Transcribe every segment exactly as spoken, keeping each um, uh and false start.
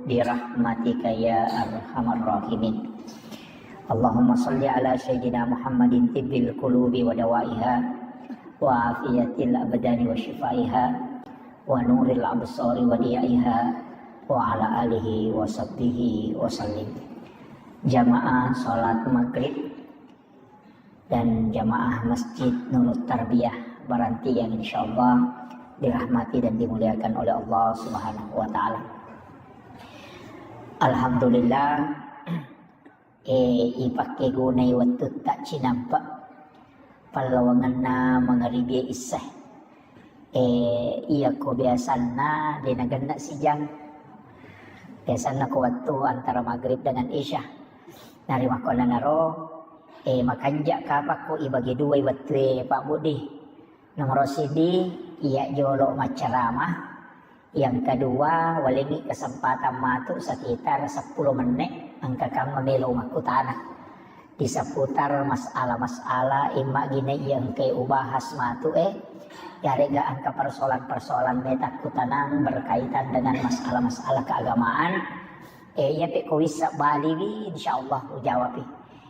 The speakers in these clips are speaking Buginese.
برحمتك يا أرحم الراحمين. اللهم صل على سيدنا محمد طب القلوب ودوائها وعافية الأبدان وشفائها ونور الأبصار وضيائها وعلى آله وصحبه وسلم. Jamaah salat maghrib dan jamaah Masjid Nurut Tarbiyah Baranti yang insyaallah dirahmati dan dimuliakan oleh Allah Subhanahu wa Ta'ala. Alhamdulillah, eh, ipakkegunai wettutta cinampe' pallawangenna mangaribi isya. Eh, iyako biasanna de' nagenna sijang. Biasanna ko wettu antara maghrib dengan isya. Narimakkuannanaro, eh, makanja' kapakko ibagi duai wettue, Pak Budi. Nomoro siddi, iya jolo maccarama. Yang kedua, walengngi kesempatan matu sekitar seppulo menne', engka kamma melo makkutana. Di seputar masalah-masalah imma gine iya engkai ubahas matu, eh, yarega engka persoalan-persoalan meta kutanang berkaitan dengan masalah-masalah keagamaan. Eh, iya pe ko wissa baliwi, insyaallah ujawapi.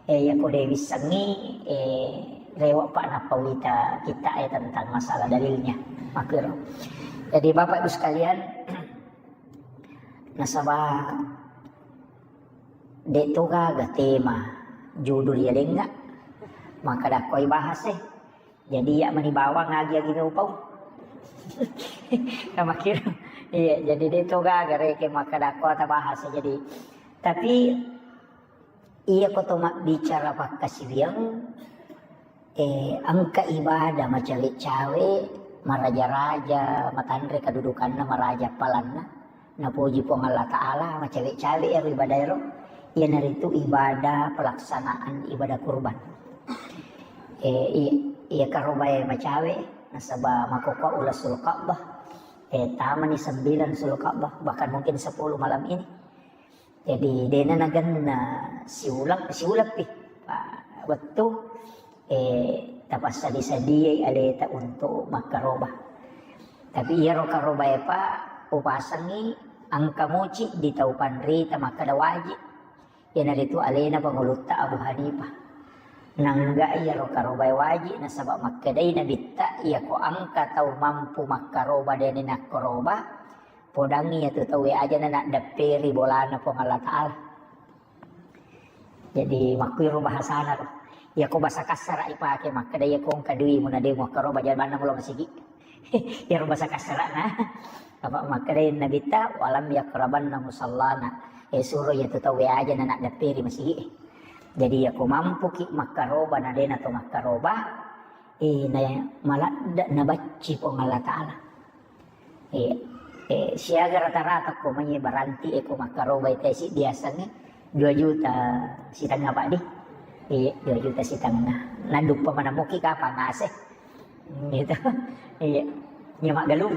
Eh, iya ko de' wissengngi, eh, rewa pa nappa wita kita, eh, tentang masalah dalilnya. Makkiro. Jadi Bapak Ibu sekalian, nasaba de' to gaga tema judul iya dengnga, maka dakkoi bahas, eh. Jadi iya mani bawang agi-agi upau. Makkiro. Iya, jadi de' to gaga reke makkadakko tabahas. Jadi, tapi iya ko to mabbicara pakkasiwiang, eh, engka ibadah macawe-cawe, maraja-raja, matanre kedudukanna, maraja palanna. Napoji Puang Allah Ta'ala, macawe-cawe ero ibadah ero, iyanaritu ibadah pelaksanaan ibadah kurban. Eh, i-, iya karobae macawe, nasaba makkokkoe uleng Sulka'bah, eh, tamani sembilan Sulka'bah, bahkan mungkin sepuluh malam ini. Jadi, de'na nagenna siuleng, siuleng pi. Pa-, wettu, eh, tapassadi-sadiai aleta untuk makkaroba. Tapi iyaro karobae pa upasengngi engka muci di tau panrita makkeda wajib. Iyanaritu alena pangulutta Abu Hanifah. Nangga iyaro karobae wajib nasaba makkedai Nabitta, iyako engka tau mampu makkaroba de'ni nakkaroba, podangngi iyatu tauwe aja na naddepperi bolana Puang Allah Ta'ala. Jadi, makkuiro bahasana ro. Iyako bahasa kassara ipake, makkeda iyako engka duimu na de' muakkaroba, jabanna mulo masigi. Iyaro bahasa kassarana. Apa makkedai Nabitta, "Walam yakrabanna musallana." Eh, suro iyatu tauwe aja na naddepperi masigi. Jadi, iyako mampuki makkaroba na de'na to makkaroba, eh, na maladde' nabacci Puang Allah Ta'ala. Iya. Eh, siaga rata-rata ko mai baranti e ko makkarobai tesi biasangnge dua juta sitengnga, Pak, di. Iya, dua juta sitengnga. Naduppa manamuki kapang ase. Gitu. Iya. Nya maggalung.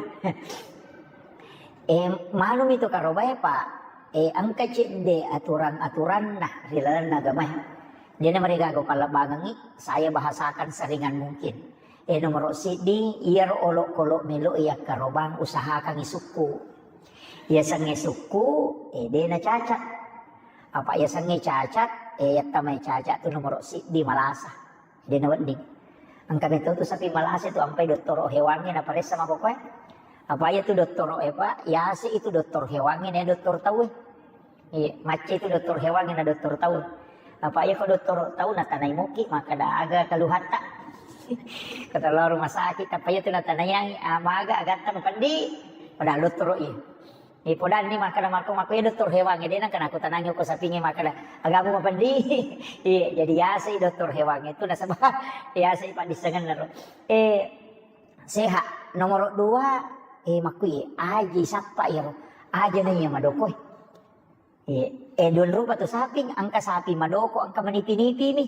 Eh, manumi tu karobai, Pak. Eh, engka cedde aturan-aturanna ri lalenna agamae. De'na marigaga pallebbangengngi, saya bahasakan seringan mungkin. Eh, nomoro siddi, iyaro olokolo melo yakkarobang, usahakangngi sukku. Yasengnge sukku, eh, de'na cacat. Apa yasengnge cacat, eh, yattamai cacat tu nomoro siddi malasa. De'na wedding. Engka meto tu sapi malasa tu ampai dottoro hewangnge naparessa makkokkoe. Apa iya tu dottoro e, Pak? Yase itu dokter hewangnge, na dokter tau e. Iya, macca itu dokter hewan na dokter tau. Apa iya ko dokter tau natanai muki, makkeda aga keluhatta. Kata lo rumah sakit, apa iya tu natanai yang, ah, maga agatta mapendi. Padahal dokter iya. Eh, podanni makkeda mako, mako iya dokter hewan, de' nengka nakutanangi ko sapingnge makkeda, agamu mapendi. Iya, jadi yasai dokter hewan itu nasaba yasai paddissengenna ro. Eh, sehat. Nomoro dua, eh, makkui aji sappa iyaro. Aja na iya madoko. Eh, eh, dua rupa tu sapi, engka sapi madoko, engka manipi-nipi mi.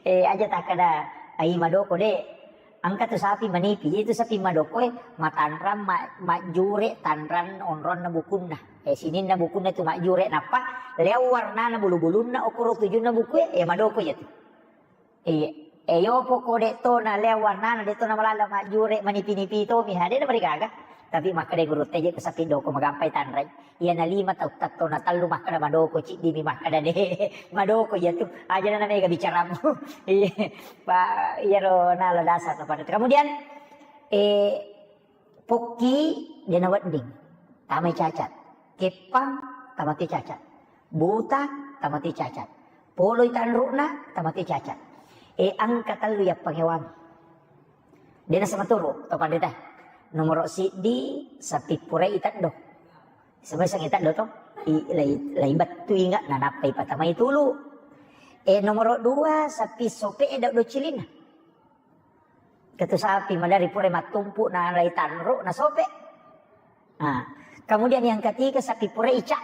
Eh, aja takkeda, ai madoko de'. Engka tu sapi manipi, itu sapi madoko e, matanrang, ma-, majjure tanrang onronna bukunna. Eh, sininna bukunna tu majjure, nappa leo warnana bulu-bulunna, okoro tujunna buku e, eh, madoko iya tu. Iya. Eh, yopo ko de' to na leo warnana, de' to na malala majjure manipi-nipi to mi, ha, de' na marigaga. Tapi makkeda guru teje ko sapi doko magampai tanrai. Iya na lima tau tatto na tellu makkeda madoko, ciddi mi makkeda de madoko iya tu. Aja na mega bicaramu. Iya. Pa iyaro nala dasar na pada. Kemudian eh pokki dena wedding tamai cacat. Keppang tamate cacat. Buta tamate cacat. Poloi tanrukna tamate cacat. Eh angka tellu yappangewangi. Dena sama turu to pandita. Nomoro siddi sapi purai teddo. Sebagai sangi teddo to. I, lai, lai bettu inga nanappai patamai tulu. Eh nomoro dua sapi sope e do cilina. Ketu sapi madari purai mattumpu na lai tanru na sope. Nah, kemudian yang ketiga sapi purai ica.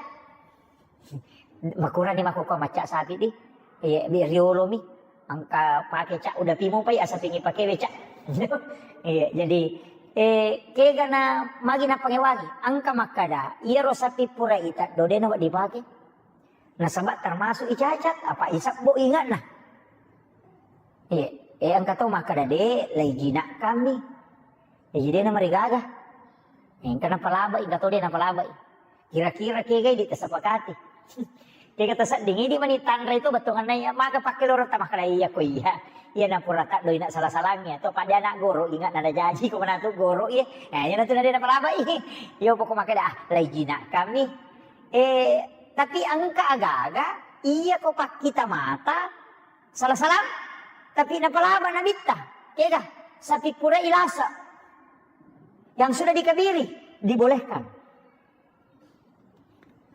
Makurani makkokko macca sapi di. Iya, bi riolo mi. Angka pake cak udah pimu pai asa pingi pake we cak. Iya, jadi eh kega na magi na pangewangi. Angka makkada, iyaro sapi pura ita dodena wa dipake. Nasaba termasuk icacat apa isabbo ingatna. Iya, eh angka to makkada de lai jinak kami. Jadi de na marigaga. Engka napalabai, engka to de napalabai. Kira-kira kegai di tasepakati. Kega tasedding idi mani tanra itu bettuanna iya, maka pakke loro tamakkeda iya ko iya. Iya na pura taddo ina sala-salangngi atau pada anak goro ingat nada jaji ko manatu goro iya. Nah, iya natu nade napalabai. Iya pokok makkeda ah, lai jinak kami. Eh, tapi engka aga-aga iya ko pakkita mata sala-salang tapi napalaba nabitta. Kega sapi pura ilasa yang sudah dikabiri dibolehkan.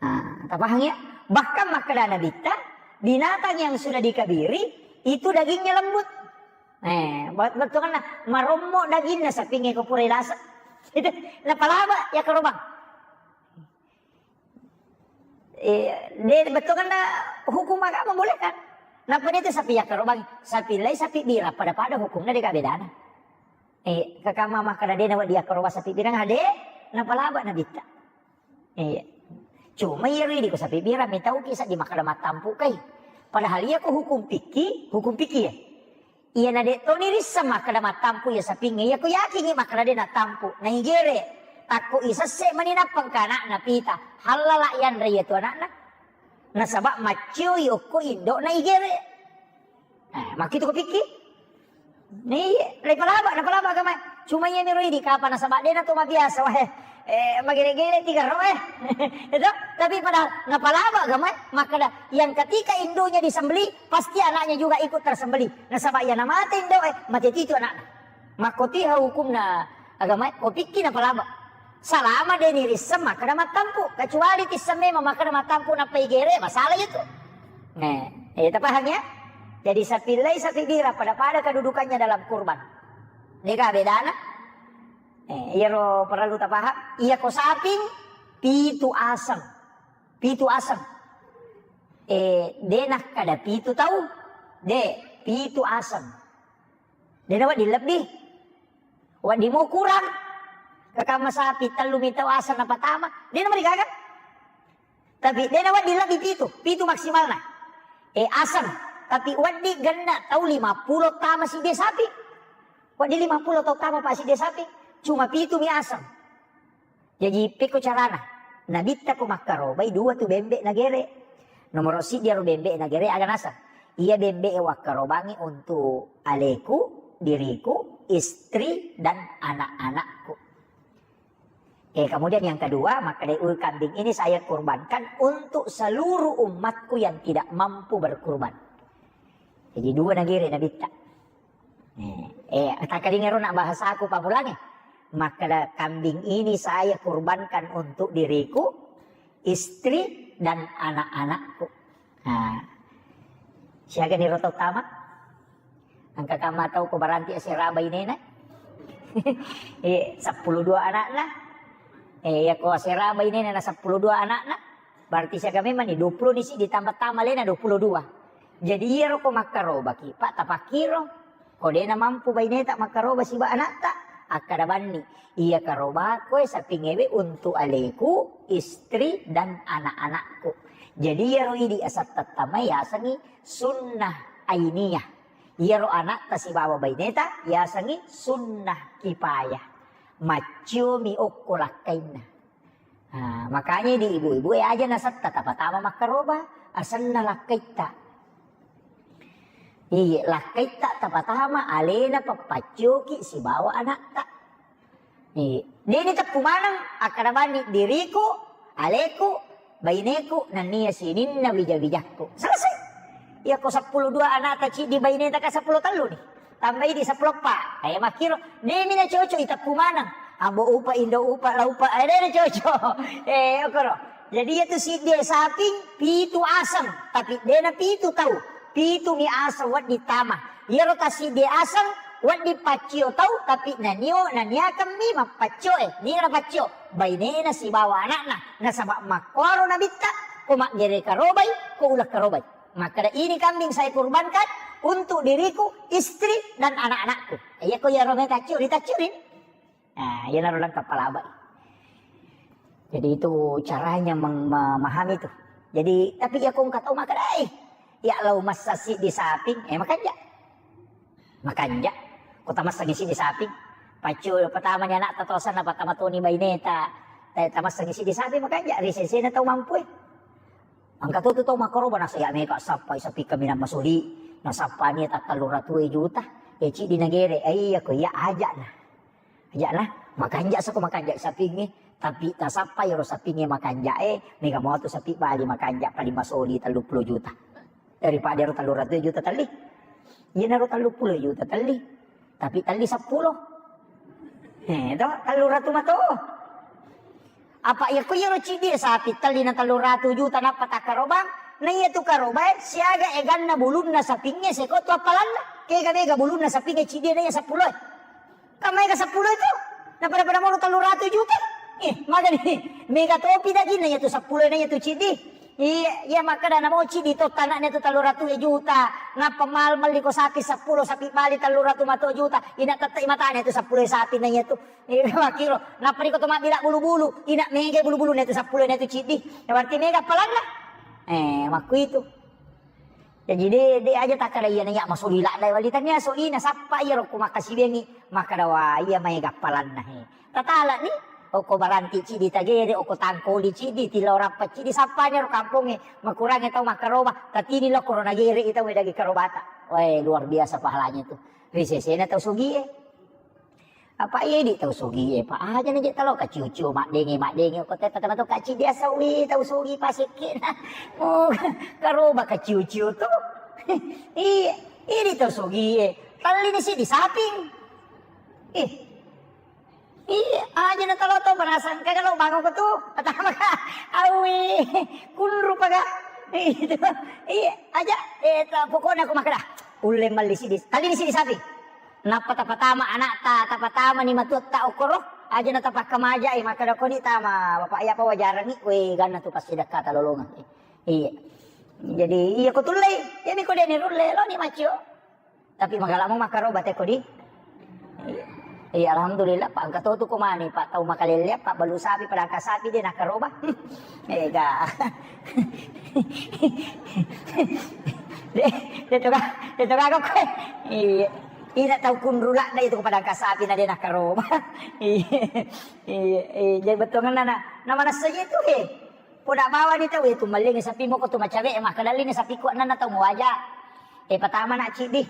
Nah, tapahang ya? Bahkan makkeda nabitta, binatang yang sudah dikabiri itu dagingnya lembut. Eh, buat betul kan marommo dagingnya sapinge ko pura ilasa. Itu napalaba ya kerobang. Eh, de betul kan hukum agama boleh kan? Napa itu sapi ya kerobang, sapi lai sapi bira pada-pada hukumnya de bedana. Eh, kakama makkeda de nawa dia kerobang sapi bira ade, napalaba nabitta. Iya. Cuma iya ridi ko sapi bira mitau ki saddi makkeda mattampu kai. Padahal iya ko hukum pikki, hukum pikki ya. Iya na de toni risseng makkeda mattampu iya sapinge iya ko yakingi makkeda de nattampu. Na igere. Takko isesse mani nappang ka anakna pita. Hallala yanre iya tu anakna. Nasaba maccioi okko indo na igere. Eh, makkitu ko pikki? Iya, napalaba, napalaba agama. Cuma iya miro idi kapa nasaba dena to mabiasa wae. Eh, magere-gere tiga ro eh. Itu, tapi pada napalaba agama, makkeda yang ketika induknya disembelih, pasti anaknya juga ikut tersembelih. Nasaba iya namate indo eh, mate titu anakna. Makkotiha hukumna agama, ko pikki napalaba. Salama de nirisseng makkeda mattampu, kecuali tisseng memang makkeda mattampu nappa igere, masalah itu. Nah, eh, tapahang ya? Jadi sapi lai sapi bira pada-pada kedudukannya dalam kurban. Deka bedana? Eh, iyaro perlu tapaham. Iya ko saping pitu aseng. Pitu aseng. Eh, de nakkeda pitu tau. De, pitu aseng. De nawedding lebbi. Wedding mo kurang. Kakama sapi tellu mitau aseng napatama. De namarigaga. Tapi de nawedding lebbi pitu. Pitu maksimalna. Eh, aseng. Tapi wedding genna tau lima pulo tama sidde sapi. Wedding lima pulo tau tama pa sidde sapi. Cuma pitu mi aseng. Jaji, pekko carana? Nabitta ko makkarobai dua tu bembe nagere. Nomoro siddi aro bembe nagere aga naseng. Iya bembe e wakkarobangi untuk aleku, diriku, istri, dan anak-anakku. Eh, kemudian yang kedua, makkeda, "Ul kambing ini saya kurbankan untuk seluruh umatku yang tidak mampu berkurban." Jadi dua nagere nabitta. Eh, eh, takkalinga ro nak bahasaku papulangi. Makkeda kambing ini saya kurbankan untuk diriku, istri, dan anak-anakku. Nah, siaga ni roto tama? Angka kama tau ko baranti asera bainena. Eh, sepuluh dua anakna. Eh, ya ko asera bainena na sepuluh dua anakna. Berarti siaga memang ni dua puluh ni si ditambah tama lena dua puluh dua. Jadi iyaro ko makkarobaki, Pak, tapakkiro. Ko dena mampu baineta makkaroba siba anatta, akkada banni, iya karobako e sapingewe untuk aleku, istri, dan anak-anakku. Jadi iyaro idi asattattamai yasengi sunnah ainiyah. Iyaro anatta sibawa baineta yasengi sunnah kifayah. Macciomi okko lakkainna. Ah, makanya di ibu-ibu e aja nasetta tapatama makkaroba, asenna lakkaitta. Iya, lakkaitta tapatama alena pappaccioki sibawa anatta. Iya. Deni teppu maneng akkada bani diriku, aleku, baineku, nennia sininna wija-wijakku. Selesai. Iya ko seppulo dua anata ciddi baineta ka seppulo tellu ni. Tambai di seppulo eppa. Eh, makkiro, demi na cocok iteppu maneng. Ambo upa, indo upa, la upa, eh, dena cocok. Eh, okoro. Jadi iya tu siddi saping, pitu aseng, tapi dena pitu tau. Pitu mi aseng wedding tama. Iyaro ta siddi aseng, wedding paccio tau, tapi nanio, naniakeng mi mappaccio, eh, nira paccio. Bainena sibawa anakna, nasaba makkuaro nabitta, ko maggere karobai, ko uleng karobai. Makkeda, "Ini kambing saya kurbankan untuk diriku, istri, dan anak-anakku." Iya ko iyaro me taccio, ritaccio rin. Nah, iyanaro lengkap palabai. Jadi itu caranya meng-, memahami itu. Jadi, tapi iya ko engka tau makkeda, "Eh, iya lao massa siddi saping, eh, makanja." Makanja. Ko tamassangi siddi saping. Paccio patamani anakta tosanna, patama toni baineta. Eh, tamassangi siddi saping, makanja. Ri sesena tau mampu e. Engka to tu tau makkaroba, nasaba iya mega sappai sapi kaminang masuli, nasappani takkalluratu juta, eh, ciddi nagere, eh, iya ko iya aja'na. Aja'na, makanja sako makanja sapingnge, tapi tasappai ro sapingnge makanja, eh, mega moto sapi bali makanja paling masuli telluppulo juta. Daripada ro telluratu juta telli. Iyanaro telluppulo juta telli. Tapi telli seppulo. Eh, to, telluratu mato. Apa iya ko iyaro ciddi sapi telli na telluratu juta nappa takkarobang, na iya tu karobae siaga eganna bulunna sapingnge seko tu appalanna. Kega mega bulunna sapingnge ciddi na iya seppulo. Kan mega seppulo itu. Na pada-pada mono telluratu juta. Eh, magani mega topi dagingna iya tu seppulo na iya tu ciddi. Iya, iya, makkeda namo ciddi to tanakna tu telluratu juta. Nappa mal melli ko sapi seppulo, sapi bali telluratu mato juta. Ina tette matana tu seppulo sapi na iya tu. Iya, makkiro. Nappa riko to mabbila bulu-bulu. Ina mega bulu-bulu na tu seppulo na tu ciddi. Ya berarti mega appalanna. Eh, makku itu. Jaji de, de aja takkeda iya na iya masuli ladda wali tania soli nasappa iya ro ko makkasibengi. Makkeda wa iya mega appalanna he. Tatalani, okko baranti ciddi tagere, okko tangkoli ciddi, tilao rappa ciddi, sappani ro kampongnge, makurangnge tau makkaroba, tatini lo korona gere i tau daging karobata. Weh, luar biasa pahalanya tu. Ri sesena tau sugie. Apa idi tau sugie, pa aja na je talo kaciu-ciu, maddenge, maddenge, okko tetta tama to kaciddi asawi tau sugi pasekkena. Oh, karoba kaciu-ciu tu. Iya, idi tau sugie. Tallini siddi saping. Ih, Iya, aja na talo to, barasang kaga lo bangun ko tu. Pertama ka, awi, kunru paga. Itu. Iya, aja. Eh, ta-, pokoknya aku makkeda, ulle melli siddi. Tallini siddi sapi. Nappa tapatama anakta, tapatama ni matuatta okoro. Aja na tapakkamajai, makkeda koni tama, bapak iya pa wajarangi, we, ganna tu pasti dekkata lolongan. Iya. Jadi, iya ko tullei, jadi ko deni rulle, lo ni macio. Tapi magalamo makkaroba teko di. Iya, alhamdulillah, Pak, engka to tu ko mani, Pak, tau makalelle, Pak, balu sapi, padangka sapi, de nakkaroba. Ega. De, de toga, de toga ko koe. Iya. Ina tau kunrula na itu padangka sapi na de nakkaroba. Iya. Iya, iya, jadi bettuanna na, na manessa itu, he. Poda bawani tau, eh, tu mellingi sapi moko tu macawe, eh, makkedallini sapi kuanna tau muaja. Eh, patama na ciddi.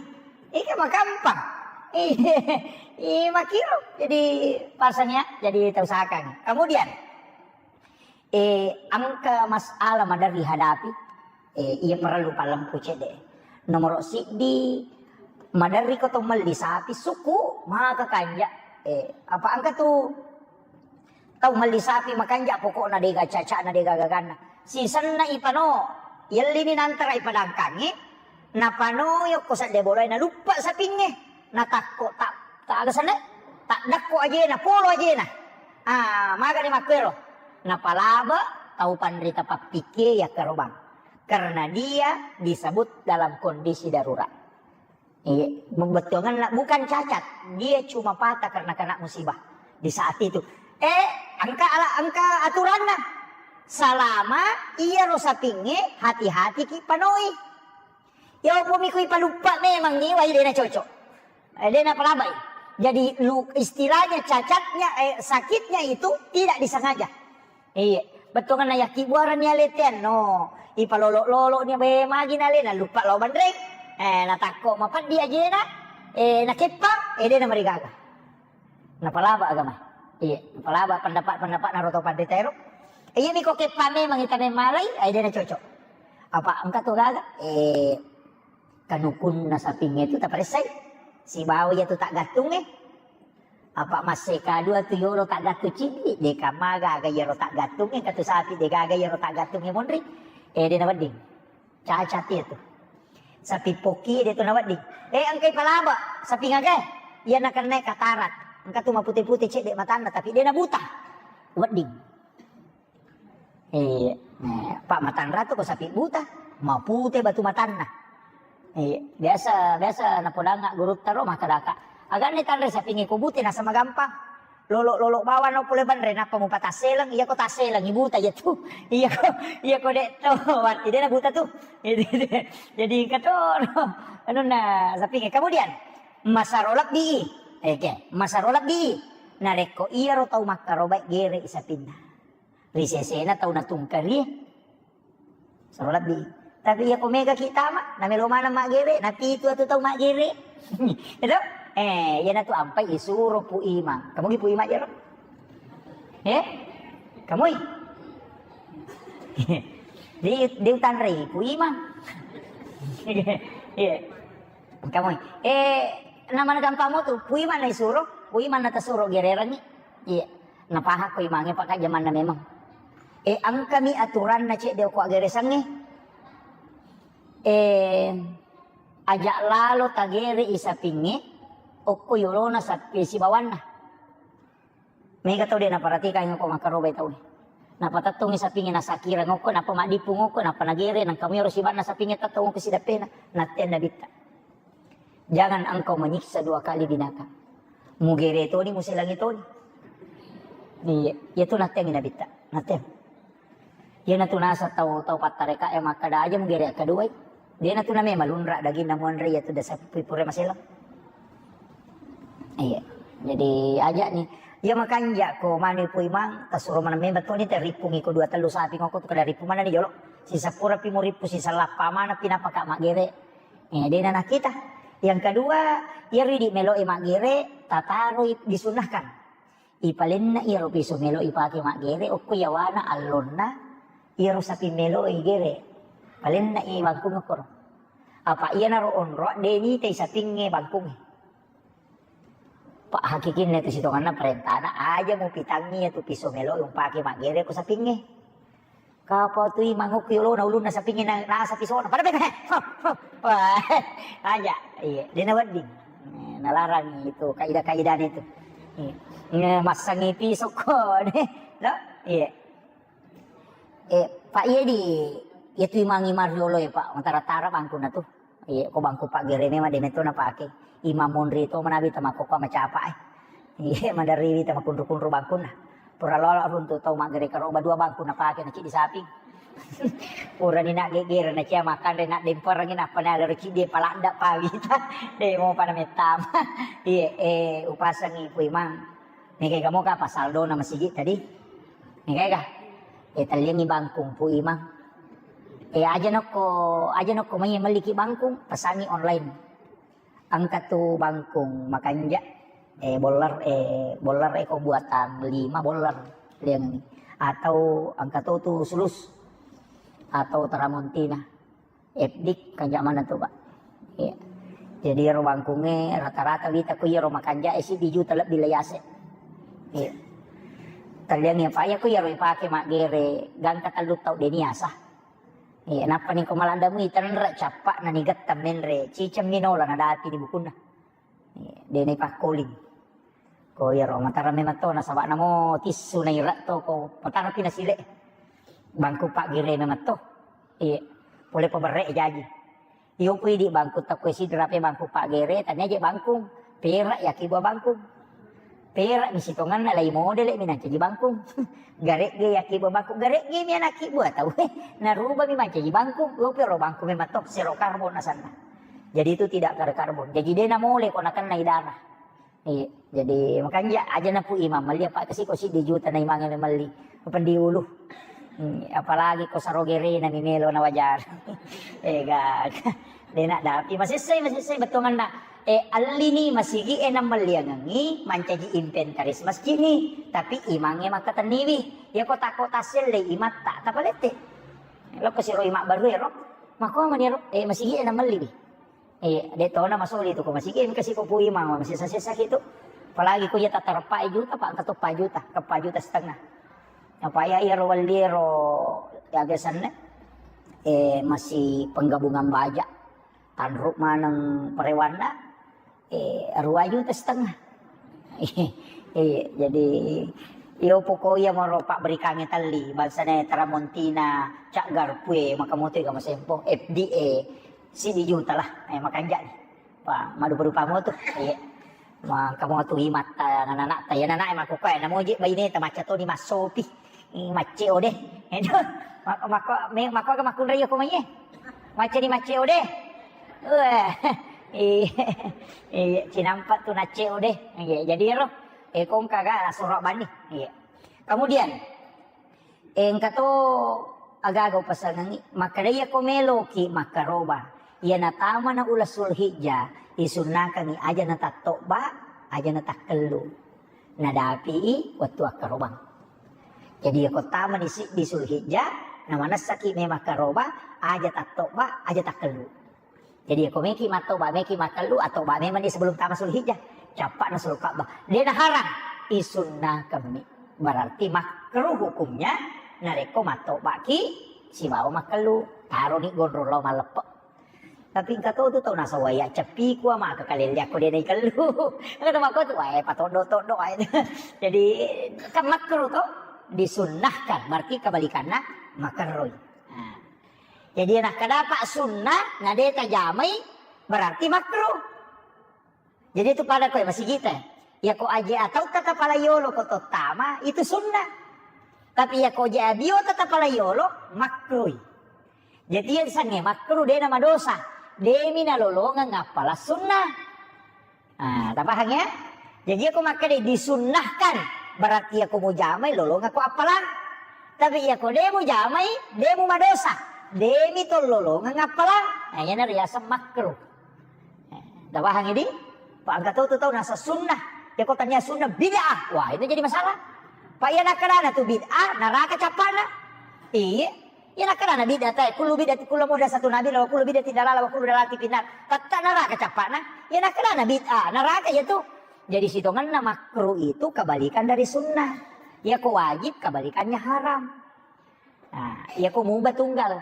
Ika makampang. Iya, iya, makiro. Jadi, pasang ya, jadi tau sakang. Kemudian, eh, engka masalah maderri hadapi, eh, iya perlu palempu cedde. Nomoro siddi, maderri ko to melli sapi, suku, maka kanja. Eh, apa engka tu Tau melli sapi makanja pokokna, dega cacana, dega gaganna. Sisenna ipano, yellini nantara ipadangkangngi, napano yokko sedde bolae, naluppa sapingnge, natakko ta, ta aga senna, taddakko ajena, polo ajena. Ah, magani makkuero. Napalaba tau panrita pappikkie yakkarobang. Karena dia disebut dalam kondisi darurat. Iya, bettuanganna bukan cacat, dia cuma patah karena kena musibah di saat itu. Eh, engka ala, engka aturanna. Selama iyaro sapingnge, hati-hati ki panoi. Ya, opo mi kui paluppa memang ni wai dena cocok. Eh, dena palabai. Jadi lu istilahnya cacatnya, eh, sakitnya itu tidak disengaja. Iya, bettuanna yakkibuareng ni alete anno. Ipalolo-lolo ni be magi nalena lupa lao banreng. Eh, natakko mapeddi ajena. Eh, nakeppang, eh, de namarigaga. Napalaba agama. Iya, napalaba pendapat-pendapat naro to panrita ero. Iya, miko keppang memang ita memmalai, eh, de nacocok. Apa engka to gaga? Eh, kanukunna sapingnge tu taparessai. Sibawa iya tu taggattungnge. Apa masse kadua tu yolo taggattung ciddi, de kamaga aga iyaro taggattungnge, katu sapi de gaga iyaro taggattungnge monri. Eh, de nawedding. Cacat iya tu. Sapi pokki de tu nawedding. Eh, engkai palaba, sapi ngaga? Iya nakenna katarak. Engka tu mapute-pute cedde matanna, tapi de nabuta. Wedding. Iya. Eh, Pak matanra tu ko sapi buta, mapute batu matanna. Iya, biasa, biasa napodanga gurutta ro makkadaka. Aganni tanre sapingnge ko bute nasaba magampang. Lolo-lolo bawang no pole banre nappa mupatasseleng, iya ko tasseleng ibuta iya tu. Iya ko, iya ko de to watti de nabuta tu. Jadi, jadi engka to no. Anunna sapingnge. Kemudian, masaro lebbi. Oke, masaro lebbi. Narekko iyaro tau makkarobai gere sapinna. Ri sesena tau natungkari. Saro lebbi. Tapi iya ko mega ki tama, namelo maneng maggere, napitu atu tau maggere. Itu? Eh, iya natu ampai isuro Pu Imang. Kamu gi Pu Imang jero? Eh? Kamu i? Di, di utanrei Pu Imang. Iya. Kamu i. Eh, namana gampang mo tu, Pu Imang na isuro, Pu Imang na tasuro gererangi. Iya. Napahakko imangnge, Pak, jamanna memang. Eh, engkami aturanna cedde okko aggeresangnge. Eh, aja lalo tagere i sapingnge, okko yolona sapi sibawanna. Mega tau de naparatikangngi okko makkarobai tau. Napatettongngi sapingnge nasakirang okko, nappa maddipung okko, nappa nagere, nangka muyaro sibanna sapingnge tettong okko sidappena, nattenna bitta. Jangan engkau menyiksa dua kali binatang. Mugere toni, muselangi toni. Iya, iya tu natteangi nabitta. Natteang. Iya natu nasa tau, tau pattareka e makkada aja mugere akkaduai. Dia natu name malunra daging namuanre iya tu dasa pipure maselang. Iya. Jadi aja ni. Iya makanja ko mani Pu Imang, tasuro maneng memang toni te rippungi ko dua tellu sapi ngoko tu kada rippu mana ni jolo. Sisa pura pi murippu, sisa lappa mana pi napaka maggere. Eh, dena nakita. Yang kedua, iyaro idi melo i maggere, tataroi disunnahkan. Ipalenna iyaro piso melo ipake maggere, okko yawana allonna, iyaro sapi melo i gere. Palenna i bangkung okkoro. Apa iyanaro onro, de nitai sapingnge bangkungnge. Pak hakikinna tu sitonganna parentana, aja mupitangi iyatu piso melo umpake maggere ko sapingnge. Kapau tu Imang okko yolona ulunna sapingnge na, nasa pisona. Pada bete, he, ho, ho. Wah, aja. Iya, dena wedding. Eh, nalarang itu kaidah-kaidahnya itu. Iya. Nge, massangi pisokko, deh. Lo? Iya. Eh, Pak, iya di, iya tu Imang-imang riolo ya, Pak. Matara-tara bangkuna tu. Iya, ko bangku paggere memang de metto napake. Imang monri to manabi tamakkokko macapa, eh. Iya, maderriwi tamakunru-kunru bangkunna. Pura lolo runtu tau maggere karoba dua bangku napake na ciddi saping. Purani naggegere na cia makkanre naddemperengi nappa nalero ciddi paladda pawita. De mopa na mettama. Iya, eh, upasengi Pu Imang. Mega moka apa saldona masigi tadi? Mega ga? Eh, telliangi bangkung Pu Imang. Eh, aja nokko, aja nokko mai melliki bangkung, pesangi online. Engka tu bangkung makanja, eh, boller, eh, boller, eh, ko buatan lima boller liang ni. Atau engka to tu sulus atau taramontina. Epdik kanja mana tu, Pak. Iya. Jadi ero bangkungnge rata-rata wita ku iyaro makanja e siddi juta lebbi la yase. Iya. Talliang ya, Pak, ya ku iyaro ipake maggere gangka tellu tau deni asa. Iya, nappa ni ko malanda mui tenre cappa na ni getta menre ciceng minola na dati di bukunna. Iya, deni pakkoling. Ko iyaro matara memang to nasaba namo tissu na ira to ko matara pi nasile. Bangku paggere memang to. Iya. Pole paberre jaji. Iyo pui di bangku takko sidra pe bangku paggere tania je bangkung. Pera yaki buah bangkung. Pera mi sitonganna lai modele mi nancaji bangkung. Garegge yaki buah bangkung. Garegge mi anaki buah tau. Naruba mi mancaji bangkung. Iyo pi ro bangku memang to sero karbon asanna. Jadi itu tidak ada karbon. Jadi de namole ko nakenna idana. Iya, jadi makanja aja napu imang melli apa kasi ko siddi juta na imang melli. Kependi ulu. Hmm, apalagi ko sarogerena mi melo na wajar. Ega. Dena dapi masessai, masessai bettuanganna. Eh, allini masigi e nammelliangengi mancaji inventaris masjid ni. Tapi imangnge makkatenniwi. Iya ko tako tasselle imatta tapalette. Lokko siro imang baru ero. Mako mani ero. Eh, masigi e namelli. Eh, de tona masoli tu ko masigi, engka si ko pui mama masesa-sesa gitu. Apalagi ko iya tatarpa juta, Pak, engka to pa juta, ke pa juta setengah. Apa ya iya ro walli ro ya biasanya eh masih penggabungan baja. Tanruk maneng perewanda eh dua juta setengah. Eh, jadi yo pokok iya moro Pak berikange telli, bangsane Tramontina, Cak Garpue, maka moto ga masempo, F D A, sidi juta lah, eh, makanja ni. Wah, madu-madu pamotu. Iya. Ma kamu tu imatta anak-anak ta ya anak mako kae namoji baine ta macca toni massopi. Ih, macce ode. Edo. Mako mako me mako ga makunrai ko mai. Macce ni macce ode. Wah. Iya. Iya, cinampa tu nacce ode. Iya, jadi ro. Eh kongka ga soro bani. Iya. Kemudian Engka to agaga upasengengngi, makkeda iyako meloki makkaroba, iya natamana uleng Zulhijjah, isunnakengngi aja natattobba, aja natakkellu. Nadapi wettu akkarobang. Jadi iyako tamani siddi Zulhijjah, namanessaki me makkaroba, aja tattobba, aja takkellu. Jadi, ko meki mattoba, meki makkellu, attoba memang dia sebelum tama Zulhijjah. Cappa'na Sulka'bah. Dia naharang, isunnakammi. Berarti makruh hukumnya, narekko mattobaki sibawa makkellu. Taroni gondrong lao malleppe. Tapi engka to tu tau nasawaya ceppiku ama ke kalelle akko dia naikellu. Engka to makko tu, wae patondo-tondo wae. Jadi kan makruh to, disunnahkan, berarti kebalikannya makerroi. Nah. Jadi nakkeda apa sunnah, na de tajamai, berarti makruh. Jadi itu pada koe masigita. Ya ko aje atau kata pala yolo ko tottama, itu sunnah. Tapi ya ko je abio tata pala yolo, makruh. Jadi yang sange makruh de na madosa. Demi nalolongeng appala sunnah. Ah, tapahang ya? Jadi aku makkeda disunnahkan, berarti aku mujamai lolongeng ko appalang. Tapi iya ko de mujamai, de mu madosa. Demi to lolongeng appalang. Nah, iya na riaseng makruh. Eh, tapahang ini? Pak angka tau tu tau nasa sunnah. Ya ko tanya sunnah bid'ah. Wah, ini jadi masalah. Pak iya nakkedana tu bid'ah, neraka cappana. Iya. Iya nakkedana bid'ah tae, kullu bid'ati kullu muhdatsatun nabi wa kullu bid'atin dalalah wa kullu dalalatin finnar. Tetta neraka cappana. Iya nakkedana bid'ah, neraka ya tu. Jadi sitongenna makruh itu kebalikan dari sunnah. Ya ko wajib kebalikannya haram. Nah, ya ko mubah tunggal.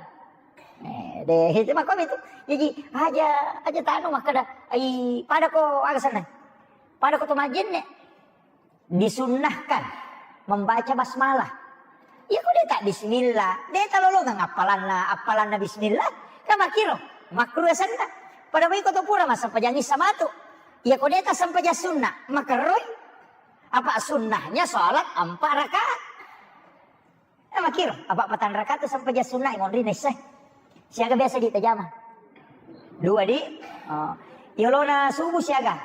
Eh, deh, itu makko itu. Jadi aja aja tanu makkeda, ai pada ko aga senna. Pada ko to majenne. Disunnahkan membaca basmalah. Iya ko de ta bismillah, de ta lolongeng appalanna, appalanna bismillah, kan makkiro, makruh senna. Pada mai ko to pura massempajang issa matu. Iya ko de ta sempajang sunnah, makerroi. Apa sunnahnya salat empat rakaat? Eh, makkiro, apa patang rakaat tu sempajang sunnah monri na issa. Siaga biasa di tajama? Dua di. Oh. Yolona subuh siaga?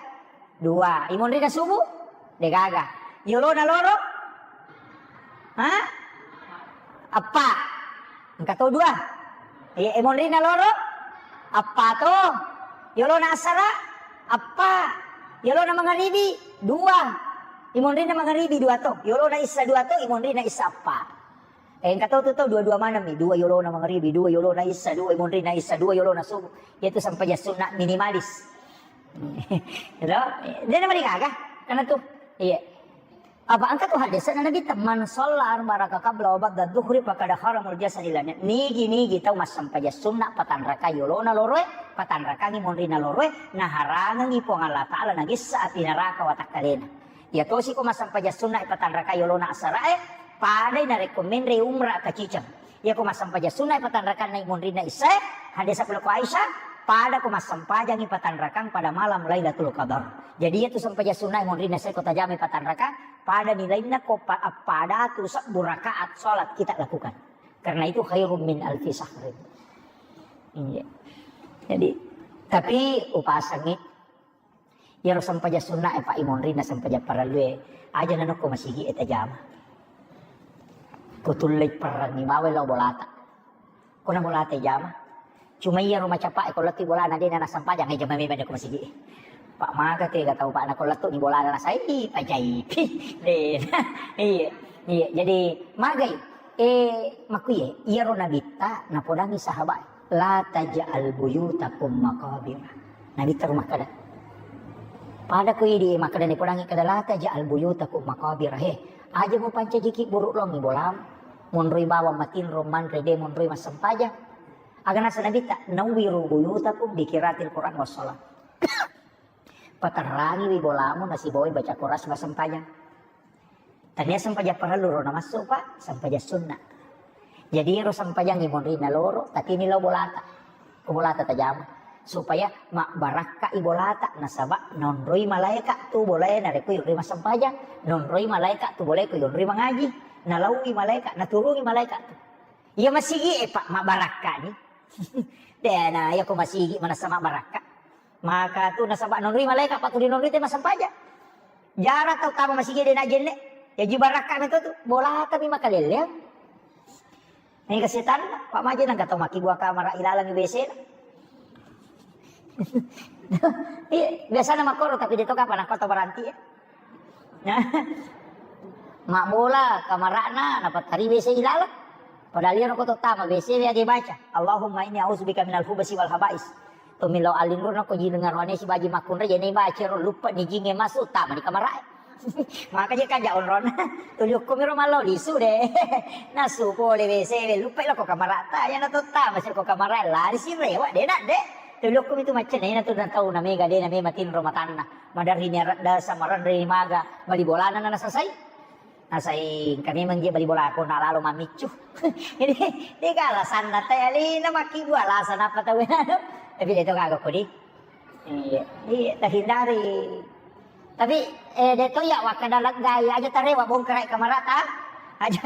Dua. Imonrina subuh? Degaga. Yolona loro? Ha? Eppa. Engka to dua. Iya, imonrina loro? Eppa to. Yolona asara? Eppa. Yolona mangaribi? Dua. Imonrina mangaribi dua to. Yolona issa dua to, imonrina issa eppa. Eh, engka tau tu tau dua-dua maneng mi, dua yolona mangaribi, dua yolona issa, dua imonrina issa, dua yolona subuh. Yaitu sempajang sunnah minimalis. Gitu? Dia nama digaga, karena tu, iya. Apa engka tu hadis na Nabi, "Man shalla arba raka qabla wa ba'da dhuhri faqad haramul jasadi lana." Nigi-nigi tau massempajang sunnah patang raka yolona loroe, patang raka imonrina loroe, naharangengi Puang Allah Taala nagessa api neraka watakkalena. Iya tosi ko massempajang sunnah patang raka yolona asarae, padai narekko menre umrah kaciceng. Iya ko massempajang sunnah patang raka na imonrina issae, hadis sabda ko Aisyah, pada ko massempajangi patang rakang pada malam Lailatul Qadar. Jadi iya tu sempajang sunnah imonrina issae ko tajamai patang rakang, pada nilainna ko pa-, pada tu sebbu rakaat salat kita lakukan. Karena itu khairum min alfi syahrin. Iya. Jadi, tapi upasangi Iyaro sempajang sunna e, Pak, imonrinna sempajang parellu e, aja nanokko masigi e tajama. Kutullei perrangi bawai lao bolata. Kona bolata jama. Cuma iyaro macapa e, ko lettu bolana de na nassempajang, e jama memang ko masigi e. Pak, maga tega tau, Pak, na ko lettu ni bolana nasai pajai. Pi, de. Iya, iya. Jadi magai. Eh, makkuye, iyaro nabitta napodangi sahabat, "La taj'al buyutakum maqabir." Nabitta ro makkeda. Pada ko idi makkeda, napodangi kada, "La taj'al buyutakum maqabir." He, aja mupancajiki buru longi bolam. Monroi bawang matinro manre, de monroi massempajang. Aga nasa nabitta, "Nawwiru buyutakum bi qiraatil Qur'an was shalah." Paterrangiwi bolamu nasibawai baca Quran sibawa sempajang. Tania sempajang parellu ro namassu, Pak, sempajang sunna. Jadi ero sempajang imonrina loro, tapi ni lao bolata. Ko bolata tajama. Supaya mabbarakka i bolata, nasaba nonroi malaika tu bolae narekko yonroi massempajang, nonroi malaika tu bolae ko yonroi mangaji, nalaui malaika, naturungi malaika tu. Iya masigi e, Pak, mabbarakka ni. De na, iya ko masigi manassa mabbarakka. Maka tu nasaba nonroi malaika, Pak, tu dinonroi te massempajang. Jara tau tama masigi de na jenne. Jaji barakka meto tu. Bolata mi makalelleang. Ini kesetan, Pak, maje nang kata maki buah kamar ilalang W C na. Iya, biasana makkoro, tapi de to kapang nakko to berhenti ya. Mabbola kamara'na, napattari W C ilalang. Padahal iyaro ko to tama W C we age baca, "Allahumma inni a'udzubika minal khubasi wal khaba'is." Tommi lao alinro nako jineng aroane sibaji makkunrai, jene baca ro, lupa ni jinge masuk, tama ni kamara'e. Maka je kaja onrona. Tuli okkomi ro mallo lisu de. Nasu pole W C we, lupa lo ko kamara'ta, ya na to tama si ko kamara'e, lari si rewa de nak de. Tuli okkomi tu macca, na tu na tau na mega de, na mema tinro matanna. Maderri ni aradda samaranre maga, bali bolana na nasasai. Nasai engka memang je bali bolako na lalo mammiccu. Jadi, de ka alasanna te alena makkibua alasan apa tau. Tapi de to gaga kodi. Iya, iya, terhindari. Tapi, eh, de to ya wakkada leggai aja tarewa bongkarai kamarata. Aja,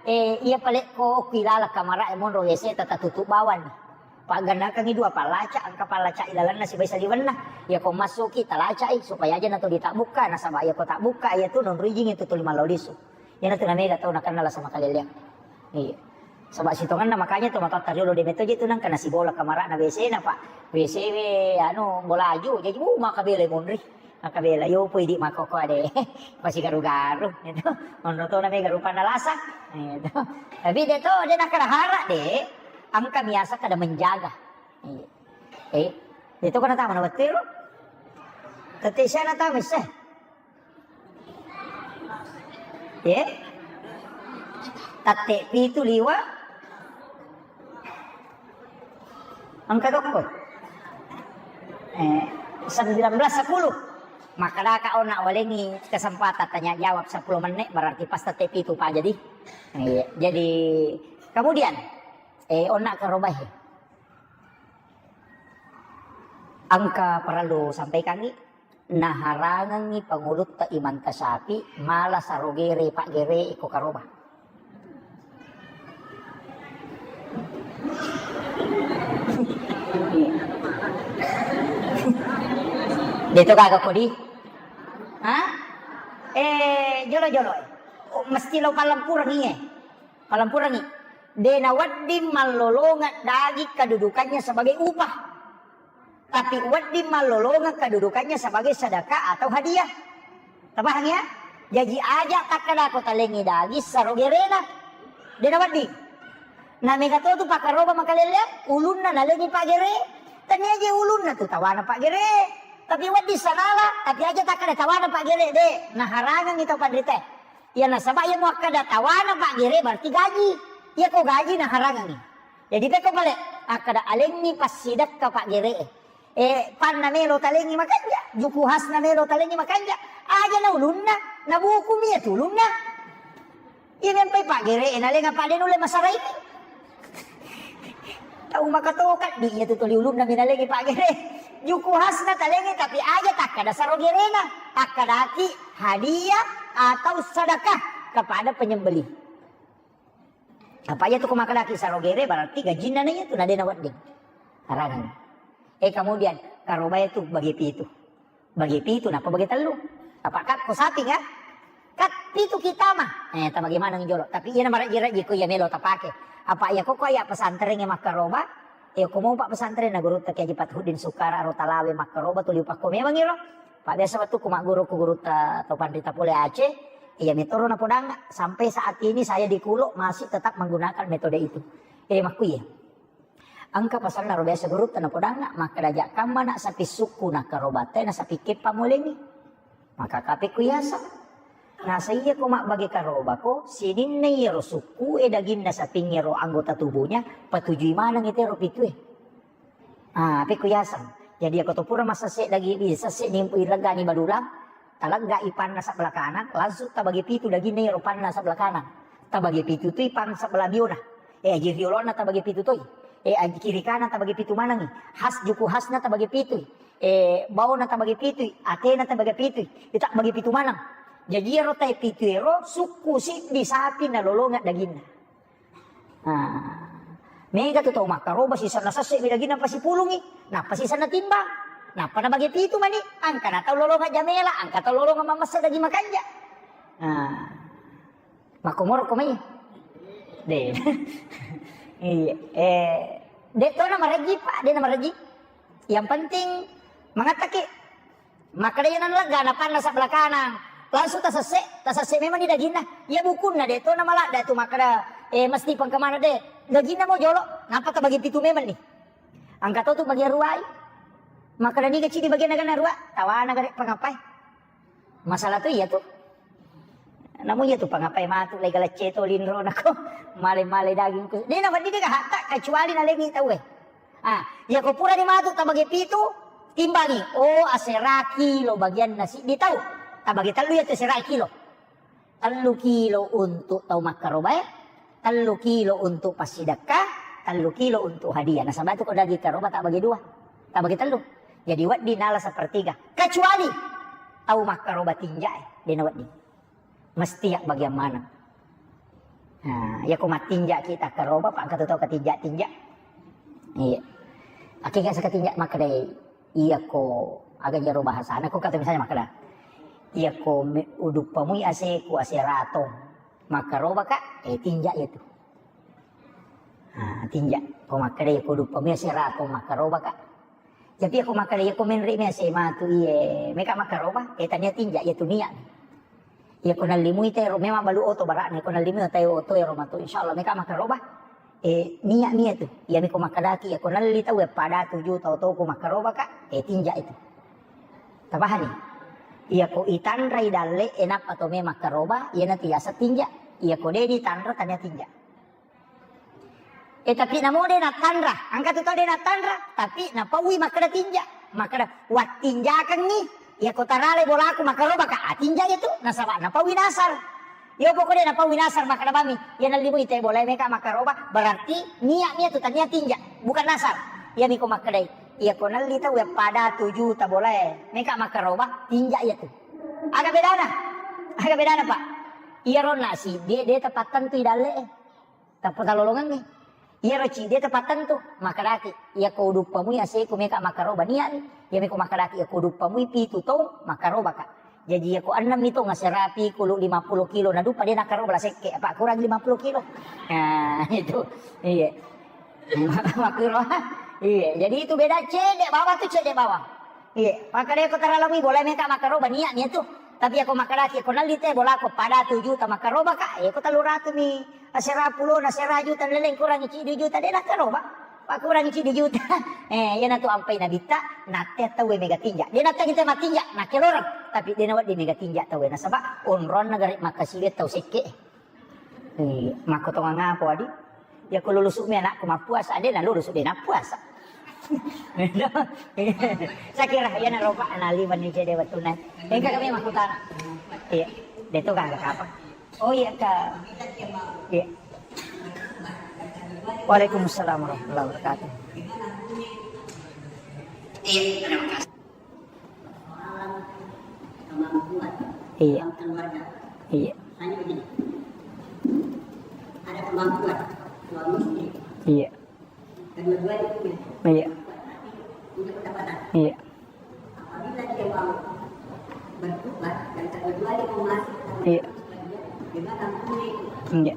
eh, iya palekko kuilala kamara e monro W C tata tutup bawang. Paggannakangngi dua pallaca, engka pallaca ilalenna sibawa saliwenna. Iya ko massuki talacai supaya aja nato ditabbukka, nasaba iya ko tabbukka iya tu nonroi jinge tu tuli mallau lisu. Iya natu namega tau nakenna lasa makaleleang. Iya. Saba sitongenna makanya to matoatta riolo de meto je tu nangka nasibola kamarana W C na, Pak. W C we anu bolaju, jaji mu makabela monri. Makabela, yo poi di makoko ade. Pasi garu-garu, gitu. Onro to na mega rupanna lasa. Gitu. Tapi de to, de nakkada hara de, engka miasa kada menjaga. Iya. Eh, de to kana tama na wettu ro. Tette siana tama isse. Eh? Tette pitu liwa. Engka tokko. Eh, sembilan belas sepuluh. Makkedaka onna walengi kesempatan tanya jawab sepuluh menit, berarti pas tette pitu pa jadi. Iya, jadi kemudian, eh, onna karobahe. Engka parellu sampaikangi. Naharangengngi pangulutta Imam Tasyafi mala sarogere paggere iko karoba. Deto gaga kodi? Ha? Eh, jolo-jolo. Oh, mesti lo palempurengi, eh. Palempurengi. De nawedding mallolongeng daging kedudukannya sebagai upah. Tapi wedding mallolongeng kedudukannya sebagai sedekah atau hadiah. Tapahang ya? Jaji aja takkadako talengi daging saro gerena. De nawedding. Na mega to tu pakaroba makalelleang, ulunna nalengi paggere. Tania je ulunna tu tawana paggere. Tapi wedding sanala, tapi aja takkada tawana paggere de. Naharangengi tau panrita. Iya nasaba iya muakkada tawana paggere berarti gaji. Iya ko gaji naharangengi. Jadi pekko pale akkada alengi passidekka paggere. Eh, panna melo talengi makanja, juku khasna melo talengi makanja. Aja na ulunna, na buku mi iya tu ulunna. Iya mempai paggere, na lenga pade nulle masara ini. Tau makatoka di iya tu tuli ulunna mi nalengi paggere. Juku khasna talengi tapi aja takkada saro gerena, takkadaki hadiah atau sedekah kepada penyembelih. Apa iya tu ko makadaki saro gere berarti gajinna na iya tu na dena wedding. Harangan. Eh, kemudian karoba itu bagi pitu. Bagi pitu, nappa bagi tellu. Apa' ka ko sapi, kan? Kan pitu kita mah. Eh, tabagi maneng jolo. Tapi iya na marejji-rejji ko iya melo tapake. Apa' iya ko, ko iya pesantren e makkaroba, iya ko mopa pesantren na gurutta Kiai Haji Fathuddin Sukara ro Talawe makkaroba tuli upakko memang iro. Pa' biasa wettukku magguru ko gurutta to panrita pole Aceh, iya metoro napodangnga. Sampai saat ini saya di Kulo masih tetap menggunakan metode itu. Eh, makkuiye. Engka pasanna ro biasa gurutta napodangnga, makkeda, "Jakkamma na' sapi sukku nakkaroba te na sapi keppa molengngi." Maka kape ku yaseng. Nasa iya ko mabbage karobako, sininna iyaro sukku e daginna sapingnge ro anggota tubuhnya, patujui maneng ite ro pitue. Ah, pe ku yaseng. Jadi, ako to pura massesse dagi-, sesse ni, ilegani badulang, talegga i panna sebelah kanan, langsung tabagi pitu daginna iyaro panna sebelah kanan. Tabagi pitu tu i pang sebelah biona. Eh, aji riolona tabagi pitu toi. Eh, aji kiri kanan tabagi pitu manengi. Has juku hasna tabagi pitu. Eh, baona tabagi pitu. Atena tabagi pitu. Ita bagi pitu maneng. Jaji iyaro tae pitu ero sukku siddi sapi nalolonga daginna. Nah, mega tu tau makkaroba sisenna sesse mi daginna pasipulungi, nappa sisenna timbang, nappa nabage pitu mani, angka na tau lolonga jamela, angka tau lolonga mamessa daging makanja. Nah, makkomoro ko mai. De. Iya, eh, de to na marejji, Pak, de na marejji. Yang penting mangattaki. Makkeda iya naleggana panna sebelah kanan. Langsung tasesse, tasesse memang ni daginna. Iya bukunna de to na maladda tu makkeda, eh, mesti pengkemana de. Daginna mo jolo, nappa tabagi pitu memang ni. Angka to tu bagian ruai. Makkeda niga cidi bagian naganna rua, tawana gare pangapai. Masalah tu iya tu. Namu iya tu pangapai matu lai galacce to linro nako. Male-male daging ku. De na wedding de hatta kecuali nalemi tau e. Ah, iya ko purani matu tabage pitu, timbangi. Oh, asera kilo bagianna siddi tau. Tabage tellu iya tu asera kilo. Tellu kilo untuk tau makkarobae, tellu kilo untuk passidekka, tellu kilo untuk hadiah. Nasaba tu ko daging karoba tabage dua, tabage tellu. Jadi wedding nala sepertiga. Kecuali tau makkaroba tinjae, de na wedding. Mesti ya bagian maneng. Nah, iya ko mattinja kita karoba, pa engka tu tau katinja-tinja. Iya. Akhirnya saka tinja makkedai, iya ko aga jaro bahasana, ko kata misalnya makkeda, iya ko me-, uduppamui ase ku ase rato, makkaroba ka, eh, tinja iya tu. Nah, tinja. Ko makkeda iya ko uduppamui ase rato, makkaroba ka. Tapi iya ko makkeda iya ko menre mi ase matu iye, meka makkaroba, eh, tania tinja iya tu niat. Iya ko nallimui te ro memang balu oto bara'na, ko nallimui te oto ero matu, insyaallah meka makkaroba. Eh, niat mi iya tu. Iya mi ko makkedaki, iya ko nalli tau, eh, pada tuju tau tau ko makkaroba ka, eh, tinja itu. Tapahani? Iya ko itanrai dalle, eh, nappa to me makkaroba, iya natu yaseng tinja. Iya ko de ditanra tania tinja. Eh, tapi namo de nattanra, angka tu tau de nattanra, tapi napaui makkeda tinja, makkeda, "Wattinjakengngi, iya ko tarale bolaku makkaroba ka, ah, tinja itu, nasaba napaui nasar." Yo pokoknya napaui nasar makkeda bami, iya nallimui te bolae meka makkaroba, berarti niat mi itu tania tinja, bukan nasar. Iya mi ko makkedai, iya ko nalli tau ya pada tuju ta bolae meka makkaroba, tinja iya tu. Aga bedana? Aga bedana, Pak? Iya ronna si de, de tepat tentu i dalle, eh. Tappa talolongengngi. Iyaro cidi tapattentu, makkedaki, iya ko uduppamui aseku meka makkaroba niani, iya meko makkedaki, iya ko uduppamui pitu tong makkarobaka. Jaji iya ko ennemmi tong aserapi kulu lima puluh kilo naduppa de nakkaroba la sekke, apa kurang lima puluh kilo. Nah, itu. Iya. Makkuro. Iya, jadi itu beda cedde bawang tu cedde bawang. Iya, makkedai ko taralamui bola meka makkaroba niat mi tu. Tapi ako makkedaki ko nalli te bolaku pada tu juta makkaroba ka, eh ko tellu ratu mi asera pulo na sera juta leleng kurangi cidi juta de nakkaroba. Pak kurangi cidi juta. Eh, iya natu ampai nabitta, natte tau mega tinja. De natte kita matinja, nakkeloreng. Tapi de nawedding mega tinja tau nasaba onronna gare makkasiwi tau sekke. Iya, makko tongang apa, Adi? Ya, ko lulusu mi anakku mappuasa, de na lulusu de nappuasa. Saya kira iya na roba na liwan ni cede wettunna. Engka kami makkutana. Iya, de to kan apa? Oh iya, Kak. Iya. Waalaikumsalam warahmatullahi wabarakatuh. Iya. Iya. Iya. Iya. Iya. Bertobat dan terkecuali mau masuk. Iya. Gimana? Iya.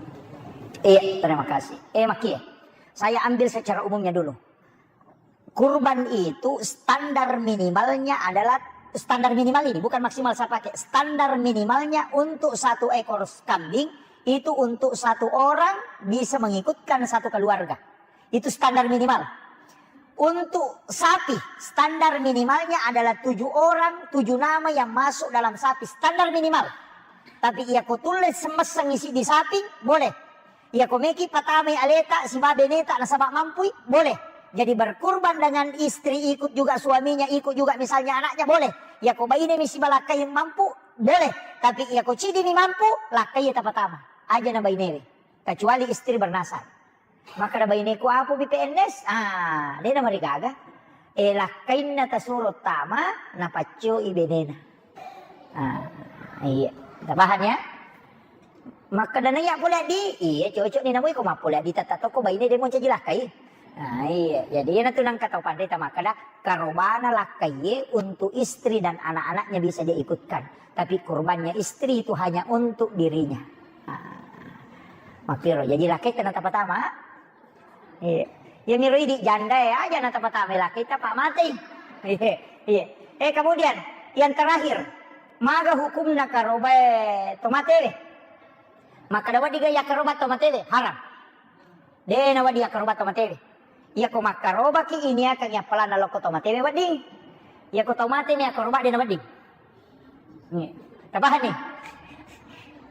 Iya, terima kasih. Eh, Maki, saya ambil secara umumnya dulu. Kurban itu standar minimalnya adalah, standar minimal ini, bukan maksimal saya pakai. Standar minimalnya untuk satu ekor kambing itu untuk satu orang bisa mengikutkan satu keluarga. Itu standar minimal. Untuk sapi, standar minimalnya adalah tujuh orang, tujuh nama yang masuk dalam sapi, standar minimal. Tapi iya ko tulle semesseng isi di sapi, boleh. Iya ko meki patamai aleta sibawa beneta nasaba mampui, boleh. Jadi berkurban dengan istri ikut juga, suaminya ikut juga, misalnya anaknya, boleh. Iya ko baine mi sibalakkai mampu, boleh. Tapi iya ko cidi mi mampu, lakkai tapatama. Aja na bainewe. Kecuali istri bernasab. Makkeda baineku, "Apa pi P N S?" Ah, de namarigaga. Eh, lakkainna tasuro tama, napaccoi benena. Ah, iya. Tapahang ya? Makkeda naiya pole di, iya cocok ni namui ko mappole di tata toko baine de moncaji lakkai. Ah, iya. Jadi iya natu nangka tau pandai ta makkeda karobana lakkai ye untuk istri dan anak-anaknya bisa dia ikutkan. Tapi kurbannya istri itu hanya untuk dirinya. Ah. Makkiro, jadi lakkaita na tapatama. Iya. Iya miro idi janda ya, aja na tapatama lakkaita pa mati. Iya, iya. Eh, kemudian yang terakhir, maga hukumna karobae tomatewe? Makkeda wedding ga yakkaroba tomatewe? Haram. De nawedding yakkaroba tomatewe. Iya ko makkarobaki iniakangi appalanna lokko tomatewe wedding. Iya ko tomate mi yakkaroba de nawedding. Iya. Tapahang ni?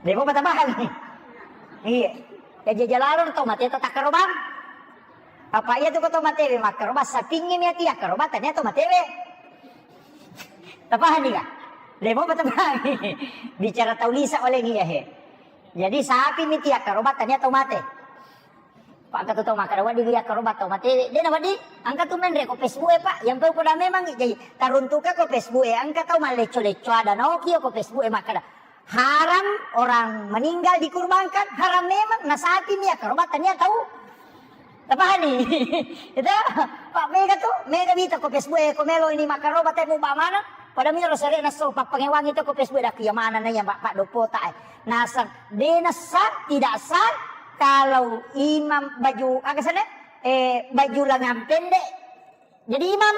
De mopa tapahang ni? Iya. Ya jaja lalo tomate to takkarobang. Apa iya tu ko tomatewe makkaroba sapingngi mi ati yakkaroba tania tomatewe. Tapahang ni ga? De mopa tapahang ni? Bicara tau lisa oleh ni ya he. Jadi sapi mi ti yakkaroba tania tomate. Pakka tu tau makkeda wedding yakkaroba tomatewe. De nawedding, engka tu menre ko Facebook e, Pak. Yang pe upoda memang jadi taruntuka ko Facebook e, engka tau mallecco-lecco ada naoki ko Facebook e makkeda haram orang meninggal dikurbankan, haram memang, na sapi mi yakkaroba tania tau. Tapahani? Itu, Pak, mega tu, mega mita ko Facebook e, ko melo ini makkaroba temu ba mana? Pada miro sere naso pappangewangi to ko Facebook e, dak iya mana na iya Pak, Pak Dopota e. Nasang, de nasa, tidak sah kalau imam baju, aga sana? Eh, baju lengan pendek jadi imam.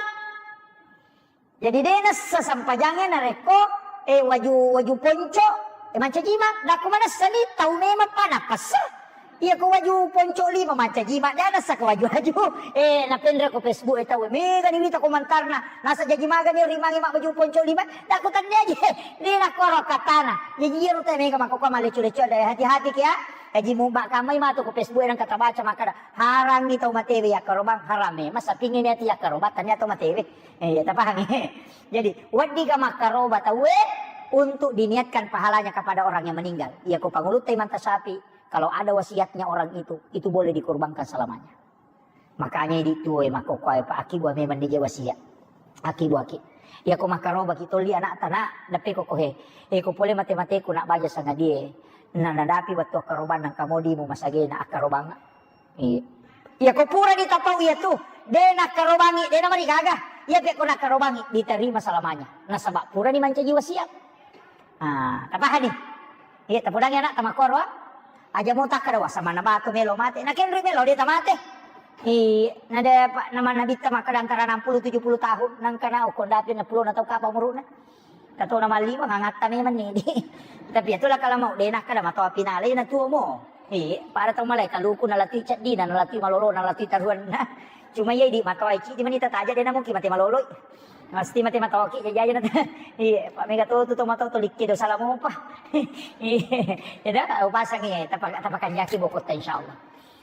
Jadi de nasa sampajangnge narekko, eh, waju, waju ponco, eh, mancaji imam. Dakku manessani tau memang pa napassa. Iya ko waju ponco lima mancaji imam, de nasa ko waju-waju. Eh, napenre ko Facebook e tau, mega ni wita komentarna. Nasa jaji magani rimangi mak baju ponco lima. Dakku tania aja. De nakoro katana. Jaji iyaro te mega makkokkoe mallecco-lecco, de hati-hati ki ya. Jaji mu bak kamai matu ko Facebook e nang kata baca makkada. Harangngi tau matewe yakkarobang, haram e. Masa pingin ati yakkarobang tania tau matewe. Eh, iya, tapahangi. Jadi, weddika makkaroba tauwe untuk diniatkan pahalanya kepada orang yang meninggal. Iya, ko pangulutta imanta sapi, kalau ada wasiatnya orang itu, itu boleh dikurbankan selamanya. Makanya idi tuo e makkokkoe pa aki bua memang nije wasiat. Aki bua ki. Iya, ko makkaroba ki tolli anak tana, deppe ko kohe. Eh, ko pole mate-mateku nak baja sangadie. Na nadapi wettu akkarobang nang kamodimu masagena akkarobang. Iya. Iya, ko pura ditapau iya tu, de nakkarobangi, de namarigaga. Iya pe ko nakkarobangi, diterima selamanya. Nasaba purani mancaji wasiat. Ah, tapahani? Iya, tapodangi anak tamakkoro, ah. Aja mau takkada wasa mana batu melo mate. Nakenri melo de tamate. Iya, nade pa nama nabitta makkada antara enam puluh tujuh puluh tahun, nangkana okko dapi enam puluh na tau kapa umuruna. Katona mallima ngangatta memang ni. Tapi itulah kalau mau de nakkada matoa pinale na tuo mo. Eh, pada tau malai kaluku nalatui ceddina, nalatui malolo, nalatui taruanna. Cuma iya di matoa cidi manita taja de namuki mate maloloi. Mesti mate matoa ki jaja na. Iya, Pak mega to tu to matoa to likke do salah mopa. Iya, ya dah, upasang iya, tapa-, tapakanjaki bokotta insyaallah.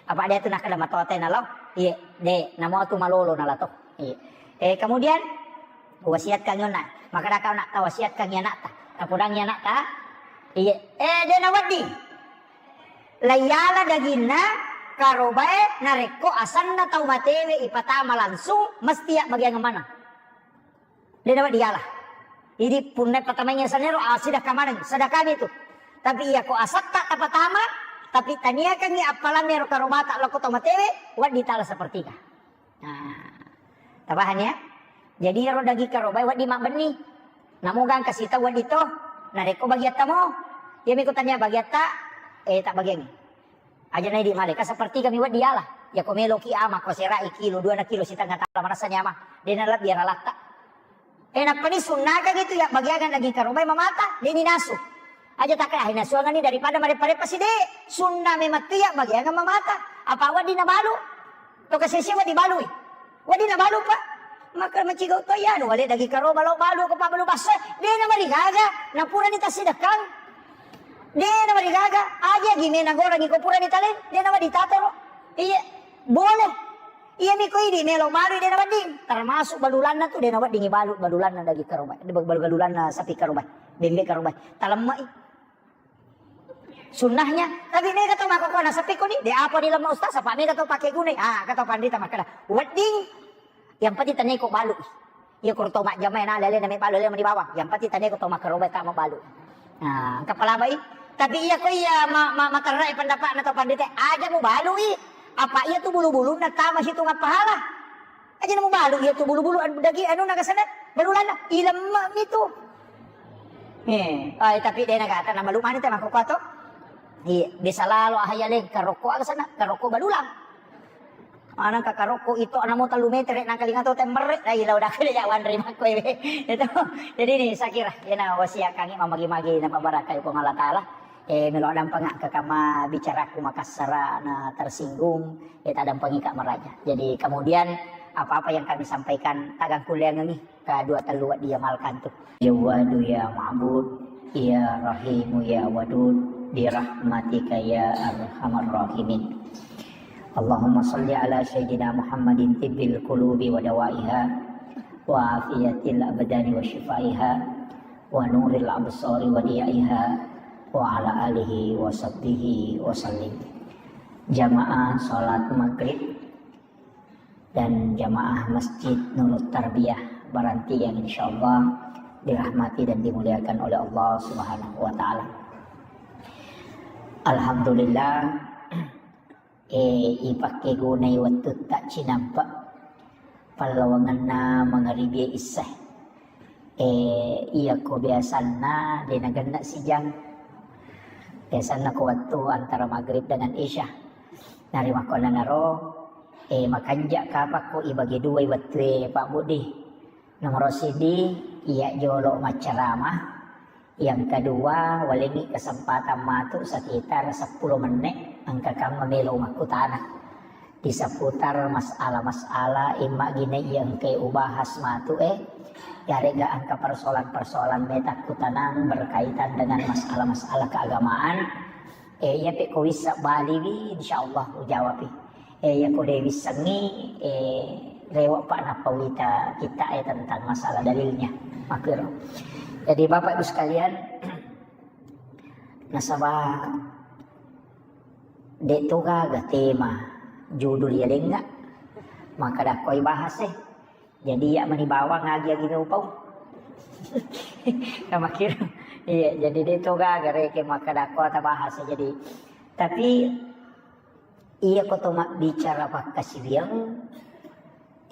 Apa dia tu nakkada matoa te nalo? Iya, de, namo tu malolo nalato. Iya. Eh, kemudian wasiatkan yonna. Maka daka anak ta wasiatkan ya anak ta. Tapodangi anak ta. Iya. Eh, de nawedding. Laiyala daginna karobae narekko asanna tau matewe ipatama langsung mesti ya bagian mana? De nawedding diala. Idi punna patamai sanero, ah, sidaka maneng, sedekah itu. Tapi iya ko asatta tapatama, tapi taniakangi appalanna ero karobata lokko tau matewe, wedding tala sepertiga. Nah, tapahani ya? Jadi ero daging karobae wedding mabbenni. Namoga engka sita wedding to, narekko bagiatta mo, iyami ko tania bagiatta, eh, tak bagiangi. Aja na idi male, ka sepertiga mi wedding yala. Yako meloki ama, ko serai kilo, dua na kilo sitengah tala marasani ama. De na lebbi ara latta. Eh, nappani sunnaka gitu ya, bagiakan daging karobai mamata, de ni nasu. Aja tak ah, nasuangani daripada marepa-repa si de. Sunna memang tu ya, bagiakan mamata. Apa wedding nabalu? To kasese wedding balui. Wedding nabalu, Pak. Maka macigau to iya, anu, wale daging karoba lo balu, ko pabbalu basso, de na marigaga, na purani tasidekang. De na marigaga, aja gi mena goreng iko purani talen, de na wedding tatoro. Iya, boleh. Iya mi ko idi melo balu de na wedding. Termasuk balulanna tu de na wedding balu, balulanna daging karoba, balu-, balulanna sapi karoba, bembe karoba. Talemmai. Sunnahnya, tapi mega to makkokkoe nasappi koni, de apa di lemma ustaz, apa mega to pake gunai. Ah, kata pandita makkeda, wedding, yang penting tania iko balu. Iya, kuro to majjama na lele na me balu, lele mani bawang. Yang penting tania iko to makkaroba tama balu. Nah, engka palabai. Tapi iya ko iya ma-, ma-, materrai pendapatna to pandita, aja mu balui. Apa iya tu bulu-bulunna tama situ ngappahala. Aja na mubalu iya tu bulu-bulu anu daging anu nagasana balulanna ilemma mi tu. Eh, ai tapi de nagata na malu mani te makkokkoe to. Iya, bisa lalo ahaya le karokko aga sana, karokko balulang. Ana ka karokko itu ana mo tellu meter nang kalinga to temmerre, dai lau dakale ja wanre makkoe we. Itu. Jadi ini saya kira, iyana wasiat kangi mamagi-magi na pabarakai Puang Allah Taala. Eh, melo dampengakka kama bicaraku makassara na tersinggung, eh, tadampengika maraja. Jadi kemudian apa-apa yang kami sampaikan tagang kuliangengi ka dua tellu wedding ya malkantu. Jawadu ya Ma'bud, ya Rahimu ya Wadud, birahmatika ya arhamar rahimin. Allahumma salli ala sayyidina Muhammadin tibbil qulubi wa dawaiha, wa afiyatil abdani wa shifaiha, wa nuril absari wa diyaiha, wa ala alihi wa sahbihi wa sallim. Jamaah salat maghrib dan jamaah Masjid Nurut Tarbiyah Baranti yang insyaallah dirahmati dan dimuliakan oleh Allah Subhanahu wa Ta'ala. Alhamdulillah, eh, ipakkegunai wettutta cinampe pallawangenna mangaribi issae. Eh, iyako biasanna de nagenna sijang. Biasanna ko wettu antara maghrib dengan isya. Narimakkuannanaro, eh, makanja kapakko ibagi duai wettue, Pak Budi. Nomoro sidi, iya jolo maccarama. Yang kedua, walengngi kesempatan matu sekitar sepuluh menit, engka kamma melo makkutana. Di seputar masalah-masalah imma gine iya engka ubahas matu, eh, yarega engka persoalan-persoalan meta kutanang berkaitan dengan masalah-masalah keagamaan, eh, iya pe ko wissa baliwi, insyaallah ujawapi. Eh, iya ko de wissengngi, eh, rewa pa nappa wita kita, eh, tentang masalah dalilnya. Makkiro. Jadi Bapak Ibu sekalian, nasaba de to gaga tema judul ya lenga, maka dakkoi bahas, eh. Jadi iya mani bawang agi-agi meupau. Kamakkiro. Iya, jadi de to gaga reke maka dakko ta bahas, eh. Jadi tapi iya ko to mabbicara pakkasiwiang,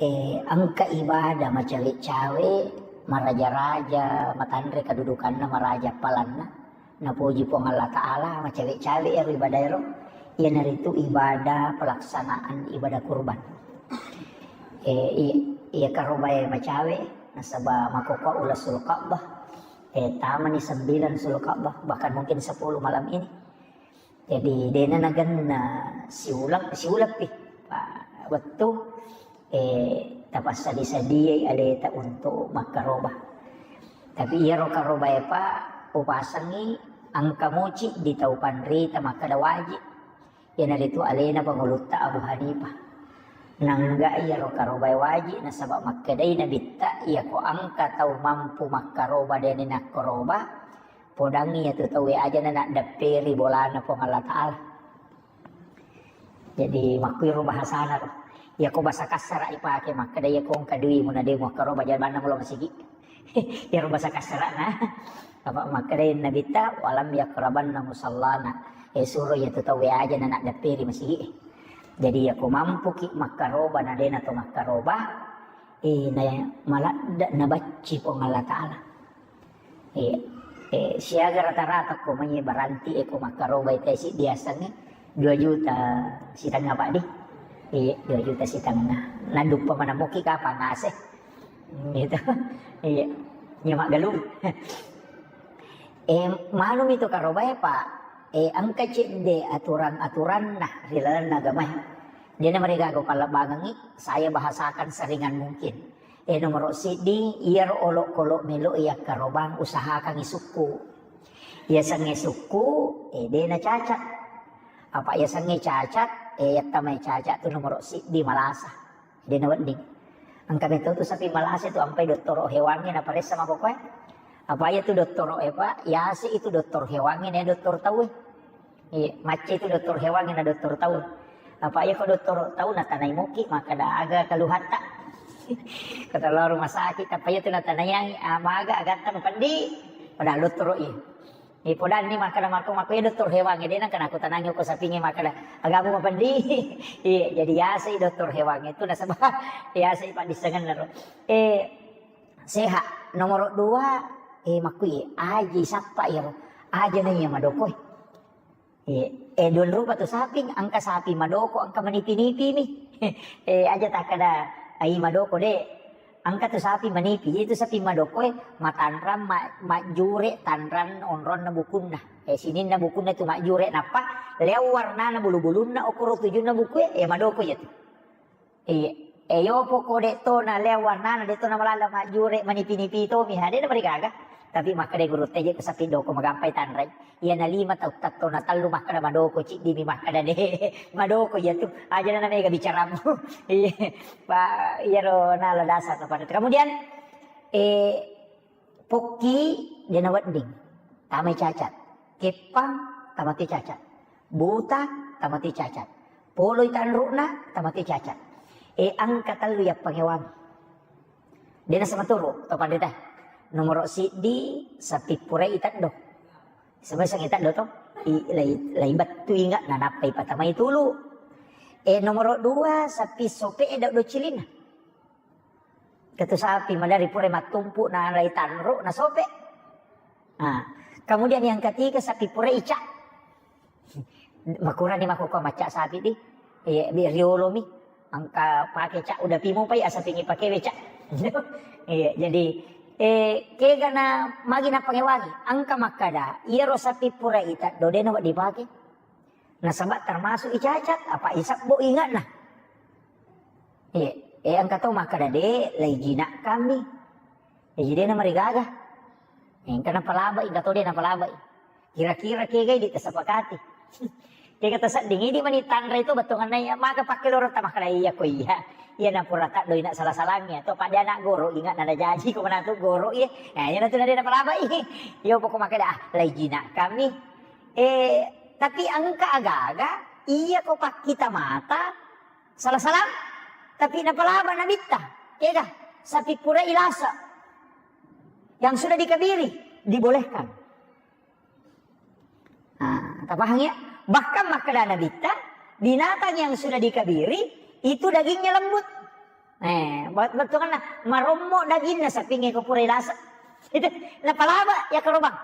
eh, engka ibadah macawe-cawe, maraja-raja, matanre kedudukanna, maraja palanna, napoji Puang Allah Ta'ala, macawe-cawe ero ibadah ero, iyanaritu ibadah pelaksanaan ibadah kurban. Eh, i-, iya karobae macawe, nasaba makkokkoe ulasul Ka'bah, eh, tamani sembilan Sulka'bah, bahkan mungkin sepuluh malam ini. Jadi, dena nagenna siuleng, siuleng pi. Pa-, wettu, eh, tapassadi-sadiai aleta untuk makkaroba. Tapi iyaro karobae pa upasengi engka muci di tau panrita makkeda wajib. Iyanaritu alena pangulutta Abu Hanifah. Nangga iyaro karobae wajib nasaba makkedai nabitta iyako engka tau mampu makkaroba dena nakkaroba, Podangngi iyatu tauwe aja na naddepperi bolana Puang Allah Ta'ala. Jadi, makkuiro bahasana ro. Iyako bahasa kassara ipake, makkeda iyako engka duimu na de muakkaroba jabanna mulo masigi. Iyaro bahasa kassarana. Apa makkeda Nabitta, "Walam yakrabanna musallana." Eh, suro iyatu tauwe aja na naddepperi masigi. Jadi, iyako mampuki makkaroba na dena to makkaroba, eh, na maladde nabacci Puang Allah Ta'ala. Iya. Eh, siaga rata-rata ko mai baranti e ko makkarobai tesi diasengnge dua juta sitengnga, Pak, di. Iya, dua juta sitengnga. Naduppa manamuki kapang ase. Gitu. Iya. Nya maggalung. Eh, manumi to karobae, Pak. Eh, engka cedde aturan-aturanna ri lalenna agamae. Dena marigaga pallebbangengngi, saya bahasakan seringan mungkin. Eh, nomoro siddi, iyaro olokolo melo iyakkarobang usahakangngi sukku. Yasengnge sukku, eh, dena cacat. Apa yasengnge cacat, eh, yattamai cacat tu nomoro siddi malasa. Dena wedding. Engka metto tu sapi malasa tu ampai dottoro hewangnge naparessa makkokkoe. Apa iya tu dottoro e, Pak? Yase itu doktor hewangnge, ne doktor tauwe. Iya, macca itu doktor hewangnge na doktor tau. Apa iya ko doktor tau natanai moki, makkada aga keluhatta. Kata lao rumah sakit, apa iya tu natanaiangngi, ah, maga agatta mapeddi. Padahal dottoro iya. Eh, podanni makkada mako, mako iya doktor hewangnge, de nangka nakutanangi ko sapingnge makkada, agamu mapeddi. Iya, jadi yasai doktor hewangnge itu nasaba yasai paddissengenna ro. Eh, sehat. Nomoro dua, eh, makkui, aji sappa iyaro. Aja na iya madokoi. Eh, eh, dua rupa tu saping, engka sapi madoko, engka manipi-nipi mi. Eh, aja takkada, ai madoko de. Engka tu sapi manipi, itu sapi madokoe matanrang, ma-, majjure tanrang onronna bukunna. Eh, sininna bukunna tu majjure, nappa leo warnana bulu-bulunna okoro tujunna bukue, eh, madoko iya tu. Iya. E, yopo ko de to na leo warnana, de to na malala majjure manipi-nipi to mi, ha, de na marigaga. Tapi makkeda guru teje ko sapi doko magampai tanrai. Iya na lima tau tatto na tellu makkeda madoko, ciddi mi makkeda de. Madoko iya tu. Aja na mega bicaramu. Iya. Pa, iyaro nala dasar kepada. Kemudian, eh, Pokki dena wedding, tamai cacat. Keppang, tamate cacat. Buta, tamate cacat. Poloi tanru'na, tamate cacat. E, engka tellu yappangewangi. Dena sematuru, to pandita. Nomoro siddi, sapi purai teddo. Semesang teddo to. I, lai, lai bettu inga, nanappai patamai tulu. E, nomoro dua, sapi sope e dau cilinna. Ketu sapi madari pura mattumpu na lai tanru na sope. Nah, kemudian yang ketiga sapi pura ica. Makurani mako ko maca sapi di. Iya, bi riolo mi. Engka pake ca udah pimu pai asa pingi pake beca. Iya, jadi, eh, kega na magi na pangewangi. Engka makkada, iyaro sapi pura ita dodena dipake. Nasaba termasuk icacat, apa isabbo ingatna. Iya, eh, engka to makkada de, lai jinakkammi. Eh, jadi na marigaga. Engka napalabai, engka to de napalabai. Kira-kira kegai di tasepakati. Kega tasedding idi mani tanra itu bettuanna iya, maga pakke loro ta makkada iya ko iya. Iya na pura taddo ina salah-salangnya to pada anak goro ingatna jaji ko manatu goro iya. Nah, iya natu na de napalabai. Iya pokok makkada, ah, lai jinakkammi. Eh, tapi engka aga-aga, iya ko pakkita mata, salah-salah, tapi napalaba nabitta. Kega, sapi pura ilasa. Yang sudah dikabiri, dibolehkan. Nah, tapahang ya? Bahkan makkada nabitta, binatang yang sudah dikabiri, itu dagingnya lembut. Eh, bet-, bettuanna marommo dagingna sapinge ko pura ilasa. Itu, napalaba iya karobang.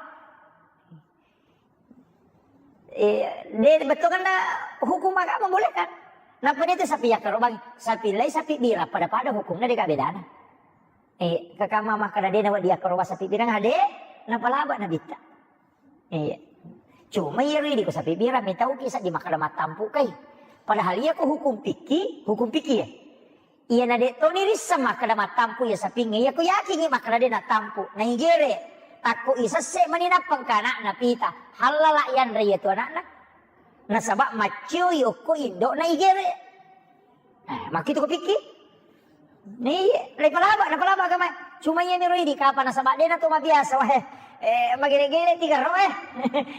Eh, de, bettuanna hukum agama membolehkan. Nappa de tu sapi yakkarobangi, sapi lai, sapi birang, pada-pada hukumna de ka bedana. Eh, kakama makkada de nawedding yakkaroba sapi birang, ha de, napalaba nabitta. Iya. Cuma iya ridi ko sapi birang, mitauki saddi makkada mattampu kai. Padahal iya ko hukum fikih, hukum fikih ya. Iyana de toni risseng makkada mattampu iya sapingnge, iya ku yakingngi makkada de nattampu, naigere. Takko isesse mani nappa engka anakna pita, hallala yanre iya tu anakna. Nasaba maccioi okko indo naigere. Eh, makkitu ko pikki? Iya, napalaba, napalaba agama. Cuma iya miro idi kapa nasaba de na to mabiasa wae. Eh, magere-gere tiga roe.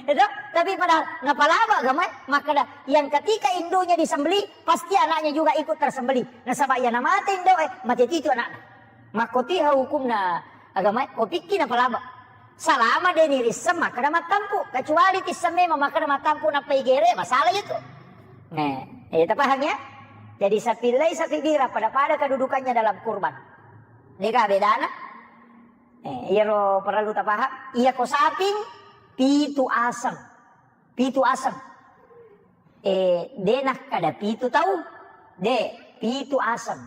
Itu, tapi padahal napalaba agama, makkada yang ketika indunya disembelih, pasti anaknya juga ikut tersembelih. Nasaba iya namate indoe, mate titu anakna. Makkotiha hukumna agama, ko pikki napalaba. Salama de nirisseng makkada mattampu, kecuali tisseng memang makkada mattampu nappa igere, masalah itu. Nah, eh, tapahang ya? Jadi sapi lai, sapi birang pada-pada kedudukannya dalam kurban. Dega bedana? Eh, iyaro perlu tapaham, iya ko saping pitu aseng. Pitu aseng. Eh, de nakkada pitu tau, de, pitu aseng.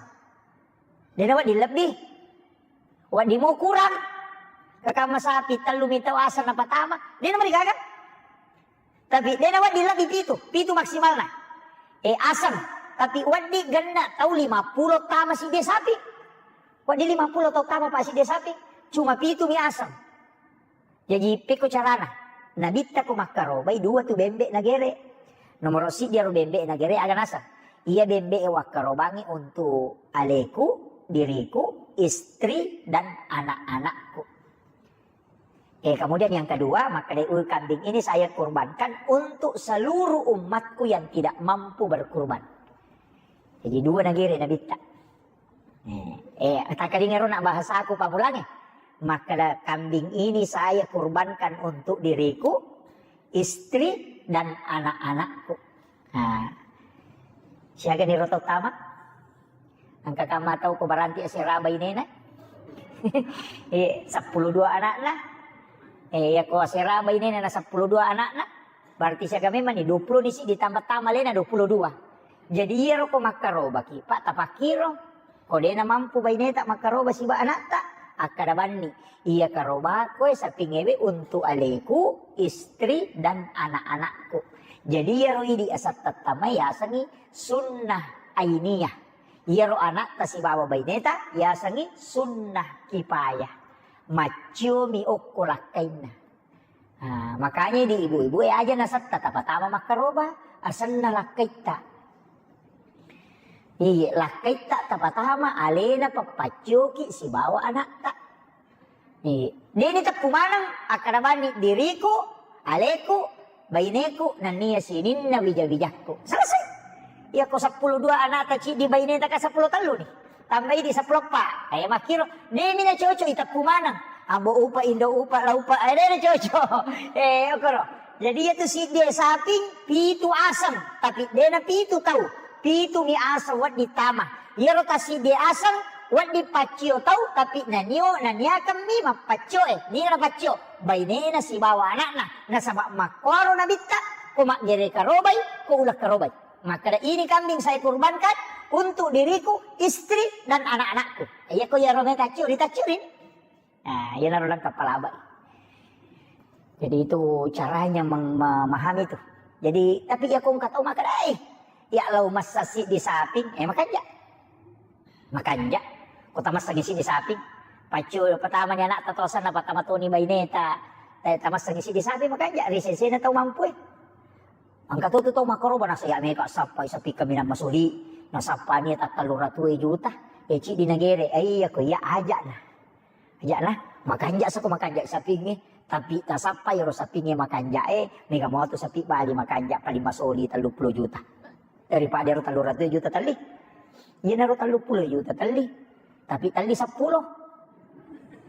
De nawedding lebbi. Wedding mo kurang. Kakamma sapi tellu mi tau aseng napatama, de namarigaga. Tapi de nawedding lebbi pitu, pitu maksimalna. Eh, aseng. Tapi wedding genna tau lima pulo tama sidde sapi. Wedding lima pulo tau tama pa sidde sapi, cuma pitu mi aseng. Jaji, pekko carana? Nabitta ko makkarobai dua tu bembe nagere. Nomoro siddi aro bembe nagere aga naseng? Iya bembe e wakkarobangi untuk aleku, diriku, istri, dan anak-anakku. Eh, kemudian yang kedua, makkeda, "Ui, kambing ini saya kurbankan untuk seluruh umatku yang tidak mampu berkurban." Jadi dua nagere nabitta. Eh, eh, takkalinga ro na bahasaku pammulangnge. Makkeda, "Kambing ini saya kurbankan untuk diriku, istri, dan anak-anakku." Nah, siaga ni ro tau tama? Engka kamma tau ko baranti asera bainena? Eh, seppulo dua anakna. Eh, iya ko asera bainena na seppulo dua anakna. Berarti siaga memang ni, dua pulo ni siddi ditambah tama alena dua pulo dua. Jadi iyaro ko makkarobaki, Pak, tapakkiro. Ko dena mampu baineta makkaroba siba anatta, akkada banni, "Iya karobako e sapingewe untuk aleku, istri, dan anak-anakku." Jadi iyaro idi asattattamai yasengi sunnah ainiyah. Iyaro anatta sibawa baineta yasengi sunnah kifayah. Maccio mi okko lakkainna. Ah, makanya di ibu-ibu e aja nasetta tapatama makkaroba, asenna lakkaitta. Iya, lakkaitta tapatama alena pappaccoki sibawa anatta. Iya. Deni teppu maneng akkada bani diriku, aleku, baineku, nennia sininna wija-wijakku. Selesai. Iya ko seppulo dua anatta ciddi baineta ka seppulo tellu ni. Tambai di seppulo eppa. Eh, makkiro, demi na cocok iteppu maneng. Ambo upa, indo upa, la upa, eh, de na cocok. Eh, okoro. Jadi iya tu siddi saping, pitu aseng, tapi de na pitu tau. Pitu mi aseng wedding tama. Iyaro ta siddi aseng, wedding paccio tau, tapi nanio, naniakeng mi mappaccio, eh, nira paccio. Bainena sibawa anakna. Nasaba makkoro nabitta, ko maggere karobai, ko uleng karobai. Makkeda, "Ini kambing saya kurbankan untuk diriku, istri, dan anak-anakku." Iya ko iyaro me tacciuri, tacciuri. Nah, iyanaro lengkap palabai. Jadi itu caranya meng-, memahami itu. Jadi, tapi iya ko engka tau makkeda, "Eh, iya lao massa siddi saping, eh, makanja." Makanja. Ko tamassengi siddi saping. Paccio pertama ni anakta tosanna, pertama toni baineta. Eh, tamassengi siddi saping makanja, ri sesena tau mampu e. Engka to tu tau makkaroba, nasaba iya mega sappai sapi kaminang masuli, nasappa ni tattellu ratu e juta, e ciddi nagere, e iya ko iya aja'na. Aja'na, makanja sako makanja sapingnge, tapi tasappa iyaro sapingnge makanja e, mega moto sapi bali makanja paling masuli telluppulo juta. Daripada ero telluratu juta telli. Iyanaro telluppulo juta telli. Tapi telli seppulo.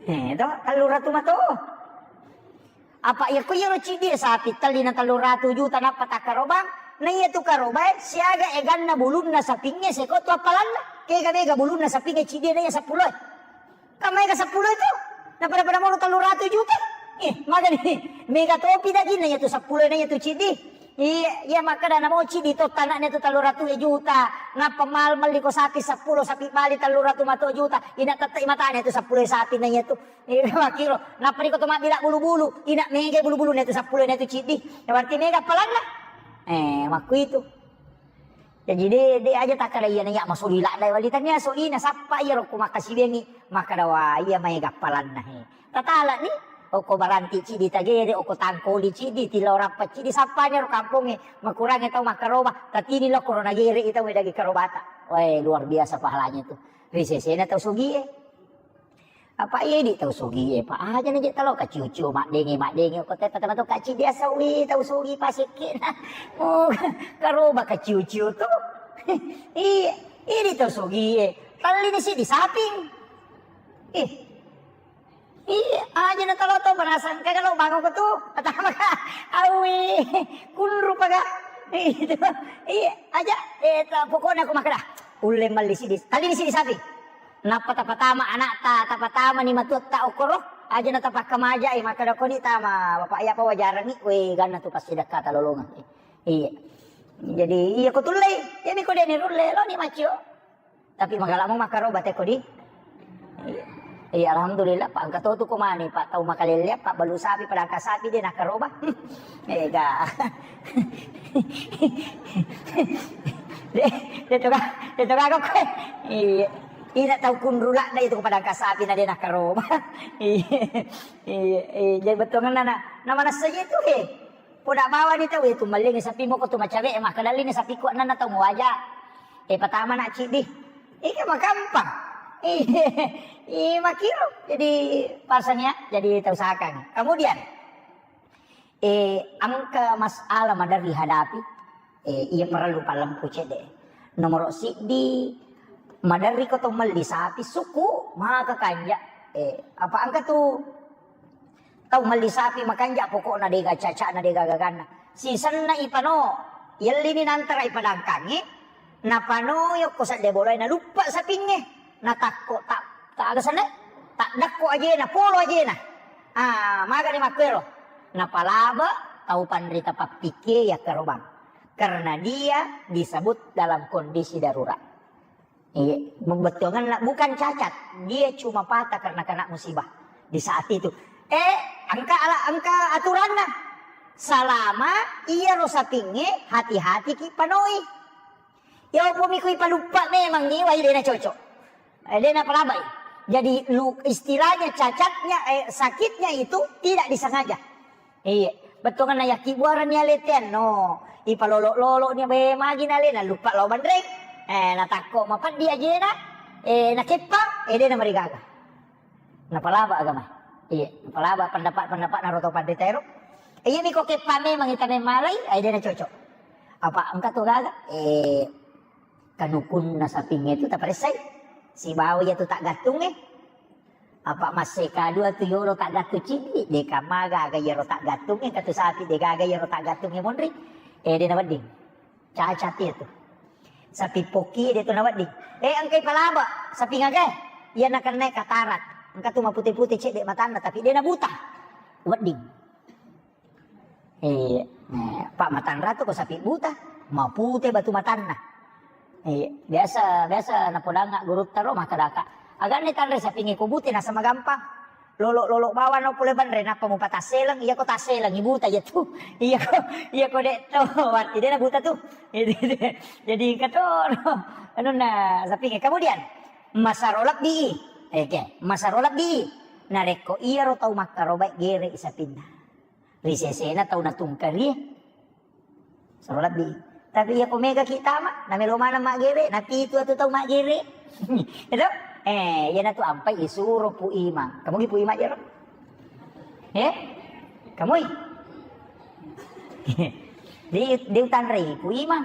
Eh, to, telluratu mato. Apa iya ko iyaro ciddi sapi telli na telluratu juta nappa takkarobang, na iya tu karobae siaga eganna bulunna sapingnge seko tu appalanna. Kega mega bulunna sapingnge ciddi na iya seppulo e. Kan maega seppulo itu? Na pada-pada moro telluratu juta. Eh, magani mega topi dagingna iya tu seppulo na iya tu ciddi. Iya, iya makkeda na mo ciddi to tanakna tu telluratu juta. Nappa mal melli ko sapi seppulo, sapi bali telluratu mato juta. Ina tette matana tu seppulo sapi na iya tu. Iya, makkiro. Nappa riko to mabbila bulu-bulu. Ina mega bulu-bulu na tu seppulo na tu ciddi. Ya berarti mega appalanna. Eh, makku itu. Jaji de, de aja takkada iyana iya masuli ladda wali, tania soli nasappa iyaro ko makkasiwiangngi makkada, "Wa, iya maega appalanna he." Tatalani, okko baranti ciddi tagere, okko tangkoli ciddi, tillau rappa ciddi, sappani ro kampongnge, makurangnge tau makkaroba, tatini lokko ro nagere i tau daging karobata. Wae, luar biasa pahalanya tu. Ri sesena tau sugie. Apa idi tau sugi e, Pak? Aja na je talo kaciu-ciu, maddenge, maddenge, ko tetta tama to kaci biasa wi tau sugi pasikki na. Oh, karoba kaciu-ciu tu. Iya, idi tau sugi e. Talli ni siddi saping. Ih. Iya, aja na talo to berasangka kalau bangun ko tu. Pertama ka, awi, kunru paga. Itu. Iya, aja, eh, ta-, pokoknya aku makkeda. Ulle melli siddi. Talli ni siddi saping. Nappa tapatama anakta, tapatama ni matuatta okkoro, Aja na tapakkamajai, makkeda koni tama bapak iya apa wajarangi, we ganna tu pasti dekkata lolongeng. Iya. Jadi iya ko tullei, iya mi ko deni rulle, lo ni maccio. Tapi magalamo makkaroba teko di. Iya. Iya, alhamdulillah, Pak, engka to tu ko mani, Pak, tau makalelle, Pak, balu sapi, padangka sapi, de nakkaroba. Ega. De, de to ga, de to ga ko. Iya. Ina tau kunrula na itu padangka sapi na de nakkaroba. Iya. Iya, iya, jadi bettuanna na, na manessa itu he. Poda bawani tau, eh, tu mellingi sapi moko tu macawe, eh, makkedalini sapi ku annanna tau muwaja. Eh, patama na cidi. Ika makampang. Iya, iya, makiro. Jadi pasang ya, jadi tau sakang. Kemudian, eh, engka masalah maderri hadapi, eh, iya perlu palempu cedde. Nomoro siddi, maderri ko to melli sapi, suku, maka kanja. Eh, apa engka tu Tau melli sapi makanja pokokna dega cacana dega gaganna. Sisenna ipano, yellini nantara ipadangkangi, napano yokko sedde bolae naluppa sapingnge. Natakko tak tak aga senna, tak dakko ajena, polo ajena. Ah, magani makkuero. Napalaba tau panrita pappikkie yakkarobang. Karena dia disebut dalam kondisi darurat. Iya, bettuanganna bukan cacat, dia cuma patah karena kena musibah di saat itu. Eh, engka ala, engka aturanna. Salama iyaro sapingnge, hati-hati ki panoi. Ya opo mi kui paluppa memang ni wai dena cocok. Eh, dena palabai. Jadi lu, istilahnya cacatnya, eh, sakitnya itu tidak disengaja. Iya, bettuanna yakkibuareng ni aletean no. Ipalolo-lolo ni be magi nale naluppa lao banreng. Eh, natakko mapeddi ajena. Eh, nakeppang, eh, dena marigaga. Napalaba agama. Iya, napalaba pendapat-pendapat naroto panrita ero. Eh, iya miko keppang memang ita memmalai, eh, dena cocok. Apa engka to gaga? Eh, kanukunna sapingnge tu taparessai. Sibawa iya tu taggattungnge. Apa masse kadua tu yolo taggattung cidi, deka maga aga yero taggattungnge, katu sapi de gaga yero taggattungnge monri. Eh, de nawedding. Cacat iya tu. Sapi poki de tu nawedding. Eh, engkai palaba, sapi ngaga. Iya nakenna katarak. Engka tu mapute-pute cedde matanna, tapi de nabuta. Wedding. Eh, eh, Pak, matanra tu ko sapi buta, mapute batu matanna. Eh, biasa, biasa napodangnga gurutta ro makkedaka, "Aganni tanre sapingnge ko bute nasaba magampang. Lolo-lolo bawang no pole banre nappa mupatasseleng, iya ko tasseleng ibuta iya tu." Iya ko, iya ko de to, wati de nabuta tu. Jadi engka to anunna sapingnge. Kemudian masaro lebbi. Oke, masaro lebbi. Narekko iyaro tau makkarobai gere sapinna. Ri sesena tau natungkarie. Saro lebbi. Tapi iya ko mega ki tama, namelo maneng maggere, napitu atu tau maggere. Itu? Eh, iya natu ampai isuro Pu Imang. Kamu ki Pu Imang jero? Eh? Kamui? Di, di utanrei Pu Imang.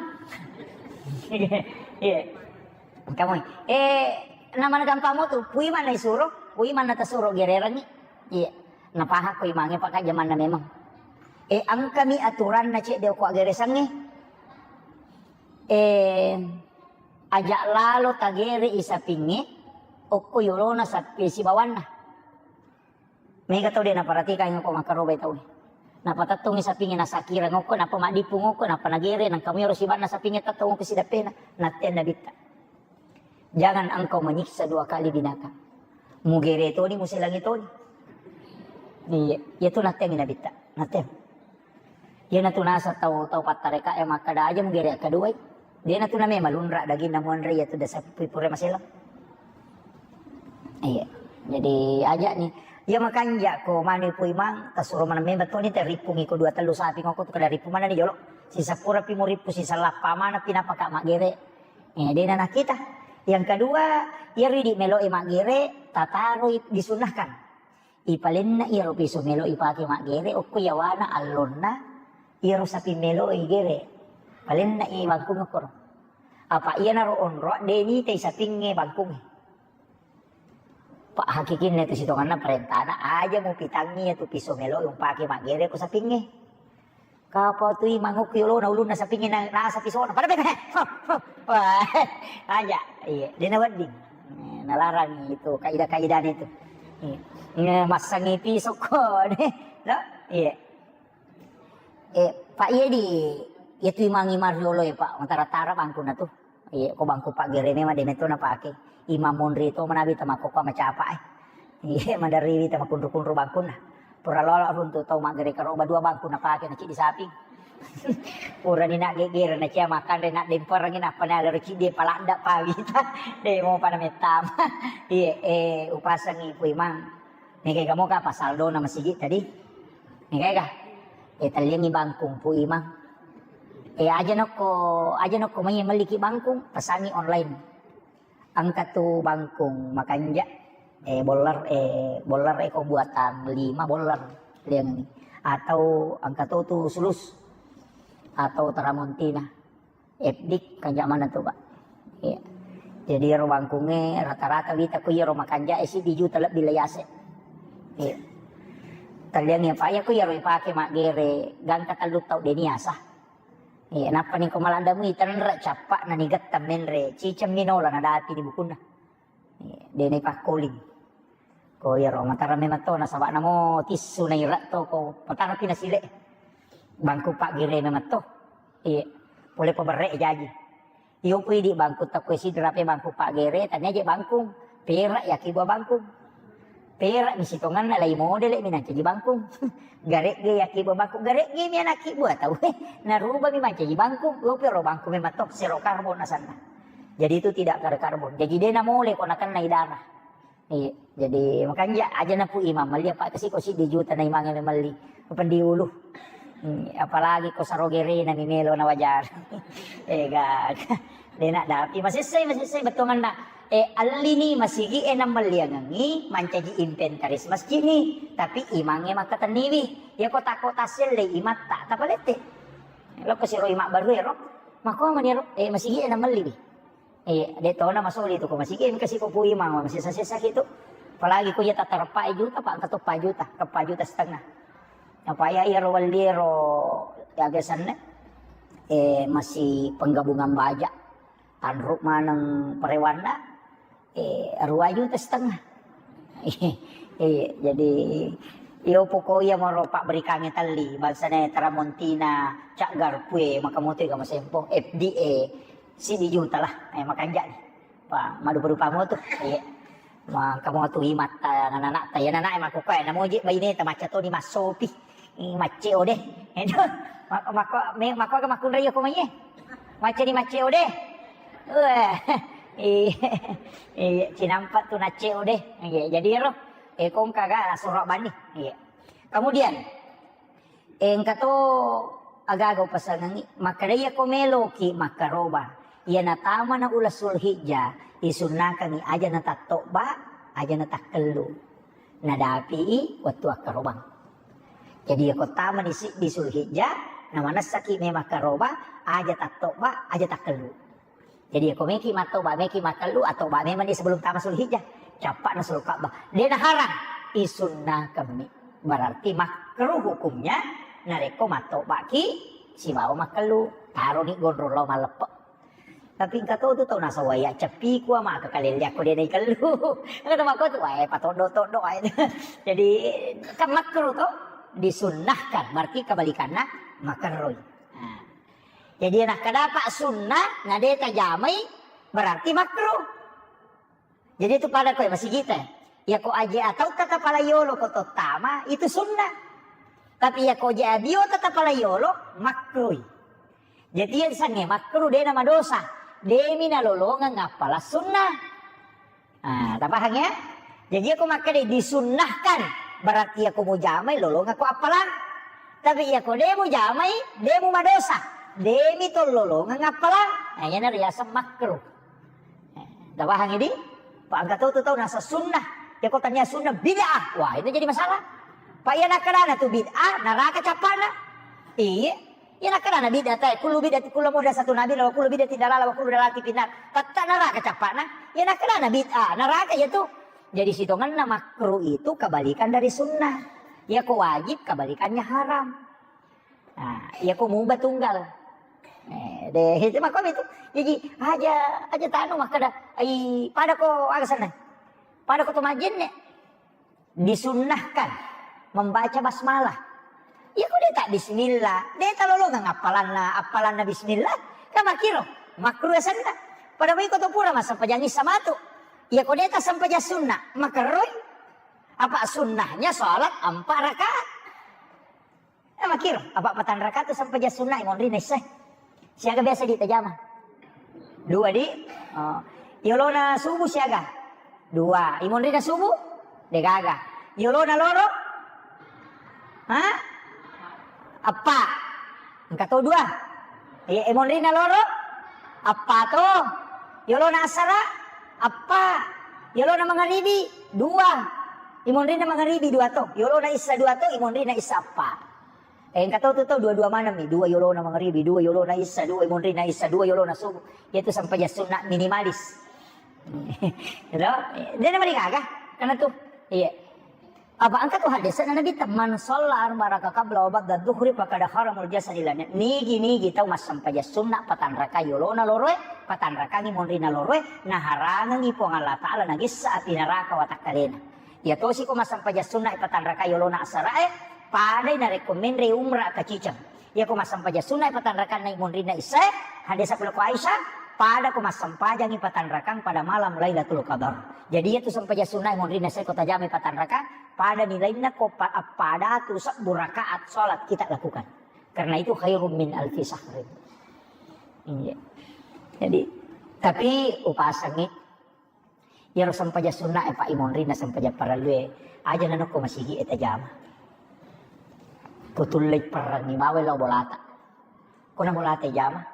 Iya. Kamui. Eh, namana gampang mo tu, Pu Imang na isuro, Pu Imang na tasuro gererangi. Iya. Napahakko imangnge, Pak, kan jamanna memang. Eh, engkami aturanna cedde okko aggeresangnge. Eh, aja lalo tagere i sapingnge okko yolona sapi sibawanna. Mega tau de naperhatikan okko makkarobai tau. Napatettongi sapingnge nasakireng okko, nappa maddippung okko, nappa nagere, nangka muyaro sibanna sapingnge tettong okko sidappena. Nattenna bitta. Jangan engkau menyiksa dua kali binatang. Mugere toni, muselangi toni. Iya, iya tu nattengi nabitta. Natteng. Iya natu nasa tau, tau pattareka e makkada aja mugere akkaduai. Dia natu name malunra daginna muanre iya tu dasa pui pura maselang. Iya. Jadi aja ni. Iya makanja ko mani Pu Imang, tasuro maneng memang toni te rippungi ko dua tellu sapi ngoko tu kada rippu mana ni jolo. Sisa pura pi murippu, sisa lappa mana pi napaka maggere. Eh, dena nakita. Yang kedua, iyaro idi melo'i maggere, tataroi disunnahkan. Ipalenna iyaro piso melo'i pake maggere, okko yawana allonna iyaro sapi melo'i gere. Palenna i bangkung okkoro. Apa iyanaro onro de nitai sapingnge bangkungnge. Pak hakikinna tu sitonganna parentana aja mupitangi iyatu piso melo'i umpake maggere ko sapingnge. Kapau tu Imang okko yolona ulunna sapingnge na, nasa pisona. Pada bebe. Wah, aja. Iya, dena wedding. Eh, nalarang itu kaidah-kaidah itu. Iya. Nge-, massangi pisokko deh. Lo? Iya. Eh, Pak, iya di, iya tu imang-imang riolo ya, Pak. Matara-tara bangkuna tu. Iya, ko bangku Pak Gere memang dena tu napake. Imang monri to manabi tama ko macapa eh. Iya, madari tama kunru-kunru bangkuna. Pura lola runtu tau maggere karoba dua bangku napake na cidi sapi. Purani nak gegere na cia makanre nak demperengi nappa na lero cidi paladda pawita. De mo pada metama. Iya, eh, upasangi pu imang. Nega moga apa saldona masigi tadi? Nega? Eh, talliangi bangkung pu imang. Eh, aja nokko, aja nokko mai melliki bangkung, pesangi online. Engka tu bangkung makanja, eh, boller, eh, boller eko buatan lima boller liangi. Atau engka to tu sulus atau teramontina. F D kanja mana tu, Pak? Iya. Jadi ero bangkunge rata-rata wita ku iyaro makanja e siddi juta lebbi laiase. Iya. Talliang ya, Pak, ya ku iyaro ipake maggere gangka tellu tau deni asa. Iya, nappa ni ko maladda mui tenre cappa na nigetta menre ciceng minola nadapi di bukunna. Iya, dena ipakkoling. Ko iyaro matara memang to nasaba namo tissu na ira to ko matara pi nasile. Bangku Pak Gere memang to. Iya. Pole paberre jaji. Iyo pui di bangku takko sidra pe bangku Pak Gere tania je bangkung. Perak yaki buah bangkung. Perak mi sitonganna lai modele mi nancaji bangkung. Garegge yaki buah bangkung, garegge mi anakki buah tau. Narubah mi mancaji bangkung. Lo pero bangku memang to sero karbon asanna. Jadi itu tidak karbon. Jadi dena mole ko nakennai darah. Iya, jadi makanja aja napu imang melli apa kasi ko siddi juta na imang melli. Pendi ulu. Hmm, apalagi ko saro gerena mi melo na wajar. Ega. Dena dapi masessai, masessai bettuanganna. Eh, allini masigi e nammelliangengi mancaji inventaris masjid ni, tapi imangnge makkatenniwi. Ya ko tako tasselle imatta tapalette. Lo ko siro imang baru ero. Mako mani ero, eh, masigi e nammelliwi. Iya, de tona masoli tu ko masigi, engka si ko pui mama masessa-sessa ki tu. Apalagi ko iya tatareppa juta, Pak, engka to empat juta, ke empat juta setengah. Apa ya iyaro welli ero ya biasanya eh masih penggabungan baja. Tanruk maneng perewanna eh dua juta setengah. Iya, jadi iyo pokok iya moro pabberikange telli, bangsane teramontina, cak garpue, maka moto ega masempo, F D A, siddi juta lah, eh, makanja ni. Pa, madupa-dupa moto, iya. Maka moto imatta, anak-anak, ya anak-anak, eh, makuka, eh, namoji baine, ta macca toni massopi. Ih, macce ode. Edo, ma-, mako, me-, mako aga makkunrai ko mai e. Macce ni macce ode. Wah, iya, iya, cinampa tu nacce ode. Iya, jadi ero, eh, kongka ga soro bani. Iya. Kemudian, eh, engka to aga-aga upasangengi, makkeda iya ko meloki makkaroba. Iya natama na uleng Sulhijjah, isunnakangi aja na tattobba, aja na takkellu. Nadapi'i wettu akkarobang. Jadi, yako tamani siddi Sulhijjah, namanessaki memang karoba, aja tattobba, aja takkellu. Jadi, yako meki mattoba, meki makkellu, attoba memang ni sebelum tama Sulhijjah. Cappa'na Sulka'bah. De naharang, isunnakemmi. Berarti makruh hukumnya, narekko mattobaki sibawa makkellu. Taroni gondrong lao malleppe. Tapi engka to tu tau nasawai, "Ceppi kua maka kalelle akko de naikellu." Engka to makko tu, "Wae, patoddo-toddo wae." Jadi, kan makruh to, disunnahkan, berarti kebalikanna makruh. Nah. Jadi, nakkeda pa sunnah, na de tajamai, berarti makruh. Jadi itu pada koe masigita. Yako aje atau tata pala yolo ko tottama, itu sunnah. Tapi yako aje abio tata pala yolo, makruh. Jadi yang sange makruh de na madosa. Demi na lolongang appala sunnah. Ah, tapahang ya? Jadi yako makkeda disunnahkan, berarti yako mujamai lolongang ko appalang. Tapi yako de mujamai, de mu madosa. Demi to lolongang appalang. Nah, yana riaseng makruh. Tapahang idi? Pa engka to tu tau nasa sunnah. Ya ko tania sunnah bid'ah. Wah, itu jadi masalah. Pa iya nakkedana tu bid'ah, neraka cappana. Iya. Iya nakkedana bid'ah tai, kullu bid'ah kullu muhdatsatun nabi wa kullu bid'atin dalalah wa kullu dalalatin finnar. Tetta neraka cappana. Iya nakkedana bid'ah, neraka ya tu. Jadi sitonganna makruh itu kebalikan dari sunnah. Ya ko wajib kebalikannya haram. Nah, iya ko mubah tunggal. Eh, de, itu makko itu. Jadi aja, aja tanu makkeda, ai pada ko aga sana. Pada ko to majenne. Disunnahkan membaca basmalah. Iya ko deta bismillah, deta lolongeng appalanna, appalanna bismillah, kan makkiro, makruh asenna. Pada iko to pura massempajang issa matu. Iya ko deta sempajang sunna, makerroi. Apa sunnahnya salat empat rakaat. Eh, makkiro, apa patang rakaat tu sempajang sunna imonrina issae. Siaga biasa di tajama? Dua di. Oh. Yolona subuh siaga? Dua. Imonrina subuh? Degaga. Yolona loro? Ha? Eppa. Engka to dua. Iya, imonrina loro? Eppa to. Yolona asara? Eppa. Yolona mangaribi? Dua. Imonrina mangaribi dua to. Yolona issa dua to, imonrina issa eppa. Eh, engka tau tu tau dua-dua maneng mi, dua yolona mangaribi, dua yolona issa, dua imonrina issa, dua yolona subuh. Iyatu sempajang sunna minimalis. Gitu? Dia nama digaga, karena tu. Iya. Apa engka tu hadis na Nabi ta, "Man shalla arba raka qabla wa ba'da dhuhri faqad haramul jasadi lana." Nigi-nigi tau massempajang sunna patang raka yolona loroe, patang raka imonrina loroe, naharangengi Puang Allah Taala nagessa api neraka watakkalena. Iya tosi ko massempajang sunna patang raka yolona asarae, padai narekko menre umra kaciceng. Iya ko massempajang sunna patang raka nai monrinna issae, hadis aku lako Aisyah, pada ko massempajangi patang rakang pada malam Lailatul Qadar. Jadi iyatu sempajang sunna monrinna issae ko tajamai patang rakang, pada nilainna ko pa-, pada tu sebbu rakaat salat kita lakukan. Karena itu khairum min alfi syahrin. Iya. Jadi, tapi upasangi Iyaro sempajang sunna e, Pak, imonrinna sempajang parellu e, aja nanokko masigi e tajama. Kutullei perrengngi bawai lao bolata. Kona bolata jama.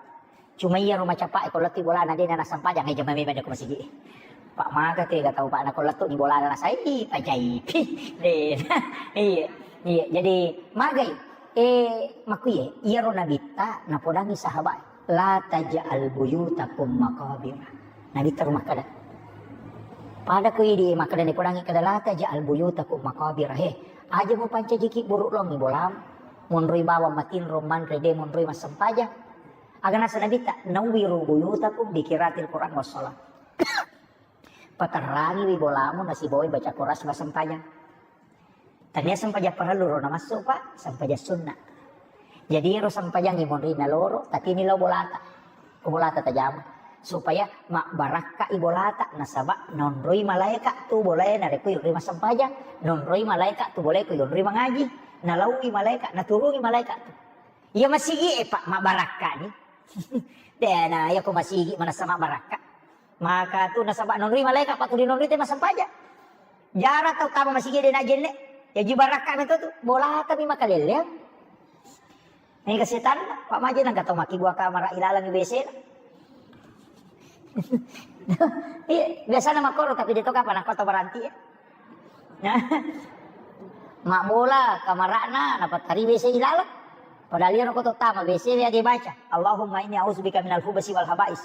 Cuma iyaro macapa e, ko lettu bolana de na nassempajang, e jama memang ko masigi e. Pak, maga tega tau, Pak, nako lettu ni bolana nasai pajaipi. De. Iya. Iya, jadi magai. Eh, makkuye, iyaro nabitta napodangi sahabat, "La taj'al buyutakum maqabir." Nabitta ro makkeda. Pada ko idi makkeda, napodangi kada, "La taj'al buyutakum maqabir." He, aja mupancajiki buruk longi bolam. Monroi bawang matinro manre de monroi massempajang. Aga nasa nabitta, "Nawwiru buyutakum bi qiraatil Qur'an was shalah." Paterrangiwi bolamu nasibawai baca Qur'an sibawa sempajang. Tania sempajang parellu ro namassu, Pak, sempajang sunna. Jadi ero sempajang imonrina loro, tapi ni lao bolata. Ko bolata tajama. Supaya mabbarakka i bolata, nasaba nonroi malaeka tu bolae narekko yonroi massempajang, nonroi malaeka tu bolae ko yonroi mangaji, nalaui malaeka, naturungi malaeka tu. Iya masigi e, Pak, mabbarakka ni. Dena, iya ko masigi manassa mabbarakka. Maka tu nasaba nonroi malaeka, Pak, tu dinonroi te massempajang. Jara tau tama masigi de na jenne. Jaji barakka meto tu. Bolata mi makaleleang. Mega setan, Pak, maje nang tau makkibua kamara ilalang W C. Iya, biasana makkoro, tapi de to kapang nakko to baranti ya. Nah, mabbola kamara'na napattari W C ilalang. Padahal iyaro ko to tama W C we age baca, "Allahumma inni a'udzubika minal khubasi wal khaba'is."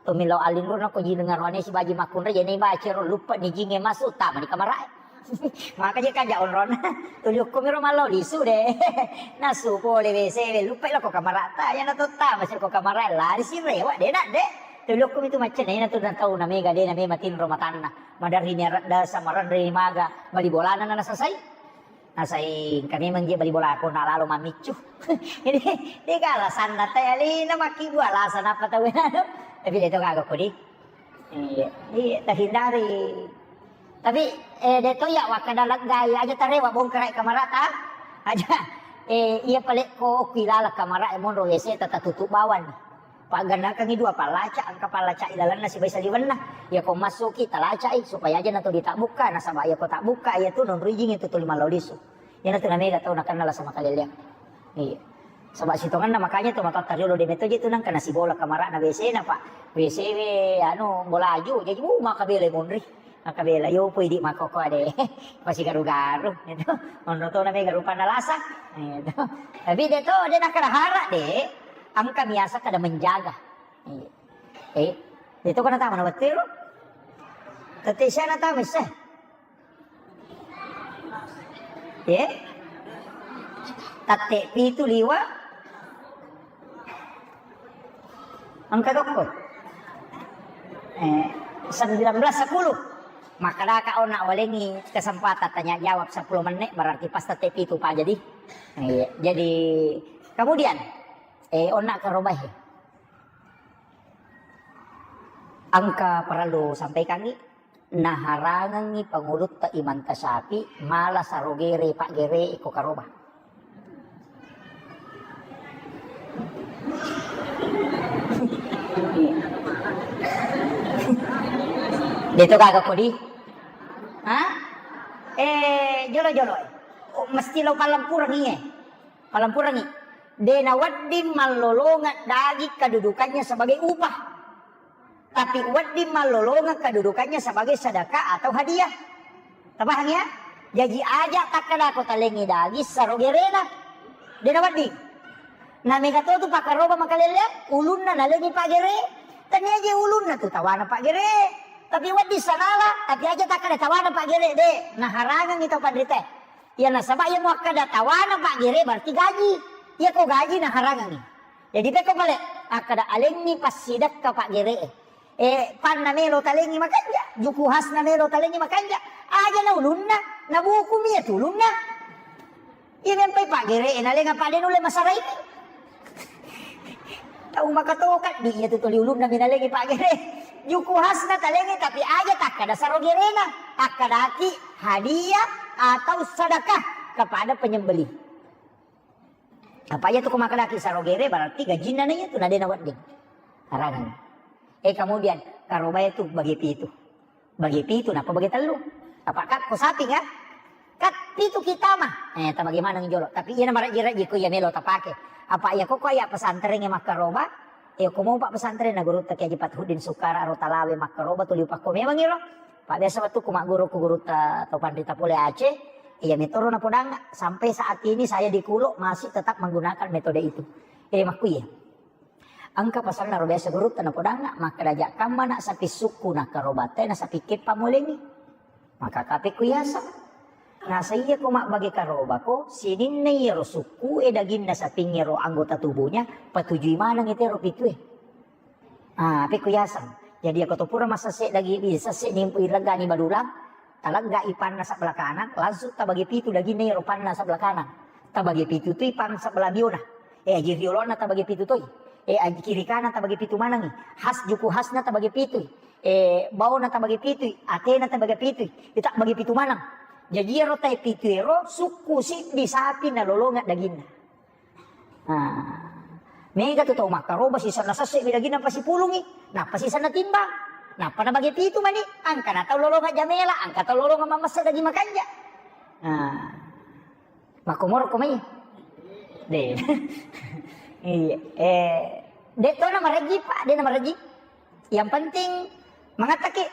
To millau allinrona ko jineng aroane sibaji makkunrai, jene baca ro, lupa ni jinge masuk, tama ni kamara'e. Maka je kaja onrona. Tuli okko miro mallau lisu de. Nasu pole W C we, lupa lo ko kamara'ta, yana to tama si ko kamara'e, lari si rewa de nak de. Tuli okko mitu macca na, ina tu na tau na mega de na mema tinro matanna. Madarri ni aradda samaranre maga bali bolana na nasasai. Nasai engka memang je bali bolako na lalo mammiccu. Jadi, de ka alasanna te alina makkibua alasan apa tau anu. Tapi de to gaga kodi. Iya, iya, terhindari. Tapi, eh, de to ya wakkada leggai aja tarewa bongkarai kamarata. Aja, eh, iya palekko ku ilala kamara e monro W C tata tutup bawang. Paggannakangngi dua pallaca, engka pallaca ilalenna sibawa saliwenna. Iya ko massuki talacai supaya aja nato ditabbukka, nasaba iya ko tabbukka iya tu nonroi jinge tu tuli mallau lisu. Iyana tu namega tau nakenna lasa makaleleang. Iya. Saba sitongenna makanya tu matotta riolo de meto je tu nangka nasibola kamarana W C na, Pak. W C we anu bolaju, jaji, uh, maka bela monri. Maka bela yo poi di makoko ade. Pasi garu-garu gitu. Monro to namega rupanna lasa. Gitu. Tapi de to de nakkada hara de, engka biasa kada menjaga. Iya. Eh, de to kana tama na wettu ro. Tette siana tama isse. Ye? Tatte pitu liwa. Engka tokko. Eh, sembilan belas sepuluh. Makkedaka onna walengngi kesempatan tanya jawab seppulo menit, berarti pas tette pitu pa jadi. Iya, jadi kemudian, eh, onna karobae. Engka parellu sampaikangngi, naharangengngi pangulutta Imam Tasyafi mala sarogere paggere iko karoba. Deto gaga kodi? Ha? Eh, jolo-jolo. Oh, mesti lo palempurengngi, eh. Palempurengngi. De nawedding mallolongeng daging kedudukannya sebagai upah. Tapi wedding mallolongeng kedudukannya sebagai sedekah atau hadiah. Tapahang ya? Jaji aja takkadako talengngi daging sarogerena. De nawedding. Na mega to tu pakkaroba makalelleang, ulunna nalengngi paggere. Tania je ulunna tu tawana paggere. Tapi wedding sanala, tapi aja takkada tawana paggere de. Naharangengngi tau panrita. Iya nasaba iya muakkada tawana paggere berarti gaji. Iya ko gaji naharangengngi. Jadi pekko pale akkada alengngi passidekka paggere. Eh, panna melo talengngi makanja, juku hasna melo talengngi makanja. Aja na ulunna, na buku mi iya tu ulunna. Iya mempai paggere, eh, nalenga pade nulle masara ini. Tau makatoka di iya tu toli ulunna mi nalengi paggere. Juku hasna talengi tapi aja takkada sarogerena, akkadaki hadiah atau sedekah kepada penyembelih. Apa iya tu ko makkedaki sarogere berarti gajinna na iya tu na de nawedding. Harangan. Eh, kemudian karobae tu bagi pitu. Bagi pitu napa bagi tellu. Apa kak ko sapi kan? Kat pitu kita mah. Eh, ta bagaimana jolo. Tapi iya na maraji-raji ko iya melo tapake. Apa iya ko ko iya pesantren ya makkaroba. Iya ko mau pak pesantren na guru tak aja Fathuddin Sukara ro talawe makkaroba tuli upakko memang iro. Pak biasa waktu ku magguru ku guru ta to panrita pole Aceh. Iya metoro na podang sampai saat ini saya di Kulo masih tetap menggunakan metode itu. Eh, makku iya. Engka pasanna ro biasa gurutta napodanna, makkeda, "Jakkamma nak sapi sukku nakkarobate na sapi keppa mulengi." Maka kape ku yaseng. Nasa iya ko mabbage karobako, sininna iyaro sukku e daginna sapingngero anggota tubuhnya, patujui maneng itero pitue. Ah, pe ku yaseng. Jadi ako to pura massesse dagi, sesse ni iregani badulang, Talegga i panna sebelah kanan, langsung tabagi pitu daginna iyaro panna sebelah kanan. Tabagi pitu tu i pang sebelah biona. Eh, aji riolona tabagi pitu toi. Eh, aji kiri kanan tabagi pitu manengi. Has juku hasna tabagi pitu. Eh, baona tabagi pitu. Atena tabagi pitu. Ita bagi pitu maneng. Jadi iyaro tai pitu ero sukku siddi sapi nalolonga daginna. Nah, mega tu tau makkaroba sisenna sesse mi daginna nappa sipulungi, nappa sisenna timbang, nappa nabage pitu mani, angka na tau lolonga jamela, angka tau lolonga mamessa daging makanja. Nah, makkomoro ko mai. De. Iya, eh, de to na mareji, Pak, de na mareji. Yang penting mangattaki.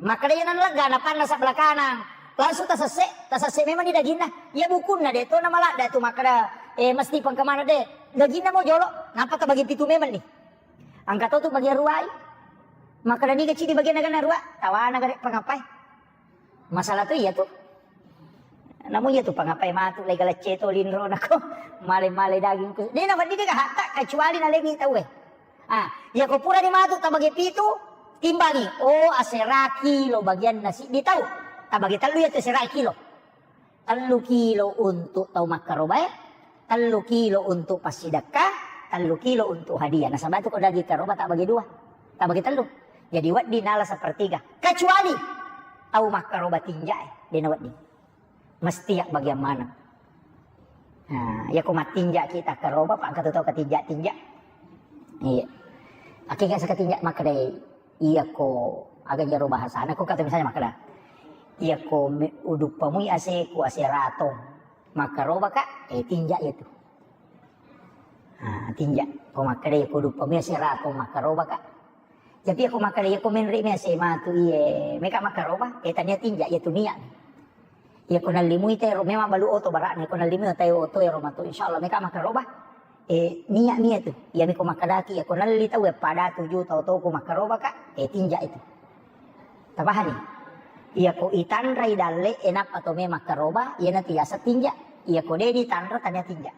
Makkeda iyana nalegga napanna sebelah kanang. Langsung tasesse, tasesse memang ni daginna. Iya bukunna de to na maladda tu makkeda, eh, mesti pengkemana de. Daginna mo jolo, nappa tabagi pitu memang ni. Angka to tu bagian ruai. Makkeda niga cidi bagian naga narua, tawana gare pangapai. Masalah tu iya tu. Namu iya tu pangapai matu lai galacce to linro nako. Male-male daging ku. De na wedding de hatta kecuali nalengi tau e. Ah, iya ko purani matu tabagi pitu, timbangi. Oh, asera kilo bagianna siddi tau. Tabagi tellu iya tu asera kilo. Tellu kilo untuk tau makkarobae, tellu kilo untuk passidekka, tellu kilo untuk hadiah. Nasaba tu ko daging karoba tabagi dua, tabagi tellu. Jadi wedding nala sepertiga. Kecuali tau makkaroba tinja e, de na wedding. Mesti ya bagian maneng. Nah, iya ko mattinja kita karoba, Pak, engka tu tau katinja-tinja. Iya. Akhirnya sakatinja makkedai, iya ko aga jaro bahasana, ko kata misalnya makkeda, iya ko me-, uduppamui ase ku ase ratong. Makkaroba ka, eh, tinja iya tu. Nah, tinja. Ko makkeda iya ko uduppamui ase ratong, makkaroba ka. Tapi aku makkeda, iya ko menre mi ase matu iye, meka makkaroba, eh, tania tinja, iya tu niat. Iya ko nallimui tero, memang balu oto barakna, iya ko nallimui tero oto ero matu, insya Allah meka makkaroba. Eh, niat mi iya tu. Iya mi ko makkedaki, iya ko nalli tau, eh, pada tuju tau tau ko makkaroba ka, eh, tinja itu. Tapahani? Iya ko itanrai dalle, eh, nappa to me makkaroba, iya natu yaseng tinja. Iya ko de ditanra, tania tinja.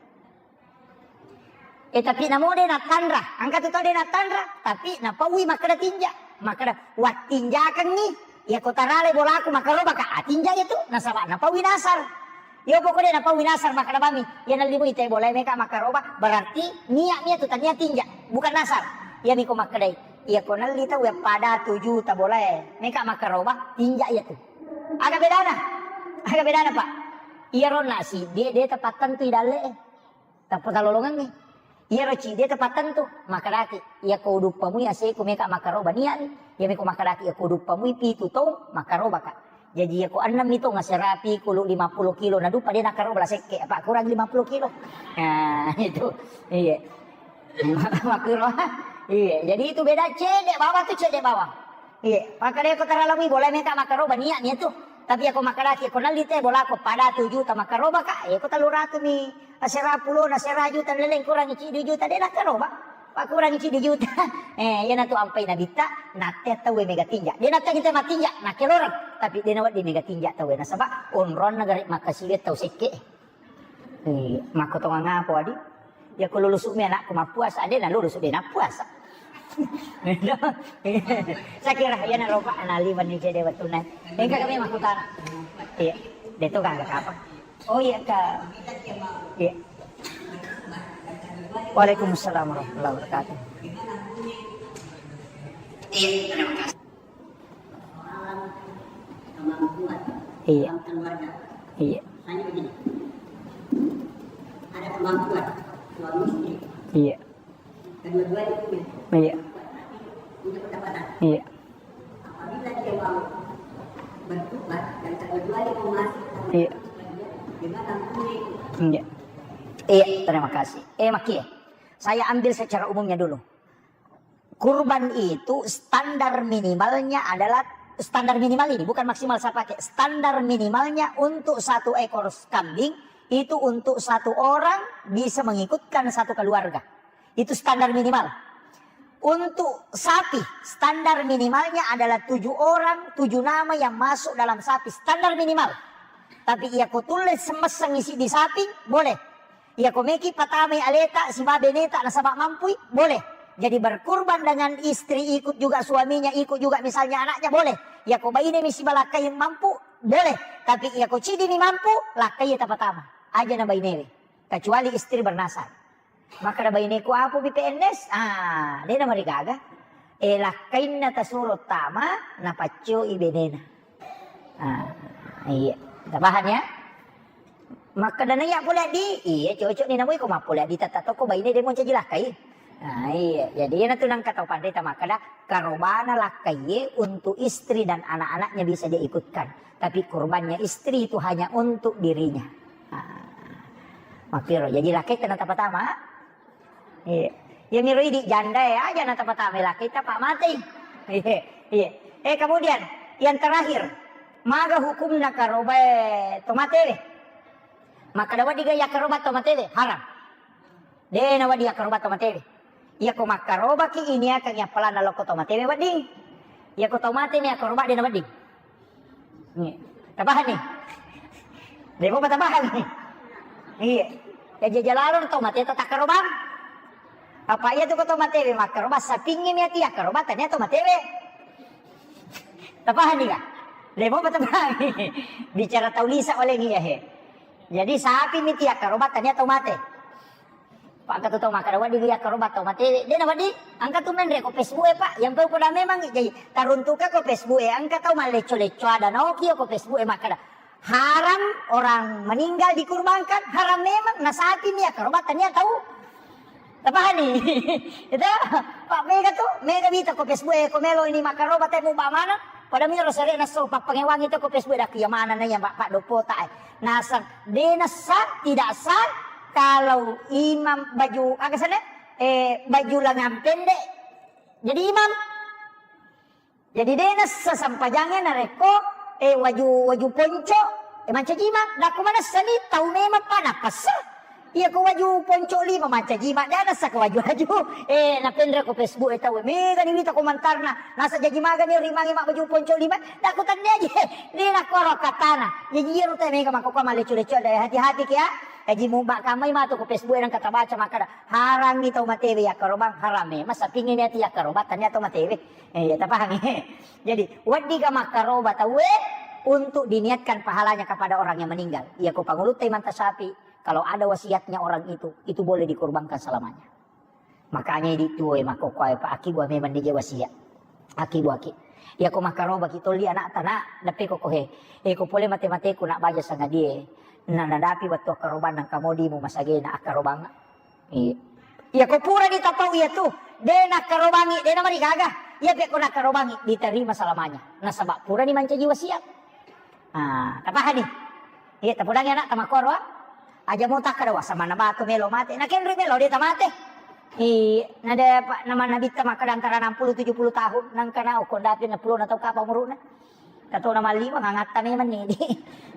Eh, tapi namo de nattanra, angka tu tau de nattanra, tapi napaui makkeda tinja, makkeda wattinjakengngi, Iya ko tarale bolaku makkarobaka, ah, tinja iya tu, nasaba napaui nasar. Iya pokoknya napaui nasar makkeda bami, iya nalli mui te bola meka makkaroba, berarti niat, niat tu tania tinja, bukan nasar. Iya miko makkedai, iya ko nalli tau ya pada tuju ta bola meka makkaroba, tinja iya tu. Aga bedana? Aga bedana, Pak? Iya ronna si, dia, dia tepat tentu i dalle. Tappa talolongengngi. Iyaro cidi tepattentu, makkedaki, iya ko uduppamui aseku meka makkaroba niani, iya meko makkedaki, iya ko uduppamui pitu tong makkarobaka. Jaji iya ko ennemmi tong aserapi kulu lima puluh kilo, naduppa de nakkaroba la sekke, apa kurang lima puluh kilo. Nah, itu. Iya. Makkuro. Iya, jadi itu beda cedde bawang tu cedde bawang. Iya, makkedai ko taralamui bola meka makkaroba niani itu. Tapi iya ko makkedaki, ko nalli te bolaku pada tuju ta makkarobaka, iya ko tellu ratu mi. Asera pulona, asera juta, leleng kurangi ciddi juta, de nakkaroba. Pakkurangi ciddi juta. Eh, iyanatu ampai nabitta, natte tauwe mega tinja. De natte kita matinja, nakkeloreng. Tapi de nawedding mega tinja tauwe, nasaba onronna gare makkasiwe tau sekke. Eh, makko tongang apa, Adi? Ya ko lulusu mi anakku mappuasa, de nalulusu de nappuasa. Sakira, iya naroba, anali mani cede wettunna. Engka kami makkutana. Iya, de to gangga kapang. Oh iya, Kak. Iya. Waalaikumsalam warahmatullahi wabarakatuh. Iya. Iya. Iya. Iya. Iya. Iya. Iya. Iya, terima kasih. Eh, Maki, saya ambil secara umumnya dulu. Kurban itu standar minimalnya adalah, standar minimal ini, bukan maksimal saya pakai. Standar minimalnya untuk satu ekor kambing itu untuk satu orang bisa mengikutkan satu keluarga. Itu standar minimal. Untuk sapi, standar minimalnya adalah tujuh orang, tujuh nama yang masuk dalam sapi, standar minimal. Tapi iya ko tulle semesseng isi di sapi, boleh. Iya ko meki patamai aleta, siba beneta, nasaba mampui, boleh. Jadi berkurban dengan istri, ikut juga suaminya, ikut juga misalnya anaknya, boleh. Iya ko baine mi siba lakkai mampu, boleh. Tapi iya ko cidi mi mampu, lakkai tapatama. Aja na bainewe. Kecuali istri bernasab. Makkeda baineku, "Apa bi P N S?" Ah, de namarigaga. Eh, lakkainna tasuro tama, napaccoi benena. Ah, iya. Kita paham ya? Makkeda naiya pole di, iya cocok ni namui ko mappole di tata toko baine de moncaji lakkai. Ah, iya. Jadi iyanatu nangka tau panrita makkeda karobana lakkai untuk istri dan anak-anaknya bisa dia ikutkan. Tapi kurbannya istri itu hanya untuk dirinya. Ah. Makkiro, jadi lakkaita na tapatama. Iya. Iya miro idi janda ya, aja na tapatama lakkaita pa mate. Iya. Iya. Eh, kemudian yang terakhir, maga hukumna karobae tomatewe? Makkeda wedding ga yakkaroba tomatewe? Haram. De nawedding yakkaroba tomatewe. Iya ko makkarobaki iniakang yappalanna lokko tomatewe wedding. Iya ko tomate mi yakkaroba de nawedding. Iya. Tabahan ni. Demo tabahan ni. Iya. Ya jajalalo tau mate tau takkarobang. Apa iya tu ko tau mate we makkaroba sapingi mi ati yakkaroba tania tau mate we. Tabahan ni ka? Demo tabahan ni. Bicara tau lisa oleh ni ya he. Jadi sapi mi ti yakkaroba tania tau mate. Pak, engka tu tau makkeda wedding yakkaroba tau mate. De nawedding, engka tu menre ko Facebook e, Pak. Yang tau pada memang jadi taruntuka ko Facebook e, engka tau mallecco-lecco ada naoki ko Facebook e makkeda. Haram orang meninggal dikurbankan, haram memang, na sapi mi yakkaroba tania tau. Tapahani? Itu, Pak, mega tu, mega bita ko Facebook e, ko melo ini makkaroba temu ba mana? Pada miro sere naso pappangewangi tu ko Facebook e, dak iya mana na iya, Pak, Pak Dopota e. Nasang, de nasa, tidak sah, kalau imam baju, aga sana? Eh, baju lengan pendek jadi imam. Jadi de nasa sampajange narekko, eh, waju, waju ponco, eh, mancaji imam. Dakku manessa ni tau memang pa napassa. Iya ko waju ponco lima mancaji imam, de nasa ko waju-waju. Eh, napenre ko Facebook e tau, mega ni wita komentarna. Nasa jaji maga ni rimangi mak baju ponco lima. Dakku tania je. De nakko ro katana. Jaji iyaro te mega makko ko malecco-lecco, de hati-hati ki ya. Aji mubba kamai matu ko Facebook e nangka tabaca makkada, harangngi tau matewe yakkarobang, haram e. Masa pingi niati yakkarobang, tania tau matewe. Eh, ya tapahangi. Jadi, wedding ga makkaroba tauwe untuk diniatkan pahalanya kepada orang yang meninggal. Iya ko pangulutta Imam Tasyafi, kalau ada wasiatnya orang itu, itu boleh dikorbankan selamanya. Makanya idi tuo e makkokkoe pa, akibua memang nije wasiat. Akibu aki. Iya ko makkarobaki tolli anakta, nak, deppe ko kohe. Eh, ko pole mate-mateku nak baja sangadie. Na nadapi wettu akkarobang nangka modimu masagena akkarobang. Iya. Iya ko purani tapau iya tu, de nakkarobangi, de namarigaga. Iya pe ko nakkarobangi, diterima selamanya. Nasaba purani mancaji wasiat. Ah, tapahani? Iya, tapodangi anak tamakkoro, ah. Aja mau takkada, "Wah, samanna batu melo mate." Nakenri melo de tamate. Iya, nada pa-, nama nabitta makkada antara enam puluh tujuh puluh tahun, nangka na okko dapi enam puluh na tau kapa umuruna. Katona mallima ngangatta memang ni.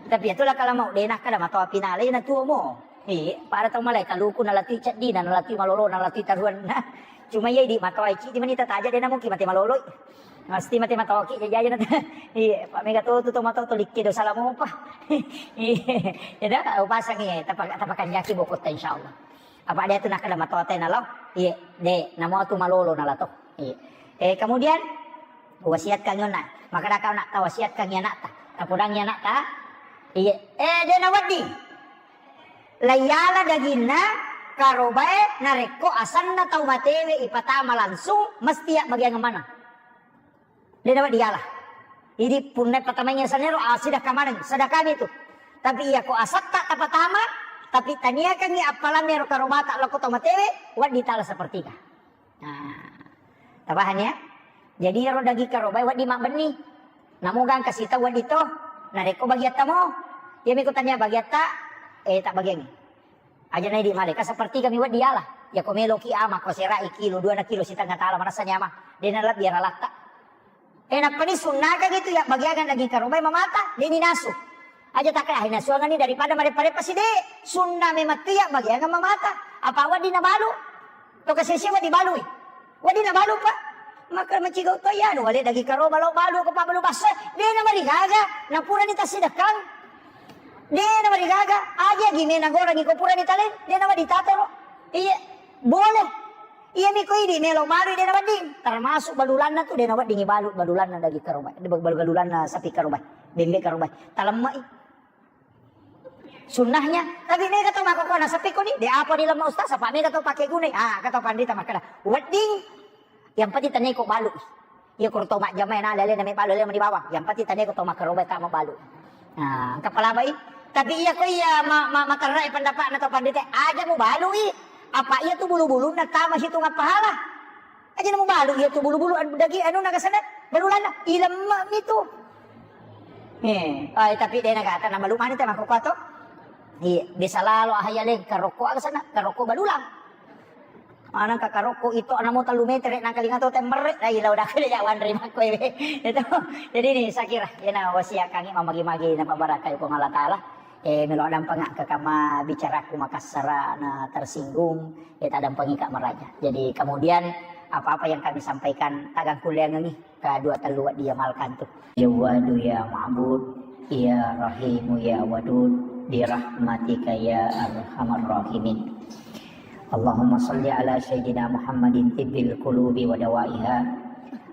Tapi itulah kalau mau de nakkada matoa pinale na tuo mo. Iya, pada tau malai kaluku nalatui ceddina, nalatui malolo, nalatui taruanna. Cuma iya idi matoa ici di manita taja de na mungkin mate maloloi. Mesti mate matoki jajaja na. Iya, pa mega to tu to mato to likke do salamopa. Iya, ya dah, upasangi, tapa-, tapakanjaki bokotta insyaallah. Apa dia tu nakkada matoa te nalo? Iya, de, namo tu malolo nalato. Iya. Eh, kemudian wasiatkan yona. Makkada kau nak tawasiatkan ya nak ta. Tapodangi anak ta. Iya. Eh, de na wedding. Laiyala daginna karobae narekko asenna tau matewe ipatama langsung, mesti ya bagiang mana? De na wedding yala. Jadi punna patamaingi asenna ro, ah, sedekah maneng, sedekah itu. Tapi iya ko asetta tapatama, tapi taniakangi appalanna ro karobata loko tau matewe, wedding tala sepertiga. Nah, tapahang ya? Jadi ero daging karobae wedding mabbenni. Namo gangka sita wedding to. Narekko bagiatta mo, iya miko tania bagiatta, eh, tak bagiangi. Aja na idi male, ka sepertiga mi wedding yala. Iya ko meloki ama, ko serai kilo, dua na kilo setengah tala, marasani ama. De na lebbi yara latta. Eh, nappani sunnakang itu ya, bagiangan daging karobae mamata, de ni nasu. Aja takka, ah, nasuangani daripada marepa-repa side. Sunna memang tu ya, bagiangan mamata. Apa wedding nabalu? To kasese wedding balui. Wedding nabalu, Pak. Maka macigau to iya, anu, wale daging karoba lo balu ko pabalu basso. De na marigaga, na purani tasidekang. De na marigaga, aja gi mena gorangi ko purani talen, de na wedding tatoro. Iya, boleh. Iya miko idi melo balu de na wedding. Termasuk balulanna tu de na wedding balu, balulanna daging karoba. Balu, balulanna sapi karoba. Bembe karoba. Talemmai. Sunnahnya, tapi mega to makkokkoe nasappi koni, de apa di lemma ustaz, apa mega to pake gunai. Ah, kata pandita makkada, wedding, yang penting tania ko balu. Iya ko to majjama na lele na me balu, lele mani bawang. Yang penting tania ko to makkaroba ta mabalu. Nah, engka palabai. Tapi iya ko iya ma-, ma-, materrai pendapatna to pandita, aja mu balui. Apa iya tu bulu-bulunna tama situnga pahala. Aja na mubalu iya tu bulu-bulu anu daging anu nagasana balulanna ilemma mi tu. Eh, ai tapi de nagata na malu mani te makkokkoe to. Iya, bisa lalo ahaya leng karokko aga sana, karokko balulang. Manang ka karokko itu ana mo tellu metere nang kalinga to temmerre, dai lau dakale ya wanre makko ewe. Itu. Jadi ini saya kira yana wasiat kangi mamagi-magi na pabarakai Puang Allah Taala. Eh, melo dampeng ke kama bicaraku makassara na tersinggung, eh, tak dampengi Kak meraja. Jadi kemudian apa-apa yang kami sampaikan tagang kuliangengi kedua telu dia malkan tu. Jawadu ya Ma'bud, ya Rahimu ya Wadud, birahmatika ya arhamar rahimin. Allahumma salli ala Sayyidina Muhammadin tibbil qulubi wa dawaiha,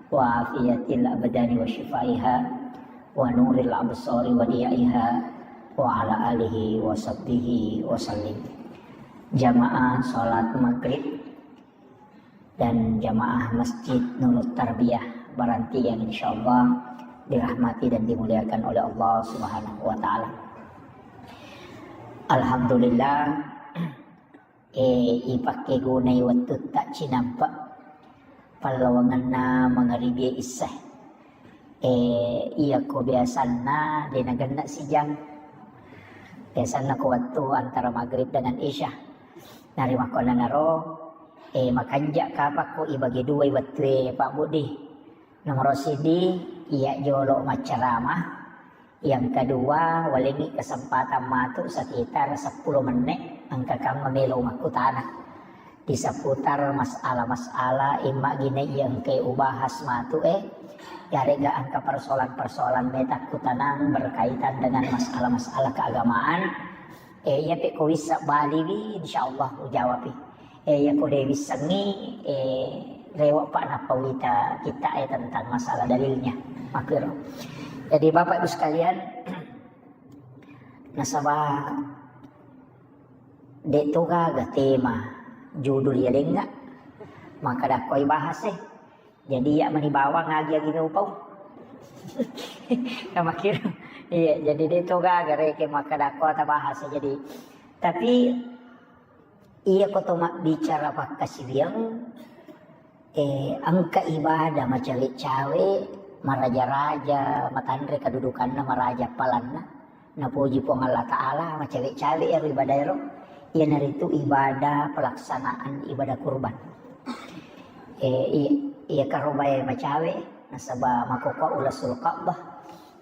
wa afiyatil abdani wa shifaiha, wa nuril absari wa diyaiha, wa ala alihi wa sahbihi wa sallim. Jamaah salat maghrib dan jamaah Masjid Nurut Tarbiyah Baranti yang insyaallah dirahmati dan dimuliakan oleh Allah Subhanahu wa Ta'ala. Alhamdulillah, eh, ipakkegunai wettutta cinampe' pallawangenna mangaribi isya. Eh, iya ko biasanna de nagenna sijang. Biasanna ko wettu antara maghrib dengan isya. Narimakkuannanaro, eh, makanja' kapakko ibagi duai wettue Pak Budi. Nomoro siddi, iya jolo maccarama. Yang kedua, walengngi kesempatan matu sekitar seppulo menne', engka kamma melo makkutana di seputar masalah-masalah imma gine iya engka ubahas matu e, yarega engka persoalan-persoalan meta kutanang berkaitan dengan masalah-masalah keagamaan. Eh, iya pe ko wissa baliwi, insyaallah ujawapi. Eh, iya ko de wissengngi, eh, lewat pak nappa wita kita, eh, tentang masalah dalilnya. Makkiro. Jadi Bapak Ibu sekalian, nasaba de to gaga tema judul ya denga, maka dakkoi bahas, eh. Jadi iya mani bawang agi-agi upau. Kamakkiro. Iya, jadi de to gaga reke makkadakko ta bahas. Jadi, tapi iya ko to mabbicara pakkasiwiang, eh, engka ibadah macawe-cawe, maraja-raja, matanre kedudukanna, maraja palanna. Napoji Puang Allah Ta'ala, macawe-cawe ero ibadah ero, iyanaritu ibadah pelaksanaan ibadah kurban. Eh, i-, iya karobae macawe, nasaba makkokkoe ula Sulka'bah,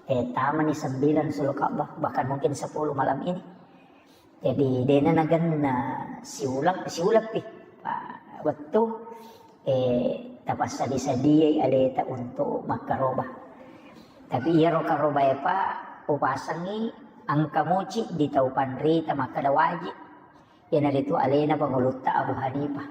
eh, tamani sembilan Sulka'bah, bahkan mungkin sepuluh malam ini. Jadi, dena nagenna siuleng, siuleng pi, Pak, wettu, eh, tapassadi-sadiai aleta untuk makkaroba. Tapi iyaro karobae, Pak, upasengngi engka moci di tau panrita makkeda wajib. Iyanaritu alena pangulutta Abu Hanifah.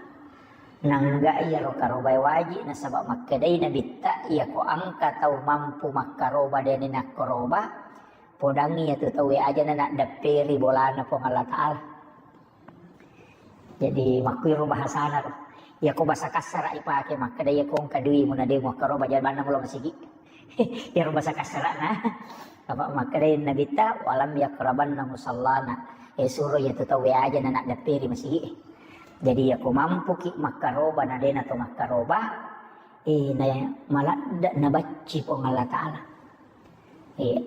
Nangga iyaro karobae wajib, nasaba makkedai Nabitta, iyako engka tau mampu makkaroba dena nakkaroba, podangngi iyatu tauwe aja na naddepperi bolana Puang Allah Ta'ala. Jadi, makkuiro bahasana ro. Iyako bahasa kassara ipake, makkeda iyako engka duimu na de muakkaroba, jabanna mulo masigi. Iyaro bahasa kassarana. Apa makkeda Nabitta, "Walam yakrabanna musallana." Eh, suro iyatu tauwe aja na naddepperi masigi. Jadi, iyako mampuki makkaroba na dena to makkaroba, eh, na maladde nabacci Puang Allah Ta'ala. Iya.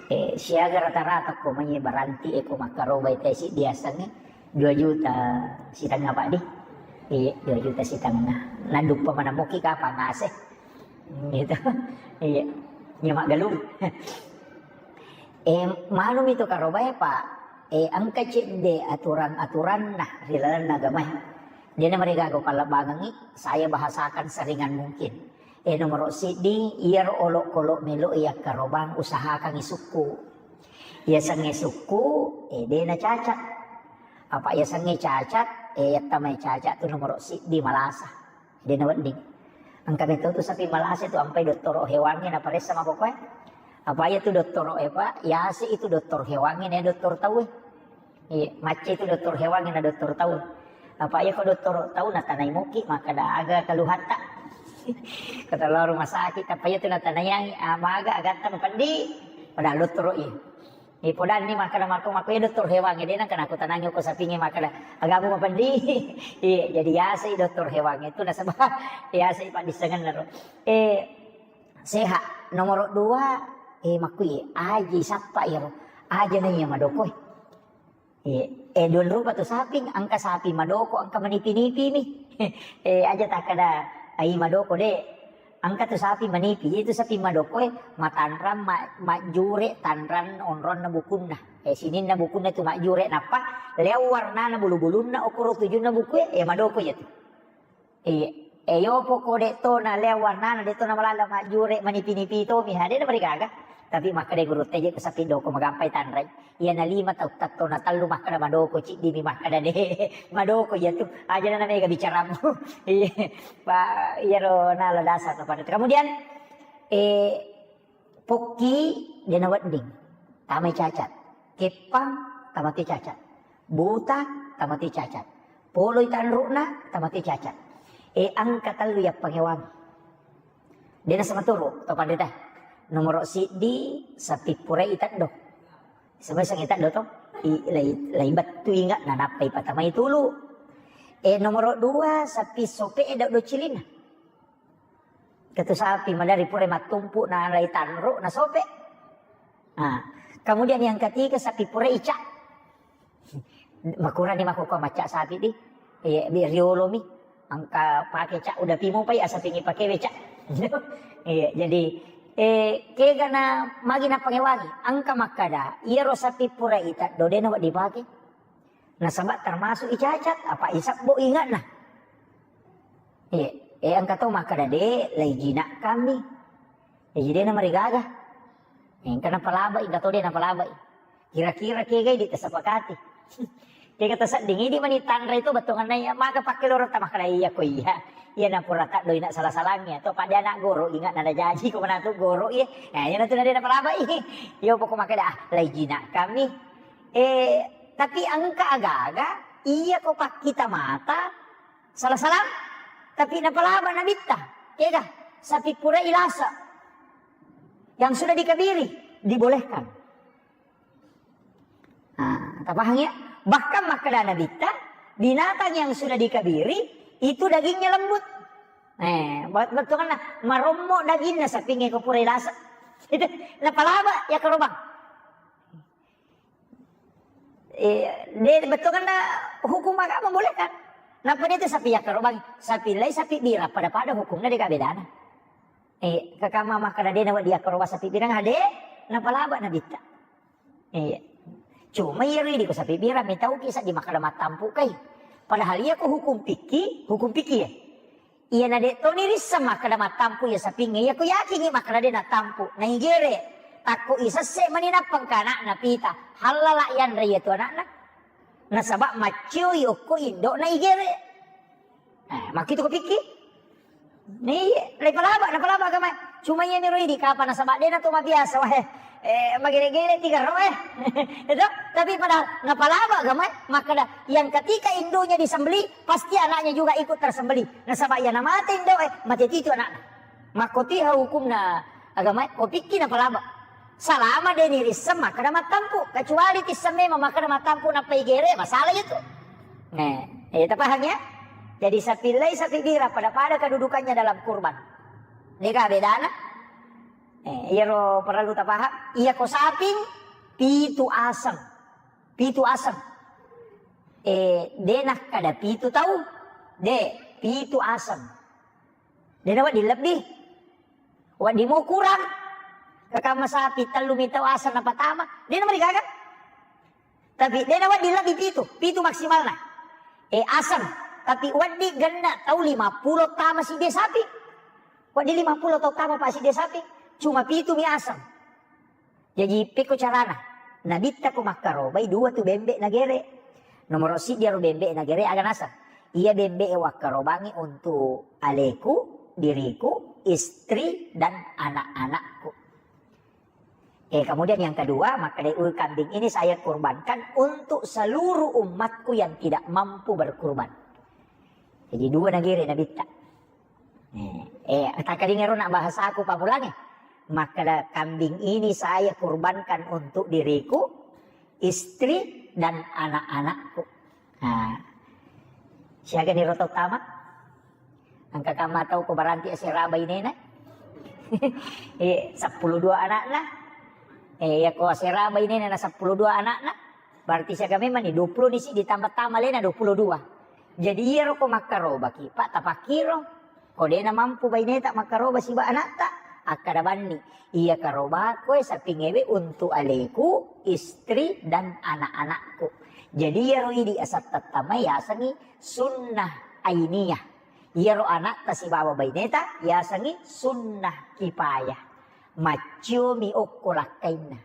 Eh, siaga rata-rata ko mai baranti e ko makkaroba ite siddi asengnge dua juta sitengnga, Pak, di. Iya, dua juta sitengnga. Naduppa manamuki kapang ase. Gitu. Iya. Nya maggalung. Eh, manumi to karobae, Pak. Eh, engka cedde aturan-aturanna ri lalenna agamae. Dena marigaga pallebbangengngi, saya bahasakan seringan mungkin. Eh, nomoro siddi, iyaro olokolo melo yakkarobang usahakangngi sukku. Yasengnge sukku, eh, dena cacat. Apa yasengnge cacat, eh, yattamai cacat tu nomoro siddi malasa. Dena wedding. Engka meto tu sapi malasa tu ampai dottoro hewangnge naparessa makokoe. Apa iya tu dottoro e, Pak, yase itu doktor hewangnge na doktor tauwe. Iya, macca itu doktor hewangnge na doktor tau. Apa iya ko doktor tau natanai moki, makkeda aga keluhatta. Kata lao rumah sakit, apa iya tu natanaiangi, ah, maga agatta mapendi. Padahal dottoro iya. Eh, podanni makkeda mako, mako iya doktor hewangnge, de nengka nakutanangi ko sapingnge makkeda, agamu mapendi. Iya, jadi yasai doktor hewangnge itu nasaba yasai paddissengenna ro. Eh, sehat. Nomoro dua, eh, makkui, aji sappa iyaro. Aja na iya madokoi. Eh, eh, dua rupa tu saping, engka sapi madoko, engka manipi-nipi mi. Eh, aja takkeda, ai madoko de. Engka tu sapi manipi, itu sapi madoko e, matanrang, ma-, majjure tanrang onronna bukunna. Eh, sininna bukunna tu majjure, nappa leo warnana bulu-bulunna, okoro tujunna buku e, eh, madoko iya tu. Iya. Eh, yopo ko de to na leo warnana, de to na malala majjure, manipi-nipi to mi, ha, de na marigaga. Tapi makkeda guru teje ko sapi doko magampai tanrai. Iya na lima tau tatto na tellu makkeda madoko, ciddi mi makkeda de. Madoko iya tu. Aja na mega bicaramu. Iya. Pak, iyaro nala dasar kepada. Kemudian, eh, pokki de na wedding. Tamai cacat. Keppang tamate cacat. Buta, tamate cacat. Poloi tanru'na, tamate cacat. E, engka tellu yappangewangi. Dena sama turu, to pandita. Nomoro siddi, sapi purai teddo. Sebeseng teddo to. I, lai, lai bettu inga, nanappai patamai tulu. E, nomoro dua, sapi sope e doddo cilina. Ketu sapi madari pura mattumpu na lai tanru na sope. Nah, kemudian yang ketiga sapi pura ica. Makurani mako ko macca sapi di. Iya, bi riolo mi. Engka pake cak udah pimo pai asa pingi pake we cak. Iya, jadi, eh, kega na magi na pangewangi. Engka makkada, iyaro sapi pura ita dodena wa dipake. Nasaba termasuk icacat, apa isabbo ingatna. Iya, eh, engka to makkada de, lai jinak kami. Eh, jadi na marigaga. Engka napalabai, engka to de napalabai. Kira-kira kegai di tasepakati. Kega tasedding idi mani tanre itu bettuanna iya, maga pakkelorota makkeda iya ko iya. Iya na pura taddoi na sala-salangngi atau pada anak goro ingat nada jaji ko manatu goro iya. Nah, iya natu nade napalabai. Iya pokok makkeda ah, lai jinak kami. Eh, tapi engka aga-aga iya ko pakkita mata sala-salang, tapi napalaba nabitta. Kega sapi pura ilasa yang sudah dikabiri dibolehkan. Nah, tapahang ya? Bahkan makkeda nabitta, binatang yang sudah dikabiri itu dagingnya lembut. Eh, buat bettuanna marommo daginna sapinge ko pura ilasa. Itu napalaba ya karobang. Eh, de bettuanna hukum agama boleh kan? Napa itu sapi ya karobang, sapi lai sapi bira pada-pada hukumnya de bedana. Eh, kakama makkeda de nawa dia karobang sapi bira ade, napalaba nabitta. Iya. Cuma iya ridi ko sapi bira mitauki sa di makkeda mattampu kai. Padahal iya ko hukum fikih, hukum fikih ya. Iya na de toni risseng makkeda mattampu iya sapinge, iya ko yakingi makkeda de natampu. Na igere. Takko isesse mani nappang ka anakna pita. Hallala yanre iya tu anakna. Nasaba maccioi okko indo na igere. Eh, makkitu ko pikki? Iya, napalaba, napalaba agama. Cuma iya miro idi kapa nasaba dena to mabiasa wae. Eh, magere-gere tiga ro eh. Itu, tapi pada napalaba agama, makkeda yang ketika induknya disembelih, pasti anaknya juga ikut tersembelih. Nasaba iya namate indo eh, mate titu anakna. Makkotiha hukumna agama, ko pikki napalaba. Salama de nirisseng makkeda mattampu, kecuali tisseng memang makkeda mattampu nappa igere, masalah itu. Nah, eh, tapahang ya? Jadi sapi lai sapi bira pada-pada kedudukannya dalam kurban. Nega bedana? Eh, iyaro perlu tapahang. Iya ko saping pitu aseng. Pitu aseng. Eh, de nakkeda pitu tau. De, pitu aseng. De nawa dilebbi. Wedding mo kurang. Kakama sapi tellu mitau aseng napatama. De namarigaga. Tapi de nawedding lebbi pitu, pitu maksimalna. Eh, aseng. Tapi wedding genna tau lima pulo tama sidde sapi. Wedding lima pulo tau tama pa sidde sapi. Cuma pitu mi aseng. Jaji, pekko carana? Nabitta ko makkarobai dua tu bembe nagere. Nomoro siddi aro bembe nagere aga naseng? Iya bembe e wakkarobangi untuk aleku, diriku, istri, dan anak-anakku. Eh, kemudian yang kedua, makkeda, "Ui, kambing ini saya kurbankan untuk seluruh umatku yang tidak mampu berkurban." Jadi dua nagere nabitta. Eh, eh, takkalinga ro na bahasaku pammulangnge. Makkeda, "Kambing ini saya kurbankan untuk diriku, istri, dan anak-anakku." Nah, siaga ni roto tama? Engka kamma tau ko baranti asera bainena? Eh, seppulo dua anakna. Eh, iya ko asera bainena na seppulo dua anakna. Berarti siaga memang ni dua pulo ni si ditambah tama lena dua pulo dua. Jadi iyaro ko makkarobaki, Pak, tapakkiro. Ko dena mampu baineta makkaroba siba anatta, akkada banni, "Iya karobaku e sapingewe untuk aleku, istri, dan anak-anakku." Jadi iyaro idi asattattamai yasengi sunnah ainiyah. Iyaro anatta sibawa baineta yasengi sunnah kifayah. Maccio mi okko lakkainna.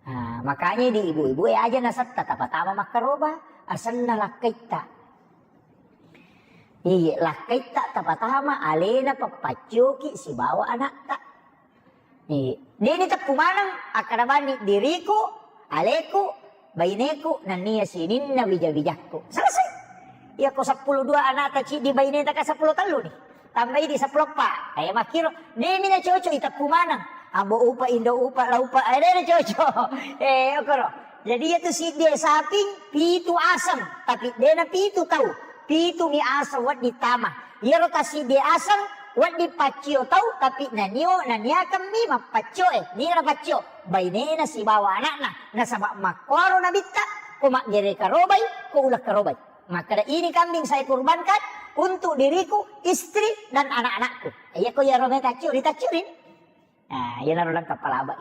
Ah, makanya di ibu-ibu e aja nasetta tapatama makkaroba, asenna lakkaitta. Iya, lakkaitta tapatama alena pappaccioki sibawa anatta. Iya. Deni teppu maneng akkada bani diriku, aleku, baineku, nennia sininna wija-wijakku. Selesai. Iya ko seppulo dua anatta ciddi baineta ka seppulo tellu ni. Tambai di seppulo eppa. Kaya makkiro, demi na cocok iteppu maneng. Ambo upa, indo upa, la upa, eh, de na cocok. Eh, okoro. Jadi iya tu siddi saping, pitu aseng, tapi de na pitu tau. Pitu mi aseng wedding tama. Iyaro ta siddi aseng, wedding paccio tau, tapi nanio, naniakeng mi mappaccio, eh, ni na paccio. Bainena sibawa anakna. Nasaba makkoro nabitta, ko maggere karobai, ko uleng karobai. Makkeda, "Ini kambing saya kurbankan untuk diriku, istri, dan anak-anakku." Iya ko iyaro me taccio, ritaccio ri. Nah, iyanaro lengkap palabai.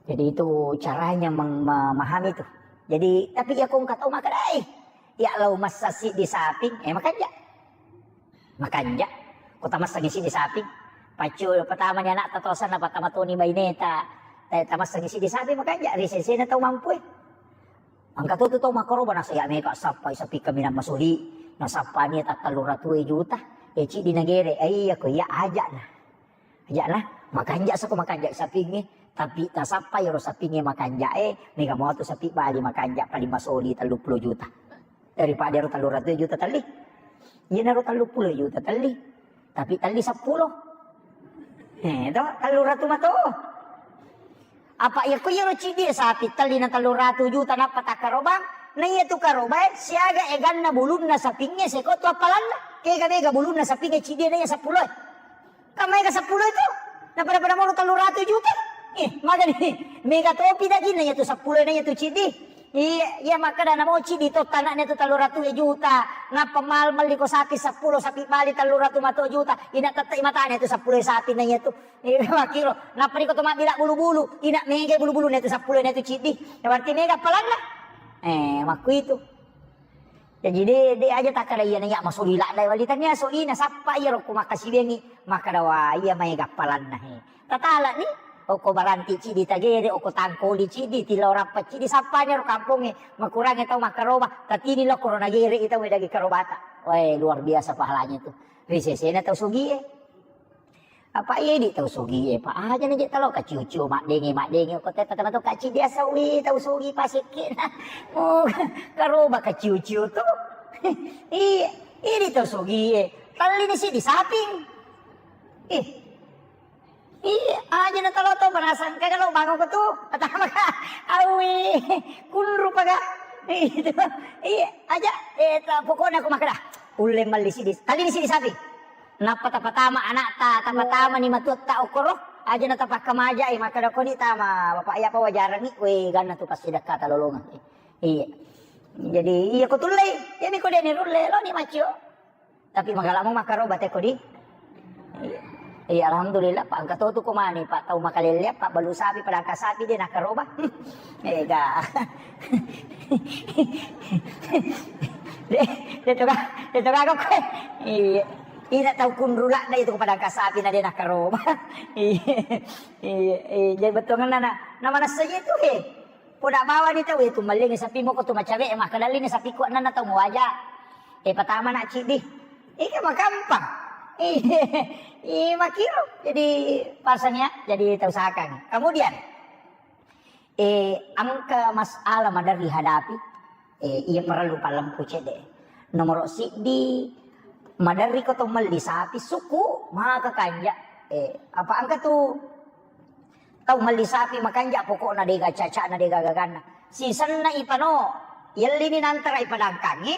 Jadi itu caranya meng-, memahami itu. Jadi, tapi iya ko engka tau makkeda, "Eh, iya lao massa siddi saping," eh, makanja. Makanja. Ko tamassengi siddi saping. Paccio pertama ni anakta tosanna, pertama toni baineta. Eh, tamassengi siddi saping makanja. Ri sesena tau mampu e. Engka to tu tau makkaroba nasaba iya mega sappai sapi kaminang masuli, nasappani iya tattellu ratu juta. Eh, ciddi nagere, eh, iya ko iya aja'na. Aja'na, makanja' sako makanja' sapingnge, tapi tasappa iyaro sapingnge makanja' e, mega moto sapi bali makanja' paling masoli telluppulo juta. Daripada iyaro tellu ratu juta telli. Iyanaro telluppulo juta telli. Tapi telli seppulo. Eh, to, tellu ratu mato. Apa iya ko iyaro ciddi sapi telli na tellu ratu juta nappa takkarobang, na iya tu karobae siaga eganna bulunna sapingnge seko tu appalanna. Kega mega bulunna sapingnge ciddi na iya seppulo e. Kan maega seppulo itu? Napada-pada moro tellu ratu juta. Eh, magani mega topi dagingna iya tu seppulo na iya tu ciddi. Iya, iya makkeda namo ciddi to tanaknya tu tellu ratu juta. Nappa mal melli ko sapi seppulo, sapi bali tellu ratu mato juta. Ina tette matanya tu seppulo sapi na iya tu. Iya, makkiro. Nappa riko to mabbila bulu-bulu. Ina mega bulu-bulu na tu seppulo na tu ciddi. Ya berarti mega appalanna. Eh, makku itu. Jaji de, de aja takkada iyana iya masuli ladda wali tania solina sappa iyaro ko makkasiwiangngi makkada wa iya maega appalanna he. Tatalani okko baranti ciddi tagere, okko tangkoli ciddi, tillau rappa ciddi, sappani ro kampongnge makurangnge tau makkaroba, tatini lokko ro nagere i tau daging karobata. Wae, luar biasa pahalanya tu. Ri sesena tau sugie. Apa idi tau sugie, Pak? Aja na je talo kaciu-ciu maddenge, maddenge ko tetta tama to kaci biasa wi tau sugi pasekkena. Oh, karoba kaciu-ciu tu. Iya, idi tau sugie. Tallini siddi saping. Ih. Iya, aja na talo to berasangka kalau bangun ko tu. Pertama ka, awi, kunru paga. Itu. Iya, aja. Eh, ta-, pokoknya aku makan dah. Ulle melli siddi. Tallini siddi saping. Nappa tapatama anakta, tapatamani matuatta okkoro, aja na tapakkamajai, makkeda koni tama bapak iya apa wajarangi, we ganna tu pasti dekkata lolongeng. Iya. Jadi iya ko tullei, iyami ko deni rulle, loni maccio. Tapi magalamo makkaroba teko di. Iya. Iya, alhamdulillah, Pak, engka to tu ko mani, Pak, tau makalelle, Pak, balu sapi, padangka sapi, de nakkaroba. Ega. De, de to ga, de to ga ko. Iya. Ina tau kunru ladda itu ko padangka sapi na de nakkaroba. Iya. Iya, iya, jadi bettuanna na, na manessa je tu he. Poda bawani tau e tu mallingi sapi moko tu macawe e makkadallingi sapi ku annanna tau muwaja. E patama na ciddi. Ika makampang. Iya, iya makiro. Jadi pasang ya, jadi tau sakang. Kemudian Eh, engka masalah maderri hadapi, eh, iya parellu pallempu cedde. Nomoro siddi, maderri ko to melli sapi, suku, maka kanja. Eh, apa engka tu tau melli sapi makanja pokokna dega cacana dega gaganna. Sisenna ipano, yellini nantara ipadangkangi,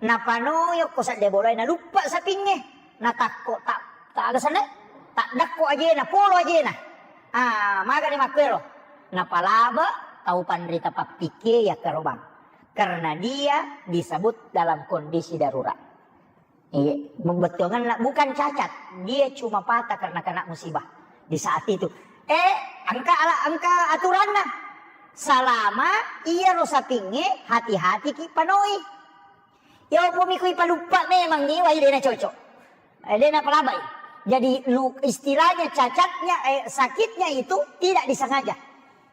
Napanoi okko sedde bolae, naluppa sapingnge. Natakko ta-, ta-, aga senna? Taddakko ajena, polo ajena. Ah, magani makkuero. Napalaba tau panrita pappikkie yakkarobang. Karena dia disebut dalam kondisi darurat. Iya, bettuanganna bukan cacat, dia cuma patah karena kena musibah di saat itu. Eh, engka ala-, engka aturanna. Salama iyaro sapingnge, hati-hati ki panoi. Iya, upami kui paluppa memang ni wai dena cocok. Eh, dena palabai. Jadi lu, istilahnya cacatnya, eh, sakitnya itu tidak disengaja.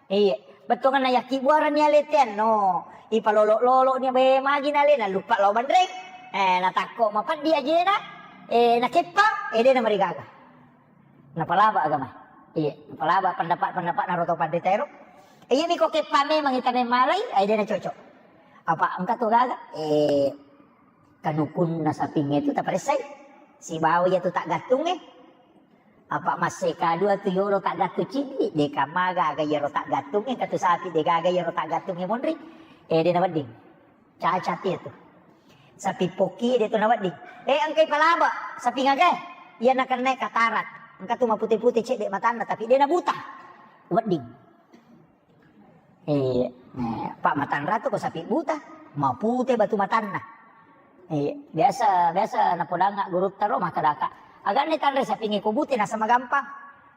Iya, bettuanna yakki buarani aletean no. Ipalolo-lolo ni be magi nale naluppa lao banreng. Eh, natakko mapeddi ajena, eh, nakeppa, eh, dena marigaga. Napalaba agama. Iya, napalaba pendapat-pendapat naroto pandita ero. Iya, miko keppa memang ita memmalai, eh, dena cocok. Apa engka tu gaga? Eh, kanukunna sapingnge tu taparessai. Sibawa iya tu taggattungnge. Apa masse kadua tu yolo taggattung cidi, deka maga aga yero taggattungnge, engka tu sapi de gaga yero taggattungnge monri. Eh, de nawedding. Cacat iya tu. Sapi poki de tu nawedding. Eh, engkai palaba, sapi ngaga? Iya nakenna katarak. Engka tu mapute-pute cedde matanna, tapi de nabuta. Wedding. Iya, eh, Pak Matanra tu ko sapi buta, mapute batu matanna. Iya, biasa, biasa napodangnga gurutta ro makkadaka. Aganni tanre sapingnge ko bute nasaba magampang.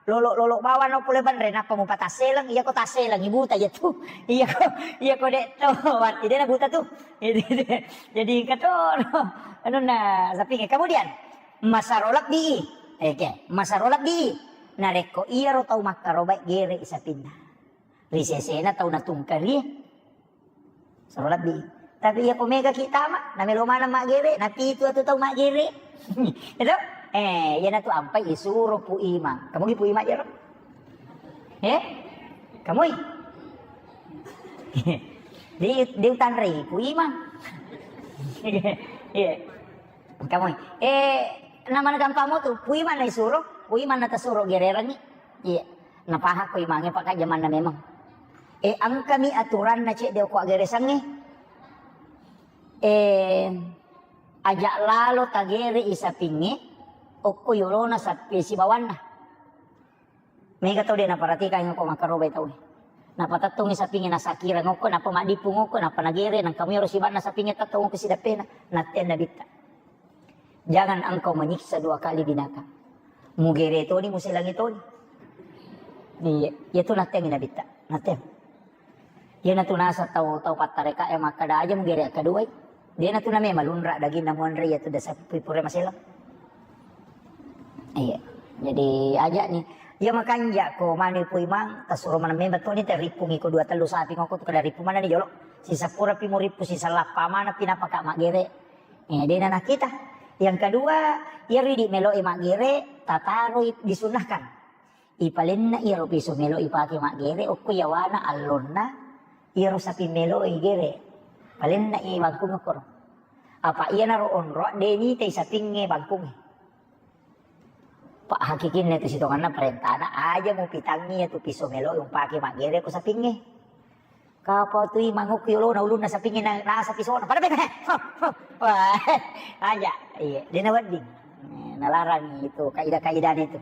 Lolo-lolo bawang no pole banre nappa mupatasseleng, iya ko tasseleng, ibuta iya tu. Iya ko, iya ko de to, wati de nabuta tu. Jadi engka to, anunna sapingnge. Kemudian, masaro lebbi. Oke, masaro lebbi. Narekko iyaro tau makkarobai gere sapinna. Ri sesena tau natungkarie. Suro lebbi. Tapi iya ko mega ki tama, na melo maneng maggere, na pitu atu tau maggere. Itu? Eh, iya natu ampai isuro Pu Imang. Kamu gi Pu Imang jero? Eh? Kamui? Di, di utanrei Pu Imang. Iya. Kamui. Eh, na mana gampang mo tu, Pu Imang na isuro, Pu Imang na tasuro gererangi. Iya. Napahakko imangnge pakajjamanna memang. Eh, engkami aturanna cedde okko aggeresangnge. Eh, aja lalo tagere i sapingnge okko yolona sapi sibawanna. Mega tau de naperhatikan okko makkarobai tau. Napatettongi sapingnge nasakirang okko, napa maddippung okko, napa nagere, nangka muyaro sibanna sapingnge tettong okko sidappena, nattenna bitta. Jangan engkau menyiksa dua kali binatang. Mugere toni, muselangi toni. Iya, iya tu nattengi nabitta. Natteng. Iya natu nasa tau, tau pattareka e makkada aja mugere akkaduai. Dia natu name malunra daginna muanre iya tu dasa pui pura maselang. Iya. Jadi aja ni. Iya makanja ko mani Pu Imang, tasuro maneng memang toni te rippungi ko dua tellu sapi ngoko tu kada rippu mana ni jolo. Sisa pura pi murippu, sisa lappa mana pi napaka maggere. Eh, dena nakita. Yang kedua, iyaro idi melo e maggere, tataroi disunnahkan. Ipalenna iyaro piso melo ipake maggere, okko yawana allonna iyaro sapi melo igere. Palenna i bangkung okkoro. Apa iyanaro onro de nitai sapingnge bangkungnge. Pak hakikinna tu sitonganna parentana aja mupitangi iyatu piso melo umpake maggere ko sapingnge. Kapa tu i mangukku yolona ulunna sapingnge na, nasa pisona. Pada bebe. Wah, aja. Iya, dena wedding. Eh, nalarang itu kaidah-kaidah itu.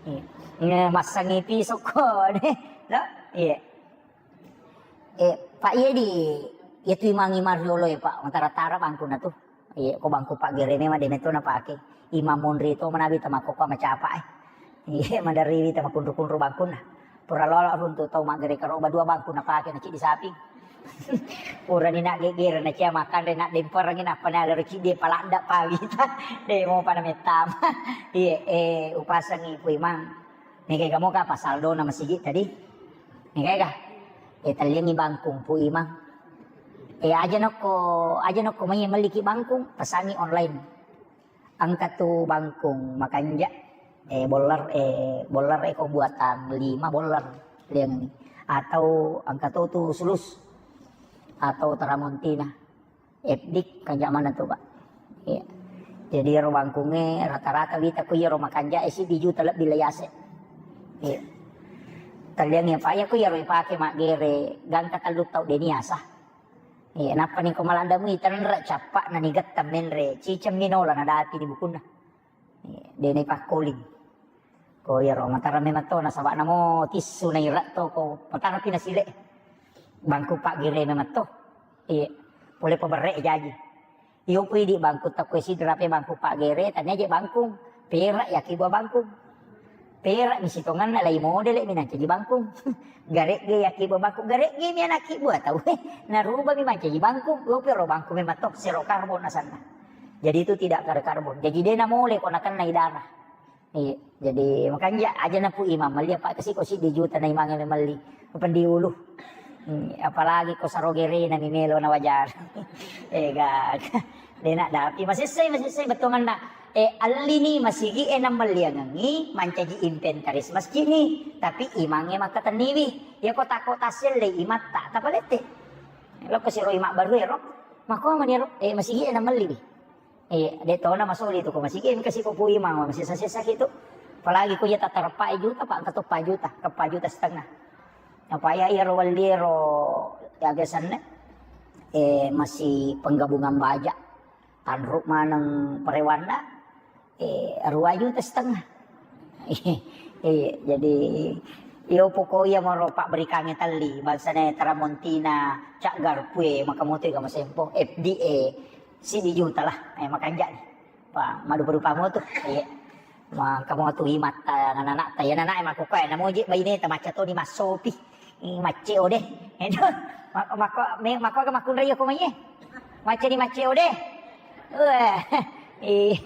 Iya. Nge-, massangi pisokko deh. Lo? Iya. Eh, Pak, iya di, iya tu imang-imang riolo ya, Pak. Matara-tara bangkuna tu. Iya, ko bangku paggere memang de metto napake. Imang monri to manabi tamakkokko macapa e. Iya, maderriwi tamakunru-kunru bangkunna. Pura lolo runtu tau maggere karoba dua bangku napake na ciddi sapi. Purani na geggere na cia makanre na demperengi nappa na lero ciddi paladda pawita. De mo pada mettama. Iya, eh, upasengi Pu Imang. Nega moka apa saldona masigi tadi? Nega? Eh, telliangi bangkung Pu Imang. Eh, aja nokko, aja nokko mai melliki bangkung, pesangi online. Engka tu bangkung makanja, eh, boller, eh, boller eko buatan lima boller liangi. Atau engka to tu sulus atau tramontina. F D kanja mana tu, Pak? Iya. Jadi ero bangkungnge rata-rata wita ku iyaro makanja e siddi juta lebbi laiase. Iya. Taliang ya, Pak, ya ku iyaro ipake maggere gangka tellu tau deni asa. Iya, nappa ni ko maladda mui tenre cappa na ni getta menre ciceng minola na dati di bukunna. Iya, dena ipakkoling. Ko iyaro matara memang to nasaba namo tissu na ira to ko matara pi nasile. Bangku paggere memang to. Iya, pole paberre jaji. Iyo pui di bangku takko sidra pe bangku paggere tania je bangkung. Perak yaki buah bangkung. Perak mi sitonganna lai modele mi nancaji bangkung. Garegge yaki buah bangkung, garegge mi anakki buah tau. Naruba mi mancaji bangkung, lope ro bangkung memang to sero karbon asanna. Jadi itu tidak ada karbon. Jadi de namole ko nakennai darah. Iya, jadi makanja aja na Pu Imang melli apa kasi ko siddi juta na imange melli. Pendi ulu. Hmm, apalagi ko saro gerena mi melo na wajar. Eh, gaga. Dena dapi masessai, masessai bettuanganna. Eh, allini masigi e nammelliangengi mancaji inventaris masjid ni. Tapi imange makkatenniwi. Ya ko tako tasselle imatta tapalette. Lokko siro imang baru ero. Mako mani ero. Eh, masigi e nammelliwi. Iya, de tona masoli tu ko masigi, engka si ko Pu Imang, masessa-sessa ki tu. Apalagi ko iya tatareppa juta, Pak, engka to pa juta, ke pa juta setengah. Apa iya, iya ro welli ro, ya biasanya, eh, masih penggabungan baja. Tanruk maneng perewanna, eh, dua juta setengah. Iya, jadi, iyo pokok iya moro pabberikangnge telli, bangsana tramontina, cak garpue, maka moto ega masempo, F D A, siddi juta lah, eh, makanja ni. Pa, madupa-dupa moto, iya. Maka moto imatta, anak-anak ta, ya anak-anak e makkukkue, namoji baine ta macca toni massopi. Ih, macce o de. Edo, mak-, makko, me-, makko aga makkunrai ko mai e. Macca ni macce o de. Wah, iya,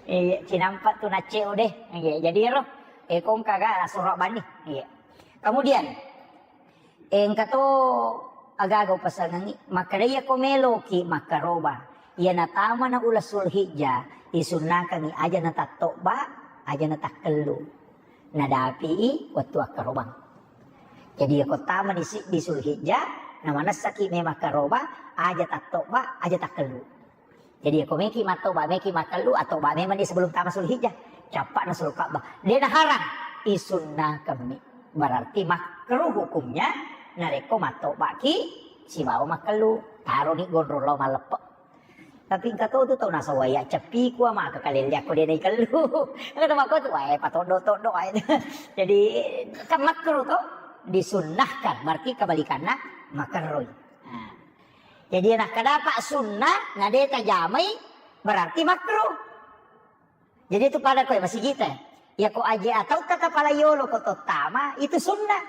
iya, cinampa tu nacce o de. Iya, jadi ero, eh, kongka ga soro bani. Iya. Kemudian, eh, engka to, Aga-aga upasengengngi, makkeda iyako meloki makkaroba, iya natamana uleng Zulhijjah, isunnakengngi aja natattobba, aja natakkellu. Nadapi'i wettu akkarobang. Jadi iyako tamani siddi Zulhijjah, namanessaki memang makkaroba, aja tattobba, aja takkellu. Jadi, iyako meki mattoba, meki makkellu, attoba memang ni sebelum tama Zulhijjah. Cappa'na Sulka'bah. De naharang, isunnakemmi. Berarti makruh hukumnya, narekko mattobaki sibawa makkellu. Taroni gondrong lao malleppe. Tapi engka to tu tau nasawaya ceppiku ama ke kalelle akko de naikellu. Engka to makko tu, wae, patoddo-toddo wae. Jadi, kan makruh to, disunnahkan, berarti kebalikanna makerroi. Nah. Jadi, nakkeda pa sunnah, na de tajamai, berarti makruh. Jadi, itu pada koe masigita. Iyako aje atau tata pala yolo ko tottama, itu sunnah.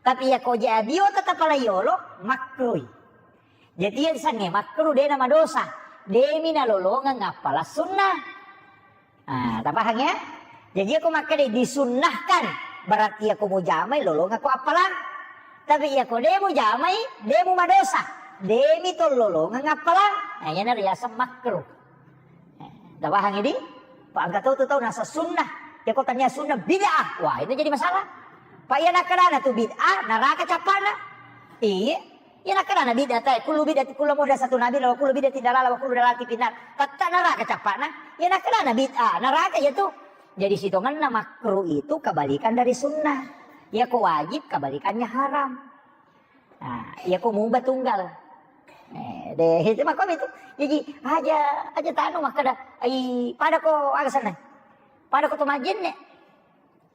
Tapi iyako aje abio tata pala yolo, makruh. Jadi, iya sange makruh, de na madosa. Demi nalolongeng appala sunnah. Ah, tapahang ya? Jadi, aku makkeda disunnahkan, berarti aku mujamai lolongeng ko appalang. Tapi iyako de mujamai, de mu madosa. Demi to lolongeng appalang. Nah, iyana riaseng makruh. Eh, tapahang ini? Pak, engka tau tu tau nasa sunnah. Iyako tania sunnah bid'ah. Wah, itu jadi masalah. Pak, iya nakkedana tu bid'ah, neraka cappana. Iya. Iya nakkedana bid'ah tae, kullu bid'ati, kullu muhdatsatun bid'ah, wa kullu bid'atin dalalah, wa kullu dalalatin finnar. Tetta neraka cappana. Iya nakkedana bid'ah, neraka iya tu. Jadi sitongenna makruh itu kebalikan dari sunnah. Iyako wajib, kebalikannya haram. Nah, iyako mubah tunggal. Eh, de, itu makko itu. Jadi, aja, aja tanu makkeda, ai, pada ko aga senna. Pada ko to majenne.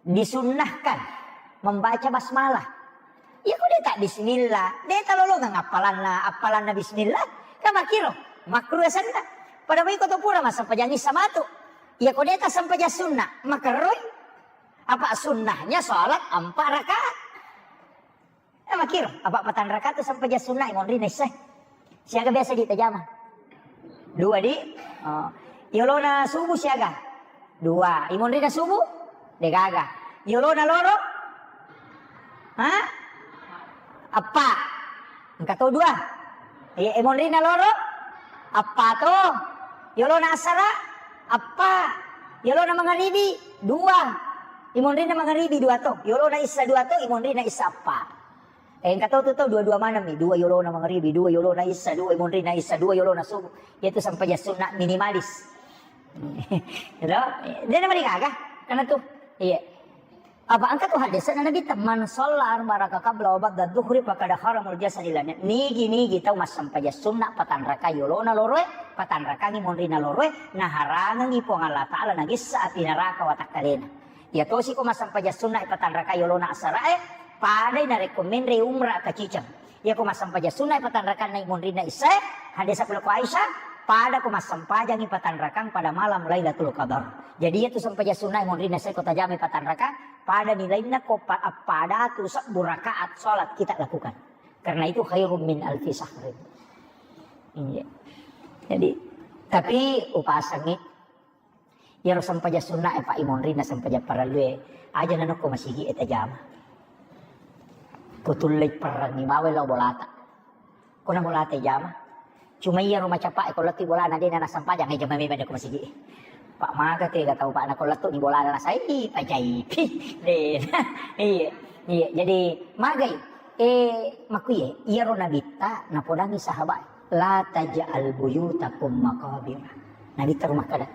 Disunnahkan membaca basmalah. Iya ko de ta bismillah, de ta lolongeng appalanna, appalanna bismillah, kan makkiro, makruh asenna. Pada ko iko to pura massempajang issa matu. Iya ko de ta sempajang sunna, makerroi. Apa sunnahnya salat empat rakaat? Eh, makkiro, apa patang rakaat tu sempajang sunna, imonrina issae. Siaga biasa di tajama? Dua di? Oh. Yolona subuh siaga? Dua. Imonrina subuh? Degaga. Yolona loro? Ha? Eppa. Engka to dua. Iya, imonrina loro? Eppa to. Yolona asara? Eppa. Yolona mangaribi? Dua. Imonrina mangaribi dua to. Yolona issa dua to, imonrina issa eppa. Eh, engka tau tu tau dua-dua maneng mi, dua yolona mangaribi, dua yolona issa, dua imonrina issa, dua yolona subuh. Iyatu sempajang sunna minimalis. Gitu? Dia nama digaga, karena tu, iya. Apa engka tu hadis na Nabi ta, "Man shalla arba'a raka qabla wa ba'da dhuhri faqad haramul jasadi lana." Nigi-nigi tau massempajang sunna patang raka yolona loroe, patang raka imonrina loroe, naharangengi Puang Allah Taala nagessa api neraka watakkalena. Iya tosi ko massempajang sunna patang raka yolona asarae, padai narekko menre umrah ka Ciceng. Iya ko massempajang sunna patang raka na imonrina issae, hadis pula ko Aisyah, pada ko massempajangi patang rakang pada malam Lailatul Qadar. Jadi iyatu sempajang sunna imonrina issae ko tajamai patang rakang, pada nilainna ko pa-, pada tu sebbu rakaat salat kita lakukan. Karena itu khairum min alfi syahrin. Iya. Jadi, tapi upasangi Iyaro sempajang sunna e, Pak, imonrinna sempajang parellue, aja nanokko masigi e tajama. Kutullei perrengngi bawai lao bolata. Kona bolata jama. Cuma iyaro macapa e, ko lettu bolana dena nasempajang, e jama memang ko masigi e. Pak, maga tega tau, Pak, nako lettu ni bolana nasai pajai. Dena. Iya. Iya, jadi magai. E, makuye, iyaro nabitta napodangi sahabat. "La taj'al buyutakum maqabir." Nabitta ro makkeda.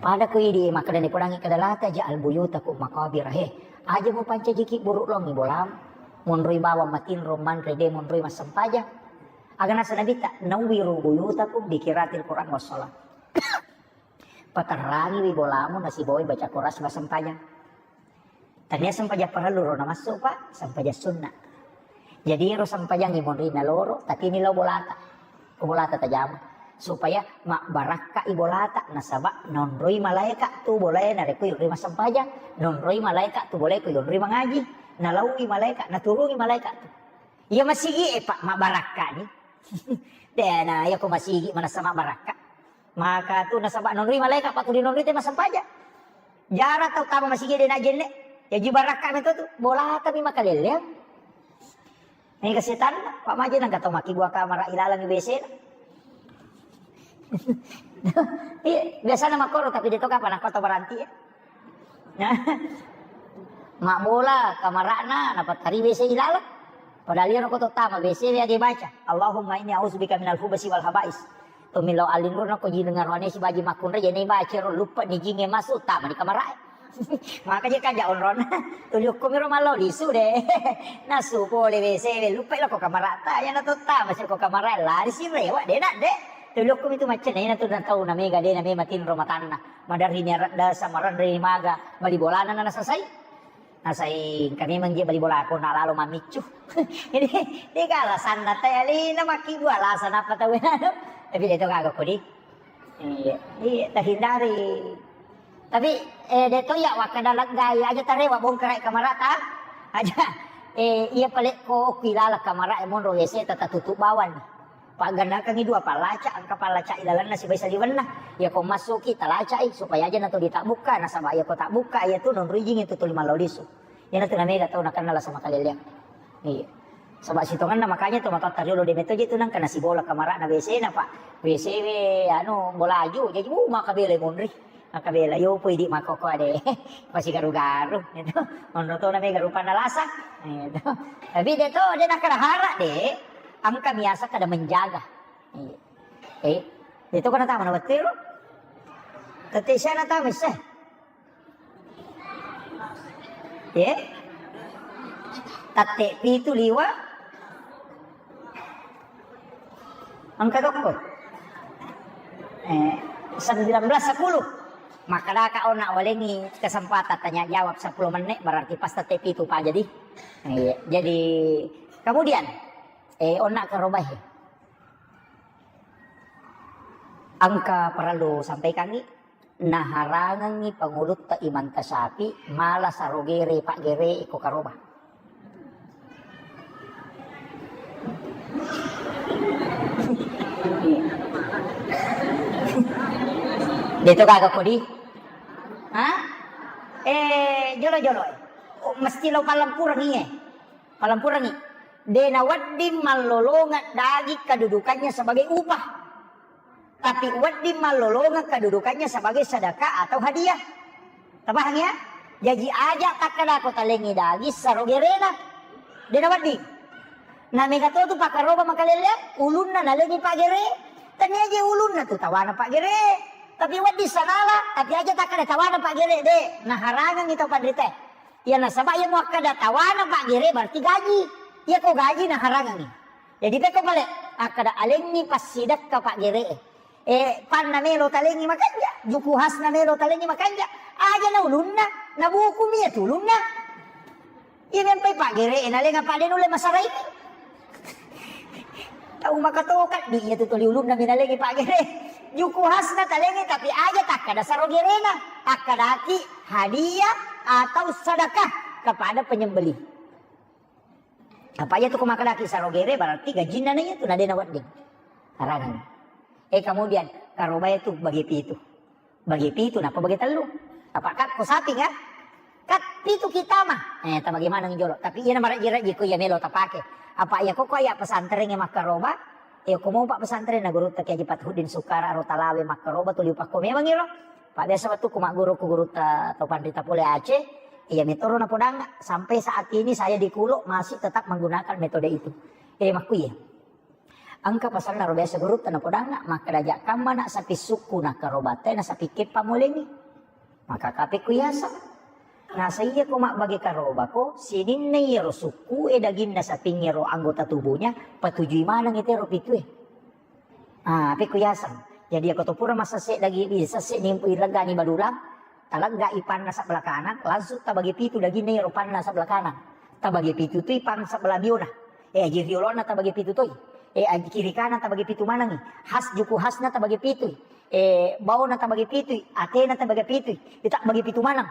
Pada ko idi makkeda ni podangi kada, "La taj'al buyutakum maqabir." He, aja mupancajiki buruk longi bolam. Monroi bawang matinro manre de monroi massempajang. Aga nasa nabitta, "Nawwiru buyutakum bi qiraatil Qur'an was shalah." Paterrangiwi bolamu nasibawai baca Qur'an sibawa sempajang. Tania sempajang parellu ro namassu, Pak, sempajang sunna. Jadi ero sempajang imonrina loro, tapi ni lao bolata. Ko bolata tajama. Supaya mabbarakka i bolata, nasaba nonroi malaeka tu bolae narekko yonroi massempajang, nonroi malaeka tu bolae ko yonroi mangaji, nalaui malaeka, naturungi malaeka tu. Iya masigi e, Pak, mabbarakka ni. Dena, iya ko masigi manassa mabbarakka. Maka tu nasaba nonroi malaeka, Pak, tu dinonroi te massempajang. Jara tau tama masigi de najenne. Yaji barakka meto tu. Bolata mi makalelleang. Mega setanna, Pak Maji nang kata maki gua kamar ilalang W C na. Iya, biasana makkoro tapi de to kapang nakko to baranti ya. Nah, mabbola kamara'na napattari W C ilalang. Padahal iyaro ko to tama W C we age baca, "Allahumma inni a'udzubika minal khubasi wal khaba'is." To millau alinruna ko jineng aroane sibaji makkunrai, jene baca ro lupa ni jinge masuk tama di kamara'e. Maka je kaja onrona. Tuli okko miro mallo lisu de. Nasu pole W C we lupa lo ko kamara'ta, yana to tama se ko kamara lari sirewa de nak de. Tuli okko mitu macca na ina tu na tau na mega de na mema tinro matanna. Madarri ni aradda samaranre maga bali bolana na nasasai. Nasai engka memang je bali bolako na lalo mammiccu. Jadi, de ka alasanna te alina makkibu alasan apa tau anu. Tapi de to gaga kodi. Iya, iya, tahindari. Tapi, eh, de to ya wakkada leggai aja tarewa bongkarai kamarata. Aja, eh, iya palekko ku ilala kamara e monro W C tata tutup bawang. Paggannakangngi dua pallaca, engka pallaca ilalenna sibawa saliwenna. Iya ko massuki talaca'i supaya aja nato ditabbukka, nasaba iya ko tabbukka iya tu nonro ijing itu tuli mallau lisu. Iyana tu namega tau nakenna lasa makaleleang. Iya. Saba sitongenna makanya tu matoatta riolo de meto je tu nangka nasibola kamarana W C na, Pak. W C we anu bolaju, jadi uh, maka bela monri. Maka bela yo pui di makoko ade. Pasi garu-garu gitu. Monro to namega rupanna lasa. Gitu. Tapi de to de nakkada hara de, engka biasa kada menjaga. Iya. Eh, itu kana tama na wettu ro. Tette siana tama isse. Ye? Tette pitu liwa. Engka dokko. Eh, sembilan belas sepuluh. Makkadaka ona walengi kesempatan tanya jawab sepuluh menit, berarti pas tette pitu pa jadi. Iya, jadi kemudian eh ona karobahe. Engka parellu sampaikangngi, naharangengngi pangulutta Imam Tasyafi mala sarogere paggere iko karoba. Deto gaga kodi? Ha? Eh, jolo-jolo. Oh, mesti lo palempurengi, eh. Palempurengi. De nawedding mallolongeng daging kedudukannya sebagai upah. Tapi wedding mallolongeng kedudukannya sebagai sedekah atau hadiah. Tapahang ya? Jaji aja takkadako talengi daging sarogerena. De nawedding. Na mega to tu pakkaroba makaleleang, ulunna nalengi paggere. Tania je ulunna tu tawana paggere. Tapi wedding sanala, tapi aja takkada tawana paggere de. Naharangengngi tau panrita. Iya nasaba iya muakkada tawana paggere berarti gaji. Iya ko gaji naharangengngi. Jadi pekko pale akkada alengngi passidekka paggere. Eh, panna melo talengi makanja, juku hasna melo talengi makanja. Aja na ulunna, na buku mi iya tu ulunna. Iya mempai paggere, na lenga pade nulle masara ini. Tau makatoka di iya tu toli ulunna mi nalengi paggere. Juku hasna talengi tapi aja takkada sarogerena, akkadaki hadiah atau sedekah kepada penyembelih. Apa iya tu ko makkadaki sarogere berarti gajinna na iya tu na dena wedding. Harangan. Eh, kemudian karobae tu bagi pitu. Bagi pitu napa bagi tellu. Apa kak ko sapi kan? Kat pitu kita mah. Eh, ta bagaimana jolo. Tapi iya na maraji-raji ko iya melo tapake. Apa iya ko ko iya pesantren yang makkaroba. Eh, ko mau pak pesantren na guru tak aja Fathuddin Sukara ro talawe makkaroba tuli upakko memang iro. Pak biasa waktu ku magguru ku guru ta to panrita pole Aceh. Iya metoro na podang sampai saat ini saya di Kulo masih tetap menggunakan metode itu. Eh, makku iya. Engka pasanna ro biasa gurutta napodanna, makkeda, "Jakkamma nak sapi sukku nakkarobate na sapi keppa mulengi." Maka kape ku yaseng. Nasa iya ko mabbage karobako, sininna iyaro sukku e daginna sapingngero anggota tubuhnya, patujui maneng itero pitue. Ah, pe ku yaseng. Jadi iya ko to pura massesse dagi, sesse ni iregani badulang, Talegga i panna sebelah kanan, langsung tabagi pitu daginna iyaro panna sebelah kanan. Tabagi pitu tu i pang sebelah biona. Eh, aji riolona tabagi pitu toi. Eh, aji kiri kanan tabagi pitu manengi. Has juku hasna tabagi pitu. Eh, baona tabagi pitu. Atena tabagi pitu. Ita bagi pitu maneng.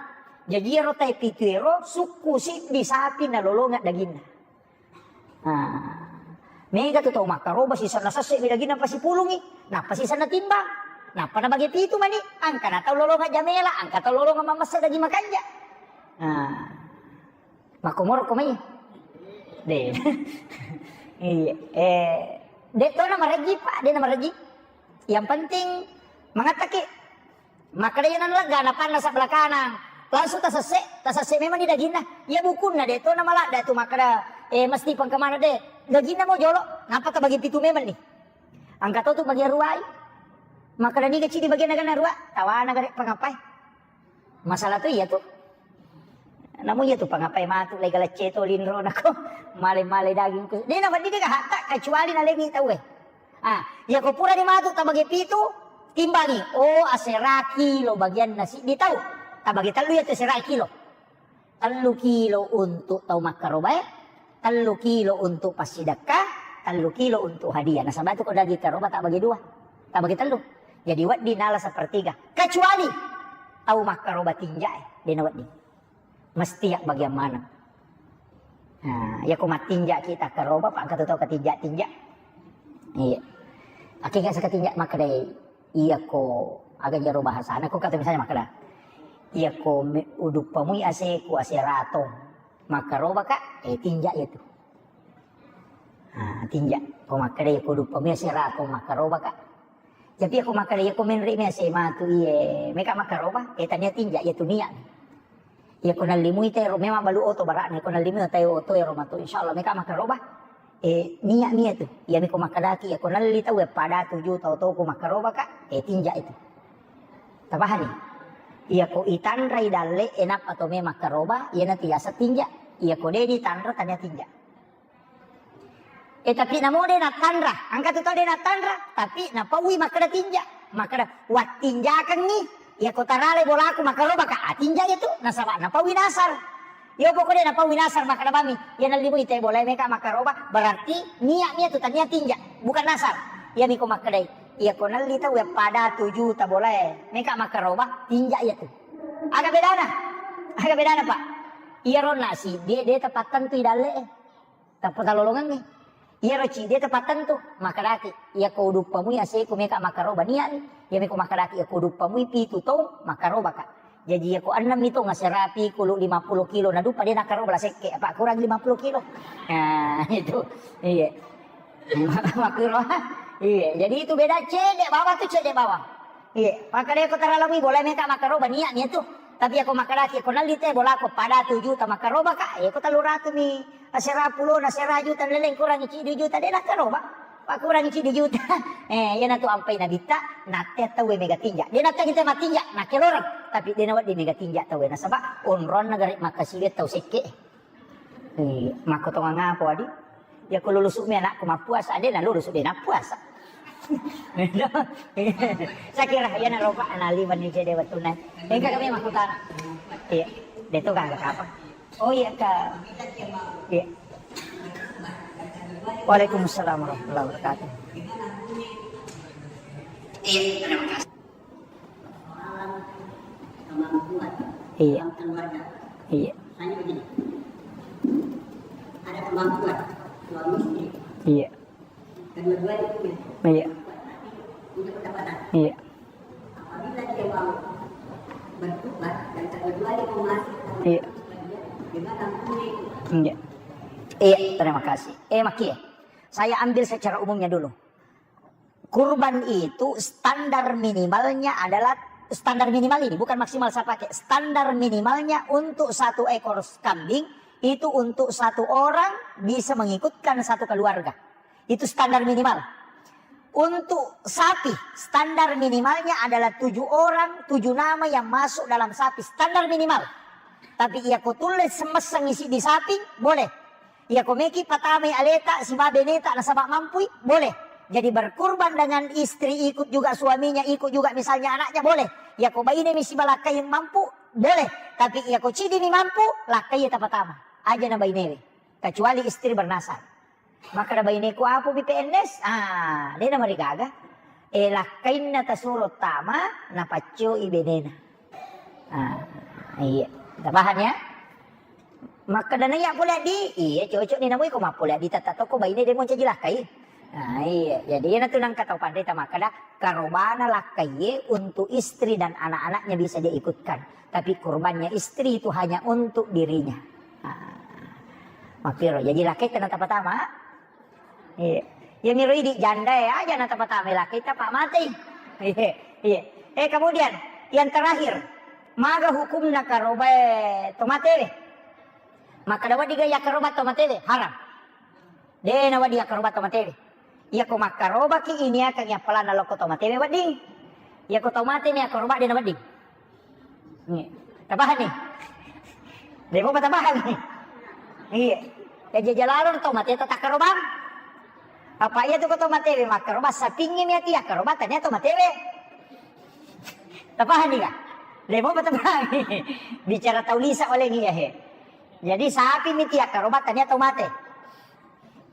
Jadi iyaro tai pitu ero sukku siddi sapi nalolonga daginna. Nah, mega tu tau makkaroba sisenna sesse mi daging nappa sipulungi, nappa sisenna timbang, nappa nabage pitu mani, angka na tau lolonga jamela, angka tau lolonga mamessa daging makanja. Nah, makkomoro ko mai. De. Iya. Eh, de to na marejji, Pak, de na marejji. Yang penting mangattaki. Makkeda iya nana lega, napanna sebelah kanan. Langsung tasesse, tasesse memang ni daginna. Iya bukunna de to na maladda tu makkeda, eh, mesti pengkemana de. Daginna mo jolo, nampa tabagi pitu memang ni. Engka to tu bagian ruai. Makkeda niga cidi bagian naga narua, tawana gare pangapai. Masalah tu iya tu. Namu iya tu pangapai matu, lega lecce to linro nako. Male-male daging ku. De na wedding de gahatta, kecuali nalemi tau e. Ah, iya ko pura ni matu tabagi pitu, timbangi. Oh, asera kilo bagian nasi di tau. Tabagi tellu iya tu asera kilo. Tellu kilo untuk tau makkarobae, tellu kilo untuk passidekka, tellu kilo untuk hadiah. Nasaba tu ko daging karoba tak bagi dua, tak bagi tellu. Jadi wedding nala sepertiga. Kecuali tau makkaroba tinja e, de na wedding. Mesti ya bagian mana. Nah, ya ko mattinja kita karoba, pak katu tau ketinja-tinja. Iya. Akhirnya seketinja makkedai, iya ko aga jaro bahasana, ko kata misalnya makkeda. Iya ko me-, uduppamui aseku, ase ratong. Makkarobaka, eh, tinja iya tu. Ah, tinja. Ko makkeda iya ko uduppamui ase ratong, makkarobaka. Tapi iya ko makkeda iya ko menre mi ase matu iye, meka makkaroba, eh, tania tinja iya tu niat. Iya ko nallimui tero memang balu oto bara'na, ko nallimui tero oto ero matu, insyaallah meka makkaroba. Eh, niat mi iya tu. Iya mi ko makkedaki, iya ko nalli tau, eh, pada tuju tau to ko makkarobaka, eh, tinja itu. Tapahani? Iya ko itanrai dalle, eh, nappa to me makkaroba, iya natu yaseng tinja. Iya ko de ditanra, tania tinja. Eh, tapi namo de natanra, engka tu tau de natanra, tapi napaui makkeda tinja, makkeda, "Wattinjakengngi, iya ko tarale bolaku makkarobaka, ah, tinja iya tu, nasaba napaui nasar." Iya pokoknya napaui nasar makkeda bami, iya nallimui te bolae meka makkaroba, berarti niat mi iya tu tania tinja, bukan nasar. Iya mi ko makkedai, iya ko nalli tau iya pada tuju ta bolae meka makkaroba, tinja iya tu. Aga bedana? Aga bedana, Pak? Iya ronna si, de, de tepattentui dalle e. Tappa talolongengngi. Iyaro cidi tepattentu, makkedaki, iya ko uduppamui aseku meka makkaroba niat, iya meko makkedaki, iya ko uduppamui pitu tong makkarobaka. Jaji iya ko ennem mi tong aserapi kulu lima puluh kilo, nadupa de nakkaroba la sekke, apa kurang lima puluh kilo. Nah, itu. Iya. Makkuro. Iya, jadi itu beda cedde bawang tu cedde bawang. Iya, makkedai ko taralami boleh meka makkaroba niat, niat tu. Tapi iya ko makkedaki, iya ko nalli te bolaku pada tu juta makkarobaka, iya ko tellu ratu mi. Asera pulo na sera juta, leleng kurangi ciddi juta, de nakkaroba. Pakkurangi ciddi juta. Eh, iyanatu ampai nabitta, natte tauwe mega tinja. De natte kita matinja, nakkeloreng. Tapi de nawedding mega tinja tauwe, nasaba onronna gare makkasiwiang tau sekke. Eh, makkotongang apa, Adi? Iya ko lulusu mi anakku mappuasa, de nalulusu de nappuasa. Sakira iyana ropa analiwan ni cede wettunna. Engka kami makkutana. Iya, de to gangga kapang. Oh iya, Kak. Iya. Waalaikumsalam warahmatullahi wabarakatuh. Iya, terima kasih. Iya. Iya. Iya. Iya. Iya. Iya. Iya, terima kasih. Eh, Maki, saya ambil secara umumnya dulu. Kurban itu standar minimalnya adalah, standar minimal ini, bukan maksimal saya pakai. Standar minimalnya untuk satu ekor kambing itu untuk satu orang bisa mengikutkan satu keluarga. Itu standar minimal. Untuk sapi, standar minimalnya adalah tujuh orang, tujuh nama yang masuk dalam sapi, standar minimal. Tapi iya ko tulle semesseng isi di sapi, boleh. Iya ko meki patamai aleta siba beneta nasaba mampui, boleh. Jadi berkurban dengan istri, ikut juga suaminya, ikut juga misalnya anaknya, boleh. Iya ko baine mi siba lakkai mampu, boleh. Tapi iya ko cidi mi mampu, lakkai tapatama. Aja na bainewe. Kecuali istri bernasar. Makkeda baineku, "Apo bi P N S?" Ah, de namarigaga. Eh, lakkainna tasuro tama, napaccoi benena. Ah, iya. Kita paham ya? Makkeda naiya pole addi, iya cocok ni namui ko mappole addi tata toko baine de moncaji lakkai. Ah, iya. Jadi iyanatu nangka tau panrita makkeda karobana lakkaie untuk istri dan anak-anaknya bisa dia ikutkan. Tapi kurbannya istri itu hanya untuk dirinya. Ah. Makkiro, jadi lakkaita na tapatama. Iya. Iya miro idi janda ya aja na tapatama lakkaita pa matei. Iya. Iya. Eh, kemudian yang terakhir, maga hukumna karobae to matewe? Makkeda wedding ga yakkaroba to matewe? Haram. De' nawedding yakkaroba to matewe. Iyako makkarobaki iniakangngi appalanna lokko to matewe wedding. Iyako to mate ni yakkaroba de' nawedding. Iya. Tapahang ni? De' mopa tapahang ni? Iya. Ya jaja lalo to mate to takkarobang. Apa iya tu ko to matewe makkaroba sapingngi mi ati yakkaroba tania to matewe. Tapahang ni ga? De' mopa tapahang ni? Bicara tau lisa oleh ni ya he. Jadi sapi mi ti yakkaroba tania to mate.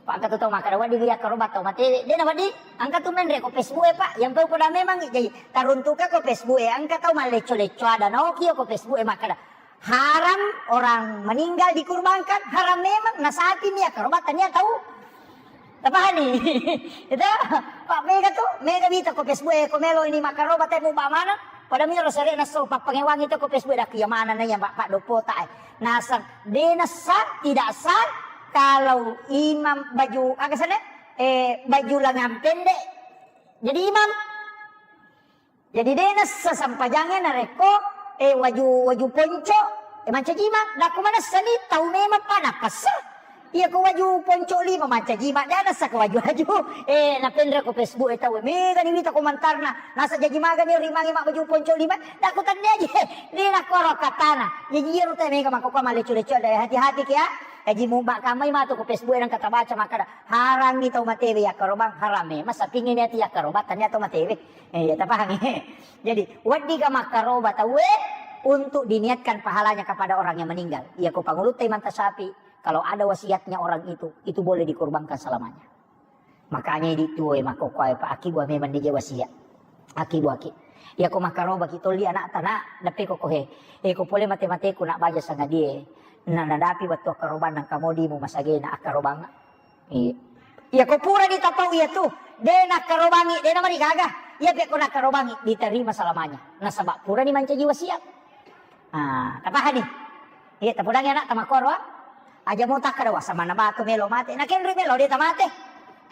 Pak, engka tu tau makkeda wedding yakkaroba tau matewe. De' nawedding, engka tu menre ko Facebook e, Pak. Yang tahu pada memang jadi taruntuka ko Facebook e, engka tau mallecco-lecco ada naoki ko Facebook e makkeda haram orang meninggal dikurbankan, haram memang, na sapi mi yakkaroba tania tau. Tapahani? Itu, Pak, mega tu, mega bita ko Facebook e, ko melo ini makkaroba temu ba mana? Pada miro sere naso pappangewangi to ko Facebook e, dak iya mana na iya Pak, Pak Dopota e. Nasang, de' nasa, tidak sah kalau imam baju, aga sana? Eh, baju lengan pendek jadi imam. Jadi de' nasa sampajangnge narekko, eh, waju, waju ponco, eh, mancaji imam. Dakku manessa ni tau memang pa napassa. Iya ko waju ponco lima mancaji imam, de' nasa ko waju-waju. Eh, napenre ko Facebook e tau, mega ni wita komentarna. Nasa jaji maga ni rimangi ma baju ponco lima. Dakku tania je. De' nakkoro katana. Jaji iyaro te mega makkokko mallecco-lecco, de' hati-hati ki ya. Jaji muba kamai matu ko Facebook e nang kata baca makkeda. Harangngi tau matewe yakkarobang, haram e. Masa pingin ati yakkaroba tania tau matewe. Eh, iya, tapahang e. Jadi, wedding ga makkaroba tau e untuk diniatkan pahalanya kepada orang yang meninggal. Iya ko pangulutta imanta sapi, kalau ada wasiatnya orang itu, itu boleh dikorbankan selamanya. Makanya idi tuo e makkokkoe pa aki bua memang nije wasiat. Aki bua ki. Iya ko makkaroba ki tolli anak tana, deppe ko kohe. Eh, ko pole mate-mateku nak baja sangadie. Na nadapi wettu akkarobang nang kamodimu masagena akkarobang. Iya. Iya, ko purani tapau iya tu, de' nakkarobangi, de' namarigaga. Iya pe ko nakkarobangi, diterima selamanya. Nasaba purani mancaji wasiat. Ah, tapahani? Iya, tapodangi anak tamakkoro. Aja mau takkada wasa mana batu melo mate. Nakenri melo de' tamate.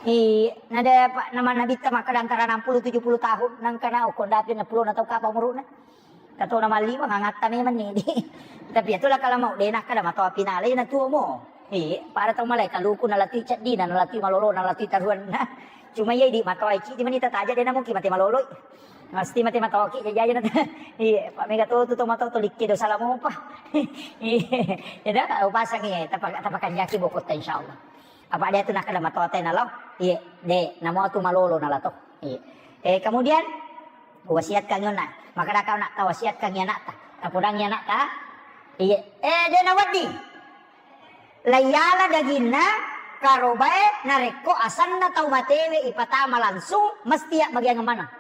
Iya, nada Pak nama Nabitta makkada antara enam puluh tujuh puluh tahun, nangkana okko dapi enam puluh na tau kapa umuruna. Katona malliwa ngangatta memang ni. Tapi iyatu lakala mau de' nakkada matoa pinale na tuo mo. Eh, pada tau malai kaluku nalatui ceddina, nalatui malolo, nalatui taruanna. Cuma iya idi matoa cidi mani tataja de' namuki mate maloloi. Mesti mate matoa ki jajaja na. Iya, Pak mega to tu to matoa to likke dosa lamopa. Iya, ya dah, upasang iya, tapa-, tapakanjaki bokotta insyaallah. Apa de' tu nakkada matoa te nalo? Iya, de', namo tu malolo nalato. Iya. Eh, kemudian wasiatkan yonna. Makkada kau nak tawasiatkan anakta. Tapodangi anakta. Iya. Eh, de' nawedding. Laiyala daginna karobae narekko asanna tau matewe ipatama langsung mesti ya bagian mana?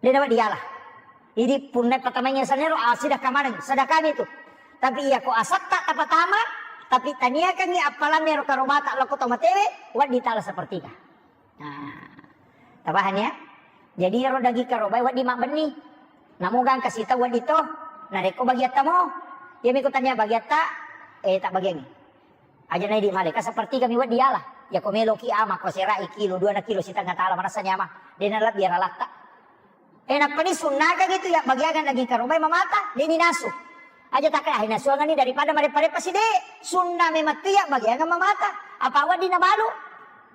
De' nawedding yala. Idi punna patamaingi sanero, ah, sedekah maneng, sedekah itu. Tapi iya ko asatta tapatama, tapi taniakangi appalanna ero karobata lokko tau matewe, wedding tala sepertiga. Nah, tapahani ya? Jadi ero daging karobae wedding mabbenni. Namo gangka sitau wedding to, narekko bagiatta mo, iya miko tania bagiatta, eh, tak bagiangi. Aja na idi male, ka sepertiga mi wedding yala. Iya ko meloki ama ko serai kilo, dua na kilo setengah tala manessani ama. De' nalebbi ara latta. Eh, nappani sunnakang itu ya bagiangan daging karobae mamata, de' ni nasu. Aja takka, ah, nasuangan ni daripada mareppa-reppa si de'. Sunna memang tu ya bagiangan mamata. Apa wedding nabalu?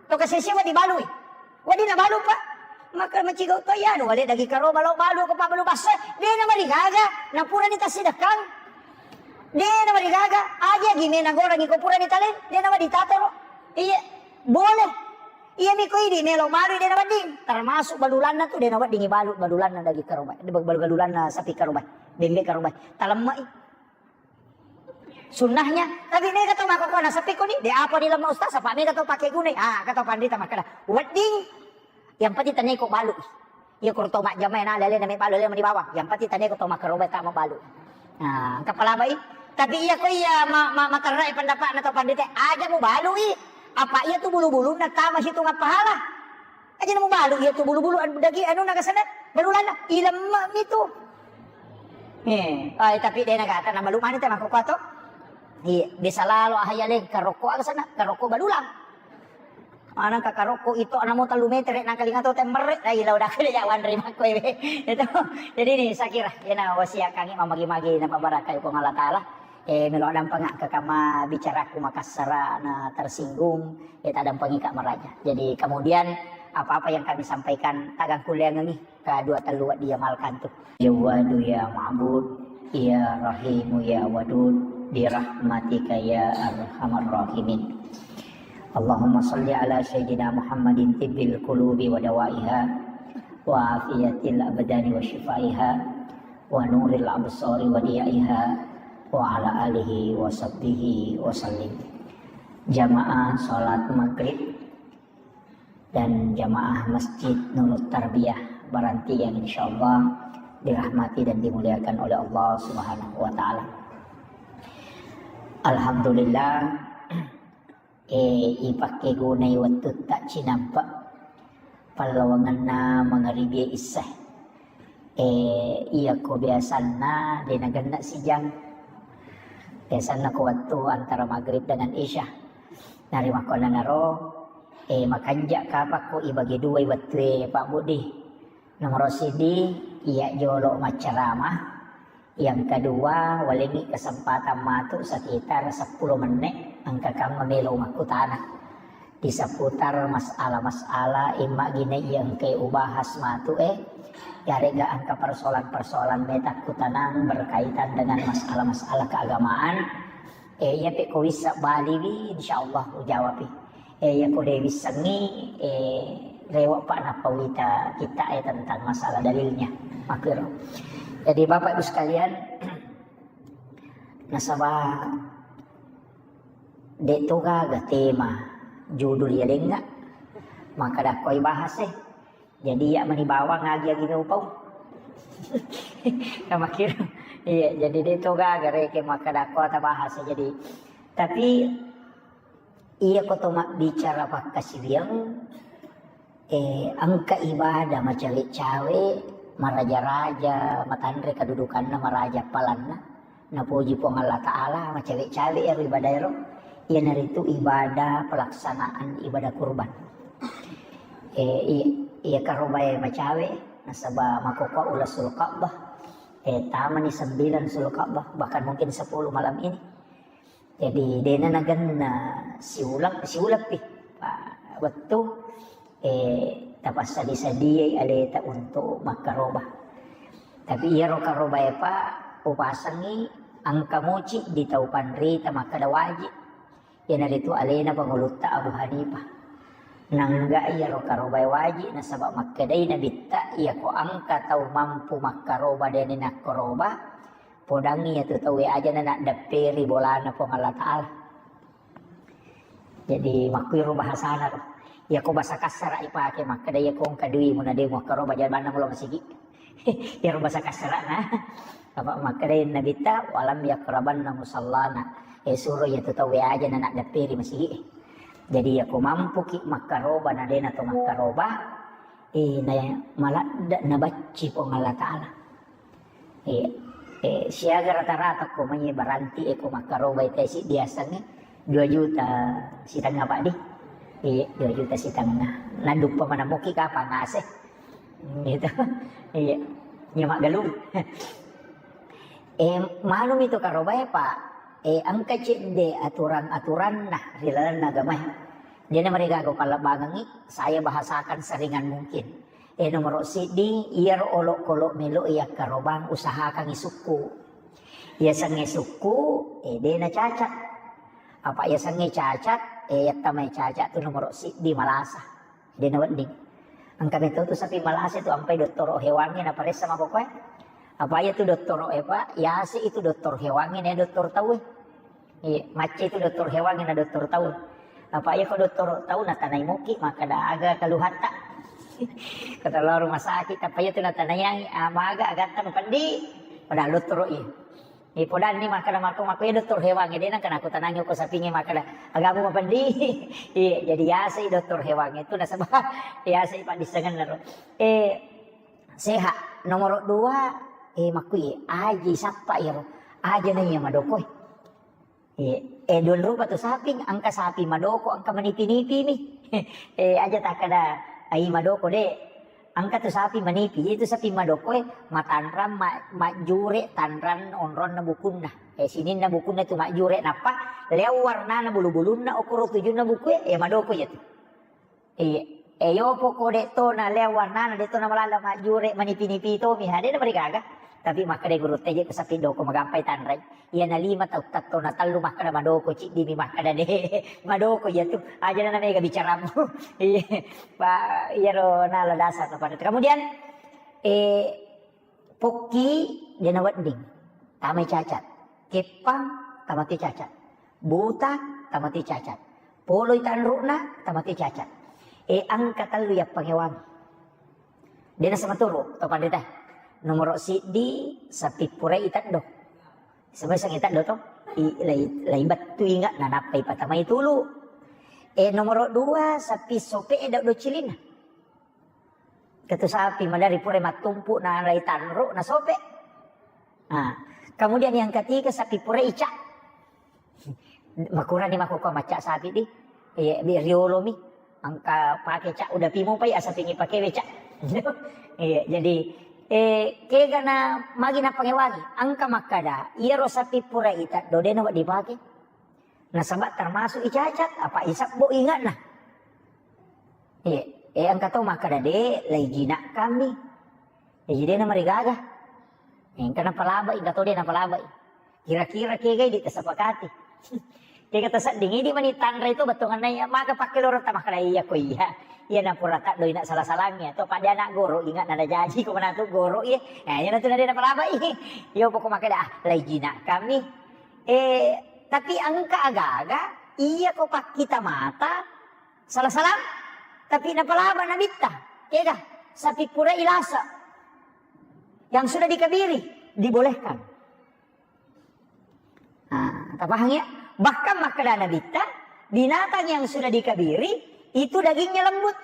To kasese wedding balui. Wedding nabalu pa. Maka macigau to iya anu wale daging karoba lo balu ko pabalu basso. De' namarigaga, napurani tasidekang. De' namarigaga, aja gi mena gorangi ko purani tale, de' nawedding tatoro. Iya, boleh. Iya miko idi melo balu de' nawedding. Termasuk balulanna tu de' nawedding balu, balulanna daging karoba, balu-, balulanna sapi karoba, bembe karoba. Talemmai. Sunnahnya, tapi mega to makkokkoe nasappi koni, de' apa dilemma ustaz, apa mega to pake gunai. Ah, kata pandita makkada, wedding, yang penting tania ko balu. Iya ko to majjama na lele na me balu lele mani bawang. Yang penting tania ko to makkaroba ta mabalu. Nah, engka palabai. Tapi iya ko iya ma-, ma-, materrai pendapatna to pandita, aja mu balui. Apa iya tu bulu-bulunna tama situnga pahala. Aja namubalu iya tu bulu-bulu anu daging anu nagasana balulanna ilemma mi tu. Eh, ai tapi de' nagata namalu mani te makkokkoe to. Iya, bisa lalo ahaya le karokko aga sana, karokko balulang. Maneng ka karokko itu anamo tellu metere nang kalinga to temmerre, dai lau dakku le jawan ri makko ewe. Itu. Jadi ini saya kira, iyana wasiat kangi mamagi-magi na pabarakai Puang Allah Taala. Eh, melo dampeng ke kama bicaraku makassara na tersinggung, eh, tak dampeng ka maraja. Jadi kemudian apa-apa yang kami sampaikan tagang kuliah ngengi. Kadua tellu wedding diamalkan tu. Jawwadu ya Ma'bud, ya Rahimu ya Wadud, bi rahmatika ya arhamar rahimin. Allahumma salli ala sayyidina Muhammadin tibbil qulubi wa dawaiha, wa afiyatil abdani wa shifaiha, wa nuril absari wa diyaiha, wa ala alihi wa sahbihi wa sallim. Jamaah salat maghrib dan jamaah Masjid Nurut Tarbiyah Baranti yang insyaallah dirahmati dan dimuliakan oleh Allah Subhanahu wa Ta'ala. Alhamdulillah, eh, ipakkegunai wettutta cinampe pallawangenna mangaribi isya. Eh, iyako biasanna de nagenna sijang. Biasanna ko wettu antara maghrib dengan isya. Narimakkuannanaro, eh, makanja kapakko ibagi duai wettue Pak Budi. Nomoro sidi, iya jolo maccarama. Yang kedua, walengi kesempatan matu sekitar sepuluh menit, engka kamma melo makkutana. Di seputar masalah-masalah imma gine iya engka ubahas matu, eh, yarega engka persoalan-persoalan meta kutanang berkaitan dengan masalah-masalah keagamaan, eh, iya pe ko wissa baliwi, insyaallah ujawapi. Eh, iya ko de wissengi, eh, rewa pa nappa wita kita, eh, tentang masalah dalilnya. Makkiro. Jadi Bapak Ibu sekalian, nasaba de to gaga tema judul ya lenga, maka dakoi bahas, eh. Jadi iya mani bawang agi-agi meupau. Kira. Iya, jadi de to gaga reke maka dakko ta bahas, eh. Jadi tapi iya ko to mabbicara pakkasiwiang, eh, engka ibadah macawe-cawe, maraja-raja, matanre kedudukanna, maraja palanna, napoji Puang Allah Ta'ala, macawe-cawe ero ibadah ero, iyanaritu ibadah pelaksanaan ibadah kurban. Eh, i-, iya karobae macawe, nasaba makkokkoe ulasul Ka'bah, eh, tamani sembilan Sulka'bah, bahkan mungkin sepuluh malam ini. Jadi, dena nagenna siuleng, siuleng pi. Pa-, wettu, eh, tapassadi-sadiai aleta untuk makkaroba. Tapi iyaro karobae pa upasengi engka muci di tau panrita makkeda waji. Iyanaritu alena pangulutta Abu Hanifah. Nangga iyaro karobae waji nasaba makkedai nabitta iyako engka tau mampu makkaroba dena nakkoroba, Podangngi iyatu tauwe aja na naddepperi bolana Puang Allah Ta'ala. Jadi, makkuiro bahasana ro. Iyako basa kassara ipake, makkeda iyako engka duimu na de muakkaroba jabanna mulo masigi. Iyaro basa kassarana. Apa makkeda nabitta, "Walam yakrabanna musallana." Eh, suro iyatu tauwe aja na naddepperi masigi. Jadi, iyako mampuki makkaroba na de nato makkaroba, eh, na maladde nabacci Puang Allah Ta'ala. Iya. Eh, siaga rata-rata ko mai baranti e ko makkarobai tesi diasengnge dua juta sitengnga, Pak, di. Iya, dua juta sitengnga. Naduppa manamuki kapang ase. Gitu. Iya. Nya maggalung. Eh, manumi to karobai, Pak. Eh, engka cedde aturan-aturanna ri lalenna agamae. Dena marigaga pallebbangengngi, saya bahasakan seringan mungkin. Eh, nomoro siddi, iyaro olokolo melo iyakkarobang usahakangngi sukku. Yasengnge sukku, eh, dena cacat. Apa yasengnge cacat, eh, yattamai cacat tu nomoro siddi malasa. Dena wedding. Engka meto tu sapi malasa tu ampai dottoro hewangnge naparessa makokoe. Apa iya tu dottoro e, Pak? Yase itu doktor hewangnge, ne doktor tauwe. Iya, macca itu doktor hewangnge na doktor tau. Apa iya ko doktor tau natanai moki, makkeda aga keluhatta. Kota lao rumah sakit, apa iya tu natanaiangngi, ah, maga agatta mapendi. Padahal doktor iya. Iya, podanni makkeda mako, mako iya doktor hewangnge, de nangka nakutanangi ko sapingnge makkeda, agamu mapendi. Iya, jadi yasai doktor hewangnge itu nasaba yasai paddissengenna ro. Eh, sehat. Nomoro dua, eh, makkui aji sappa iyaro. Aja na iya madokoi. Eh, eh, dua rupa tu saping, engka saping madoko, engka manipi-nipi mi. Eh, aja takkeda, ai madoko de. Engka tu saping manipi, itu saping madoko e, matanrang, ma-, majjure tanrang onronna bukunna. Eh, sininna bukunna tu majjure, nappa leo warnana bulu-bulunna, okoro tujunna buku e, eh, madoko ya tu. Iya. Eh, yopo ko de to na leo warnana, de to na malala majjure manipi-nipi to mi, ha, de na marigaga. Tapi makkeda guru te je ko saping doko magampai tanrai. Iya na lima tau tatto na tallu makkeda madoko, ciddi mi makkeda de. Madoko ya tu. Aja na mega bicaramu. Iya. Pa, iyaro nala dasar to pada. Kemudian, eh, Pokki de nawedding, tamai cacat. Keppang, tamate cacat. Buta, tamate cacat. Poloi tanru'na, tamate cacat. E, engka tellu yappangewangi. De nasematuru to panrita. Nomoro siddi, sapippurai teddo. Semua sangi teddo to. I, lai, lai bettu inga, nanappai patamai tulu. E, nomoro dua, sapi sope e dau cilinna. Ketu sapi madari pura mattumpu na lai tanru na sope. Nah, kemudian yang ketiga sapi pura ica. Makurani mako ko maca sapi di. Iya, bi riolo mi. Engka pake ca udah pimo pai asa pingi pake beca. Iya, jadi, eh, kega na magi na pangewangi. Engka makkada, iyaro sapi pura ita dodena wa dipake. Nasaba termasuk icacat, apa isabbo ingatna. Iya, eh, engka to makkada de, lai jinak kami. Eh, jadi na marigaga. Eh, engka napalabai, engka to de napalabai. Kira-kira kega di tasapakati. Kega tasedding idi mani tanra itu bettuanna iya, maka pakke loro ta makkada iya ko iya. Iya na pura tak doi nak salah-salangnya. To pada anak goro ingat nada janji ko manatu goro iya. Nah, iya natu nade napalabai. Yo pokok makkada, ah, lai jinak kami. Eh, tapi engka aga-aga, iya ko pakkita mata, salah-salah, tapi napalaba nabitta. Kega, sapi pura ilasa. Yang sudah dikabiri, dibolehkan. Nah, tapahang ya? Bahkan makkada nabitta, binatang yang sudah dikabiri, itu dagingnya lembut.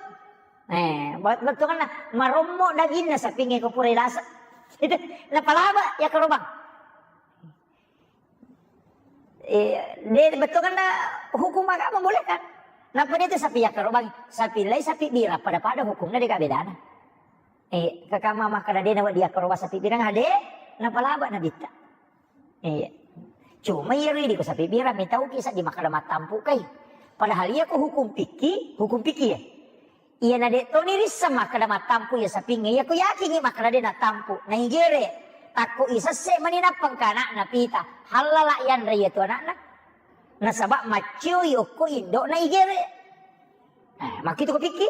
Eh, buat betul kan, marommo dagingnya sapi ko pura ilasa. Itu, napalaba ya kerobang. Eh, de, betul kan dah hukum agama boleh kan? Napa dia tu sapi yakkarobangi? Sapi lai sapi bira pada-pada hukumnya de ka bedana. Eh, kakama makkada de nawa dia karoba sapi bira ade, napalaba nabitta. Eh, cuma iya ridi ko sapi bira mitau kisah di makkada mattampu kai. Padahal iya ko hukum piki, hukum piki ya. Iyana de' toni risseng makkeda mattampu iya sapingnge, iya ku yakingngi makkeda de' nattampu, naigere. Takko isesse mani nappa engka ana'na pita, hallala yanre iya tu ana'na. Nasaba maccioi okko indo'na igere. Eh, makkitu ko pikki?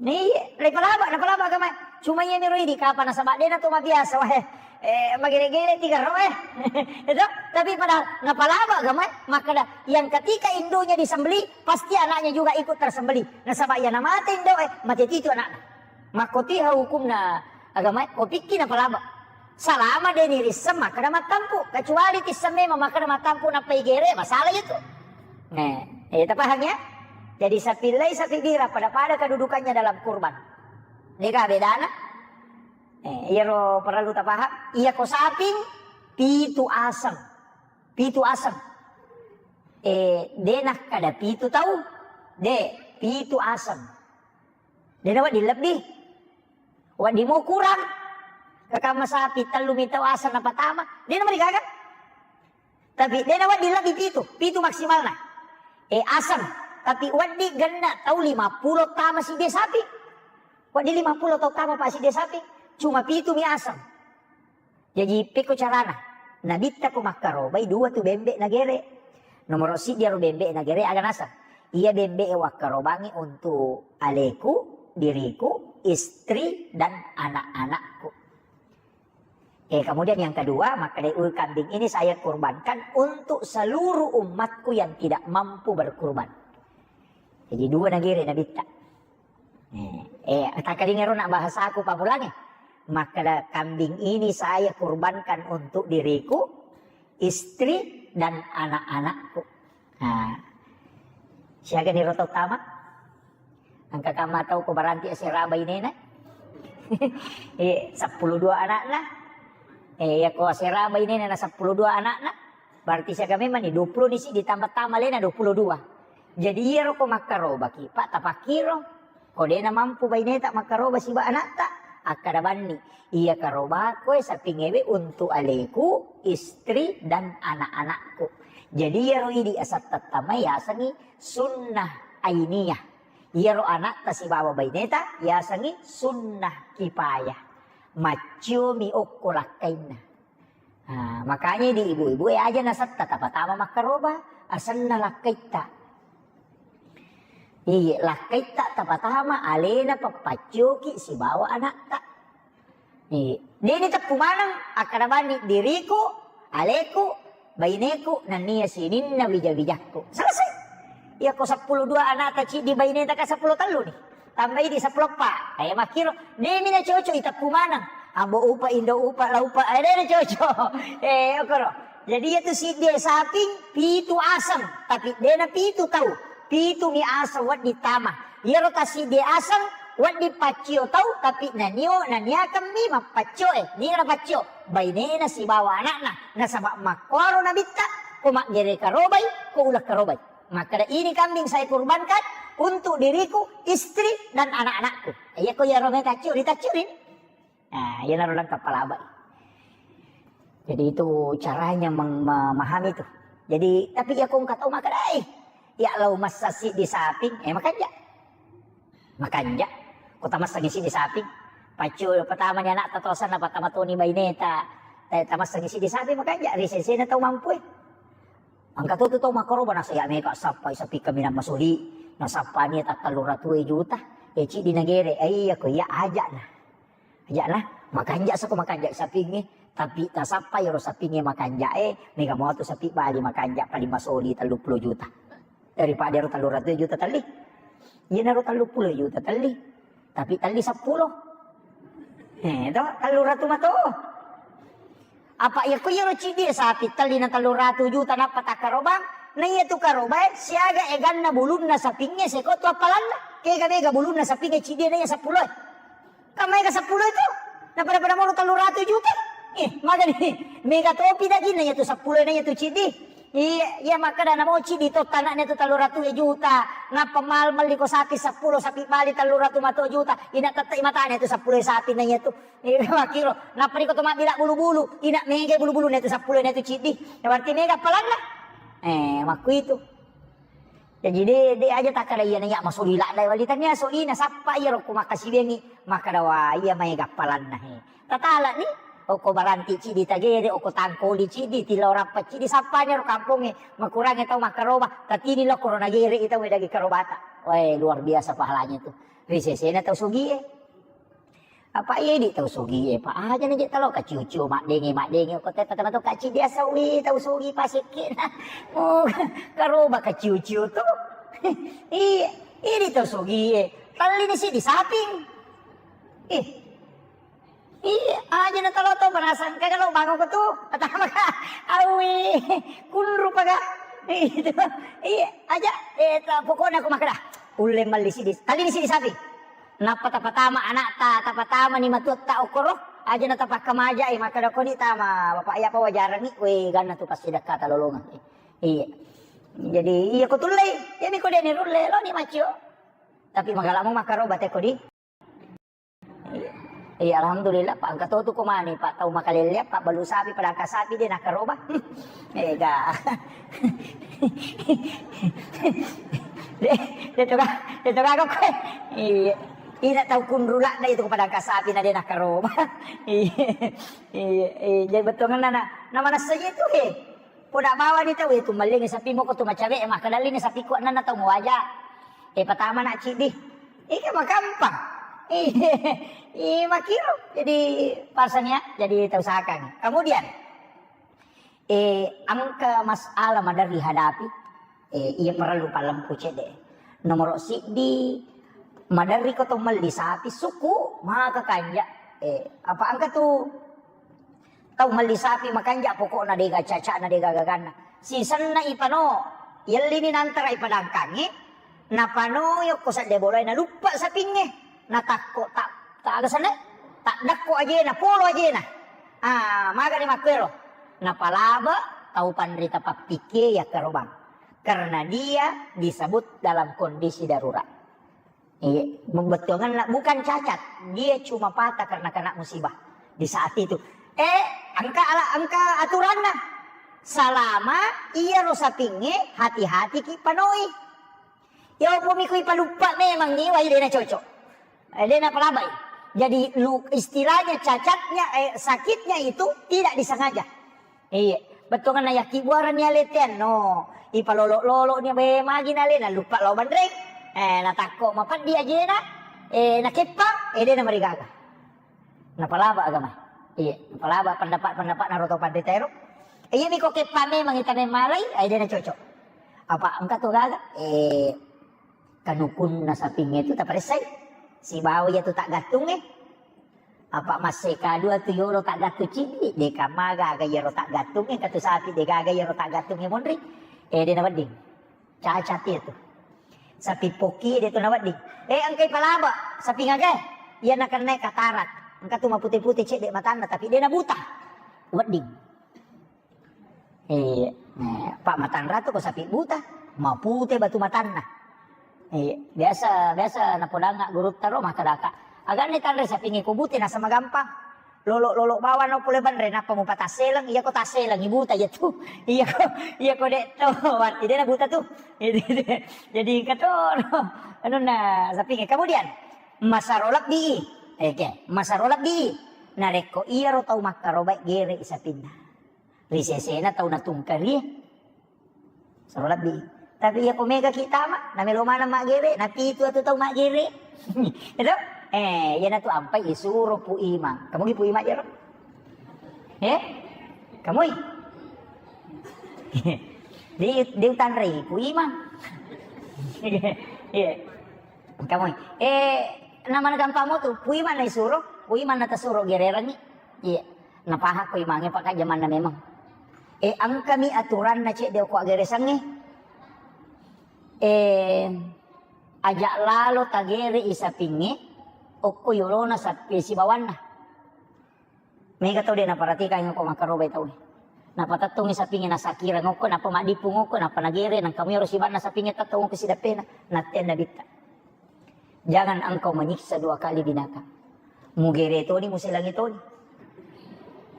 Iya, napalaba, napalaba agama. Cuma iya miro idi kapa nasaba de' na to mabiasa, wah, eh, magere-gere tiga ro, eh. Itu, tapi padahal napalaba agama, makkeda yang ketika induknya disembelih, pasti anaknya juga ikut tersembelih. Nasaba iya namate indo'e, mate titu anakna. Makkotiha hukumna agama, ko pikki napalaba. Salama de' nirisseng makkeda mattampu, kecuali tisseng memang makkeda mattampu nappa igere, masalah itu. Eh, eh, tapahang ya? Jadi sapi lai sapi bira pada-pada kedudukannya dalam kurban. Nega bedana? Eh, iyaro perlu tapahang. Iya ko saping, pitu aseng. Pitu aseng. Eh, de' nakkeda pitu tau. De', pitu aseng. De' nawedding lebbi. Wedding mo kurang. Kakama sapi tellu mi tau aseng napatama. De' namarigaga. Tapi de' nawedding lebbi pitu. Pitu maksimalna. Eh, aseng. Tapi wedding genna tau lima pulo tama sidde sapi. Wedding lima pulo tau tama pa sidde sapi. Cuma pitu mi aseng. Jaji, pekko carana? Nabitta ko makkarobai dua tu bembe nagere. Nomoro siddi aro bembe nagere aga naseng? Iya bembe e wakkarobangi untuk aleku, diriku, istri, dan anak-anakku. Eh, kemudian yang kedua, makkeda, "Ul kambing ini saya kurbankan untuk seluruh umatku yang tidak mampu berkurban." Jadi dua nagere nabitta. Eh, eh, takkalinga ro na bahasaku pammulangnge. Makkeda, "Kambing ini saya kurbankan untuk diriku, istri, dan anak-anakku." Nah, siaga ni roto tama? Engka kama tau ko baranti asera bainena? Eh, seppulo dua anakna. Eh, iya ko asera bainena na seppulo dua anakna. Berarti siaga memang ni dua puluh ni siddi tambah tama alena dua puluh dua. Jadi iyaro ko makkarobaki, Pak, tapakkiro. Ko dena mampu baineta makkaroba siba anatta, akkada banni, iya karobako e sapingewe untuk aleku, istri, dan anak-anakku. Jadi iyaro idi asatta tamai yasengi sunnah ainiyah. Iyaro anatta sibawa baineta yasengi sunnah kipayah. Macciomi okko lakkainna. Ah, makanya di ibu-ibu e aja nasetta tapatama makkaroba, asenna lakkaitta. Iya, lakkaitta tapatama alena pappaccoki sibawa anatta. Iya. Deni teppu maneng, akkada bani diriku, aleku, baineku, nennia sininna wija-wijakku. Selesai. Iya ko seppulo dua anatta ciddi baineta ka seppulo tellu ni. Tambai di seppulo eppa. Eh, makkiro, demi na cocok iteppu maneng. Ambo upa, indo upa, la upa, eh, dena cocok. Eh, okoro. Jadi iya tu siddi saping, pitu aseng, tapi dena pitu tau. Pitu mi aseng wedding tama. Iyaro ta siddi aseng, wedding paccio tau, tapi nanio, naniakeng mi mappaccio e, nira paccio. Bainena sibawa anakna, nasaba makkoro nabitta, ko maggere karobai, ko uleng karobai. Makkada, "Ini kambing saya kurbankan untuk diriku, istri, dan anak-anakku." Iya ko iyaro me tacciuri, tacciuri. Nah, iyanaro lengkap palabai. Jadi itu caranya meng-, memahami itu. Jadi, tapi iya ko engka tau makkada, "Eh, iya lao massa siddi saping, eh, makanja." Makanja. Ko tamassengi siddi saping. Paccio pertama ni anakta tosanna, pertama toni baineta. Eh, tamassengi siddi saping makanja, ri sesena tau mampu e. Engka to tu tau makkaroba, nasa iya mega sappai sapi kaminang masuli, nasappani tattellu ratu juta, e ciddi nagere, e iya ko iya aja'na. Aja'na, makanja sako makanja sapingnge, tapi tasappai ro sapingnge makanja e, mega moto sapi bali makanja paling masoli telluppulo juta. Daripada ro tellu ratu juta telli. Iyanaro telluppulo juta telli. Tapi telli seppulo. Eh, to, tellu ratu mato. Apa iya ko iyaro ciddi sapi telli na tellu ratu juta nappa takkarobang, na iya tu karobae siaga eganna bulunna sapingnge seko tu appalanna. Kega mega bulunna sapingnge ciddi na iya seppulo e. Kan maega seppulo itu? Na pada-pada moro tellu ratu juta. Eh, magani mega topi dagingna iya tu seppulo na iya tu ciddi. Iya, iya, makkeda namo ciddi to tanakna tu tellu ratu juta. Nappa mal melli ko sapi seppulo, sapi bali tellu ratu mato juta. Ina tette matana tu seppulo sapi na iya tu. Iya, makkiro. Nappa riko to mabbila bulu-bulu. Ina mega bulu-bulu na tu seppulo na tu ciddi. Ya berarti mega appalanna. Eh, makku itu. Jaji de, de aja takkada iyana iya masuli ladda wali tania solina sappa iya rokko makkasiwiangngi makkada wa iya maega appalanna he. Tatalani okko baranti ciddi tagere, okko tangkoli ciddi, tillau rappa ciddi, sappani ro kampongnge makurangnge tau makkaroba, tatini lokko ro nagere i tau daging karobata. Wae, luar biasa pahalanya tu. Ri sesena tau sugie. Apa idi tau sugie, Pak? Aja na je talo kaciu-ciu maddenge, maddenge ko tetta tama to kaci biasa wi tau sugi pasikki na. Oh, karoba kaciu-ciu tu. Iya, idi tau sugie. Talli ni siddi saping. Ih. Iya, aja na talo to berasangka kalau bangun ko tu. Pertama ka, awi, kunru paga. Itu. Iya, aja. Eh, ta-, pokoknya aku makkeda. Ulle melli siddi. Talli ni siddi saping. Nappa tapatama anakta, tapatamani matuatta okkoro, aja na tapakkamajai, makkeda koni tama, Bapak, iya pa wajarangngi, we, ganna tu passidekkata lolongeng. Iya. Jadi, iya ko tullei, iyami ko deni rulle, loni maccio. Tapi magalamo makkaroba teko di. Iya, alhamdulillah, Pak, engka to tu ko mani, Pak, tau makalelle, Pak, balu sapi, padangka sapi, de nakkaroba. Ega. De, de toga, de toga ko koe. Iya. Ina tau kunru ladda itu ko padangka sapi na de nakkaroba. Iya. Iya, iya, jadi bettuanna na, na manessa itu he. Poda bawani tau itu mellingi sapi moko tu macawe, makkadalli ni sapi kuat nana tau muaja. Eh, pertama nak cidi. Ika makampang. Iya, iya, makiro. Jadi pasang ya, jadi tau usahakan. Kemudian, Eh, engka masalah maderri hadapi, eh, iya parellu pallempu cedde. Nomoro siddi, maderri ko to melli sapi, suku, maka kanja. Eh, apa engka tu tau melli sapi makanja, pokokna dega cacana, dega gaganna. Sisenna ipano, yellini nantara ipadangkangi, napano yokko sedde bolae, naluppa sapingnge, natakko ta-, ta-, aga senna? Taddakko ajena, polo ajena. Ah, magani makkuero. Napalaba, Tau panrita pappikkie yakkarobang. Karena dia disebut dalam kondisi darurat. Iya, bettuanna bukan cacat, dia cuma patah karena kena musibah di saat itu. Eh, engka ala, engka aturanna. Salama iyaro sapingnge, hati-hati ki panoi. Ya, upami kui paluppa memang ni wai dena cocok. Eh, dena palabai. Jadi lu, istilahnya cacatnya, eh, sakitnya itu tidak disengaja. Iya, bettuanna yakki buarani aletean no. Ipalolo-lolo ni be magi nale, naluppa lao banreng. Eh, natakko mapeddi ajena. Eh, nakeppang, eh, dena marigaga. Napalaba agama. Iya, napalaba pendapat-pendapat naro to panrita ero. Iya, miko keppa memang ita memmalai, ai dena cocok. Apa engka to gaga? Eh, kanukunna sapingnge tu taparessai. Sibawa iya tu taggattungnge. Apa masse kadua tu yolo taggattung cidi, deka magaga iyaro taggattungnge, katu sapi de gaga iyaro taggattungnge monri. Eh, dena wedding. Cacat iya tu. Sapi poki de tu nawedding. Eh, engkai palaba, sapi ngagai. Iya nakenna katarak. Engka tu mapute-pute cedde matanna, tapi de nabuta. Wedding. Eh, eh, Pak matanra tu ko sapi buta, mapute batu matanna. Eh, biasa, biasa napodangnga gurutta ro makkadaka. Aganne tanre sapingnge ko bute nasama gampang. Lolo-lolo bawang no pole banre, nappa mupa tasseleng, iya ko tasseleng, ibuta iya tu. Iya ko, iya ko dek to, wati dena buta tu. Jadi engka to, anunna sapingnge. Kemudian, masaro lebbi. Oke, masaro lebbi. Narekko iyaro tau makkarobai gere sapinna. Ri sesena tau natungkari. Saro lebbi. Tapi iya ko mega ki tama, namelo maneng maggere, napitu atu tau maggere. Itu? Eh, iya natu ampai isuro Pu Imang. Kamu ki Pu Imang jero? Eh? Kamu i? Di, di utanrei Pu Imang. Iya. Kamu i. Eh, namana gampang mo tu, Pu Imang na isuro, Pu Imang na tasuro gererangi. Iya. Napahakko imangnge, Pak, kan jamanna memang. Eh, engkami aturanna cedde okko aggeresangnge. Eh, aja lalo tagere i sapingnge, okko yolona sapi sibawanna. Mega tau de naparatikangngi okko makkarobai tau. Napatettongngi sapingnge nasakirang okko, nappa maddippung okko, nappa nagere, nangka muyaro sibanna sapingnge tettong okko sidappena, nattenna bitta. Jangan engkau menyiksa dua kali binatang. Mugere toni, muselangi toni.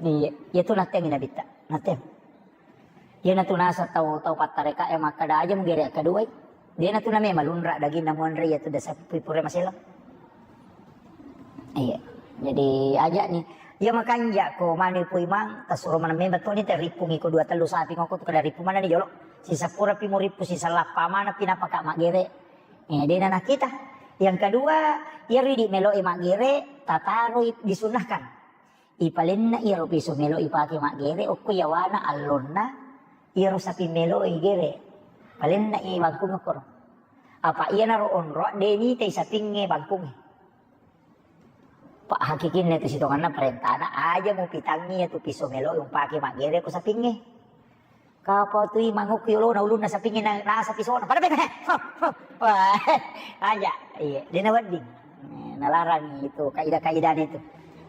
Iya, iya tu natteangngi nabitta. Natteang. Iya natu nasa tau, tau pattareka e makkada aja mugere akkaduai. Dia natu name malunra daging namuanre iya tu dasa pui pura maselang. Iya. Jadi aja ni. Iya makanja ko mani pui mang tasuro maneng memang toni teripung iko dua tellu sapi ngoko tu kada ripu mana ni jolo. Sisa pura pi muripu sisa lappa mana pi napaka magere. Eh, dena nakita. Yang kedua, iyaro idi melo'i maggere, tataroi disunnahkan. Ipalenna iyaro piso melo'i pake maggere, okko yawana allonna, iyaro sapi melo'i gere. Palenna i bangkung okkoro. Apa iyanaro onro, de nitai sapingnge bangkungnge. Pak hakikinna tu sitonganna parentana, aja mupitangngi iyatu piso melo'i umpake maggere ko sapingnge. Kapau tu imang okko yolona ulunna sapingnge na, nasa pisona. Pada bebe. Wah, aja. Iya, dena wedding. Eh, nalarang itu kaidah-kaidah itu.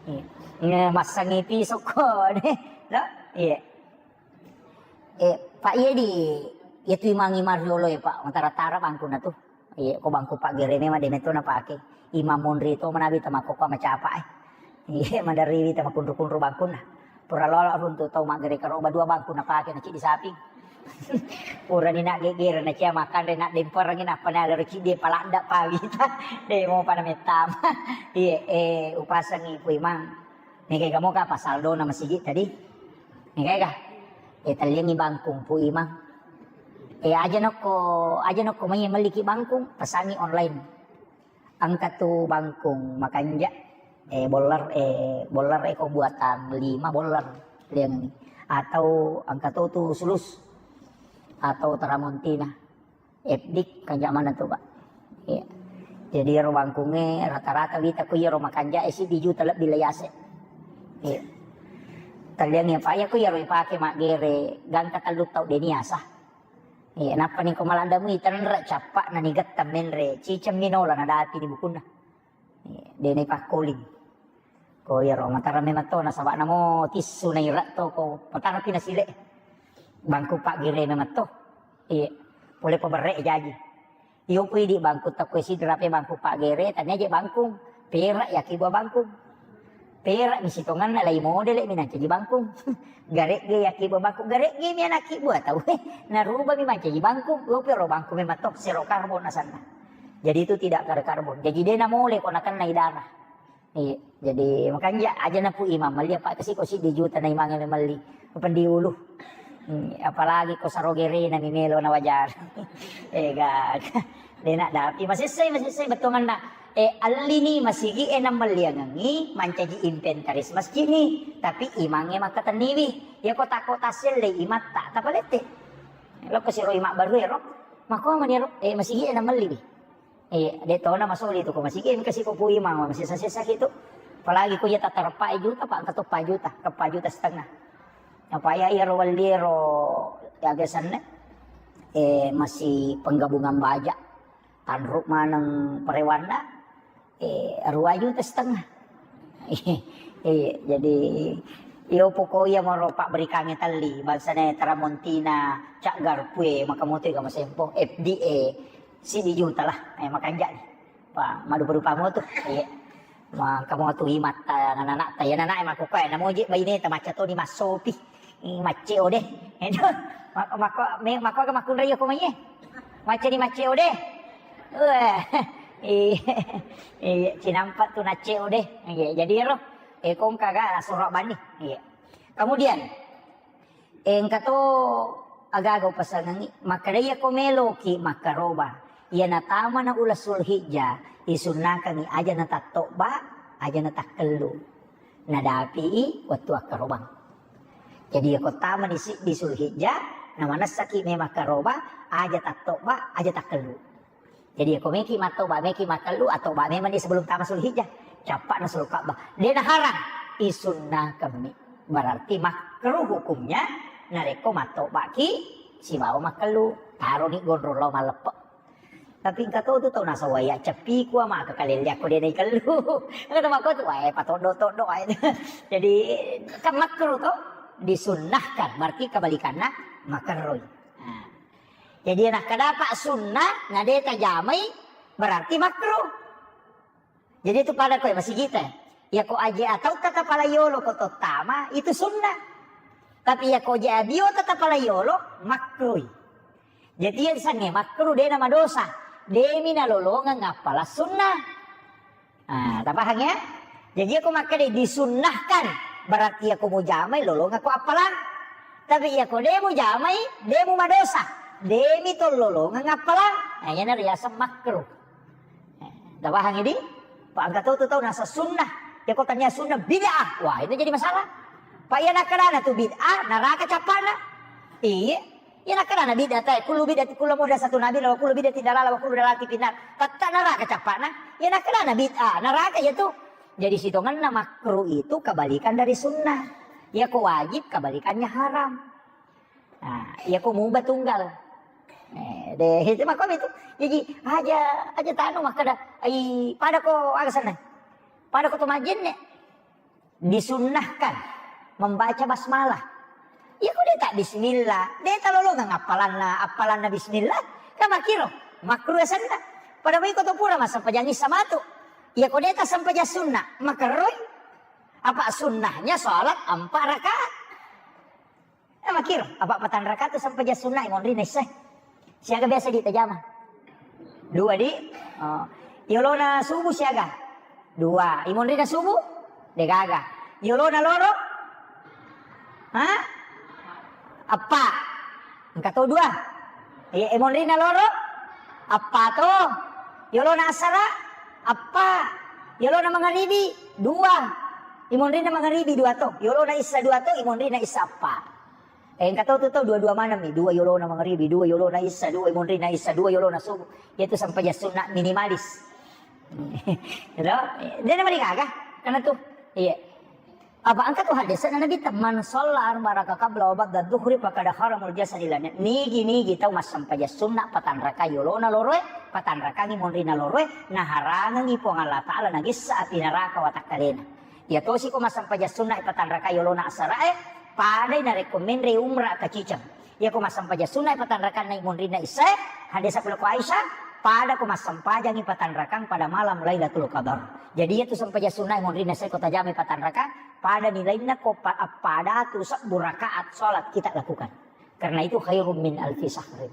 Iya. Nge-, massangi pisokko deh. No? Iya. Eh, Pak, iya di, iya tu imang-imang riolo ya, Pak. Matara-tara bangkuna tu. Iya, ko bangku paggere memang de metto napake. Imang monri to manabi tamakkokko macapa, eh. Iya, maderriwi tamakunru-kunru bangkunna. Pura lolo runtu tau maggere karoba dua bangku napake na ciddi saping. Purani nak gegere na cia makanre nak demperengi nappa nalero ciddi paladda pawita. De mopa na mettama. Iya, eh, upasengi Pu Imang. Nega moka apa saldona masigi tadi? Nega? Eh, talliangi bangkung Pu Imang. Eh, aja nokko, aja nokko mai melliki bangkung, pesangi online. Engka tu bangkung makanja, eh, boller, eh, boller eko buatan lima boller liangi. Atau engka to tu sulus atau teramontina. F D kanja mana tu, Pak. Iya. Jadi ero bangkunge rata-rata wita ku iyaro makanja e siddi juta lebbi laiase. Iya. Talliangi apa ya ku iyaro ipake maggere gangka tellu tau deniasa. Iya, nappa ni ko maladda mui tenre cappa na ni getta menre ciceng minola na dati di bukunna. Iya, dene pakkoling. Ko iyaro matara memang to nasaba namo tissu na ira to ko matara pi nasile. Bangku paggere memetto. Iya. Pole paberre jaji. Iyo pui di bangku takue sidra pe bangku paggere, tania je bangkung. Perak yaki buah bangkung. Perak mi sitonganna lai modele mi nancaji bangkung. Garegge yaki buah bangkung, garegge mi anaki buah tau. Naruba mi mancaji bangkung. Iyo pui ro bangku memetto, sero karbon asanna. Jadi itu tidak ada karbon. Jadi de namole ko nakennai darah. Iya, jadi makanja aja napu imang melli apa kasi ko siddi juta na imang melli. Pendi ulu. Hmm, apalagi ko saro gerena mi melo na wajar. Ega. Dena dapi masessai, masessai bettuanganna. Eh, allini masigi e namelliangengi mancaji inventaris masjid ni, tapi imangnge makkatenniwi. Ya ko tako tasselle imatta tapalette. Lo ko siro imang baru ero. Mako mani ero, eh, masigi e namelli wi. Iya, de tona masoli tu ko masigi, engka si ko pui mama masessa-sessa ki tu. Apalagi ko iya tatareppa juta, pa engka to pa juta, ke pa juta setengah. Apa iya iya ro walli ro ya biasanna, eh, masih penggabungan baja. Tanruk maneng perewanna, eh, dua juta setengah. Iya, jadi iyo poko iya moro pabberikangnge telli, bangsana Tramontina, Cak Garpue, maka moto ga masempo, F D A, siddi juta lah, eh, makanja ni. Pa, madupa-dupa moto, iya. Maka moto imatta, anak-anak, ya anak-anak, eh, makkukue, namoje baineta, macca toni massopi. Ih, macce o de. Edo, ma-, mako, me-, mako aga makkunrai ko mai e. Macce ni macce o de. Wah, iya, iya, cinampa tu nacce o de. Iya, jadi ero, eh, kongka ga sura bani. Iya. Kemudian, eh, engka to aga-aga upasengengi, makkeda iya ko meloki makkaroba. Iya natamana uleng Zulhijjah, isunnakangi aja natattobba, aja natakkellu. Nadapi i wettu akkarobang. Jadi, yako tamani siddi Zulhijjah, namanessaki memang karoba, aja tattobba, aja takkellu. Jadi, yako meki mattoba, meki makkellu, attoba memang ni sebelum tama Zulhijjah. Cappa'na Zulka'bah. Dena harang, isunnakammi. Berarti makruh hukumnya, narekko mattobaki sibawa makkellu. Taroni gondrong lao malleppe. Tapi engka to tu tau naseng, "Wai, accappiku, Ama, ke kalelle akko de naikellu." Engka to makko tu, "Wae, patoddo-toddo wae." Jadi, kan makruh to, disunnahkan, berarti kebalikanna makerroi. Nah. Jadi, nakkeda pa sunnah, na de tajamai, berarti makruh. Jadi itu pada koe masigita. Yako aje atau tata pala yolo ko tottama, itu sunnah. Tapi yako aje abio tata pala yolo, makruh. Jadi yang sange makruh de na madosa. Demi na lolongang appala sunnah. Ah, tapahang ya? Jadi yako makkeda disunnahkan, berarti yako mujamai lolongang ko appalang. Tapi yako de mujamai, de mu madosa. Demi to lolongang appalang. Nah, yana riaseng makruh. Tapahang idi? Pa engka to tu tau nasa sunnah. Ya ko tania sunnah bid'ah. Wah, itu jadi masalah. Pa iya nakkedana tu bid'ah, neraka cappana. Iya. Iya nakkedana bid'ah tai. Kullu bid'ah, kullu muhdatsatun bid'ah, wa kullu bid'atin dalalah, wa kullu dalalatin finnar. Tetta neraka cappana. Iya nakkedana bid'ah, neraka ya tu. Jadi sitongenna makruh itu kebalikan dari sunnah. Ya ko wajib kebalikannya haram. Nah, iya ko mubah tunggal. Eh, de, itu makko itu. Jadi, aja, aja tanu makkeda, ai, pada ko aga senna? Pada ko to majjenne. Disunnahkan membaca basmalah. Iya ko de ta bismillah, de ta lolongang appalanna, appalanna bismillah. Kan makkiro, makruh senna. Pada ko to pura massempajang issa matu. Iya ko de ta sempajang sunna, makerroi. Apa sunnahnya salat empat rakaat. Eh, makkiro, apa patang rakaat tu sempajang sunna, imonrina issa. Siaga biasa di tajama? Dua di. Oh. Yolona subuh siaga? Dua. Imonrina subuh? Degaga. Yolona loro? Ha? Eppa. Engka to dua. Iya, imonrina loro? Eppa to. Yolona asara? Eppa. Yolona mangaribi? Dua. Imonrina mangaribi dua to. Yolona issa dua to, imonrina issa eppa. Eh, engka tau tu tau dua-dua maneng mi, dua yolona mangaribi, dua yolona issa, dua imonrina issa, dua yolona subuh. Iya tu sempajang sunna minimalis. Gitu? Dia nama digaga, karena tu, iya. Apa engka tu hadis na Nabi, "Man shalla arba'a raka qabla wa ba'da dhuhri faqad haramul jasadi lana." Nigi-nigi tau massempajang sunna patang raka yolona loroe, patang raka imonrina loroe, naharangengi Puang Allah Ta'ala nagessa api neraka watakkalena. Iya tosi ko massempajang sunna patang raka yolona asarae, padai narekko menre umra kaciceng. Iyako massempajang sunna patanrakanna monrinna isyae, hadis pole ko Aisyah, pada ko massempajangi patanrakang pada malam Lailatul Qadar. Jadi iyatu sempajang sunna monrinna isyae ko tajamai patanrakang, pada nilainna ko pa-, pada tu sebbu rakaat salat kita lakukan. Karena itu khairum min alfi syahrin.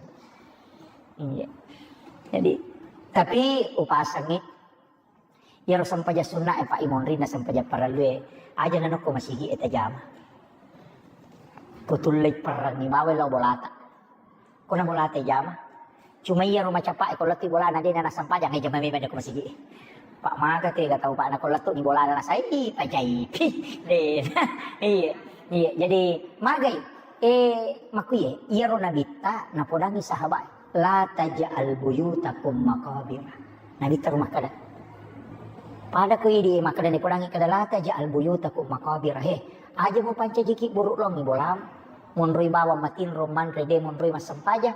Iya. Jadi, tapi upasangi, iyaro sempajang sunna e, Pak, imonrinna sempajang parellu e, aja nanokko masigi e tajama. Kutullei perrangi bawa lao bolata. Kona bolata jama. Cuma iyaro macapa e, ko lettu bolana dena nasempajang, e jama memang ko masigi e. Pak, maga tega tau, Pak, nako lettu ni bolana nasai pajai. Dena. Iya. Iya, jadi magai. Eh, makuye, iyaro nabitta napodangi sahabat, "La taj'al buyutakum maqabira." Nabitta ro makkeda. Pada ko idi makkeda, napodangi kada, "La taj'al buyutakum maqabira." He, aja mupancajiki buru longi bolam. Monroi bawang matinro manre, de monroi massempajang.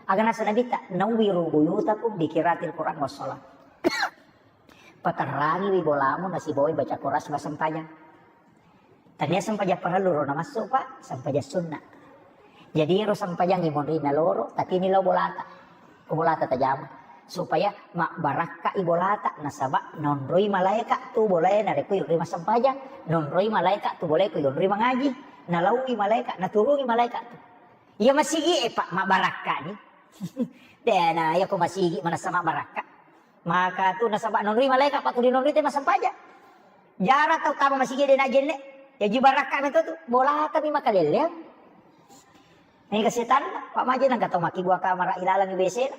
Aga nasa nabitta, "Nawwiru buyutakum bi qiraatil Qur'an was shalah." Paterrangiwi bolamu nasibawai baca Quran sibawa sempajang. Tania sempajang parellu ro namassu, Pak, sempajang sunna. Jadi ero sempajang imonrina loro, tapi ni lao bolata. Ko bolata tajama. Supaya mabbarakka i bolata, nasaba nonroi malaeka tu bolae narekko yonroi massempajang, nonroi malaeka tu bolae ko yonroi mangaji, nalaui malaeka, naturungi malaeka tu. Iya masigi e, Pak, mabbarakka ni. Dena, iya ko masigi manassa mabbarakka. Maka tu nasaba nonroi malaeka, Pak, tu dinonroi te massempajang. Jara tau tama masigi dena jenne. Jaji barakka meto tu. Bolata mi makalelleang. Mega setan, Pak, maje nangka tau makkibua kamara ilalang W C.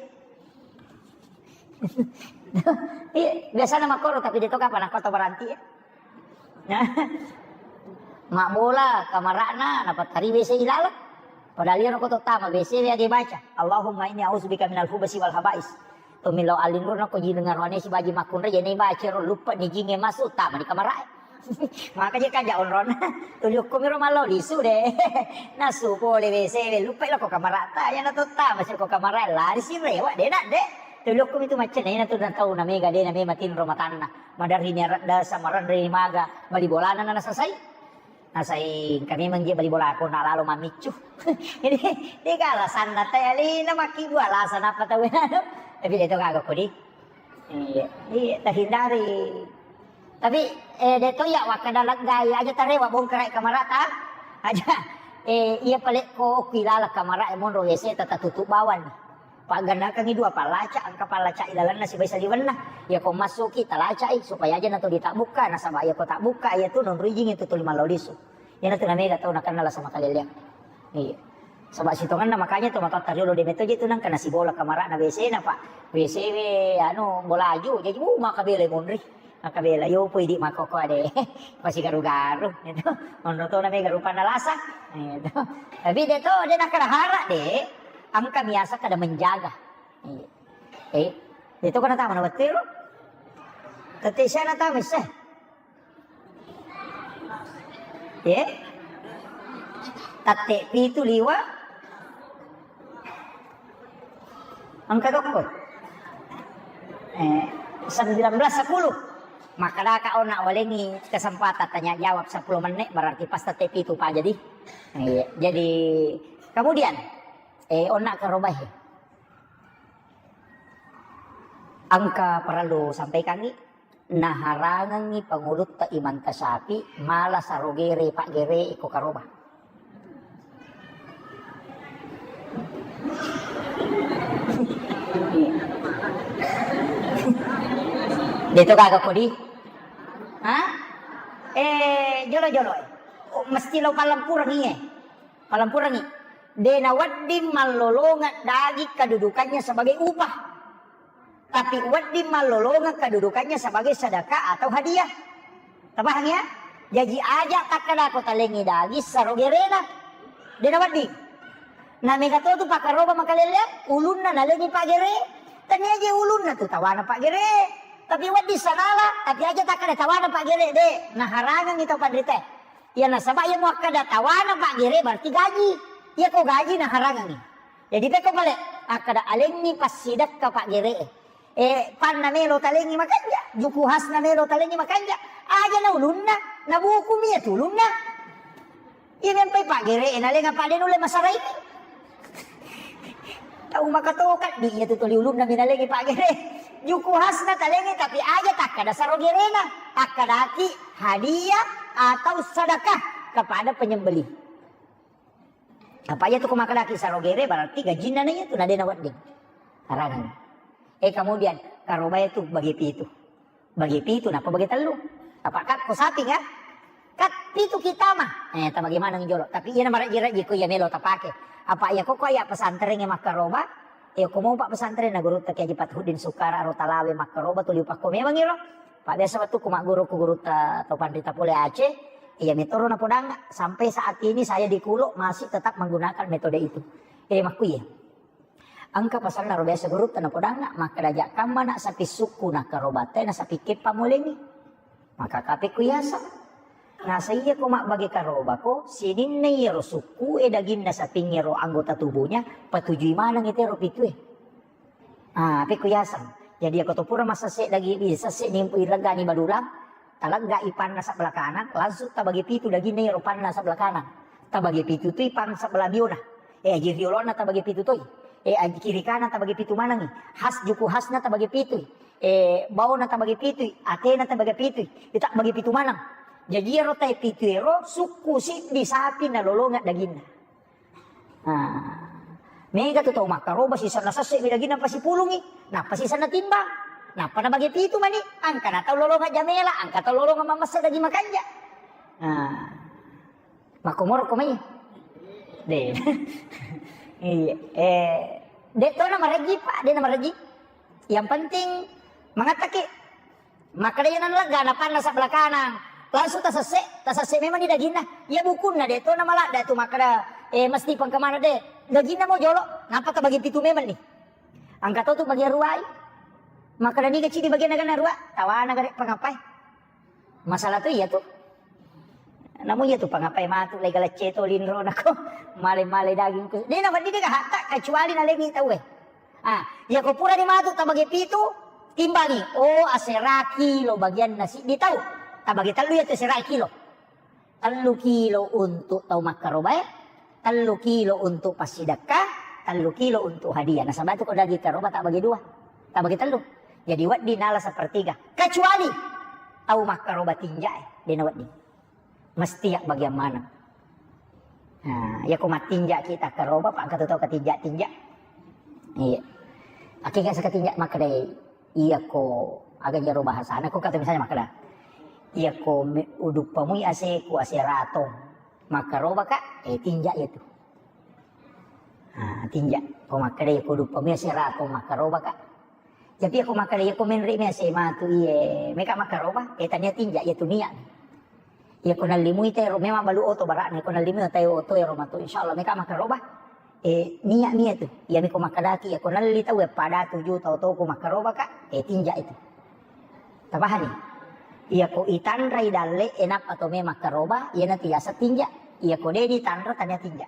Iya, biasana makkoro, tapi de to kapang nakko to baranti ya. Nah, mabbola kamara'na napattari W C ilalang. Padahal iyaro ko to tama W C we age baca, "Allahumma inni a'udzubika minal khubasi wal khaba'is." To millau allinruna ko jineng aroane sibaji makkunrai, jene baca ro, lupa ni jinge masuk, tama ni kamara'e. Maka je kaja onron. Tuli okkomi ro mallau lisu de. Nasu pole W C we, lupa lo ko kamara'ta, yana to tama si ko kamara, lari si rewa de nak de. Tuli okkomi tu macca na, ina tu na tau na mega de na mema tinro matanna. Madarri ni aradda samaranre ni maga bali bolana na nasasai. Nasai engka memang je bali bola ko na lalo mamiccu. Jadi, de ka alasanna te alina makkibua alasan apa tau anu. Tapi de to gaga kodi. Iya, iya, tahindari. Tapi, eh, de to ya wakkada leggai aja tarewa bongkarai kamarata. Aja, eh, iya pale ko ku ilala kamara e monro W C tata tutup bawang. Paggannakangngi dua pallaca, engka pallaca ilalenna sibawa saliwenna. Iya ko massuki talacai supaya aja nato ditabbukka, nasaba iya ko tabbukka iya tu nonroi jinge tu tuli mallau lisu. Iyana tu namega tau nakenna lasa makalelleang. Iya. Saba sitongenna makanya to matoatta riolo de meto je tu nangka nasibola kamarana W C na, Pak. W C we anu bolaju, jaji, uh, makabela monri. Makabela yo poi di makoko ade. Pasi garu-garu gitu. Monro to namega rupanna lasa. Gitu. Tapi de to de nakkada hara de, engka biasa kada menjaga. Iya. Eh, de to kana tama na wettu ro. Tette siana tama isse. Ye? Tatte pitu liwa. Engka dokko. Eh, sembilan belas sepuluh. Makkadaka ona walengi kesempatan tanya jawab sepuluh menit, berarti pas tatte pitu, Pak. Jadi, eh, jadi kemudian, eh, ona karobahe. Engka parellu sampaikangngi, naharangengngi pangulutta Imam Tasyafi mala sarogere paggere iko karoba. De to gaga kodi? Ha? Eh, jolo-jolo. Oh, mesti lo palempurengngi, eh. Palempurengngi. De nawedding mallolongeng daging kedudukannya sebagai upah. Tapi wedding mallolongeng kedudukannya sebagai sedekah atau hadiah. Tapahang ya? Jaji aja takkadako talengi daging sarogerena. De nawedding. Na mega to tu pakkaroba makalelleang, ulunna nalengi paggere. Tania je ulunna tu tawana paggere. Tapi wedding sanala, tapi aja takkada tawana paggere de. Naharangengngi tau panrita. Iya nasaba iya muakkada tawana paggere berarti gaji. Iya ko gaji naharangengngi. Jadi pekko pale, akkada alenni passidekka paggere'e. Eh, panna melo talengi makanja, juku hasna melo talengi makanja. Aja na ulunna, na bukumi ya tulunna. Iya mempai paggere'e, na lenga pade nulle masaraini. Tau makatoka di iya tu tuli ulunna minalengi pagere. Juku hasna talengi tapi aja takkada sarogerena, takkadaki hadiah atau sedekah kepada penyembelih. Apa iya tu ko makadaki sarogere berarti gajinna na iya tu na dena wedding. Arangan. Eh, kemudian karoba itu bagi pitu. Bagi pitu, napa bagi tellu? Apa kat ko sapi kan? Kat pitu kita mah. Eh, ta bagaimana jolo? Tapi iya na marejji-rejji ko iya melo tapake. Apa iya ko ko iya pesantren e makkaroba? Iya ko mau pak pesantren na guru ta Kiai Haji Fathuddin Sukara ro Talawe makkaroba tuli upakko memang iro. Pak biasa waktu ku magguru ku guru ta to panrita pole Aceh. Iya metoro na podang sampai saat ini saya di Kulo masih tetap menggunakan metode itu. Eh, makku iya. Engka pasanna ro biasa gurutta napodanna, makkeda, "Jakkamma nak sapi sukku nakkarobate na sapi keppa molengi." Maka kape ku yaseng. Nasa iya ko mabbage karobako, sininna iyaro sukku e daginna sapingngero anggota tubuhnya, patujui maneng itero pitue. Ah, pe ku yaseng. Jadi ako to pura massesse dagi, sesse ni iregani badulang, Talegga i panna sebelah kanang, langsung tabagi pitu daginna iyaro panna sebelah kanang. Tabagi pitu tu i pang sebelah biona. Eh, aji riolona tabagi pitu toi. Eh, aji kiri kanan tabagi pitu manengi. Has juku hasna tabagi pitu. Eh, baona tabagi pitu. Atena tabagi pitu. Ita bagi pitu maneng. Jaji iyaro tai pitu ero sukku siddi sapi nalolonga daginna. Nah, mega tu tau makkaroba sisenna sesse mi daginna pasipulungi, nappa sisenna timbang, nappa nabage pitu mani, angka na tau lolonga jamela, angka tau lolonga mamessa daging makanja. Nah, makkomoro ko mai. De. Iya, eh, de to na marejji pak, de na marejji. Yang penting mangattaki. Makkeda iya nallegga napanna sebelah kanang. Langsung tasesse, tasesse memang di daginna. Iya bukunna de to namaladda tu makkeda, eh, mesti pengkemana de. Daginna mo jolo, nappa tabagi pitu memang ni. Angka to tu bagian ruai. Makkeda niga cidi bagian nagana rua, tawana gare pengapai. Masalah tu iya tu. Namu iya tu pengapai matu lai galacce to linro nako. Male-male daging ku. De na wedding de hatta kecuali nalengi tau eh. Ah, iya ko purani matu tabagi pitu, timbangi. Oh, asera kilo bagianna siddi tau. Tabagi tellu iya tu asera kilo. Tellu kilo untuk tau makkarobae, tellu kilo untuk passidekka, tellu kilo untuk hadiah. Nasaba tu ko daging karoba tabagi dua, tabagi tellu. Jadi wedding nala sepertiga. Kecuali tau makkaroba tinja e, dena wedding. Mesti ya bagian mana? Nah, iya ko mattinja kita karoba, pak katu tau katinja-tinja. Iya. Akhirnya sakatinja makkedai, iya ko aga jaro bahasana ko kata misalnya makkeda. Iya ko me-, uduppamui aseku ase ratong. Makkaroba ka, eh tinja iya tu. Nah, tinja. Ko makkeda iya ko uduppamui ase ratong makkaroba ka. Tapi iya ko makkeda iya ko menre mi ase matu iye, meka makkaroba, eh tania tinja iya tu niat. Iya ko nallimui tero memang balu oto bara'na, iya ko nallimui tae oto ero matu insyaallah meka makkaroba. Eh, niat mi iya tu. Iya mi ko makkedaki iya ko nalli tau ya pada tuju tau tau ko makkaroba ka, eh tinja itu. Tapahani? Iya ko itanrai dalle e nappa to memang makkaroba, iya natu yaseng tinja. Iya ko de ditanra tania tinja.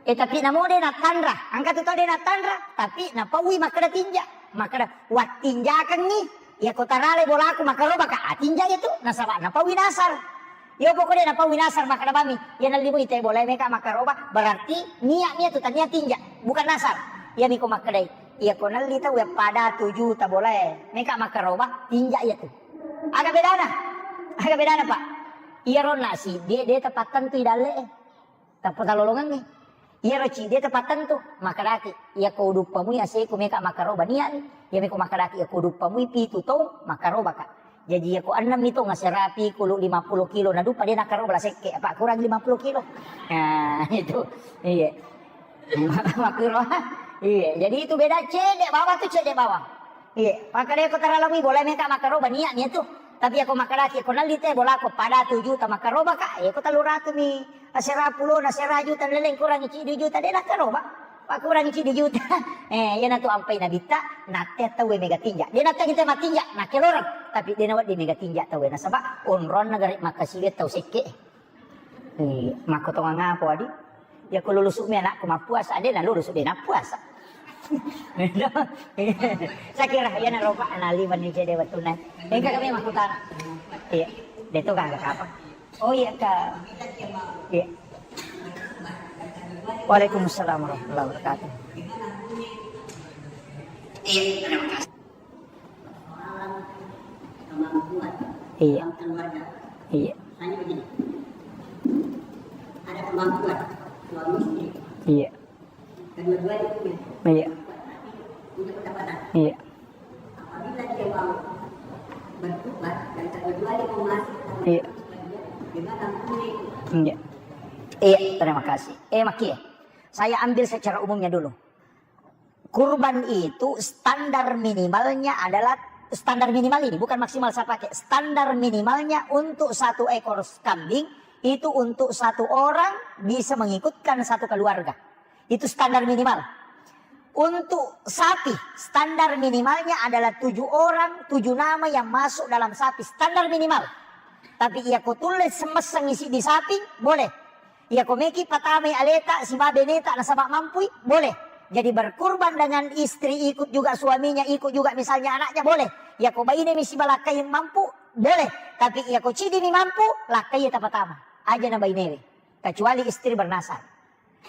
Eh, tapi namo de natanra, angka tu tau de natanra, tapi napaui makkeda tinja, makkeda wattinjakengngi, iya ko tarale bolaku makkaroba ka, ah, tinja itu, nasaba napaui nasar. Iyo pokok de napaui nasar makkeda bami, iya nallimui te bolae meka makkaroba, berarti niat mi iya tu tania tinja, bukan nasar. Iya mi ko makkedai, iya ko nalli tau ya pada tuju ta bolae meka makkaroba, tinja iya tu. Aga bedana? Aga bedana, Pak? Iya ronna si, de, de tepattentui dalle e. Tappa talolongengngi. Iyaro cidi tapattentu, makkedaki, iya ko uduppamui aseku meka makkaroba niat ni. Iya meko makkedaki, iya ko uduppamui pitu tong makkarobaka. Jaji iya ko ennem mi tong aserapi kulu lima puluh kilo na duppa de nakkaroba la sekke, apa kurang lima puluh kilo. Nah, itu. Iya. Makkuro. Iya, jadi itu beda cedde bawang tu cedde bawang. Iya, makkeda ko taralamui bola meka makkaroba niat ni tu. Tapi ako makkedaki ko nalli te bolaku pada tu juta makkaroba ka, iya ko tellu ratu mi asera pulo na sera juta leleng kurangi ciddi juta de nakkaroba. Pakkurangi ciddi juta. Eh, iya natu ampai nabitta, natte tau mega tinja. De natte kita matinja, nakkeloreng. Tapi de nawedding mega tinja tau nasaba onronna gare makkasiwe tau sekke. Eh, makkotongang apa, Adi? Ya, ko lulusu mi anakku mappuasa, de na lulusu de nappuasa. Sakira iya na roba ana lima ni cede wattunna. Engka kami makkutana. Iya, de to gaga apa? Oh iya ka. Iya. Waalaikumsalam warahmatullahi wabarakatuh. Iya. Iya. Iya. Iya. Iya. Iya. Iya, terima kasih. Eh, Makie, saya ambil secara umumnya dulu. Kurban itu standar minimalnya adalah, standar minimal ini, bukan maksimal saya pakai. Standar minimalnya untuk satu ekor kambing itu untuk satu orang bisa mengikutkan satu keluarga. Itu standar minimal. Untuk sapi, standar minimalnya adalah tujuh orang, tujuh nama yang masuk dalam sapi, standar minimal. Tapi iya ko tulle semesseng isi di sapi, boleh. Iya ko meki patamai aleta, siba beneta, nasaba mampui, boleh. Jadi berkurban dengan istri, ikut juga suaminya, ikut juga misalnya anaknya, boleh. Iya ko baine mi siba lakkai mampu, boleh. Tapi iya ko cidi mi mampu, lakkai tapatama. Aja na bainewe. Kecuali istri bernasar.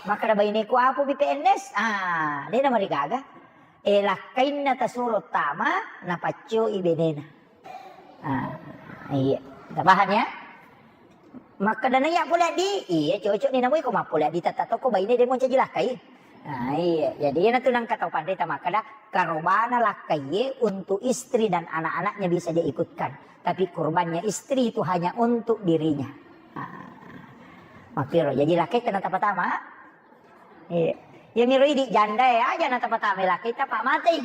Makkeda baineku, "Apo bi P N S?" Ah, de namarigaga. Eh, lakkainna tasuro tama, napaccoi benena. Ah, iya. Tapahang ya? Makkeda na iya pole di, iya cocok ni namui ko mappole di tata toko baine de moncaji lakkai. Ah, iya. Jadi iya natu nangka tau panrita makkeda karobana lakkai untuk istri dan anak-anaknya bisa dia ikutkan. Tapi kurbannya istri itu hanya untuk dirinya. Ah. Makkiro, jadi lakkai tena tapatama. Iya. Iya miro idi janda ya, aja na tapatama lakkai tapa mati.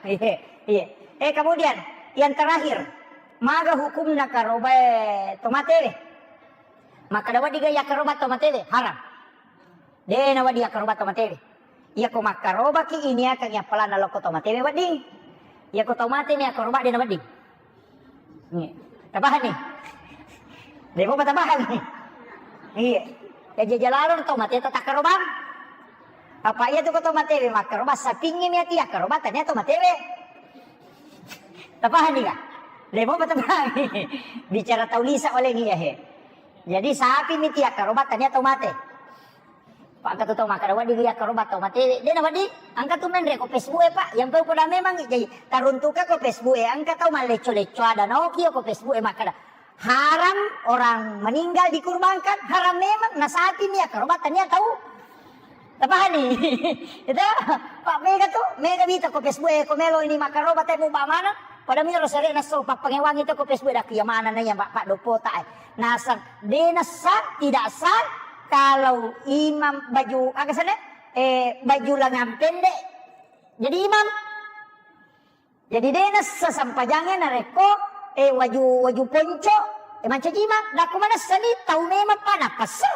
Iya. Iya. Eh, kemudian yang terakhir, maga hukumna karobae tomatewe? Makkeda wedding ga iya karoba tomatewe? Haram. De na wedding iya karoba tomatewe. Iya ko makkarobaki ini akan iya pelana loko tomatewe wedding. Iya ko tomate ni iya karoba de na wedding. Iya. Tapahang ni? De mopa tapahang ni? Iya. Ya jajalalo to mate to takkarobang. Apa iya tu ko to matewe makkaroba sapingngi mi ati akkaroba tania to matewe. Tapahang ni ga? De mopa tapahang ni? Bicara tau lisa oleh ni ya he. Jadi sapi mi ti akkaroba tania to mate. Pak, engka tu tau makkeda, "Wedding iya karoba tau matewe." De na wedding, engka tu menre ko Facebook e, Pak. Yang tau poda memang, jadi taruntuka ko Facebook e, engka tau mallecco-lecco ada naoki ko Facebook e makkeda, "Haram orang meninggal dikurbankan, haram memang, na sapi mi iya karoba tania tau." Tapahani? Itu, Pak, mega tu, mega bita ko Facebook e, ko melo ini makkaroba temu ba mana? Pada miro sere naso pappangewangi tu ko Facebook e, dak iya mana na iya, Pak, Pak Dopota e. Nasang, de nasa, tidak sah kalau imam baju, aga sana? Eh, baju lengan pendek jadi imam. Jadi de nasa sampajange narekko, eh, waju, waju ponco, eh, mancaji imam. Dakku manessa ni tau memang pa napassa.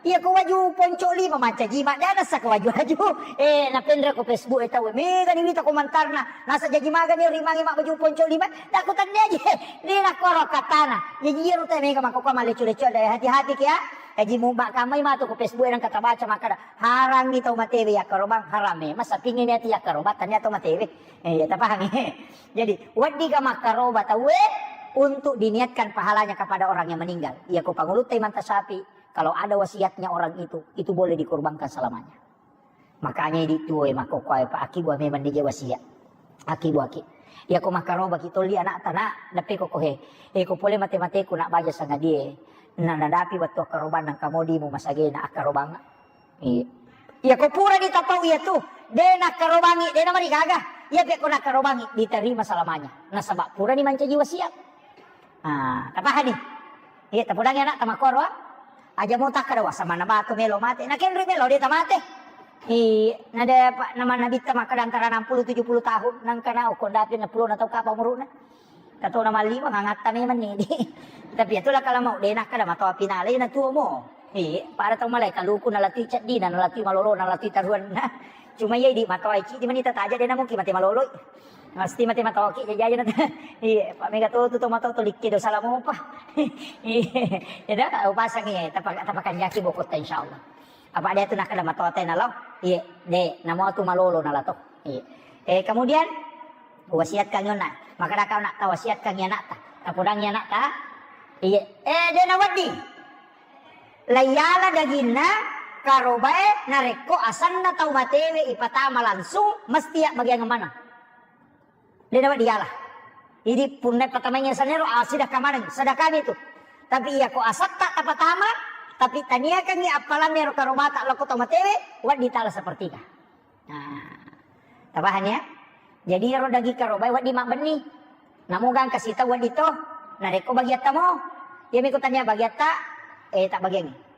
Iya ko waju ponco lima mancaji imam, de nasa ko waju-waju. Eh, napenre ko Facebook e tau, mega ni wita komentarna. Nasa jaji maga ni rimangi mak baju ponco lima. Dakku tenne aja. De nakko ro katana. Jaji iyaro te mega makko ko maleccu-leccu ada hati-hati kia. Jaji mubba kamai matu ko Facebook e nang kata baca makkada. Harangngi tau matewe yakkarobang, haram e. Masa pingin ati yakkarobang tania tau matewe. Eh, iya, tapahangi. Jadi, weddiga makkaroba tauwe untuk diniatkan pahalanya kepada orang yang meninggal. Iya, ko pangulutta imanta sapi, kalau ada wasiatnya orang itu, itu boleh dikorbankan selamanya. Makanya idi tuo e makkokkoe pa akibua memang nije wasiat. Akibua ki. Iya, ko makkaroba ki tolli anak tana, deppe ko kohe. Eh, ko pole mate-mateku nak baja sangadie. Na nadapi wettu akkarobang nang kamodimu masagena akkarobang. Iya. Iya, ko purani tapau iya tu, de nakkarobangi, de namarigaga. Iya, pe ko nakkarobangi, diterima selamanya. Nasaba purani mancaji wasiat. Ah, tapahani? Iya, tapodangi anak tamakkoro, ah. Aja mau takkada, "Wah, samanna batu melo mate." Nakenri melo de tamate. Iya, nade pa, nama nabitta makkada antara enam puluh tujuh puluh tahun, nangkana okko ndapi enam puluh na tau kapa umuruna. Katona mallima ngangatta memang ni. Tapi itulah kalau mau de nakkada matoa pinale na tuo mo. Eh, pada tau malai kaluku nalatui ceddina, nalatui malolo, nalatui taruanna. Cuma iya idi matoa cidi manita taja de na mungkin mate maloloi. Pasti mate matoa ki jaja na. Iya, Pak mega to tu to matoa to likke dosa lamopa. Iya, ya dah, upasang iya, tapak-, tapakan jaki bokotta insyaallah. Apa de tu nakkada matoa te nalo? Iya, de, namo tu malolo nalato. Iya. Eh, kemudian wasiatkan yonna. Makkada kau nak tawasiatkan anakta. Tapodangi anakta. Iya. Eh, de na wedding. Laiyala daginna, Karobae narekko asenna tau matewe ipatama langsung, mesti yabbagiangeng maneng. De nawedding diala. Idi punna patamaingngi asenna ero, ah, sidakka maneng, sedekah itu. Tapi iyako asetta tapatama, tapi taniakangngi appalanna ero karobata lao ko tau matewe, wedding tala sepertiga. Nah, tapahang ya? Jadi ero daging karobae wedding mabbenni. Namo gangka sita wedding to. Narekko bagiatta mo, iyami ko tania bagiatta, eh, tabbagiangngi.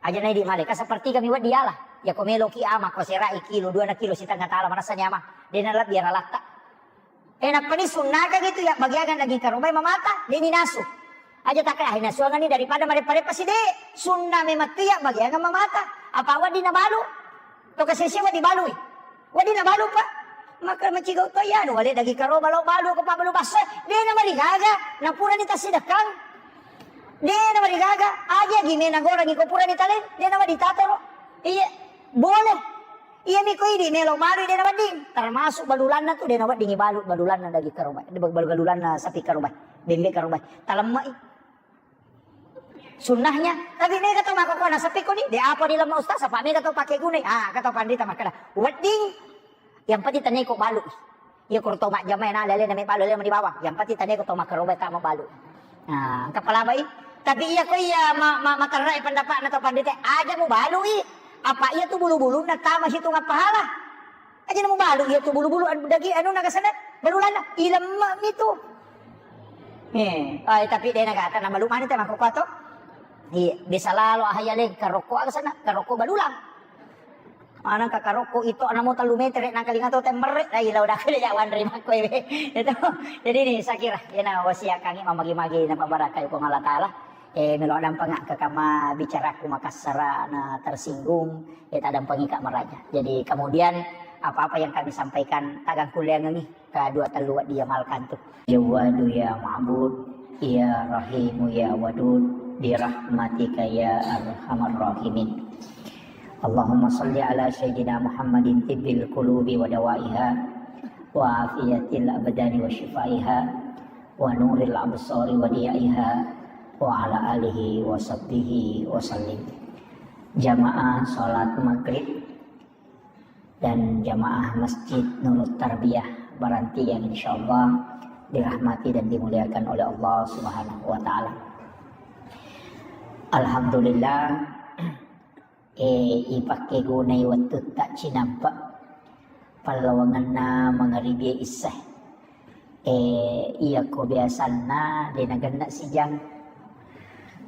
Aja na idi male, ka sepertiga mi wedding diala. Iyako meloki ama, ko serai kilo, dua na kilo, sitengnga tala, maressani ama. De nalebbi aralatta. Eh, nappani sunnaka gitu ya, bagiakan daging karobae mamata, de ninasu. Aja takka, ah, nasuangani daripada mareppa-reppa si de. Sunna memang tu ya, bagiakan mamata. Apa wedding nabalu? To kasese wedding balui. Wedding nabalu, Pak. Maka macigau to iya, anu, wale daging karoba lo balu ko pabbalu basso. De namarigaga, napurani tasidekkang. De namarigaga, aja gi mena gorangi ko purani talen, de nawedding tatoro. Iya, boleh. Iyami ko idi melo balu de nawedding, termasuk balulanna tu de nawedding balu, balulanna daging karoba, balu-, balulanna sapi karoba, bembe karoba. Talemmai. Sunnahnya, tapi mega to makkokkoe nasappi ko ni, de apa dilemma ustaz, apa mega to pake gunai. Ah, kata pandita makkeda, wedding, yang penting tania ko balu. Iya ko to majjama na lele na me balu lele di bawah. Yang penting tania ko to makkaroba ta mabalu. Nah, engka palabai. Tapi iya ko iya ma-, ma-, materrai pendapatna to pandita, aja mubalui. Apa iya tu bulu-bulunna tama situnga pahala. Aja na mubalu iya tu bulu-bulu anu daging anu nagasana balulanna ilemma mi tu. Eh, ai, tapi de nagata na malu mani te makkokkoe to. Iya, bisa lalo ahaya le karokko aga sana, karokko balulang. Maneng ka karokko itu ana mo tellu metere nangkalinga to temmerre, ai lau dakale jawan ri makkoe we. Itu. Jadi ni saya kira, iyana wasiat kangi mamagi-magi na pabarakai Puang Allah Taala. Eh, melo dampeng ka kama bicaraku makassara na tersinggung, eh, tak dampengi ka maraja. Jadi kemudian apa-apa yang kami sampaikan tagang kuliangengi. Ka dua tellu wedding diamalkan tu. Jawwadu ya Ma'bud, ya Rahimu ya Wadud, bi rahmatika ya arhamar rahimin. Allahumma salli ala Sayyidina Muhammadin tibbil qulubi wa dawaiha, wa afiyatil abdani wa shifaiha, wa nuril absari wa diyaiha, wa ala alihi wa sahbihi wa sallim. Jamaah salat maghrib dan jamaah Masjid Nurut Tarbiyah Baranti yang insyaallah dirahmati dan dimuliakan oleh Allah Subhanahu wa Ta'ala. Alhamdulillah, eh, ipakkegunai wettutta cinampe pallawangenna mangaribi isya. Eh, iya ko biasanna de nagenna sijang.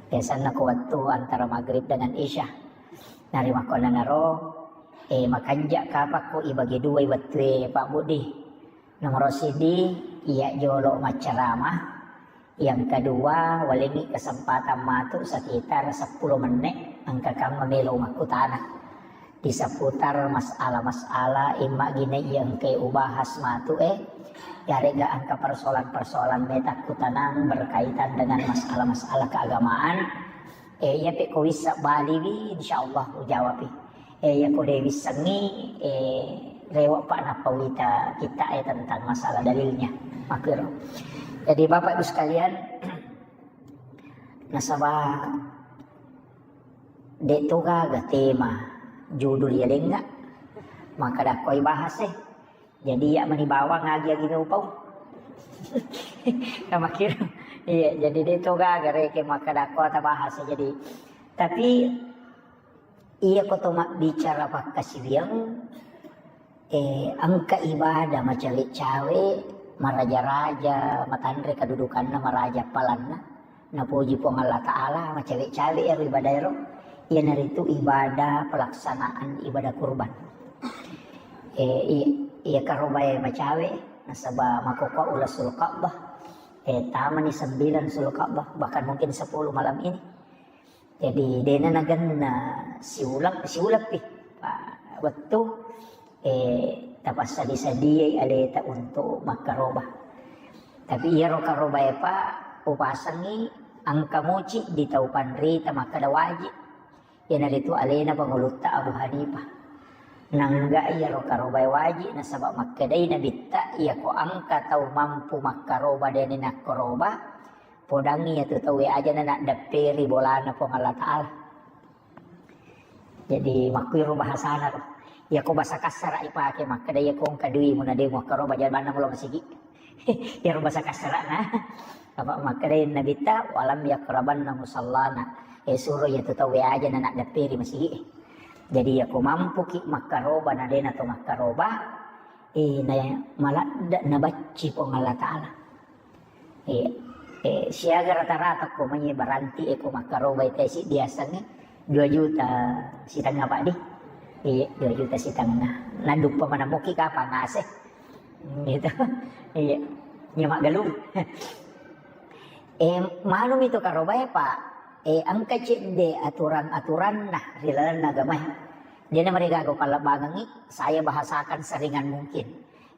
Biasanna ko wettu antara maghrib dengan isya. Narimakkuannanaro, eh, makanja kapakko ibagi duai wettue Pak Budi. Nomoro siddi, iya jolo maccarama. Yang kedua, walengi kesempatan matu sekitar seppulo menne, engka kamma melo makkutana. Di seputar masalah-masalah imma gine iya engkai ubahas matu, eh, yarega engka persoalan-persoalan meta kutanang berkaitan dengan masalah-masalah keagamaan. Eh, iya pe ko wissa baliwi, insyaallah ujawapi. Eh, iya ko de wissengi, eh, rewa pa nappa wita kita, eh, tentang masalah dalilnya. Makkiro. Jadi Bapak Ibu sekalian, nasaba de to gaga tema judul ya lenga, maka dakkoi bahas, eh. Jadi iya mani bawang agi-agi upau. Kamakkiro. Iya, jadi de to gaga reke makkadakko tabahas. Jadi, tapi iya ko to mabbicara pakkasiwiang, eh, engka ibadah macawe-cawe, maraja-raja, matanre kedudukanna, maraja palanna. Napoji Puang Allah Ta'ala, macawe-cawe ero ibadah ero, iyanaritu ibadah pelaksanaan ibadah kurban. Eh, i-, iya karobae macawe, nasaba makkokkoe uleng Sulka'bah. Eh, tamani sembilan Sulka'bah, bahkan mungkin sepuluh malam ini. Jadi, dena nagenna siuleng, siuleng pi. Pa-, wettu eh, tapassadi-sadiai aleta untuk makkaroba. Tapi iyaro karobae pa upasengi engka muci di tau panrita makkeda wajib. Iyanaritu alena pangulutta Abu Hanifah. Nangga iyaro karobae wajib nasaba makkedai nabitta iyako engka tau mampu makkaroba dena nakkaroba, podangi iyatu tauwe aja na naddepperi bolana Puang Allah Ta'ala. Jadi makkuiro bahasana ro. Iyako bahasa kassara ipake, makkeda iyako engka duimu na de muakkaroba, jabanna mulo masigi. Iyaro bahasa kassarana. Apa makkeda Nabitta, "Walam yaqrabanna musallana." Eh, suro iyatu tauwe aja na naddapperi masigi. Jadi iyako mampuki makkaroba na de nato makkaroba, eh, na maladde nabacci Puang Allah Taala. Iya. Eh, siaga rata-rata ko mai baranti e ko makkaroba e tesi diasengnge dua juta setengah, Pak, di. Iya, dua juta setengah. Naduppa manamuki kapang ase. Gitu. Iya. Nya maggalung. Eh, manumi to karobae, Pak. Eh, engka cedde aturan-aturanna ri lalenna agamae. Dena marigaga pallebbangengngi, saya bahasakan seringan mungkin.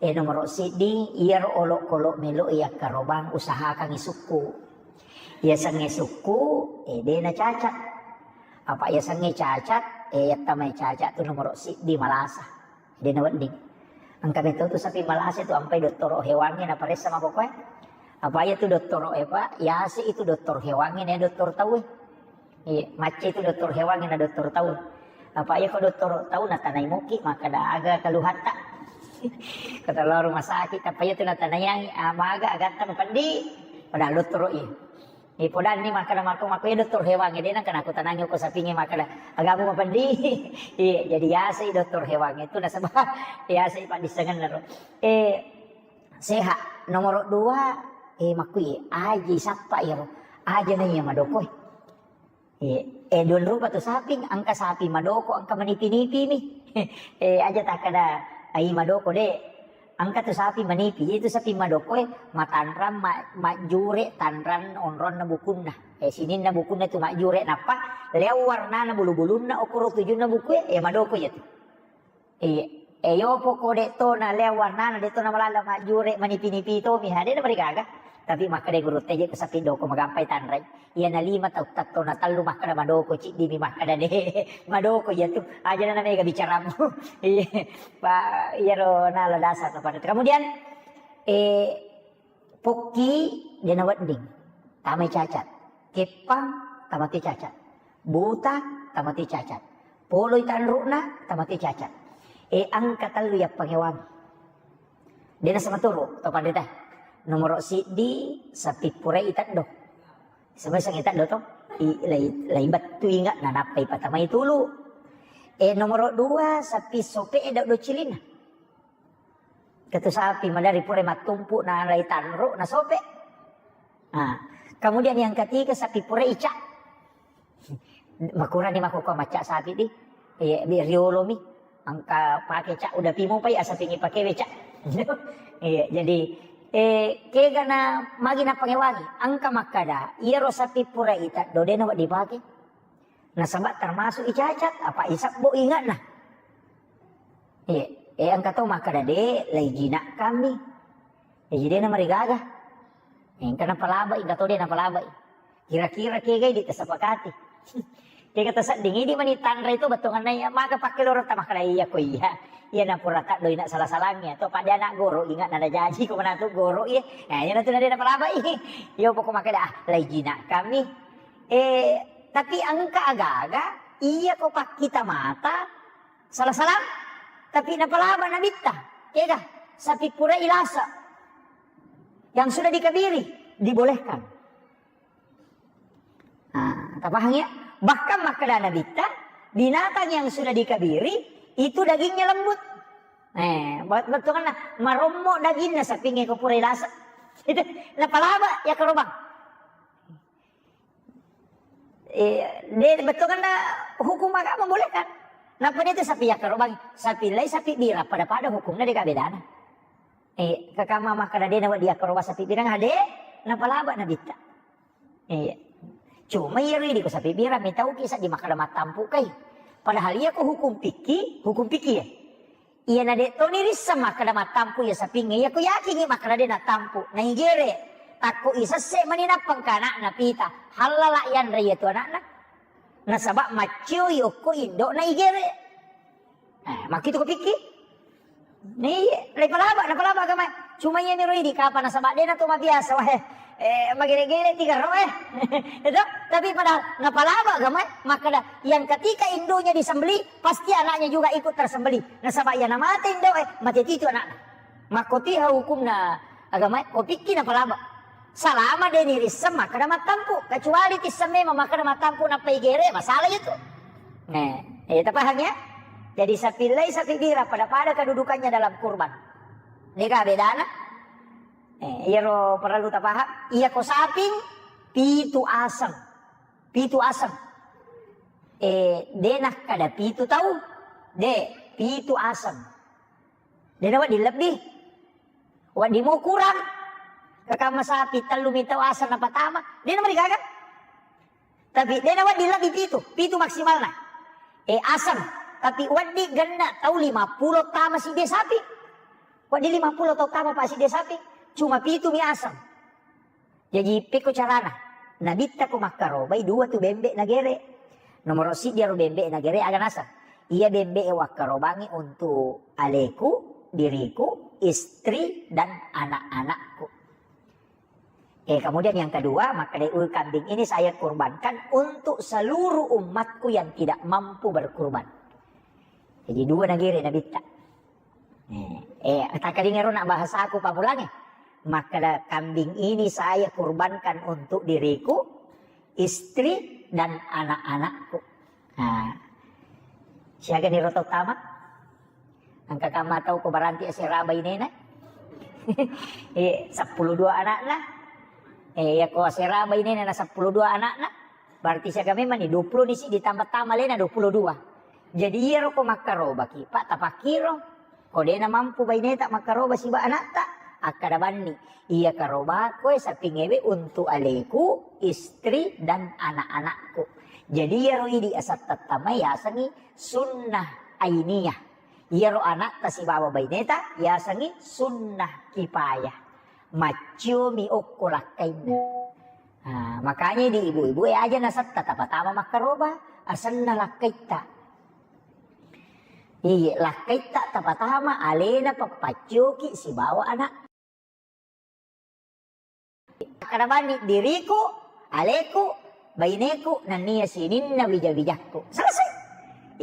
Eh, nomoro siddi, iyaro olokolo melo yakkarobang usahakangngi sukku. Yasengnge sukku, eh, dena cacat. Apa yasengnge cacat, eh, yattamai cacat tu nomoro siddi malasa. Dena wedding. Engka metto tu sapi malasa tu ampai dottoro hewangnge naparessa mako koe. Apa iya tu dottoro e, Pak? Yase itu doktor hewangnge, ne doktor tauwe. Iya, macca itu doktor hewangnge na doktor tau. Apa iya ko doktor tau natanai moki, makkeda aga keluhatta. Kata lao rumah sakit, apa iya tu natanai, ah, maga agatta mapeddi. Padahal dottoro iya. Eh, podanni makkeda mako, mako iya doktor hewangnge, de nengka nakutanangi ko sapingnge makkeda, "Agamu mapeddi?" Iya, jadi yasai doktor hewangnge itu nasaba yasai paddissengenna ro. Eh, sehat. Nomoro dua, eh, makkui, aji sappa iyaro. Aja na iya madoko. Eh, eh, dua rupa tu saping, engka sapi madoko, engka manipi-nipi mi. Eh, aja takkeda, ai madoko, de. Engka tu sapi manipi, itu sapi madokoe matanrang, ma-, majjure tanrang onronna bukunna. Eh, sininna bukunna tu majjure, nappa leo warnana bulu-bulunna, okoro tujunna bukue, eh, madoko iya tu. Iya, eh, yopo ko de to na leo warnana, de to na malala majjure manipi-nipi to mi, ha, de na marigaga. Tapi makkeda guru teje ko sapi doko magampai tanrai. Iyana lima tau tatto na tellu makkeda madoko, ciddi mi makkeda de madoko iya tu. Aja na mega bicaramu. Iya. Pa, iyaro nala dasar to pada. Kemudian, eh, pokki de na wedding. Tamai cacat. Keppang tamate cacat. Buta tamate cacat. Poloi tanru'na tamate cacat. Eh, engka tellu yappangewangi. De na samaturu to panrita. Nomoro siddi sapi purai teddo. Sebagai sangi teddo to, i-, lai, lai bettu inga na nappai patamai tulu. Eh, nomoro dua, sapi sope e dau cilinna. Ketu sapi madari purai mattumpu na lai tanru na sope. Nah, kemudian yang ketiga sapi purai ica. Makurani mako ko macca sapi di. Iya, bi riolo mi. Engka pake cak udah pimo pai asa pingi pake we cak. Iya, jadi, eh, kega na magi na pangewangi. Engka makkada, iyaro sapi pura ita dode na dipake. Nasaba termasuk icacat, apa isabbo ingatna. Iya, eh, engka to makkada de, lai jinak kami. Eh, jadi na marigaga. Engka napalabai, engka to de napalabai. Kira-kira kega idi tasepakati. Kega tasedding idi mani tanra itu bettuanna iya, maka pakke loro ta makkada iya ko iya. Iya na pura taddo ina sala-salangnge to pada anak goro ingat nada jaji ko manatu goro iya. Nah, iya natu nade napalabai. Iya pokok makkada, ah, lai jinak kami. Eh, tapi engka aga-aga, iya ko pakkita mata, sala-salang, tapi napalaba nabitta. Kega, sapi pura ilasa. Yang sudah dikabiri, dibolehkan. Nah, tapahang ya? Bahkan makkada nabitta, binatang yang sudah dikabiri, itu dagingnya lembut. Eh, buat bettuanna, marommo daginna sapinge ko pura ilasa. Itu, napalaba ya karobang. Eh, de, bettuanna hukum agama boleh kan? Nappa de tu sapi yakkarobangi, sapi lai sapi bira pada-pada hukumna de ka bedana. Eh, kakama makkada de nawa dia karoba sapi bira ngade, napalaba nabitta. Eh, cuma iya ridi ko sapi bira mitauki sa di makkada mattampu kai. Padahal iya ko hukum fikih, hukum fikih ya. Iyana de toni risseng makkada mattampu iya sapingnge, iya ko yakingi makkada de nattampu, naigere. Takko isesse mani nappa engka anakna pita, hallala yanre iya tu anakna. Nasaba maccioi okko indo naigere. Eh, makkitu ko pikki? Ni, napalaba, napalaba agama. Cuma iya miro idi kapa nasaba dena to mabiasa, wah, eh, magere-gere tiga ro, eh. Itu, tapi pada napalaba agama, eh. Makkeda, yang ketika induknya disembelih, pasti anaknya juga ikut tersembelih. Nasaba iya namate indo, eh, mate titu anakna. Makkotiha hukumna agama, eh, ko pikki napalaba. Salama de nirisseng, makkeda mattampu. Kecuali tisseng memang makkeda mattampu nappa igere, masalah itu. Eh, eh, tapahang ya? Jadi sapi lai, sapi bira, pada-pada kedudukannya dalam kurban. Dega bedana? Eh, iyaro perlu tapaham. Iya ko saping, pitu aseng. Pitu aseng. Eh, de nakkada pitu tau. De, pitu aseng. De nawedding lebbi. Wedding mo kurang. Kakamma sapi tellu mi tau aseng napatama. De namarigaga. Tapi de nawedding lebbi pitu, pitu maksimalna. Eh, aseng. Tapi wedding genna tau lima pulo tama sidde sapi. Wedding lima pulo tau tama pa sidde sapi. Cuma pitu mi aseng. Jaji pekko carana. Nabitta ko makkarobai dua tu bembe nagere. Nomoro siddi aro bembe nagere aga naseng. Iya bembe e wakkarobangi untuk aleku, diriku, istri, dan anak-anakku. Eh, kemudian yang kedua, makkeda, "Ul kambing ini saya kurbankan untuk seluruh umatku yang tidak mampu berkurban." Jadi dua nagere nabitta. Eh, eh, takkalinga ro na bahasaku pamulangi. Makkeda, "Kambing ini saya kurbankan untuk diriku, istri, dan anak-anakku." Nah, siaga niro tau tama? Engka kamma tau ko baranti asera bainena. Eh, seppulo dua anakna. Eh, iya ko asera bainena na seppulo dua anakna. Berarti siaga memang ni dua pulo ni siddi tambah tama alena dua pulo dua. Jadi iyaro ko makkarobaki, Pak, tapakkiro. Ko dena mampu baineta makkaroba siba anakta, akkada banni, iya karobako e sapingewe untuk aleku, istri, dan anak-anakku. Jadi iyaro idi asattattamai yasengi sunnah ainiyah. Iyaro anakta sibawa baineta yasengi sunnah kifayah. Maccio mi okko lakkainna. Nah, makanya di ibu-ibu e aja nasetta tapatama makkaroba, asenna lakkaitta. Iya, lakkaitta tapatama alena pappaccioki sibawa anak. Karena bani diriku, aleku, baineku, nennia sininna wija-wijakku. Selesai.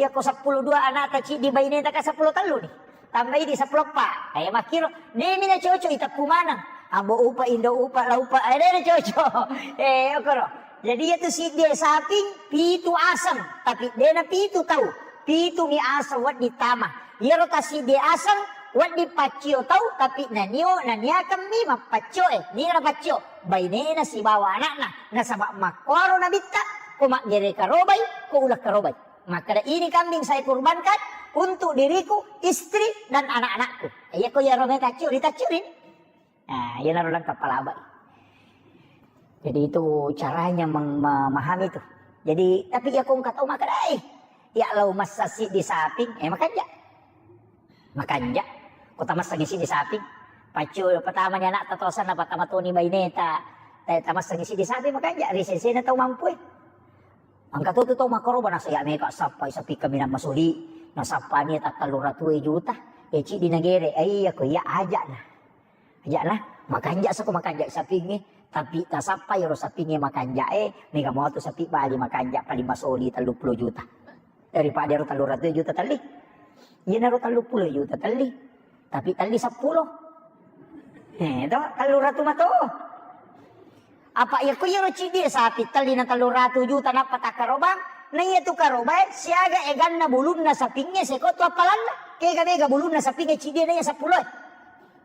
Iya ko seppulo dua anakta ciddi baineta ka seppulo tellu ni. Tambai di seppulo eppa. Eh, makkiro, demi na cocok iteppu maneng. Ambo upa, indo upa, la upa, eh, dena cocok. Eh, okoro. Jadi iya tu siddi saping pitu aseng, tapi dena pitu tau. Pitu mi aseng wedding tama. Iyaro ta siddi aseng wedding paccio tau, tapi nanio naniakeng mi mappaccio e. Niga napaccio? Bainena sibawa anakna. Nasaba makkoro nabitta, ko maggere karobai, ko uleng karobai. Makkeda, "Ini kambing saya kurbankan untuk diriku, istri, dan anak-anakku." Iya ko iyaro me taccio, ditaccio ri. Nah, iyanaro lengkap palabai. Jadi itu caranya meng-, memahami itu. Jadi, tapi iya ko engka tau makkeda, "Eh, iya lao massa siddi saping, eh, makanja." Makanja. Ko tamassengi siddi saping. Paccio pertama ni anakta tosanna, pertama toni baineta. Eh, tamassengi siddi saping makanja, ri sesena tau mampu e. Engka to tu tau makkaroba nasa iya mega sappai sapi kaminang masoli, nasappani tattellu ratu juta. Eh, ciddi nagere, eh, iya ko iya ajana. Ajana, makanja sako makanja sapingnge, tapi tasappa iyaro sapingnge makanja e, mega motu sapi bali makanja paling masoli tellu pulo juta. Daripada ero tellu ratu juta telli. Iyanaro tellu pulo juta telli. Tapi telli seppulo. Eh, to, tellu ratu mato. Apa iya ko iyaro ciddi sapi telli na tellu ratu juta nappa takkarobang, na iya tu karobae siaga eganna bulunna sapingnge seko tu appalanna. Kega mega bulunna sapingnge ciddi na iya seppulo e.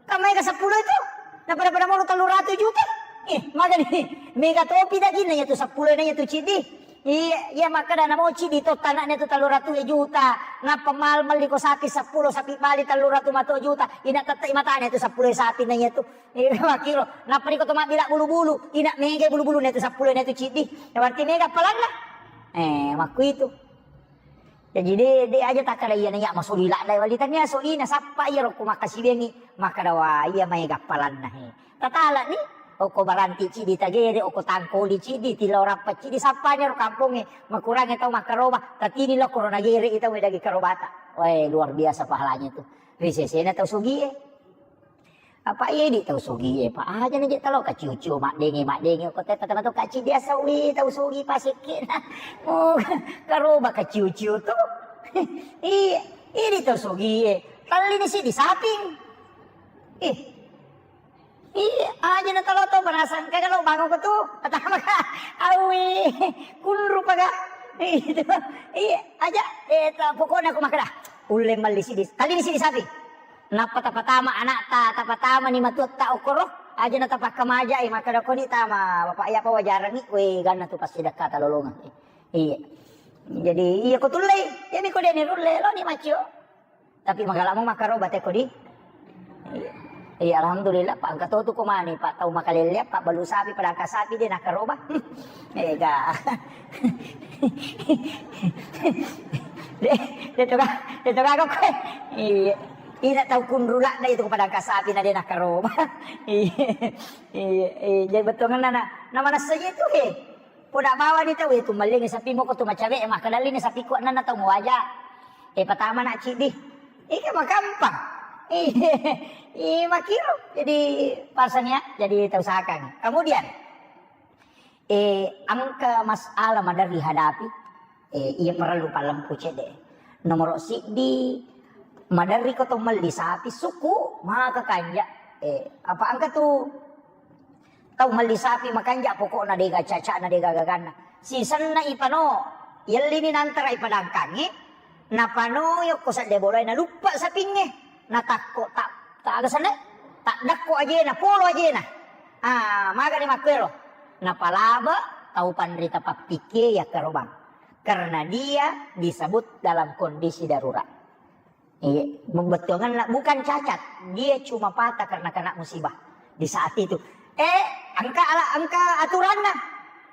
Kan maega seppulo itu? Na pada-pada molo tellu ratu juta. Eh, magani mega topi dagingna iya tu seppulo na iya tu ciddi. Iya, iya makkeda namo ciddi to tanakna tu tellu ratu juta. Nappa mal melli ko sapi seppulo, sapi bali tellu ratu mato juta. Ina tette matana tu seppulo sapi na iya tu. Iya, makkiro. Nappa riko to mabbila bulu-bulu. Ina mega bulu-bulu na tu seppulo na tu ciddi. Berarti mega appalanna. Eh, makku itu. Jaji de, de aja takkada iyana iya masuli ladda wali tania solina sappa iya rokko makkasibengi makkada wa iya maega appalanna he. Tatalani okko baranti ciddi tagere okko tangkoli ciddi tilau rappa ciddi sappani ro kampongnge makurangnge tau makkaroba tatini lokko ro nagere i tau daging karobata. Wae luar biasa pahalanya tu. Ri sesena tau sugie. Apa idi tau sugi e, Pak? Aja na je talo kaciu-ciu maddenge-maddenge ko tetta tama to kaci dia sawi tau sugi pasekke na. Oh, karoba kaciu-ciu tu. Iya, idi tau sugi e. Tallini si di saping. Ih. Iya, aja na talo to berasang kagak lo bangun ko tu. Pertama ka, awi, kunru paga. Itu. Iya, aja. Eh, ta-, pokoknya aku makan dah. Ulle melli si di, tallini si di saping. Nappa tapatama anakta, tapatamani matuatta okkoro, aja na tapakkamaja, eh, makkeda koni tama, Bapak, iya apa wajarangi, we, ganna tu pasti dekkata lolongang. Iya. Jadi, iya ko tullei, iya mi ko deni rulle, lo ni macio. Tapi magalamo makkaroba te kodi. Iya. Iya, alhamdulillah, Pak, engka to tu ko mani, Pak, tau makalelle, Pak, balu sapi, padangka sapi, de nakkaroba. Ega. De, de toga, de toga kok. Iya. Ina tau kunrulak na itu padangka sapi na de nakkaroba. Iya. Iya, iya. Jadi betongan na, na, na manessa je tu, he. Poda bawa ni tau itu malling sapi moko tu macawe, maka dalli ni sapi kuat nana tau muaja. Eh, pertama nak cidi. Ika makampang. Iya, iya, makiro. Jadi pasang ya, jadi tau sakang. Kemudian, Eh, engka masalah maderri hadapi, eh, iya parellu pallempu cedde. Nomoro siddi, maderri ko to melli sapi suku, maka kanja. Eh, apa engka tu tau melli sapi makanja pokokna dega cacana dega gaganna. Sisenna ipano, yellini nantara ipadangkangi, napanoi okko sedde bolae, naluppa sapingnge, natakko ta-, ta-, aga senna? Taddakko ajena, polo ajena. Ah, magani makkuero. Napalaba tau panrita pappikkie yakkarobang. Karena dia disebut dalam kondisi darurat. Iya, bettuanganna bukan cacat, dia cuma patah karena kena musibah di saat itu. Eh, engka ala-, engka aturanna.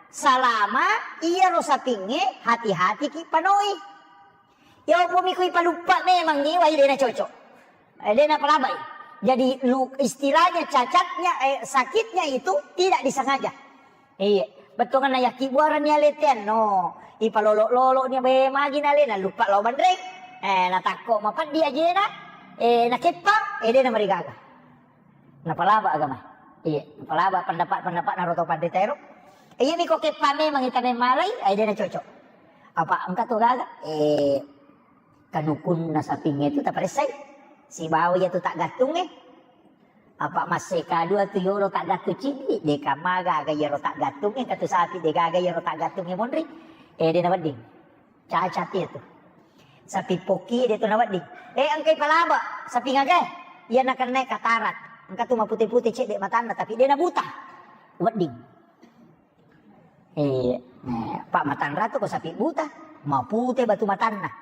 Salama iyaro sapingnge, hati-hati ki panoi. Ya, opo mi kui paluppa memang ni wai dena cocok. Eh, dena palabai. Jadi, lu, istilahnya cacatnya, eh, sakitnya itu tidak disengaja. Iya. Bettuanna yakki buarani aletean, no. Ipalolo-lolo ni be magi nalena lupa lo banreng. Eh, natakko mapeddi ajena. Eh, nakeppang, eh, dena marigaga. Napalaba agama. Iya, napalaba pendapat-pendapat naro to panrita ero. Iya mi ko keppa memang ita memmalai, ai dena cocok. Apa engka to gaga? Eh, kanukunna sapingnge tu taparessai. Sibawa iya tu taggattungnge. Apa masse kadua tu yolo taggattung cidi, deka magaga iyaro taggattungnge, katu sapi degaga iyaro taggattungnge monri. Eh, dena wedding. Cacat iya tu. Sapi poki de tu nawedding. Eh, engkai palaba, sapi ngagai. Iya nakenna katarak. Engka tu mapute-pute cedde matanna, tapi de nabuta. Wedding. Eh, eh, Pak matanra tu ko sapi buta, mapute batu matanna.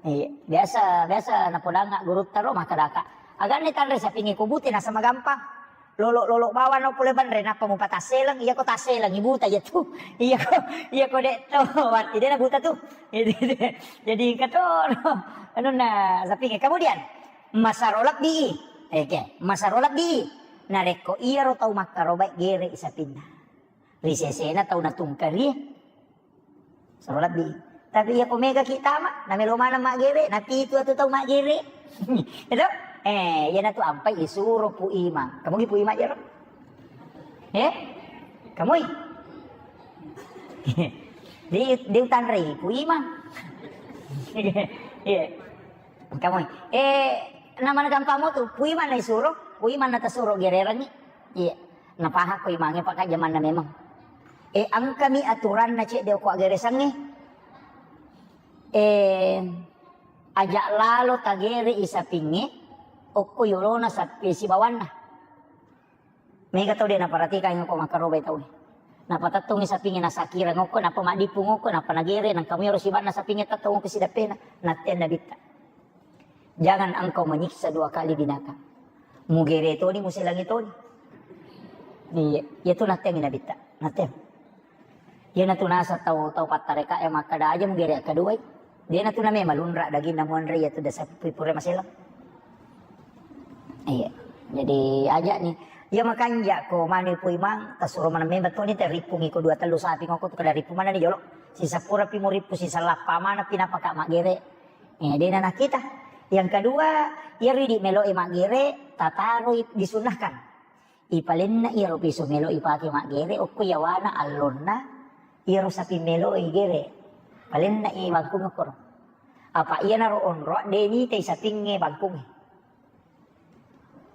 Eh, biasa, biasa napodanga gurutta ro makkadaka. Aganne tanre sapingnge ko bute nasa magampang. Lolo-lolo bawang no pole banre, nappa mupa tasseleng, iya ko tasseleng, ibuta iya tu. Iya ko, iya ko dek to, wati dena buta tu. Jadi engka to, anunna sapingnge. Kemudian, masaro lebbi. Oke, masaro lebbi. Narekko iyaro tau makkarobai gere sapinna. Ri sesena tau natungkari. Saro lebbi. Tapi iya ko mega ki tama, namelo maneng maggere, napitu atu tau maggere. Itu? Eh, iya natu ampai isuro Pu Imang. Kamu ki Pu Imang jero? Eh? Kamui? Di, di utanrei Pu Imang. Iya. Kamui. Eh, namana gampang mo tu, Pu Imang na isuro, Pu Imang na tasuro gererangi. Iya. Napahang ko imangnge, Pak, kan jamanna memang. Eh, engkami aturanna cedde okko aggeresangnge. Eh, aja lalo tagere i sapingnge, okko yolona sapi sibawanna. Mega tau de naparatikangngi okko makkarobai tau. Napatettungngi sapingnge nasakirang okko, nappa maddippung okko, nappa nagere, nangka muero sibanna sapingnge tettong okko sidappena, nattenna bitta. Jangan engkau menyiksa dua kali binatang. Mugere toni, muselangi toni. Iya, iya tu natteangngi nabitta. Natteang. Iya natu nasa tau, tau pattareka e makkada aja mugere akkaduai. Dia natu name malunra daging namuanre iya tu dasa pui pura maselang. Iya. Jadi aja ni. Iya makanja ko manu Pu Imang, tasuro maneng memang toni terippungi ko dua tellu sapi ngoko tu kada rippu mana ni jolo. Sisa pura pi murippu, sisa lappa mana pi napaka maggere. Eh, dena nakita. Yang kedua, iyaro idi' melo'i maggere, tataroi disunnahkan. Ipalenna iyaro piso melo'i pake maggere, okko yawana allonna iyaro saping melo'i gere. Palenna i bangkung okkoro. Apa iyanaro onroa de' nitai sapingnge bangkungnge.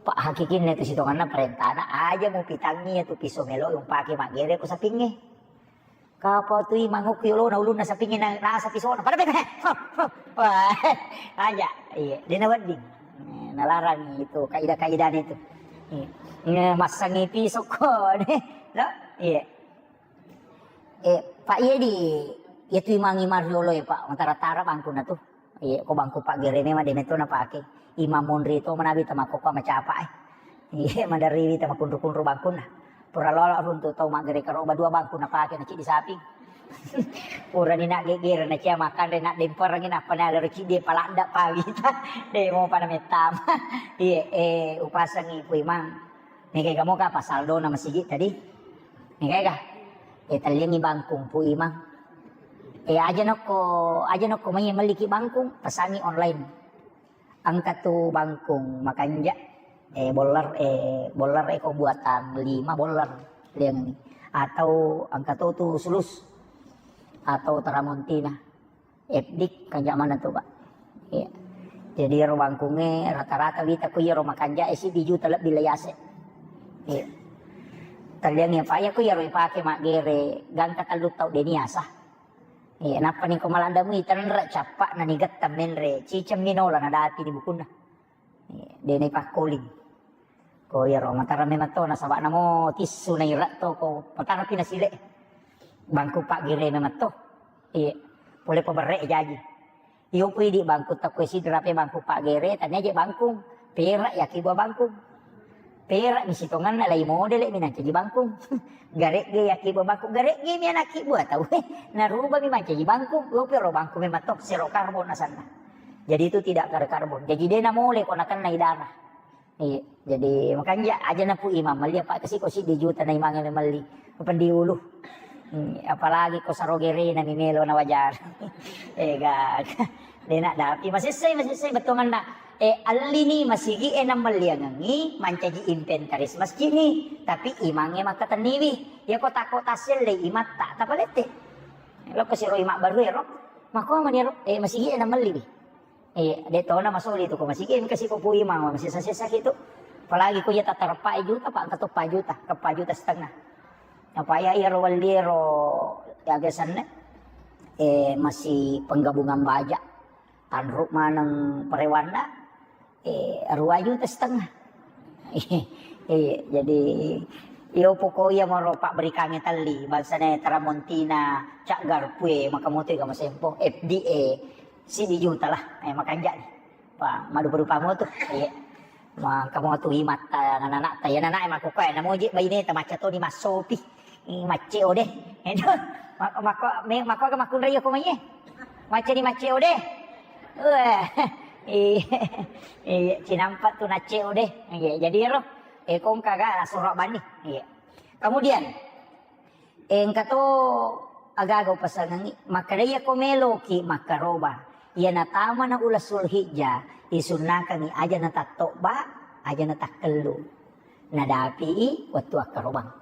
Pa hakikinna tu sitonganna parentana, aja mupitangngi iyatu piso melo'i umpake maggere ko sapingnge. Kapau tu imang okko yolona ulunna sapingnge na, nasa pisona. Pada bete. Wah, aja. Iya, de' nawedding. Eh, nalarang itu kaidah-kaidahnya itu. Iya. Nge-, massangi pisokko de'. No? Iya. Eh, Pak, iya di, iya tu imang-imang riolo ya, Pak. Matara-tara bangkuna tu. Iya, ko bangku paggere memang de' metto napake. Imang monri to manabi tamakkokko macapa, eh. Iya, maderriwi tamakunru-kunru bangkunna. Pura lolo runtu tau maggere karoba dua bangku napake na ciddi saping. Purani na gegere na cia makanre na demperengi nappa na lero ciddi paladda pawita. De' mopa na mettama. Iya, eh, upasengi Pu Imang. Mega moka apa saldona masigi tadi? Mega. Eh, talliangi bangkung Pu Imang. Eh, aja nokko, aja nokko mai melliki bangkung, pesangi online. Engka tu bangkung makanja, eh, boller, eh, boller eko buatan lima boller liangi. Atau engka to tu sulus atau taramontina. F D kanja mana tu, Pak? Iya. Jadi ero bangkungnge rata-rata wita ku iyaro makanja e siddi juta lebbi laiase. Iya. Talliangi apa iya ku iyaro ipake maggere gangka tellu tau de' niasa. Iya, nappa ni ko malanda mui tenre cappa na ni getta menre ciceng minola na dati di bukunna. Iya, de' na ipakkoling. Ko iyaro matara memang to nasaba namo tissu na ira to ko matara pi nasile. Bangku paggere memang to. Iya, pole paberre jaji. Iyo pu idi bangku takko sidra pe bangku paggere tania je bangkung. Perak yaki buah bangkung. Perak mi sitonganna lai modele mi nancaji bangkung. Garegge yaki buah bangkung, garegge mi anakki buah tau. Naruba mi mancaji bangkung, lopi ro bangkung memang to, zero karbon asanna. Jadi itu tidak ada karbon. Jadi de' namole ko nakennai darah. Iya, jadi makanja aja na Pu Imang melli apa kasi ko siddi juta na imangnge melli. Pendi ulu. Hmm, apalagi ko saro gerena mi melo na wajar. Eh, gak. De' na dapi masessai, masessai bettuanganna. Eh, allini masigi e na melliangengi mancaji inventaris masjid ni. Tapi imangnge makkatenniwi. Ya ko tako tasselle imatta tapalette. Lo ko siro imak baru ero. Mako mani ero. Eh, masigi e na melliwi. Eh, de' tona masoli tu ko masigi, engka si ko Pu Imang, masessa-sessa ki tu. Apalagi ko iya tatareppa juta, Pak, engka to empat juta, ke empat juta setengah. Apa iya, iya ro welli ro, ya, biasanna, eh, masih penggabungan baja. Tanru maneng perewanna, eh, dua juta setengah. Iya, jadi, iyo poko iya moro pabberikangnge telli, bangsana Tramontina, Cak Garpue, maka moto ga masempo, F D A, siddi juta lah, eh, makanja ni. Pa, madupa-dupa moto, iya. Maka moto imatta, anak-anak ta, ya, anak-anak mako kue, namoji baine ta macca toni massopi. Ih, macce o de. Edo. Mako, mako, me-, mako aga makkunrai ko mai e. Macce ni macce o de. Wah. Iya. Iya, cinampa tu nacce o de. Iya, jadi ro. Eh, kongka ga sura bani. Iya. Kemudian, eh, engka to aga-aga upasangengi, makkedai ko meloki makkaroba. Iya natamana uleng Zulhijjah, isunnakangi aja natattobba, aja natakkellu. Nadapi wettu akkarobang.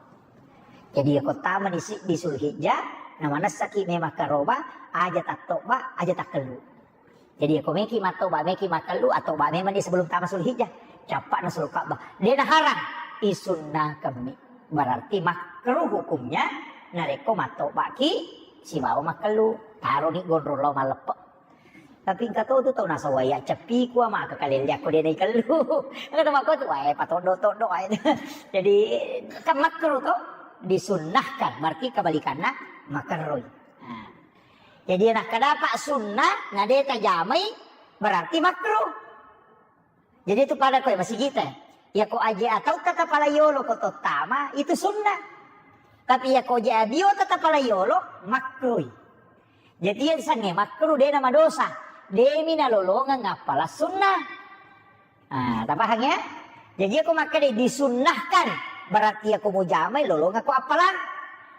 Jadi, yako tamani siddi Zulhijjah, namanessaki memang karoba, aja tattobba, aja takkellu. Jadi, yako meki mattoba, meki makkellu, attoba memang di sebelum tama Zulhijjah. Cappa'na sulu Ka'bah. De naharang, isunnakammi. Berarti makruh hukumnya, narekko mattobaki sibawa makkellu. Taroni gondrong lao malleppe. Tapi engka to tu tau nasawai acceppiku, maka kalelle akko de naikellu. Engka to makko tu, wae, patoddo-toddo wae. Jadi, kan makruh to, disunnahkan, berarti kebalikanna makerroi. Nah. Jadi, nakkadapa sunnah, na de tajamai, berarti makruh. Jadi itu pada koe masigita. Yako aje atau kata pala yolo ko tottama, itu sunnah. Tapi yako aje abio tata pala yolo, makruh. Jadi yang sange makruh de namadosa. Demi nalolongeng appala sunnah. Ah, tapahang ya? Jadi yako makkeda disunnahkan, berarti yako mujamai lolongeng ko appalang.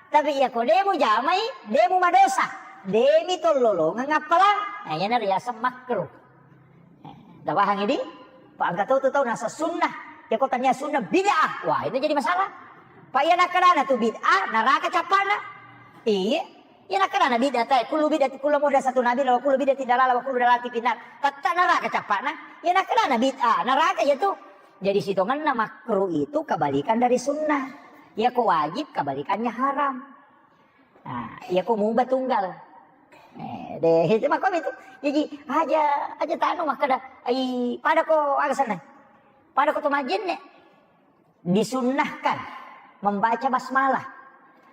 Tapi yako de mujamai, de mumadosa. Demi to lolongeng appalang. Nah, yana riaseng makruh. Eh, Tapahang idi? Pa engka to tu tau nasa sunnah. Ya ko tania sunnah bid'ah. Wah, itu jadi masalah. Pa iya nakkedana tu bid'ah, naraka cappana. Iya. Iya nakkedana bid'ah tai. Kullu bid'ah kullu muhdatsatu nabi wa kullu bid'atin dalalah wa kullu dalalatin finnar. Tetta naraka cappana. Iya nakkedana bid'ah, naraka ya tu. Jadi sitongenna makruh itu kebalikan dari sunnah. Ya ko wajib kebalikannya haram. Nah, iya ko mubah tunggal. Eh, deh, itu makom itu. Jadi aja aja tanu makkeda, ai pada ko aga senna. Pada ko to majenne. Disunnahkan membaca basmalah.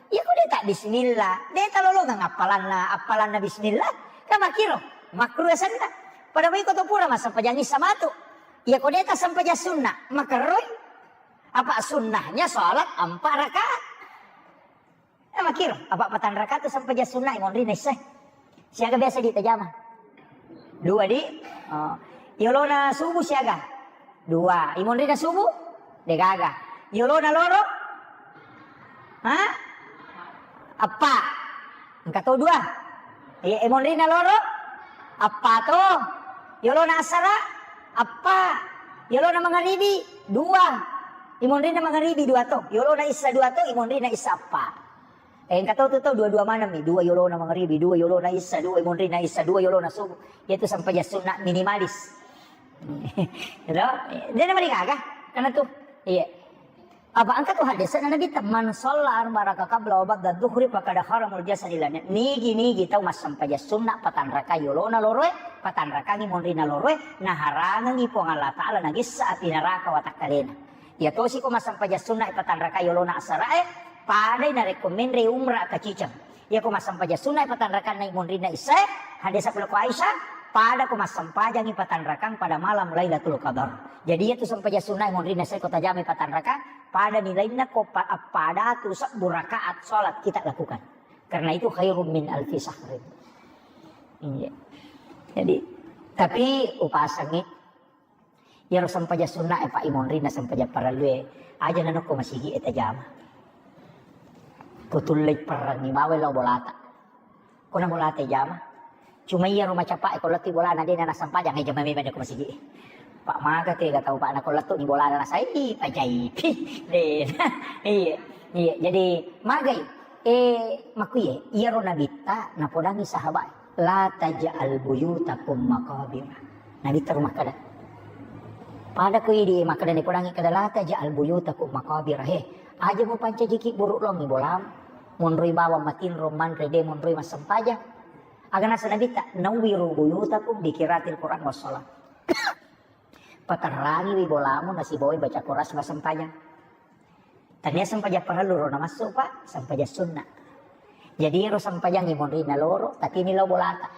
Iya ko deta bismillah, deta lolongeng appalanna, appalanna bismillah, kan makkiro, makruh senna. Pada mai ko to pura massempajang issa matu. Iya ko deta sempajang sunnah, makerroi. Apa sunnahnya sholat empat rakaat. Eh, makkiro, apa patang rakaat tu sempajang sunnah imonrina issae. Siaga biasa ditajama? Dua di. Oh. Yolona subuh siaga? Dua. Imonrina subuh? Degaga. Yolona loro? Ha? Eppa. Engka to dua. Iya, imonrina loro? Eppa to. Yolona asara? Eppa. Yolona mangaribi? Dua. Imonrina mangaribi dua to. Yolona issa dua to, imonrina issa eppa. Eh, engka tau tu tau dua-dua maneng mi, dua yolona mangaribi, dua yolona issa, dua imonrina issa, dua yolona subuh. Yaitu sempajang sunna minimalis. Gitu? Dia nama digaga, karena tu, iya. Apa engka tu hadis na Nabi ta, "Man shalla arba raka qabla wa ba'da dhuhri faqad haramul jasadi lana." Nigi-nigi tau massempajang sunna patang raka yolona loroe, patang raka imonrina loroe, naharangengi Puang Allah Taala nagissa api neraka watakkalena. Iya tosi ko massempajang sunna e patang raka yolona asarae, padai narekko menre umrah kaciceng. Iya ko massempajang sunna e patang rakanna imonrinna issae, hadis pole ko Aisyah, pada ko massempajangi patang rakang pada malam Lailatul Qadar. Jadi iya tu sempajang sunna imonrinna issae ko tajamai patang rakang, pada nilainna ko pa-, pada tu sebbu rakaat salat kita lakukan. Karena itu khairum min alfi syahrin. Iya. Jadi, tapi upasangi Iyaro sempajang sunna e, Pak, imonrinna sempajang parellue, aja nanokko masigi e tajama. Kutullei perrengi bawai lao bolata. Kona bolata jama. Cuma iyaro macapa e, ko lettu bolana de na sempajang e, jama memang ko masigi e. Pak, maga tega tau, Pak, na ko lettu ni bolana nasai pajai pi. De. Iya. Iya, jadi magai. Eh, makkuye, iyaro nabitta napodangi sahabat, "La taj'al buyutakum maqabira." Nabitta ro makkeda. Pada ko idi makkeda, napodangi kada, "La taj'al buyutakum maqabira." He, aja mupancajiki buruk longi bolam. Monroi bawang matinro manre de monroi massempajang. Aga nasa nabitta, "Nawwiru buyutakum bi qiraatil Qur'an was shalah." Paterrangiwi bolamu nasibawai baca Qur'an sibawa sempajang. Tania sempajang parellu ro namassu, Pak, sempajang sunna. Jadi ero sempajang imonrinna loro, tatini lao bolata.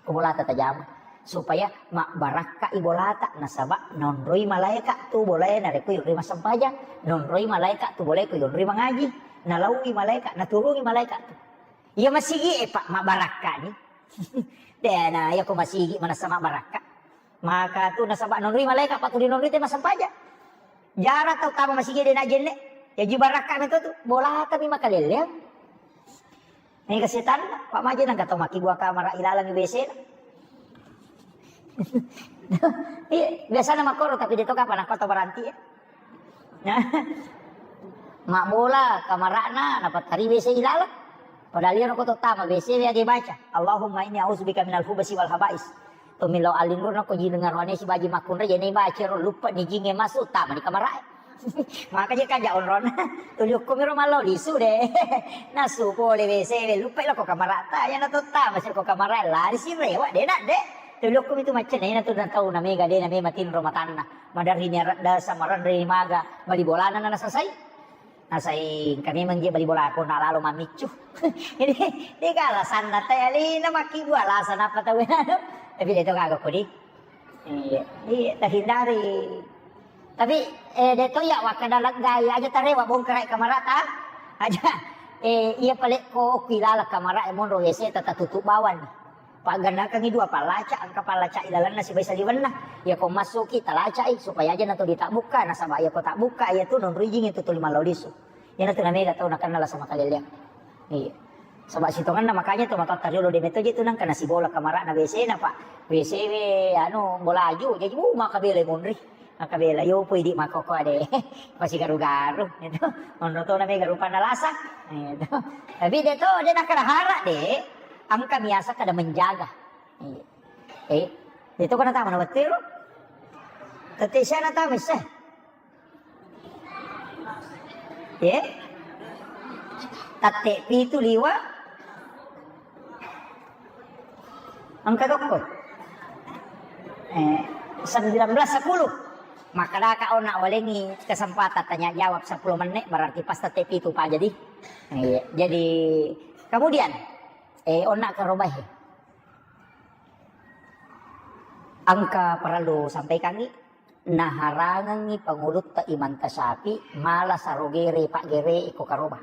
Ko bolata tajama. Supaya mabbarakkai bolata, nasaba nonroi malaeka tu bolae narekko yonroi massempajang, nonroi malaeka tu bolae ko yonroi mangaji, nalaui malaeka, naturungi malaeka tu. Iya masigi e, Pak, mabbarakka ni. Dena, iya ko masigi manessa mabbarakka. Maka tu nasaba nonroi malaeka, Pak, tu dinonroi te massempajang. Jara tau tama masigi de na jenne. Yaji barakka meto tu. Bolata mi makaleleang. Ini kesetan, Pak, maje nang tau maki buah kamar ilalang W C. Iya, biasana makoro tapi de to kapang nakko to baranti ya. Nah, mabbola kamara'na napattari W C ilalang. Padahal iyaro ko to tama W C we age baca, "Allahumma inni a'udzubika minal khubasi wal khaba'is." To millau alinruna ko jineng aroane sibaji makkunrai, jene baca ro lupa ni jinge masuk tama di kamara'e. Maka je kaja onrona. Tuli okko miro mallau lisu de. Nasu pole W C we lupa lo ko kamara'ta, yana to tama si ko kamara'e lari si rewa de nak de. Tuli okko mitu macca de na tu na tau na mega de na mema tinro matanna. Madarri ni aradda samaranre maga bali bolana na nasasai. Nasai engka memang je bali bola ko na lalo mammiccu. Jadi, de ka alasanna te alina makkibbu alasan apa tau. Tapi de to gaga kodi. Iya, iya, tahindari. Tapi, eh, de to ya wakkada leggai aja tarewa bongkarai kamarata. Aja, eh, iya pale ko okki lala kamara e monro W C tata tutup bawang. Paggannakangngi dua pallaca, engka pallaca ilalenna sibawa saliwenna. Iya ko massuki talacai supaya aja nato ditabbukka, nasaba iya ko tabbukka iya tu nonro ijing itu tuli mallau lisu. Iya natu namega tau nakenna lasa makaleleang. Iya. Saba' sitongenna makanya tomatoatta riolo de' metto je tu nangka nasibola kamara'na W C-na, Pak. W C we anu bolaju, jaji, uh, maka bela monri. Maka bela yo poi di' makoko ade. Pasi garu-garu, itu. Onro tona mega rupanna lasa. Itu. Tapi de' to, de' nakkada hara' de', engka biasa kada menjaga. Iya. Eh, itu kana tama na wettu ro. Tette siana tama isse. Ye? Tette pitu liwa. Engka tokko. Eh, sembilan belas sepuluh. Makkadaka onna walengi kesempatan tanya jawab sepuluh menit, berarti pas tette pitu pa jadi. Iya. Jadi kemudian, eh, onna karobahe. Engka parellu sampaikangngi, naharangengngi pangulutta Imam Tasyafi mala sarogere paggere iko karoba.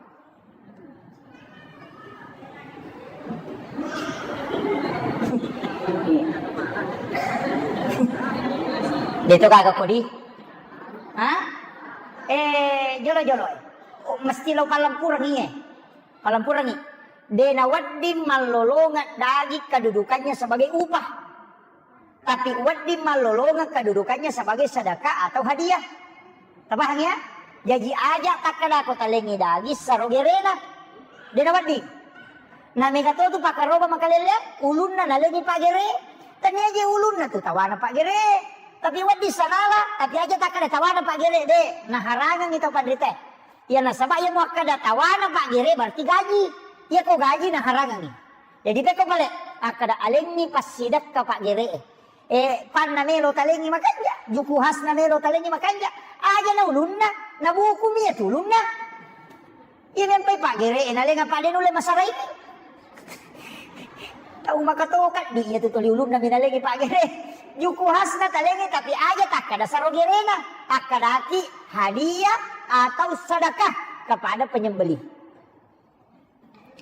Deto gaga kodi? Hah? Eh, jolo-jolo. Oh, mesti lo palempurengngi, eh. Palempurengngi. De' nawedding mallolongeng daging kedudukannya sebagai upah. Tapi wedding mallolongeng kedudukannya sebagai sedekah atau hadiah. Tapahang ya? Jaji aja takkadako talengngi daging sarogerena. De' nawedding. Na mega to tu pakkaroba makalelleang, ulunna nalengngi paggere. Tania je ulunna tu tawana paggere. Tapi wedding sanala, tapi aja takkada tawana paggere de'. Naharangengngi tau panrita. Iya nasaba iya muakkada tawana paggere berarti gaji. Iya ko gaji naharangengngi. Jadi pekko pale akkada alengngi passidekka paggere. Eh, panna melo talengngi makanja, juku hasna melo talengngi makanja. Aja na ulunna, na buku mi iya tu ulunna. Iya mempai paggere, eh, nalenga pade nulle masara ini. Tau makatoka di iya tu tuli ulunna mi nalengngi paggere. Juku hasna talengngi tapi aja takkada sarogerena, akkadaki hadiah atau sedekah kepada penyembelih.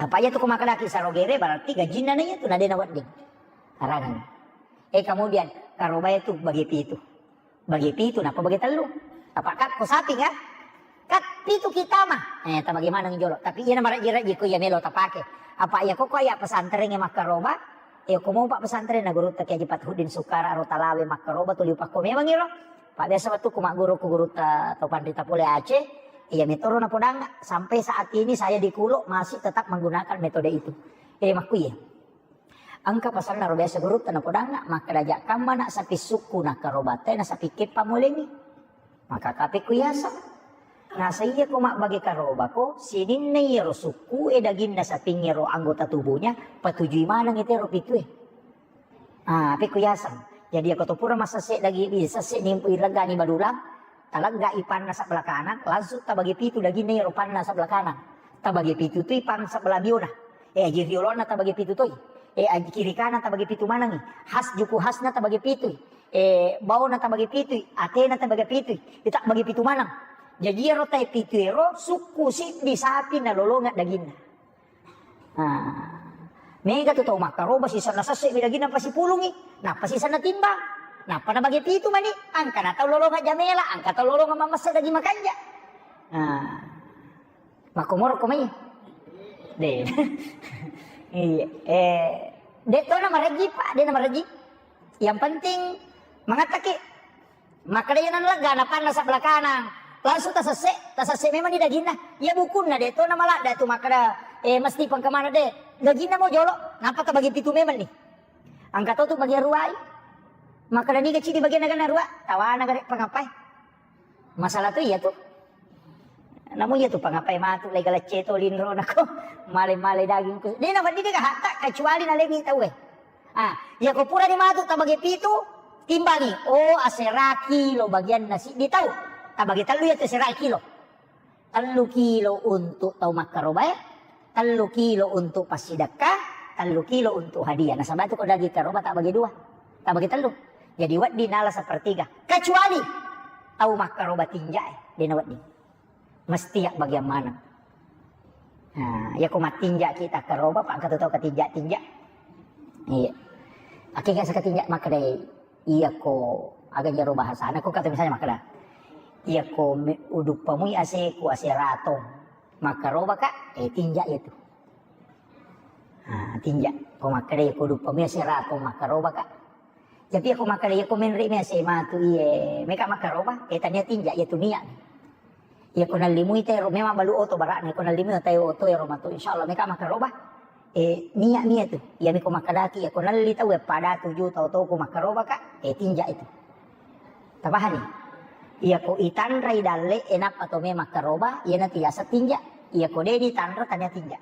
Apa iya tu ko makkadaki sarogere berarti gajinna na iya tu na de' nawedding. Harangan. Eh, kemudian karobae tu bagi pitu. Bagi pitu, napa bagi tellu? Apa kak ko sapi kan? Kat pitu kita mah. Eh, ta bagaimana jolo? Tapi iya na marejji-rejji ko iya melo tapake. Apa iya ko, ko iya pesantren ya makkaroba? Iya ko mau pak pesantren na guru tak aja Fathuddin Sukara ro talawe makkaroba tuli pakko memang iro. Pak biasa waktu ku magguru ku guru ta tau panrita pole Aceh. Iya metoro na podang sampai saat ini saya di Kulo masih tetap menggunakan metode itu. Eh, makku iya. Engka pasanna ro biasa gurutta napodangnga, makkeda, "Jakkamma nak sapi sukku nakkarobatta, na sapi keppa molengi." Maka kape ku yaseng. Nasa iya ko mabbage karobako, sininna iyaro sukku e daginna sapingngero anggota tubuhnya, patujui maneng itero pitue. Ah, pe ku yaseng. Jadi ako to pura massesse dagi, sesse ni iregani badulang, Talegga i panna sebelah kanan, langsung tabagi pitu daginna iyaro panna sebelah kanan. Tabagi pitu tu i pang sebelah biona. Eh, aji riolona tabagi pitu toi. Eh, aji kiri kanan tabagi pitu manengi. Has juku hasna tabagi pitu. Eh, baona tabagi pitu. Atena tabagi pitu. Ita bagi pitu maneng. Jaji iyaro tai pitu ero sukku siddi sapi nalolonga daginna. Nah, mega tu tau makkaroba sisenna sesse mi daginna pasipulungi, nappa sisenna timbang, nappa nabage pitu mani, angka na tau lolonga jamela, angka tau lolonga mamessa daging makanja. Nah, makkomoro ko mai. De. Iya, eh, de to na marejji, Pak, de na marejji. Yang penting mangattaki. Makkeda iyana nalegga napanna sebelah kanang. Langsung tasesse, tasesse memang di daginna. Iya bukunna de to namaladda tu makkeda, eh, mesti pengkemana de. Daginna mo jolo, nappa tabagi pitu memang ni. Angka to tu bagian ruai. Makkeda niga cidi bagian naga narua, tawana gare pengapai. Masalah tu iya tu. Namu iya tu pangapai matu lai galecce to linro nako. Male-male daging ku. De na wedding de hatta kecuali nalengi tau e. Ah, iya ko purani matu tabage pitu, timbangi. Oh, asera kilo bagianna siddi tau. Tabage tellu iya tu asera kilo. Tellu kilo untuk tau makkarobae, tellu kilo untuk passidekka, tellu kilo untuk hadiah. Nasaba tu ko daging karoba tabage dua. Tabage tellu. Jadi wedding nala sepertiga. Kecuali tau makkaroba tinja e, de na wedding. Mesti ya bagian maneng. Nah, iya ko mattinja kita karoba, pak katu tau katinja-tinja. Iya. Akhirnya sakatinja makkedai, iya ko aga jaro bahasana ko kata misalnya makkeda. Iya ko me-, uduppa mui ase ku ase rato. Makkaroba ka, eh, tinja itu. Tinja. Ko makkeda, iya ko duppa mi asera ko makkaroba ka. Tapi iya ko makkeda, iya ko menre mi asema tu iye, meka makkaroba, eh, tania tinja, iya tu niat. Iya ko nallimui tero memang balu oto bara'na, iya ko nallimui tero oto ero matu, insyaallah meka makkaroba. Eh, niat mi iya tu. Iya mi ko makkedaki, iya ko nalli tau, eh, pada tuju tau tau ko makkaroba ka, eh, tinja itu. Tapahani? Iya ko itanrai dalle, eh, nappa to me makkaroba, iya natu yaseng tinja. Iya ko de ditanra, tania tinja.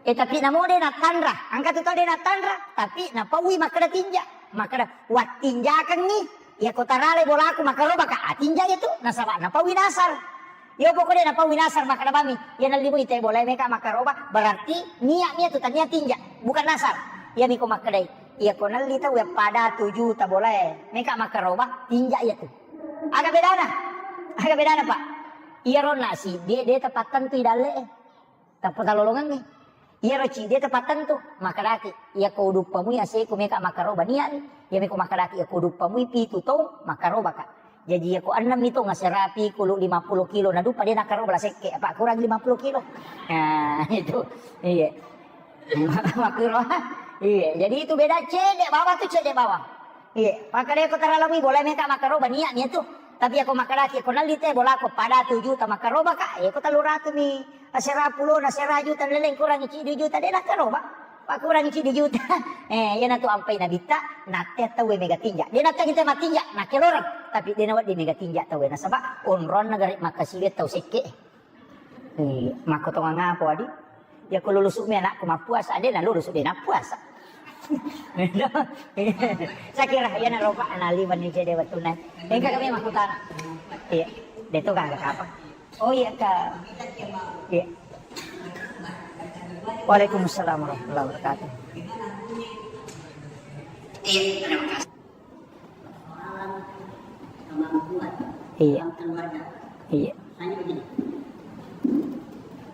Eh, tapi namo de nattanra, engka tu tau de nattanra, tapi napaui makkeda tinja. Makkeda, wattinjakengngi, iya ko tarale bolaku makkaroba ka, ah, tinja itu, nasaba napaui nasar. Yo pokok de napaui nasar makkeda bami, iya nallimui te bolae meka makkaroba, berarti niat mi itu tania tinja, bukan nasar. Iya mi ko makkedai, iya ko nalli tau ya pada tuju ta bolae meka makkaroba, tinja iya tu. Aga bedana? Aga bedana, Pak? Iya ronna si, de, de tepattentu i dalle, eh. Tappa talolongengngi. Iyaro cidi e tepattentu, makkedaki, iya ko uduppamui aseku meka makkaroba niani, iya meko makkedaki, iya ko uduppamui pitu tong makkaroba ka. Jaji iya ko ennem mi tong asera pikulu lima puluh kilo, na duppa de nakkaroba la sekke, apa kurang lima puluh kilo. Nah, itu. Iya. Makkuro. Iya, jadi itu beda cedde bawang tu cedde bawang. Iya, makkeda ko taralamui bola meka makkaroba niat mi tu. Tapi iya ko makkedaki ko nalli te bolaku pada tuju ta makkaroba ka, iya ko tellu ratu mi asera pulo na sera juta leleng kurangi cidi juta de nakkaroba. Pakkurangi cidi juta. Eh, iya natu ampai nabitta, natte tau mega tinja. De natte kita matinja, nakkeloreng. Tapi de nawedding mega tinja tau nasaba onronna gare makkasiwe tau sekke. Eh, makko tongang apa, Adi? Ya, ko lulusu mi anakku mappuasa, ade na lulusu de nappuasa. Saya kira, ya, na ropa, na liwan ni jadi waktu na. Engka kami makkutana. Iya, de to gaga apa? Oh, iya, Kak. Iya. Waalaikumsalam warahmatullahi wabarakatuh. Iya, terima kasih. Persoalan kemampuan. Iya. Dalam keluarga. Iya. Misalnya begini,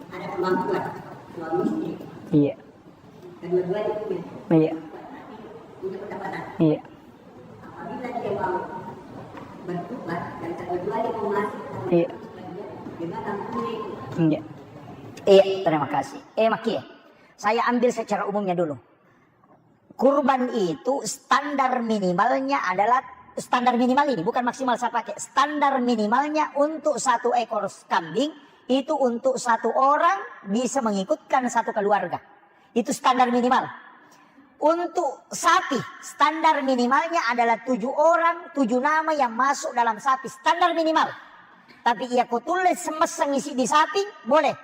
ada kemampuan suami istri. Iya. Kedua-duanya punya. Iya. Kemampuan, tapi punya pendapatan. Iya. Apabila dia mau bertobat dan kedua-duanya mau masuk, iya, bagaimana hukumnya itu? Iya. Iya, terima kasih. Eh, Maki, saya ambil secara umumnya dulu. Kurban itu standar minimalnya adalah, standar minimal ini, bukan maksimal saya pakai. Standar minimalnya untuk satu ekor kambing itu untuk satu orang bisa mengikutkan satu keluarga. Itu standar minimal. Untuk sapi, standar minimalnya adalah tujuh orang, tujuh nama yang masuk dalam sapi, standar minimal. Tapi iya ko tulle semesseng isi di sapi, boleh.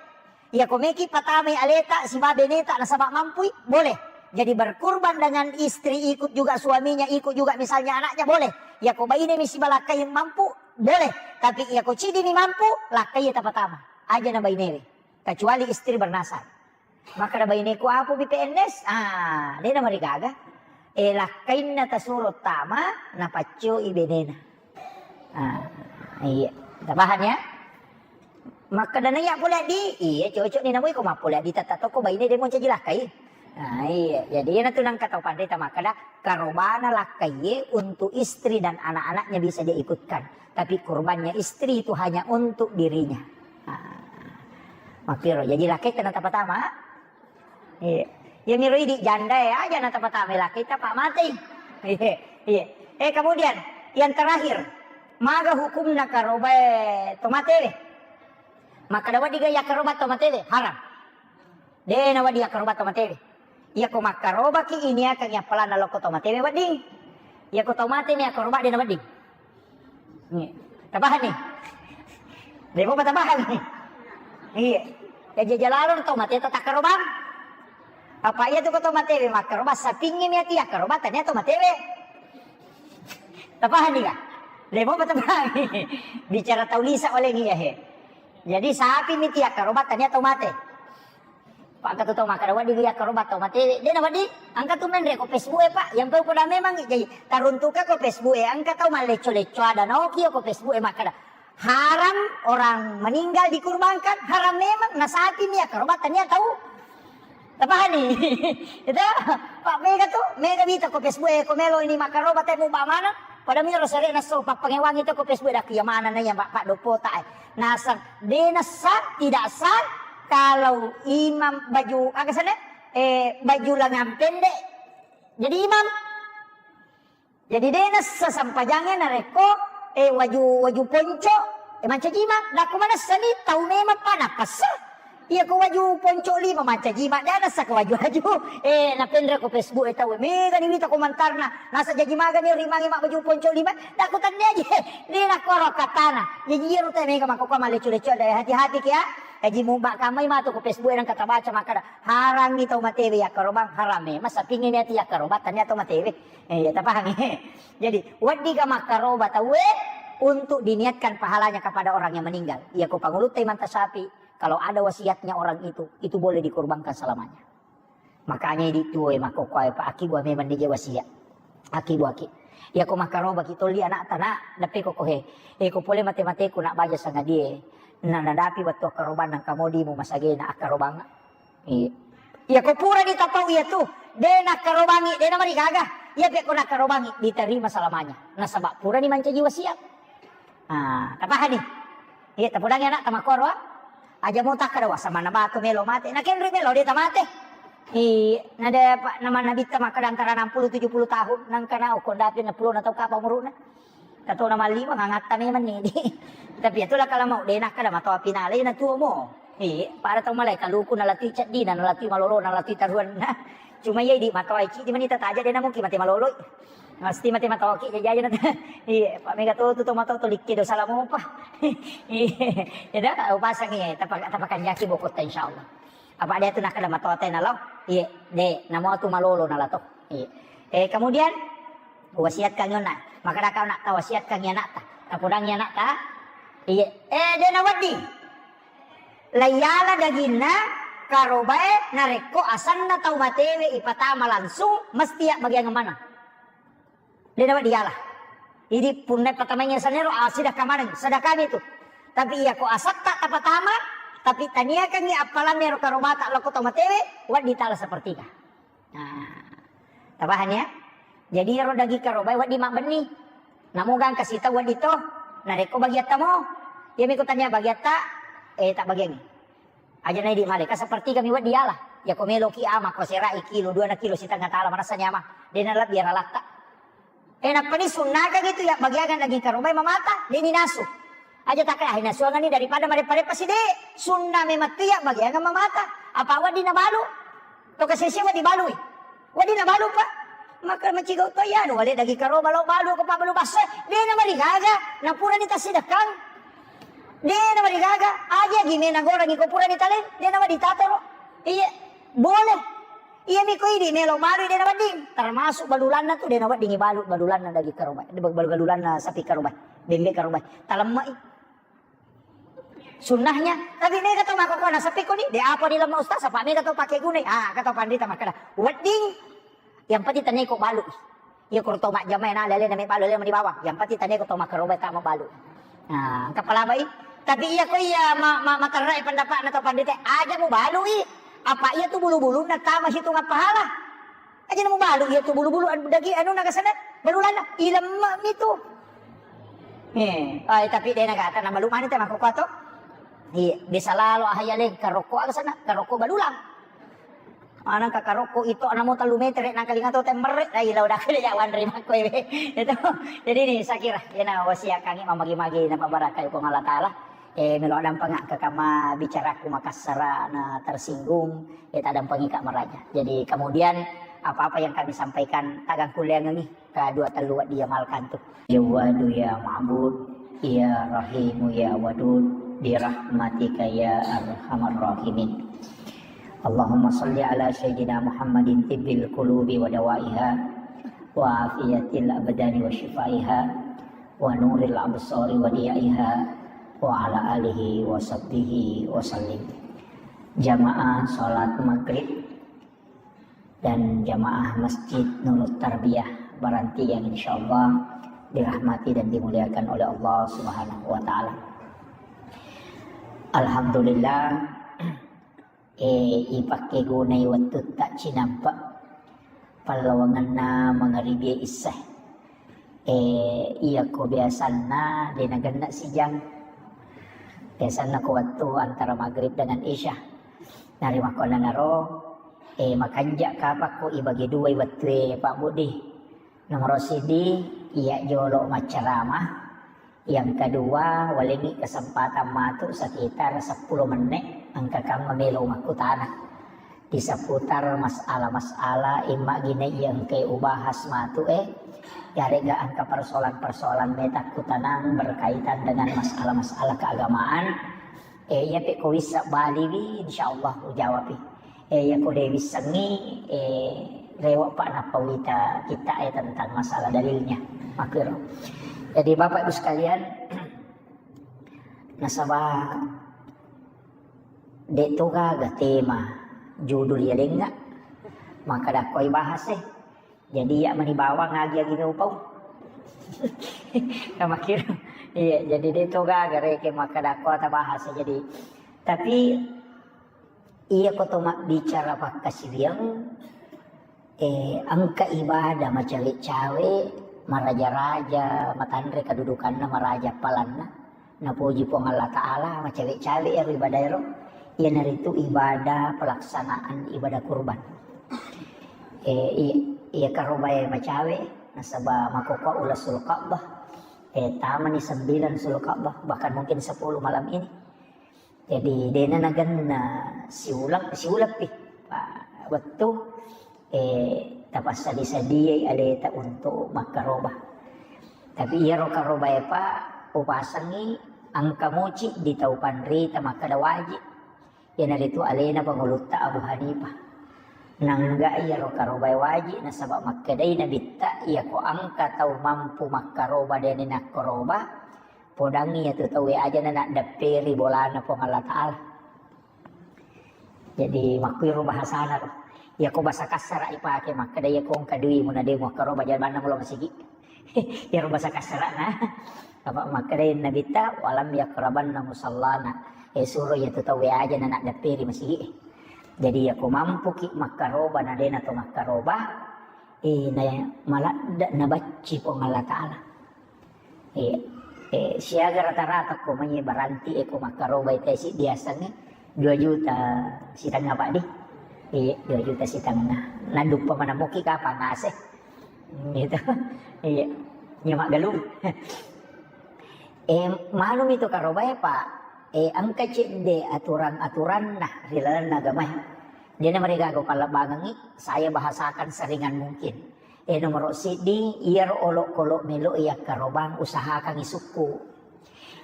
Iya ko meki patamai aleta siba beneta nasaba mampui, boleh. Jadi berkurban dengan istri, ikut juga suaminya, ikut juga misalnya anaknya, boleh. Iya ko baine mi siba lakkai mampu, boleh. Tapi iya ko cidi mi mampu, lakkai tapatama. Aja na bainewe. Kecuali istri bernasar. Makkeda baineku, apa bi P N S? Ah, de namarigaga. Eh, lakkainna tasuro tama, napaccoi benena. Ah, iya. Tapahang ya? Makkeda naiya pole di, iya cocok ni namui ko mappole di tata toko baine de moncaji lakkai. Nah, iya. Jadi iya natu nangka tau panrita makkeda karobana lakkaie untuk istri dan anak-anaknya bisa dia ikutkan. Tapi kurbannya istri itu hanya untuk dirinya. Ah. Makkiro, jadi lakkaita na tapatama. Iya. Iya miro idi janda ya, aja na tapatama lakkaita pa matei. Iya. Iya. Eh, kemudian yang terakhir, maga hukumna karobae tomatewe? Makkeda wedding ga yakkaroba tomatewe? Haram. De nawedding yakkaroba tomatewe. Iya ko makkarobaki iniakangi appalanna lokko tomatewe wedding. Iya ko tomate mi yakkaroba de nawedding. Iya. Tapahang ni? De mopa tapahang ni? Iya. Ya jajalalo to mate to takkarobang. Apa iya tu ko to matewe makkaroba sapingngi mi ati yakkaroba tania to matewe. Tapahang ni ga? De mopa tapahang ni? Bicara tau lisa oleh ni ya he. Jadi sapi mi ti yakkaroba tania to mate. Pak, engka tu tau makkeda wedding iya karoba tau matewe. De nawedding, engka tu menre ko Facebook e, Pak. Yang pau koda memang jadi taruntuka ko Facebook e, engka tau mallecco-lecco ada naoki ko Facebook e makkeda, haram orang meninggal dikurbankan, haram memang, na sapi mi iya karoba tania tau. Tapahani? Itu, Pak, mega tu, mega mita ko Facebook e, ko melo ini makkaroba te muba mana? Pada miro sere naso pappangewang itu ko Facebook e, dak iya mana na iya Pak, Pak Dopota e. Nasang, de nasa, tidak sah kalau imam baju, aga sana? eh, baju lengan pendek jadi imam. Jadi de' nassa sempajangnge narekko, eh, waju, waju ponco, eh, mancaji imam. Dakku manessani tau memang pa nappessa. Iya ko waju ponco lima mancaji imam, de' nassa ko waju-waju. Eh, napenre ko Facebook e tau, mega ni wita komentarna. Nasa jaji magani rimangi ma baju ponco lima. Dakku tania je. De' nakkoro katana. Jaji iyaro te mega makkokkoe mallecu-lecu, ada hati-hati ki ya. Jaji muba kamai matu ko Facebook e nangka tabaca makkada, harangngi tau matewe yakkarobang, haram e. Masa pingin ati yakkarobang tania tau matewe. Eh, ya, tapahangi. Jadi, weddiga makkaroba tauwe untuk diniatkan pahalanya kepada orang yang meninggal. Iya ko pangulutta Imam Syafi'i, kalau ada wasiatnya orang itu, itu boleh dikorbankan selamanya. Makanya idi tuo e makkokkoe pa, akibua memang nije wasiat. Akibuaki. Iya ko makkarobaki tolli anakta, nak, dappe ko kohe. Eh, ko pole mate-mateku nak baja sangadie. Na nadapi wettu akkarobanna, engka modimu masagena akkarobang. Iya. Iya ko purani tapau iya tu, de' nakkarobangi, de' namarigaga. Iya pe ko nakkarobangi, diterima selamanya. Nasaba purani mancaji wasiat. Ah, tapahani? Iya, tapodangi anak tamakkoro, ah. Aja mau takkada, wah, samanna batu melo mate. Nakenri melo de' tamate. Iya, nada pa-, nama nabitta makkada antara enam puluh tujuh puluh tahun, nangkana okko dapi enam puluh na tau kapa umuruna. Katona malliwa ngangatta memang ni. Tapi itulah kalau mau de' nakkada matoa pinale na tuo mo. Iya, pada tau malai kaluku nalatui ceddina, nalatui malolo, nalatui taruanna. Cuma iya di matoa cidi mani tataja de' na mungkin mate maloloi. Mesti mate matoki jajaja na. Iya, pa mega to tu to mato to likke dosa lamopa. Iya, ya dah, upasangi, tapa-, tapakanjaki bokotta insyaallah. Apa dia tu nakkada matoa te nalo? Iya, de', namo tu malolo nalato. Iya. Eh, kemudian wasiatkan yona. Makkada kau nak tawasiatkan anakta. Tapodangi anakta. Iya. Eh, de' nawedding. Laiyala daginna karobae narekko asanna tau matewe ipatama langsung, mesti ya bagian mana? De' nawedding diala. Idi punna patamaingi asenna ero, ah, sedekah maneng, sedekah itu. Tapi iya ko asatta tapatama, tapi taniakangi appalanna ero karobata lokko tau matewe, wedding tala sepertiga. Nah, tapahani ya? Jadi ero daging karobae wedding mabbenni. Namo gangka sita wedding to, narekko bagiatta mo. Iya miko tania bagiatta, eh, tak bagiangi. Aja na idi malai, ka sepertiga mi wedding diala. Iya ko meloki ama, ko serai kilo, dua na kilo setengah tala, marasa nyama. De' nalebbi aralatta. Eh, nappani sunnakang itu ya, bagiakan daging karobae mamata, de' ni nasu. Aja takka, ah, nasuangani daripada mareppa-reppa si de'. Sunna memang tu ya, bagiakan mamata. Apa wedding nabalu? To kasese wedding balui. Wedding nabalu, Pak. Maka macigau to ya, anu, wale daging karoba lo balu, ko pabalu basso. De' namarigaga, napurani tasidekang. De' namarigaga, aja gimena gorangi ko purani taleng, de' nawedding tatoro. Iya, boleh. Iya miko idi melo balu de' nawedding. Termasuk balulanna tu de' nawedding balu, balulanna daging karoba, balu-, balulanna sapi karoba, bembe karoba. Talemme'i. Sunnahnya, tapi mega to makkokkoe nasappi ko ni, de' apa dilemma ustaz, apa mega to pake gunai. Ah, kata pandita makkada, wedding, yang penting tania ko balu. Iya ko to majjama na lele na me balu, lele mani bawang. Yang penting tania ko to makkaroba tama balu. Nah, engka palabai. Tapi iya ko iya ma-, ma-, materrai pendapatna to pandita, aja mu balui. Apa iya tu bulu-bulunna tama situnga pahala. Aja na mubalu iya tu bulu-bulu anu daging anu nagasana balulanna ilemma mi tu. Eh, ai tapi de' nagata na balu mani te makkokkoe to. Iya, biasa lalo ahaya le karokko aga sana, karokko balulang. Ana ka karokko itu ana mo tellu meter nang kalinga to temmerre, ai lau dak de' jawan ri makkoe. Itu. Jadi ni saya kira iyana wasiat kangi mamagi-magi na pabarakai Puang Allah Taala. Eh, melo addampengakka kama bicaraku makassara na tersinggung, eh, taddampengika maraja. Jadi kemudian apa-apa yang kami sampaikan tagang kuliangengi ka dua tellu wedding diamalkan tu. Jawwadu ya Ma'bud, ya Rahimu ya Wadud, birahmatika ya arhamar rahimin. Allahumma salli ala sayyidina Muhammadin tibbil qulubi wa dawaiha, wa afiyatil abdani wa shifaiha, wa nuril absari wa diyaiha, wa ala alihi wa sahbihi wa sallim. Jamaah salat maghrib dan jamaah Masjid Nurut Tarbiyah Baranti yang insyaallah dirahmati dan dimuliakan oleh Allah Subhanahu wa Ta'ala. Alhamdulillah, eh, ipakkegunai wettutta cinampe' pallawangenna mangaribi issae. Eh, iya ko biasanna de' nagenna sijang. Biasanna ko wettu antara maghrib dengan isya. Narimakkuannanaro, Eh, makanja kapakko ibagi dua i wettue, Pak Budi. Nomoro sidi, iya jolo maccarama. Yang kedua, walengi kesempatan matu sekitar sepuluh menit, engka kamma melo makkutana. Di seputar masalah-masalah imma gine iya engka ubahas matu, eh, yarega engka persoalan-persoalan meta kutanang berkaitan dengan masalah-masalah keagamaan. Eh, iya pe ko wissa baliwi, insyaallah ujawabi. Eh, iya ko de wissengngi, eh, rewa pa nappa wita kita, eh, tentang masalah dalilnya. Makkiro. Jadi Bapak Ibu sekalian, nasaba de to gaga tema judul iya denga, maka dakoi bahas, eh. Jadi iya mani bawang agi-agi meupau. Kamakkiro. Iya, jadi de to gaga reke makkadakko ata bahasa. Jadi, tapi iya ko to mabbicara pakkasiwiang, eh, engka ibadah macawe-cawe, maraja-raja, matanre kedudukanna, maraja palanna. Napoji Puang Allah Ta'ala, macawe-cawe ero ibadah ero, iyanaritu ibadah pelaksanaan ibadah kurban. Eh, i-, iya karobae macawe, nasaba makkokkoe uleng Sulka'bah, eh, tamani sembilan Sulka'bah, bahkan mungkin sepuluh malam ini. Jadi, dena nagenna siuleng, siuleng pi. Pa-, wettu, eh, tapassadi-sadiai aleta untuk makkaroba. Tapi iyaro karobae pa upasengngi engka muci di tau panrita makkeda wajib. Iyanaritu alena pangulutta Abu Hanifah. Nangga iyaro karobae wajib nasaba makkedai Nabitta, iyako engka tau mampu makkaroba dena nakkaroba, podangngi iyatu tauwe aja na naddepperi bolana Puang Allah Ta'ala. Jadi, makkuiro bahasana ro. Iyako basa kassara ipake, makkeda iyako engka duimu na de muakkaroba, jabanna mulo masigi. Iyaro basa kassarana. Apa makkeda Nabitta, "Walam yakrabanna musallana." Eh, suro iyatu tauwe aja na naddepperi masigi. Jadi, iyako mampuki makkaroba na dena to makkaroba, eh, na maladde nabacci Puang Allah Ta'ala. Iya. Eh, siaga rata-rata ko mai baranti e ko makkarobai tesi diasengnge dua juta sitengnga, Pak, di. Iya, dua juta sitengnga. Naduppa manamuki kapang ase. Gitu. Iya. Nya maggalung. Eh, manumi to karobae, Pak. Eh, engka cedde aturan-aturanna ri lalenna agamae. Dena marigaga pallebbangengngi, saya bahasakan seringan mungkin. Eh, nomoro siddi, iyaro olokolo melo yakkarobang, usahakangngi sukku.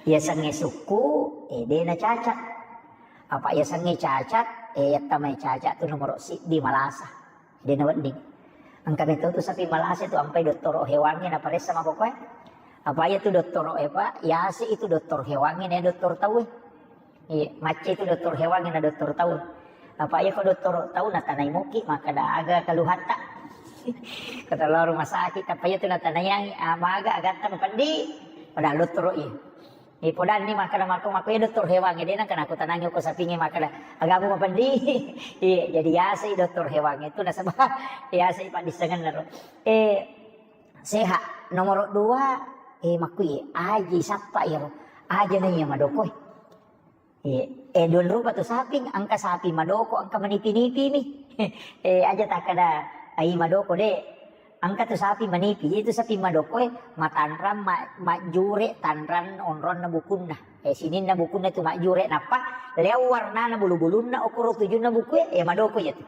Yasengnge sukku, eh, dena cacat. Apa yasengnge cacat, eh, yattamai cacat tu nomoro siddi malasa. Dena wedding. Engka meto tu sapi malasa tu ampai dottoro hewangnge naparessa makokoe. Apa iya tu dottoro e, Pak? Yase itu dokter hewangnge, na dokter tau e. Iya, macca itu dokter hewan na dokter tau. Apa iya ko dokter tau natanai muki, makkeda aga keluhatta. Kata lo rumah sakit, apa iya tu natanai yang, ah, maga agatta mapeddi. Padahal dokter iya. Iya, podanni makkeda mako, mako iya dokter hewan, de nengka nakutanangi ko sapinge makkeda, agamu mapeddi. Iya, jadi yasai dokter hewan itu nasaba yasai paddissengenna ro. Eh, sehat. Nomor dua, eh, makkui aji sappa iyaro. Aja na iya madokoi. Eh, eh, dua rupa tu sapi, engka sapi madoko, engka manipi-nipi mi. Eh, aja takkeda, ai madoko de. Engka tu sapi manipi, itu sapi madoko e, matanrang, ma-, majjure tanrang onronna bukunna. Eh, sininna bukunna tu majjure, nappa leo warnana bulu-bulunna, okoro tujunna buku e, eh, madoko iya tu.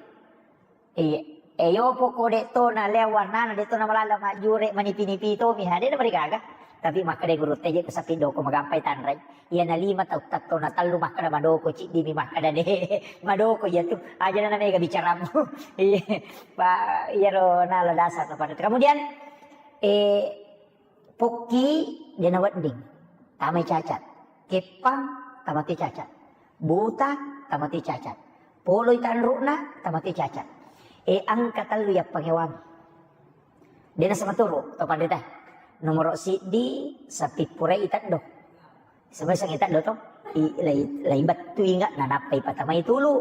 Iya. Eh, yopo ko de to na leo warnana, de to na malala majjure manipi-nipi to mi, ha, de na marigaga. Tapi makkeda guru teje ko sapi doko magampai tanrai. Iya na lima tau tatto na tellu makkeda madoko, ciddi mi makkeda de. Madoko iya tu. Aja na mega bicaramu. Iya. Pa, iyaro nala dasar na pada. Kemudian, eh, Pokki de na wedding, tamai cacat. Keppang, tamate cacat. Buta, tamate cacat. Poloi tanru'na, tamate cacat. Eh, engka tellu yappangewangi. De na sama turu, to pandita. Nomoro siddi, sapi purai teddo. Sama sangi teddo to. I, lai, lai bettu inga, nanappai patamai tulu.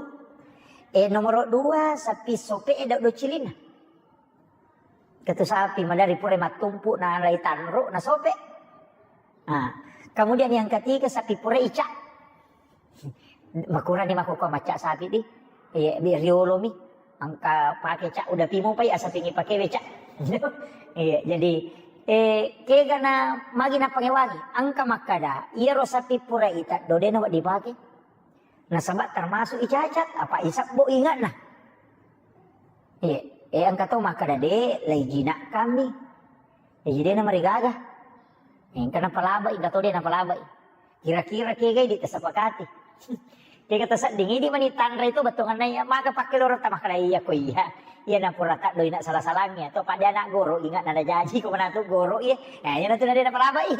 Eh, nomoro dua, sapi sope e dau docilina. Ketu sapi madari pura mattumpu na lai tanru na sope. Nah, kemudian yang ketiga sapi pura ica. Makurani mako ko maca sapi di. Iya, di riolo mi. Engka pake, Cak, udah pimo pai asapingi pake we, Cak. Iya, jadi, eh, kega na magi napangewangi, engka makkada, iyaro sapi pura itaddo de' nawedding pake. Nasaba termasuk icacat, apa isabbo ingatna. Iya, eh, engka to makkada de' lai jinakkammi. Jadi de' namarigaga. Engka napalabai, engka to de' napalabai. Kira-kira kegai di tasapakati. Kega tasedding idi mani tanre tu bettuanna iya, maka pakke loro tamakkada iya ko iya. Iya napura taddo ina sala-salangngi to pada anak goro ingat nada jaji ko manatu goro iya. Nah, iya natu nade napalabai.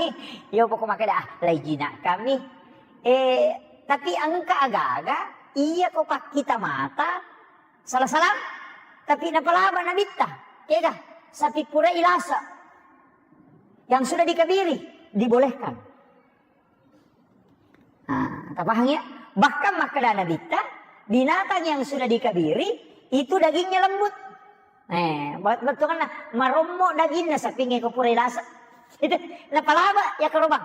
Iya pokok makkada ah, lai jinakkammi. Eh, tapi engka aga-aga iya ko pakkita mata sala-salang, tapi napalaba nabitta. Kega sapi pura ilasa yang sudah dikabiri dibolehkan. Nah, tapahang ya? Bahkan makkada nabitta, binatang yang sudah dikabiri itu dagingnya lembut. Eh, buat bettuanna marommo daginna sapinge ko pura ilasa. Itu napalaba ya karobang.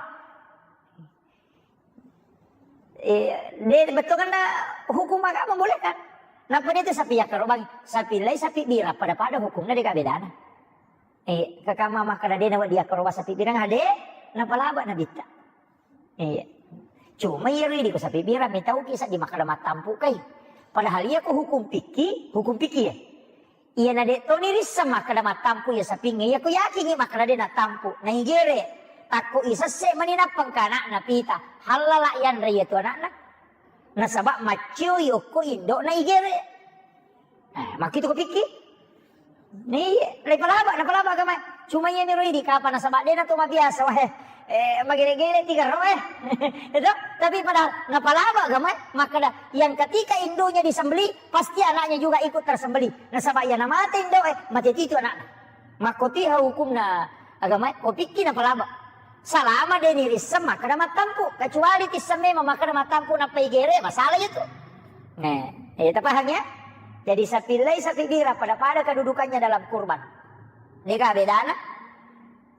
Eh, de bettuanna hukum agama boleh kan? Napa itu sapi ya karobang, sapi lai sapi bira pada-pada hukumnya de' bedana. Eh, kakama makkada de' nawedding akkaroba sapi bira, ade napalaba nabitta. Iya. Cuma iya ri ko sapi bira mitauki sa di makkada mattampu kai. Padahal iya ko hukum fikih, hukum fikih ya. Iya na de' toni risseng makkada mattampu iya sapingnge, iya ko yakingi makkada de' nattampu. Na igere, takko isesse mani nappa engka anakna pita. Hallala yanre iya tu anakna. Nasaba maccioi okko indo na igere. Eh, makkitu ko pikki? Iya, le palaba, na palaba agama. Cuma iya miro idi kapa nasaba de' na to mabiasa, wah, eh, magere-gere tiga ro, eh. Itu, tapi pada na palaba agama, makkada yang ketika induknya disembelih, pasti anaknya juga ikut tersembelih. Nasaba iya na mate indo, eh, mate titu anakna. Makkotiha hukumna agama, ko pikki na palaba. Salama de' ni risseng makkada mattampu, kecuali tisseng memang makkada mattampu nappa igere, masalah itu. Nah, eh, tapahang ya? Jadi sapi lai sapi bira pada-pada kedudukannya dalam kurban. Dega bedana?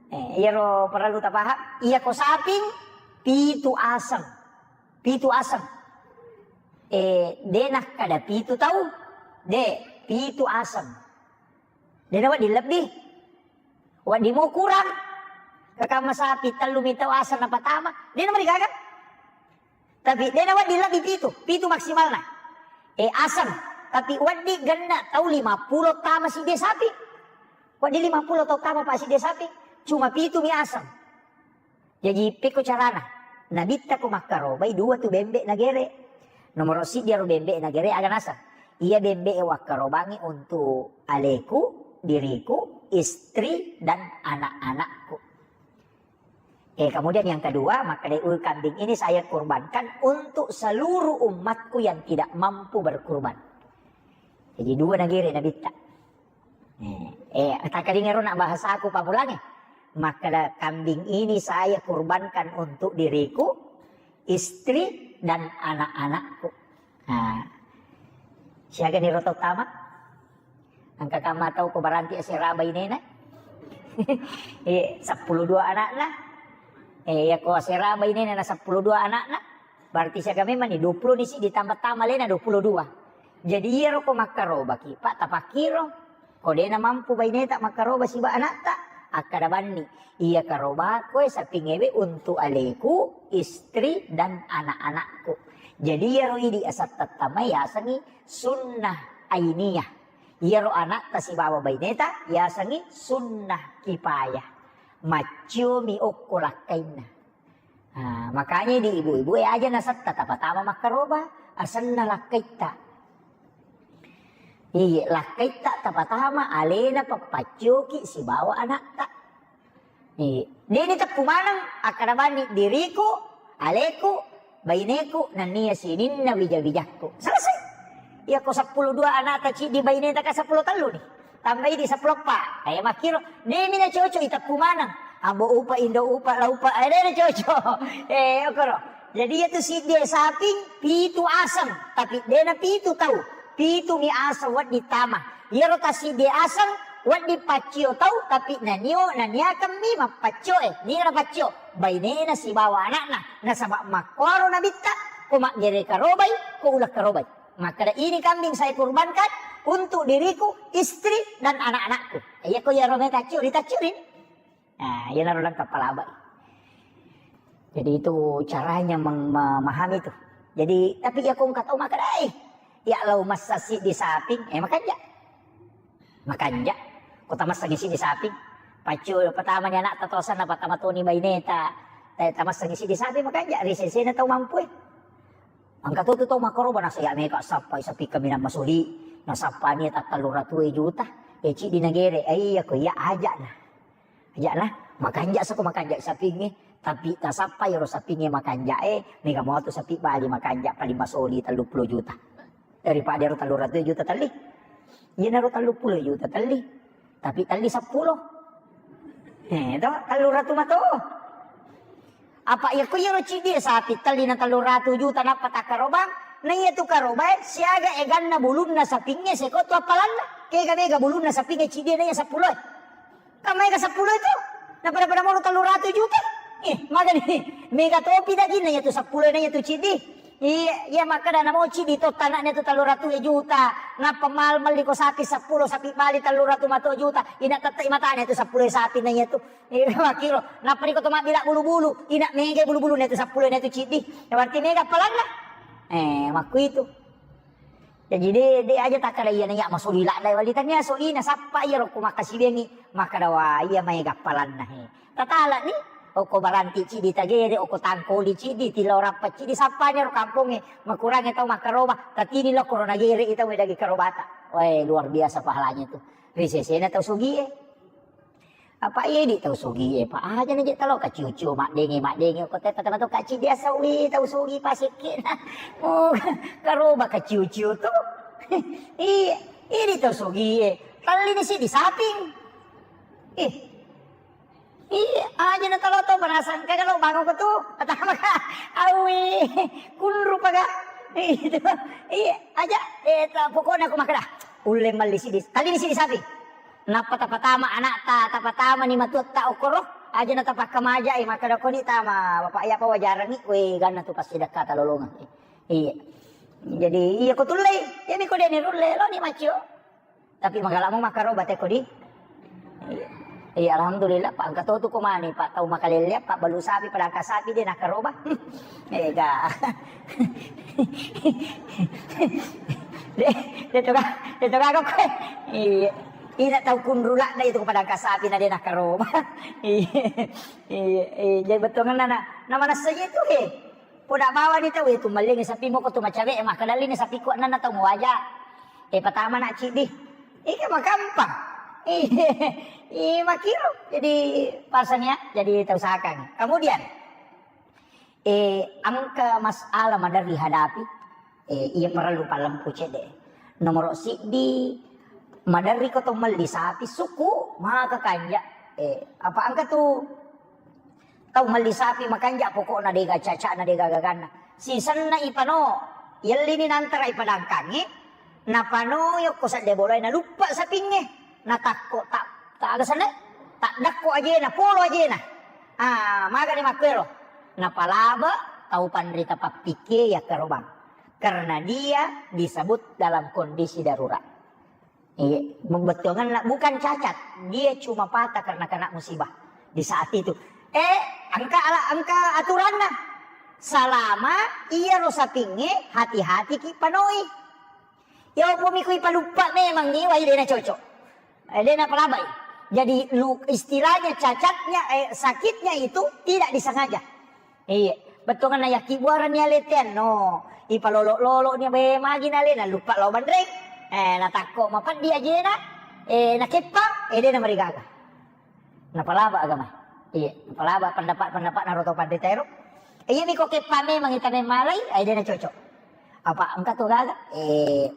Eh, iyaro perlu tapahang. Iya ko saping pitu aseng. Pitu aseng. Eh, de' nakkada pitu tau. De', pitu aseng. De' nawedding lebbi. Wedding mo kurang. Kakama sapi tellu mi tau aseng napatama. De' namarigaga. Tapi de' nawedding lebbi pitu. Pitu maksimalna. Eh, aseng. Tapi wedding genna tau lima pulo tama sidde sapi. Wedding lima pulo tau tama pa sidde sapi. Cuma pitu mi aseng. Jaji, pekko carana? Nabitta ko makkarobai dua tu bembe nagere. Nomoro siddi aro bembe nagere aga naseng? Iya bembe e wakkarobangi untuk aleku, diriku, istri, dan anak-anakku. Eh, kemudian yang kedua, makkeda, "Ul kambing ini saya kurbankan untuk seluruh umatku yang tidak mampu berkurban." Jadi dua nagere nabitta. Eh, eh, takkalinga ro na bahasaku pammulangnge. Makkeda, "Kambing ini saya kurbankan untuk diriku, istri, dan anak-anakku." Nah, siaga ni ro tau tama? Engka kamma tau ko baranti asera bainena? Eh, seppulo dua anakna. Eh, iya ko asera bainena na seppulo dua anakna. Berarti siaga memang ni, dua pulo ni siddi tambah tama alena dua pulo dua. Jadi iyaro ko makkarobaki, Pak, tapakkiro. Ko dena mampu baineta makkaroba siba anatta, akkada banni, "Iya karobako e sapingewe untuk aleku, istri, dan anak-anakku." Jadi iyaro idi asattattamai yasengi sunnah ainiyah. Iyaro anatta sibawa baineta yasengi sunnah kifayah. Macciomi okko lakkainna. Ah, makanya di ibu-ibu e aja nasetta tapatama makkaroba, asenna lakkaitta. Iye, lakkaitta tapatama alena pappaccioki sibawa anatta. Iye, deni teppu maneng akkada bani diriku, aleku, baineku, nennia sininna wija-wijakku. Selesai. Iya ko seppulo dua anatta ciddi baineta ka seppulo tellu ni. Tambai di seppulo eppa. Eh, makkiro, demi na cocok iteppu maneng. Ambo upa, indo upa, la upa, eh, de na cocok. Eh, okoro. Jadi iya tu siddi saping pitu aseng, tapi de na pitu tau. Pitu mi aseng wedding tama. Iyaro ta siddi aseng wedding paccio tau, tapi nanio naniakan mi mappaccio, eh, niga na paccio? Bainena sibawa anakna. Nasaba makkoro nabitta, ko maggere karobai, ko uleng karobai. Makkeda, "Ini kambing saya kurbankan untuk diriku, istri, dan anak-anakku. Iya ko iyaro mega taccio, ritacciori. Nah, iyanaro langka palabai. Jadi itu caranya meng-, memahami itu. Jadi, tapi iya ko engka tau makkeda, "Eh, iya lao massa siddi saping," eh, makanja. Makanja. Ko tamassengi siddi saping. Paccu pertama ni anakta tosanna, pertama toni baineta. Eh, tamassengi siddi saping makanja. Ri sesena tau mampu, eh. Engka to tu tau makkaroba nasaba iya mega sappai sapi kaminang masuli. Nasappani tattellu ratu juta. Eh, ciddi nagere. Eh, iya ko iya ajana. Ajana, makanja sako makanja sapingnge, tapi tasappa iyaro sapingnge makanja e, mega moatu sapi bali makanja paling masoli telluppulo juta. Daripada ero telluratu juta telli. Iyanaro telluppulo juta telli. Tapi telli seppulo. Eh, to, telluratu mato. Apa iya ko iyaro ciddi sapi telli na telluratu juta nappa takkarobang, na iya tu karobae siaga eganna bulunna sapingnge seko tu appalanna. Kega mega bulunna sapingnge ciddi na iya seppulo. Kan maega seppulo itu? Na pada-pada molo telluratu juta. Eh, magani mega topi dagingna iya tu seppulo na iya tu ciddi. Iya, iya makkeda namo ciddi to tanakna tu telluratu juta. Nappa mal melli ko sapi seppulo, sapi bali telluratu mato juta. Ina tette matana tu seppulo sapi na iya tu. Iya, makkiro. Nappa riko to mabbila bulu-bulu. Ina mega bulu-bulu na tu seppulo na tu ciddi. Ya berarti mega appalanna. Eh, makkuitu. Jaji de, de aja takkada iyana iya masuli ladda wali tania solina sappa iya rokko makkasibengi makkada wa iya maega appalanna he. Tatalani okko baranti ciddi tagere okko tangkoli ciddi tilao rappa ciddi sappani ro kampongnge makurangnge tau makkaroba tatini lo korona gere ita we dagi karobata. Wae luar biasa pahalanya tu. Ri sesena tau sugie. Apa idi tau sugi e, Pak? Aja na je talo kaciu-ciu maddenge, maddenge ko tetta tama to kaci biasa wi tau sugi pasekke na. Oh, karoba kaciu-ciu tu. Iya, idi tau sugi e. Tallini siddi saping. Ih. Iya, aja na talo to perasaan kagak lo bangun ko tu. Pertama ka, awi, kunru paga. Itu. Iya, aja. Eh, ta-, pokoknya aku makan dah. Ulle melli siddi. Tallini siddi saping. Nappa tapatama anakta, tapatamani matuatta okkoro, aja na tapakkamajai, makkada koni tama, Bapak, iya pa wajarangi, we, ganna tu passidekkata lolongeng. Iya. Jadi, iya ko tullei, iyami ko deni rulle, loni maccio. Tapi magalamo makkaroba te kodi. Iya. Iya, alhamdulillah, Pak, engka to tu ko mani, Pak, tau makalelle, Pak, balu sapi, padangka sapi, de nakkaroba. Ega. De, de toga, de toga ko. Iya. Ina tau kunrulak na itu padangka sapi na de nakkaroba. Iya. Iya, iya. Jadi bettuanna na, na manessa itu he. Poda bawani tau itu malling sapi moko tu macawe makkadalli ni sapi kuat nana tau muaja. Eh, pertama nak cidi. Ika makampang. Iya. Iya, makiro. Jadi pasang ya, jadi tau sakang. Kemudian Eh, engka masalah maderri hadapi, eh, iya parellu pallempu cedde. Nomoro siddi, maderri ko to melli sapi, suku, maka kanja. Eh, apa engka tu tau melli sapi makanja, pokokna dega cacana, dega gaganna. Sisenna ipano, yellini nantara ipadangkangi, Napanoi okko sedde bolae, naluppa sapingnge. Natakko ta-, ta-, aga senna? Taddakko ajena, polo ajena. Ah, magani makkuero. Napalaba tau panrita pappikkie yakkarobang. Karena dia disebut dalam kondisi darurat. Iya, bettuanganna bukan cacat, dia cuma patah karena kena musibah di saat itu. Eh, engka ala-, engka aturanna. Salama iyaro sapingnge, hati-hati ki panoi. Iya, opo mi kui paluppa memang ni wai dena cocok. Eh, dena palabai. Jadi lu, istilahnya cacatnya, eh, sakitnya itu tidak disengaja. Iya, bettuanna yakkibuareng ni alete anno. Ipalolo-lolo ni be magi nalena lupa lao banreng. Eh, natakko mapeddi ajena. Eh, nakeppang, eh, dena marigaga. Napalaba agama. Iya, napalaba pendapat-pendapat naro to panrita ero. Iya mi ko keppa memang ita memmalai, ai dena cocok. Apa engka to gaga? Eh,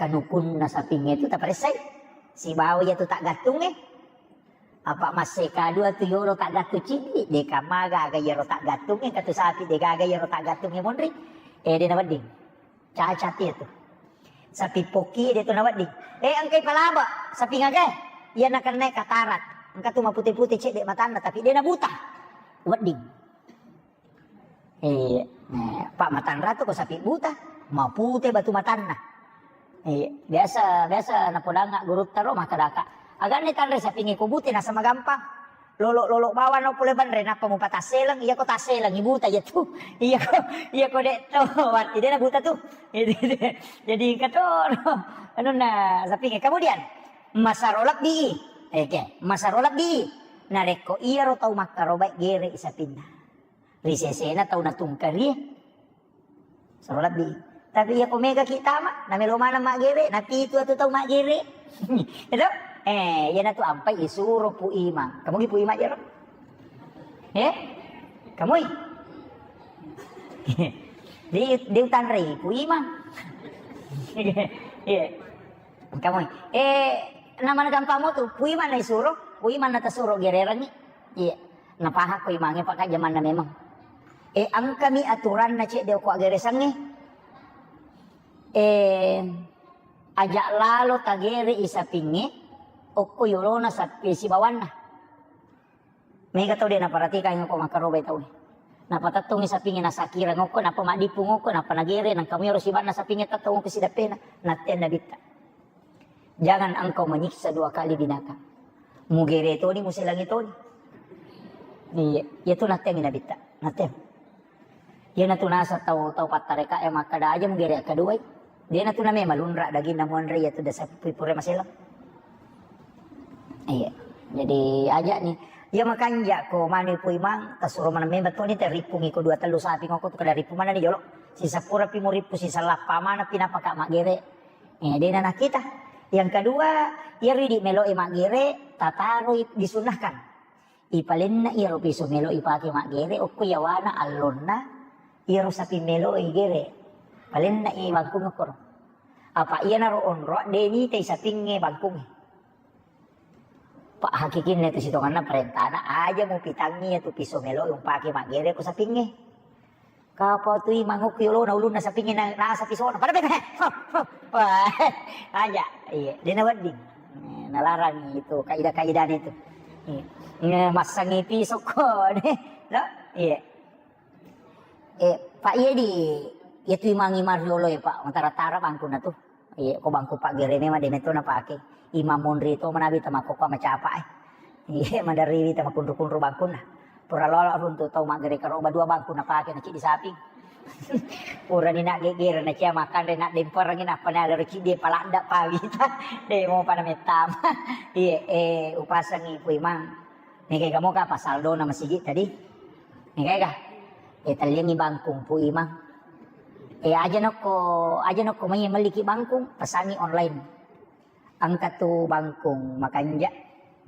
kanukunna sapingnge tu taparessai. Sibawa iya tu taggattungnge. Apa masse kadua tu yolo taggattung cidi, de kamaga aga iyaro taggattungnge, katu sapi de gaga iyaro taggattungnge monri. Eh, dena wedding. Cacat iya tu. Sapi poki de tu nawedding. Eh, engkai palaba, sapi ngagai. Iya nakenna katarak. Engka tu mapute-pute cedde matanna, tapi de nabuta. Wedding. Eh, eh, Pak matanra tu ko sapi buta, mapute batu matanna. Iya, biasa, biasa napodanga gurutta ro, makkadaka, "Aganni tanre sapingnge ko bute, nasaba gampang. Lolo-lolo bawang no pole banre, nappa mupatasseleng, iya ko tasseleng, ibuta iya tu." Iya ko, iya ko de' to, watti de' nabuta tu. Jadi engka to, anunna sapingnge. Kemudian, masaro lebbi. Oke, masaro lebbi. Narekko iyaro tau makkarobae gere sapinna. Ri sesena tau natungkari. Saro lebbi. Tapi iya ko mega ki tama, namelo maneng maggere, napitu atu tau maggere. Itu? Eh, iya natu ampai isuro Pu Imang. Kamu gi Pu Imang jero? Eh? Kamui? Di, di utanrei Pu Imang. Iya. Kamui. Eh, namana gampang mo tu, Pu Imang na isuro, Pu Imang na tasuro gererangi. Iya. Napahang ko imangnge, Pak, kan jamanna memang. Eh, engkami aturanna cedde okko aggeresangnge. Eh, aja lalo tagere i sapingnge, okko yolona sapi sibawanna. Mega tau de' naperhatikan okko makkarobai tau. Napatettongi sapingnge nasakirang okko, nappa maddippung okko, nappa nagere, nangka muyaro sibanna sapingnge tettong okko sidappena, nattenna bitta. Jangan engkau menyiksa dua kali binatang. Mugere toni, muselangi toni. Iya, iya tu nattengi nabitta. Natteng. Iya natu nasa tau, tau pattareka e makkada aja mugere kaduai. Dia natu name malunra daging namuanre iya tu dasa pui pura maselang. Iya. Jadi aja ni. Iya makanja ko manu Pu Imang, tasuro maneng memang toni, terippungi ko dua tellu sapi ngoko tu kada rippu mana ni jolo. Sisa pura pi murippu, sisa lappa mana pi napaka maggere. Eh, dena nakita. Yang kedua, iyaro idi melo e maggere, tataroi disunnahkan. Ipalenna iyaro piso melo ipake maggere, okko yawana allonna, iyaro sapi melo igere. Palenna i bangkung okkoro. Apa iyanaro onro, de' nitai sapingnge bangkungnge. Pak, hakikinna tu sitonganna parentana, aja mupitangngi tu piso melo umpake maggere ko sapingnge. Kapau tu Imang okko yolona ulunna sapingnge na, nasa pisona. Pada bete. Wah, aja. Iya, de' nawedding. Eh, nalarang itu kaidah-kaidah itu. Iya. Nge-, massangi pisokko de'. No? Iya. Eh, Pak, iya di, iya tu Imang-imang riolo e, Pak, matara-tara bangkunna tu. Iya, ko bangku paggere memang de' metto napake. Imang monri to manabi tamakkokko macapa e. Iya, maderriwi tamakkunru-kunru bangkunna. Pura lolo runtu tau maggere karoba dua bangku napake na ciddi saping. Purani naggegere na cia makkanre, naddemperengi nappa nalero ciddi paladda pawita. De' mopa namettama. Iya, eh, upasangi Pu Imang. Mega ega moka apa saldona masigi tadi? Mega ega? Eh, talliangi bangkung Pu Imang. Eh, aja nokko, aja nokko mai melliki bangkung, pesangi online. Engka tu bangkung makanja,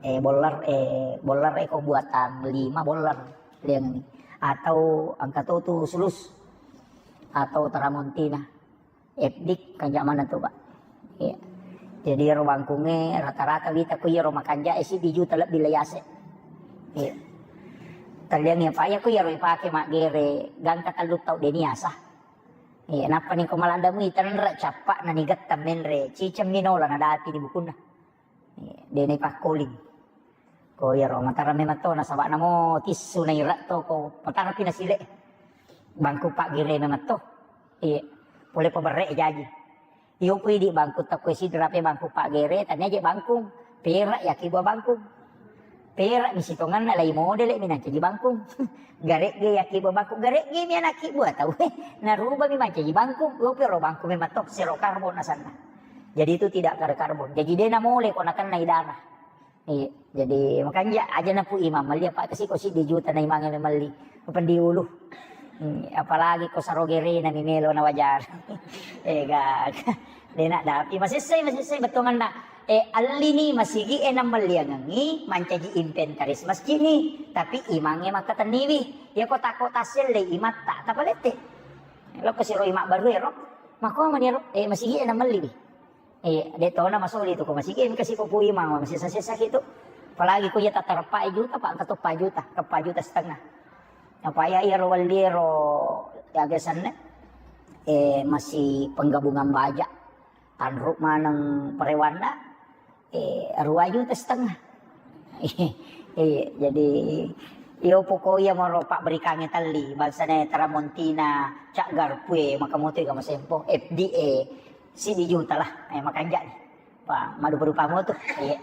eh, boller, eh, boller eko buatan lima boller liangi. Atau engka to tu sulus atau taramontina. F D kanja maneng tu, Pak. Iya. Jadi ero bangkungnge rata-rata wita ko iyaro makanja e siddi juta lebbi lai ase. Iya. Talliangi apa iya ko iyaro ipake maggere gangka tellu tau de' niasa. Iya, nappa ni ko maladda mui tenre cappa na nigetta menre ciceng minola nadapi di bukunna. Iya, de' naipakkoling. Ko iyaro matara memang to nasaba namo tissu naira to ko matara pi nasile. Bangku paggere memang to. Iya. Pole paberre jaji. Iyo pui di bangku takko sidra pe bangku paggere tania je bangkung. Perak yaki buah bangkung. Perak mi sitonganna lai modele mi nancaji bangkung. Garegge yaki buah bangkung. Garegge mi anaki buah tau. Naruba mi mancaji bangkung. Iyo pi ro bangku memang to sero karbon asanna. Jadi itu tidak karbon. Jadi de' namole ko nakennai darah. Iya, jadi makanja aja na Pu Imang melli apa kasi ko siddi juta na Imang e melli. Pendi ulu. Hmm, apalagi ko saro gerena mi melo na wajar. Eh, gak. De' na dapi masessai, masessai bettuanganna. Eh, allini masigi e na melliangengi mancaji inventaris masjid ni. Tapi Imang e makkatenniwi. Ya ko tako tasselle imatta tapalette. Lo ko siro Imang baru ero. Mako mani ero. Eh, masigi e na melliwi. Eh, de' tona masoli tu ko masigi, engka si ko Pu Imang, masessa-sessa ki tu. Apalagi ko iya tatareppa juta, Pak, engka to empat juta, ke empat juta setengah. Apa iya, iya ro welli ro, ya biasanna, eh, masih penggabungan baja. Tanru maneng perewanna, eh, dua juta setengah. Iya, jadi, iyo poko iya moro pabberikangnge telli, bangsana Tramontina, Cak Garpue, maka moto ga masempo, F D A, Siddi juta lah, eh, makanja ni. Wah, madupa-dupa mo tu. Iya.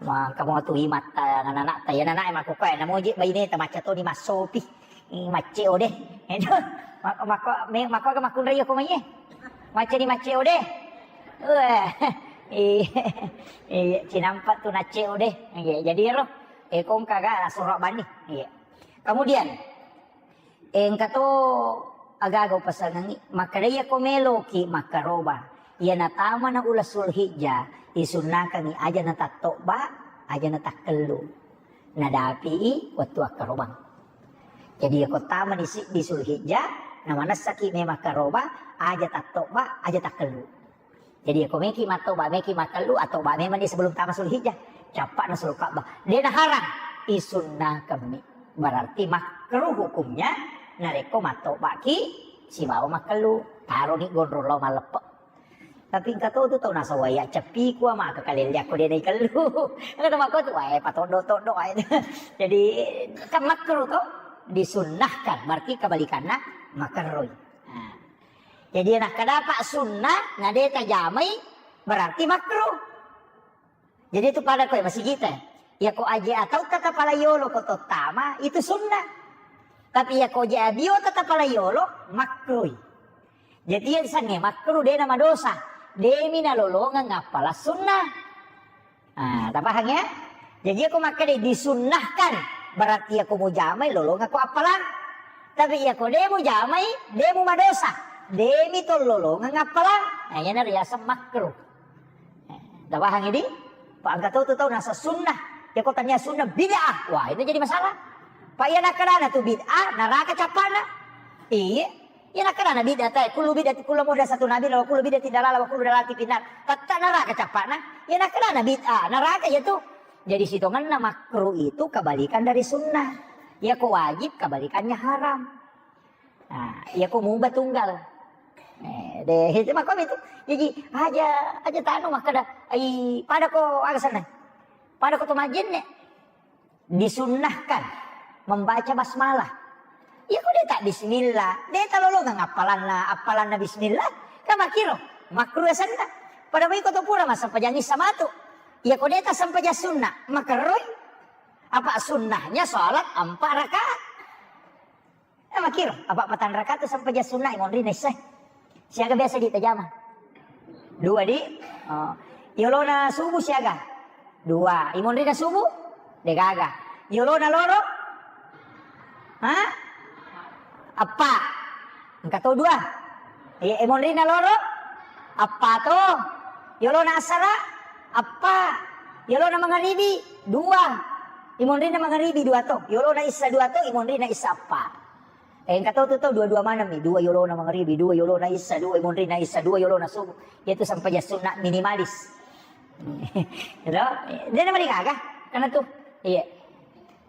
Maka mo tu imatta, anak-anak ta, ya anak-anak, eh, makkukkue, namoji baine ta macca toni massopi. Ih, macce ode. Itu, mako, mako, me-, mako aga makkunrai ko mai, eh. Macca ni macce ode. Wah, iya. Iya, cinampa tu nacce ode. Iya, jadi ro, eh, kongka ga surabani. Iya. Kemudian, engka to agaga upasengengngi, makkeda iyako meloki makkaroba, iya natamana uleng Sulhijjah, isunnakengngi aja natattobba, aja natakkellu. Nadapi'i wettu akkarobang. Jadi iyako tamani siddi Sulhijjah, namanessaki memang makkaroba, aja tattobba, aja takkellu. Jadi, ko meki mattoba, meki makkellu, attoba memang dia sebelum tama Sulhijjah. Cappa'na Sulka'bah. Dena haram. Isunnakemmi. Berarti makruh hukumnya, narekko mattobaki sibawa makkellu. Taroni gondrong lao malleppe. Tapi engka to tu tau nasawai acceppi kua maka kalelle akko dena ikellu. Engka to makko tu, wae, patoddo-toddo wae. Jadi, kan makruh to? Disunnahkan, berarti kebalikanna makruh. Nah. Jadi, nakkeda pa sunnah, na de tajamai, berarti makruh. Jadi, itu pada koe masigi te. Yako aje atau kata pala yolo ko tottama, itu sunnah. Tapi yako aje abio tata pala yolo, makruh. Jadi, yang sange makruh, de na madosa. Demi nalolongeng appala sunnah. Ah, tapahang ya? Jadi, aku makkeda disunnahkan, berarti aku mujamai lolongeng ko appalang. Tapi iya ko de mujamai, de mumadosa. Demi to lolongeng appalang. Nah, iyana riaseng makruh. Eh, tapahang idi? Pak, engka tau tu tau nasa sunnah. Ya ko tania sunnah bid'ah. Wah, itu jadi masalah. Pak, iya nakkedana tu bid'ah, naraka cappana. Iya. Iya nakkedana bid'ah, ta, kullu bid'ati, kullu muhdatsatun bid'ah, wa kullu bid'atin dalalah, wa kullu dalalatin finnar. Tetta naraka cappana. Iya nakkedana bid'ah, naraka ya tu. Jadi sitongenna makruh itu kebalikan dari sunnah. Ya ko wajib kebalikannya haram. Nah, iya ko mubah tunggal. Eh, deh, itu makam itu. Jadi aja, aja tanu makkeda, ai pada ko aga senna. Pada ko to majenne. Disunnahkan membaca basmalah. Iya ko de ta bismillah, de ta lolongeng appalanna, appalanna bismillah, kan makkiro, makruh asenna. Pada mai ko to pura massempajang issa matu. Iya ko de ta sempajang sunnah, makerroi. Apa sunnahnya salat empat rakaat. Eh, makkiro, apa patang rakaat tu sempajang sunnah, imonrina issae. Siaga biasa di tajama? Dua di? Oh. Yolona subuh siaga? Dua. Imonrina subuh? Degaga. Yolona loro? Ha? Eppa. Engka to dua. Iya, imonrina loro? Eppa to. Yolona asara? Eppa. Yolona mangaribi? Dua. Imonrina mangaribi dua to. Yolona issa dua to, imonrina issa eppa. Eh, engka tau tu tau dua-dua maneng mi, dua yolona mangaribi, dua yolona issa, dua imonrina issa, dua yolona subuh. Iyatu sempajang sunna minimalis. Gitu? Dena marigaga, karena tu, iya.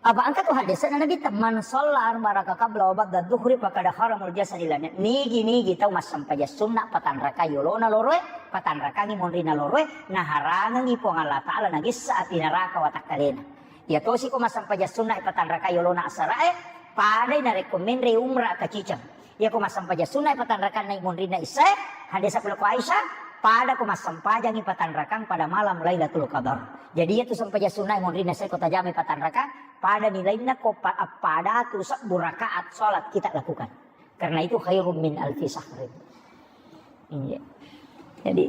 Apa engka tu hadis na Nabi ta, "Man shalla arba'a raka qabla wa ba'da dhuhri faqad haramul jasadi lana." Nigi-nigi tau massempajang sunna patang raka yolona loroe, patang raka imonrina loroe, naharangengi Puang Allah Taala nagessa api neraka watakkalena. Iya tosi ko massempajang sunna e patang raka yolona asarae, padai narekko menre umrah ka Ciceng. Iya ko massempajang sunna e patang rakanna imonrinna issae, hadis pula ko Aisyah, pada ko massempajangi patang rakang pada malam Lailatul Qadar. Jadi iya tu sempajang sunna imonrinna issae ko tajamai patang rakang, pada nilainna ko pa-, pada tu sebbu rakaat salat kita lakukan. Karena itu khairum min alfi syahrin. Iya. Jadi,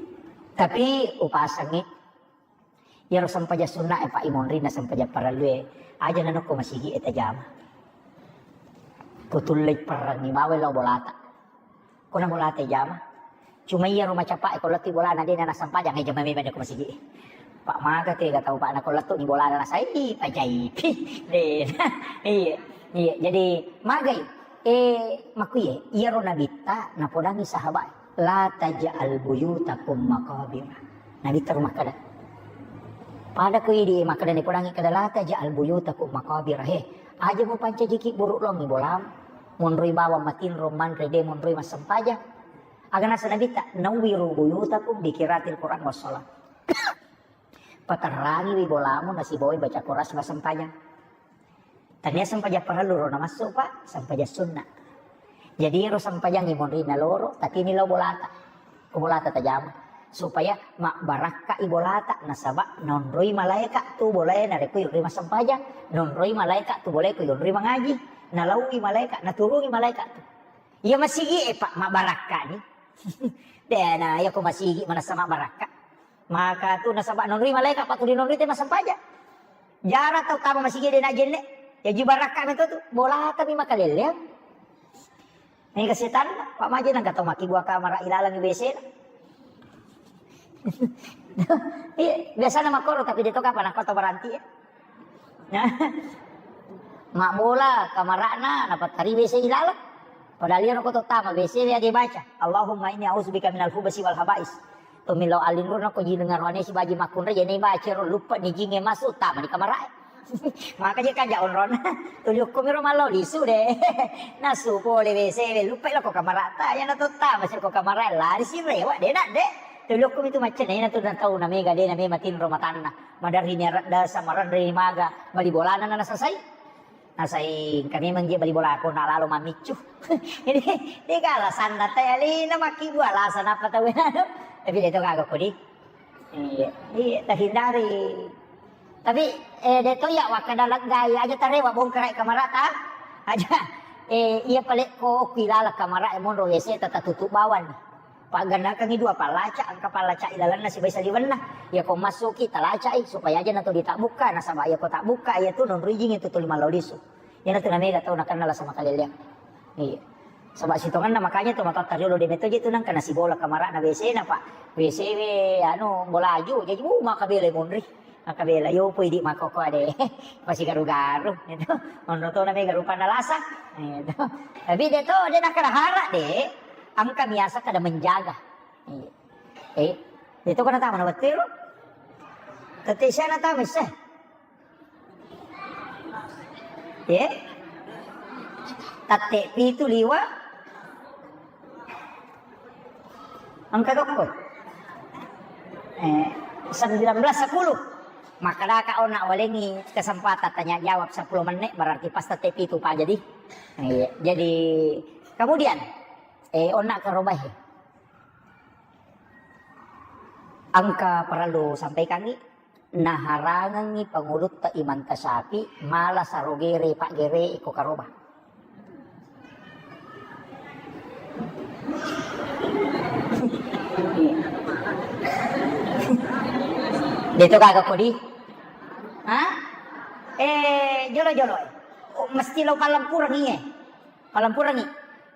tapi upasangi Iyaro sempajang sunna e, Pak, imonrinna sempajang parellue, aja nanokko masigi e tajama. Kutullei perrengngi bawai lao bolata. Kona bolata jama. Cuma iyaro macapa e, ko lettu bolana dena nasempajang, e, jama memang ko masigi e. Pak, maga tega tau, Pak, nako lettu ni bolana nasai, i, pajai pi. Dena. Iya. Iya, jadi magai. Eh, makkuye, iyaro nabitta napodangi sahabat, "La taj'al buyutakum maqabir." Nabitta ro makkeda. Pada ko idi makkeda, napodangi kada, "La taj'al buyutakum maqabir." He, aja mupancajiki buruk longi bolam. Monroi bawang matinro manre, de monroi massempajang. Aga nasa nabitta, "Nawwiru buyutakum bi qiraatil Qur'an was shalah." Paterrangiwi bolamu nasibawai baca Qur'an sibawa sempajang. Tania sempajang parellu ro namassu, Pak, sempajang sunna. Jadi ro sempajang imonrinna loro, tatini lao bolata. Ko bolata tajama. Supaya mabbarakkai bolata, nasaba naonroi malaeka tu bolae narekko yonroi massempajang, naonroi malaeka tu bolae ko yonroi mangaji, nalaui malaeka, naturungi malaeka tu. Iya masigi e, Pak, mabbarakka ni. De na iya ko masigi manessa mabbarakka. Maka tu nasaba naonroi malaeka, Pak, tu dinonroi te massempajang. Jara tau tama masigi de na jenne. Jaji barakka meto tu. Bolata mi makaleleang. Ini kesetan, Pak, maje nang katau maki buah kamar ilalang W C na. Iya, biasana makkoro, tapi de to kapang nakko to baranti ya. Nah, mabbola kamara'na, napattari W C ilalang. Padahal iya ko to tama W C we age baca, "Allahumma inni a'udzubika minal khubasi wal habais." To millau alinruna ko jineng aroane sibaji makkunrai, jene baca ro, lupa ni jinge masuk, tama di kamara'e. Maka je kaja onrona, tuli okko miro mallau lisu de. Nasu pole W C we, lupa lo ko kamara'ta, ya na to tama si ko kamara, lari si rewa de na de. Tuli okko mitu maccene na tu na tau na mega de na mema tinro matanna. Madarri ni aradda samaranre maga bali bolana na nasasai. Nasai engka memang je bali bolako na lalo mammiccu. Jadi, de ka alasanna te alina makkibbu alasan apa tau. Tapi de to gaga kodi. Iya, iya, terhindari. Tapi, eh, de to ya wakkada leggai aja tarewa bongkarai kamarata. Aja, eh, iya palekko okki lala kamara e monro W C tata tutup bawang. Paggannakangngi dua pallaca, engka pallaca ilalenna sibawa saliwenna. Iya ko massuki talacai supaya aja na to ditabbukka, nasaba iya ko tabbukka iya tu nonro ijing itu tuli mallau lisu. Iya na tu na mega tau nakenna lasa makaleleang. Iya. Saba sitongenna makanya to matotta riolo de meto je tu nangka nasibola kamara'na W C na, Pak. W C we anu bolaju, jaji, uh, maka bela monri. Maka bela yo pui di makoko ade. Pasi garu-garu gitu. Monro to na mega rupanna lasa. Gitu. Tapi de to de nakkada hara de, engka biasa kada menjaga. Iya. Eh, de to kana tama na wettu ro. Tette siana tama isse. Ye? Tatte pitu liwa. Engka dokko. Eh, sembilan belas sepuluh. Makkadaka onna walengi kesempatan tanya jawab sepuluh menit, berarti pas tatte pitu pa jadi. Iya, jadi kemudian, eh, onna karobahe. Engka parellu sampaikangngi, naharangengngi pangulutta Imam Tasyafi mala sarogere paggere iko karoba. De to gaga kodi? Ha? Eh, jolo-jolo. Oh, mesti lo palempurengngi, eh. Palempurengngi.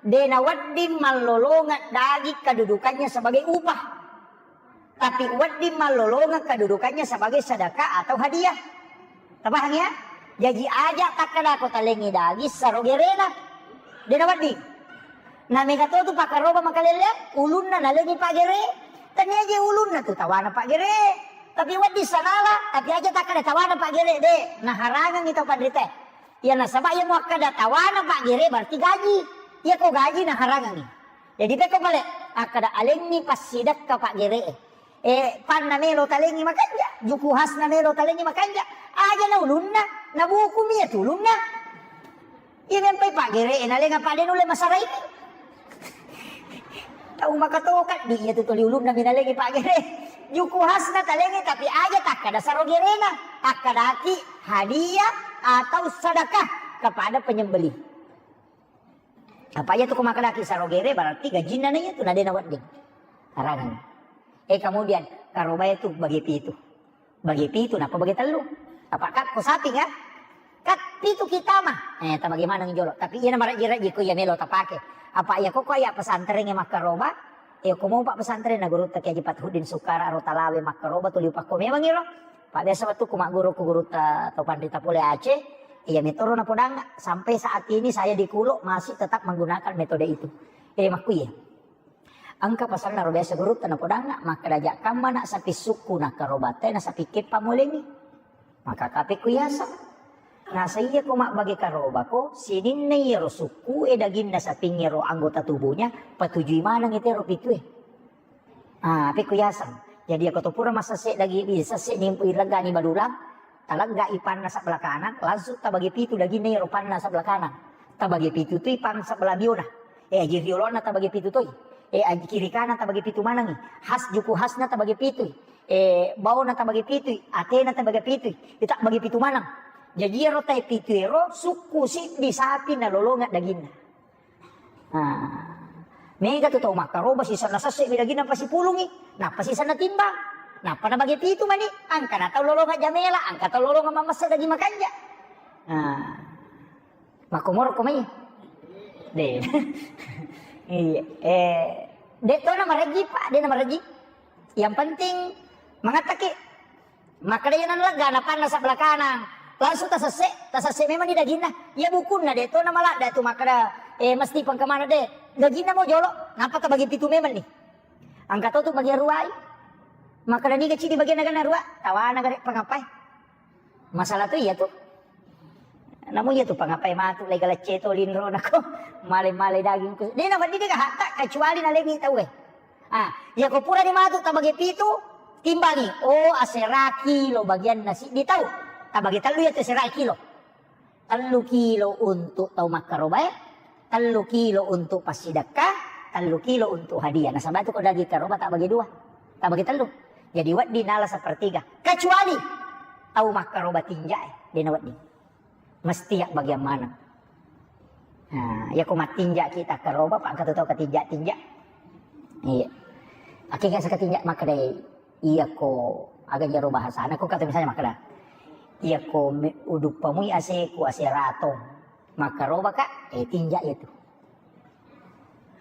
De nawedding mallolongeng daging kedudukannya sebagai upah. Tapi wedding mallolongeng kedudukannya sebagai sedekah atau hadiah. Tapahang ya? Jaji aja takkadako talengngi daging sarogerena. De nawedding. Na mega to tu pakkaroba makaleleang, ulunna nalengngi paggere. Tania je ulunna tu tawana paggere. Tapi wedding sanala, tapi aja takkada tawana paggere de. Naharangengngi tau panrita. Iya nasaba iya muakkada tawana paggere berarti gaji. Iya ko gaji naharangengngi. Jadi pekko pale akkada alengngi passidekka paggere e. Eh, panna melo talengngi makanja, juku hasna melo talengngi makanja. Aja na ulunna, na buku mi iya tu ulunna. Iya mempai paggere e nalenga pade nulle masara ini. Tau makatoka di iya tu tuli ulunna mi nalengngi paggere. Juku hasna talengngi tapi aja takkada sarogerena, akkadaki hadiah atau sedekah kepada penyembelih. Apa iya tu ko makkedaki sarogere berarti gajinna na iya tu na de nawedding. Harangan. Eh, kemudian karobae tu bagi pitu. Bagi pitu napa bagi tellu. Apa kak ko sapi kan? Kat pitu kita mah. Eh, ta bagaimana jolo. Tapi iya na marajji-rajji ko iya melo tapake. Apa iya ko ko iya pesantren e makkaroba. Iya ko mau pak pesantren na guru tak Haji Fathuddin Sukara ro talawe makkaroba tuli pakko memang iro. Pak biasa waktu ku magguru ku guru ta to panrita pole Aceh. Iya metoro napodangnga, sampai saat ini saya di Kulo masih tetap menggunakan metode itu. Eh, makkuiye. Engka pasanna ro biasa gurutta napodangnga, makkeda, "Jakkamma nak sapi sukku nakkarobatta, na sapi keppa molengi." Maka kape ku yaseng. Nasa iya ko mabbage karobako, sininna iyaro sukku e daginna sapingngero anggota tubuhnya, patujui maneng itero pitue. Ah, pekko yaseng. Jadi, ako to pura massesse dagi, sesse ni, iregani badulang, taleggai panna sebelah kanan, langsung tabagi pitu daginna iyaro panna sebelah kanan. Tabagi pitu tu ipang sebelah biona. Eh, aji riolona tabagi pitu toi. Eh, aji kiri kanan tabagi pitu manengngi. Has juku hasna tabagi pitui. Eh, baona tabagi pitui. Atena tabagi pitui. Ita bagi pitu maneng. Jaji ero tae pitu ero sukku siddi sapi nalolongeng daginna. Nah, mega tu tau makkaroba sisenna sesse mi daginna pasipulungi. Nappa sisenna timbang. Nappa nabagi pitu mani. Angka na tau lolongeng jamela, angka tau lolongeng mamessa daging makanja. Nah. Makkomoro ko mai? De. Iya. Eh, de to na marejji, Pak, de na marejji. Yang penting mangattaki. Makkeda iya nallegga napanna sebelah kanan. Langsung tasesse, tasesse memang di daginna. Iya bukunna de to na maladda tu makkeda, eh, mesti pengkemana de. Daginna mau jolo, napa tabagi pitu memang nih. Angka to tu bagi ruai. Makkeda niga cidi bagian naga ruai. Tawana gare pengapai. Masalah tu iya tu. Namu iya tu pangapai matu lai galecce to linro nako male-male daging ku. De na wedding de hatta kecuali nalengi tauwe. Ah, iya ko purani matu tabagi pitu, timbangi. Oh, asera kilo bagianna siddi tau. Tabagi tellu iya tu asera kilo. Tellu kilo untuk tau makkarobae, tellu kilo untuk passidekka, tellu kilo untuk hadiah. Nasaba tu ko daging karoba tabagi dua. Tabagi tellu. Jadi wedding nala sepertiga. Kecuali tau makkaroba tinja e, de na wedding. Mesti ya bagian maneng. Nah, iya ko mattinja kita karoba, Pak, engka tu tau katinja-tinja. Iya. Akhirnya sekatinja makkeda, iya ko aga jaro bahasana, ko kata misalnya makkeda, iya ko me-, uduppamui ase ku ase ratong. Makkaroba ka, eh, tinja iya tu.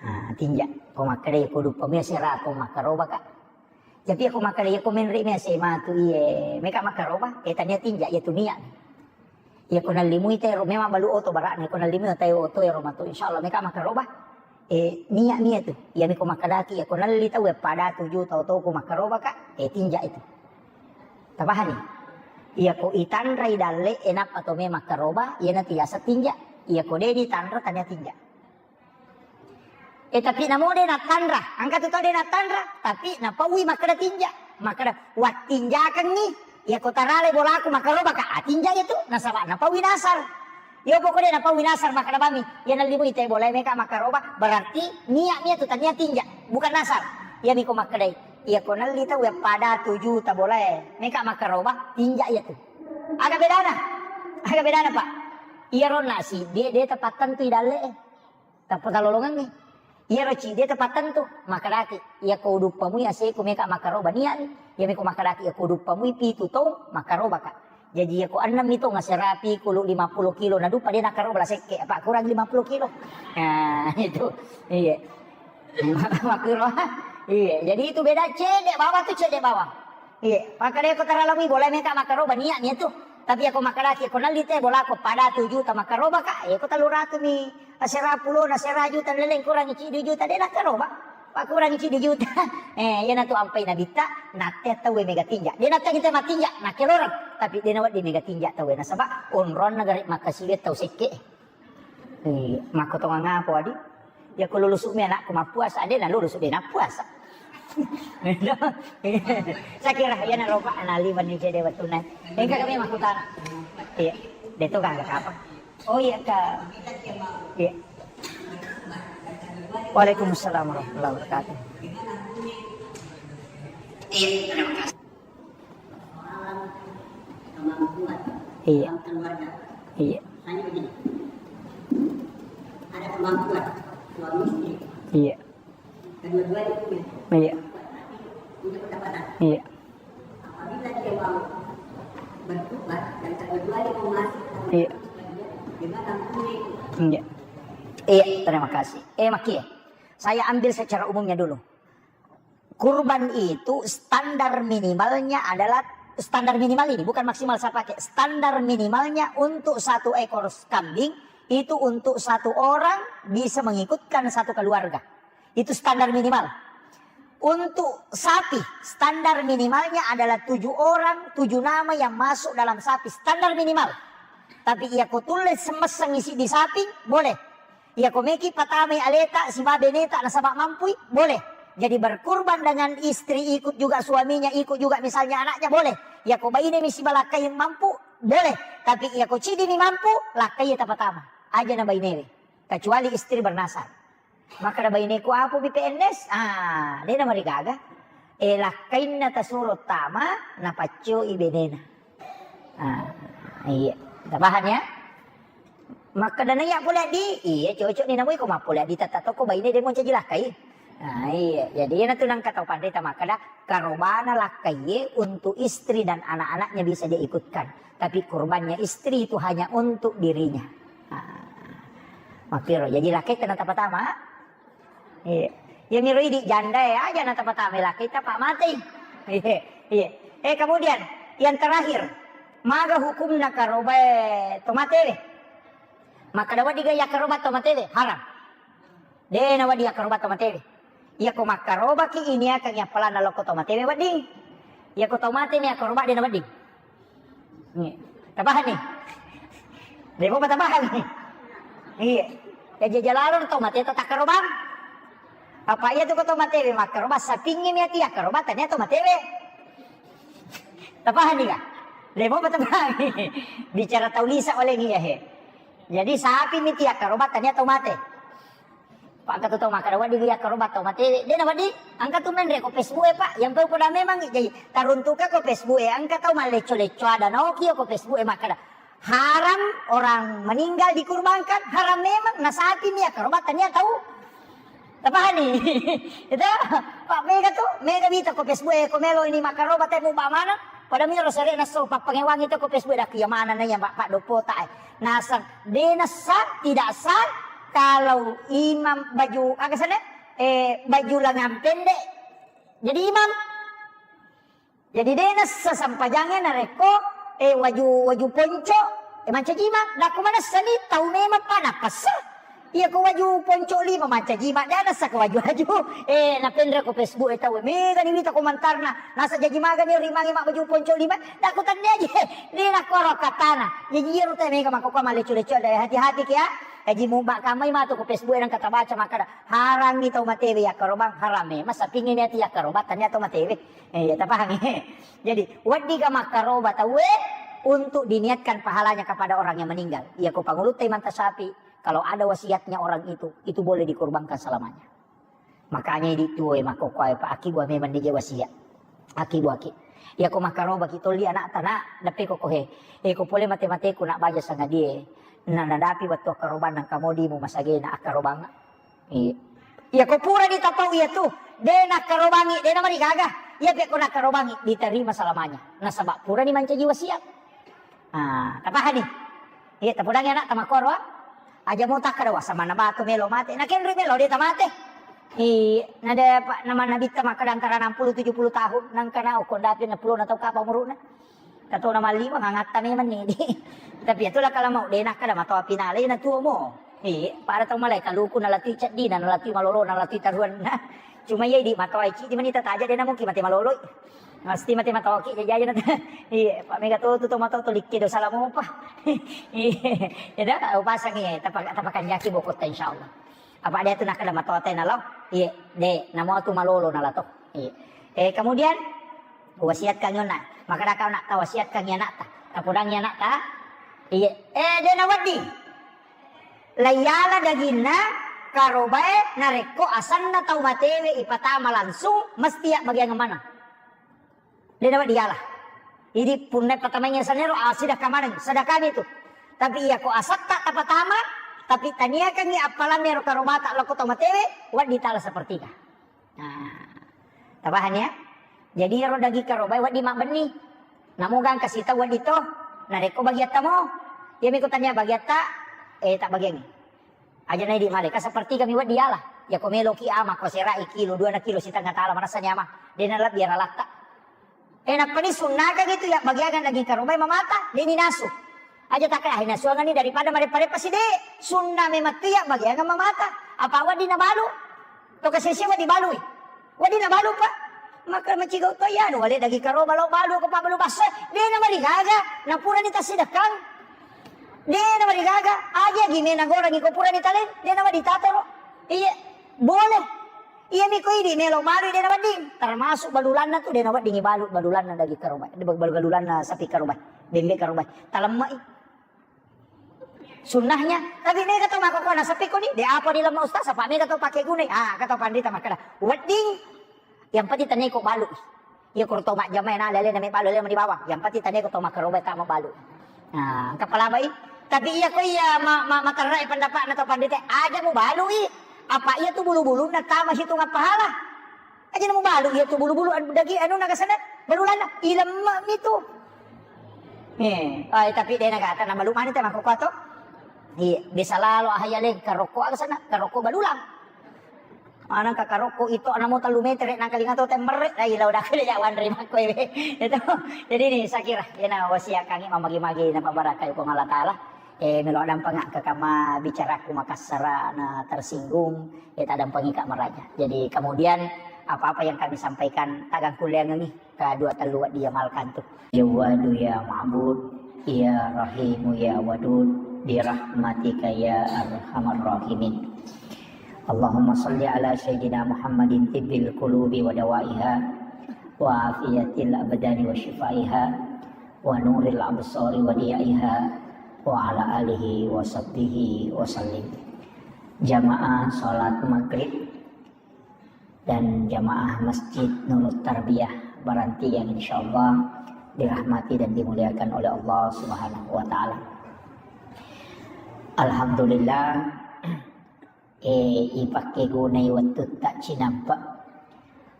Ah, tinja. Ko makkeda iya ko uduppamui ase ratong makkaroba ka. Tapi iya ko makkeda iya ko menre mi ase matu iye, meka makkaroba, eh, tania tinja iya tu niat. Iya ko nallimui tero memang balu oto bara'na, iya ko nallimui tero oto ero matu insyaallah meka makkaroba. Eh, niat mi iya tu. Iya mi ko makkedaki iya ko nalli tau ya pada tuju tau toko makkaroba ka, eh, tinja itu. Tapahani? Iya ko itanrai dalle enappa to me makkaroba, iya na tiasa tinja. Iya ko de ditanra tania tinja. Eh, tapi namo de natanra, engka tu tau de natanra, tapi napaui makkeda tinja. Makkeda, "Wattinjakengngi, iya ko tarale bolaku makkaroba ka, ah, tinja iya tu, nasaba napaui nasar." Yo poko de napaui nasar makkeda bami, iya nallimui te bola meka makkaroba, berarti niat mi iya tu tania tinja, bukan nasar. Iya mi ko makkedai, iya ko nalli tau ya pada tuju ta bolae, meka makkaroba, tinja iya tu. Aga bedana? Aga bedana, Pak? Iya ronna si, de, de tapattentu i dalle e. Tappa talolongengngi. Iyaro cidi e tapattentu, makkedaki, iya ko uduppamui aseku meka makkaroba nia'ni, iya meko makkedaki, iya ko uduppamui pitu tong makkarobaka. Jaji iya ko ennemmi tong aserapi kulu lima puluh kilo nadupa de nakkaroba la sekke, apa kurang lima puluh kilo. Nah, itu. Iya. Makkuro. Iya, jadi itu beda cedde bawang tu cedde bawang. Iya, makkeda ko taralamui bola meka makkaroba nia'ni itu. Tapi ako makkedaki ko nalli te bolako pada tuju ta makkarobaka, iya ko tellu ratu mi. Asera pulo na sera juta leleng kurangi ciddi juta de nakkaroba. Pakkurangi ciddi juta. Eh, iyana tu ampai nabitta, natte tauwe mega tinja. De natte kita matinja, nakkeloreng. Tapi de nawedding mega tinja tauwe nasaba onronna gare makkasiwe tau sekke. Eh, makkotongang apa wadi? Ya ko lulusu mi anakku mappuasa, de nalulusu de nappuasa. Saya kira iyana roba analiwan ni cede wettunna. Engka kami makkutana. Iya, de to gaga apa? Oh iya, Kak. Iya. Waalaikumsalam warahmatullahi wabarakatuh. Iya. Iya. Iya. Iya. Iya. Iya. Iya, terima kasih. Eh, Maki, saya ambil secara umumnya dulu. Kurban itu standar minimalnya adalah, standar minimal ini, bukan maksimal saya pakai. Standar minimalnya untuk satu ekor kambing itu untuk satu orang bisa mengikutkan satu keluarga. Itu standar minimal. Untuk sapi, standar minimalnya adalah tujuh orang, tujuh nama yang masuk dalam sapi, standar minimal. Tapi iya ko tulle semesseng isi di sapi, boleh. Iya ko meki patamai aleta siba beneta nasaba mampui, boleh. Jadi berkurban dengan istri ikut juga suaminya, ikut juga misalnya anaknya, boleh. Iya ko baine mi siba lakkai mampu, boleh. Tapi iya ko cidi mi mampu, lakkai tapatama. Aja na bainewe. Kecuali istri bernasar. Makkeda baineku, "Apopi P N S?" Ah, de namarigaga. Eh, lakkainna tasuro tama, napaccoi benena. Ah, iya. Tapahang ya? Makkeda naiya pole addi, iya cocok ni namui ko mappole addi tetta tokko baine de moncaji lakkai. Ah, iya. Jadi iyanatu nangka tau panrita makkeda karobana lakkaie untuk istri dan anak-anaknya bisa dia ikutkan. Tapi kurbannya istri itu hanya untuk dirinya. Ah. Makkiro, jadi lakkai tenata patama. Iya. Iya miro idi janda ya, aja na tapatama lakkai tapa matei. Iya. Iya. Eh, kemudian yang terakhir, maga hukumna karobae to matewe? Makkeda wedding ga yakkaroba to matewe? Haram. De na wedding yakkaroba to matewe. Iya ko makkarobaki ini akan appalanna lokko to matewe wedding. Iya ko to mate ni yakkaroba de na wedding. Iya. Tapahang ni? Depo tapahang ni? Iya. Ya jajalalo to mate takkarobang. Apa iya tu ko to matewe makkaroba sapingi mi ati yakkaroba tania to matewe. Tapahang ni ga? Depo tapahang ni? Bicara tau lisa oleh ni ya he. Jadi sapi mi ti yakkaroba tania to mate. Pak, engka tu tau makkeda wedding iya karoba tau matewe. De na wedding, engka tu menre ko Facebook e, Pak. Yang pau koda memang jadi taruntuka ko Facebook e, engka tau mallecco-lecco ada naoki ko Facebook e makkeda haram orang meninggal dikurbankan, haram memang, na sapi ni iya karoba tania tau. Tapahani? Itu, Pak, mega tu, mega mita ko Facebook e, ko melo ini makkaroba temu ba mana? Pada miro sere naso pappangewangi tu ko Facebook e, dak iya mana na iya, Pak, Pak, dopo tak e. Nasang, de nasa, tidak sah kalau imam baju, aga sana? Eh, baju lengan pendek jadi imam. Jadi de nasa sampajange narekko, eh, waju, waju ponco, eh, mancaji imam. Dakku manessa ni tau memang pa napassa. Iya ko waju ponco lima mancaji imam, de nasa ko waju-waju. Eh, napenre ko Facebook e tau, mega ni wita komentarna. Nasa jaji magani rimangi mak baju ponco lima. Dakku tenne aja. De nakkoro katana. Jadi iyaro te mega makko ko malleccu-leccu ada, hati-hati ki ya. Haji muba kamai matu ko Facebook e nangka tabaca makkada, harangngi tau matewe yakkarobang, harame. Masa pingin ati yakkarobang tania tau matewe. Eh, iya, tapahang, eh. Jadi, wedding ga makkaroba tauwe untuk diniatkan pahalanya kepada orang yang meninggal. Iya ko pangulutta Imam Tasyafi, kalau ada wasiatnya orang itu, itu boleh dikurbankan selamanya. Makanya idi tuo e makkokkoe pa aki gua memang nije wasiat. Aki gua ki. Iya ko makkarobaki tolli anakta, nak, deppe ko kohe. Eh, ko pole mate-mateku nak baja sangadie. Na nadapi wettu akkarobang nangka modimu masagena akkarobang. Iya. Iya ko purani tapau iya tu, de nakkarobangi, de namarigaga. Iya pe ko nakkarobangi, diterima selamanya. Nasaba purani mancaji wasiat. Ah, tapahani? Iya, tapodangi anak tamakkoro. Aja mau takkada wasa mana batu melo mate. Nakenri melo de tamate. Iya, nada pa nama nabitta makkada antara enam puluh tujuh puluh tahun, nangkana okon dapi enam puluh na tau kapa umuruna. Katona malliwa ngangatta memang ni. Tapi itulah kalau mau de nakkada matoa pinale na tuo mo. Iya, pada tau malai kaluku nalatui ceddina, nalatui malolo, nalatui taruanna. Cuma iya di matoa cidi mani tataja de namuki mate maloloi. Mesti mate matoki jajaja na. Iya, Pak mega to tu to mato to likke do salamu pa. Iya, eda upasang iya, tapa-, tapakanjaki bokotta insyaallah. Apa dia tu nakkada matoa te nalo? Iya, de, namo tu malolo nalato. Iya. Eh, kemudian wasiatkan yona. Maka dakau nak tawasiatkan ya nak ta. Tapodangi anak ta. Iya. Eh, de na wedding. Laiyala daginna karobae narekko asanna tau matewe ipatama langsung mesti ya bagian mana? De na wedding diala. Idi punna patamai sanero, ah, sidakka maneng, sedekah itu. Tapi iya ko asatta tapatama, tapi taniakangi appalanna ero karobata lokko tau matewe, wedding tala sepertiga. Nah, tapahang ya? Jadi ero daging karobae wedding mabbenni. Namo gangka sita wedding to, narekko bagiatta mo. Iya miko tania bagiatta, eh, tak bagiangi. Aja na idi maleka sepertiga mi wedding diala. Iya ko meloki ama ko serai kilo, dua na kilo setengah tala marasa nyama. De na lebbi aralatta. Eh, nappani sunnakang itu ya bagiangan daging karobae mamata, de ni nasu. Aja takka, ah, nasuangani daripada mareppa-reppa side. Sunna memang tu ya bagiangan mamata. Apa wedding nabalu? To kasese wedding balui. Wedding nabalu, Pak. Maka macigau to ya, anu, wale daging karoba lo balu ko pa balu basso. De na marigaga, na purani tasidekang. De na marigaga, aja gi mena gorangi ko purani talen, de na wedding tatoro. Iya, boleh. Iya mi ko idi melo balu de na wedding. Termasuk balulanna tu de na wedding balu, balulanna daging karoba. Balu-, balulanna sapi karoba. Bembe karoba. Talemmai. sunnahnya. Tapi mega to makkokkoe nasappi koni, de apa dilemma ustaz, apa mega to pake gunai. Ah, kata pandita makkeda, wedding yang penting teneko balu. Iya koro to majjama na lele na me balu, lele mani bawang. Yang penting teneko to makkaroba tama balu. Nah, engka palabai. Tapi iya ko iya ma, ma, materrai pendapatna to pandita, aja mu balui. Apa iya tu bulu-bulunna tama hitungan pahala. Aja namu balu iya tu bulu-bulu anu daging anu nagasana balulanna ilemma mitu. Eh, ai tapi de nagata na malu mani te makkokkoe to. Iya, bisa lalo ahaya le karokko aga sana, karokko balulang. Ana ka karokko itu ana mo tellu meter nang kalinga to temmerre. Ai lau dakale jawan ri makko e. Itu. Jadi ini saya kira ena wasiat kami mamagi-magi na pabarakai Puang Allah Taala. Eh, melo dampeng ka kama bicaraku makassara na tersinggung, eh, tadampengi ka maraja. Jadi kemudian apa-apa yang kami sampaikan tagang kuliangengi ka dua tellu wedding diamalkan tu. Jawadu ya Ma'bud, ya Rahimu ya Wadud, birahmatika ya arhamar rahimin. Allahumma salli ala sayyidina Muhammadin tibbil qulubi wa dawaiha, wa afiyatil abdani wa syifaiha, wa nuril absari wa diyaiha, wa ala alihi wa sahbihi wa sallim. Jamaah salat maghrib dan jamaah Masjid Nurut Tarbiyah Baranti yang insyaallah dirahmati dan dimuliakan oleh Allah Subhanahu wa taala. Alhamdulillah, eh, ipakkegunai wettutta cinampe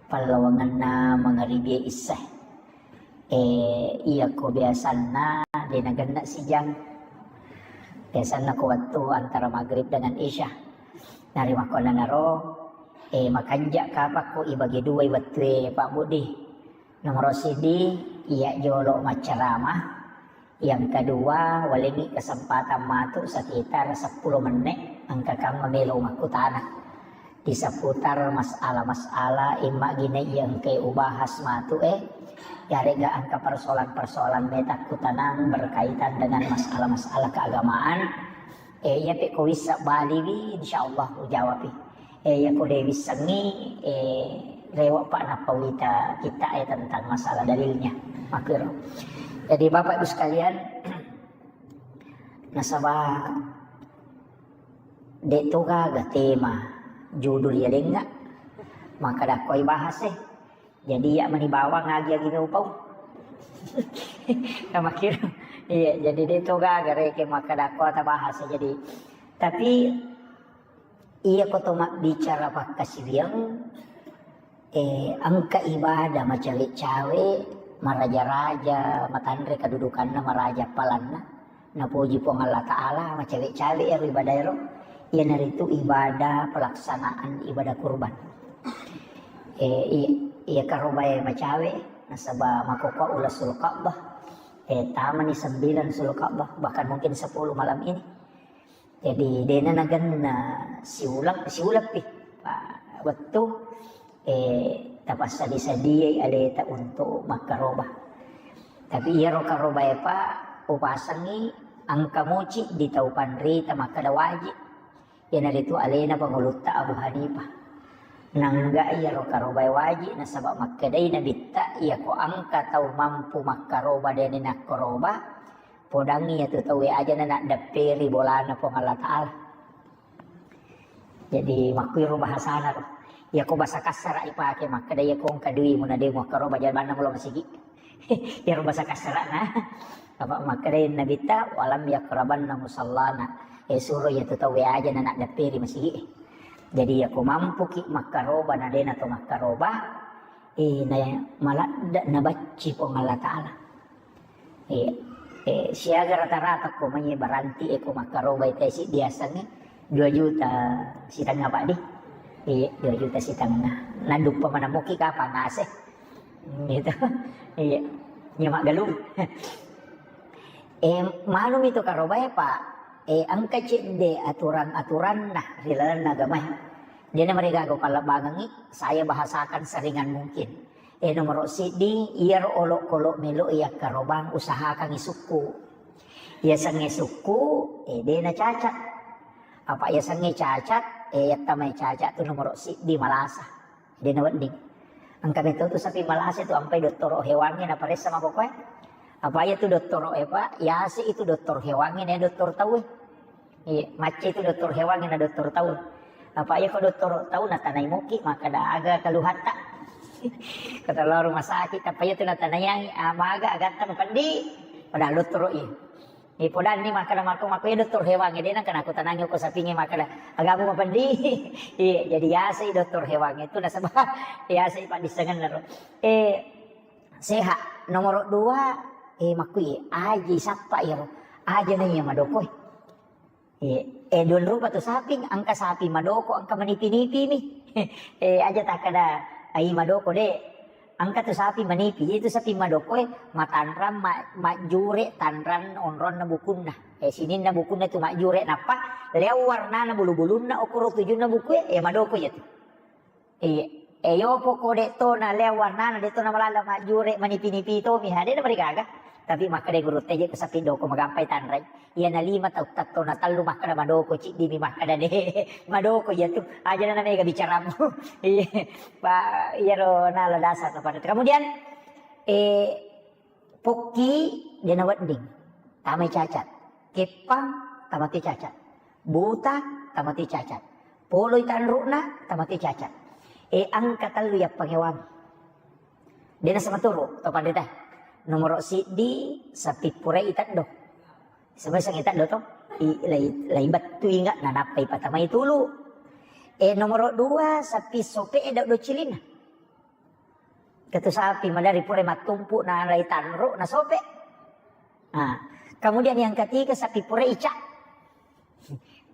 pallawangenna mangaribi issae. Eh, iya ko biasanna de nagenna sijang. Biasanna ko wettu antara maghrib dengan isya. Narimakkonanaro, eh, makanja kapakko ibagi duai wettue Pak Budi. Nomoro sidi, iya jolo maccarama. Yang kedua, walengngi kesempatan matu sekitar seppulo menit, engka kamma melo makkutana. Di seputar masalah-masalah imma gine iya engkai ubahas matu e, yarega engka persoalan-persoalan meta kutanang berkaitan dengan masalah-masalah keagamaan. Eh, iya pe ko wissa baliwi, insyaallah ujawapi. Eh, iya ko de wissengi, eh, rewa pa nappa wita kita, eh, tentang masalah dalilnya. Makkiro. Jadi Bapak Ibu sekalian, nasaba de to gaga tema judul ya denga, maka dakoi bahas eh. Jadi iya mani bawang agi-agi meupau. Kamakkiro. Iya, jadi de to gaga reke makkadakko ata bahasa. Jadi tapi iya ko to mabbicara pakkasiwiang, eh, engka ibadah macawe-cawe, maraja-raja, matanre kedudukanna maraja palanna. Napoji Puang Allah Ta'ala, macawe-cawe ero ibadah ero. Iyanaritu ibadah pelaksanaan ibadah kurban. Eh, i-, iya karobae macawe, nasaba makkokkoe ulasul Ka'bah. Eh, tamani sembilan sul Ka'bah, bahkan mungkin sepuluh malam ini. Jadi, dena nagenna siuleng, siuleng pi. Pa, wettu eh, tapassadi-sadiai aleta untuk makkaroba. Tapi iyaro karobae pa upasengi engka muci di tau panrita makkeda wajib. Iyanaritu alena pangulutta Abu Hanifah. Nangga iyaro karobae wajib nasaba makkedai nabitta iyako engka tau mampu makkaroba dena nakkoroba, podangi iyatu tauwe aja na naddepperi bolana Puang Allah Ta'ala. Jadi makkuiro bahasana ro. Iyako bahasa kassara ipake makkeda iyako engka dui muna de muakkaro bajabanna mulo masigi. Iyaro bahasa kassara na. Apa makkeda nabitta walam yakrabanna musallana. E suro iyatu tauwe aja na naddepperi masigi. Jadi iyako mampuki makkaroba na dena to makkaroba, eh, na maladde nabacci Puang Allah Ta'ala. Iya. Eh, siaga rata-rata ko mai baranti e ko makkarobai tesi diasengnge dua juta setengah, Pak, di. Iya, dua juta setengah. Naduppa manamuki kapang ase. Gitu. Iya. Nya maggalung. Eh, manumi to karobai, Pak. Eh, engka cedde aturan-aturanna ri lalenna agamae. Dena marigaga pallebbangengngi, saya bahasakan seringan mungkin. Eh, nomoro siddi, iyaro olokolo melo yakkarobang usahakangngi sukku. Yasengnge sukku, eh, dena cacat. Apa yasengnge cacat, eh, yattamai cacat tu nomoro siddi malasa. Dena wedding. Engka meto tu sapi malasa tu ampai dottoro hewangnge naparessa mapokoe. Apa iya tu dottoro e, Pak? Yase itu doktor hewangnge, ne doktor tauwe. Iya, macca itu dokter hewan na dokter tau. Apa iya ko dokter tau natanai moki, makkeda aga keluhatta. Kata lo rumah sakit, apa iya tu natanai, ah, maga agatta mapeddi. Padahal dokter iya. Eh, podanni makkeda mako, mako iya dokter hewan, de nengka nakutanangi ko sapinge makkeda, agamu mapeddi. Iya, jadi yasai dokter hewan itu nasaba yasai paddissengenna ro. Eh, sehat. Nomor dua, eh, makku iya, aji sappa iyaro. Aja na iya madoko. Eh, eh, dua rupa tu saping, engka sapi madoko, engka manipi-nipi mi. Eh, aja takkeda, ai madoko de. Engka tu sapi manipi, itu sapi madoko e, matanrang, ma-, majjure tanrang onronna bukunna. Eh, sininna bukunna tu majjure, nappa leo warnana bulu-bulunna, okoro tujunna buku e, eh, madoko iya tu. Iya. Eh, yo poko de to na leo warnana, de to na malala majjure manipi-nipi to mi, ha, de na marigaga. Tapi makkeda guru teje ko sapi doko magampai tanrai. Iya na lima tau tatto na tallu makkeda madoko, ciddi mi makkeda de. Madoko iya tu. Aja na mega bicaramu. Iya. Pa, iyaro nala dasar na pada. Kemudian, eh, pokki de na wedding. Tamai cacat. Keppang, tamate cacat. Buta, tamate cacat. Poloi tanru'na, tamate cacat. Eh, engka tellu yappangewangi. De nasaba turu, to pandita. Nomoro siddi, sapi purai iteddo. Sama sang iteddo to. I, lai, lai bettu inga, nanappai patamai tulu. Eh, nomoro dua, sapi sope e dau docilina. Ketu sapi madari pura mattumpu na lai tanru na sope. Nah, kemudian yang ketiga sapi pura ica.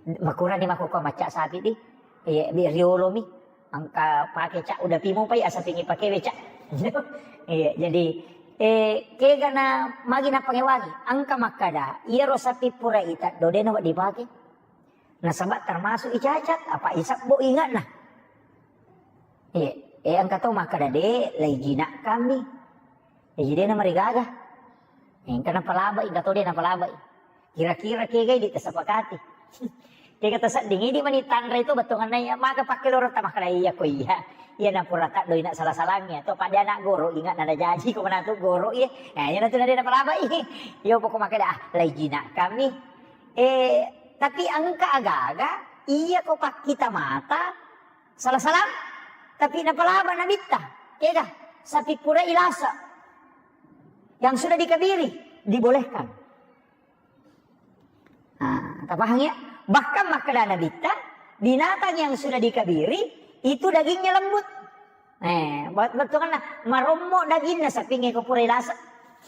Makurani makkukua macca sapi di. Iya, di riolo mi. Engka pake ca udah pimo pai asapingi pake we ca. Iya, jadi, eh, kega na magi na pangewangi. Engka makkada, iyaro sapi pura ita dodena wa dipake. Nasaba termasuk icacat, apa isabbo ingatna. Iya, eh, engka to makkada de, lai jinak kami. Jadi de na marigaga. Engka napalabai, engka to de napalabai. Kira-kira kegai di tasapakati. Kega tasedding idi mani tanra itu bettuanna iya, maka pakke loro ta makkada iya ko iya. Iya na pura ta doi na salah-salangnya. To pada anak goro ingat nada jaji ko manatu goro iya. Nah, iya natu nade napalabai. Iya pokok makkada, ah, lai jinak kami. Eh, tapi engka aga-aga, iya ko pakkita mata, salah-salah, tapi napalaba nabitta. Kega, sapi pura ilasa. Yang sudah dikabiri, dibolehkan. Nah, tapahang ya? Bahkan makkada nabitta, binatang yang sudah dikabiri, itu dagingnya lembut. Eh, buat betul kan, marommo dagingnya sapi ko pura ilasa.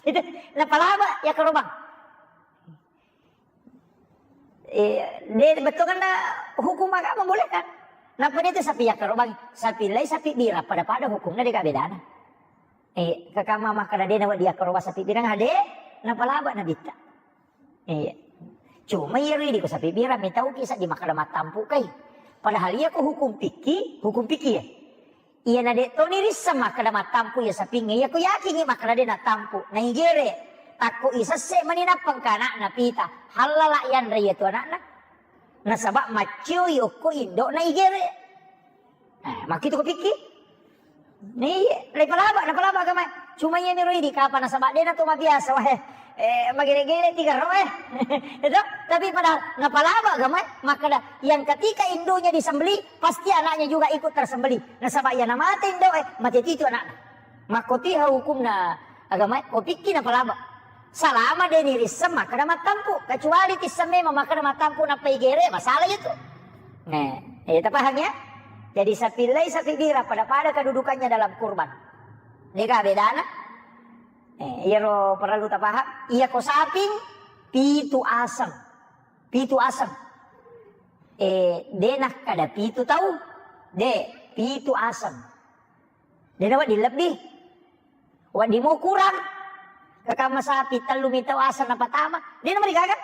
Itu, napalaba ya kerobang. Eh, de, betul kan hukum agama boleh kan? Napa itu sapi ya kerobang, sapi lai sapi bira pada-pada hukumnya de ka bedana. Eh, kakama makkada de na wadi ya kerobang sapi bira ngade, napalaba nabitta. Iya. Cuma iya ri di ko sapi bira, mitau kisah di makkada mattampu kai. Padahal iya ko hukum piki, hukum piki ya. Iya na de toni risseng makkada mattampu iya sapingnge, iya ko yakingi makkada de nattampu, naigere. Takko isesse mani nappa engka anakna pita, hallala yanre iya tu anakna. Nasaba maccioi okko indo naigere. Eh, makkitu ko pikki? Iya, le palaba, na palaba agama. Cuma iya miro idi kapa nasaba de na to mabiasa, wah, eh, magere-gere tiga ro, eh. Itu, tapi pada na palaba agama, makkada yang ketika induknya disembelih, pasti anaknya juga ikut tersembelih. Nasaba iya na mate indo, eh, mate titu anakna. Makkotiha hukumna agama, ko pikki na palaba. Salama de ni risseng makkada mattampu, kecuali tisseng memang makkada mattampu nappa igere, masalah itu. Nah, eh, tapaham ya? Jadi sapi lai sapi bira pada-pada kedudukannya dalam kurban. Dega bedana? Eh, iyaro perlu tapaham. Iya ko saping pitu aseng. Pitu aseng. Eh, de nakkada pitu tau. De, pitu aseng. De na wedding lebbi. Wedding mo kurang. Kakama sapi tellu mitau aseng napatama. De na marigaga.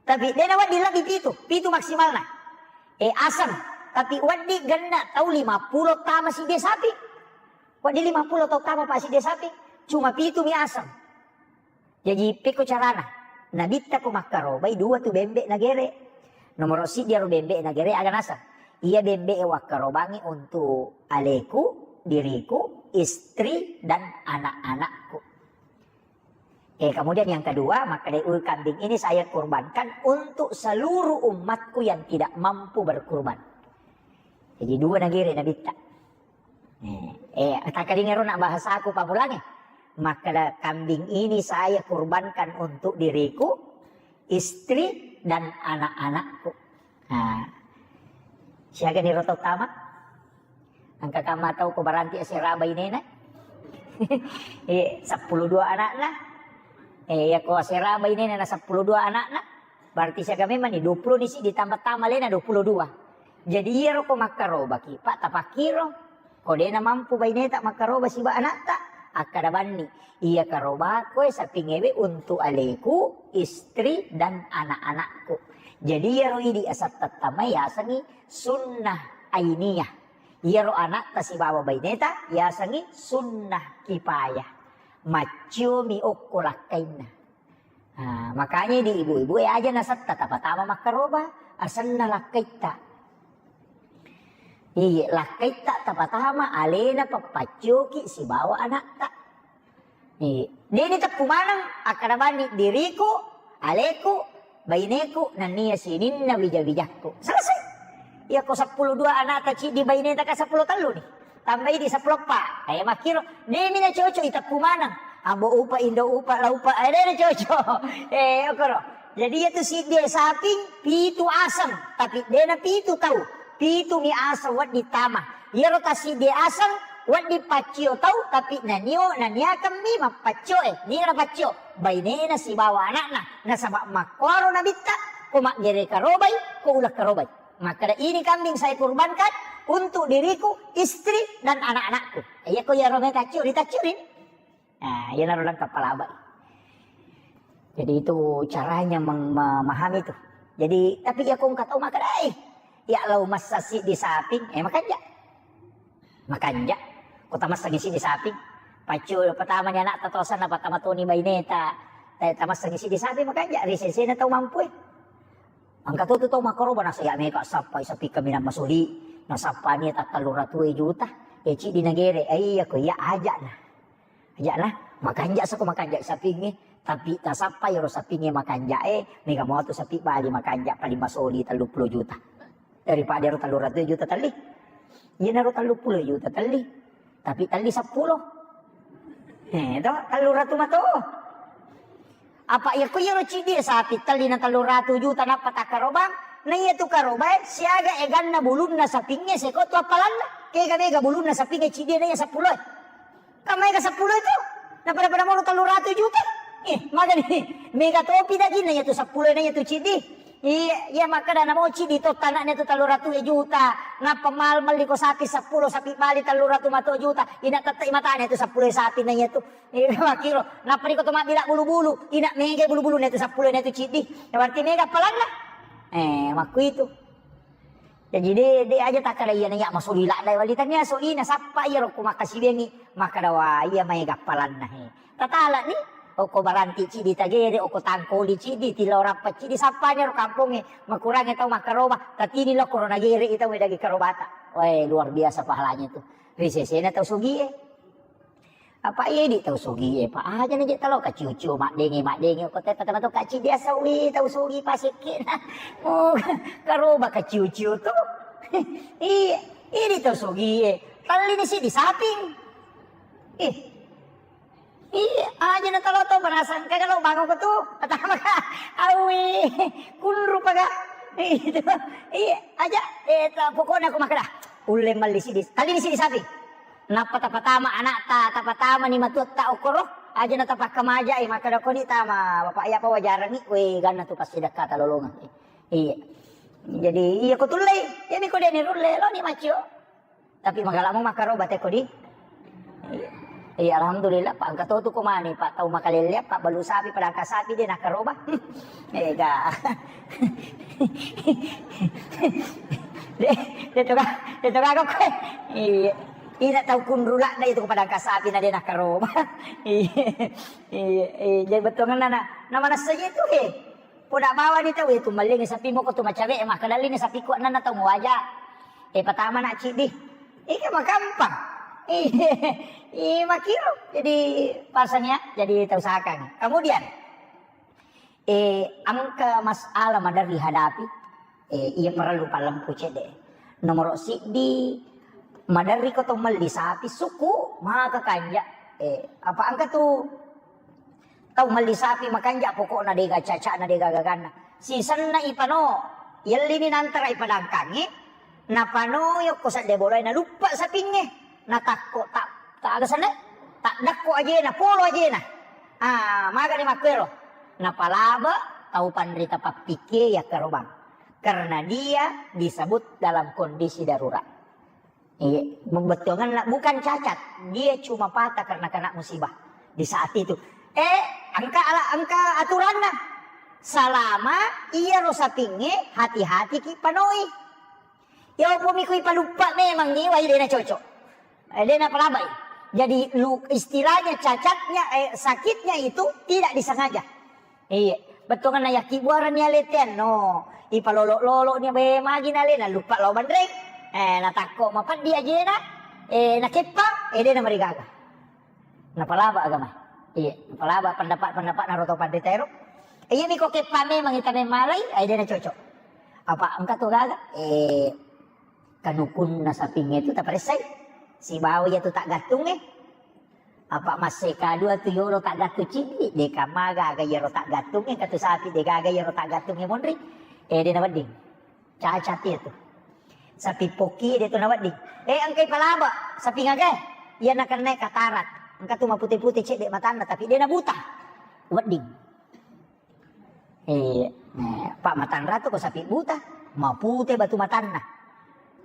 Tapi de na wedding lebbi pitu. Pitu maksimalna. Eh, aseng. Tapi wedding genna tau lima pulo tama sidde sapi. Wedding lima pulo tau tama pa sidde sapi. Cuma pitu mi aseng. Jaji, pekko carana? Nabitta ko makkarobai dua tu bembe nagere. Nomoro siddi aro bembe nagere aga naseng. Iya bembe e wakkarobangi untuk aleku, diriku, istri, dan anak-anakku. Eh, kemudian yang kedua, makkeda, "Ui, kambing ini saya kurbankan untuk seluruh umatku yang tidak mampu berkurban." Jadi dua nagere Nabitta. Eh, eh, takkalinga ro na bahasaku pammulangnge. Makkeda, "Kambing ini saya kurbankan untuk diriku, istri, dan anak-anakku." Nah, siaga ni ro tau tama? Engka kamma tau ko baranti asera bainena? Eh, seppulo dua anakna. Eh, iya ko asera bainena na seppulo dua anakna, berarti siaga memang ni, dua puluh ni siddi tambah tama alena dua puluh dua. Jadi iyaro ko makkarobaki, Pak, tapakkiro. Ko de'na mampu baineta makkaroba siba anatta, akkada banni, "Iya karobako e sapingewe untuk aleku, istri, dan anak-anakku." Jadi iyaro idi asattattamai yasengi sunnah ainiyah. Iyaro anatta sibawa baineta yasengi sunnah kifayah. Macciomi okko lakkainna. Ah, makanya di ibu-ibu e aja nasetta tapatama makkaroba, asenna lakkaitta. Iye, lakkaitta tapatama alena pappaccioki sibawa anatta. Iye. Deni teppu maneng, akkada banni diriku, aleku, baineku, nennia sininna wija-wijakku. Selesai. Iya ko seppulo dua anakta ciddi baineta ka seppulo tellu ni. Tambai di seppulo eppa. Eh, makkiro, demi na cocok iteppu maneng. Ambo upa, indo upa, la upa, eh, de na cocok. Eh, okoro. Jadi iya tu siddi saping, pitu aseng, tapi de na pitu tau. Pitu mi aseng wedding tama. Iyaro ta siddi aseng, wedding paccio tau, tapi nanio, naniakeng mi mappaccio, eh, niga na paccio? Bainena sibawa anakna. Nasaba makkoro Nabitta, ko maggere karobai, ko uleng karobai. Makkeda, "Ini kambing saya kurbankan untuk diriku, istri, dan anak-anakku." Iya ko iyaro me taccio, ditaccio ri. Nah, iyanaro lengkap palabai. Jadi itu caranya meng-, memahami itu. Jadi, tapi iya ko engka tau makkeda, "Eh, iya lao massa siddi saping, eh, makanja." Makanja. Ko tamassengi siddi saping. Paccio pertama ni anakta tosanna, patama toni baineta. Eh, tamassengi siddi saping makanja, ri sesena tau mampu e. Engka to tu tau makkaroba, nasaba iya mega sappai sapi kaminang masuli, nasappani tattellu ratu juta, e ciddi nagere, e iya ko iya aja'na. Aja'na, makanja sako makanja sapingnge, tapi tasappai ro sapingnge makanja e, mega motu sapi bali makanja paling masuli telluppulo juta. Daripada ro tellu ratu juta telli. Iyanaro telluppulo juta telli. Tapi telli seppulo. Eh, to, tellu ratu mato. Apa iya ko iyaro ciddi sapi telli na tellu ratu juta nappa takkarobang, na iya tu karobae siaga eganna bulunna sapingnge seko tu appalanna. Kega mega bulunna sapingnge ciddi na iya seppulo e. Kan maega seppulo itu? Na pada-pada mono tellu ratu juta. Eh, magani mega topi daging na iya tu seppulo na iya tu ciddi. Iya, iya, makkeda namo ciddi to tanakna tu tellu ratu juta. Nappa mal-, melli ko sapi seppulo, sapi bali tellu ratu mato juta. Ina tette matana tu seppulo sapi na iya tu. Iya, makkiro. Nappa riko to mabbila bulu-bulu. Ina mega bulu-bulu na tu seppulo na tu ciddi. Ya, berarti mega appalanna. Eh, makku itu. Jaji de, de aja takkada iyana iya masuli ladda wali, tania solina sappa iya rokko makkasiwiangngi, makkada wa iya maega appalanna he. Tatalani, okko baranti ciddi tagere, okko tangkoli ciddi, tilao rappa ciddi, sappani ro kampongnge, makurangnge tau makkaroba, tatini lokko ro nagere i tau daging karobata. Wae, luar biasa pahalanya itu. Ri sesena tau sugie. Apa idi tau sugie, Pak? Aja na je talo kaciu-ciu, maddenge, maddenge, ko tetta tama to kaci biasa wi tau sugi pasekkena. Oh, karoba kaciu-ciu tu. Iya, idi tau sugie. Tallini siddi saping. Ih. Iya, aja na talo to berasangka kalau bangun ko tu. Pertama ka, awi, kunru paga. Itu. Iya, aja. Eh, ta-, pokoknya aku makan dah. Ulle melli siddi. Tallini siddi saping. Nappa tapatama anakta, tapatamani matuatta okkoro, aja na tapakkamaja, eh, makkeda koni tama, Bapak, iya pa wajarengngi, we, ganna tu passidekkata lolongeng. Iya. Jadi, iya ko tullei, iya mi ko deni rulle, loni maccio. Tapi magalamo makkaroba te kodi. Iya. Iya, alhamdulillah, Pak, engka to tu ko mani, Pak, tau makalelle, Pak, balu sapi, padangka sapi, de nakkaroba. Ega. De, de toga, de toga ko koe. Iya. Ina tau kunru ladda itu padangka sapi na de nakkaroba. Iya. Iya, iya, jadi bettuanna na, na manessa je tu he. Poda bawani tau itu malling sapi moko tu macawe, makkedalini sapi kuat nana tau muaja. Eh, patama na ciddi. Ika makampang. Iya, iya, makiro. Jadi pasang ya, jadi tau usahakan. Kemudian, eh, engka masalah maderri hadapi, eh, iya perlu palempu cedde. Nomor siddi, maderri ko to melli sapi, suku, maka kanja. Eh, apa engka tu tau melli sapi makanja, pokokna dega cacana, dega gaganna. Sisenna ipano, yellini nantara ipadangkangi, napano yokko sedde bolai, naluppa sapingnge, natakko tak, tak aga senna, tak dakko ajena, polo ajena. Ah, magani makkuero. Napalaba tau panrita pappikkie yakkarobang. Karena dia disebut dalam kondisi darurat. Iya, bettuanganna bukan cacat, dia cuma patah karena kena musibah di saat itu. Eh, engka ala, engka aturanna. Salama iyaro sapingnge, hati-hati ki panoi. Ya, opo mi kui paluppa memang ni, wai dena cocok. Eh, dena palabai. Jadi, lu, istilahnya cacatnya, eh, sakitnya itu tidak disengaja. Iya, bettuanna yakkibuareng ni aletean no. Ipalolo-lolo ni be magi nale, naluppa lao banreng. Eh, natakko mapeddi ajena. Eh, nakeppa, eh, dena marigaga. Napalaba agama. Iya, napalaba pendapat-pendapat naro to panrita ero. Eh, iya miko keppa memang ita memmalai, eh, dena cocok. Apa engka to gaga? Eh, kanukunna sapingnge tu taparessai. Sibawa iya tu taggattungnge. Apa masse kadua tu yolo taggattung cidi, deka magaga iyaro taggattungnge, katu sapi degaga iyaro taggattungnge monri. Eh, dena wedding. Cacat iya tu. Sapi pokki de tu nawedding. Eh, engkai palaba, sapi ngaga? Iya nakenna katarak. Engka tu mapute-pute cedde matanna, tapi dena buta. Wedding. Iya. Nah, Pak Matanra tu ko sapi buta, mapute batu matanna.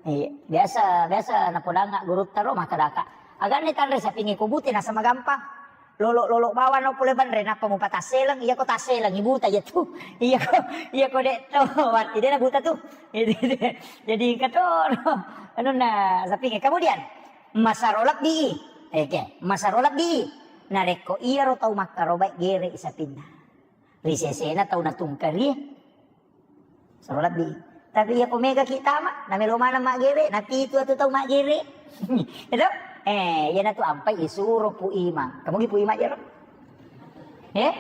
Iya, biasa, biasa napodanga gurutta ro makkadaka. Aganna tanre sapingnge ko bute nasaba magampang. Lolo-lolo bawang no pole banre, nappa mupatasseleng, iya ko tasseleng, buta iya tu. Iya ko, iya ko dek to, wati dena buta tu. Jadi engka to, anunna sapingnge. Kemudian, masaro lebbi. Oke, masaro lebbi. Narekko iyaro tau makkarobai gere sapinna. Ri sesena tau natungkari. Saro lebbi. Tapi iya ko mega ki tama, namelo maneng maggere, napitu atu tau maggere. Itu? Eh, iya natu ampai isuro Pu Imang. Kamu gi Pu Imang jero? Eh?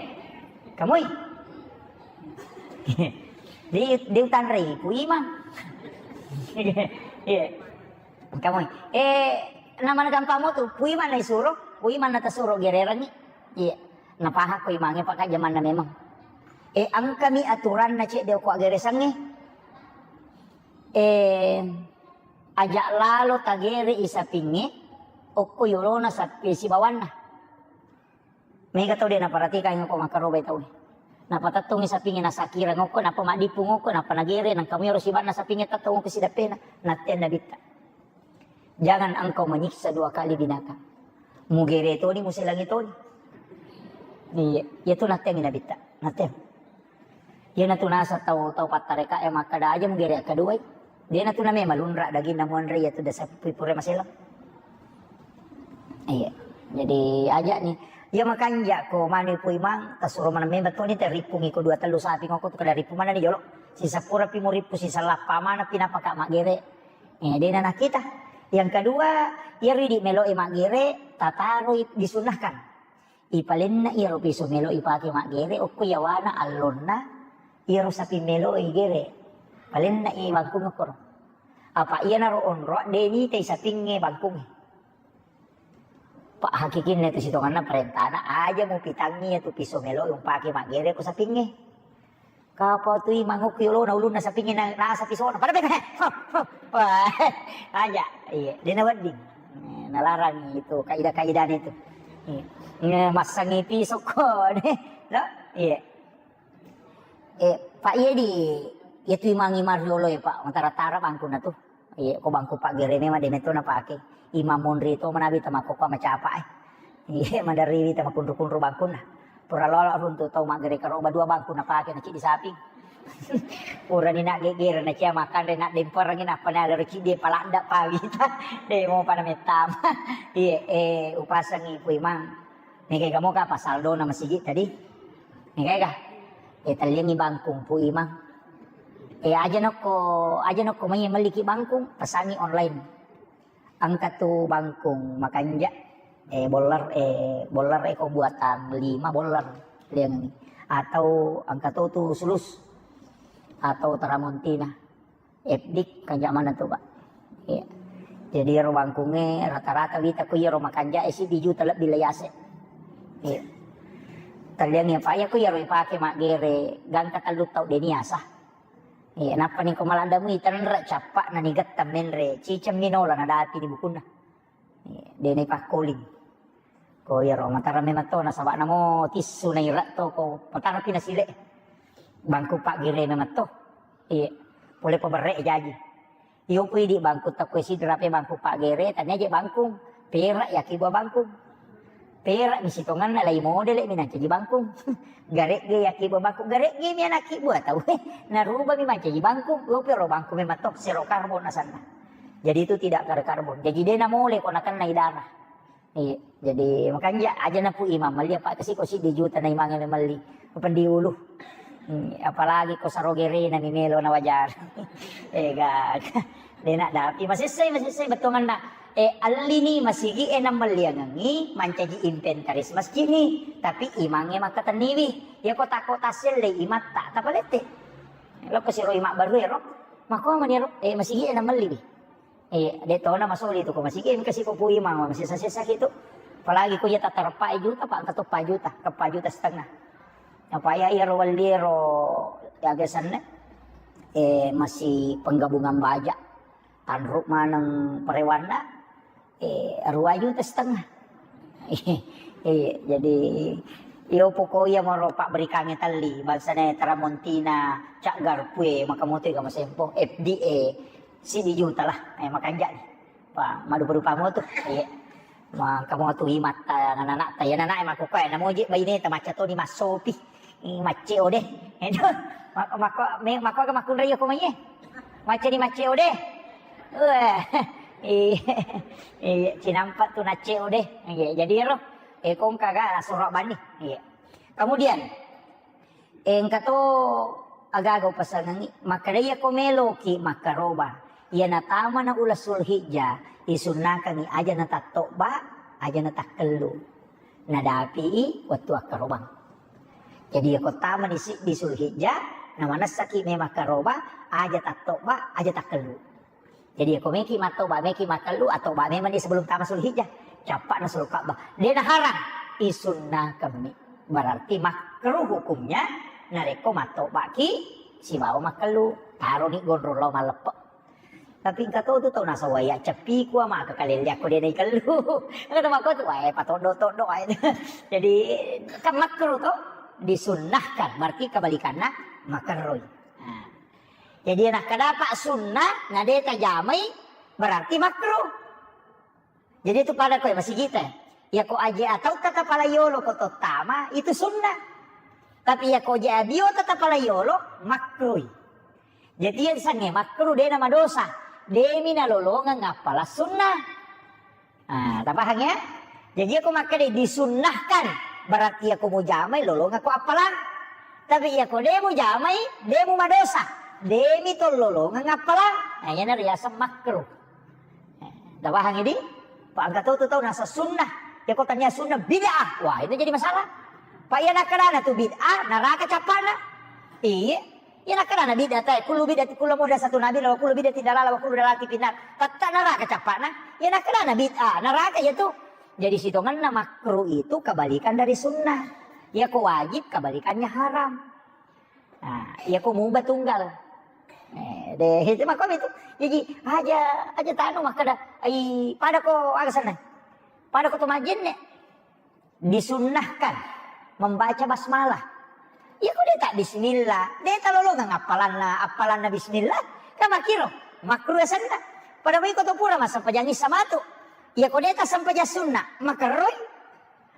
Kamui? Di, di utanrei Pu Imang. Iya. Kamui. Eh, namana gampang mo tu, Pu Imang na isuro, Pu Imang na tasuro gererangi. Iya. Napahakko imangnge pakajjamanna memang. Eh, engkami aturanna cedde okko aggeresangnge. Eh, aja lalo tagere i sapingnge, okko yolona sapi sibawanna. Mega tau de naperhatikan okko makkarobai tau. Napatettongi sapingnge nasakirang okko, nappa maddippung okko, nappa nagere, nangka muyaro sibanna sapingnge tettong okko sidappena, nattenna bitta. Jangan engkau menyiksa dua kali binatang. Mugere toni, muselangi toni. Iya, iya tu nattengi nabitta. Natteng. Iya natu nasa tau, tau pattareka e makkada aja mugere akkaduai. Dia natu name malunra daging namuanre iya tu dasa pui pura maselang. Iya. Jadi aja ni. Iya makanja ko mani pui mang tasuro maneng memang toni te rippungi ko dua tellu sapi ngoko tu kada rippu mana ni jolo. Sisa pura pi murippu sisa lappa mana pi napaka maggere. Eh, dena nakita. Yang kedua, iyaro idi melo i maggere, tataroi disunnahkan. Ipalenna iyaro piso melo ipake maggere, okko yawana allonna, iyaro sapi melo i gere. Palenna i bangkung okkoro. Apa iyanaro onro, de nitai sapingnge bangkungnge. Pak hakikinna itu sitonganna perintana, aja mupitangi itu piso melo umpake maggere ko sapingnge. Kapau tu imang okko yolona ulunna sapingnge na, nasa pisona. Pada bete. Wah, aja. Iya, dena wedding. Eh, nalarang itu kaidah-kaidahnya itu. Iya. Nge-, massangi pisokko deh. No? Iya. Eh, Pak, iya di, iya tu imang-imang riolo ya, Pak. Matara-tara bangkuna tu. Iya, ko bangku paggere memang de metto napake. Imang monri to manabi tama kokko macapa, eh. Iya, maderriwi tama kunru-kunru bangkunna. Pura lolo runtu tau maggere karoba dua bangku napake na cidi sapi. Pura ni nak gegere na cia makanre nak demperengi nappa na lero cidi paladda pawita. De mo pada mettama. Iya, eh, upasengi Pu Imang. Mega moka apa saldona masigi tadi? Mega. Eh, telliangi bangkung Pu Imang. Eh, aja nokko, aja nokko mai melliki bangkung, pesangi online. Engka tu bangkung makanja, eh, boller, eh, boller eko buatan lima boller liangengngi. Atau engka to tu sulus atau tramontina. F D kanja maneng tu, Pak. Iya. Jadi ero bangkungnge rata-rata wita ko iyaro makanja e siddi juta lebbi laiase. Iya. Talliangngi apa iya ko iyaro ipake maggere gangka tellu tau de niasa. Iya, nappa ni ko malanda mui tenre cappa na nigetta menre ciceng minola nadapi ni bukunna. Iya, de na ipakkoling. Ko iyaro matara memang to nasaba namo tissu na ira to ko matara pi nasile. Bangku paggere memang to. Iya, pole paberre jaji. Iyo pui di bangku takko sidra pe bangku paggere tania je bangkung. Perak yaki buah bangkung. Perak mi sitonganna lai modele mi nancaji bangkung. Garegge yaki buah bangkung, garegge mi anakki buah tau. Naruba mi mancaji bangkung, gopi ro bangkung memang to, zero karbon asanna. Jadi itu tidak berkarbon. Jadi de namole ko nakennai darah. Iya, jadi makanja aja napu imang melli apa kasi ko siddi juta na imang melli. Pendi ulu. Hmm, apalagi ko sarogere na mi melo na wajar. Ega. Dena dapi masessai, masessai bettuanganna. Eh, allini masigi e nammelliangengngi mancaji inventaris masjid ni, tapi imangnge makkatenniwi. Iya ko takko tasselle imatta tapalette. Lo ko siro imak baru ero. Mako mani ero, eh, masigi e nammelliwi. Eh, de tona masoli tu ko masigi engka siko pu imang masessa-sessa kitu. Apalagi ko iya tatareppa juta, Pak, engka to empat juta, ke empat juta setengah. Apa iya iyaro welli ero ya biasanna, eh, masih penggabungan baja. Tanruk maneng parewanna, eh, dua juta setengah. Iya, jadi iyo poko iya moro pabberikangnge telli, bangsana tramontina, cak garpue, maka moto ega masempo, F D A, siddi juta lah, eh, makanja ni. Pa, madupa-dupa moto, iya. Maka moto imatta, anak-anak ta, ya anak-anak, eh, makkukue, namoji baineta, macca toni massopi. Ih, macce o de. Edo, mako, mako, me-, mako aga makkunrai ko mai e. Macce ni macce o de. Wah, iya, iya, cinampa tu nacce o de. Iya, jadi ro, eh, kongka ga sura bani. Iya. Kemudian, eh, engka to aga-aga upasangengi, makkeda iya ko meloki makkaroba. Iya natamana uleng Zulhijjah, isunnakangi aja natattobba, aja natakkellu. Nadapi i wettu akkarobang. Jadi, iyako tamani siddi Zulhijjah, namanessaki memang karoba, aja tattobba, aja takkellu. Jadi, iyako meki mattoba, meki makkellu, attoba memang di sebelum tama Zulhijjah. Cappa'na sulu Ka'bah. De naharang, isunnakammi. Berarti makruh hukumnya, narekko mattobaki sibawa makkellu. Taroni gondrong lao malleppe. Tapi engka to tu tau nasawai acceppiku, maka kalelle akko de naikellu. Engka to makko tu, wae, patoddo-toddo wae. Jadi, kan makruh to, disunnahkan, berarti kebalikanna makerroi. Nah. Jadi, nakkadapa sunnah, na de tajamai, berarti makruh. Jadi itu pada koe masigita. Iyako aje atau kata pala yolo ko tottama, itu sunnah. Tapi iyako aje abio tata pala yolo, makruh. Jadi yang sange makruh de na madosa. Demi nalolongeng appalang sunnah. Ah, tapahang ya? Jadi aku makkeda disunnahkan, berarti aku mujamai lolongeng ko appalang. Tapi iyako de mujamai, de mu madosa. Demi to lolongeng appalang. Nah, iyana riaseng makruh. Tapahang idi? Pak, engka tau tu tau nasa sunnah. Ya, ko tania sunnah bid'ah. Wah, itu jadi masalah. Pak, iya nakkedana tu bid'ah, naraka cappana. Iya. Iya nakkedana bid'ah, tai kullu bid'ah, kullu muhdatsatun bid'ah, wa kullu bid'atin dalalah, wa kullu dalalatin finnar. Tetta naraka cappana. Iya nakkedana bid'ah, naraka ya tu. Jadi sitonganna makruh itu kebalikan dari sunnah. Ya, ko wajib kebalikannya haram. Nah, iya ko mubah tunggal. Eh, de, itu makko itu. Jadi, aja, aja tanu makkeda, ai, pada ko aga senna. Pada ko to majenne. Disunnahkan membaca basmalah. Iya ko de tak bismillah, de talolongeng appalanna, appalanna bismillah, kan makkiro, makruh senna. Pada mai ko to pura massempajang issa matu. Iya ko de ta sempajang sunnah, makerroi.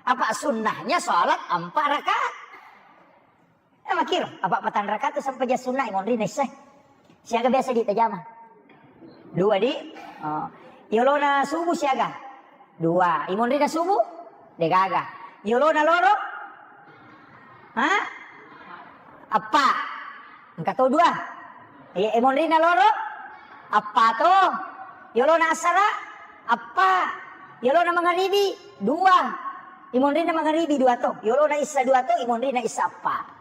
Apa sunnahnya salat empat rakaat. Eh, makkiro, apa patang rakaat tu sempajang sunnah, imonrina issai. Siaga biasa ditajama? Dua di? Oh. Yolona subuh siaga? Dua. Imonrina subuh? Degaga. Yolona loro? Ha? Eppa. Engka to dua. Iya, imonrina loro? Eppa to. Yolona asara? Eppa, yolona mangaribi, dua. Imonrinna mangaribi dua to. Yolona issa dua to, imonrinna issa eppa.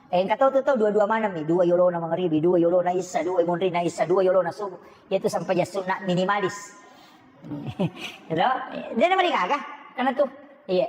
Eh, engka tau tu tau dua-dua maneng mi, dua yolona mangaribi, dua yolona issa, dua imonrinna issa, dua yolona subuh. Yaitu sempajang sunna minimalis. Gitu? Dia nama dikagak, karena tu, iya.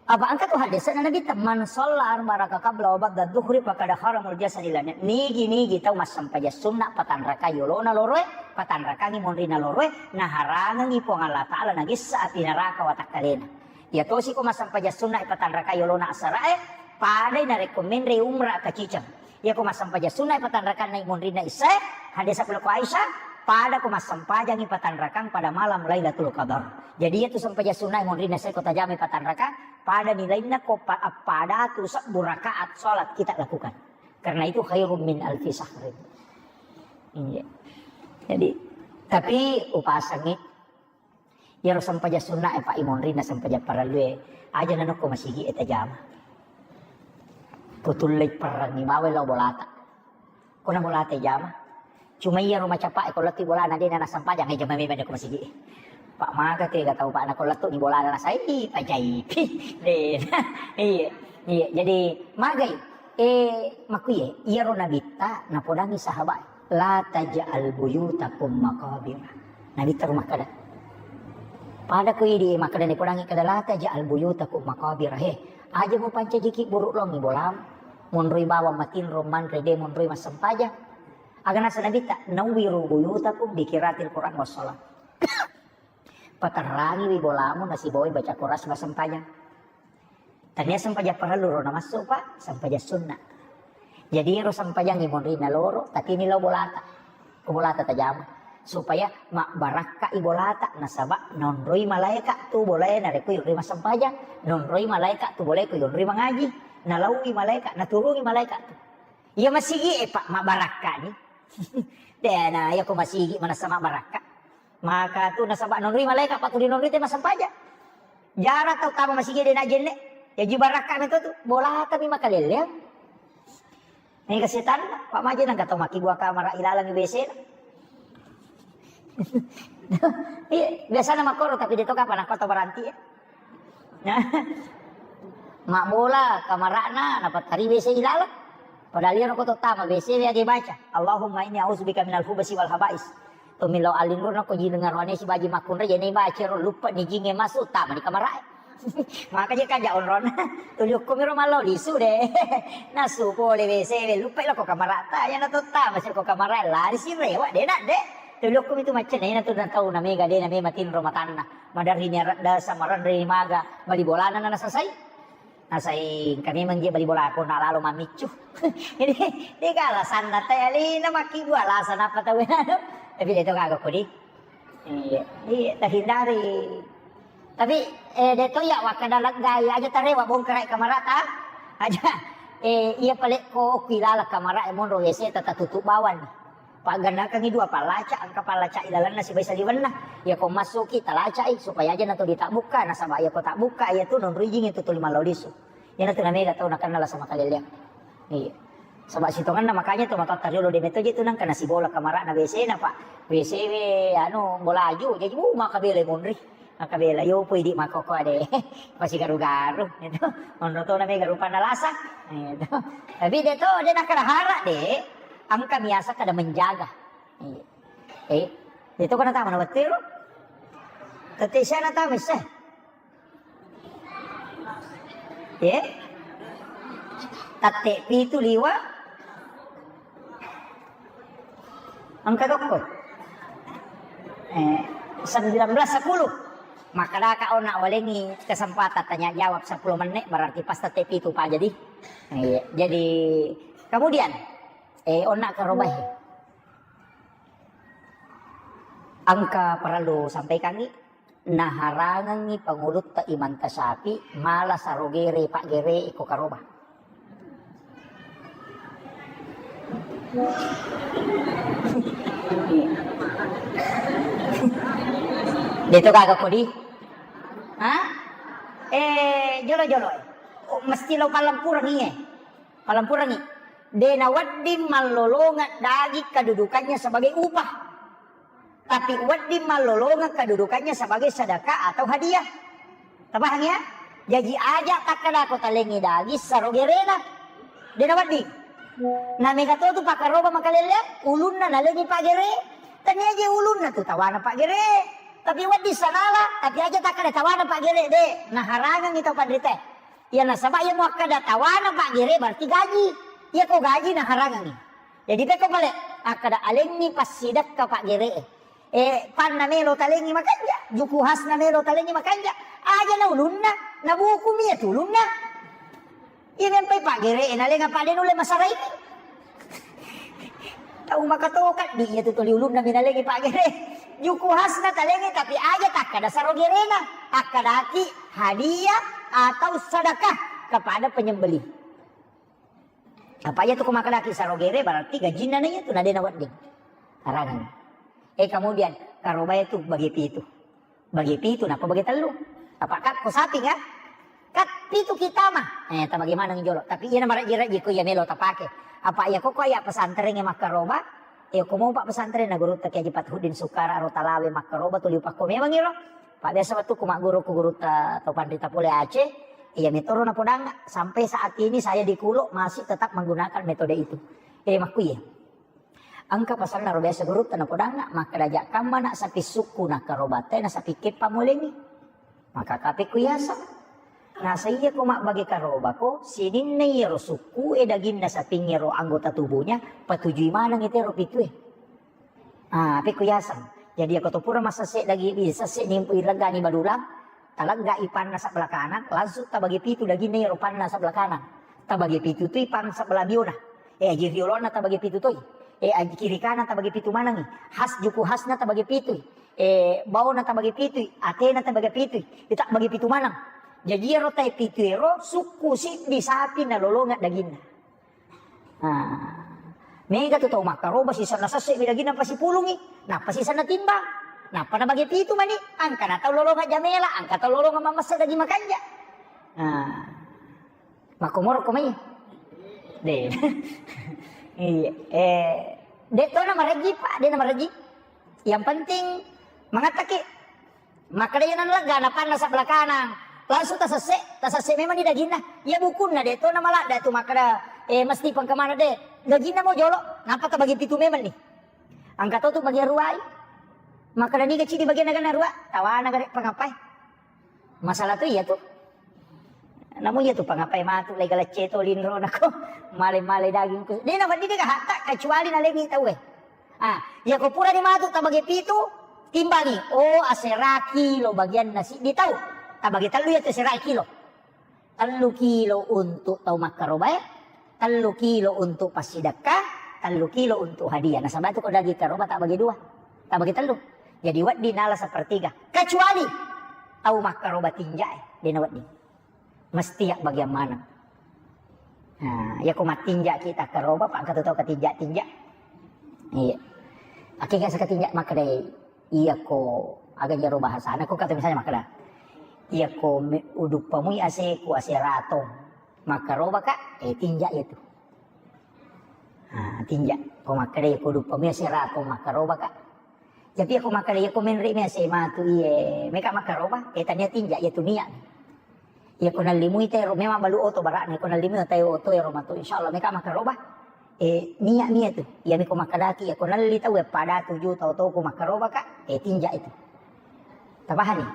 Apa engka tu hadis na Nabi ta, "Man shalla arba'a raka qabla wa ba'da dhuhri faqad haramul jasadi lana." Nigi-nigi tau massempajang sunna patanraka yolona loroe, patanrakangi monrina loroe, naharangengi Puang Allah Ta'ala nagessa api neraka watakkalena. Iya tosi ko massempajang sunna patanraka yolona asarae, padai narekko menre umrah kaciceng. Iya ko massempajang sunna patanrakanna monrina issae, hadis pula ko Aisyah, pada ko massempajangi patanrakang pada malam Lailatul Qadar. Jadi iya tu sempajang sunna monrina issae ko tajamai patanrakang, pada nilainna ko pa-, pada tu sebbu rakaat salat kita lakukan. Karena itu khairum min alfi syahrin. Iya. Jadi, tapi upasangi, iyaro sempajang sunna e, Pak, imonrinna sempajang parellue, aja nanokko masigi e tajama. Kutullei perrengi bawai lao bolata. Kona bolata jama. Cuma iyaro macapa e, ko lettu bolana dena nassempajang, e jama memang ko masigi. Pak, maga tega tau, Pak, nako lettu ni bolana nasai pajai. Pi, dena. Iya, iya. Jadi magai. Eh, makkuye, iyaro nabitta napodangi sahabat, "La taj'al buyutakum maqabir." Nabitta rumah kada. Pada ko idi makkeda, napodangi kada, "La taj'al buyutakum maqabir." He, aja mupancajiki buruk longi bolam. Monroi bawang matinro manre, de monroi massempajang. Aga nasa nabitta, "Nawwiru buyutakum bi qiraatil Qur'an was shalah." Paterrangiwi bolamu nasibawai baca Quran sibawa sempajang. Tania sempajang parellu ro namassu, Pak, sempajang sunna. Jadi ero sempajang monrina loro, tapi ni lao bolata. Ko bolata tajama. Supaya mabbarakkai bolata, nasaba nonroi malaeka tu bolae narekko yonroi massempajang, nonroi malaeka tu bolae ko yonroi mangaji, nalaui malaeka, naturungi malaeka tu. Iya masigi e, Pak, mabbarakka ni. Dena, iya ko masigi manassa mabbarakka. Maka tu nasaba nonroi malaeka, Pak, tu dinonroi te massempajang. Jara tau tama masigi de najenne. Yaji barakka meto tu, bolata mi makalelleang. Ini kesetan, Pak, maje nang katau maki buah kamar ilalang W C. Iya, biasana makkoro, tapi de to kapang nakko to baranti ya. Mabbola kamara'na napattari W C ilalang. Padahal iyaro ko to tama W C we age baca, "Allahumma inni a'udzubika minal khubutsi wal khaba'is." To millau alinruna ko jineng aroane sibaji makkunrai, jene baca ro, lupa ni jinge masuk, tama di kamara'e. Maka je kaja onrona, tuli okko miro mallau lisu de. Nasu pole W C we, lupa lo ko kamara'ta, yana to tama si ko kamara'e, lari si rewa de nak de. Tuli okko mitu macca, nena tu na tau na mega de, na mema tinro matanna. Madarri ni aradda samaranre maga bali bolana na nasasai. Nasai engka memang je bali bolako na lalo mammiccu. Jadi, de ka alasanna te alena makkibbu alasan apa tau. Tapi de to gaga kodi. Iya, iya, tahindari. Tapi, eh, de to ya wakkada leggai aja tarewa bongkara kamarata. Aja, eh, iya pale ko okki lala kamara e monro W C tata tutup bawang. Paggannakangngi dua pallaca, engka pallaca ilalenna sibawa saliwenna. Iya ko massuki talacai supaya aja nato ditabbukka, nasaba iya ko tabbukka iya tu nonroi jinge tu tuli mallau lisu. Iyana tu namega tau nakenna lasa makaleleang. Iya. Saba sitongenna makanya tu matotta riolo de meto je tu nangka nasibola kamarana W C na, Pak. W C we anu bolaju, jadi uh, makabela monri. Makabela, yo poi di makoko ade. Pasi garu-garu, itu. Onro to namega rupanna lasa. Itu. Tapi de to, de nakkada hara de, engka biasa kada menjaga. Iya. Eh, itu kena tama na wettu ro. Tette siana tama isse. Eh? Tette pitu liwa. Engka tokko. Eh, sembilan belas sepuluh. Makkedaka ona walengi kesempatan tanya jawab sepuluh menit, berarti pas tette pitu pa jadi. Iya, jadi kemudian, eh, ona karobahi. Engka parellu sampaikangngi, naharangengngi pangulutta Imam Tasyafi mala sarogere paggere iko karoba. Deto gaga kodi? Ha? Eh, jolo-jolo. Oh, mesti lo palempurengi, eh. Palempurengi. De nawedding mallolongeng daging kedudukannya sebagai upah. Tapi wedding mallolongeng kedudukannya sebagai sedekah atau hadiah. Tapahang ya? Jaji aja takkadako talengngi daging saro gerena. Dena wedding. Na mega to tu pakkaroba makalelle, ulunna nalengngi paggere. Tania je ulunna tu tawana paggere. Tapi wedding sanala, tapi aja takkada tawana paggere de. Naharangengngi tau panrita. Iya nasaba iya muakkada tawana paggere berarti gaji. Iya ko gaji naharangengngi. Jadi pekko pale akkada alengngi passidekka paggere. Eh, panna melo talengngi makanja, juku hasna melo talengngi makanja. Aja na ulunna, na buku mi ya tu ulunna. Iya mempai paggere, na lenga pade nulle masara ini. Tau makatoka di iya tu toli ulunna mi nalengngi paggere. Juku hasna talengngi tapi aja takkada saro gerena. Akkadaki hadiah atau sedekah kepada penyembelih. Apa iya tu ko makkadaki saro gere berarti gajinna na iya tu na dena wedding. Harangan. Eh, kemudian karoba itu bagi pitu. Bagi pitu napa bagi tellu? Apa kak ko sapi kan? Kat pitu kita mah. Eh, ta bagaimana jolo? Tapi iya na marajji-rajji ko iya melo tapake. Apa iya ko ko iya pesantren ya makkaroba? Iya ko mau pak pesantren na guru tak aja Fathuddin Sukara ro talawe makkaroba tuli pakko memang iro. Pak biasa waktu ku magguru ku guru ta tau panrita pole Aceh. Iya metoro napodangnga, sampai saat ini saya di Kulo masih tetap menggunakan metode itu. Eh, makku iya. Engka pasanna ro biasa gurutta napodangnga, makkada jakkamma nak sapi sukku nakkarobatta na sapi keppa molengi. Maka kape ku yasa. Nasa iya ko mabbage karobako, sininna iyaro sukku e daginna sapingngero anggota tubuhnya, patujui maneng itero pitue. Ah, pe ku yaseng. Jadi, ako to pura massesse dagi, sesse ni, ilegani badulang, talegga i panna sebelah kanan, langsung tabagi pitu daginna iyaro panna sebelah kanan. Tabagi pitu tu i pang sebelah biona. Eh, aji riolona tabagi pitu toi. Eh, aji kiri kanan tabagi pitu manengi. Has juku hasna tabagi pitu. Eh, baona tabagi pitu. Atena tabagi pitu. Ita bagi pitu maneng. Jadi, iyaro tai pitu ero, sukku siddi sapi nalolonga daginna. Nah, mega tu tau makkaroba sisenna sesse mi daginna pasipulungi, nappa sisenna timbang, nappa nabage pitu mani, angka na tau lolonga jamela, angka tau lolonga mamessa daging makanja. Nah, makkomoro ko mai. De. Iya. Eh, de to na marejji, Pak, de na marejji. Yang penting mangattaki. Makkeda iya nallegga napanna sebelah kanang. Langsung tasesse, tasesse memang di daginna. Iya bukunna de to namaladda tu makkeda, eh, mesti pengkemana de. Daginna mo jolo, napa tabagi pitu memang ni. Angka to tu bagi ruai. Makkeda niga cidi bagian naga narua, tawana gare pengapai. Masalah tu iya tu. Namu iya tu pangapai matu lai galecce to linro nako. Male-male daging ku. De na wedding de hatta kecuali nalengi tau e. Ah, iya ko purani matu tabage pitu, timbangi. Oh, asera kilo bagianna siddi tau. Tabage tellu iya tu asera kilo. Tellu kilo untuk tau makkarobae, tellu kilo untuk passidekka, tellu kilo untuk hadiah. Nasaba tu ko daging karoba tabage dua. Tabage tellu. Jadi wedding nala sepertiga. Kecuali tau makkaroba tinjae, de na wedding. Mesti ya bagian maneng. Nah, iya ko mattinja kita karoba, pak katu tau katinja-tinja. Iya. Akhirnya sekatinja makkeda iya ko aga jaro bahasana ko kata misalnya makkeda. Iya ko me-, uduppamui aseku ase ratong. Makkaroba ka, eh tinja itu. Ah, tinja. Ko makkeda iya ko uduppamui ase ratong makkaroba ka. Tapi iya ko makkeda iya ko menre mi ase matu iye, meka makkaroba, eh tania tinja iya tu niat. Iya ko nallimui tero memang balu oto bara'na, iya ko nallimui tero oto ero matu insyaallah meka makkaroba. Eh, niat mi iya tu. Iya mi ko makkedaki iya ko nalli tau ya pada tuju tau tau ko makkaroba ka, eh tinja itu. Tapahani?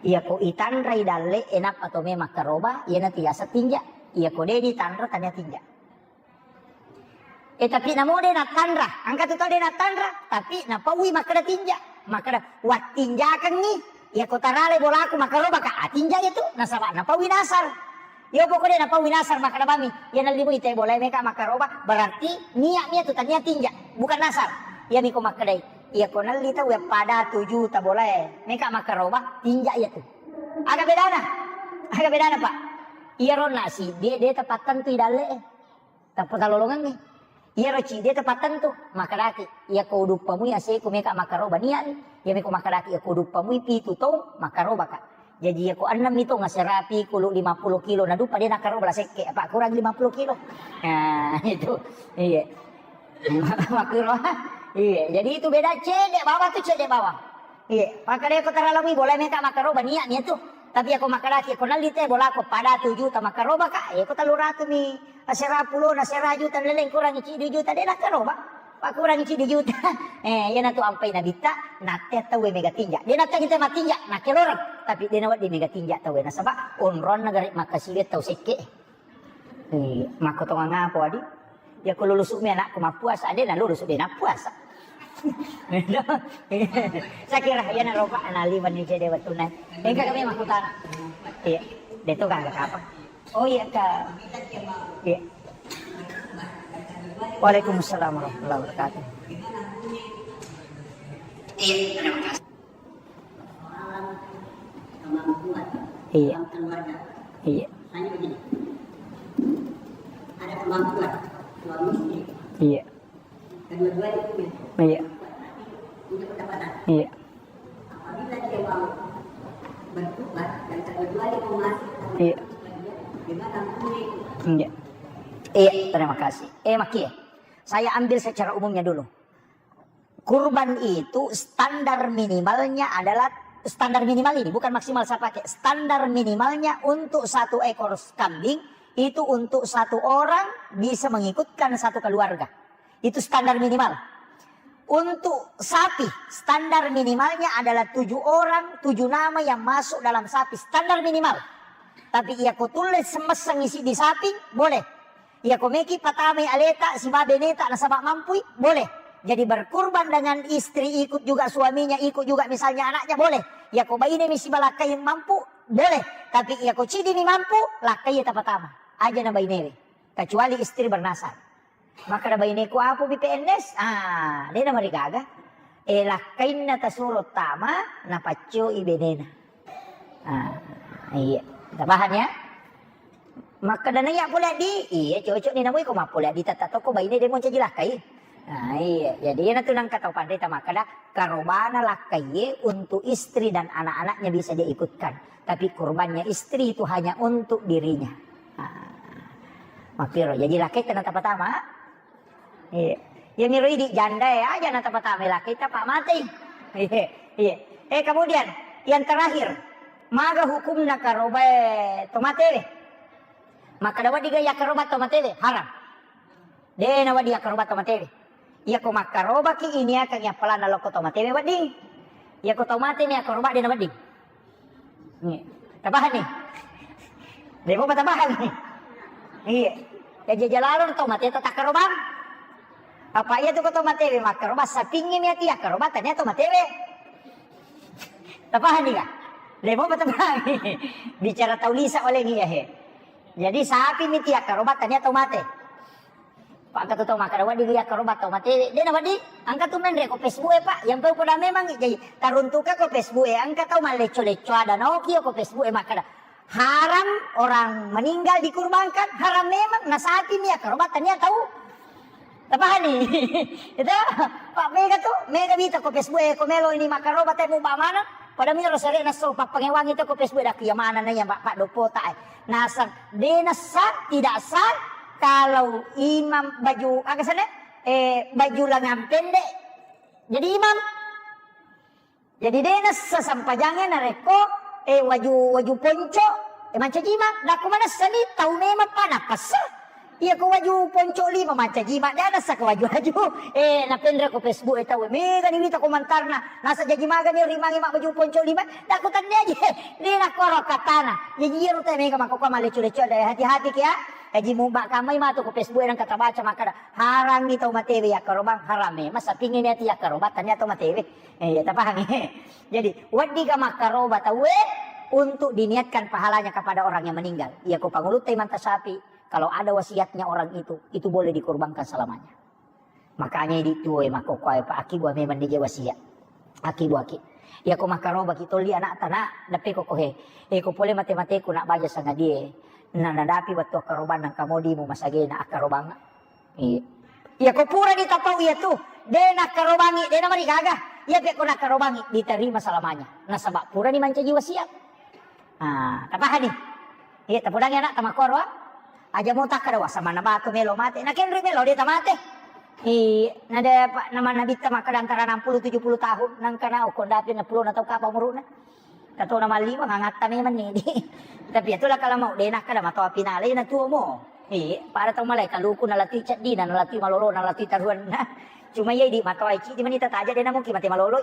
Iya ko itanrai dalle enappa to me makkaroba, iya natu yasa tinja. Iya ko de ditanra tania tinja. Eh, tapi namo de natanra, angka tu tau de natanra, tapi napaui makkeda tinja. Makkeda, wattinjakengngi, iya ko tarale bolaku makkaroba ka, ah, tinja itu, nasaba napaui nasar. Yo pokoknya napaui nasar makkeda bami, iya nallimui te bolae meka makkaroba, berarti niat mi itu tania tinja, bukan nasar. Iya mi ko makkedai, iya ko nalli tau ya pada tuju ta bolae meka makkaroba, tinja iya tu. Aga bedana? Aga bedana, Pak? Iya ronna si, de, de tepat tentu i dalle. Tappa talolongengngi. Iyaro cidi e tepat tentu. Makkedaki, iya ko uduppamui aseku meka makkaroba niani. Iya meko makkedaki, iya ko uduppamui pitu tong makkaroba ka. Jadi iya ko ennem mi tong aserapi kulu lima puluh kilo na dupa de nakkaroba la sekke, apa kurang lima puluh kilo. Nah, itu. Iya. Makkuro. Iya, jadi itu beda cedde bawang tu cedde bawang. Iya, makanya ko terlalu bola meka makaroba niat niat tu. Tapi ako makadaki ko nalli te bola ko pada tujuh ta makaroba ka, ya ko tellu ratu mi asera pulo na sera juta leleng kurangi cidi juta de nakaroba. Pak kurangi cidi juta. Eh, ya natu ampai nabitta, nate tau mega tinja. Dia nate kita matinja, nakelorong. Tapi dia nawat di mega tinja tau nasaba onron negara makasiwe tau sekke. Eh, makko tongang apa, Adi? Ya, ko lulusu mi anakku mappuasa, ade na lulusu de nappuasa. Saya kira ya na ropa anali mani cede watuna. Engka kami makkutana. Iya, de to kagak apa. Oh iya, Kak. Iya. Waalaikumsalam warahmatullahi wabarakatuh. Iya, terima kasih. Iya. Iya. Iya. Iya. Iya. Iya. Iya, terima kasih. Eh, Maki, saya ambil secara umumnya dulu. Kurban itu standar minimalnya adalah, standar minimal ini, bukan maksimal saya pakai. Standar minimalnya untuk satu ekor kambing itu untuk satu orang bisa mengikutkan satu keluarga. Itu standar minimal. Untuk sapi, standar minimalnya adalah tujuh orang, tujuh nama yang masuk dalam sapi, standar minimal. Tapi iya ko tulle semesseng isi di sapi, boleh. Iya ko meki patamai aleta siba beneta nasaba mampui, boleh. Jadi berkurban dengan istri ikut juga suaminya, ikut juga misalnya anaknya, boleh. Iya ko baine mi siba lakkai mampu, boleh. Tapi iya ko cidi mi mampu, lakkai tapatama. Aja na bainewe. Kecuali istri bernasar. Makkeda baineku, "Apa bi P N S?" Ah, de namarigaga. Eh, lakkainna tasuro tama, napaccoi benena. Ah, iya. Tapahang ya? Makkeda naiya pole di, iya cocok ni namui ko mappole di tata toko baine de moncaji lakkai. Nah, iya. Jadi iya natu nangka tau panrita makkeda karobana lakkai untuk istri dan anak-anaknya bisa dia ikutkan. Tapi kurbannya istri itu hanya untuk dirinya. Ah. Makkiro, jadi lakkaita na tapatama. Iya. Iya miro idi janda ya, aja na tapatama lakkaita pa matei. Iya. Iya. Eh, kemudian yang terakhir, maga hukumna karobae tomatewe? Makkeda wedding ga yakkaroba tomatewe? Haram. De na wedding yakkaroba tomatewe. Iya ko makkarobaki ini akan yappalanna lokko tomatewe wedding. Iya ko tomate mi yakkaroba de na wedding. Iya. Tapahang ni? Demo patapahang ni. Iya. Ya jajalalo to mate to takkarobang. Apa iya tu ko to matewe makkaroba sapingi mi ati akkaroba tania to matewe. Tapahang ni ka? Demo patapahang. Bicara tau lisa oleh ni ya he. Jadi sapi mi ti akkaroba tania to mate. Pak, engka tu tau makkeda wedding iya karoba tau matewe. De na wedding, engka tu menre ko Facebook e, Pak. Yang pau koda memang jadi taruntuka ko Facebook e, engka tau mallecco-lecco ada naoki ko Facebook e makkeda haram orang meninggal dikurbankan, haram memang, na sapi mi iya karoba tania tau. Tapahani? Itu, Pak, mega tu, mega mita ko Facebook e, ko melo ini makkaroba temu ba mana? Pada miro sere na so pappangewangi to ko Facebook e, dak iya mana na iya Pak, Pak Dopota e. Nasang, de nassa, tidak sah kalau imam baju, aga sana? Eh, baju lengan pendek jadi imam. Jadi de nassa sempajangnge narekko, eh, waju, waju ponco, eh, mancaji imam. Dakku manessa ni tau memang pa napassa. Iya ko waju ponco lima mancaji imam, de nassa ko waju-waju. Eh, napenre ko Facebook e tau. Mega ni wita komentarna. Nasa jaji magani rimangi mak baju ponco lima. Dakku tenne aja. De nakkoro katana. Jaji iyaro te mega makkokko mallecco-lecco ada hati-hati ki ya. Jaji muba kamai matu ko Facebook e nangka tabaca makkada, harangi tau matewe yakkarobang, haram e. Masa pingin ati yakkaroba tania tau matewe. Eh, ya tapahami. Jadi, wedding ga makkaroba tauwe untuk diniatkan pahalanya kepada orang yang meninggal. Iya ko pangulutta imanta sapi, kalau ada wasiatnya orang itu, itu boleh dikorbankan selamanya. Makanya idi tuo e makkokkoe pa akibua memang nije wasiat. Akibu aki. Iya ko makkarobaki tolli anakta na, dappe ko kohe. E ko pole mate-mateku nak baja sangadie. Na nadapi wettu akkarobang nangka modimu masagena akkarobang. Iya. Iya ko purani tapau iya tu, de nakkarobangi, de namarigaga. Iya pe ko nakkarobangi diterima selamanya. Nasaba purani mancaji wasiat. Ah, tapahani? Iya, tapodangi anak tamakkoro, ah. Aja mau takkada, wah, samanna batu melo mate. Nakenri melo de tamate. Iya, nada pa-, nama Nabitta makkeda antara enam puluh tujuh puluh tahun, nangka na okko ndapi enam puluh na tau kapa umuru'na. Katona malliwa ngangatta memang ni. Tapi iyatu la kala mau de nakkeda matoa pinale na tuo mo. Iya, pada tau malai kaluku nalatui ceddina, nalatui malolo, nalatui taruanna. Cuma iya idi matoa cidi mani tataja de na mungkin mate maloloi.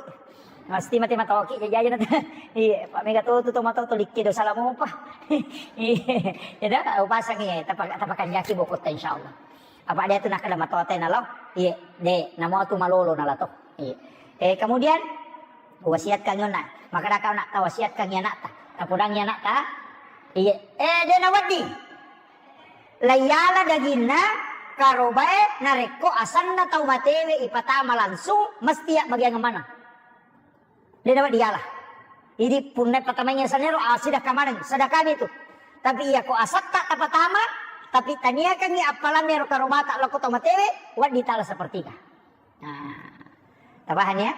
Mesti mate matoa ki jajaja na. Iya, pa mega to tu to matoa to likke do salamopa. Iya, ya dah, upasang iya, tapa-, tapakanjaki bokotta insyaallah. Apa dia tu nakkeda matoa te nalo? Iya, de, namo tu malolo nalato. Iya. Eh, kemudian wasiatkan yona. Makkeda kau nak tawasiatkan ya nak ta. Tapodangi anak ta. Iya. Eh, de nawedding. Laiyala daginna karobae narekko asanna tau matewe ipatama langsung mesti ya bagian mana? De nawedding yala. Idi punna patamaingi sanero, ah, sedekah maneng, sedekah itu. Tapi iya ko asatta tapatama, tapi taniakangi appalanna ero karobata lokko tau matewe, wedding tala sepertiga. Nah, tapahang ya?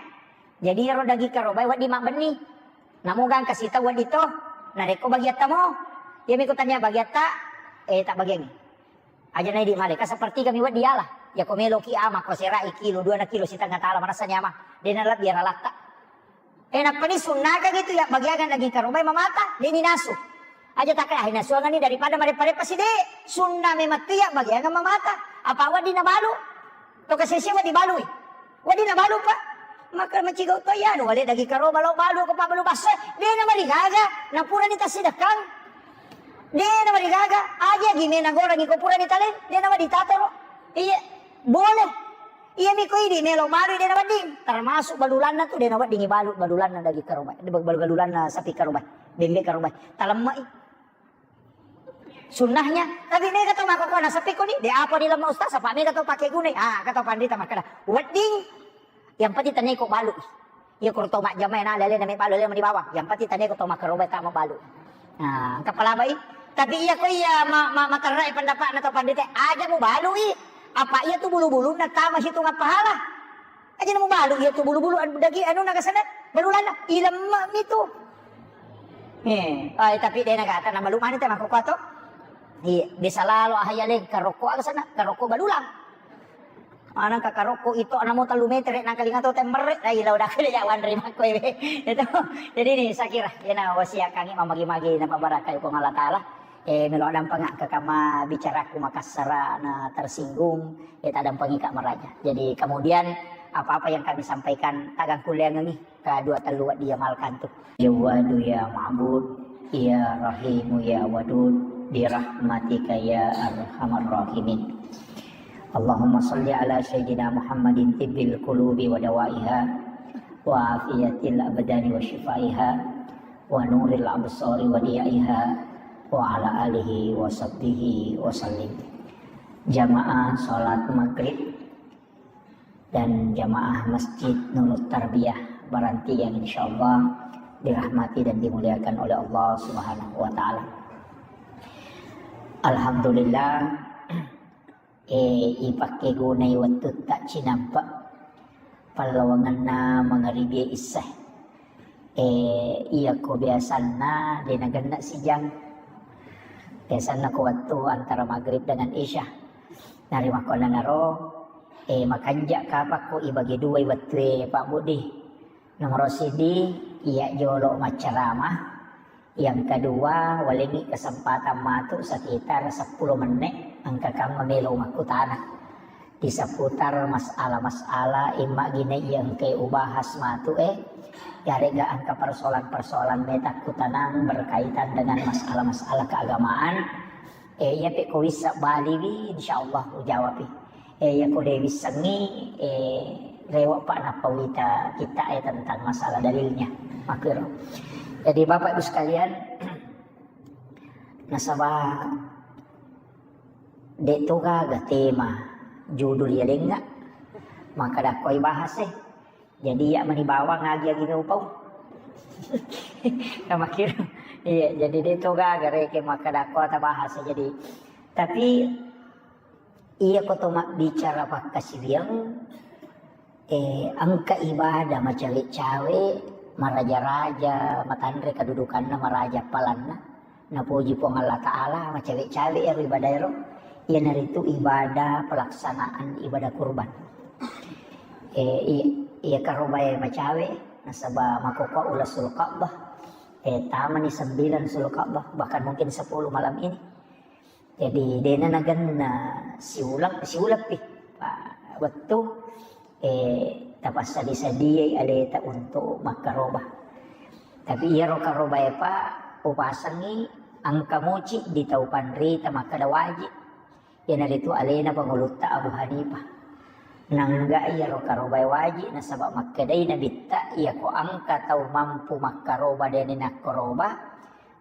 Jadi ero daging karobae wedding mabbenni. Namo gangka sita wedding to, narekko bagiatta mo. Iya miko tania bagiatta, eh, tak bagiangi. Aja na idi maleka sepertiga mi wedding yala. Yako meloki ama ko serai kilo, dua na kilo setengah tala marasa nyama. De nalebbi ara latta. Eh, nappani sunnakang itu ya bagiangan daging karobai mamata, de ni nasu. Aja takka ah nasuangan ni daripada marepa-repa side. Sunna memang tu ya bagiangan mamata. Apa wedding nabalu? To kasese wedding balui. Wedding nabalu pa. Maka macigau to ya anu wale daging karoba lo balu ko pa balu basso. De na marigaga, na purani tasidekang. De na marigaga, aja gi mena gorangi ko purani tale, de na wedding tatoro. Iya, boleh. Iya mi ko idi melo balu de na wedding. Termasuk balulanna tu de na wedding balu balulanna daging karobai. Balu-, balulanna sapi karobai. Bembe karobai. Talemmai. Sunnahnya, tapi mega to makkokkoe nasappi ko ni, de apa dilemma ustaz, apa mega to pake gunai. Ah, kata pandita makkeda, wedding, yang penting tania ko balu. Iya ko to majjama na lele na me balu lele di bawah. Yang penting tania ko to makkaroba ta mabalu. Nah, engka palabai. Tapi iya ko iya ma-, ma-, materrai pendapatna to pandita, aja mu balui. Apa iya tu bulu-bulunna tama hitungan pahala. Aja na mubalu iya tu bulu-bulu anu daging anu nagasana balulanna ilemma mi tu. Eh, ai tapi de nagata na balu mani te makkokkoe to. Iya, biasa lalo ahaya le karokko aga sana, karokko balulang. Ana ka karokko itu ana mo tellu meter nang kalinga to temmerre, ai lau dah kale jawan ri makko iwe. Itu. Jadi ni saya kira iyana wasiat kangi mamagi-magi na pabarakai Puang Allah Taala. Eh, melo dampengakka kama bicaraku makassara na tersinggung, eh, tadampengi ka maraja. Jadi kemudian apa-apa yang kami sampaikan tagang kuliangengi ka dua tellu wedding diamalkan tu. Jawwadu ya Ma'bud, ya Rahimu ya Wadud, birahmatika ya arhamar rahimin. Allahumma salli ala sayyidina Muhammadin tibbil qulubi wa dawaiha, wa afiyatil abdani wa syifaiha, wa nuril absari wa diyaiha, wa ala alihi wa sahbihi wa sallim. Jamaah salat maghrib dan jamaah Masjid Nurut Tarbiyah Baranti yang insyaallah dirahmati dan dimuliakan oleh Allah Subhanahu wa Ta'ala. Alhamdulillah, eh, ipakkegunai wettutta cinampa pallawangenna mangaribi isya. Eh, iya ko biasanna de nagenna sijang. Biasanna ko wettu antara maghrib dengan isya. Narimakkuannanaro, eh, makanja kapakko ibagi duai wettue Pak Budi. Nomoro sidi, iya jolo maccarama. Yang kedua, walengngi kesempatan matu sekitar seppulo menne, engka kamma melo makkutana. Di seputar masalah-masalah imma gine iya engkai ubahas matu, eh, yarega engka persoalan-persoalan meta kutanang berkaitan dengan masalah-masalah keagamaan. Eh, iya pe ko wissa baliwi, insyaallah ujawapi. Eh, iya ko de wissengngi, eh, rewa pa nappa wita kita, eh, tentang masalah dalilnya. Makkiro. Jadi Bapak Ibu sekalian, nasaba de to gaga tema judul iya dengnga, maka dakkoi bahas, eh. Jadi iya mani bawang agi-agi meupau. Kamakkiro. Iya, jadi de to gaga reke makkeda ko tabahas. Jadi tapi iya ko to mabbicara pakkasiwiang, eh, engka ibadah macawe-cawe, maraja-raja, matanre kedudukanna maraja palanna, napoji Puang Allah Ta'ala, macawe-cawe ero ibadah ero. Iyanaritu ibadah, pelaksanaan ibadah kurban. Eh, i-, iya karobae macawe, nasaba makkokkoe uleng Sulka'bah, eh, tamani sembilan Sulka'bah, bahkan mungkin sepuluh malam ini. Jadi, dena nagenna siuleng, siuleng pi. Pa-, wettu, eh, tapassadi-sadiai aleta untuk makkaroba. Tapi iyaro karobae pa upasengi engka muci di tau panrita makkeda wajib. Iyanaritu alena pangulutta Abu Hanifah. Nangga iyaro karobae wajib nasaba makkedai nabitta, iyako engka tau mampu makkaroba dena nakkaroba,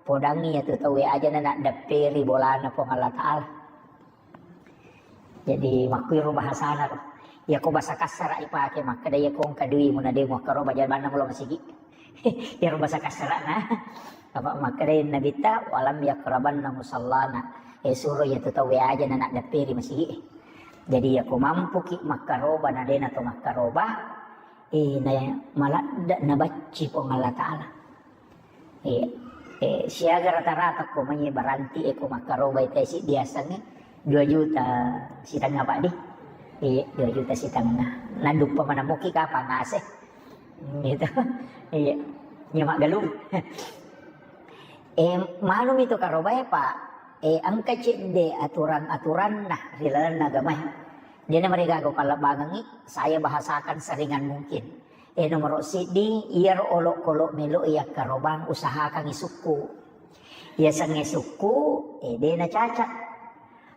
podangi iyatu tauwe aja na naddepperi bolana Puang Allah Ta'ala. Jadi, makkuiro bahasana ro. Iyako basa kassara ipake, makkeda iyako engka duimu na de muakkaroba jabanna mulo masigi. Iyaro basa kassarana. Apa makkedai nabitta, "Walam yaqrabanna musallana." Eh, suro iyatu tauwe aja na naddepperi masigi. Jadi, iyako mampuki makkaroba na dena to makkaroba, eh, na maladde nabacci Puang Allah Ta'ala. Iya. Eh, siaga rata-rata ko mai baranti e ko makkarobai tesi diasengnge dua juta sitengnga, Pak, di. Iya, dua juta sitengnga. Naduppa manamuki kapang ase. Gitu. Iya. Nya maggalung. Eh, manumi to karobae, Pak. Eh, engka cedde aturan-aturanna ri lalenna agamae. Dena marigaga pallebbangengngi, saya bahasakan seringan mungkin. Eh, nomoro siddi, iyaro olokolo melo yakkarobang, usahakangngi sukku. Yasengnge sukku, eh, dena cacat.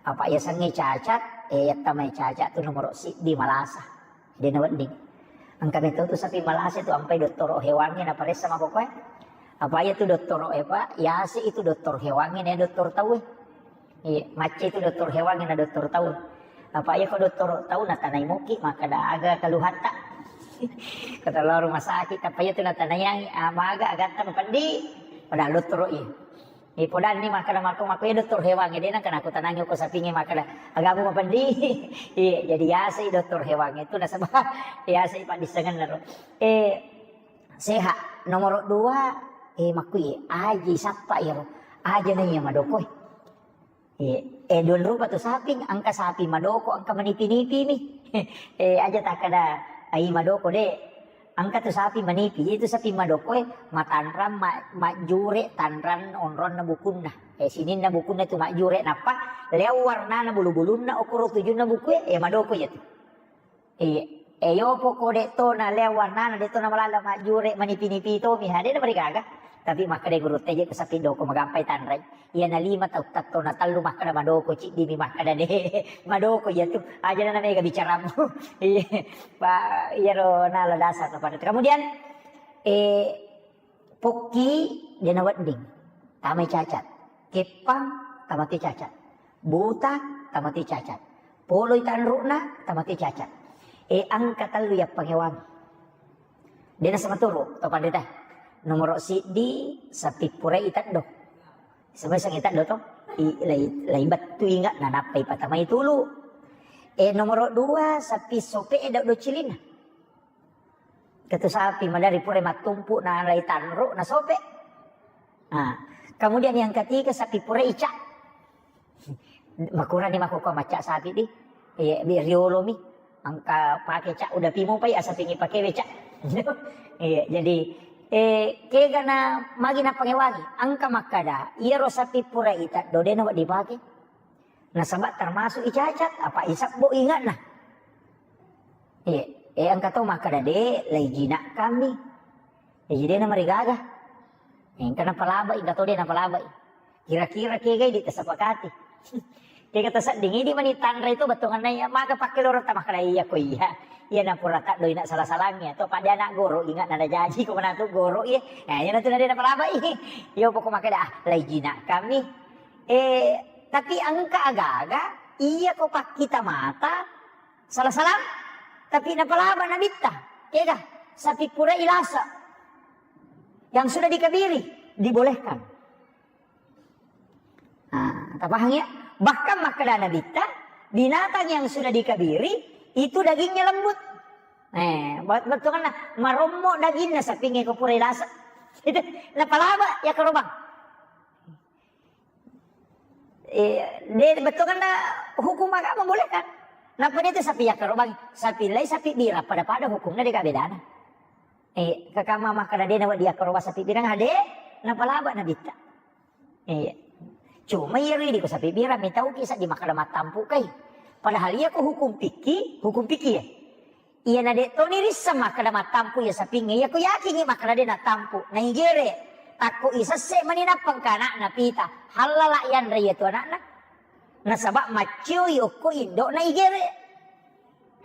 Apa yasengnge cacat, eh, yattamai cacat tu nomoro siddi malasa. Dena wedding. Engka meto tu sapi malasa tu ampai dottoro hewangnge naparessa mapokoe. Apa iya tu dottoro e, Pak? Yase itu dokter hewangnge, ne dokter tauwe. Iya, macca itu dokter hewan na dokter tau. Apa iya ko dokter tau natanai muki, makkeda aga keluhatta. Kata lo rumah sakit, apa iya tu natanai, ah, maga agatta mapeddi. Padahal dokter iya. Iya, podanni makkeda mako, mako iya dokter hewan, de nangka nakutanangi ko sapinge makkeda, agamu mapeddi. Iya, jadi yasai dokter hewan itu nasaba yasai paddissengenna ro. Eh, sehat. Nomor dua, eh, makkui, aji sappa iyaro. Aja na iya madokoi. Eh, eh, dua rupa tu sapi, engka sapi madoko, engka manipi-nipi mi. Eh, aja takkeda, ai madoko, de. Engka tu sapi manipi, itu sapi madoko, eh, matanrang, ma-, majjure, tanrang, onronna bukunna. Eh, sininna bukunna tu majjure, nappa leo warnana bulu-bulunna, okoro tujunna buku, eh, madoko iya tu. Iya. E, yopo ko de to na leo warnana, de to na malala majjure, manipi-nipi to mi, ha, de na marigaga. Tapi makkeda guru teje ko sapi doko magampai tanrai. Iya na lima tau tatto na tellu makkeda madoko, ciddi mi makkeda de. Madoko iya tu. Aja na mega bicaramu. Iya. Pa, iyaro nala dasar na pada. Kemudian, eh, Pokki de na wedding, tamai cacat. Keppang, tamate cacat. Buta, tamate cacat. Poloi tanru'na, tamate cacat. E, engka tellu yappangewangi. De na sama turu, to pandita. Nomoro siddi, sapi purai teddo. Sama sangi teddo to. I, lai, lai bettu ingat, nanappai patamai tulu. E, nomoro dua, sapi sope e dau docilina. Katu sapi madari pura mattumpu na lai tanru na sope. Nah, kemudian yang ketiga sapi pura ica. Makurani mako ko maca sapi di. Iya, bi riolo mi. Engka pake ca udah pimu pai asa pingi pake beca. Iya, jadi, eh, kega na magi na pangewangi. Engka makkada, iya ro sapi pura ita dodena wa dipake. Nasaba termasuk icacat, apa isabbo ingatna. Iya, eh, engka to makkada de, lai jinak kami. Jadi de na marigaga. Engka napalabai, engka to de napalabai. Kira-kira kegai di tasapakati. Kega tasedding idi mani tanra itu bettuanna iya, maka pakke loro ta makkada iya ko iya. Iya na pura taddo ina salah-salangnya. To pada anak goro ingat nada jaji ko manatu goro iya. Nah, iya natu nade napalabai. Iya pokok makkada, ah, lai jinak kami. Eh, tapi engka aga-aga, iya ko pakkita mata, salah-salah, tapi napalaba nabitta. Kega, sapi pura ilasa. Yang sudah dikabiri, dibolehkan. Nah, tapahang ya? Bahkan makkada nabitta, binatang yang sudah dikabiri, itu dagingnya lembut. Eh, buat bettuanna, marommo dagingna sapinge ko pura ilasa. Itu, napalaba ya karobang. Eh, de, betul kan, hukum agama boleh kan? Napa dia tu sapi yakkarobang, sapi lai, sapi bira, pada-pada hukumnya de' gaga bedana. Eh, kakama makkada de' nawedding yakkarobang sapi bira, ade, napalaba nabitta. Iya. Cuma iya ri ko sapi bira, mitauki sa di makkada mattampu kai. Padahal iya ko hukum fikih, hukum fikih ya. Iyana de' toni risseng makkada mattampu iya sapingnge, iya ko yakingngi makkada de' nattampu, naigere. Takko isesse mani nappa engka ana'na pita, hallala yanre iya tu ana'na. Nasaba maccioi okko indo'na igere.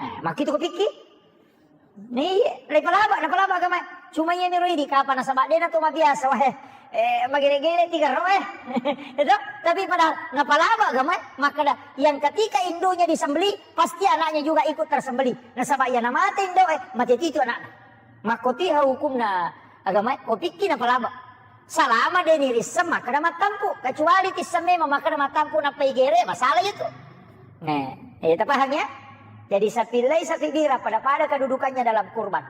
Eh, makkitu ko pikki? Iya, le palaba, na palaba agama. Cuma iya miro idi kapa nasaba de' na to mabiasa, wah, eh, magere-gere tiga ro, eh. Itu, tapi pada napalaba agama, makkada yang ketika induknya disembelih, pasti anaknya juga ikut tersembelih. Nasaba iya namate indo, eh, mate titu anakna. Makkotiha hukumna agama, ko pikki napalaba. Salama de' nirisseng makkada mattampu, kecuali tisseng memang makkada mattampu nappa igere, masalah itu. Nah, eh, tapaham ya? Jadi sapi lai, sapi bira, pada-pada kedudukannya dalam kurban.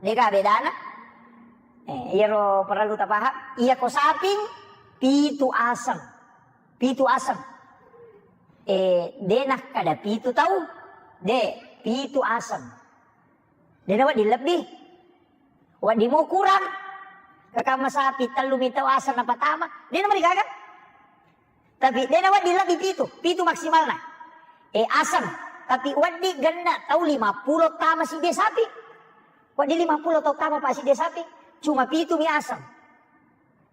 De' gaga bedana. Eh, iyaro perlu tapaham. Iya ko saping, pitu aseng. Pitu aseng. Eh, de' nakkada pitu tau. De', pitu aseng. De' nawedding lebbi. Wedding mo kurang. Kakama sapi tellu mi tau aseng napatama. De' namarigaga. Tapi de' nawedding lebbi pitu. Pitu maksimalna. Eh, aseng. Tapi wedding genna tau lima pulo tama sidde sapi. Wedding lima pulo tau tama pa sidde sapi. Cuma pitu mi aseng.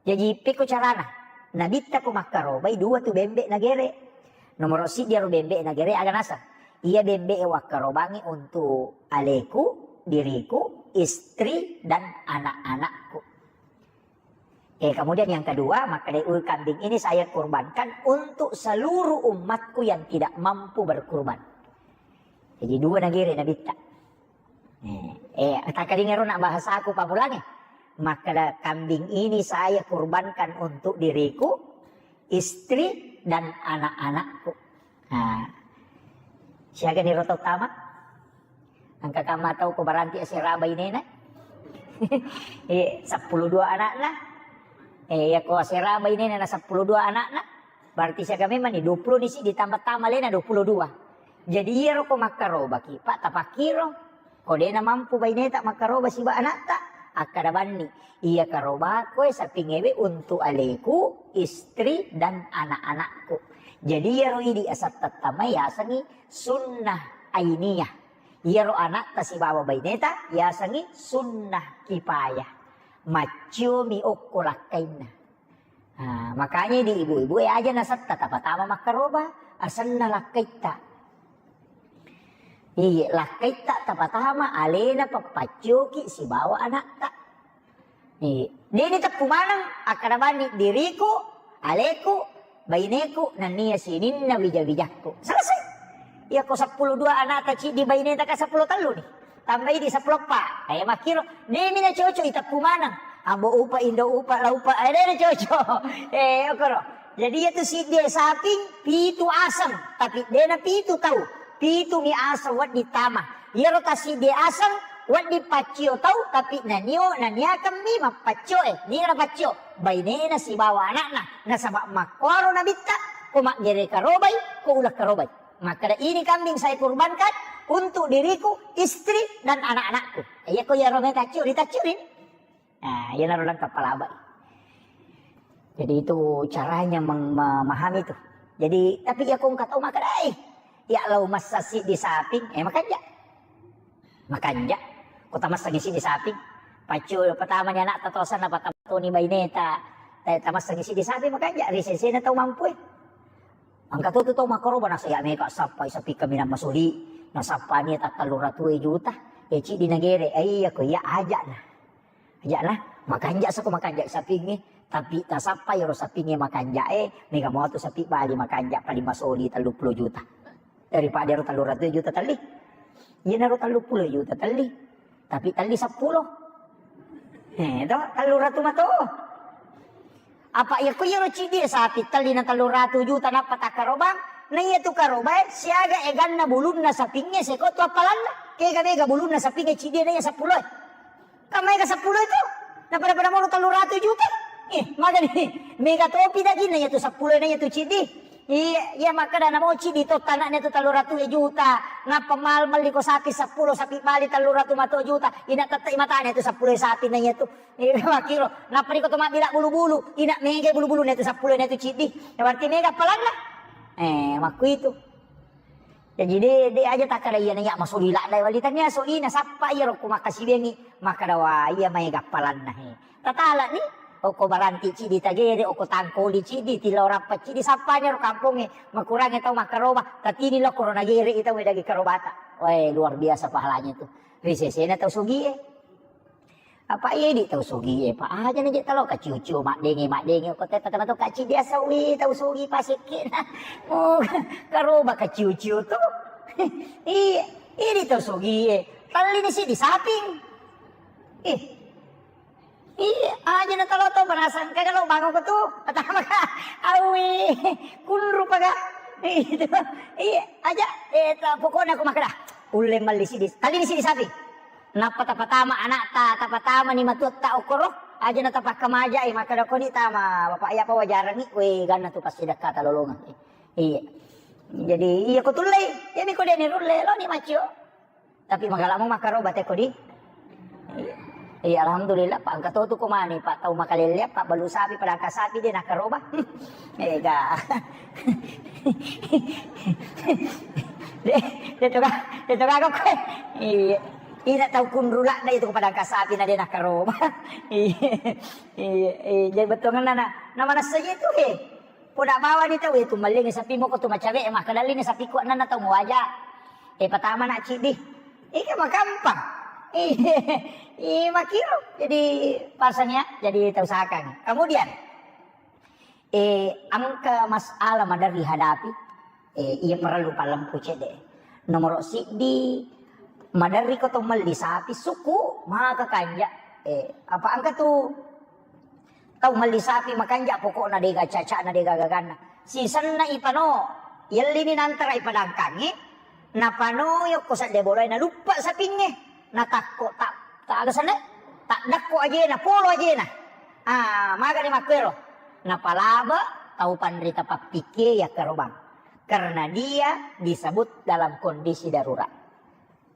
Jaji, pekko carana? Nabitta ko makkarobai dua tu bembe nagere. Nomoro siddi aro bembe nagere aga naseng. Iya bembe e wakkarobangi untuk aleku, diriku, istri, dan anak-anakku. Eh, kemudian yang kedua, makkeda, "Ul kambing ini saya kurbankan untuk seluruh umatku yang tidak mampu berkurban." Jadi dua nagere nabitta. Eh, eh, takkalinga ro na bahasaku pammulangnge. Makkeda, "Kambing ini saya kurbankan untuk diriku, istri, dan anak-anakku." Nah, siaga ni ro tau tama? Engka kamma tau ko baranti asera bainena? Eh, seppulo dua anakna. Eh, iya ko asera bainena na seppulo dua anakna. Berarti siaga memang ni, dua pulo ni siddi tambah tama alena dua pulo dua. Jadi iyaro ko makkarobaki, Pak, tapakkiro. Ko dena mampu baineta makkaroba siba anatta, akkada banni, iya karobako e sapingewe untuk aleku, istri, dan anak-anakku. Jadi iyaro idi asattattamai yasengi sunnah ainiyah. Iyaro anatta sibawa baineta yasengi sunnah kifayah. Maccio mi okko lakkainna. Ah, makanya di ibu-ibu e aja nasetta tapatama makkaroba, asenna lakkaitta. Iya, lakkaitta tapatama alena pappaccoki sibawa anatta. Iya, deni teppu maneng akkada banni diriku, aleku, baineku, nennia sininna wija-wijakku. Selesai. Iya ko seppulo dua anatta ciddi baineta ka seppulo tellu ni. Tambai di seppulo eppa. Eh, makkiro, demi na cocok iteppu maneng. Ambo upa, indo upa, la upa, eh, de na cocok. Eh, okoro. Jadi iya tu siddi saping, pitu aseng, tapi dena pitu tau. Pitu mi aseng wedding tama. Iyaro ta siddi aseng, wedding paccio tau, tapi nanio, naniakeng mi mappaccio, eh, niga na paccio. Bainena sibawa anakna, nasaba makkoro nabitta, ko maggere karobai, ko uleng karobai. Makkeda, "Ini kambing saya kurbankan untuk diriku, istri, dan anak-anakku." Iya ko iyaro me taccio, ditaccio ri. Nah, iyanaro lengkap palabai. Jadi itu caranya meng-, memahami itu. Jadi, tapi iya ko engka tau makkeda, "Eh, iya lao massa siddi saping, eh, makanja." Makanja. Ko tamassengi siddi saping. Paccio pertama ni anakta tosanna, patama toni baineta. Eh, tamassengi siddi saping makanja. Ri sesena tau mampu e. Engka to tu tau makkaroba, nasaya mega sappai sapi kaminang masuli, nasappa ni tattellu ratu juta, e ciddi nagere, e iya ko iya aja'na. Aja'na, makanja sako makanja sapingnge, tapi tasappa iyaro sapingnge makanja e, mega motu sapi bali makanja paling masuli telluppulo juta. Daripada ero tellu ratu juta telli. Iyanaro telluppulo juta telli. Tapi telli seppulo. Eh, to, tellu ratu mato. Apa iya ko iyaro ciddi e sapi telli na tellu ratu juta nappa takkarobang, na iya tu karobae siaga eganna bulunna sapingnge seko tu appalanna. Kega mega bulunna sapingnge ciddi e na iya seppulo e. Kan mega seppulo itu. Na pada-pada mono tellu ratu juta. Eh, magani mega topi dagingna iya tu seppulo e na iya tu ciddi. Iya, iya, makkeda namo ciddi to tanakna tu tellu ratu juta, nappa mal-, melli ko sapi seppulo, sapi bali tellu ratu mato juta, ina tette matane tu seppulo sapi na iya tu. Iya, makkiro, nappa riko to mabbila bulu-bulu, ina mega bulu-bulu na tu seppulo na tu ciddi. Ya berarti mega appalanna. Eh, makkuitu. Jaji de, de aja takkeda iya na iya masuli ladda wali tania solina sappa iya rokko makkasibengi, makkeda wa iya maega appalanna he. Tatalani, okko baranti ciddi tagere, okko tangkoli ciddi, tilau rappa ciddi, sappanya ro kampongnge, makurangnge tau makkaroba, tatini lo korona gere i tau dagi karobata. Weh, luar biasa pahalanya tu. Ri sesena tau sugie. Apa idi tau sugie, Pak? Aja na je talo kaciu-ciu, maddenge, maddenge, okko tetta tama to kaci biasa wi tau sugi pasekkena. Oh, karoba kaciu-ciu tu. Iya, idi tau sugie. Tallini si di saping. Ih, Iya, aja na talo to, barasang ka lo bango ko tu. Pertama ka, awi, kunru paga. Itu. Iya, aja, eh, ta-, pokoknya aku makkeda. Ulle melli sidi, tali ni sidi sapi. Nappa tapatama anakta, tapatama ni matuatta okoro. Aja na tapakkamaja, eh, makkeda ko ni tama, bapak iya apa wajarangi, we, ganna tu pasti dekkata lolongan. Iya. Jadi, iya ko tullei, iya mi ko deni rulle, lo ni macio. Tapi magalamo makkaroba teko di. Iya, alhamdulillah, Pak, engka to tu ko mani, Pak, tau makalelle, Pak, balu sapi, padangka sapi, de nakkaroba. Ega. De, de to ga, de to ga ko. Iya. Ina tau kunrulak na itu padangka sapi na de nakkaroba. Iya. Iya, iya, jadi bettuanna na, na manessa itu he. Poda bawani tau, eh, tu mallingi sapi moko tu macawe, eh, makkedalini sapiku annanna tau muaja. Eh, patama na ciddi. Ika makampang. Eh, eh, makiro. Jadi pasang ya, jadi tau sakang. Kemudian, eh, engka masalah maderri hadapi, eh, iya perlu palempu cedde. Nomoro siddi, maderri ko to melli sapi suku, maka kanja. Eh, apa engka tu Tau melli sapi makanja pokokna dega cacana dega gaganna. Sisenna ipano, yellini nantara ipadangkangi, napano yokko sedde bolae naluppa sapingnge. Natakko ta, ta aga senna? Taddakko ajena, polo ajena. Ah, magani makkuero. Napalaba tau panrita pappikkie yakkarobang. Karena dia disebut dalam kondisi darurat.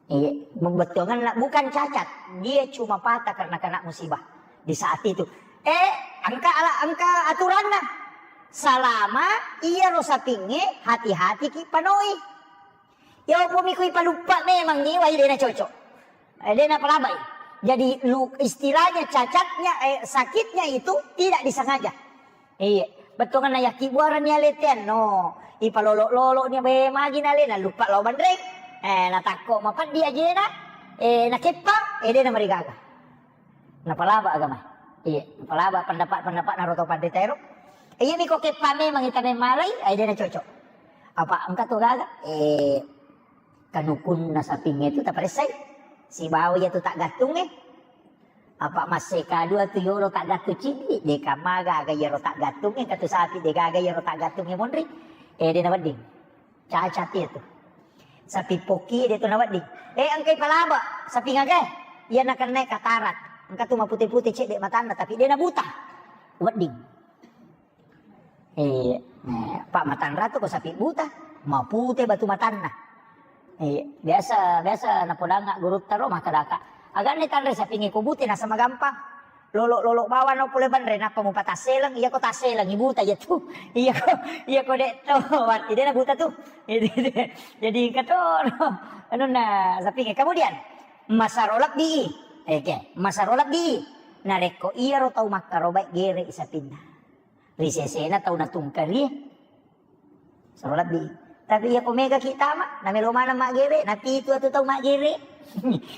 Iya, bettuanganna bukan cacat, dia cuma patah karena kena musibah di saat itu. Eh, engka ala, engka aturanna. Salama iyaro sapingnge, hati-hati ki panoi. Ya, opo mi kui paluppa memang ni wai dena cocok. Eh, dena palabai. Jadi lu, istilahnya cacatnya, eh, sakitnya itu tidak disengaja. Iya, bettuanna yakkibuarani aleteanno. Ipalolo-lolo ni be magi nale naluppa lao banreng. Eh, natakko mapeddi ajena. Eh, nakeppang, eh, de namarigaga. Napalaba agama. Iya, napalaba pendapat-pendapat naro to pandita ero. Iya mi ko keppang memang ita memmalai, eh, de nacocok. Apa engka to gaga? Eh, kanukunna sapingnge tu taparessai. Sibawa iya tu taggattungnge. Apa masse kadua tu yolo taggattung ciddi, deka maga aga iyaro taggattungnge, engka tu sapi de gaga iyaro taggattungnge monri. Eh, de nawedding. Cacat iya tu. Sapi pokki de tu nawedding. Eh, engkai palaba, sapi ngaga? Iya nakenna katarak. Engka tu mapute-pute cedde matanna, tapi de nabuta. Wedding. Eh, eh, Pak, matanra tu ko sapi buta, mapute batu matanna. Eh, biasa, biasa napodanga gurutta ro, makkedaka, "Aganni tanre sapingnge ko bute, nasaba magampang. Lolo-lolo bawang no pole banre, nappa mupatasseleng, iya ko tasseleng, ibuta iya tu." Iya ko, iya ko de to, wati de nabuta tu. Jadi, jadi engka to, no. Anunna sapingnge. Kemudian, masaro lebbi. Oke, masaro lebbi. Narekko iyaro tau makkarobai gere sapinna. Ri sesena tau natungkari, saro lebbi. Tapi iya ko mega ki tama, namelo maneng maggere, napitu atu tau maggere.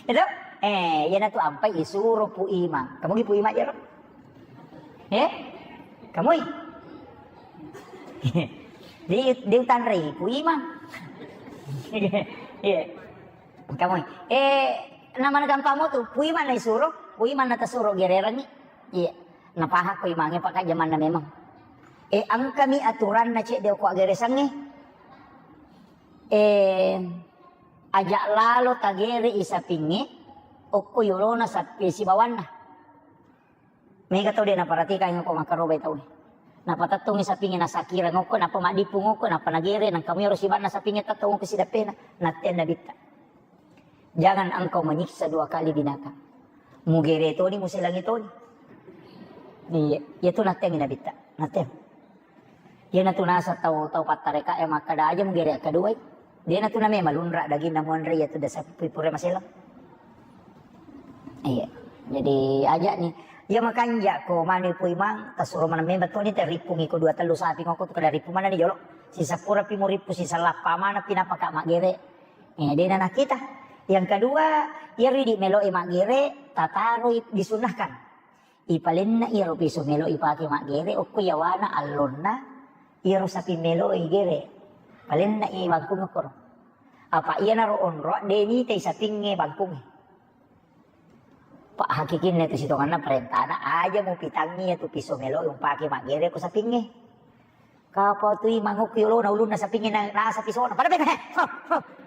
Itu? Eh, iya natu ampai isuro Pu Imang. Kamu gi Pu Imang jero? Eh? Kamui? Di, di utanrei Pu Imang. Iya. Kamui. Eh, namana gampang mo tu, Pu Imang na isuro, Pu Imang na tasuro gererangi. Iya. Napahakko imangnge, Pak, jamanna memang. Eh, engkami aturanna cedde okko aggeresangnge. Eh, aja lalo tagere i sapingnge okko yolona sapi sibawanna. Mega tau de naparatikangngi okko makkarobai tau. Napatettongi sapingnge nasakireng okko, napa maddippung okko, napa nagere, nangka muyaro sibanna sapingnge tettong okko sidappena. Natteang Nabitta. Jangan engkau menyiksa dua kali binatang. Mugere toni, muselangi toni. Iya, iya tu natteangi Nabitta. Natteang. Iyanatu naseng tau, tau pattareka e makkeda aja mugere akkaduai. Dena tu name malunra daginna muanre iya tu dasa pui pura maselang. Iya. Jadi aja ni. Iya makanja ko mani pui mang tasuro maneng memang toni teripung iko dua tellu sapi ngoko tu kada ripu mana ni jolo. Sisa pura pi muripu sisa lappa mana pi napaka maggere. Eh, dena nakita. Yang kedua, iya ridi melo e maggere tataroi disunnahkan. Ipalenna iyaro piso melo ipake maggere okko yawana allonna iyaro sapi melo igere. Palenna i bangkung okkoro. Apa iyanaro onro de nitai sapingnge bangkungnge. Pak hakikinna tu sitonganna parentana aja mupitangi iyatu piso melo umpake maggere ko sapingnge. Kapa tu imang okko yolona ulunna sapingnge na, nasa pisona. Pada bete.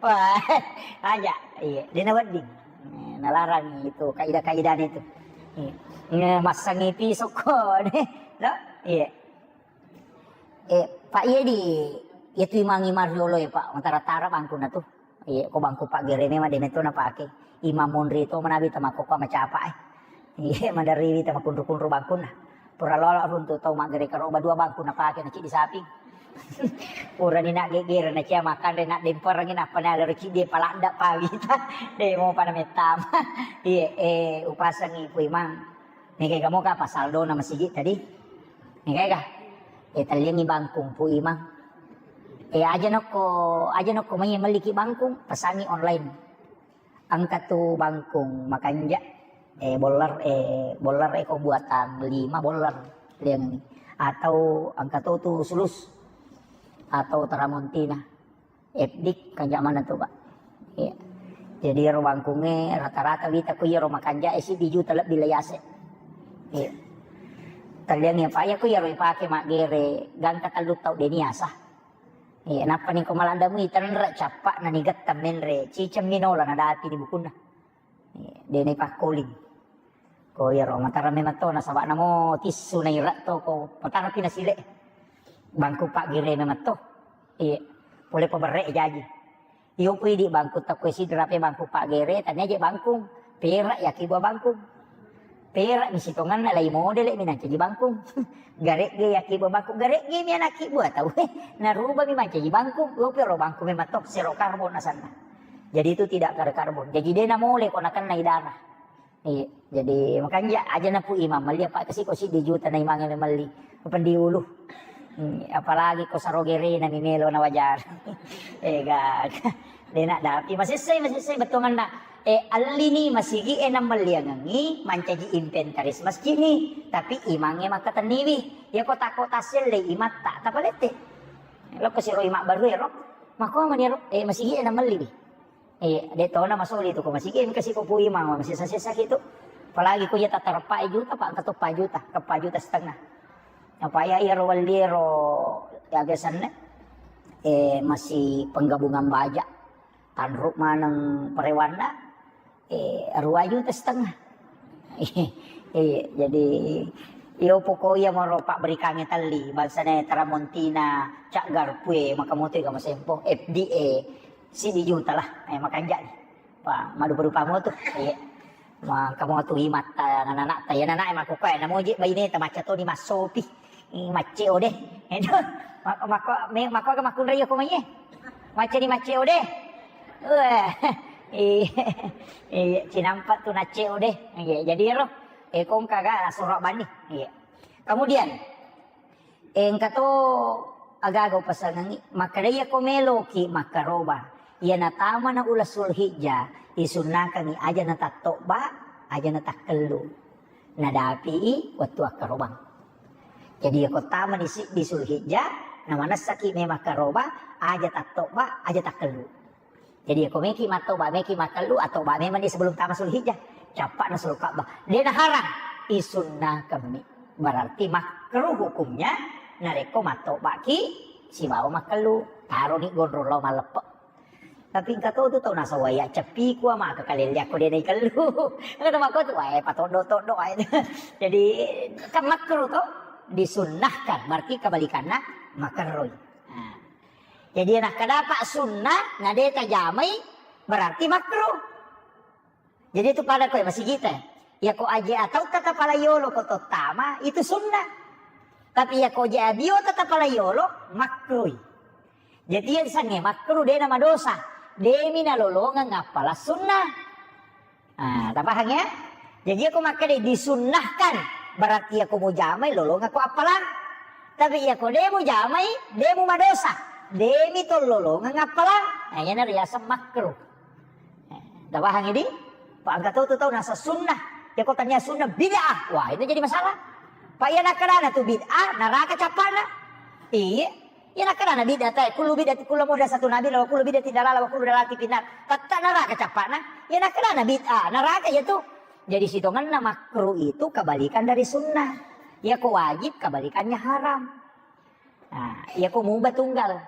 Wah, aja. Iya, dena wedding. Eh, nalarang itu kaidah-kaidah itu. Iya. Nge massangi pisokko deh. No? Iya. Eh, Pak, iya di, iya tu imang imang riolo ya, Pak. Matara-tara bangkuna tu. Iya, ko bangku paggere memang de metto napake. Imang monri to manabi tamakkokko macapa eh. Iya, maderri wi tamakkunru-kunru bangkunna. Pura lolo runtu tau maggere karoba dua bangku napake na ciddi sapi. Purani na gegere na cia makanre na demperengi nappa na lero ciddi paladda pawita. De mo pada mettama. Iya, eh, upasangi pu imang. Nega mo ka pasal dona masigi tadi. Nega ga? Eh, telliangi bangkung pu imang. Eh, aja nokko, aja nokko mai melliki bangkung, pesangi online. Engka tu bangkung makanja, eh, boller, eh, boller eko buatan lima boller liang ni. Atau engka to tu sulus atau tramontina. F D kanja mana tu, Pak. Iya. Jadi ero bangkungnge rata-rata wita ku iyaro makanja e siddi juta lebbi la yase. Iya. Telliang ya, Pak, ya ku iyaro ipake maggere gangka tellu tau deni asa. Iya, nappa ni ko maladda mui tenre cappa na ni getta menre ciceng minola na dati di bukunna. Iya, dena ipakkoling. Ko iyaro matara memang to nasaba namo tissu na ira to ko matara pi nasile. Bangku paggere memang to. Iya, pole paberre jaji. Iyo pui di bangku takko sidra pe bangku paggere tania je bangkung. Pera yaki buah bangkung. Pera mi sitonganna lai modele mi nancaji bangkung. Garegge yaki buah bangkung, garegge mi anaki buah tau. Naruba mi mancaji bangkung. Lo pero bangku memang to zero karbon asanna. Jadi itu tidak ada karbon. Jadi dena mole ko nakenna idana. Iya, jadi makanja aja napu imang melli apa kasi ko siddi juta na imangnge melli. Kependi ulu. Hmm, apalagi ko saro gerena mi melo na wajar. Eh, gak. Dena dapi masessai, masessai bettuanganna. Eh, allini masigi e namelliangengi mancaji inventaris masjid ni. Tapi imangnge makkatenniwi. Ya ko tako tasselle imatta tapalette. Lo ko siro imak baru ero. Mako mani ero. Eh, masigi e namelliwi. Iya, de tona masoli tu ko masigi, engka si ko pui mama masessa-sessa kitu. Apalagi ko iya tatareppa juta, Pak, engka to pa juta, ke pa juta setengah. Apa ya iyaro welliero ya biasanna, eh, masih penggabungan baja. Tanruk maneng perewanna, eh, dua juta setengah. Iya, jadi iyo pokok iya moro pabberikangnge telli, bangsana Tramontina, Cak Garpue, maka moto ega masempo, F D A, siddi juta lah, eh, makanja ni. Pa, madupa-dupa moto, iya. Ma, kamu tu imatta, anak-anak, ta, ya, anak-anak, mako kau, namoji, baine, ta, macca toni, massopi. Ih, macce ode. Edo. Mako, mako, me, mako aga makkunrai ko mai. Macce ni macce ode. Wah. Iya. Iya, cinampa tu nacce ode. Iya, jadi ero. Eh, kongka ga soro bani. Iya. Kemudian, engka to aga-aga upasangengi, makkeda iya ko meloki makkaroba. Iya natamana uleng Zulhijjah, isunnakangi aja natattobba, aja natakkellu. Nadapi i wettu akkarobang. Jadi, iya ko tama di si-, di Zulhijjah, namanessaki memang karoba, aja tattobba, aja takkellu. Jadi, iya ko meki mattoba, meki makkellu, attoba memang di sebelum tama Zulhijjah. Cappa na sulu Ka'bah. De naharang, isunnakemmi. Berarti makruh hukumnya, narekko mattobaki sibawa makkellu. Taroni gondrong lao malleppe. Tapi engka to tu tau nasawai ya ceppi kua maka kalelle akko de naikellu. Engka to makko tu wae patoddo-toddo wae. Jadi kan makruh to. Disunnahkan, berarti kebalikanna makerroi. Nah. Jadi, nakkeda apa sunnah, na de tajamai, berarti makruh. Jadi, itu pada koe masigita. Yako aje atau tata pala yolo ko tottama, itu sunnah. Tapi yako aje abio tata pala yolo, makruh. Jadi, yang sange makruh, de na madosa. Demi nalolongeng appala sunnah. Ah, tapahang ya? Jadi, aku makkeda disunnahkan, berarti aku mujamai lolongeng ko appalang. Tapi yako de mujamai, de mu madosa. Demi to lolongeng appalang. Nah, iyana riaseng makruh. Eh, tapahang idi? Pak angka tau tu tau nasa sunnah. Yako tania sunnah bid'ah. Wah, itu jadi masalah. Pak iya nakkedana tu bid'ah, neraka cappana. Iya. Iya nakkedana bid'ah tae, kullu bid'ati kullu muhdatsatun bid'ah wa kullu bid'atin dalalah wa kullu dalalatin finnar. Tetta neraka cappana. Iya nakkedana bid'ah, neraka ya tu. Jadi sitongenna makruh itu kebalikan dari sunnah. Yako wajib kebalikannya haram. Nah, yako mubah tunggal.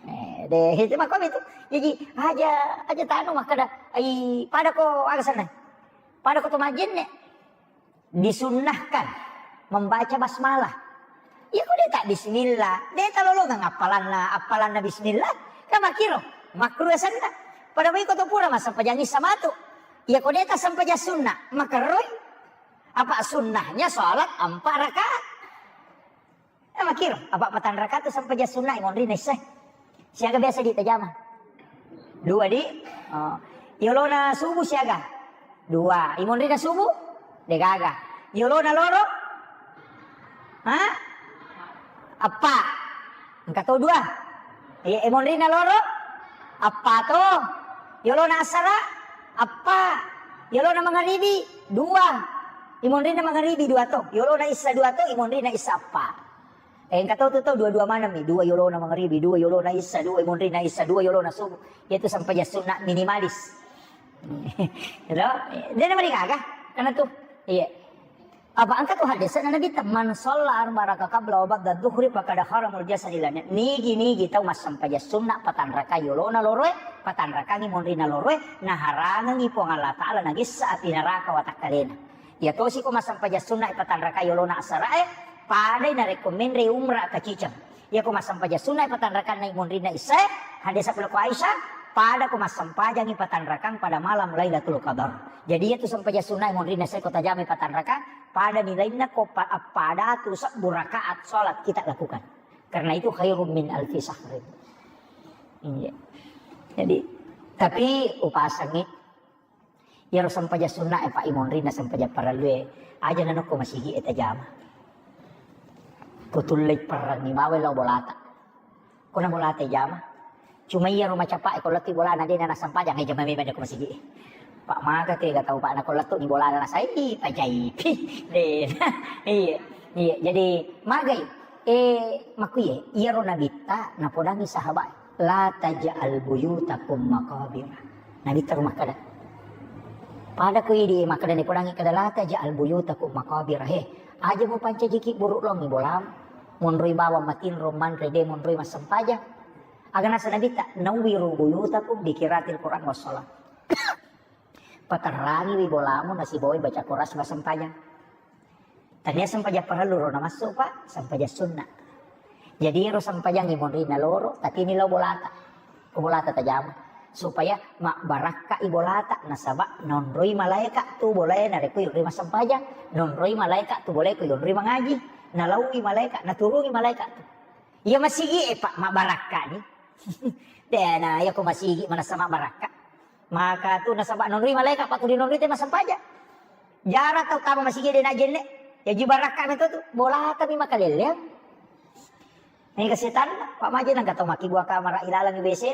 Eh, deh, itu makko itu. Jadi aja aja tanu makkeda, ai pada ko aga sana. Pada ko to majenne. Disunnahkan membaca basmalah. Iya ko de ta bismillah, de ta lolongeng appalanna, appalanna bismillah, kan makkiro, makruh asenna. Pada mui ko to pura massempajang issa matu. Iya ko de ta sempajang sunnah, makerroi. Apa sunnahnya sholat empat rakaat. Eh, makkiro, apa patang rakaat tu sempajang sunnah, imonrina issa. Siaga biasa di tajama? Dua di. Oh. Yolona subuh siaga? Dua. Imonrina subuh? Degaga. Yolona loro? Ha? Eppa. Engka to dua. Iya, imonrina loro? Eppa to. Yolona asara? Eppa. Yolona mangaribi? Dua. Imonrina mangaribi dua to. Yolona issa dua to, imonrina issa eppa. Eh, engka tau tu tau dua-dua maneng mi, dua yolona mangaribi, dua yolona issa, dua imonrina issa, dua yolona subuh. Yaitu sempajang sunnah minimalis. Lo, de na mari gaga, karena tu, iya. Apa engka tu hadis na Nabi ta, "Man shalla arba'a raka qabla wa ba'da dhuhri faqad haramul jasadi lana." Nigi-nigi tau massempajang sunnah patang raka yolona loroe, patang raka imonrina loroe, naharangengi Puang Allah Taala nagessa api neraka watakkalena. Iya tosi ko massempajang sunnah patang raka yolona asarae, padai narekko menre umrah kaciceng. Iya ko massempajang sunnah patang rakanna imonrina issae, hadis sabbu lako Aisyah, pada ko massempajangi patang rakang pada malam Lailatul Qadar. Jadi iya tu sempajang sunnah imonrina issae ko tajamai patang rakang, pada nilainna ko pa-, appada tu sebbu rakaat salat kita lakukan. Karena itu khairum min alfi syahrin. Iya. Jadi, tapi upasangi Iyaro sempajang sunna e, Pak, imonrinna sempajang parellu e, aja nanokko masigi e tajama. Ko tullei perrangi bawai lao bolata. Ko na bolata jama. Cuma iyaro macapa e, ko lettu bolana de na nassempajang, e jama memang ko masigi e. Pak, maka tega tau, Pak, na ko lettu ni bolana nasai pajai. De. Iya. Iya, jadi magai. Eh, makkuye, iyaro nabitta napodangi sahabat, "La taj'al buyutakum maqabir." Nabitta ro makkada. Pada ko idi makkada, napodangi kada, "La taj'al buyutakum maqabir." He, aja mupancajiki buruk longi bolam, monroi bawang matinro manre de monroi massempajang. Aga nasa nabitta, "Nawwiru buyutakum bi qiraatil Qur'an was shalah." Paterrangiwi bolamu nasibawai baca Qur'an sibawa sempajang. Tania sempajang parellu ro namassu, Pak, sempajang sunna. Jadi ro sempajang imonrinna loro, tapi ni lao bolata. Ko bolata tajama. Supaya mabbarakka i bolata, nasaba nonroi malaeka tu bolae narekko yonroi massempajang, nonroi malaeka tu bolae ko yonroi mangaji, nalaui malaeka, naturungi malaeka tu. Iya masigi e, Pak, mabbarakka ni. Dena, iya ko masigi manassa mabbarakka. Maka tu nasaba nonroi malaeka, Pak, tu dinonroi te massempajang. Jara tau tama masigi de najenne. Ya ji barakka meto tu. Bolata mi makalelleang. Ini kesetan, Pak, maje nang katau maki buah kamar ilalang W C.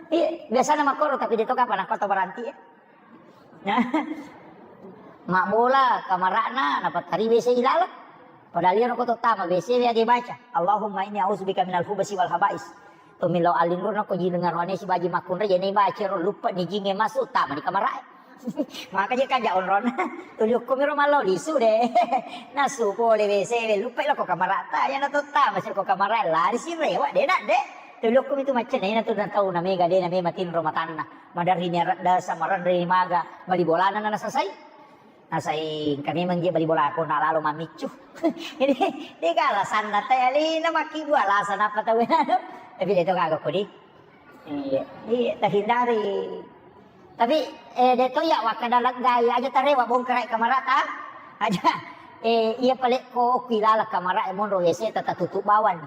Iya, biasana makkoro, tapi de to kapang nakko to baranti ya. Nah, mabbola kamara'na, napattari W C ilalang. Padahal iyaro ko to tama W C we age baca, "Allahumma inni a'udzubika minal khubasi wal khaba'is." To millau alinro nako ji dengar wane sibaji makkunrai, jene baca ro lupa ni jinge masuk, tama di kamara'e. Maka je kaja onron. Tuli okko miro mallau lisu de. Nasu pole W C we, lupa lo ko kamara'ta, ya na to tama si ko kamara'e, lari si rewa de nak de. Tuli okko mitu macca na, na to na tau na mega de, na mema tinro matanna. Madarri ni aradda samaranre maga, bali bolana na nasasai. Nasai engka memang je bali bolako na lalo mammiccu. Jadi, de' ga alasanna te alena makkibbu alasan apa tau. Tapi de' to gaga kodi. Iya, iya, terhindari. Tapi, eh, de' to iya wakkada leggai aja tarewa bongkarai kamarata. Aja, eh, iya palekko ku ilala kamara e monro W C tata tutup bawang.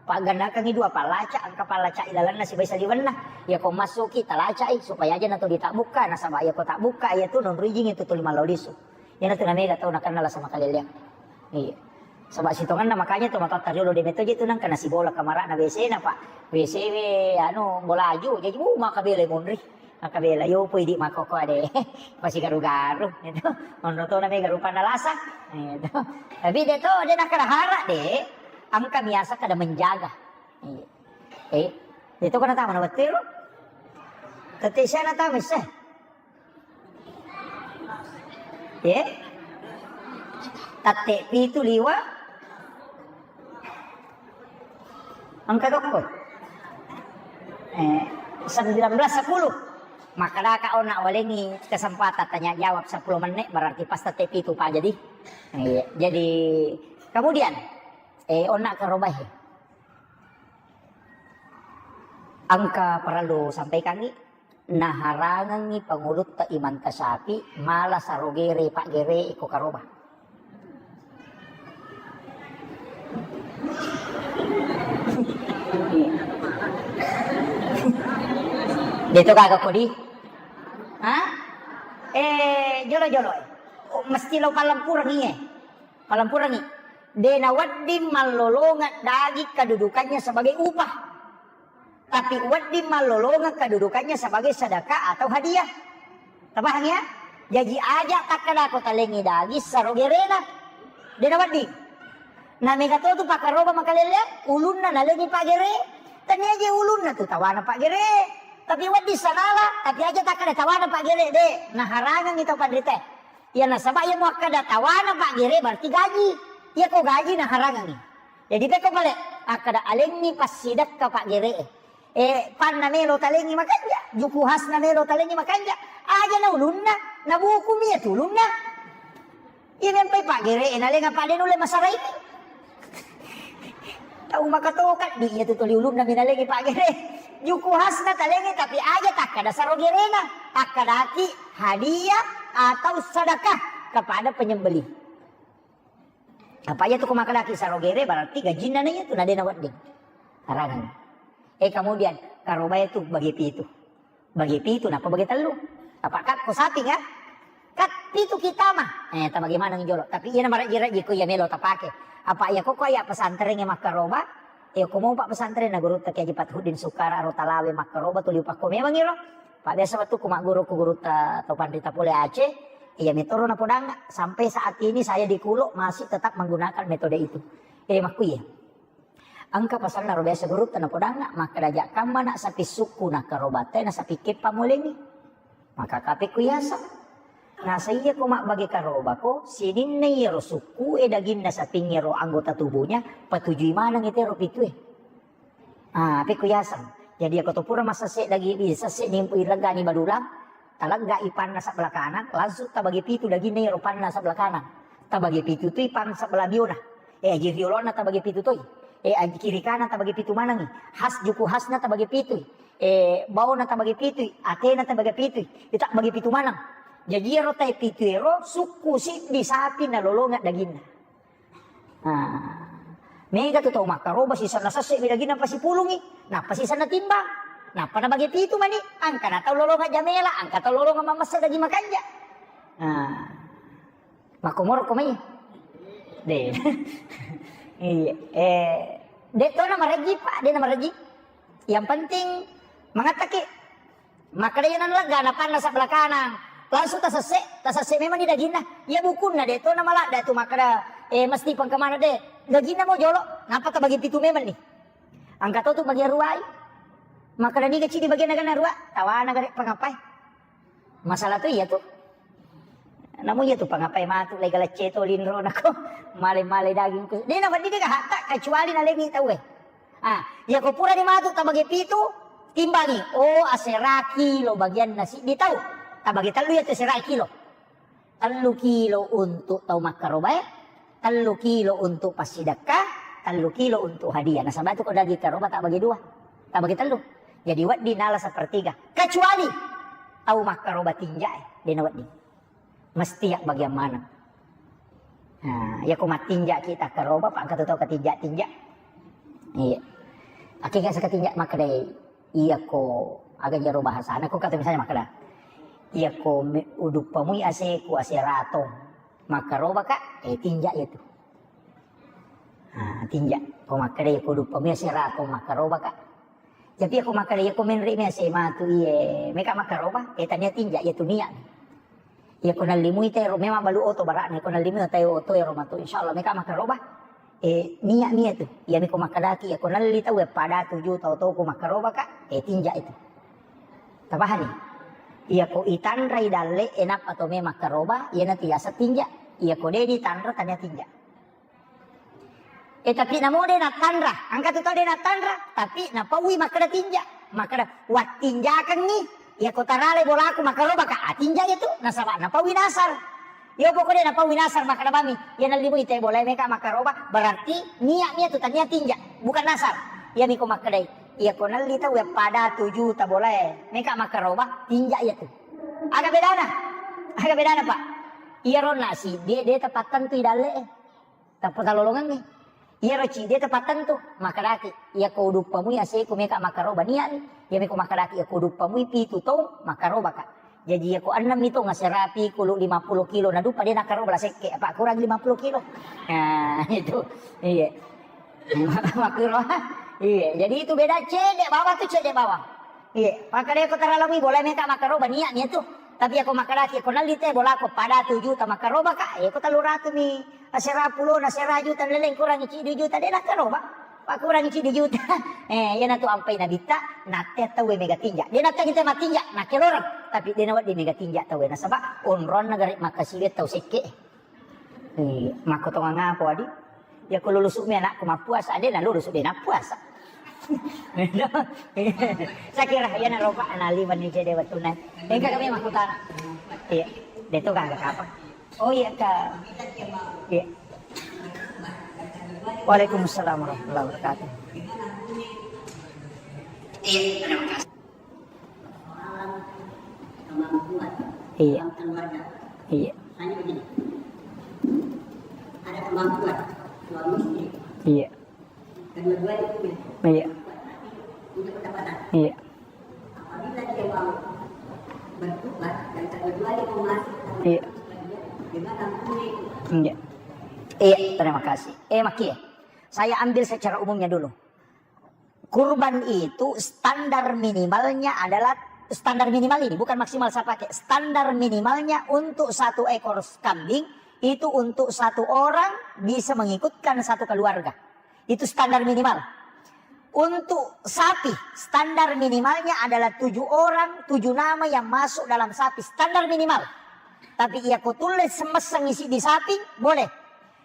Paggannakangngi dua pallaca, engka pallaca ilalenna sibawa saliwenna. Iya ko massuki talacai supaya aja na to ditabbukka, nasaba iya ko tabbukka iya tu nonro ijing itu tuli mallau lisu. Iyana tu namega tau nakenna lasa makaleleang. Iya. Saba sitongenna makanya to matoatta riolo de' metto je tu nangka nasibola kamarana W C na, Pak. W C we anu bolaju, jaji mu makabela monri. Makabela yo poi di makoko ade. Pasi garu-garu gitu. Onro to namega rupanna lasa. Gitu. Tapi de' to de' nakkada hara de', engka miasa kada menjaga. Iya. Eh, itu kana tama na wettu ro. Tette siana tama isse. Ye? Tette pitu liwa. Engka dokko. Eh, sembilan belas sepuluh. Makkadaka onna walengi kesempatan tanya jawab sepuluh menit, berarti pas tette pitu pa jadi. Iya, jadi kemudian, eh, onna karobahe. Engka parellu sampaikangngi, naharangengngi pangulutta Imam Tasyafi mala sarogere paggere iko karoba. De' to gaga kodi? Ha? Eh, jolo-jolo. Oh, mesti lo palempurengngi, eh. Palempurengngi. De' nawedding mallolongeng daging kedudukannya sebagai upah. Tapi wedding mallolongeng kedudukannya sebagai sedekah atau hadiah. Tapahang ya? Jaji aja takkadako talengi daging sarogerena. De' nawedding. Na mega to tu pakkaroba makaleleang, ulunna nalengi paggere. Tania je ulunna tu tawana paggere. Tapi wedding sanala, tapi aja takkada tawana paggere de'. Naharangengngi tau panrita. Iya nasaba iya muakkada tawana paggere berarti gaji. Iya ko gaji naharangengngi. Jadi pekko pale akkada alengngi passidekka paggere. Eh, panna melo talengngi makanja, juku hasna melo talengngi makanja. Aja na ulunna, na buku mi iya tu ulunna. Iya mempai paggere, eh, nalenga pade nulle masara ini. Tau makatoka di iya tu tuli ulunna mi nalengi paggere. Juku hasna talengi tapi aja takkada sarogerena, takkadaki hadiah atau sedekah kepada penyembelih. Apa iya tu ko makkadaki sarogere berarti gajinna na iya tu na de' nawedding. Harangan. Eh, kemudian karobae tu bagi pitu. Bagi pitu, napa bagi tellu? Apa kat ko sapi kan? Kat pitu kita mah. Eh, ta bagaimana jolo? Tapi iya na maraji-raji ko iya melo tapake. Apa iya ko ko iya pesantren ya makkaroba? Eh, ko mau pak pesantren na gurutta Kiai Haji Fathuddin Sukara ro talawe makkaroba tuli upakko memang iro. Pak biasa waktu ku magguru ku gurutta to panrita pole Aceh. Iya metoro na podang sampai saat ini saya di Kulo masih tetap menggunakan metode itu. Eh, makku iya. Engka pasanna ro biasa gurutta napodangnga, makkeda, "Jakkamma nak sapi sukku nakkarobata na sapi keppa mulengi." Maka kape ku yaseng. Nasa iya ko mabbage karobako, sininna iyaro sukku e daginna sapingngero anggota tubuhnya, patujui maneng itero pitue. Ah, ape ku yaseng. Jadi ako to pura massesse dagi, sesse ni ilegani badulang, Talegga i panna sebelah kanan, langsung tabagi pitu daginna iyaro panna sebelah kanan. Tabagi pitu toi pang sebelah biona. Eh, aji riolona tabagi pitu toi. Eh, aji kiri kanan tabagi pitu manengi. Has juku hasna tabagi pitu. Eh, baona tabagi pitu. Atena tabagi pitu. Ita bagi pitu maneng. Jaji iyaro tai pitu ero sukku siddi sapi nalolonga daginna. Nah, mega tu tau makkaroba sisenna sesse mi daginna nappa sipulungi, nappa sisenna timbang, nappa nabage pitu mani, angka na tau lolonga jamela, angka tau lolonga mamessa daging makanja. Nah, makkomoro ko mai. De. Iya, eh, de to na mareji, Pak, de na mareji. Yang penting mangattaki. Makkeda iya nanu lega napanna sebelah kanan. Langsung tasesse, tasesse memang ni daginna. Iya bukunna de to na maladda tu makkeda, eh, mesti pengkemana de. Daginna mo jolo, nappa tabagi pitu memang ni. Angka to tu bagian ruai. Makkeda niga cidi bagian naga rua, tawana gare pengapai. Masalah tu iya tu. Namu iya tu pangapai matu lai galecce to linro nako. Male-male daging ku. De na wedding de hatta kecuali nalemi tau e. Ah, iya ko purani matu tabage pitu, timbangi. Oh, asera kilo bagianna siddi tau. Tabage tellu iya tu asera kilo. Tellu kilo untuk tau makkarobae, tellu kilo untuk passidekka, tellu kilo untuk hadiah. Nasaba tu ko daging karoba tak bagi dua, tak bagi tellu. Jadi wedding nala sepertiga. Kecuali tau makkaroba tinja e, dena wedding. Mesti ya bagian mana. Nah, ya ko matinja kita karoba, pak, engka tu tau ketinja-tinja. Iya. Akhirnya seketinja makkedai, iya ko, aga jaro bahasana, ko kata misalnya makkeda, iya ko me-, uduppamui aseku, ase ratong, makkaroba ka, eh, tinja iya tu. Nah, tinja. Ko makkeda, iya ko uduppamui ase ratong, makkaroba ka. Tapi iya ko makkeda, iya ko menre mi ase matu, iye, meka makkaroba, eh, tania tinja, iya tu niat. Iya ko nallimui tero, memang balu oto bara'na, iya ko nallimui tero oto ero matu, insya Allah meka makkaroba. Eh, niat mi iya tu. Iya mi ko makkedaki, iya ko nalli tau, eh, pada tuju tau toko makkaroba ka, eh, tinja itu. Tapahani? Iya ko itanrai dalle, eh, nappa to me makkaroba, iya natu yaseng tinja. Iya ko de ditanra, tania tinja. Eh, tapi namo de nattanra, engka tu tau de nattanra, tapi napaui makkeda tinja, makkeda, "Wattinjakengngi, iya ko tarale bolaku makkaroba ka, ah, tinja iya tu, nasaba napaui nasar." Yo pokoknya napaui nasar makkeda bami, iya nallimui te bola meka makkaroba, berarti niat mi iya tu, tania tinja, bukan nasar. Iya mi ko makkedai, iya ko nalli tau, iya pada tuju ta bola, eh, meka makkaroba, tinja iya tu. Aga bedana? Aga bedana, Pak? Iya ronna si, de, de tepattentu i dalle, eh. Tappa talolongengngi. Iyaro cidde tepattentu, makkedaki, iya ko uduppamui aseku meka makkaroba niat, iya meko makkedaki, iya ko uduppamui pitu tong makkaroba ka. Jaji iya ko ennem mi tong aserapi kulu lima puluh kilo, naduppa de nakkaroba la sekke, apa kurang lima puluh kilo. Nah, itu. Iya. Makkuro. Iya, jadi itu beda cedde bawang tu cedde bawang. Iya, makkedai ko taralamui bola meka makkaroba niat mi tu. Tapi iya ko makkedaki ko nalli te bolako pada tu juta makkaroba ka, iya ko tellu ratu mi. Asera pulo, nasera juta, leleng kurangi ciddi juta, de nakkaroba. Pak kurangi ciddi juta. Eh, iya natu ampai nabitta, natte tau mega tinja. De natte kita matinja, nakkeloreng. Tapi de nawedding mega tinja tau, nasaba onronna gare makkasiwi tau sekke. Eh, makko tongang apa, Wadi? Iya ko lulusu mi anakku mappuasa, de nalulusu de nappuasa. Saya kira iya naroba anali mani cedde wettunna. Engka kami makkutana. Iya, de to gangga kapang. Oh iya, Kak. Iya. Waalaikumsalam warahmatullahi wabarakatuh. Iya. Iya. Iya. Iya. Iya. Iya. Iya, terima kasih. Eh, Maki, saya ambil secara umumnya dulu. Kurban itu standar minimalnya adalah, standar minimal ini, bukan maksimal saya pakai. Standar minimalnya untuk satu ekor kambing itu untuk satu orang bisa mengikutkan satu keluarga. Itu standar minimal. Untuk sapi, standar minimalnya adalah tujuh orang, tujuh nama yang masuk dalam sapi, standar minimal. Tapi iya ko tulle semesseng isi di sapi, boleh.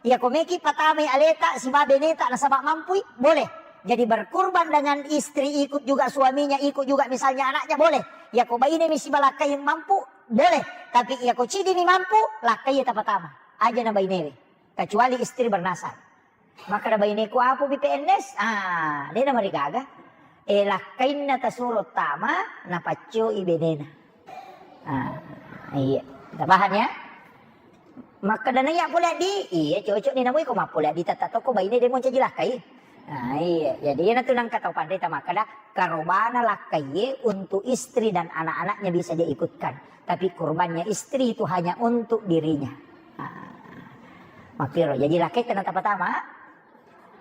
Iya ko meki patamai aleta siba beneta nasaba mampui, boleh. Jadi berkurban dengan istri, ikut juga suaminya, ikut juga misalnya anaknya, boleh. Iya ko baine mi siba lakkai mampu, boleh. Tapi iya ko cidi mi mampu, lakkai tapatama. Aja na bainewe. Kecuali istri bernasar. Makkeda baineku, "Apo bi P N S?" Ah, de namarigaga. Eh, lakkainna tasuro tama, napaccoi benena. Ah, iya. Tapahang ya? Makkeda naiya pole di, iya cocok ni namui ko mappole di tata toko baine de moncaji lakkai. Ah, iya. Jadi iya natu nangka tau panrita makkeda karobana lakkai untuk istri dan anak-anaknya bisa dia ikutkan. Tapi kurbannya istri itu hanya untuk dirinya. Ah. Makkiro, jadi lakkai tenata pertama.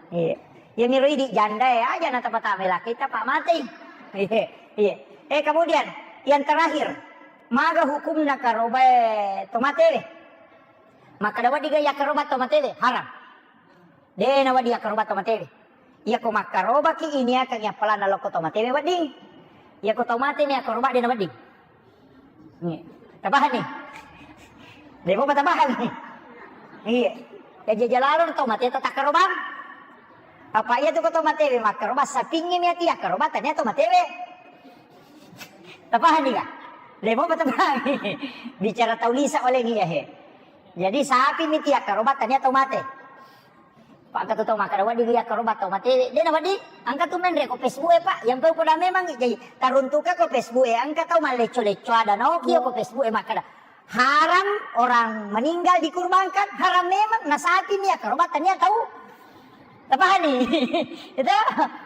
Iya. Iya miro idi janda ya, aja nata pertama lakkai tapa mati. Iya. Iya. Eh, kemudian yang terakhir, maga hukumna karobae tomatewe? Makkeda wedding ga yakkaroba tomatewe? Haram. De nawedding yakkaroba tomatewe. Iya ko makkarobaki ini akan yappalanna lokko tomatewe wedding. Iya ko tomate mi yakkaroba de nawedding. Iya. Tabahan ni. De mopa tabahan ni. Iya. Ya jajalalo tomate to takkarobang. Apa iya tu ko tomatewe makkaroba sapingngi mi ati yakkaroba tania tomatewe. Tapahani ga? Lemo pa tapahani. Bicara tau lisa oleh iya he. Jadi sapi mi ti akkaroba tania tau mate. Pak, engka tu tau makkeda, wedding iya akkaroba tau matewe. De' na wedding, engka tu menre ko Facebook e, Pak. Yang pe poda memang, jadi taruntuka ko Facebook e, engka tau mallecco-lecco ada naoki ko Facebook e makkeda, haram orang meninggal dikurbankan, haram memang, na sapi mi akkaroba tania tau. Tapahani? Itu,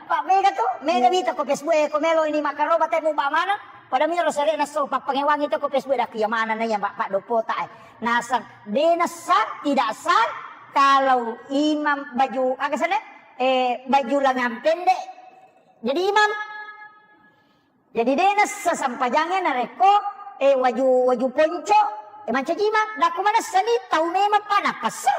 Pak, mega tu, mega wita ko Facebook e, ko melo ini makkaroba temu ba mana? Pada miro sere naso pappangewangi to ko Facebook e, dak iya mana na iya, Pak, Pak, dopota e. Nasang, de' nasa, tidak sah kalau imam baju, aga sana? Eh, baju lengan pendek jadi imam. Jadi de' nasa sampajangnge narekko, eh, waju, waju ponco, eh, mancaji imam. Dakku manessa ni tau memang pa napassa.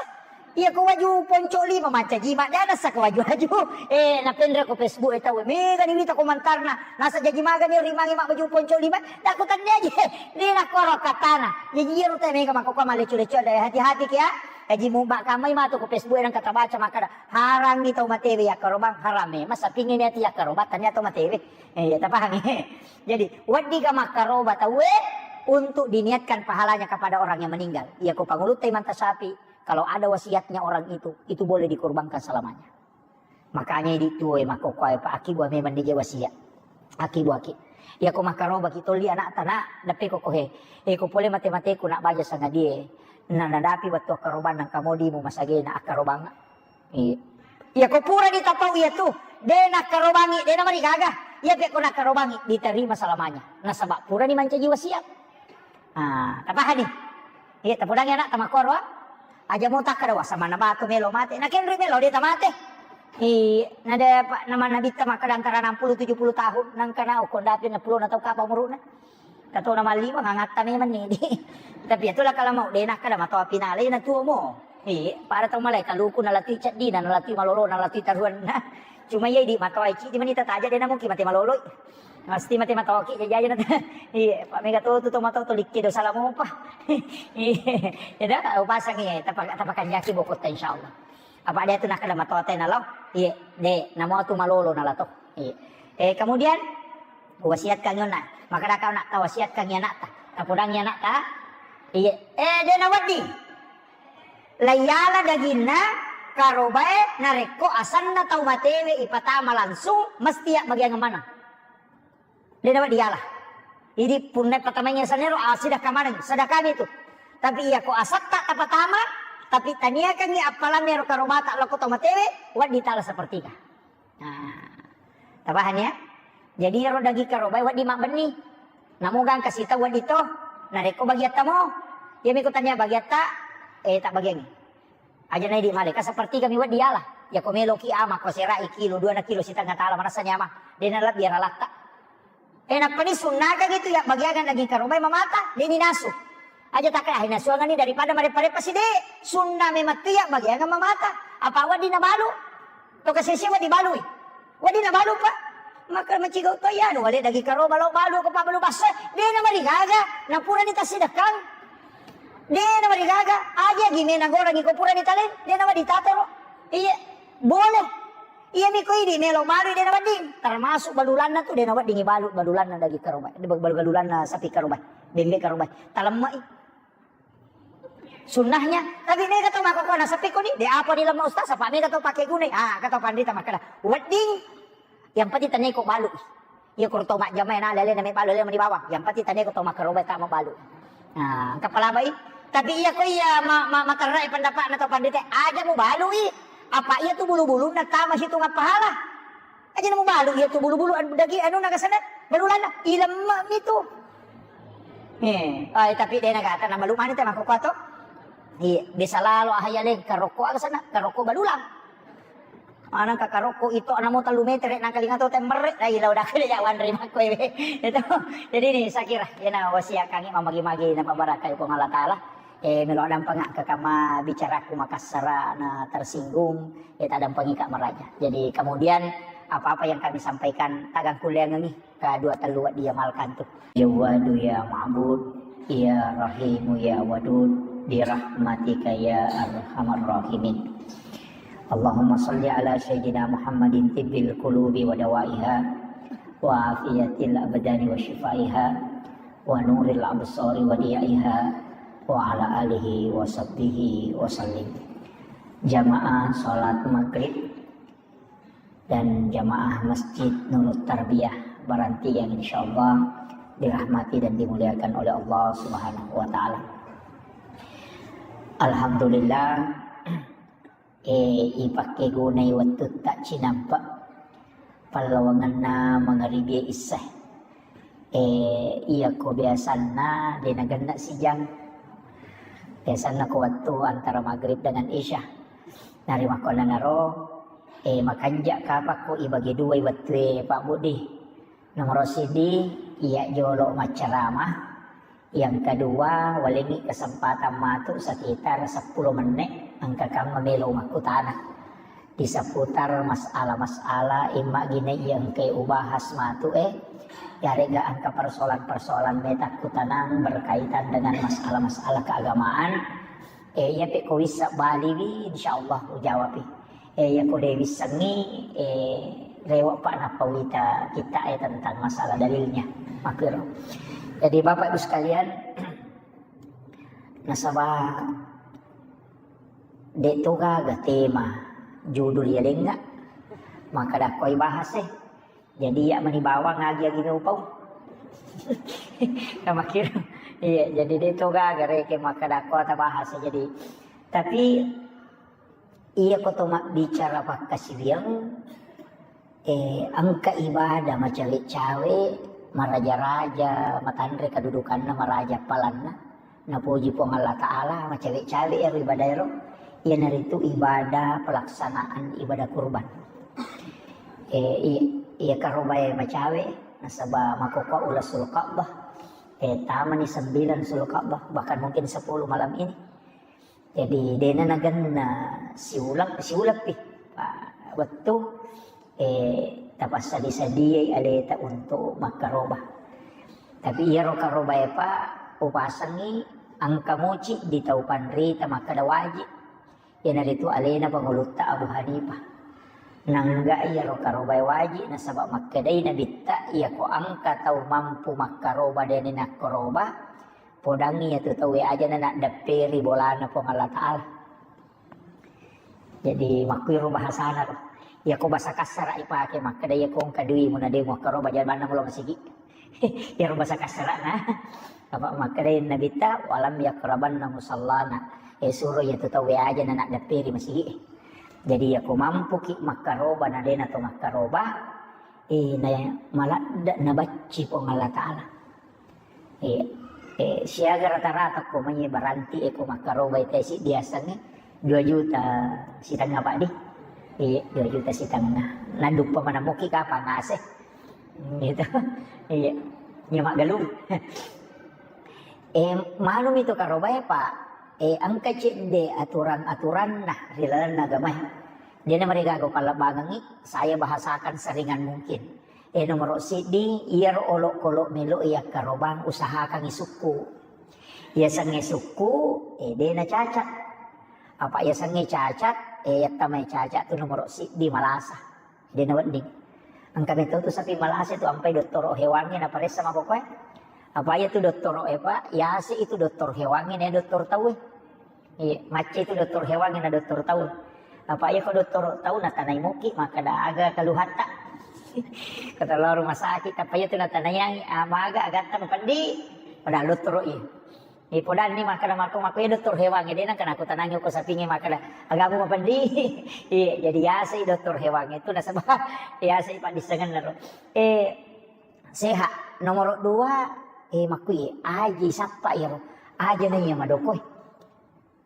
Iya ko waju ponco lima mancaji imam, de' nasa ko waju-waju. Eh, napenre ko Facebook e tau, mega ni wita komentarna. Nasa jaji maga ni rimangi mak baju ponco lima. Dakku tania aja. De' nakko ro katana. Jadi iyaro te mega makko ko mallecco-lecco ada, hati-hati ki ya. Aji mu ba kamai matu ko Facebook e nang kata baca makkeda, harangi tau matewe yakkarobang, harame. Masa pingin ati yakkarobang tania tau matewe. Eh, ya, tapahangi. Jadi, wedding ga makkaroba tauwe untuk diniatkan pahalanya kepada orang yang meninggal. Iya ko pangulutta imanta sapi, kalau ada wasiatnya orang itu, itu boleh dikorbankan selamanya. Makanya idi tuo e makkokkoe pa aki bua memang nije wasiat. Aki bua ki. Iya ko makkaroba ki tolli anak tana, dappe ko kohe. Eh, ko pole mate-mateku nak baja sangadie. Na nadapi wettu akkarobang nang kamodimu masagena akkarobang. Iya. Iya ko purani tapau iya tu, de' nakkarobangi, de' namarigaga. Iya pe ko nakkarobangi, diterima selamanya. Nasaba purani mancaji wasiat. Ah, tapahani? Iya, tapodangi anak tamakkoro, ah. Aja mo takkada wasa mana batu melo mate. Nakenri melo de' tamate. Iya, nada pa, nama nabitta makkada antara enam puluh tujuh puluh tahun, nangkana okko ndapi enam puluh na tau kapa umuruna. Katona mallima ngangatta memang ni. Tapi itulah kalau mau de' nakkada matoa pinale na tuo mo. Iya, pada tau malai kaluku nalatui ceddina, nalatui malolo, nalatui taruanna. Cuma iya idi matoa cidi manita taja de' na mungkin mate maloloi. Pasti mate matoki jajaja na. Iya, Pak mega to tu to mato to likke do salamopa. Iya, ya dah, upasangi tapa-, tapakanjaki bokotta insyaallah. Apa dia tu nakkada matoa te nalo? Iya, de' namo tu malolo nalato. Iya. Eh, kemudian wasiatkan yona. Makkada kau nak tawasiatkan anakta. Tapodangi anakta. Iya. Eh, de' nawedding. Laiyala daginna karobae narekko asanna tau matewe ipatama langsung mesti ya bagian mana? De' nawedding diala. Idi punna patamainya sanero, ah, sedekah maneng, sedekah itu. Tapi iya ko asatta tapatama, tapi taniakangi appalanna ero karobata lokko tau matewe, wedding tala sepertiga. Nah, tapahani ya? Jadi ero daging karobae wedding mabbenni. Namo gangka sita wedding to. Narekko bagiatta mo, iya miko tania bagiatta, eh, tak bagiangi. Aja naidi male, ka sepertiga mi wedding diala. Iya ko meloki ama, ko serai kilo, dua na kilo setengah tala, manassa nyamang. De' nalebbi aralatta. Eh, nappani sunnaka gitu ya, bagiangan daging karobae mamata, de' ni nasu. Aja takka, ah, nasuangan ni daripada marepa-repa side. Sunna memang tu ya, bagiangan mamata. Apa wedding nabalu? To kasese wedding balui. Wedding nabalu, Pak. Maka macigau to ya, anu, wale daging karoba lo balu ko pabalu basso. De' namarigaga, napurani tasidekang. De' namarigaga, aja gimena gorangi ko purani tale, de' nawedding tatoro. Iya, boleh. Iya miko idi melo balu de' nawedding. Termasuk balulanna tu de' nawedding balu, balulanna daging karoba. Balu-, balulanna sapi karoba. Bembe karoba. Talemmai. Sunnahnya, tapi mega to makkokkoe nasappi koni, de' apa dilemma ustaz, apa mega to pake gunai. Ah, kata pandita makkeda, wedding, yang penting tania ko balu. Iya ko to majjama na lele na me balu lele di bawah. Yang penting tania ko to makkaroba ta mabalu. Nah, engka palabai. Tapi iya ko iya ma-, ma-, materrai pendapatna to pandita, aja mu balui. Apa iya tu bulu-bulunna tama hitungan pahala. Aja namu balu iya tu bulu-bulu anu daging anu naga sana balulanna ilemma mi tu. Eh, ai tapi de' nagata na balu mani te makkokkoe to. Iya, biasa lalo ahaya leng karokko aga sana, karokko balulang. Manang ka karokko itu anamo tellu meter nang kalinga to temmerre. Ai lau dak de' jawan ri makkoe. Itu. Jadi ni saya kira iyana wasiat kangi mamagi-magi na pabarakai Puang Allah Taala. Eh, melo dampeng ke kama bicaraku makassara na tersinggung, eh, tadampengika maraja. Jadi kemudian apa-apa yang kami sampaikan tagang kuliangengi ka dua tellu wedding diamalkan tu. Ya Wadu ya Ma'bud, ya Rahimu ya Wadud, birahmatika ya arhamar rahimin. Allahumma salli ala Sayyidina Muhammadin tibbil qulubi wa dawaiha, wa afiyatil abdani wa shifaiha, wa nuril absari wa diyaiha, wa ala alihi wa sahbihi wa sallim. Jamaah salat maghrib dan jamaah Masjid Nurut Tarbiyah Baranti yang insyaallah dirahmati dan dimuliakan oleh Allah Subhanahu wa Ta'ala. Alhamdulillah, eh, ipakkegunai wettutta cinampe pallawangenna mangaribi isya. Eh, iyako biasanna de nagenna sijang. Biasanna ko wettu antara maghrib dengan isya. Narimakkuannanaro, eh, makanja kapakko ibagi duai wettue, Pak Budi. Nomoro siddi, iya jolo maccarama. Yang kedua, walengngi kesempatan matu sekitar seppulo menne, engka kamma melo makkutana. Di seputar masalah-masalah imma gine iya engka ubahas matu, eh, yarega engka persoalan-persoalan meta kutanang berkaitan dengan masalah-masalah keagamaan. Eh, iya pe ko wissa baliwi, insyaallah ujawapi. Eh, iya ko de wissengngi, eh, rewa pa nappa wita kita, eh, tentang masalah dalilnya. Makkiro. Jadi Bapak Ibu sekalian, nasaba de to gaga tema judul ya lenga, maka dakoi bahas, eh. Jadi iya mani bawang agi-agi upau. Kamakkiro. Iya, jadi de to gaga reke maka dakko ta bahas. Jadi tapi iya ko to mabbicara pakkasiwiang, eh, engka ibadah macawe-cawe, maraja-raja, matanre kedudukanna, maraja palanna. Napoji Puang Allah Ta'ala, macawe-cawe ero ibadah ero. Iyanaritu ibadah pelaksanaan ibadah kurban. Eh, i-, iya karobae macawe, nasaba makkokkoe ula Sulka'bah. Eh, tamani sembilan Sulka'bah, bahkan mungkin sepuluh malam ini. Jadi, dena nagenna siuleng, siuleng pi. Pa-, wettu, eh, tapassadi-sadiai aleta untuk makkaroba. Tapi iyaro karobae pa upasengi engka muci di tau panrita makkeda wajib. Iyanaritu alena pangulutta Abu Hanifah. Nangga iyaro karobae wajib nasaba makkedai nabitta, iyako engka tau mampu makkaroba dena nakkaroba, podangngi iyatu tauwe aja na naddepperi bolana Puang Allah Ta'ala. Jadi, makkuiro bahasana ro. Iyako bahasa kassara ipake, makkeda iyako engka duimu na de muakkaroba, jabanna mulo masigi. Iyaro bahasa kassarana. Apa makkeda nabitta, "Walam yakrabanna musallana." Eh, suro iyatu tauwe aja na naddepperi masigi. Jadi, iyako mampuki makkaroba na dena to makkaroba, eh, na maladde nabacci Puang Allah Ta'ala. Iya. Eh, siaga rata-rata ko mai baranti e ko makkarobai tesi biasangnge dua juta setengah, Pak, di. Iya, dua juta setengah. Naduppa manamuki kapang ase. Gitu. Iya. Nya maggalung. Eh, manumi to karobai, Pak. Eh, engka cedde aturan-aturanna ri lalenna agamae. Dena marigaga pallebbangengngi, saya bahasakan seringan mungkin. Eh, nomoro siddi, iyaro olokolo melo yakkarobang usahakangngi sukku. Yasengnge sukku, eh, dena cacat. Apa yasengnge cacat, eh, yattamai cacat tu nomoro siddi malasa. Dena wedding. Engka meto tu sapi malasa tu ampai dottoro hewangnge naparessa makokoe. Apa iya tu dottoro e, Pak, yase itu doktor hewangnge na doktor tauwe. Iya, macca itu doktor hewan na doktor tau. Apa iya ko doktor tau natanai muki, makkeda aga keluhatta. Kata lo rumah sakit, apa iya tu natanaiangi, ah, maga agatta mapendi, pada doktor iya. Iya, podanni makkeda mako, mako iya doktor hewan, dena kana aku tanangi ko sapinge makkeda, agamu mapendi. Iya, jadi yasai doktor hewan itu nasaba yasai paddissengenna ro. Eh, sehat. Nomoro dua, eh, makku iya, aji sappa iyaro. Aja na iya madokoi.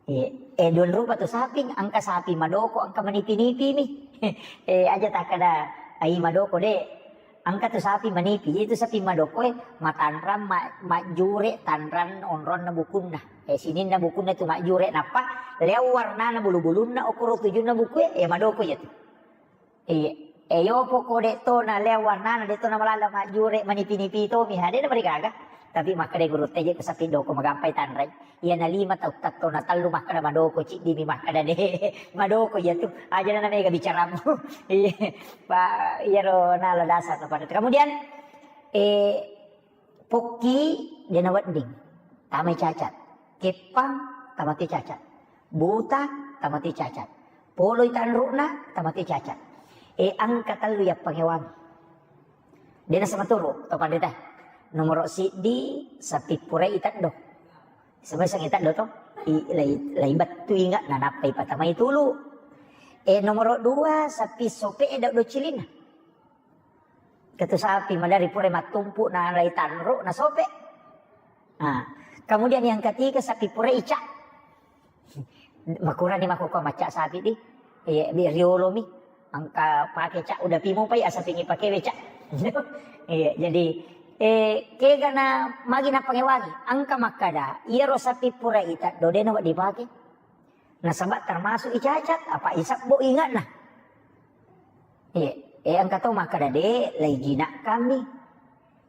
Eh, eh, dua rupa tu saping, engka sapi madoko, engka manipi-nipi mi. Eh, aja takkeda, ai madoko de. Engka tu sapi manipi, itu sapi madoko e, matanrang, ma-, majjure tanrang onronna bukunna. Eh, sininna bukunna tu majjure, nappa leo warnana bulu-bulunna, okoro tujunna buku e, eh, madoko iya tu. Iya. Eh, yopo ko de to na leo warnana, de to na malala majjure manipi-nipi to mi, ha, de na marigaga. Tapi makkeda guru teje ko sapi doko magampai tanrai. Iya na lima tau tatto na tallu makkeda madoko, ciddi mi makkeda de. Madoko iya tu. Aja na mega bicaramu. Iya. Pa, iyaro nala dasar na pada. Kemudian, eh, pokki de na wedding. Tamai cacat. Keppang, tamate cacat. Buta, tamate cacat. Poloi tanru'na, tamate cacat. E, engka tellu yappangewangi. De' nasematuru to panrita. Nomoro siddi, sapi purai teddo. Semua sangi teddo to. I, lai, lai bettu inga, nanappai patamai tulu. E, nomoro dua, sapi sope e dau cilinna. Ketu sapi madari pura mattumpu na lai tanru na sope. Nah, kemudian yang ketiga sapi pura ica. Makurani makkukua macca sapi di. Iya, bi riolomi. Engka pake ca udah pimu pai asa pingi pake weca. Iya, jadi eh kega na magi na pangewangi. Engka makkada, iyaro sapi pura ita dodena wa dipake. Nasaba termasuk icacat, apa isabbo ingatna. Iya, eh engka to makkada de, lai jinak kami.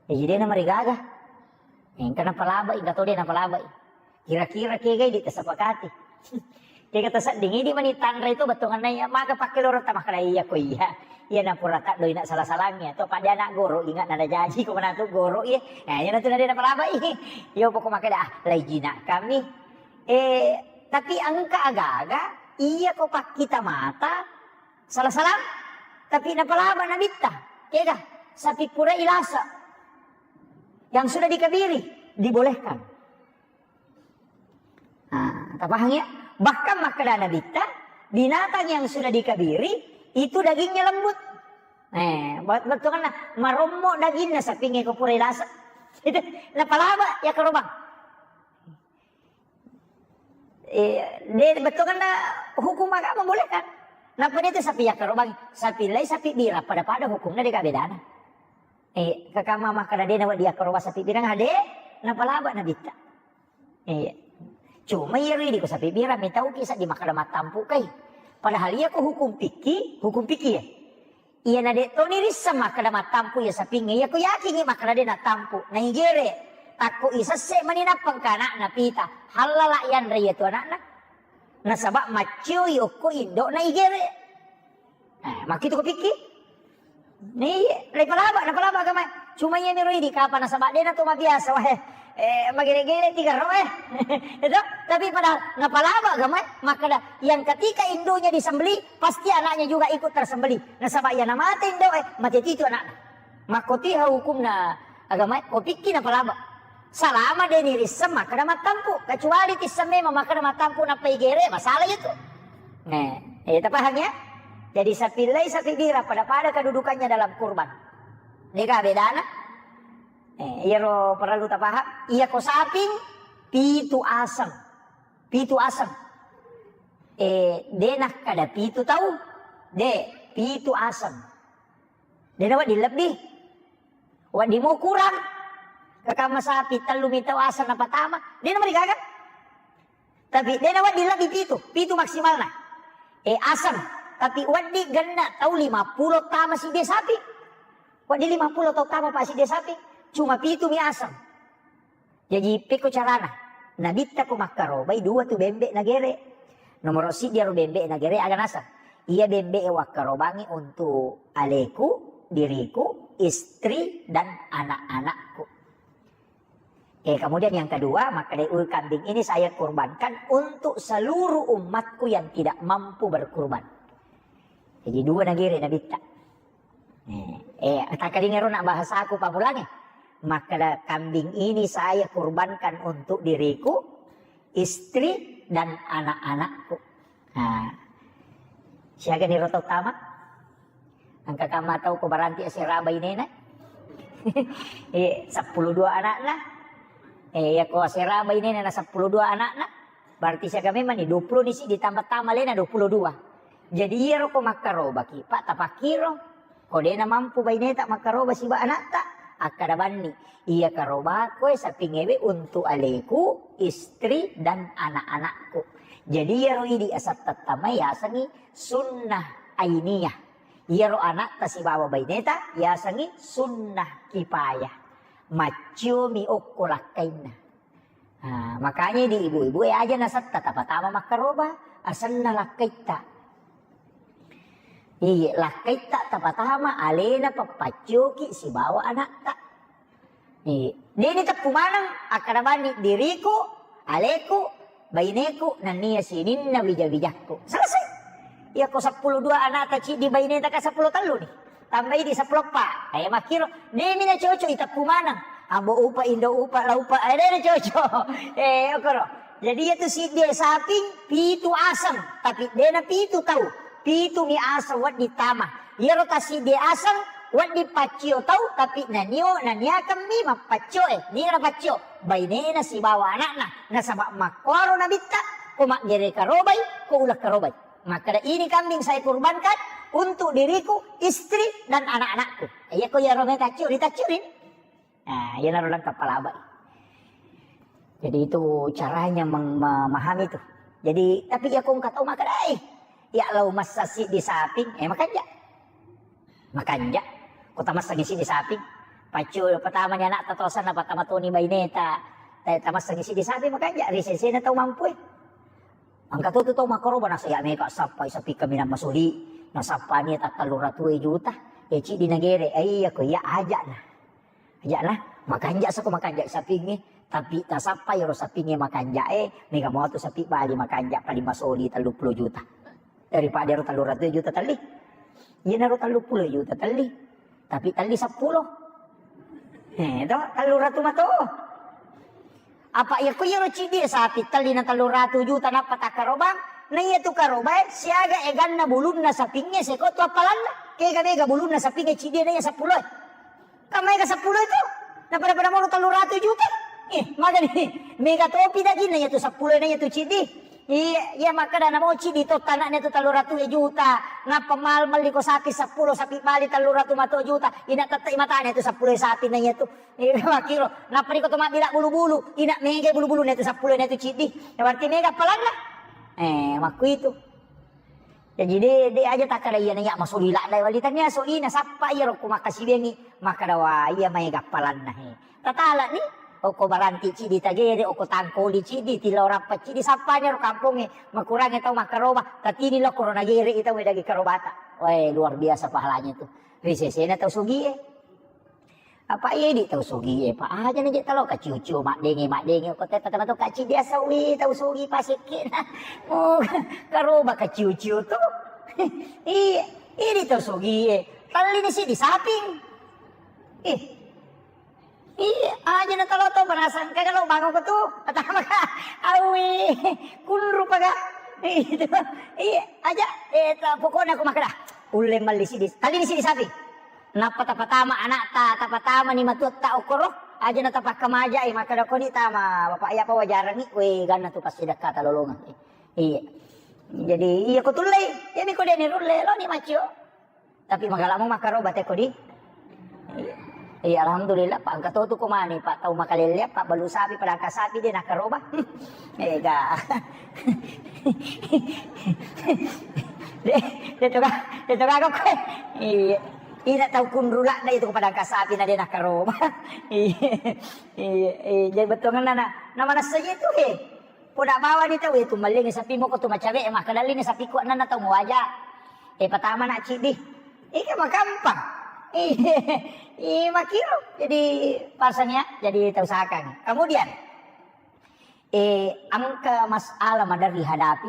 Jadi de namarigaga. Engka napalabai, engka to de napalabai. Kira-kira kegai di tasepakati. Kega tasedding idi mani tanre itu bettuanna iya, maka pakke loro ta makkada iya ko iya. Iya na pura taddo ina salah-salangnya to pada anak goro ingat nada jaji ko manatu goro iya. Nah, iya natu nade napalabai. Yo pokok makkada ah, lai jinak kami. Eh, tapi engka aga-aga iya ko pakkita mata salah-salah tapi napalaba nabitta. Kega sapi pura ilasa yang sudah dikabiri dibolehkan. Nah, tapahang ya? Bahkan makkada nabitta, binatang yang sudah dikabiri itu dagingnya lembut. Eh, buat betul kan marommo dagingnya sapi ko pura ilasa. Itu napalaba ya kerobang. Eh, de betul kan hukum agama boleh kan? Napa itu sapi ya kerobang, sapi lai sapi bira pada-pada hukumnya deka bedana. Eh, kakama makkada de nawa dia keroba sapi birang hade, napalaba nabitta. Iya. Cuma iya ridi ko sapi bira mitauki sa di makkada mattampu kai. Padahal iya ko hukum piki, hukum piki ya. Iya na de toni rissa makkada mattampu iya sapinge iya ko yakingi makkada de natampu. Na igere. Takko isesse mani nappang ka anakna pita. Hallala yanre iya tu anakna. Nasaba maccioi okko indo na igere. Eh, makkitu ko pikki? Iya, napalaba, napalaba agama. Cuma iya miro idi kapa nasaba dena to mabiasa wae. Eh, magere-gere tiga ro eh. Itu, tapi pada napalaba agama, makkada yang ketika induknya disembelih, pasti anaknya juga ikut tersembelih. Nasaba iya namate indo eh, mate titu anaknya. Makkotiha hukumna agama, ko pikki napalaba. Salama de nirisseng makkada mattampu, kecuali tisseng memang makkada mattampu nappa igere, masalah itu. Nah, eh, tapaham ya? Jadi sapi lai sapi bira pada-pada kedudukannya dalam kurban. Deka bedana? Eh, iyaro perlu tapaham. Iya ko saping pitu aseng. Pitu aseng. Eh, de nakkada pitu tau. De, pitu aseng. De nawa di lebih. Wedding mo kurang. Kakama sapi tellu mitau aseng napatama. De namarigaga. Tapi de nawedding lebbi pitu, pitu maksimalna. Eh, aseng. Tapi wedding genna tau lima pulo tama sidde sapi. Wedding lima pulo tau tama pa sidde sapi. Cuma pitu mi aseng. Jaji, pekko carana? Nabitta ko makkarobai dua tu bembe nagere. Nomoro siddi aro bembe nagere aga naseng? Iya bembe e wakkarobangi untuk aleku, diriku, istri, dan anak-anakku. Eh, kemudian yang kedua, makkeda, "Ul kambing ini saya kurbankan untuk seluruh umatku yang tidak mampu berkurban." Jadi dua nagere nabitta. Eh, eh, takkalinga ro na bahasaku pamulangi. Makkeda, "Kambing ini saya kurbankan untuk diriku, istri, dan anak-anakku." Nah, siaga ni roto tama? Engka kamma tau ko baranti asera bainena? Eh, seppulo dua anakna. Eh, iya ko asera bainena na seppulo dua anakna. Berarti siaga memang ni dua puluh ni si ditambah tama lena dua puluh dua. Jadi iyaro ko makkarobaki, Pak, tapakkiro. Ko dena mampu baineta makkaroba siba anatta, akkada banni, "Iya karobako e sapingewe untuk aleku, istri, dan anak-anakku." Jadi iyaro idi asattattamai yasengi sunnah ainiyah. Iyaro anatta sibawa baineta yasengi sunnah kipayah. Macciomi okko lakkainna. Nah, makanya di ibu-ibu e aja nasetta tapatama makkaroba, asenna lakkaitta. Iya, lakkaitta tapatama alena pappaccioki sibawa anatta. Iya, deni teppu maneng akkada banni diriku, aleku, baineku, nennia sininna wija-wijakku. Selesai. Iyako seppulo dua anakta ciddi baineta ka seppulo tellu ni. Tambai di seppulo eppa. Eh, makkiro, demi na cocok iteppu maneng. Ambo upa, indo upa, la upa, eh, dena cocok. Eh, okoro. Jadi iyatu siddi saping, pitu aseng, tapi dena pitu tau. Pitu mi aseng wedding tama. Iyaro tasiddi aseng, wedding paccio tau, tapi nanio, naniakeng mi mappaccio, eh, nira paccio. Bainena sibawa anakna, nasaba makkuaro nabitta, ko maggere karobai, ko uleng karobai. Makkeda, "Ini kambing saya kurbankan untuk diriku, istri, dan anak-anakku." Iya, ko iyaro meta ciuri, tacciurin. Nah, iyanaro lengkap palabai. Jadi itu caranya meng-, memahami itu. Jadi, tapi iya ko engka tau makkeda, "Eh, iya lao massa siddi saping, eh, makanja." Makanja. Ko tamassangi siddi saping. Paccu pertama ni anakta tosanna, patama toni baineta. Eh, tamassangi siddi saping, makanja. Ri sesena tau mampu, eh. Engka to tu tau makkaroba, nasaba iya mega sappai sapi kaminang masuli, nasappani takkalluratu juta, e ciddi nagere, e iya ko iya aja'na. Aja'na, makanja sako makanja sapingnge, tapi tasappai ro sapingnge makanja e, mega mua tu sapi bali makanja paling masuli telluppulo juta. Daripada ro telluratu juta telli. Iyanaro telluppulo juta telli. Tapi telli seppulo. Eh, to, telluratu mato. Apa iya ko iyaro ciddi sapi telli na telluratu juta nappa takkarobang, na iya tu karobae siaga eganna bulunna sapingnge seko tu appalanna. Kega mega bulunna sapingnge ciddi na iya seppulo. Kan mega seppulo itu. Na pada-pada mono telluratu juta. Eh, magani mega topi dagingna iya tu seppulo na iya tu ciddi. Iya, iya, makkeda namo ciddi to tanakna tu telluratu juta. Nappa mal melli ko sapi seppulo, sapi bali telluratu mato juta. Ina tette matana tu seppulo sapi na iya tu. Iya, makkiro. Nappa riko to mabbila bulu-bulu. Ina mega bulu-bulu na tu seppulo na tu ciddi. Ya berarti mega appalanna. Eh, makku itu. Jaji de, de aja takkeda iyana iya masuli ladda wali tania solina sappa iya rokko makkasibengi. Makkeda wa iya mega appalanna he. Tatalani, okko baranti ciddi tagere, okko tangkoli ciddi, tilao rappa ciddi, sappanya ro kampongnge, makurangnge tau makkaroba, tatini lokko ro nagere i tau daging karobata. Weh, luar biasa pahalanya itu. Ri sesena tau sugie. Apa idi tau sugie, pa aja na je talo kaciu-ciu, maddenge, maddenge, okko tetta tama to kaciddi asawi tau sugi pasekkena. Oh, karoba kaciu-ciu tu. Iya, idi tau sugie. Tallini siddi saping. Ih, Iya, aja na talo to, barasang kaga lo bango ko tu. Pertama ka, awi, kunru paga. Itu. Iya, aja. Eh, ta, pokokna ko makkeda. Ulle melli siddi. Tallini siddi sapi. Nappa tapatama anakta, tapatama ni matuatta okoro. Aja na tapakkamaja, eh, makkeda ko ni tama. Bapak iya pa wajarangi, we, ganna tu pasti dekkata lolongang. Iya. Jadi, iya ko tullei. Iya mi ko deni rulle, lo ni macio. Tapi magalamo makkaroba teko di. Iya. Iya, alhamdulillah, Pak, engka to tu ko mani, Pak, tau makalelle, Pak, balu sapi, padangka sapi de nakkaroba. Ega. De, de to ga, de to ga ko. Iya. Ina tau kunrula na itu padangka sapi na de nakkaroba. Iya. Iya, iya, jadi bettuanna na, na manessa itu, he. Poda bawani tau, eh, tu mellingi sapi moko tu macawe, eh, makkedallini sapiku annanna tau muaja. Eh, patama na ciddi. Ika makampang. Iya, iya, makiro. Jadi, pasang ya, jadi tau sakang. Kemudian, eh, engka masalah maderri hadapi,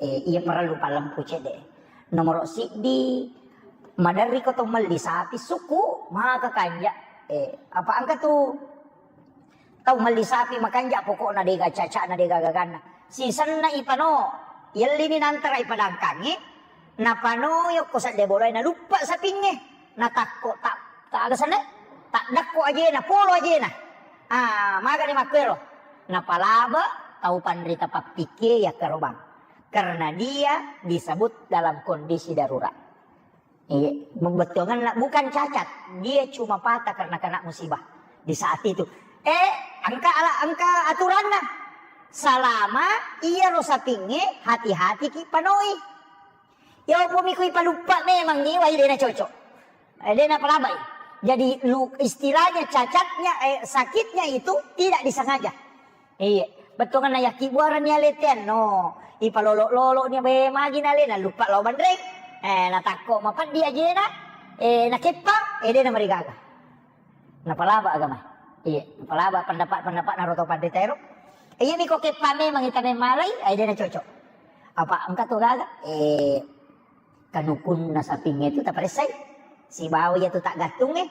eh, iya perlu pallempu cedde. Nomoro siddi, maderri ko to melli sapi, suku, maka kanja. Eh, apa engka tu Tau melli sapi makanja, pokokna dega cacana, dega gaganna. Sisenna ipano, yellini nantara ipadangkangngi, napano yokko sedde bolae, naluppa sapingnge, natakko ta, ta aga senna, taddakko ajena, polo ajena. Ah, magani makkuero. Napalaba tau panrita pappikkie yakkarobang. Karena dia disebut dalam kondisi darurat. Iya, bettuanganna bukan cacat, dia cuma patah karena kena musibah di saat itu. Eh, engka ala, engka aturanna. Salama iyaro sapingnge, hati-hati ki panoi. Ya, opo mi kui paluppa memang ni wai dena cocok. Eh, dena palabai. Jadi lu, istilahnya cacatnya, eh, sakitnya itu tidak disengaja. Iya, bettuanna yakkibuareng ni alete anno. Ipalolo-lolo ni, be, magi nale, naluppa lao banreng. Eh, natakko mapeddi ajena, eh, nakeppang, eh, de namarigaga. Napalaba agama. Iya, napalaba pendapat-pendapat naro to panrita ero. Iya mi ko keppa memang ita memmalai, ai dena cocok. Apa engka to gaga? Eh, kanukunna sapingnge tu taparessai. Sibawa iya tu taggattungnge.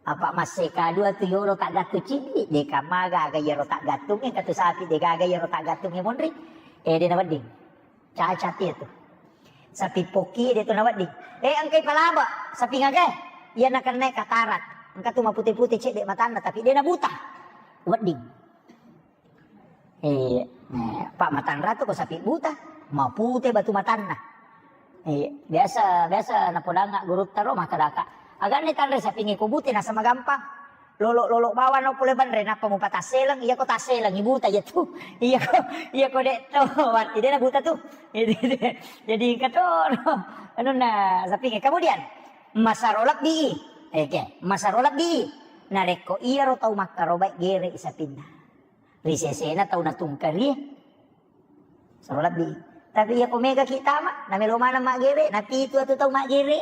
Apa masse kadua tu yolo taggattung cidi, deka magaga iyaro taggattungnge, engka tu sapi de gaga iyaro taggattungnge monri. Eh, dena wedding. Cacat iya tu. Sapi pokki de tu nawedding. Eh, engkai palaba, sapi ngaga? Iya nakenna katarak. Engka tu mapute-pute cedde matanna, tapi de nabuta. Wedding. Eh, eh, Pak matanra tu ko sapi buta, mapute batu matanna. Eh, biasa, biasa napodanga gurutta ro makkadaka. Aganni tanre sapingnge ko bute nasaba magampang. Lolo-lolo bawang no pole banre nappa mupatasseleng, iya ko tasseleng ibuta iya tu. Iya ko, iya ko de to watti de nabuta tu. Jadi engka to anunna sapingnge. Kemudian masaro lebbi. Oke, masaro lebbi. Narekko iyaro tau makkarobai gere sapinna. Ri sesena tau natungkari. Saro lebbi. Tapi iya ko mega ki tama, namelo maneng maggere, napitu atu tau maggere.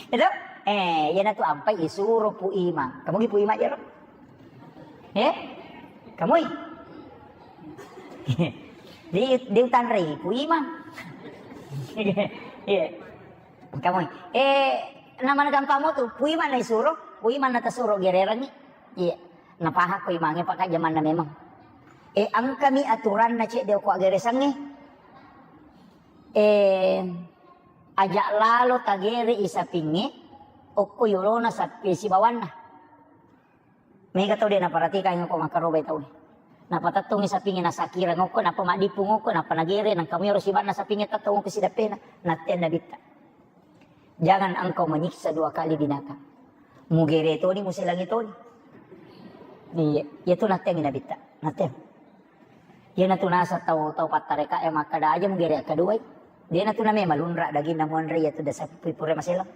Itu? Eh, iya natu ampai isuro Pu Imang. Kamu ki Pu Imang jero? Eh? Kamu i? Di, di utanrei Pu Imang. Iya. Kamu i. Eh, namana gampang mo tu, Pu Imang na isuro, Pu Imang na tasuro gererangi. Iya. Napahakko imangnge, Pak, jamanna memang. Eh, engkami aturanna cedde okko aggeresangnge. Eh, aja lalo tagere i sapingnge, okko yolona sapi sibawanna. Mega tau de naparatikangngi okko makkarobai tau. Napatettongngi sapingnge nasakirang okko, nappa maddipung okko, nappa nagere, nangka muyaro sibanna sapingnge tettong okko sidappena, nattenna bitta. Jangan engkau menyiksa dua kali binatang. Mugere toni, muselangi toni. Iya, iya tu natteangi nabitta. Natteang. Iya natu nasa tau, tau pattareka e makkada aja mugere akkaduai. Dia natu name malunra daging namuanre iya tu dasa pui pura maselang.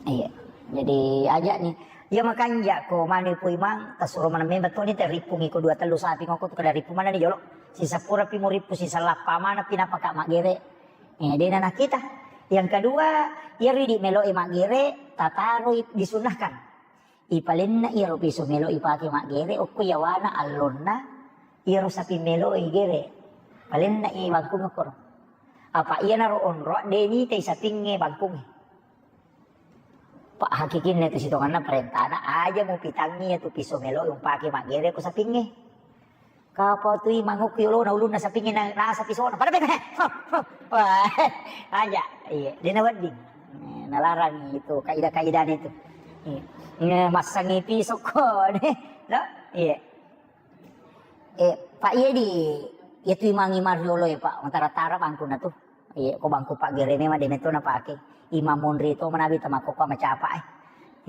Iya. Jadi aja ni. Iya makanja ko mani Pu Imang, tasuro maneng memang toni te rippungi ko dua tellu sapi ngoko tu kada rippu maneng ni jolo. Sisa pura pi murippu, sisa lappa maneng pi napaka maggere. Eh, dena nakita. Yang kedua, iyaro idi melo e maggere, tataroi disunnahkan. Ipalenna iyaro piso melo ipake maggere, okko yawana allonna, iyaro sapi melo i gere. Palenna i bangkung okkoro. Apa iyanaro onro, de nitai sapingnge bangkungnge. Pak hakikinna tu sitonganna parentana, aja mupitangngi iyatu piso melo umpake maggere ko sapingnge. Kapau tu Imang okko yolona ulunna sapingnge na, nasa pisona. Pada bete. Wah, aja. Iya, dena wedding. Eh, nalarang itu kaidah-kaidahnya itu. Iya. Nge-, massangi pisokko deh. No? Iya. Eh, Pak, iya di, iya tu Imang, Imang riolo ya, Pak. Matara-tara bangkuna tu. Iya, ko bangku paggere memang de metto napake. Imang monri to manabi tamakkokko macapa e.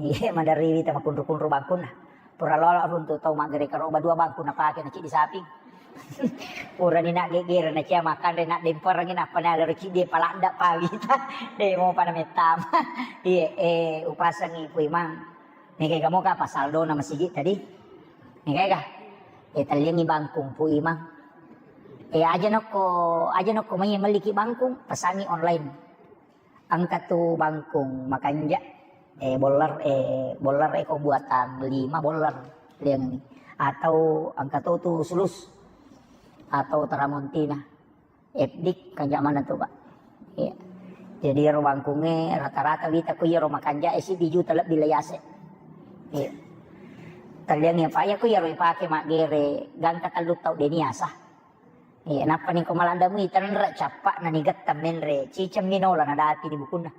Iya, maderriwi tamakkunru-kunru bangkunna. Pura lolo runtu tau maggere karoba dua bangku napake na ciddi sapi. Purani naggegere na cia makkanre naddemperengi nappa nalero ciddi paladda pawita. De mopa na mettama. Iya, eh, upasengi Pu Imang. Nega moka apa saldona masigi tadi? Nega ga? Eh, telliangi bangkung Pu Imang. Eh, aja nokko, aja nokko mai melliki bangkung, pesangi online. Engka tu bangkung makanja. Eh, boller, eh, boller, eh, ko buatan lima boller liang ni. Atau engka to tu sulus atau tramontina. F D kanja maneng tu, Pak. Iya. Jadi iyaro bangkungnge rata-rata wita ku iyaro makanja e siddi juta lebbi la yase. Iya. Talliangngi apa iya ku iyaro ipake maggere gangka tellu tau de niasa. Iya, nappa ni ko maladda mui tenre cappa na ni getta menre ciceng minola na dati di bukunna.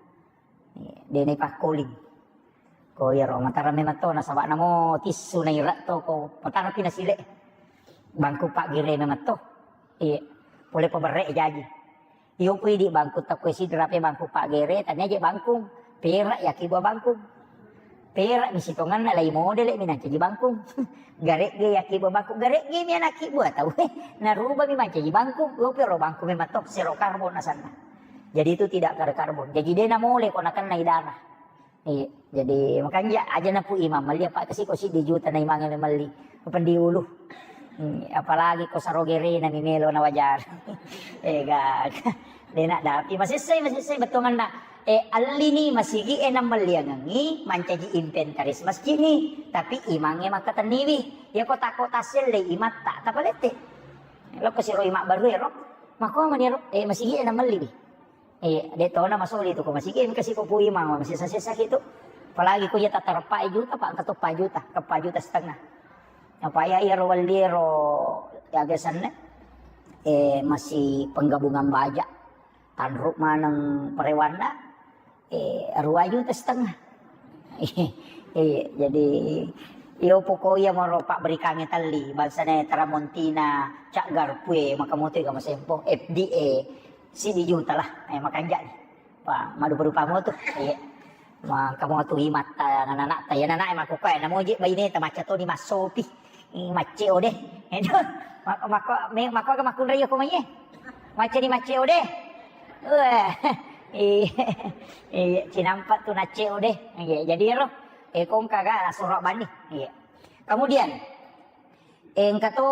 Iya, de na ipakkoling. Ko iyaro matara memang to nasaba namo tissu na ira to ko matara pi nasile. Bangku paggere memang to. Iya. Pole paberre jaji. Iyo pui di bangku takko sidra pe bangku paggere tania je bangkung. Pera yaki buah bangkung. Pera mi sitonganna lai modele mi nancaji bangkung. Garegge yaki buah bangkung. Garegge mi anaki buah tau. Naruba mi mancaji bangkung. Iyo pi ro bangku memang to sero karbon asanna. Jadi itu tidak ada karbon. Jadi de na mole ko nakenna idana. Iya, jadi makanja aja na Pu Imang melli apa kasi ko siddi juta na Imang e melli. Kependi ulu. Hmm, apalagi ko saro gerena mi melo na wajar. Eh, ga. De na dapi masessai, masessai bettuanganna. E, allini masigi e nammelliangengngi mancaji inventaris masjid ni, tapi imangnge makkatenniwi. Yako tako tasselle imatta, tapalette. Lokko siro imang baru ero, mako mani ero, e, masigi e namelliwi. E, de tona masoli tu ko masigi e, mika siko pu imang, masisa-sisa kitu. Apalagi ko iya tatareppa e juta, pa, engka to pa juta, ke pa juta setengah. Apa ya, iyaro welli ero, ya biasanne, e, masih penggabungan baja. Tanru maneng parewanna, eh, rua juta setengah. Eh, jadi, iyo poko iya moro pabberikangnge telli, bangsana Tramontina, Cak Garpue, maka moto ega masempo, F D A, sidi juta lah, eh, makanjani. Pa, madupa-dupa moto, eh, maka moto imatta, anak-anak ta, ya, anak-anak, eh, makkukkoe, namoji baineta, macca toni massopi. Ih, macce o de. Edo, mako, mako, me, mako aga makkunrai ko mai e. Macce ni macce o de. Wah, iya, iya, cinampa tu nacce o de. Iya, jadi ero, e, kongka ga soro bani. Iya. Kemudian, engka to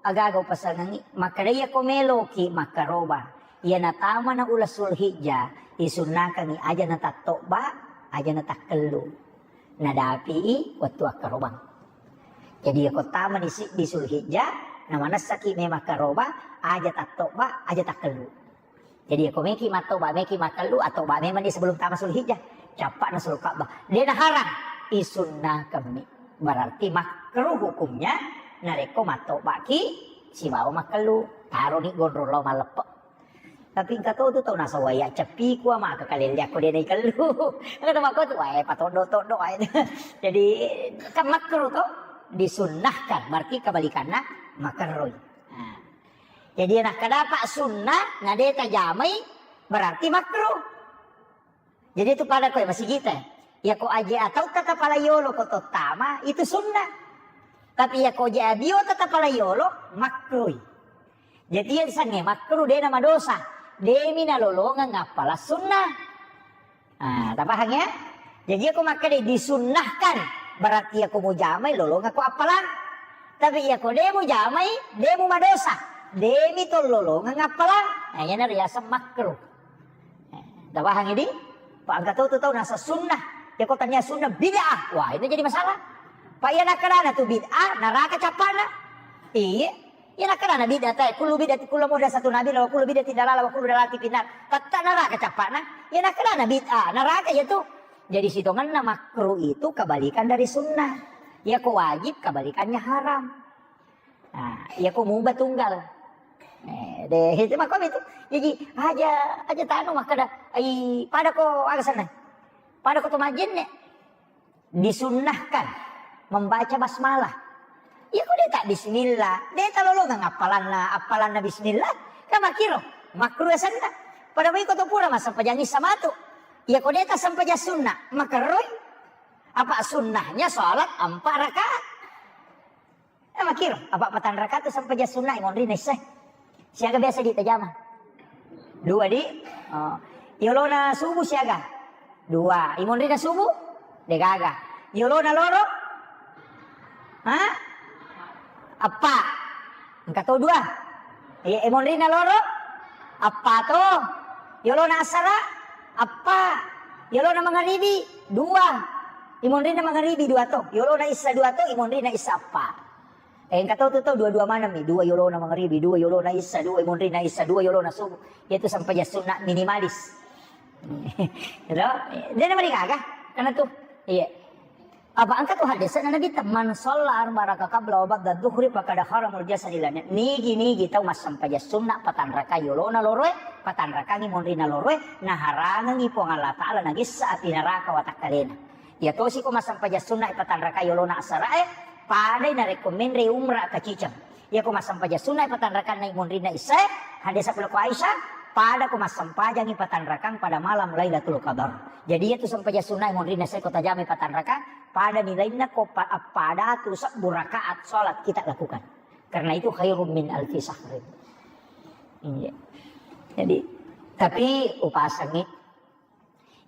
aga-aga upasangengi, makkeda iya ko meloki makkaroba. Iya natama na ula Sulhijjah, isunnakangi aja na tattobba, aja na takkellu. Nadapi'i wettu akkarobang. Jadi, yako tamani siddi Sulhijjah, namanessaki memang karoba, aja tattobba, aja takkellu. Jadi, yako meki mattoba, meki makkellu, attoba memang ni sebelum tama Sulhijjah. Cappa'na sulu Ka'bah. De naharang, isunnakammi. Berarti makruh hukumnya, narekko mattobaki sibawa makkellu. Taroni gondrong lao malleppe. Tapi engka to tu tau nasawai ya ceppi ku ama ke kalelle ko de naikellu. Engka to makko tu, wae, patoddo-toddo wae. Jadi, kan makruh to, disunnahkan, berarti kebalikannya makarroi. Nah. Jadi, nakkeda pa sunnah, na de tajamai, berarti makruh. Jadi, itu pada koe masigita. Ya ko aje atau tata pala yolo ko tottama, itu sunnah. Tapi ya ko je abio tata pala yolo, makruh. Jadi, iya sange makruh, de na madosa. Demi nalolongeng appalang sunnah. Ah, tapahang ya? Jadi, aku makkeda disunnahkan. Berarti aku mujamai lolongeng aku appalang. Tapi iya ko de mujamai, de mu madosa. Demi to lolongeng appalang. Nah, iya na riaseng makruh. Eh, tapahang ini? Pak angka tau tu tau nasa sunnah. Ya ko tania sunnah bid'ah. Wah, ini jadi masalah. Pak iya nakkedana tu bid'ah, neraka cappana. Iya. Iya, nakkedana bid'ah tae, kullu bid'ati, kullu muhdatsatu nabi, wa kullu bid'atin dalalah, wa kullu dalalatin finnar. Tetta neraka cappana. Iya, nakkedana bid'ah, neraka iya tu. Jadi sitongenna makruh itu kebalikan dari sunnah. Iya ko wajib kebalikannya haram. Nah, iya ko mubah tunggal. Eh, deh, itu makko itu. Jadi aja, aja tanu makkeda, ai pada ko aga senna. Pada ko to majjenne. Disunnahkan membaca basmalah. Iya ko de ta bismillah, de ta lolongeng appalanna, appalanna bismillah. Kan makkiro, makruh asenna. Pada mui ko to pura massempajang issa matu. Iya ko de ta sempajang sunnah, makerroi. Apa sunnahnya sholat empat rakaat. Eh, makkiro, apa patang rakaat tu sempajang sunnah, imonri na issa. Siaga biasa di tajama? Dua di. Oh. Yolona subuh siaga? Dua. Imonrina subuh? Degaga. Yolona loro? Ha? Eppa. Engka to dua. Iya, imonrina loro? Eppa to. Yolona asara? Eppa. Yolona mangaribi? Dua. Imonrina mangaribi dua to. Yolona issa dua to, imonrina issa eppa. Eh, engka tau tu tau dua-dua maneng mi, dua yolona mangaribi, dua yolona issa, dua imonrina issa, dua yolona subuh. Yaitu sempajang sunnah minimalis. Gitu? Dia nama digaga, karena tu, iya. Apa engka tu hadis na Nabi ta, "Man shalla arba raka qabla wa ba'da dhuhri faqad haramul jasadi lana." Nigi-nigi tau massempajang sunnah patang raka yolona loroe, patang raka imonrina loroe, naharangengi Puang Allah Ta'ala nagessa api neraka watakkalena. Iya tosi ko massempajang sunnah patang raka yolona asarae, padai narekko menre umrah kaciceng. Iya ko massempajang sunnah patang rakanna imonrinna issae, hadis sabbu lako Aisyah, pada ko massempajangi patang rakang pada malam Lailatul Qadar. Jadi iya tu sempajang sunnah imonrinna issae ko tajamai patang rakang, pada nilainna ko pa-, appada tu sebbu rakaat salat kita lakukan. Karena itu khairum min alfi syahrin. Iya. Jadi, tapi upasangi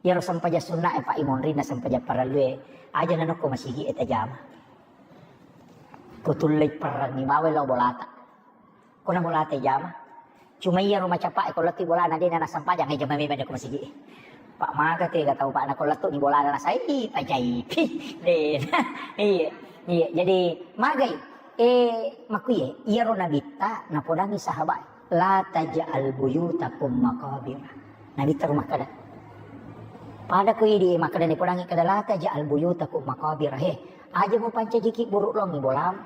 Iyaro sempajang sunna e, Pak, imonrinna sempajang parellue, aja nanokko masigi e tajama. Ko tullei perrengngi bawai lao bolata. Ko na bolata jama. Cuma iyaro macapa e, ko lettu bolana de na nassempajang, e, jama memang ko masigi e. Pak maga tega tau, Pak, nako lettu ni bolana nasai, pajai. Deh. Iya. Iya, jadi magai. Eh, makuye, iyaro nabitta napodangi sahabat, "La taj'al buyutakum maqabir." Nabitta ro makkada. Pada ko idi makkada ni podangi kada, "La taj'al buyutakum maqabir." He, aja mo pancajiki buruk longi bolam.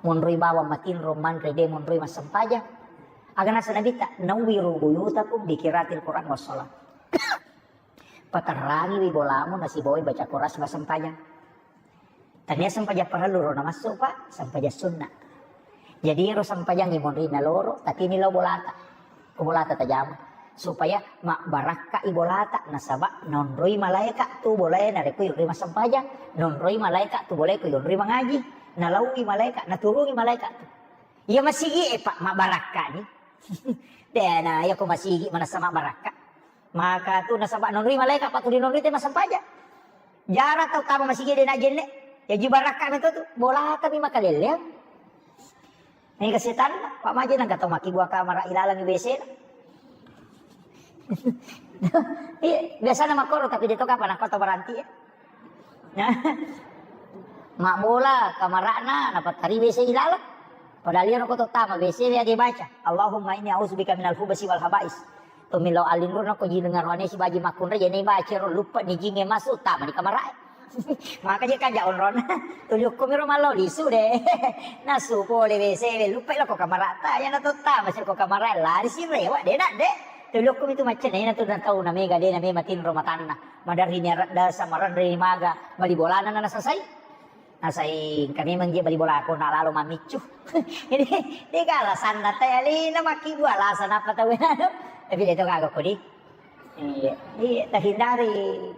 Monroi bawang matinro manre de monroi massempajang. Aga nasa nabitta, "Nawwiru buyutakum bi qiraatil Qur'an was shalah." Paterrangiwi bolamu nasibawai baca Quran sibawa sempajang. Tania sempajang parellu ro namassu, Pak, sempajang sunna. Jadi ro sempajang monri naloro, tapi ni lao bolata. Ko bolata tajama. Supaya mabbarakka i bolata, nasaba nonroi malaika tu bolae narekko yonroi massempajang, nonroi malaika tu bolae ko yonroi mangaji, nalaui malaika, naturungi malaika tu. Iya masigi e, Pak, mabbarakka ni. Dena, iya ko masigi manassa mabbarakka. Maka tu nasaba nonroi malaika, Pak, tu dinonroi te massempajang. Jara tau tama masigi de najenne. Ya ji barakka meto tu. Bolata mi makalelleang. Ini kesetan, Pak, maje nangka tau maki buah kamar ilalang W C na. Iya, biasana makoro tapi de to kapan aku tau baranti ya. Mabbola kamara'na napattari W C ilalang. Padahal iyaro ko tottama W C we age baca, "Allahumma inni a'udzubika minal khubasi wal khaba'is." To millau alinruna ko ji dengar wane si baji makkunrai jene baca ro lupa ni jinge masuk tama di kamara'e. Maka je kaja onrona. Tuli okko miro mallau lisu de. Nasu pole W C we lupa lo ko kamara'ta ya na tottama si ko kamara'e lari si rewa de nak de. Tuli okko mitu macca na tu na tau na mega de na mema tinro matanna. Maderri ni aradda samaranre maga bali bolana na nasasai. Nasai engka memang je bali bolako na lalo mammiccu. Jadi, de ka alasanna te alina makkibbu alasan apa tau anu. Tapi de to gaga kodi. Iya, iya, terhindari.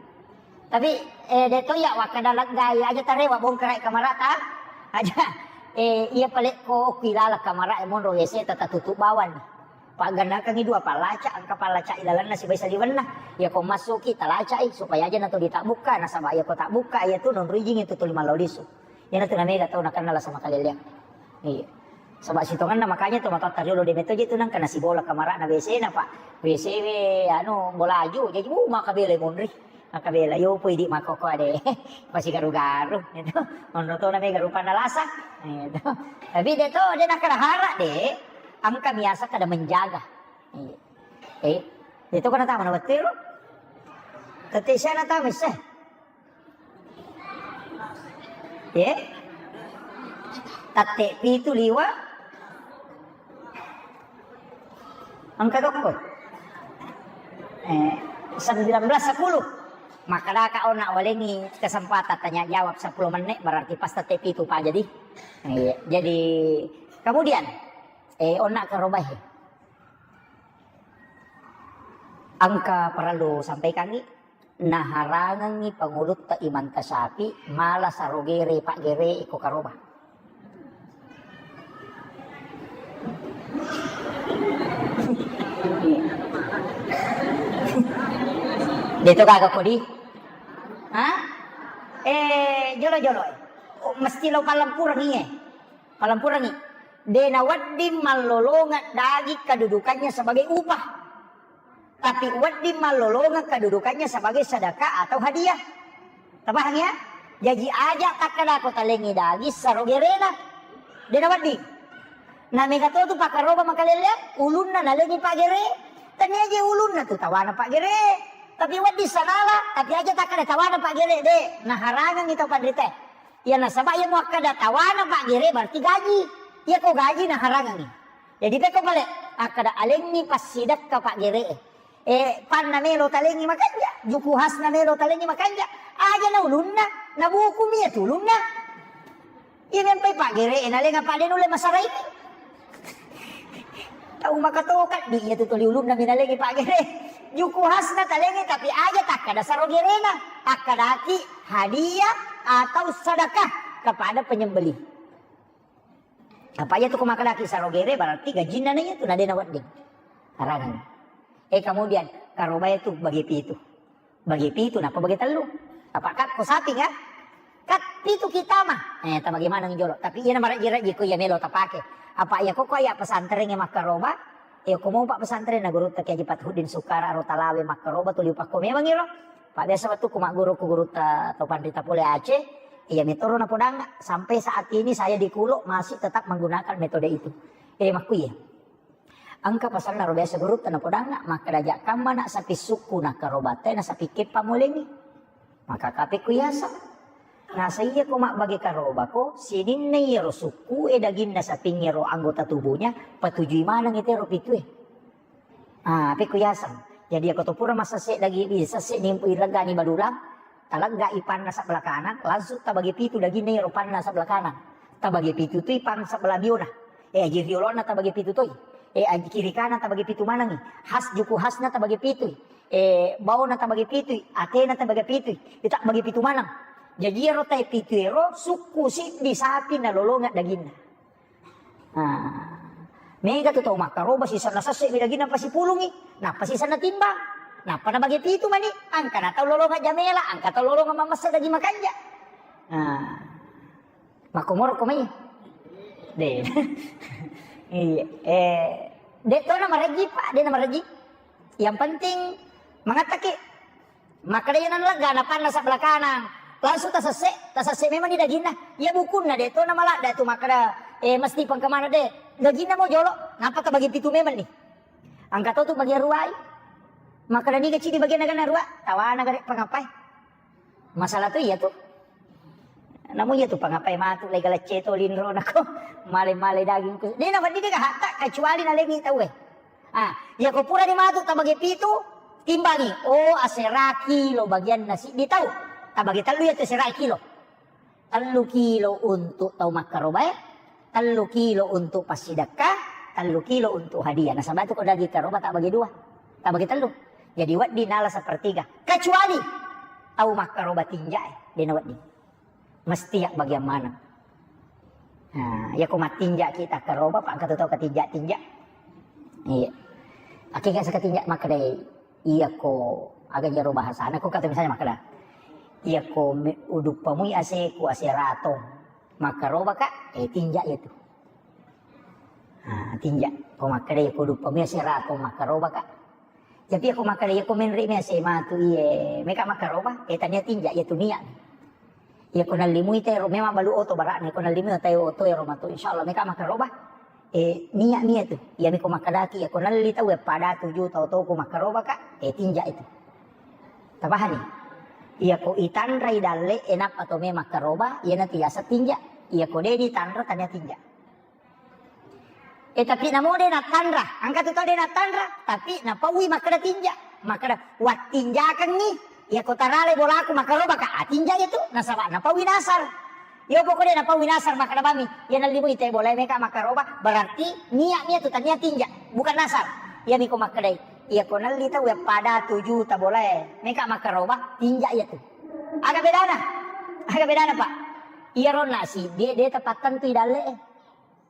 Tapi, eh, de to ya wakkada leggai aja tarewa bongkarai kamarata. Aja, eh, iya palekko ku ilala kamara e monro W C tata tutup bawang. Paggannakangngi dua pallaca, engka pallaca ilalenna sibawa saliwenna. Iyako massuki talacai supaya aja nato ditabbukka, nasaba iyako tabbukka iyatu nonro ijing itu tuli mallau lisu. Iyanatu namega tau nakenna lasa makaleleang. Iya. Saba sitongenna makanya to matoatta riolo de meto je tu nangka nasibola kamarana W C na, Pak. W C we anu bolaju, jaji mu makabela monri. Makkabela, yo poi di makkokko ade. Pasi garu-garu, gitu. Onro to namega rupanna lasa. Gitu. Tapi de to, de nakkada hara de, engka miasa kada menjaga. Iya. Eh, de to kana tama na wettu ro. Tette siana tama isse. Eh? Tette pitu liwa. Engka tokko. Eh, sembilan belas sepuluh. Makkadaka onna walengi kesempatan tanya jawab sepuluh menit, berarti pas tette pitu pa jadi. Iya, jadi kemudian, eh, onna karobahe. Engka parellu sampaikangi, naharangengi pangulutta Imam Tasyafi mala sarogere paggere iko karoba. Deto gaga kodi? Ha? Eh, jolo-jolo. Oh, mesti lo palempurengi, eh. Palempurengi. De nawedding mallolongeng daging kedudukannya sebagai upah. Tapi wedding mallolongeng kedudukannya sebagai sedekah atau hadiah. Tapahang ya? Jaji aja takkadako talengi daging sarogerena. De nawedding. Na mega to tu pakaroba makalelleang, ulunna nalengi paggere. Tania je ulunna tu tawana paggere. Tapi wedding sanala, tapi aja takkada tawana paggere de. Naharangengi tau panrita. Iya nasaba iya muakkada tawana paggere berarti gaji. Iya ko gaji naharangengi. Jadi pekko pale, akkada alengngi passidekka paggere. Eh, panna melo talengngi makanja, juku hasna melo talengngi makanja. Aja na ulunna, na buku mi iya tu ulunna. Iya mempai paggere, eh, nalenga pade nulle masara ini. Tau makatoka di iya tu tuli ulunna mi nalengi paggere. Juku hasna talengi tapi aja takkada sarogerena, akkadaki hadiah atau sedekah kepada penyembelih. Apa iya tu ko makkadaki sarogere berarti gajinna na iya tu na de nawedding. Harangan. Eh, kemudian karobae tu bagi pitu. Bagi pitu napa bagi tellu? Apa kat ko sapi kan? Kat pitu kita mah. Eh, ta bagaimana jolo? Tapi iya na maraji-raji ko iya melo tapake. Apa iya ko ko iya pesantren yang makkaroba? E, ko mopa pesantren na gurutta Kiai Haji Fathuddin Sukara ro Talawe makkaroba tuli upakko memang iro. Pak biasa wettukku magguru ku gurutta to panrita pole Aceh, iya metoro napodangnga sampai saat ini saya di Kulo masih tetap menggunakan metode itu. E, makkuiye. Engka pasanna ro biasa gurutta napodangnga, makkeda, "Jakkamma nak sapi sukku nakkaroba te na sapi keppa molengi." Maka kape ku yaseng. Nasa iya ko mabbage karobako, sininna iyaro sukku e daginna sapingngero anggota tubuhnya, patujui maneng itero pitue. Ah, pe ku yaseng. Jadi ako to pura massesse dagi, sesse ni ileggani badulang, talegga ipanna sebelah kanan, langsung tabage pitu daginna iyaro panna sebelah kanan. Tabage pitu tu ipang sebelah biona. E, aji riolona tabage pitu toi. E, aji kiri kanan tabage pitu manengi. Has juku hasna tabage pitui. E, baona tabage pitui, atena tabage pitui, ita bage pitu maneng. Jaji ero tae pitu ero sukku siddi sapi nalolongeng daginna. Ah, mega tu tau makkaroba sisenna sesse mi daginna pasipulungi, nappa sisenna timbang, nappa nabage pitu mani, angka na tau lolongeng jamela, angka tau lolongeng mamessa daging makanja. Ah. Makkomoro ko mai. De. Iya. Eh, de to na mareji, Pak, de na mareji. Yang penting mangattaki. Makkeda iya nalagga na panna sebelah kanan. Langsung tasesse, tasesse memang ni daginna. Iya bukunna de to na maladda tu makkeda, eh, mesti pengkemana de. Daginna mo jolo, napa tabagi pitu memang ni. Angka to tu bagian ruai. Makkeda niga cidi bagian naga rua, tawana gare pengapai. Masalah tu iya tu. Namu iya tu pangapai matu, lega lecce to linro nako. Male-male daging ku. Dena wedding dega hatta kecuali nalemi tau e. Ah, iya ko pura ni matu tabage pitu, timbangi. Oh, asera kilo bagian nasi di tau. Tabage tellu iya tu asera kilo. Tellu kilo untuk tau makkarobae, tellu kilo untuk passidekka, tellu kilo untuk hadiah. Nasaba tu ko daging karoba tak bagi dua, tak bagi tellu. Jadi wedding nala sepertiga. Kecuali tau makkaroba tinja e, dena wedding. Mesti ya bagian mana. Nah, ya ko matinja kita karoba, pak katu tau ketinja-tinja. Iya. Akhirnya seketinja makkedai, iya ko aga jaro bahasana ko kata misalnya makkeda. Iya ko me-, uduppamui ase ku ase ratong. Makkarobaka, eh, tinja iya tu. Ah, tinja. Ko makkeda iya ko uduppamui ase ratong makkarobaka. Tapi iya ko makkeda iya ko menre mi ase matu iye, meka makkaroba, eh, tania tinja iya tu niat. Iya ko nallimui tero memang balu oto bara'na, ko nallimui oto, oto ero matu insyaallah meka makkaroba. Eh, niat mi iya tu. Iya mi ko makkedaki iya ko nalli tau ya pada tuju tau tau ko makkarobaka, eh, tinja itu. Tapahani? Iya ko itanrai dalle, eh, nappa to me makkaroba, iya natu yaseng tinja. Iya ko de ditanra tania tinja. Eh, tapi namo de natanra, angka tu tau de natanra, tapi napaui makkeda tinja, makkeda wattinjakengngi, iya ko tarale bolaku makkaroba ka, ah, tinja itu, nasaba napaui nasar. Yo pokoknya napaui nasar makkeda bami, iya nalli mui te bolae meka makkaroba, berarti niat mi itu tania tinja, bukan nasar. Iya mi ko makkedai, iya ko nalli tau ya pada tuju ta bolae meka makkaroba, tinja iya tu. Aga bedana? Aga bedana, Pak? Iya ronna si de, de tepat tentu idalle, eh.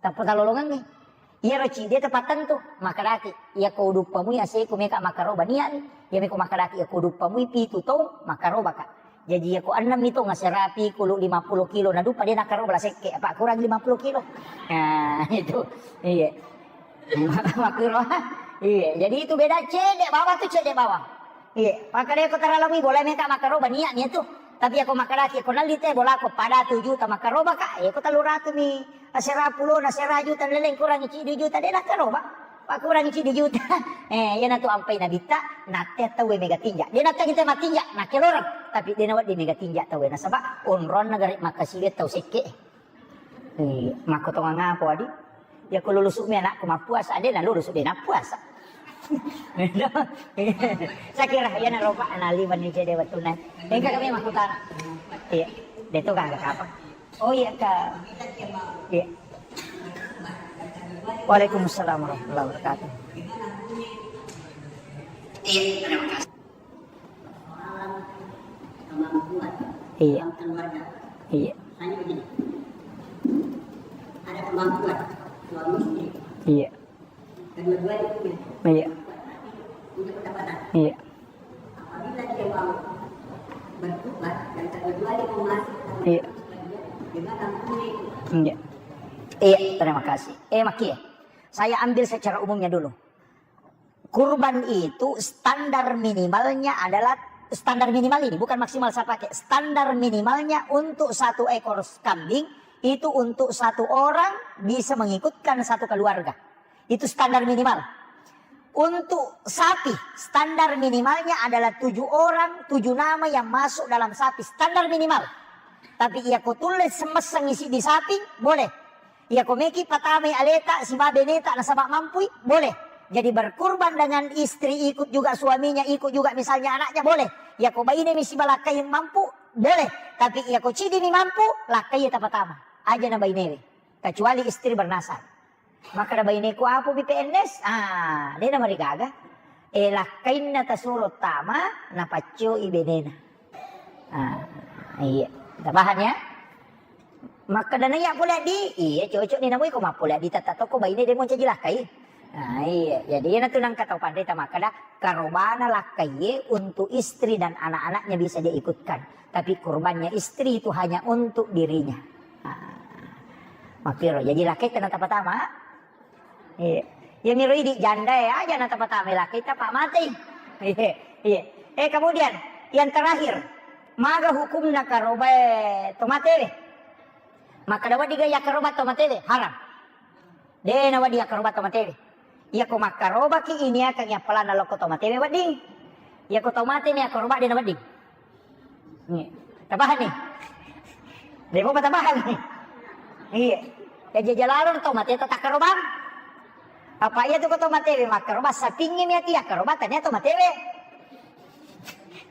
Tappa talolongengngi. Iyaro cidi tepattentu, makkedaki, iya ko uduppamui aseku meka makkaroba niatni, iya meko makkedaki, iya ko uduppamui pitu tong makkarobaka. Jaji iya ko ennem mi tong aserapi kulu lima puluh kilo, naduppa de nakkaroba la sekke, apa kurang lima puluh kilo. Nah, itu. Iya. Makkuro. Iya, jadi itu beda cedde bawang tu cedde bawang. Iya, makkedai ko taralamui bola meka makkaroba niat mi tu. Tapi ako makkedaki ko nalli te bolaku pada tu juta makkaroba ka, iya ko tellu ratu mi asera pulo na asera juta leleng kurangi ciddi juta de nakkaroba. Pakkurangi ciddi juta. Eh, iya natu ampai nabitta, natte tau mega tinja. De natte kita matinja, nakkeloreng. Tapi de nawedding mega tinja tau nasaba onronna gare makkasiwi tau sekke. Iya, makkutongang apa, Adi? Iya, ko lulusu mi anakku mappuasa, de na lulusu de nappuasa. Sakira iya na roba na liwan ni cede wettunna. Engka kami makkutana. Iya, de to gangga apa? Oh iya, Kak. Iya. Waalaikumsalam warahmatullahi wabarakatuh. Iya. Iya. Iya. Iya. Iya. Iya. Iya. Iya, terima kasih. Eh, Maki, saya ambil secara umumnya dulu. Kurban itu standar minimalnya adalah, standar minimal ini, bukan maksimal saya pakai. Standar minimalnya untuk satu ekor kambing itu untuk satu orang bisa mengikutkan satu keluarga. Itu standar minimal. Untuk sapi, standar minimalnya adalah tujuh orang, tujuh nama yang masuk dalam sapi, standar minimal. Tapi iya ko tulle semesseng isi di sapi, boleh. Iya ko meki patamai aleta siba beneta nasaba mampui, boleh. Jadi berkurban dengan istri, ikut juga suaminya, ikut juga misalnya anaknya, boleh. Iya ko baine mi siba lakkai mampu, boleh. Tapi iya ko cidi mi mampu, lakkai tapatama. Aja na bainewe. Kecuali istri bernasab. Makkeda baineku, "Apo bi P N S?" Ah, de namarigaga. Eh, lakkainna tasuro tama, napaccoi benena. Ah, iya. Tapahang ya? Makkeda naiya pole di, iya cocok ni namui ko mappole di tata toko baine de moncaji lakkai. Ah, iya. Jadi iyanatu nangka tau panrita makkeda karobana lakkaie untuk istri dan anak-anaknya bisa dia ikutkan. Tapi kurbannya istri itu hanya untuk dirinya. Ah. Makkiro, jadi lakkaita na tapatama. Iya. Iya miro idi janda ya, aja na tapatama lakkaita pa mati. Iya. Iya. Eh, kemudian yang terakhir, maga hukumna karobae to matewe? Makkeda wedding ga yakkaroba to matewe? Haram. De nawedding yakkaroba to matewe. Iya ko makkarobaki iniakangi appalanna lokko to matewe wedding. Iya ko to mate mi yakkaroba de nawedding. Iya. Tapahang ni? De mopa tapahang ni? Iya. Ya jaja lalo to mate to takkarobang. Apa iya tu ko to matewe makkaroba sapingngi mi ati yakkaroba tania to matewe.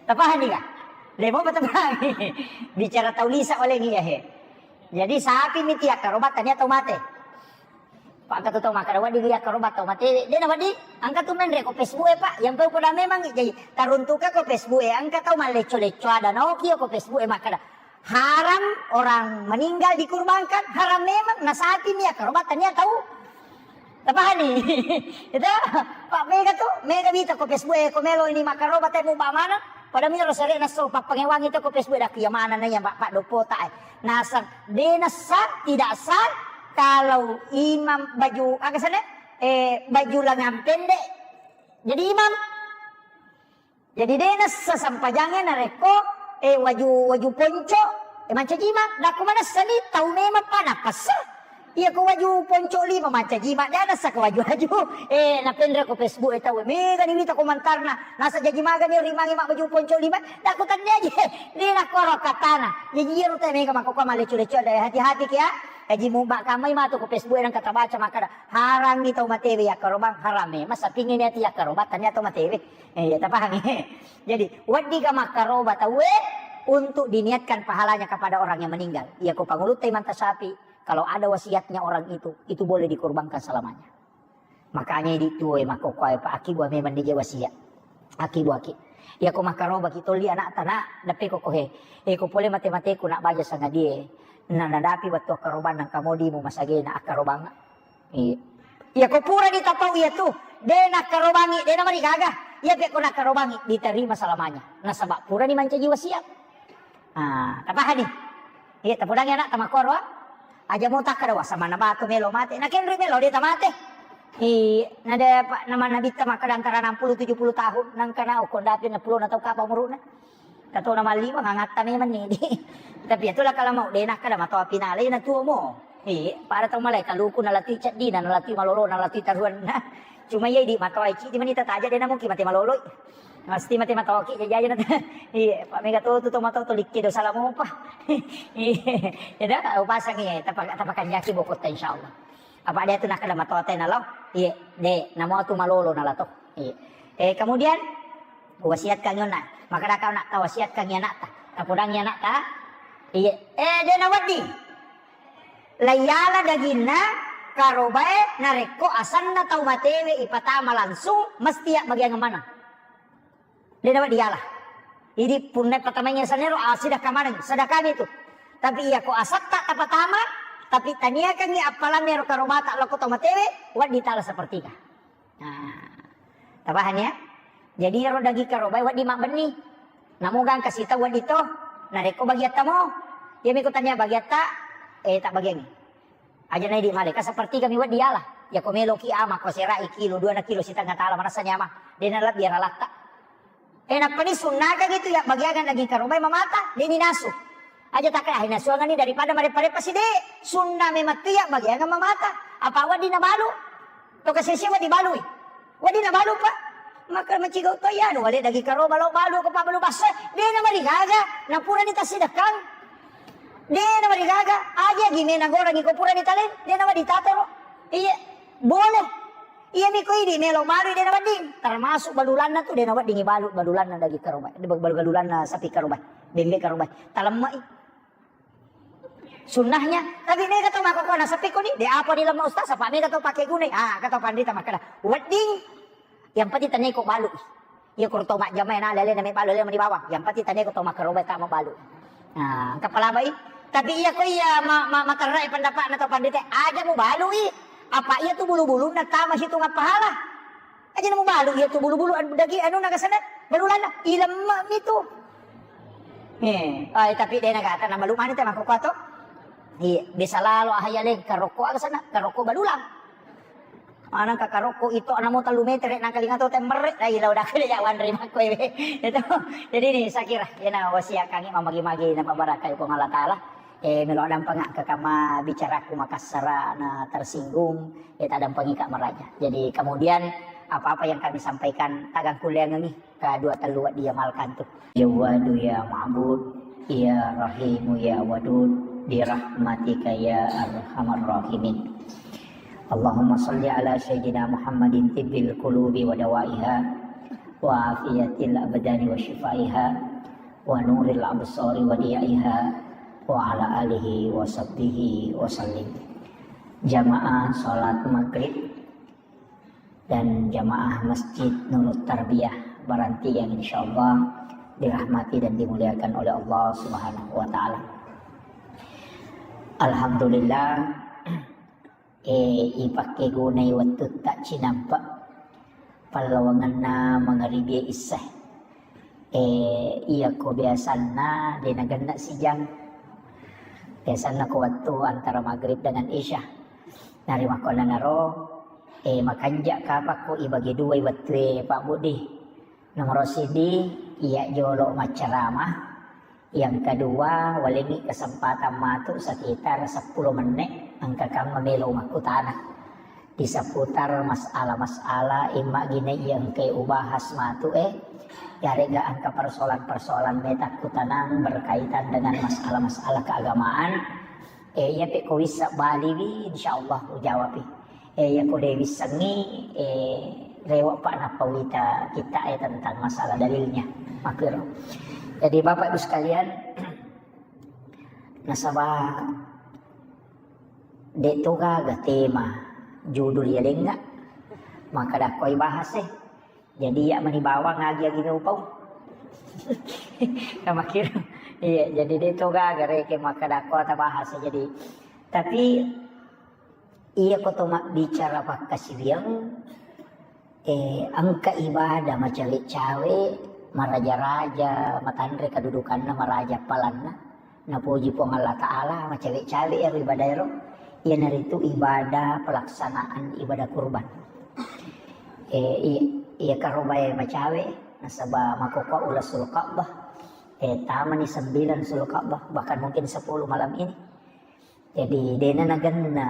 Tapahang ni ga? De mopa tapahang ni? Bicara tau lisa oleh ni ya he. Jadi sapi mi ti yakkaroba tania to mate. Pak, engka tu tau makkeda wedding yakkaroba tau matewe. De nawedding, engka tu menre ko Facebook e, Pak. Yang pau poda memang, jadi taruntuka ko Facebook e, engka tau mallecco-lecco ada naoki ko Facebook e makkeda, "Haram orang meninggal dikurbankan, haram memang, na sapi mi yakkaroba tania tau." Tapahani? Itu, Pak, mega tu, mega mita ko Facebook e, ko melo ini makkaroba temu ba mana? Pada miro sere naso pappangewangi to ko Facebook e, dak iya mana na iya Pak, Pak Dopota e. Nasang, de nasa, tidak sah kalau imam baju, aga sana? Eh, baju lengan pendek jadi imam. Jadi de nasa sampajange narekko, eh, waju, waju ponco, eh, mancaji imam. Dakku manessa ni tau memang pa napassa. Iya ko waju ponco lima mancaji imam, de nasa ko waju-waju. Eh, napenre ko Facebook e tau, mega ni wita komentarna. Nasa jaji maga ni rimangi mak baju ponco lima. Dakku tania aja. De nakoro katana. Jaji iyaro te mega makko ko malecu-lecu ada, hati-hati ki ya. Jaji mu bak kamai matu ko Facebook e nang kata baca makkeda, "Harangngi tau matewe yakkarobang harame." Masa pingin ati yakkaroba tania tau matewe. Eh, iya, tapahang, eh? Jadi, wedding ga makkaroba tauwe untuk diniatkan pahalanya kepada orang yang meninggal. Iya, ko pangulutta imanta sapi, kalau ada wasiatnya orang itu, itu boleh dikurbankan selamanya. Makanya idi tuo e makkokkoe, Pak, akibua memang nije wasiat. Akibua ki. Iya, ko makkaroba ki tolli anakta, nak, dappe ko kohe. Eh, ko pole mate-mateku, nak, baja sangadie. Na nadapi wettu akkarobang nang kamodimu masagena akkarobang. Iya. Iya, ko purani tapau iya tu, de nakkarobangi, de namarigaga. Iya, pe ko nakkarobangi, diterima selamanya. Nasaba purani mancaji wasiat. Ah, tapahani? Iya, tapodangi anak tamakkoro, ah. Aja mo takkada, "Wah, samanna batu melo mate." Nakenri melo de tamate. Iya, nade pa-, nama nabitta makkada antara enam puluh tujuh puluh tahun, nangkana okko ndapi enam puluh na tau kapa umuruna. Katona mallima ngangatta memang ni. Tapi itulah kalau mau de nakkada matoa pinale na tuo mo. Iya, pada tau malai kaluku nalatui ceddina, nalatui malolo, nalatui taruanna. Cuma iya idi matoa cidi mani tataja de na mungkin mate maloloi. Pasti mate matoa ki jajaja na. Iya, Pak, mega to tu to matoa to likke dosa lamopa. Iya, ya dah, upasang iya, tapa-, tapakanjaki bokotta insyaallah. Apa dia tu nakkada matoa tena lo? Iya, de, namo tu malolo nalato. Iya. Eh, kemudian wasiatkan yona. Makkada kau nak tawasiatkan anakta. Tapodangi anakta. Iya. Eh, de nawedding. Laiyala daginna karobae narekko asanna tau matewe ipatama langsung mesti abbagiang maneng. De nawedding diala. Idi punna patamaingi sanero, ah, sedekah maneng, sedekah itu. Tapi iya ko asatta tapatama, tapi taniakangi appalanna ero karobata lokko tau matewe, wedding tala sepertiga. Nah, tapahang ya? Jadi ero daging karobae wedding mabbenni. Namoga engka sita wedding to, narekko bagiatta mo, iya miko tania bagiatta, eh, tak bagiangi. Aja na idi male, ka sepertiga mi wedding diala. Yako meloki ama ko serai kilo, dua na kilo sitengnga tala, manessa nyamang. De' nalebbi ralatta. E, nappani sunnaka gitu ya, bagiangan daging karobai mamata, de' ninasu. Aja takka, ah, nasuangani daripada mareppa-reppa si de'. Sunna memang tu ya, bagiangan mamata. Apa wedding nabalu? To kasese wedding balui. Wedding nabalu, Pak. Maka macigau to ya, anu, wale daging karoba lo balu ko pabalu basso. De' namarigaga, napurani tasidekkang. De' namarigaga, aja gimena gorangi ko purani tale, de' nawedding tatoro. Iya, boleh. Iya miko idi melo balu de' nawedding. Termasuk balulanna tu de' nawedding balu, balulanna daging karobai, balu-, balulanna sapi karobai, bembe karobai. Talemme'i. Sunnahnya, tapi mega to makkokkoe nasappi koni, de' apa dilemma ustaz, apa mega to pake gunai. Ah, kata pandita makkeda, wedding, yang penting tania ko balu. Iya ko to majjama na lele na me balu, lele na di bawang. Yang penting tania ko to makkaroba ta mabalu. Nah, engka palabai. Tapi iya ko iya ma-, ma-, materrai pendapatna to pandita, aja mu balui. Apa iya tu bulu-bulunna tama situnga pahala. Aja namu balu iya tu bulu-bulu anu daging anu naga sana balulanna ilemma mitu. Eh, ai tapi de' nagata na malu mani te makkokkoe to. Iya, biasa lalo ahaya le karokko aga sana, karokko balulang. Manang ka karokko itu anamu tellu meter nang kalinga to temmerre. Ai lau dakka de' jawan ri makkoi we. Itu. Jadi ini saya kira yana wasiat kami mamagi-magi na pabarakai Puang Allah Taala. Eh, melo dampeng ke kama bicaraku makassara na tersinggung. Eh, tadampengi ka maraja. Jadi kemudian apa-apa yang kami sampaikan tagang kuliangengi kedua tellu dia malkantu. Jawadu ya Ma'bud, ya Rahimu ya Wadud, birahmatika ya arhamar rahimin. Allahumma salli ala sayyidina Muhammadin tibbil qulubi wa dawaiha, wa afiyatil abdani wa shifaiha, wa nuril absari wa diyaiha, wa ala alihi wa sahbihi wa sallim. Jamaah salat maghrib dan jamaah Masjid Nurut Tarbiyah Baranti yang insyaallah dirahmati dan dimuliakan oleh Allah Subhanahu wa Ta'ala. Alhamdulillah, eh, ipakkegunai wettutta cinampe' pallawangenna mangaribi isya. Eh, iya ko biasanna de' nagenna sijang. Biasanna ko wettu antara maghrib dengan isya. Nari makkonanaro, eh, makanja' kapakko ibagi duai wettue Pak Budi. Nomoro siddi, iya jolo maccarama. Yang kedua, walengngi kesempatan matu sekitar seppulo menne', engka kamma melo makkutana. Di seputar masalah-masalah imma gine iya engkai ubahas matu, eh, yarega engka persoalan-persoalan meta kutanang berkaitan dengan masalah-masalah keagamaan. Eh, iya pe ko wissa baliwi, insyaallah ujawapi. Eh, iya ko de' wissengngi, eh, rewa pa nappa wita kita, eh, tentang masalah dalilnya. Makkiro. Jadi Bapak Ibu sekalian, nasaba de' to gaga tema judul ya lengnga, maka dakkoi bahas, eh. Jadi iya mani bawang agi-agi upau. Kamakkiro. Iya, jadi de' to gaga reke makkadakko tabahas. Jadi, tapi iya ko to mabbicara pakkasiwiang, eh, engka ibadah macawe-cawe, maraja-raja, matanre kedudukanna, maraja palanna. Napoji Puang Allah Ta'ala, macawe-cawe ero ibadah ero. Iyanaritu ibadah pelaksanaan ibadah kurban. Eh, i-, iya karobae macawe, nasaba makkokkoe uleng Sulka'bah. Eh, tamani sembilan Sulka'bah, bahkan mungkin sepuluh malam ini. Jadi, de'na nagenna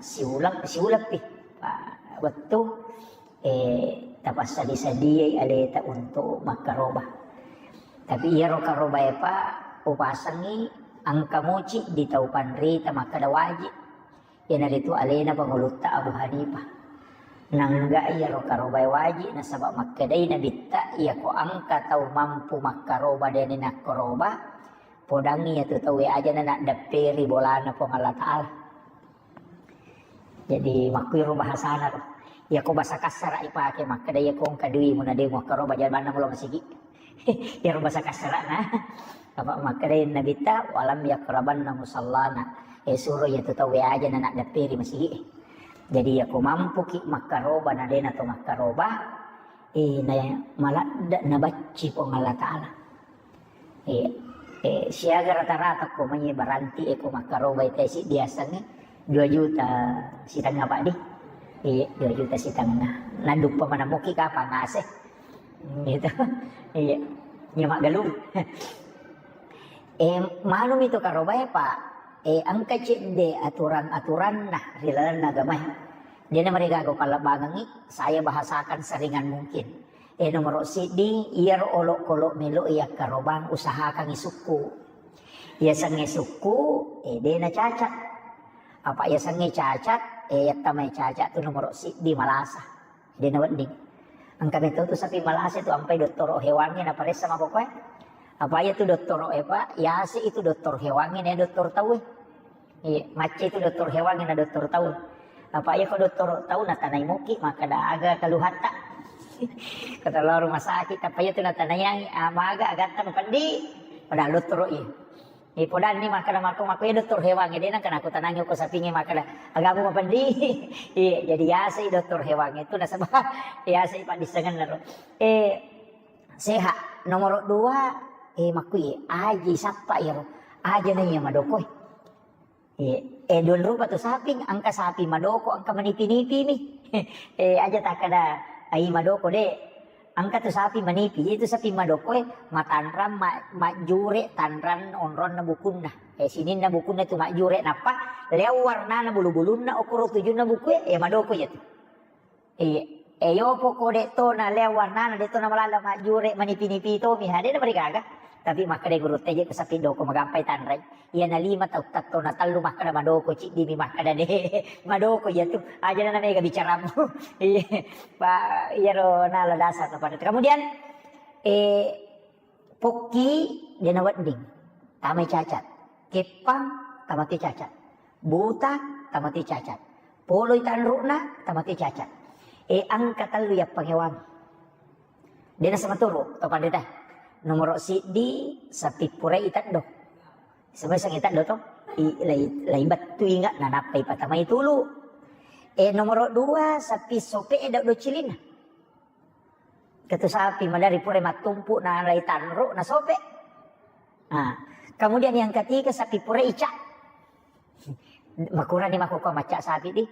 siuleng, siuleng pi. Pa-, wettu, eh, tapassadi-sadiai aleta untuk makkaroba. Tapi iyaro karobae pa upasengngi engka muci di tau panrita makkeda wajib. Iyanaritu alena pangulutta Abu Hanifah. Nangga iyaro karobae wajib nasaba makkedai nabitta iyako engka tau mampu makkaroba de'ni nakkaroba, podangngi iyatu tauwe aja na naddepperi bolana Puang Allah Ta'ala. Jadi makkuiro bahasana ro. Iyako bahasa kassara ipake makkeda iyako engka dui muna de muakkaroba jabanna mulo masigi. Iyaro bahasa kassarana. Apa makkeda nabitta walam yakrabanna musallana. Eh, suro iyatu tauwe aja na naddepperi masigi. Jadi iyako mampuki makkaroba na dena to makkaroba, eh, na maladde nabacci Puang Allah Ta'ala. Eh, eh, siaga rata-rata ko mai baranti e ko makkarobai tesi biasangnge dua juta sitengnga paddi. Iya, dua juta sitengnga. Naduppa manamuki kapang ase. Gitu. Iya. Iya, maggalung. Eh, manumi tu karobae, Pak. Eh, engka cedde aturan-aturanna ri lalenna agamae. Dena marigaga pallebbangengngi, saya bahasakan seringan mungkin. Eh, nomoro siddi, iyaro olokolo melo yakkarobang, usahakangngi sukku. Yasengnge sukku, eh, dena cacat. Apa yasengnge cacat, eh, yattamai cacat tu nomoro siddi malasa. Dena wedding. Engka metto tu sapi malasa tu ampai dottoro hewangnge naparessa mako koe. Apa iya tu dottoro e, Pak? Yase itu dokter hewangnge, na dokter tau e. Iya, macca itu dokter hewangnge na dokter tau. Apa iya ko dokter tau natanai muki, makkada aga keluhatta. Kata lo rumah sakit, apa iya tu natanaiangi, ah, maga agatta mapendi. Padahal dottoro iya. Eh, podanni makkada mako, mako iya dokter hewangnge, dena kana kutanangi ko sapingnge makkada, agamu mapendi. Iya, jadi yasai dokter hewangnge itu nasaba yasai paddissengenna ro. Eh, sehat. Nomoro dua, eh, makkuye, aji sappa iyaro. Aja na iya madoko e. Eh, eh, dua rupa tu saping, engka sapi madoko, engka manipi-nipi mi. Eh, aja takkada, ai madoko de. Engka tu sapi manipi, itu sapi madoko e, matanrang, ma-, majjure tanrang onronna bukunna. Eh, sininna bukunna tu majjure, nappa leo warnana bulu-bulunna, okoro tujunna buku e, eh, madoko iya tu. Iya. Eh, yopo ko de to na leo warnana, de to na malala majjure, manipi-nipi to mi, ha, de na marigaga. Tapi makkeda guru teje ko sapi doko magampai tanrai. Iya na lima tau tatto na tallu makkeda madoko, ciddi mi makkeda de. Madoko iya tu. Aja na mega bicaramu. Iya. Pa, iyaro nala dasar na pada. Kemudian, eh, Pokki de na wedding, tamai cacat. Keppang, tamate cacat. Buta, tamate cacat. Poloi tanru'na, tamate cacat. E, engka tellu yappangewangi. De na samaturu, to pandita. Nomoro siddi, sapi purai teddo. Semua sangi teddo to. I, lai, lai bettu inga, nanappai patamai tulu. E, nomoro dua, sapi sope e dau do cilinna. Ketu sapi madari pura mattumpu na lai tanru na sope. Nah, kemudian yang ketiga sapi pura ica. Makurani mako ko macca sapi di.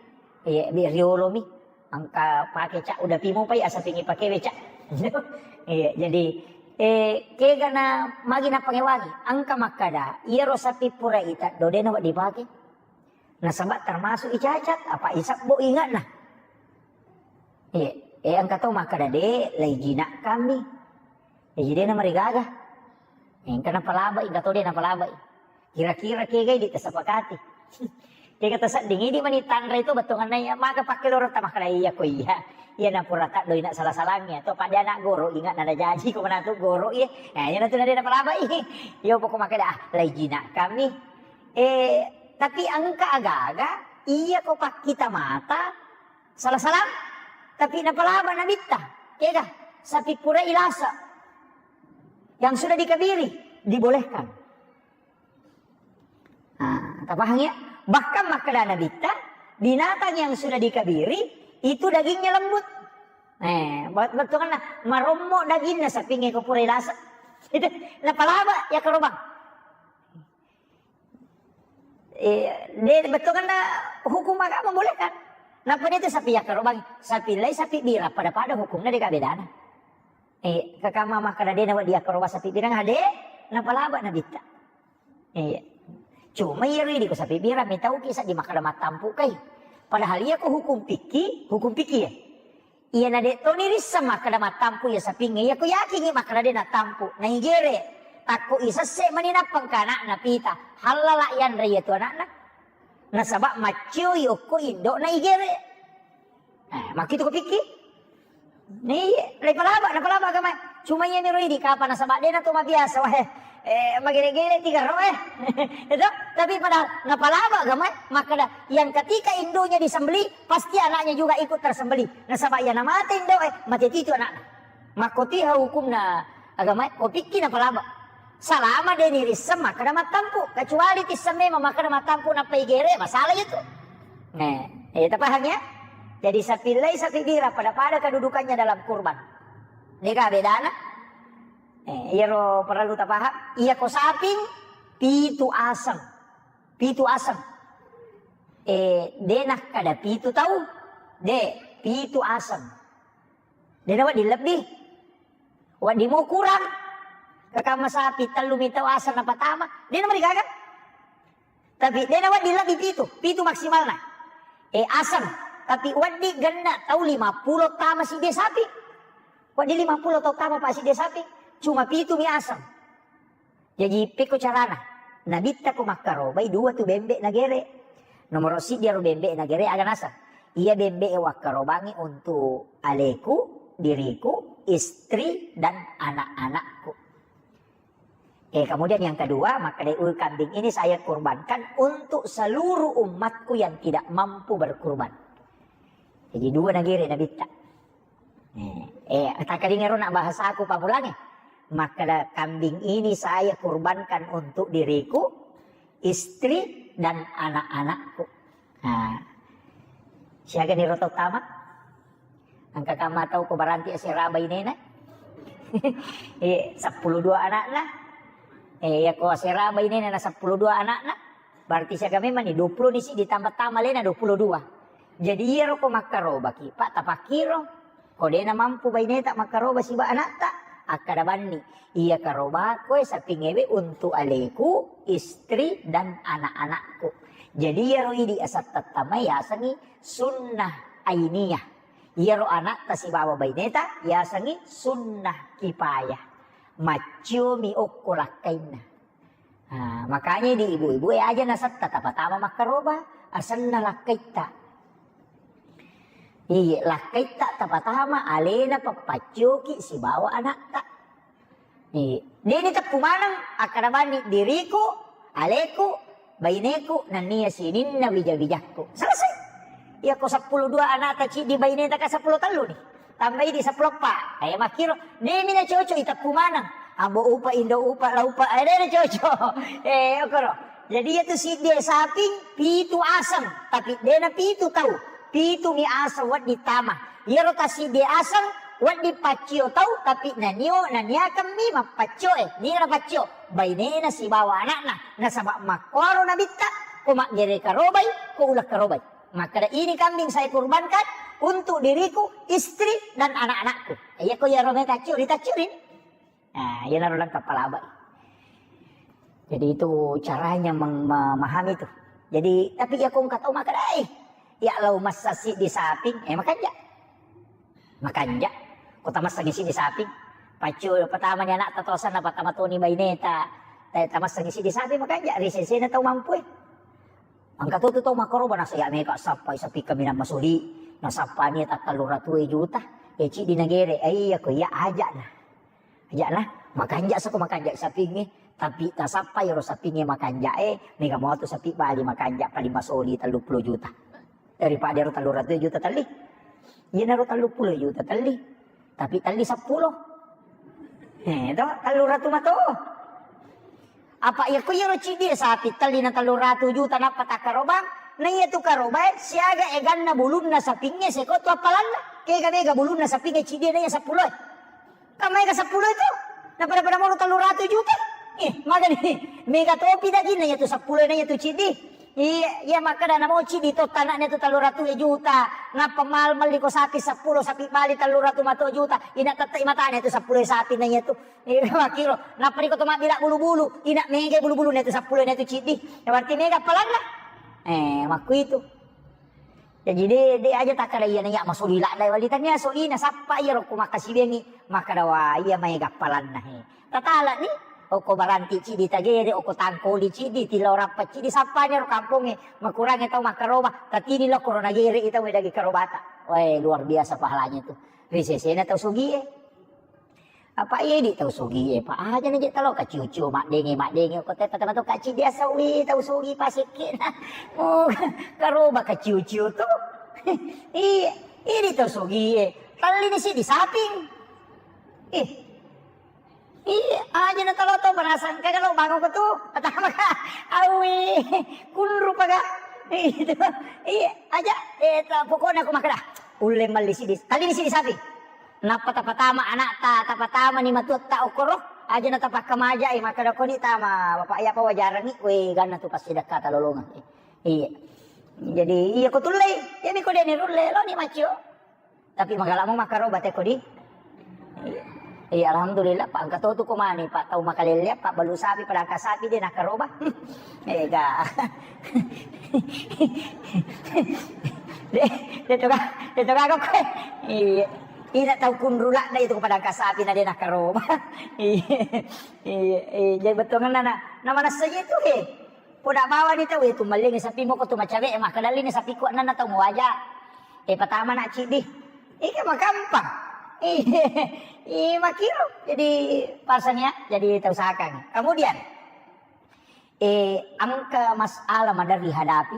Iya, bi riolo mi. Engka pake ca udah pimu pai asa pingi pake beca. Iya, jadi, eh, kega na magi na pangewangi. Engka makkada, iyaro sapi pura ita dodena wa dipake. Nasaba termasuk icacat, apa isabbo ingatna. Iya, eh, engka to makkada de, lai jinak kami. Eh, jadi na marigaga. Eh, engka napalabai, engka to de napalabai. Kira-kira kegai di tasapakati. Kega tasedding idi mani tanra itu bettuanna iya, maka pakke loro ta makkada iya ko iya. Iya na pura taddo ina salah-salangnya. To pada anak goro ingat nada jaji ko manatu goro iya. Nah, iya natu nade napalabai. Iya pokok makkada, ah, lai jinak kami. Eh, tapi engka aga-aga, iya ko pakkita mata, salah-salah, tapi napalaba nabitta. Kega, sapi pura ilasa. Yang sudah dikabiri, dibolehkan. Nah, tapahang ya? Bahkan makkada nabitta, binatang yang sudah dikabiri, itu dagingnya lembut. Eh, bet-, bettuanna, marommo daginna sapinge ko pura ilasa. Itu, napalaba ya karobang. Eh, de, bettuanna hukum agama boleh kan? Nappa itu sapi yakkarobang, sapi lai, sapi bira, pada-pada hukumnya de ka bedana. Eh, kakama makkada de nawa dia karoba sapi bira, ade, napalaba nabitta. Iya. Cuma iya ridi ko sapi bira, mitau kisah di makkada mattampu kai. Padahal iya ko hukum piki, hukum piki ya. Iyana de' toni risseng makkeda mattampu iya sapingnge, iya ko yakingngi makkeda de' nattampu, naigere. Takko isesse mani nappa engka ana'na pita, hallala yanre iya tu ana'na. Nasaba maccioi okko indo'na igere. Eh, makkitu ko pikki? Iya, napalaba, napalaba agamae. Cuma iya miro idi kapa nasaba de' nato mabiasa wae. Eh, magere-gere tiga ro eh. Itu, tapi padahal napalaba agamae, makkeda yang ketika indonya disembelih, pasti anaknya juga ikut tersembelih. Nasaba iyana mate indoe, mate titu anakna. Makkotiha hukumna agama, ko pikki napalaba. Salama de' nirisseng makkeda mattampu, kecuali tisseng memang makkeda mattampu nappa igere, masalah itu. Nah, eh, tapaham ya? Jadi sapi lai, sapi bira pada-pada kedudukannya dalam kurban. Deka bedana. Eh, iyaro perlu tapaham. Iya ko saping pitu aseng. Pitu aseng. Eh, de' nakkeda pitu tau. De, pitu aseng. De nawedding lebbi. Wedding mo kurang. Kakamma sapi tellu mitau aseng napatama. De namarigaga. Tapi de nawedding lebbi pitu. Pitu maksimalna. Eh, aseng. Tapi wedding genna tau lima pulo tama sidde sapi. Wedding lima pulo tau tama pa sidde sapi. Cuma pitu mi aseng. Jaji, pekko carana? Nabitta ko makkarobai dua tu bembe nagere. Nomoro siddi aro bembe nagere aga naseng? Iya bembe e wakkarobangi untuk aleku, diriku, istri, dan anak-anakku. Eh, kemudian yang kedua, makkeda, "Ul kambing ini saya kurbankan untuk seluruh umatku yang tidak mampu berkurban." Jadi dua nagere nabitta. Eh, eh, takkaringero na bahasaku pamulange. Makkeda, "Kambing ini saya kurbankan untuk diriku, istri, dan anak-anakku." Nah, siaga ni roto tama? Engka kamma tau ko baranti asera bainena? Eh, seppulo dua anakna. Eh, ya ko asera bainena na seppulo dua anakna. Berarti siaga memang ni, dua pulo ni siddi tambah tama alena dua pulo dua. Jadi iyaro ko makkarobaki, Pak, tapakkiro. Ko dena mampu baineta makkaroba siba anatta, akkada banni, iya karobako e sapingewe untuk aleku, istri, dan anak-anakku. Jadi iyaro idi asattattamai yasengi sunnah ainiyah. Iyaro anatta sibawa baineta yasengi sunnah kifayah. Maccio mi okko lakkainna. Nah, makanya di ibu-ibu e aja nasetta tapatama makkaroba, asenna lakkaitta. Iya, lakkaitta tapatama alena pappaccioki sibawa anatta. Iya, deni teppu maneng akkada banni diriku, aleku, baineku, nennia sininna wija-wijakku. Selesai. Iya ko seppulo dua anatta ciddi baineta ka seppulo tellu ni. Tambai di seppulo eppa. Eh, makkiro, demi na cocok iteppu maneng. Ambo upa, indo upa, la upa, eh, de na cocok. Eh, okoro. Jadi iyatu siddi saping, pitu aseng, tapi de na pitu tau. Pitu mi aseng wedding tama. Iyaro ta siddi aseng, wedding paccio tau, tapi nanio, naniakeng mi mappaccio, eh, nira paccio. Bainena sibawa anakna, nasaba makkuaro nabitta, ko maggere karobai, ko uleng karobai. Makkeda, "Ini kambing saya kurbankan untuk diriku, istri, dan anak-anakku." Iya ko iyaro me taccio, ritaccio rin. Nah, iyanaro lengkap palabai. Jadi itu caranya mem-, memahami itu. Jadi, tapi iya ko engka tau makkeda, "Eh, iya lao massa siddi saping, eh, makanja." Makanja. Ko tamassengi siddi saping. Paccio pertama ni anakta tosanna, pertama toni baineta. Eh, tamassengi siddi saping makanja, ri sesena tau mampu e. Engka to tu tau makkaroba, nasa iya mega sappai sapi kaminang masuli, nasappani tattellu ratu juta, e ciddi nagere, e iya ko iya aja'na. Aja'na, makanja sako makanja sapingnge, tapi tasappai ro sapingnge makanja e, mega moto sapi bali makanja paling masuli telluppulo juta. Daripada ro tellu ratu juta telli. Iyanaro telluppulo juta telli. Tapi telli seppulo. Eh, to, tellu ratu mato. Apa iya ko iyaro ciddi e sapi telli na tellu ratu juta nappa takkarobang, na iya tu karobae siaga eganna bulunna sapingnge seko tu appalanna. Kega mega bulunna sapingnge ciddi e na iya seppulo e. Kan mega seppulo itu. Na pada-pada mono tellu ratu juta. Eh, magani mega topi dagingna iya tu seppulo e na iya tu ciddi. Iya, iya, makkeda na moci di to tanakna tu tellu ratu juta. Nappa mal melli ko sapi seppulo, sapi bali tellu ratu mato juta. Ina tette matane tu seppulo sapi na iya tu. Iya, makkiro. Nappa riko to mabbila bulu-bulu. Ina mega bulu-bulu na tu seppulo na tu ciddi. Ya berarti mega appalanna. Eh, makku itu. Jadi de, de aja takkada iya na iya masuli ladda wali tania solina sappa iya rokko makkasibengi. Makkada wa iya mega appalanna he. Tatalani, okko baranti ciddi tagere, okko tangkoli ciddi, tilau rappa ciddi, sappani ro kampongnge, makurangnge tau makkaroba, tatini lo korona gere i tau daging karobata. Weh, luar biasa pahalanya itu. Ri sesena tau sugie. Apa idi tau sugie, Pak? Aja na je talo kaciu-ciu, maddenge, maddenge, okko tetta tama to kaciddi asawi tau sugi pasekkena. Oh, karoba kaciu-ciu tu. Iya, idi tau sugie. Tallini siddi saping. Ih, Iya, aja na talo to, barasang ka kalau bangun ko tu. Pertama ka, awi, kunru paga. Itu, iya, aja, eh, ta-, pokoknya aku makkeda, ulle melli siddi, tallini siddi sapi. Nappa tapatama anakta, tapatama ni matuatta okoro, aja na tapakkamaja, eh, makkeda koni tama, bapak iya apa wajarangi, we, ganna tu pasti dekkata lolongan. Iya. Jadi iya ko tullei, iya mi ko deni rulle lo ni macio. Tapi magala mo makkaroba teko di. Iya, alhamdulillah, Pak, engka to tu ko mani, Pak, tau makalelle, Pak, balu sapi, padangka sapi de nakkaroba. Ega. De, de to ga, de to ga ko. Iya. Ina tau kunrulak na itu padangka sapi na de nakkaroba. Iya. Iya, iya, jadi bettuanna na, na manessa itu he. Poda bawani tau, eh, tu mallingi sapi moko tu macawe, eh, makkedalini sapiku annanna tau muaja. Eh, patama na ciddi. Ika makampang. Iya, iya, makiro. Jadi pasang ya, jadi tau sakang. Kemudian, eh, engka masalah maderri hadapi,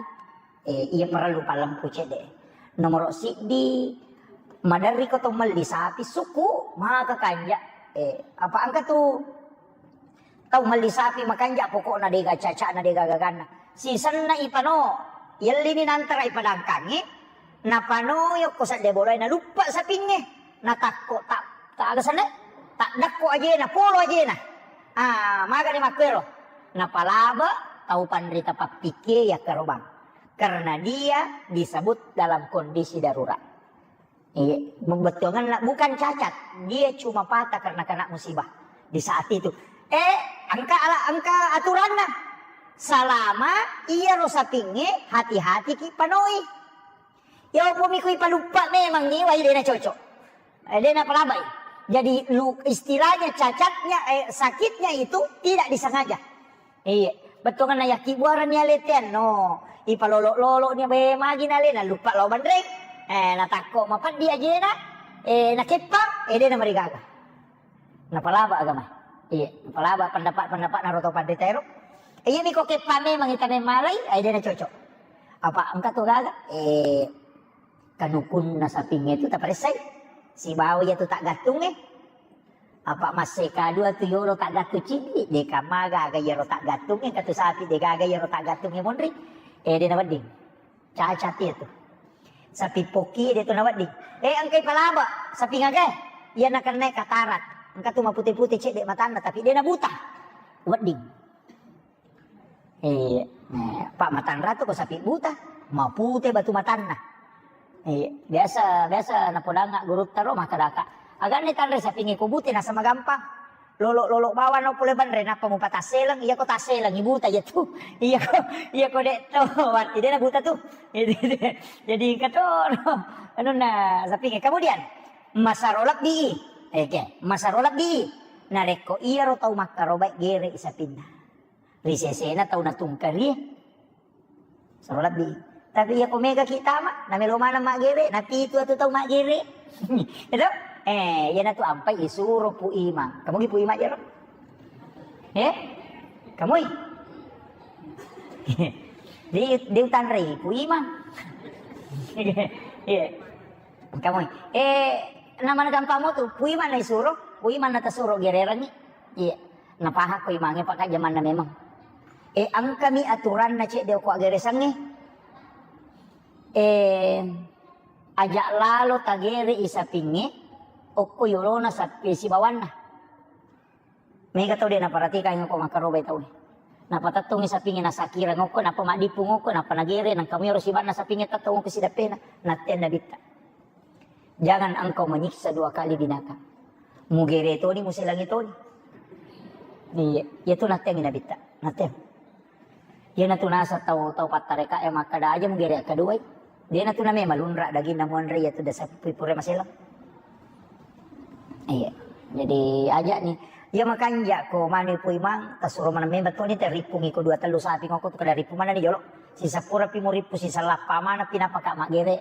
eh, iya perlu palempu cedde. Nomoro siddi, maderri ko to melli sapi, suku, maka kanja. Eh, apa engka tu Tau melli sapi makanja pokokna dega cacana dega gaganna. Sisenna ipano, yellini nantara ipadangkangngi, napano yokko sedde bolae naluppa sapingnge. Natakko tak, tak aga senna? Tak dakko ajena, polo ajena. Ah, magani makkuero. Napalaba tau panrita pappikkie yakkarobang. Karena dia disebut dalam kondisi darurat. Iya, bettuangenna bukan cacat, dia cuma patah karena kena musibah di saat itu. Eh, engka ala, engka aturanna. Salama iyaro sapingnge, hati-hati ki panoi. Ya opo mi kui paluppa memang ni wai dena cocok. Eh, dena palabai. Jadi lu, istilahnya cacatnya, eh, sakitnya itu tidak disengaja. Iya, bettuanna yakkibuareng ni alete anno. Ipalolo-lolo ni, be, magi nale, naluppa lao banreng. Eh, natakko mapeddi ajena, eh, nakeppang, eh, de namarigaga. Napalaba agama. Iya, napalaba pendapat-pendapat naro to panrita ero. Eh, iya mi ko keppang memang ita memmalai, eh, de nacocok. Apa engka to gaga? Eh, kanukunna sapingnge tu taparessai. Sibawa iya tu taggattungnge. Apa masse kadua tu yolo taggattung ciddi, de kamaga aga iyaro taggattungnge, engka tu sapi de gaga iyaro taggattungnge monri. Eh, de nawedding. Cacat iya tu. Sapi pokki de tu nawedding. Eh, engkai palaba, sapi ngaga? Iya nakenna katarak. Engka tu mapute-pute cedde matanna, tapi de nabuta. Wedding. Eh, eh, Pak, matanra tu ko sapi buta, mapute batu matanna. Eh, biasa, biasa napodangnga gurutta ro makkadaka, "Aganni tanre sapingnge ko bute nasaba magampang. Lolo-lolo bawang no pole banre nappa mupatasseleng, iya ko tasseleng i buta iya tu." Iya ko, iya ko de to, watti de nabuta tu. Jadi engka to anunna sapingnge. Kemudian masaro lebbi. Oke, masaro lebbi. Narekko iyaro tau makkarobai gere i sapinna. Ri sesena tau natungkari. Saro lebbi. Tapi iya ko mega ki tama, namelo maneng maggere, napitu atu tau maggere. Itu? Eh, iya natu ampai isuro Pu Imang. Kamu gi Pu Imang jero? Eh? Kamu i? Di, di utanrei Pu Imang. Iya. Kamu i. Eh, namana gampang mo tu, Pu Imang na isuro, Pu Imang na tasuro gererangi. Iya. Napahang ko imangnge, Pak, jamanna memang. Eh, engkami aturanna cedde ko aggeresangnge. Eh, aja lalo tagere i sapingnge, okko yolona sapi sibawanna. Mega tau de naparatikang ko makkarobai tau. Napatettongi sapingnge nasakirang okko, napa maddipung okko, napa nagere, nangka muyaro sibanna sapingnge tettong okko sidappena. Nattenna bitta. Jangan engkau menyiksa dua kali binatang. Mugere toni, muselangi toni. Iya, iya tu natteangi nabitta. Natteang. Iya natu naseng tau, tau pattareka e makkada aja mugere akkaduai. Dia natu name malunra daginna muanre iya tu dasa pui pura maselang. Iya. Jadi aja ni. Iya makanja ko mani pui mang tasuro maneng memang toni te rippungi ko dua tellu sapi ngoko tu kada rippu maneng ni jolo. Sisa pura pi murippu sisa lappa maneng pi napaka maggere.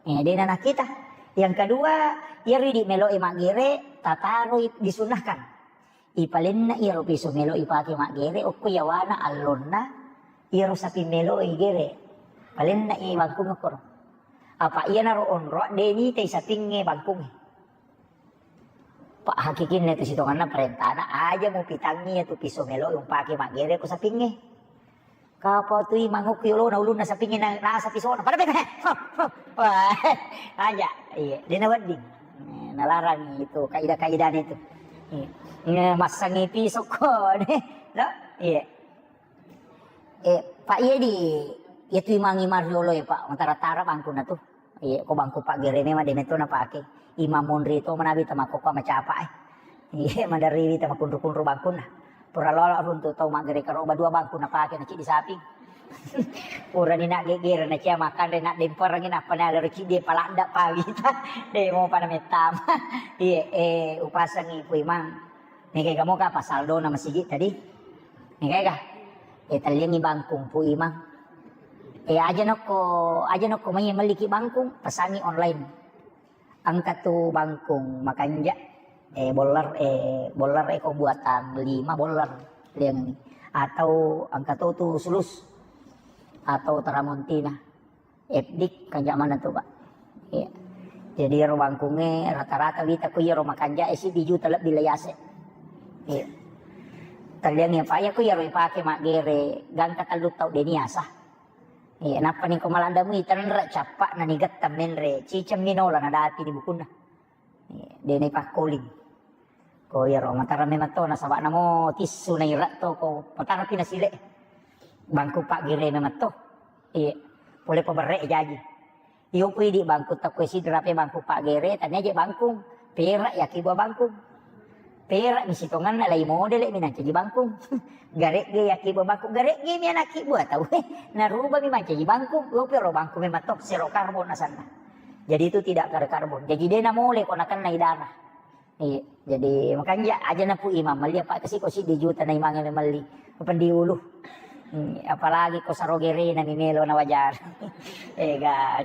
Eh, dena nakita. Yang kedua, iyaro idi melo'i maggere, tataroi disunnahkan. Ipalenna iyaro piso melo'i pake maggere, okko yawana allonna, iyaro sapi melo'i gere. Palenna i bangkung okkoro. Apa iyanaro onro, de nitai sapingnge bangkungnge. Pak hakikinna tu sitonganna parentana, aja mupitangi iyatu piso melo'i umpake maggere ko sapingnge. Kapau tu imang okko yolona ulunna sapingnge na, nasa pisona. Pada bega. Wah, aja. Iya, dena wedding. Eh, nalarang itu kaidah-kaidahnya itu. Iya. Nge-, massangi pisokko deh. No? Iya. Eh, Pak, iya di, Iyatu imang-imang riolo e, Pak, matara-tara bangkunna tu. Iya, ko bangku paggere memang de' metto napake. Imang monri to manabi tamakkokkoe macapa e. Iya, maderriwi tamakunru-kunru bangkunna. Pura lolo runtu tau maggere karoba dua bangku napake na ciddi saping. Purani naggeggere na cia makkanre na demperengi nappa na lero ciddi paladda pawita. De' mopa na mettama. Iya, eh, upasengi Pu Imang. Nega moka apa saldona masigi tadi? Nega ga? Eh, telliangi bangkung Pu Imang. Eh, aja nokko, aja nokko mai melliki bangkung, pesangi online. Engka tu bangkung makanja, eh, boller, eh, boller eko buatan lima boller liang ni. Atau engka to tu sulus atau teramontina. F D kanja mana tu, Pak? Iya. Jadi ero bangkunge rata-rata wita ku iyaro makanja e siddi juta lebbi laiase. Iya. Telliang ya, Pak, ya ku iyaro ipake maggere gangka tellu tau de' niasa. Iya, nappa ni ko maladda mui tenre cappa na nigetta menre ciceng minola nadapi di bukunna. Iya, de' naipakkoling. Ko iyaro matara memang to nasaba namo tissu naira to ko matarapi nasile. Bangku paggere memang to. Iya, pole paberre jaji. Iyo pui di bangku takko sidra pe bangku paggere tania je bangkung. Perak yaki buah bangkung. Perak mi sitonganna lai modele mi nancaji bangkung. Garegge yaki buah bangkung, garegge mi anakki buah tau. Naruba mi mancaji bangkung. Iyo pi ro bangku memang to sero karbon asanna. Jadi itu tidak ada karbon. Jadi de' namole ko nakennai dana. Iya, jadi makanja aja na Pu Imang melli apa kasi ko siddi juta na imangnge melli. Kependi ulu. Hmm, apalagi ko saro gerena mi melo na wajar. Eh, ga.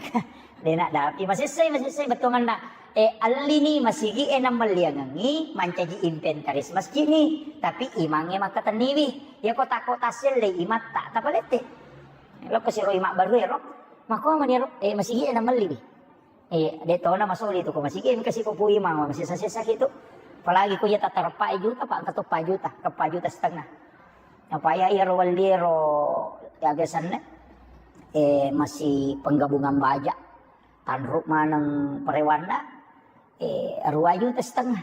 De' na dapi. Masessai, masessai bettuanganna. Eh, allini masigi e na melliangengi mancaji inventaris masjid ni. Tapi imangnge makkatenniwi. Ya ko tako tasselle imatta tapalette. Lokko siro imang baru ero. Mako mani ero. Eh, masigi e na melli wi. Eh, de' tona masoli tu ko masigi, engka si ko Pu Imang, masessa-sessa ki tu. Apalagi ko iya tatareppa juta, Pak, engka to pa juta, ke pa juta setengah. Apa ya iyaro welli ero, ya biasanna, eh, masih penggabungan baja. Tanru maneng perewanna, eh, dua juta setengah.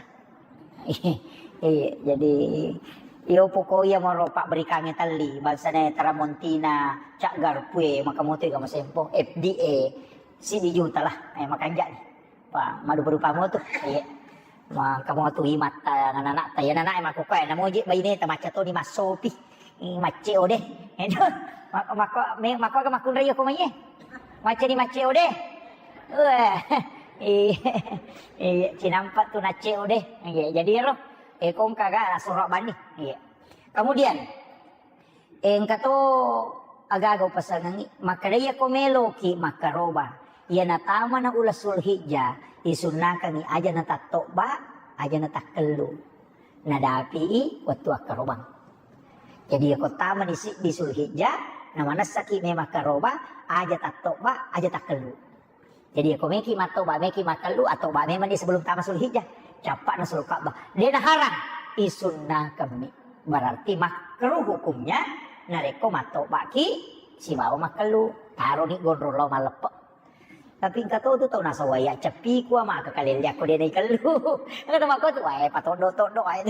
Eh, jadi, iyo pokok iya moro pabberikangnge telli, bangsana Tramontina, Cak Garpue, maka moto ga masempo, F D A, siddi juta lah, eh, makanja ni. Pa, madupa-dupa moto, iya. Ma, kamu tu imatta, anak-anak ta, ya, anak-anak, eh, makkukkue, namoji baine ta macca toni massopi. Eh, macce o de. Edo, ma-, mako, me-, mako aga makkunrai ko mai e. Macca ni macce o de. Wah, iya, iya, cinampa tu nacce o de. Iya, jadi ero, eh, kongka ga soro bani. Iya. Kemudian, engka to aga-aga upasengengi, makkeda iya ko meloki makkaroba, iya natamana uleng Zulhijjah, isunnakangi aja na tattobba, aja na takkellu. Nadapi i wettu akkarobang. Jadi iya ko tamani siddi Zulhijjah, namanessaki memang karoba, aja tattobba, aja takkellu. Jadi iya ko meki mattoba, meki makkellu, attoba memang ni sebelum tama Zulhijjah. Cappa'na Sulka'bah. De' naharang, isunnakammi. Berarti makruh hukumnya narekko mattobaki sibawa makkellu. Taroni gondrong lao malleppe. Tapi engka to tu tau nasawai, "Ceppi kua maka kalelle akko de' naikellu." Engka to makko tu, "Wae, patoddo-toddo wae."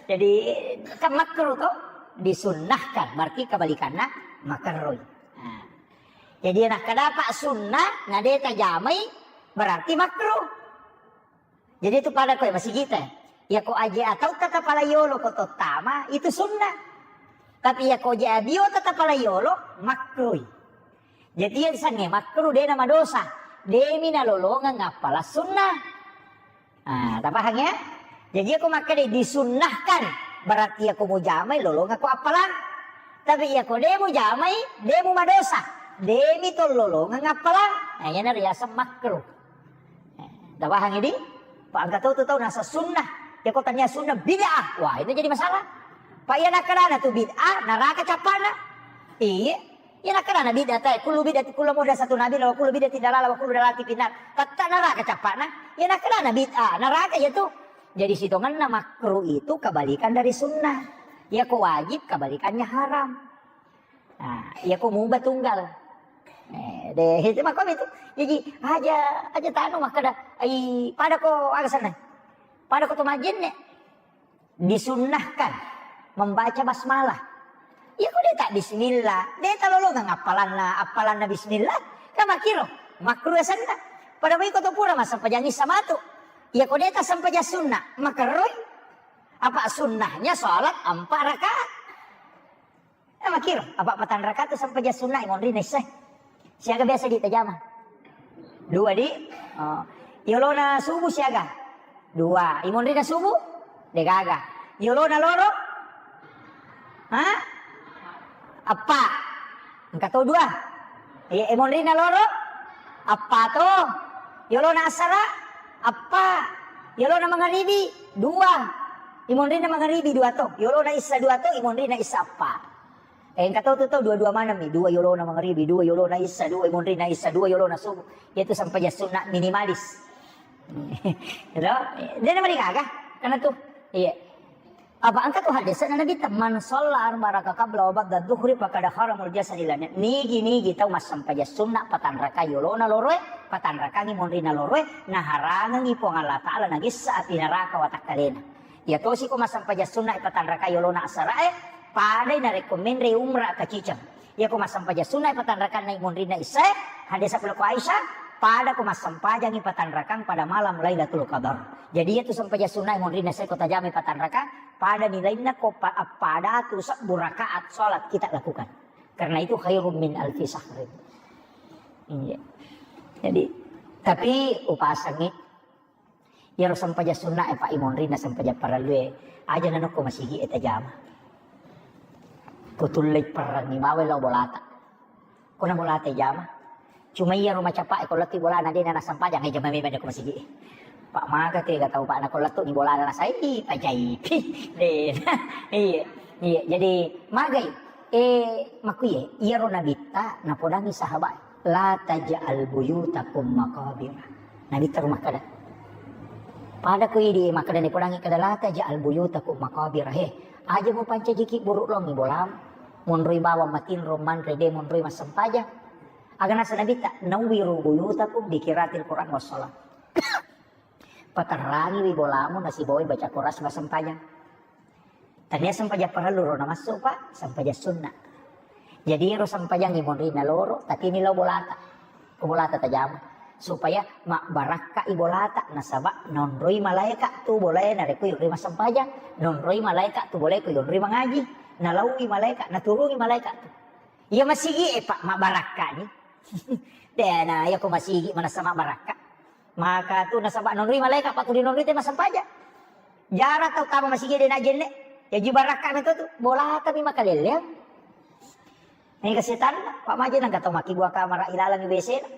Jadi kan makruh to, disunnahkan, berarti kebalikanna makerroi. Nah. Jadi nakkadapa sunnah na de' tajamai berarti makruh. Jadi itu pada koe masigita. Iya ko aje atau tata pala yolo ko tottama itu sunnah. Tapi iya ko aje abio tata pala yolo makruh. Jadi yang sange makruh de' na madosa. Demi nalolongeng appala sunnah. Ah, tapahang ya? Jadi aku makkeda disunnahkan. Berarti aku mujamai lolongeng ko appalang. Tapi iya ko de' mujamai, de' mu madosa. Demi to lolongeng appalang. Nah, iyana riaseng makruh. Tapahang idi? Pak, engka tau tu tau nasa sunnah. Ya ko tania sunnah bid'ah. Wah, itu jadi masalah. Pak, iya nakkedana tu bid'ah, neraka cappana. Iya. Iya nakkedana bid'ah tae, kullu bid'ati kullu muhdatsatu nabi wa kullu bid'atin dalalah wa kullu dalalatin finnar. Tetta neraka cappana. Iya nakkedana bid'ah, neraka ya tu. Jadi sitonganna makruh itu kebalikan dari sunnah. Ya ko wajib kebalikannya haram. Nah, iya ko mubah tunggal. Eh, deh, itu makko itu. Jadi aja, aja tanu makkeda, ai pada ko aga senna. Pada ko to majenne. Disunnahkan membaca basmalah. Iya ko de' ta bismillah, de' talolongeng appalanna, appalanna bismillah, kan makkiro, makruh asenna. Pada mui ko to pura massempajang issa matu. Iya ko de' ta sempajang sunna, makerroi. Apa sunnahnya sholat empat rakaat. Eh, makkiro, apa patang rakaat tu sempajang sunna, imonrina issa. Siaga biasa di tajama? Dua di. Oh. Yolona subuh siaga? Dua. Imonrina subuh? Degaga. Yolona loro? Ha? Eppa. Engka to dua. Iya, imonrina loro? Eppa to. Yolona asara? Eppa. Yolona mangaribi? Dua. Imonrina mangaribi dua to. Yolona issa dua to, imonrina issa eppa. Eh, engka tau tu tau dua-dua maneng mi, dua yolona mangaribi, dua yolona issa, dua imonrina issa, dua yolona subuh. Yaitu sempajang sunna minimalis. Lo, de' na mari gaga, karena tu, iya. Apa engka tu hadis na Nabi ta, "Man shalla arba raka qabla wa ba'da dhuhri faqad haramul jasadi lana." Nigi-nigi tau massempajang sunna patang raka yolona loroe, patang raka imonrina loroe, naharangengi Puang Allah Taala nagessa api neraka watakkalena. Iya tosi ko massempajang sunna e patang raka yolona asarae, padai narekko menre umrah kaciceng. Iya ko massempajang sunna e patang raka na imonrina issae, hadis sabbu lako Aisyah, pada ko massempajangi patang rakang pada malam Lailatul Qadar. Jadi iya tu sempajang sunna e monrina issae ko tajamai patang rakang, pada nilainna ko pa-, appada tu sebbu rakaat salat kita lakukan. Karena itu khairum min alfi syahrin. Iya. Jadi, tapi upasangi Iyaro sempajang sunna e, Pak, imonrinna sempajang parellu e, aja nanokko masigi e tajama. Kutullei perrangi bawai lao bolata. Kona bolata jama. Cuma iyaro macapa e, ko lettu bolana de na nasempajang, e jama memang ko masigi e. Pak, maga tega tau, Pak, nako lettu ni bolana nasai pajai. De. Iya. Iya, jadi magai. Eh, makkuye, iyaro nabitta napodangi sahabat, "La taj'al buyutakum maqabir." Nabitta ro makkeda. Pada ko idi makkeda napodangi kada, "La taj'al buyutakum maqabir." He, aja mupancajiki buru longi bolam. Monroi bawang matinro manre de monroi massempajang. Aga nasa nabitta, "Nawwiru buyutakum bi qiraatil Qur'an was shalah." Paterrangiwi bolamu nasibawai baca Quran sibawa sempajang. Tania sempajang parellu ro namassu, Pak, sempajang sunna. Jadi ero sempajang imonrina loro, tapi ni lao bolata. Ko bolata tajama. Supaya mabbarakka i bolata, nasaba naonroi malaeka tu bolae narekko yonroi massempajang, naonroi malaeka tu bolae ko yonroi mangaji, nalaui malaeka, naturungi malaeka tu. Iya masigi e, Pak, mabbarakka ni. De na, iya ko masigi manassa mabbarakka. Maka tu nasaba nonroi malaeka, Pak, tu dinonroi te massempajang. Jara tau tama masigi de na jenne. Jaji barakka meto tu. Bolata mi makalelleang. Ini kesetan, Pak, maje nang tau makkibua kamara ilalang W C na.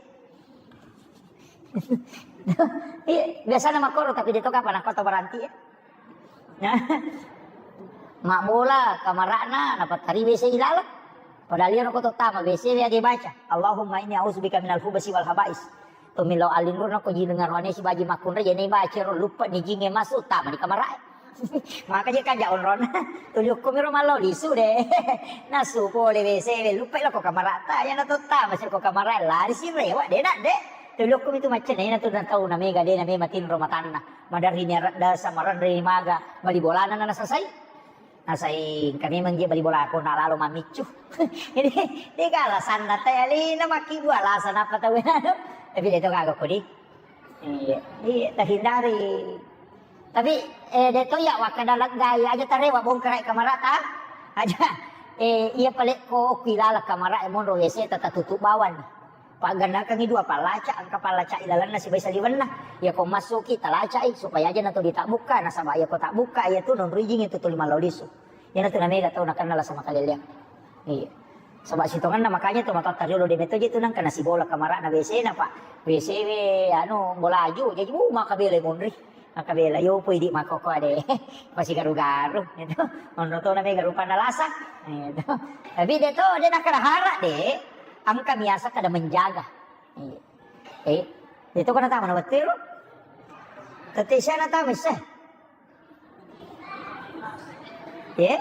Iya, biasana makkoro, tapi de to kapang nakko to baranti e. Mabbola kamara'na, napattari W C ilalang. Padahal iyaro ko tottama W C we age baca, "Allahumma inni a'udzubika minal khubutsi wal khaba'is." Tomillau allinrona ko jineng aroane sibaji makkunrai, jene baca ro, lupa ni jinge masuk, tama ni kamara'e. Maka je kaja onrona. Tuli okko miro mallau lisu de. Nasu pole W C we, lupa lo ko kamara'ta, yana tottama si ko kamara'e, lari si rewa de na de. Tuli okko mitu macca, na ina tu na tau na mega de na mema tinro matanna. Maderri ni areddasa, marenre maga, bali bolana na nasasai. Nasai engka memang je bali bolako na lalo mammiccu. Jadi, de ga alasanna te alena makkibua alasan apa tau anu. Tapi de to gaga kodi. Iya, iya, terhindari. Tapi, eh, de to iya wakkada leggai aja tarewa bongkarai kamarata. Aja, eh, iya palekko kuilala kamara e monro W C tata tutup bawang. Paggannakangngi dua pallaca, engka pallaca ilalenna sibawa saliwenna. Iya ko massuki talacai supaya aja nato ditabbukka, nasaba iya ko tabbukka iya tu nonroi jinge tu tuli mallau lisu. Iyana tu namega tau nakenna lasa makaleleang. Iya. Saba sitongenna makanya to matoatta riolo de meto je tu nangka nasibola kamarana W C na, Pak. W C we anu bolaju, jaji mu makabela monri. Makabela, yo poi di makoko ade. Pasi garu-garu, gitu. Onro to namega rupanna lasa. Gitu. Tapi de to, de nakkada hara de. Engka biasa kada menjaga. Iya. Eh, itu kana tama na wettu ro. Tette siana tama isse. Eh?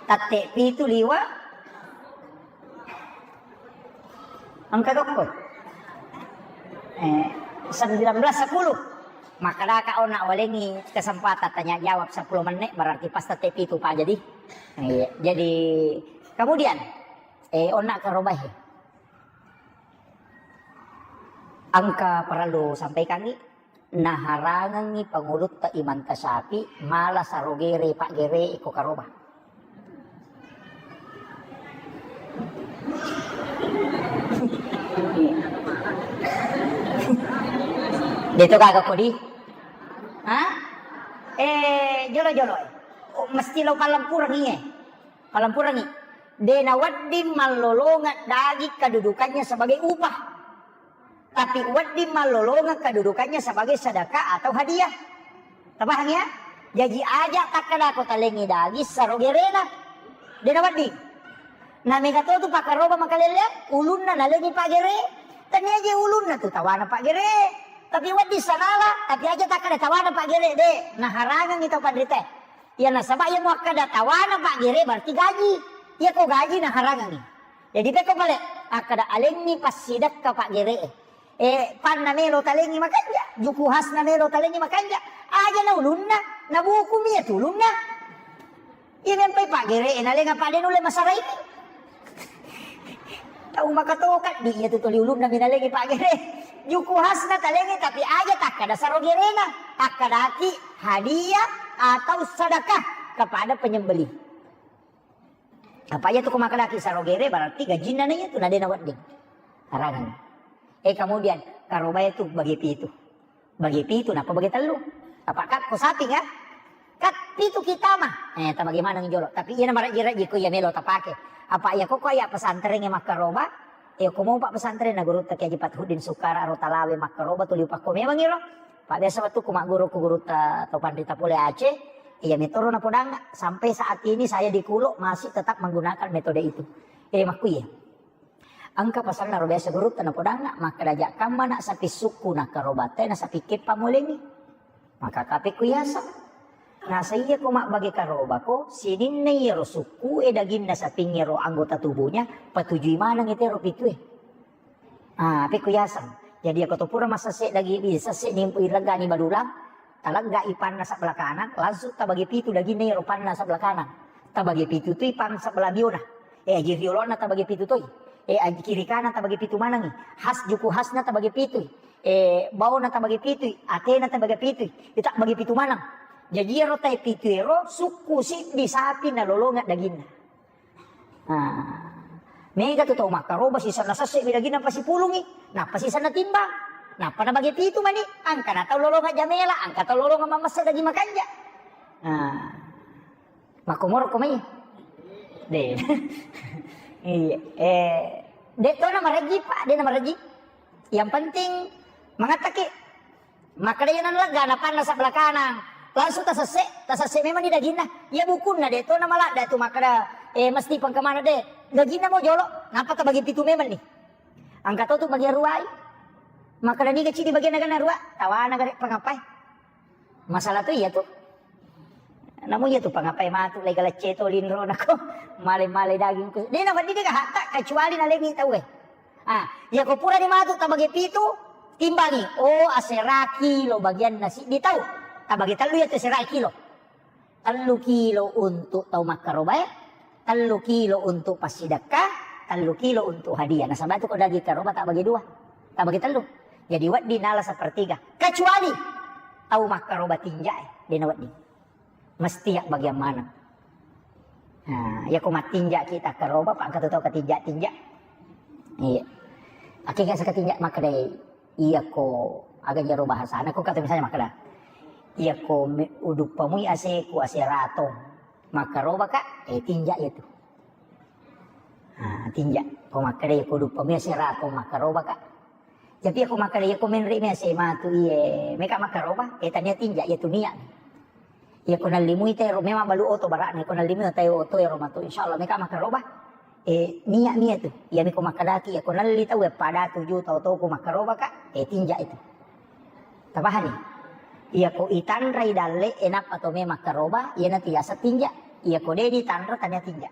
Tette pitu liwa. Engka tokko. Eh, sembilan belas sepuluh. Makkadaka ona walengi kesempatan tanya jawab sepuluh menit, berarti pas tette pitu pa jadi. Iya, jadi kemudian, eh, onna karobahe. Engka parellu sampaikangngi, naharangengngi pangulutta Imam Tasyafi mala sarogere paggere iko karoba. Deto gaga kodi? Ha? Eh, jolo-jolo. Oh, mesti lo palempurengngi, eh. Palempurengngi. De nawedding mallolongeng daging kedudukannya sebagai upah. Tapi wedding mallolongeng kedudukannya sebagai sedekah atau hadiah. Tapahang ya? Jaji aja takkadako talengi daging sarogerena. De nawedding. Na mega to tu pakkaroba makalelleang, ulunna nalengi paggere. Tania je ulunna tu tawana paggere. Tapi wedding sanala, tapi aja takkada tawana paggere de. Naharangengngi tau panrita. Iya nasaba iya muakkada tawana paggere berarti gaji. Iya ko gaji naharangengngi. Jadi pekko pale akkada alengngi passidekka paggere. Eh, panna melo talengi makanja, juku hasna melo talengi makanja. Aja na ulunna, na buku mi iya tu ulunna. Iya mempai paggere, eh, nalenga pade nulle masara ini. Tau makatoka di iya tu toli ulunna mi nalengi paggere. Juku hasna talengi tapi aja takkada sarogerena, takkadaki hadiah atau sedekah kepada penyembelih. Apa iya tu ko makadaki sarogere berarti gajinna na iya tu na dena wedding. Harangan. Eh, kemudian karoba itu bagi pitu. Bagi pitu napa bagi tellu? Apa kat ko sapi kan? Kat pitu kita mah. Eh, ta bagaimana jolo? Tapi iya na maraji-raji ko iya melo tapake. Apa iya ko ko iya pesantren yang makkaroba? Eh, ko mau pak pesantren na guru tak Haji Fathuddin Sukara aro talawe makkaroba tu liu pakko memang iro. Pak biasa waktu ku magguru ku guru ta to panrita pole Aceh. Iya metoro na podang sampai saat ini saya di Kulo masih tetap menggunakan metode itu. Eh, makku iya. Engka pasanna ro biasa gurutta napodangnga, makkeda, "Jakkamma nak sapi sukku nakkarobate na sapi keppa mulengi." Maka kape ku yaseng. Nasa iya ko mabbage karobako, sininna iyaro sukku e daginna sapingngero anggota tubuhnya, patujui maneng itero pitue. Ah, ape ku yaseng. Jadi ako to pura masesse dagi, sesse ni ileggani badulang, Talegga i panna sebelah kanan, langsung tabagi pitu daginna iyaro panna sebelah kanan. Tabagi pitu tui pang sebelah biona. Eh, aji riolona tabagi pitu toi. Eh, aji kiri kanan tabagi pitu manengi. Has juku hasna tabagi pitui. Eh, baona tabagi pitui. Atena tabagi pitui. Ita bagi pitu maneng. Jaji iyaro tae pitu ero sukku siddi sapi nalolongeng daginna. Nah, mega tu tau makkaroba sisenna sesse mi daginna pasipulungi, nappa sisenna timbang, nappa nabage pitu mani, angka na tau lolonga jamela, angka tau lolonga mamessa daging makanja. Nah, makkomoro ko mai. De. Iya, eh, de to na mareji, Pak, de na mareji. Yang penting mangattaki. Makkeda iyana lega napanna sebelah kanan. Langsung tasesse, tasesse memang ni daginna. Iya bukunna de to na maladda tu makkeda, eh, mesti pengkemana de. Daginna mo jolo, nappa tabagi pitu memang ni. Angka to tu bagian ruai. Makkeda niga cidi bagian naga narua, tawana gare pengapai. Masalah tu iya tu. Namu iya tu pengapai matu lai galecce to linro nako. Male-male daging ku. De na wedding de hatta kecuali nalemi tau e. Ah, iyako purani matu tabage pitu, timbangi. Oh, asera kilo bagianna siddi tau. Tabage tellu iya tu asera kilo. Tellu kilo untuk tau makkarobae, tellu kilo untuk passidekka, tellu kilo untuk hadiah. Nasaba tu ko daging karoba tabage dua, tabage tellu. Jadi wedding nala sepertiga. Kecuali tau makkaroba tinja e, de na wedding. Mesti ya bagian maneng. Nah, iya ko mattinja kita karoba, pak katu tau katinja-tinja. Iya. Akhirnya sakatinja makkedai, iya ko aga jaro bahasana, ko kata misalnya makkeda, iya ko me-, uduppamui ase ku ase ratong. Makkaroba ka, eh, tinja iya tu. Nah, tinja. Ko makkeda iya ko uduppamui ase ratong, makkaroba ka. Tapi iyako makkeda, iyako menre mi ase matu iye, meka makkaroba, eh, tania tinja, iya tu niat. Iyako nallimui tero, memang balu oto bara'na, iyako nallimui oto ero matu, insya Allah meka makkaroba. Eh, niat mi iya tu. Iya miko makkedaki, iyako nalli tau, eh, pada tuju tau toko makkaroba ka, eh, tinja itu. Tapahani? Iyako itanrai dalle, eh, nappa to me makkaroba, iya natu yaseng tinja. Iyako de ditanra, tania tinja.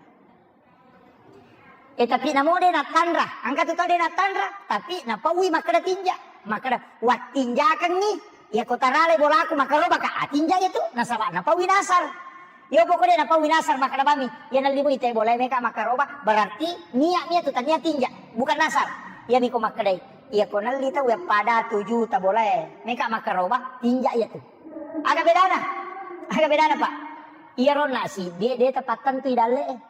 Eh, tapi namo de nattanra, angka tu tau de nattanra, tapi napaui makkeda tinja, makkeda, "Wattinjakengngi, iya ko tarale bolaku makkaroba ka, ah, tinja itu, nasaba napaui nasar." Iyo pokoknya napau nasar makkeda bami, iya nalli mui te bolae meka makkaroba, berarti niat mi tu tania tinja, bukan nasar. Iya miko makkedai, iya ko nalli tau ya pada tujuh ta bolae meka makkaroba, tinja iya tu. Aga bedana? Aga bedana, Pak? Iya ronna si de de tepat tentu idalle.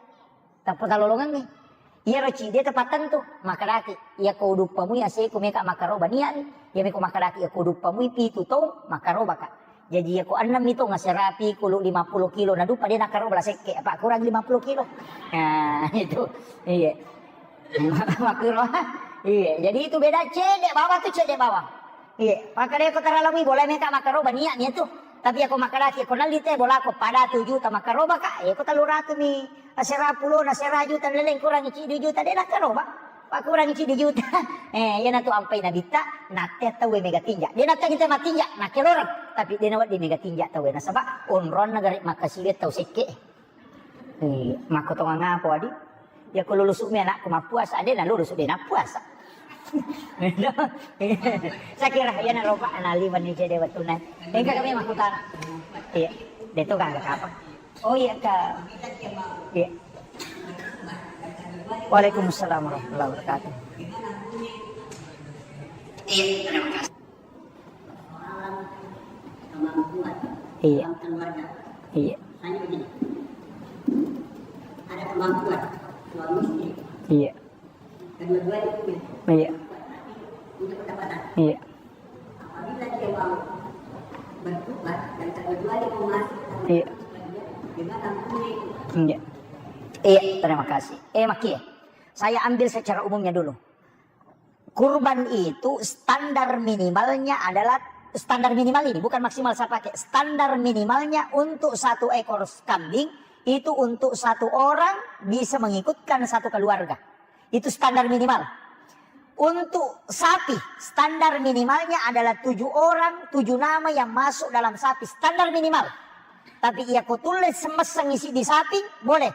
Tappa talolongengngi. Iyaro cide tepattentu, makkedaki, iyako uduppamui aseku meka makkaroba niani, iya meko makkedaki, iyako uduppamui pitu tong makkarobaka. Jaji iyako ennemmi tong aserapi kulu lima puluh kilo, naduppa de nakkaroba la sekke, apa kurang lima puluh kilo. Nah, itu. Iya. Makkuro. Iya, jadi itu beda cede bawang tu cede bawang. Iya, makkedai ko taralamui bola meka makkaroba niat niat tu. Tapi ako makkedaki ko nalli te bolako pada tu juta makkaroba ka, iya ko tellu ratu mi asera pulo na sera juta leleng kurang ciddi juta de nakkaroba. Pak kurang ciddi juta. Eh, iya natu ampai nabitta, natte tau mega tinja. De natte kita matinja, nakkeloreng. Tapi de nawedding mega tinja tau nasaba onronna gare makkasiwe tau sekke. Eh, makkotongang apa, Wadi? Ya, ko lulusu mi anakku mappuasa, de na lulusu de nappuasa. Saya kira ya na ropa anali mani cede watuna. Engka kami makkutana. Iya, de to gangga apa? Oh iya, Kak. Iya. Waalaikumsalam warahmatullahi wabarakatuh. Iya. Iya. Iya. Iya. Iya. Iya. Iya, terima kasih. Eh, Maki, saya ambil secara umumnya dulu. Kurban itu standar minimalnya adalah, standar minimal ini, bukan maksimal saya pakai. Standar minimalnya untuk satu ekor kambing itu untuk satu orang bisa mengikutkan satu keluarga. Itu standar minimal. Untuk sapi, standar minimalnya adalah tujuh orang, tujuh nama yang masuk dalam sapi. Standar minimal. Tapi iya ko tulle semesseng isi di sapi, boleh.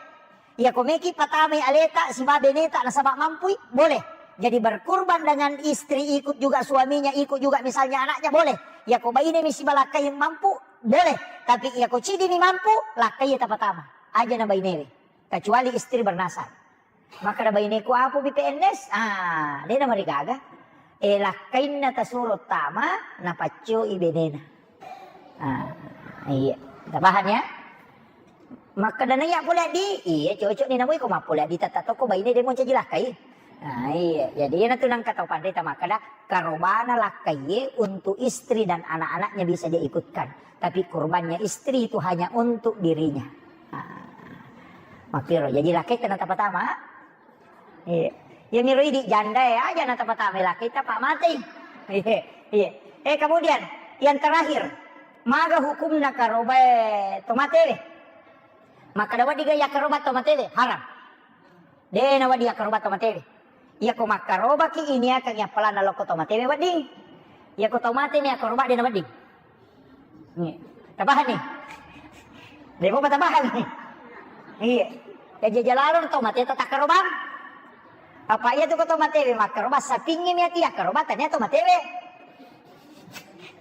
Iya ko meki patamai aleta siba beneta nasaba mampui, boleh. Jadi berkurban dengan istri, ikut juga suaminya, ikut juga misalnya anaknya, boleh. Iya ko baine mi siba lakkai mampu, boleh. Tapi iya ko cidi mi mampu, lakkai tapatama. Aja na bainewe. Kecuali istri bernasar. Makkeda baineku, "Apo bi P N S?" Ah, de namarigaga. Eh, lakkainna tasuro tama, napaccoi benena. Ah, iya. Tapahang ya? Makkeda naiya pole di, iya cocok ni namui ko mappole di tata toko baine de moncaji lakkai. Ah, iya. Jadi iya natu nangka tau panrita makkeda karobana lakkai untuk istri dan anak-anaknya bisa dia ikutkan. Tapi kurbannya istri itu hanya untuk dirinya. Ah. Makkiro, jadi lakkaita na tapatama. Iya. Iya miro idi janda ya, aja na tapatama lakkaita pa matei. Iya. Iya. Eh, kemudian yang terakhir, maga hukumna karobae tomatewe? Makkeda wedding ga yakkaroba tomatewe? Haram. De nawedding yakkaroba tomatewe. Iya ko makkarobaki ini akan yappalanna lokko tomatewe wedding. Iya ko tomate mi yakkaroba de nawedding. Iya. Tapahang ni? De mopa tapahang ni? Iya. Jaji aja lalo tomate to takkarobang. Apa iya tu ko tomatewe makkaroba sapingnge mi ati yakkaroba tania tomatewe.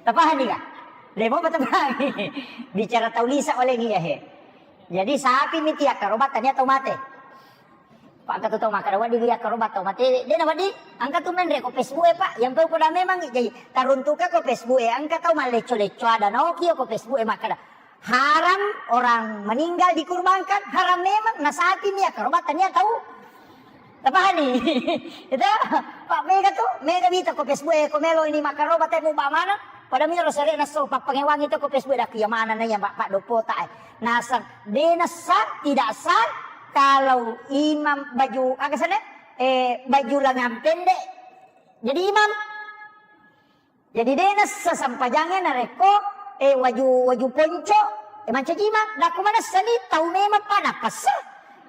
Tapahang ni ga? De mopa tapahang ni? Bicara tau lisa oleh ni ya he. Jadi sapi mi ti yakkaroba tania tomate. Pak, engka tu tau makkeda wedding yakkaroba tau matewe. De nawedding, engka tu menre ko Facebook e, Pak. Yang pau poda memang jadi taruntuka ko Facebook e, engka tau mallecco-lecco ada naoki ko Facebook e makkeda, "Haram orang meninggal dikurbankan, haram memang." Na sapi mi yakkaroba tania tau. Tapahani? Itu, Pak, mega tu, mega mita ko Facebook e, ko melo ini makkaroba temu ba mana? Pada miro sere naso pappangewangi to ko Facebook e, dak iya mana na iya, Pak, Pak Dopota e. Nasang, de nasa, tidak sah kalau imam baju, aga sana? Eh, baju lengan pendek jadi imam. Jadi de nasa sampajange narekko, eh, waju, waju ponco, eh, mancaji imam. Dakku manessa ni tau memang pada passa.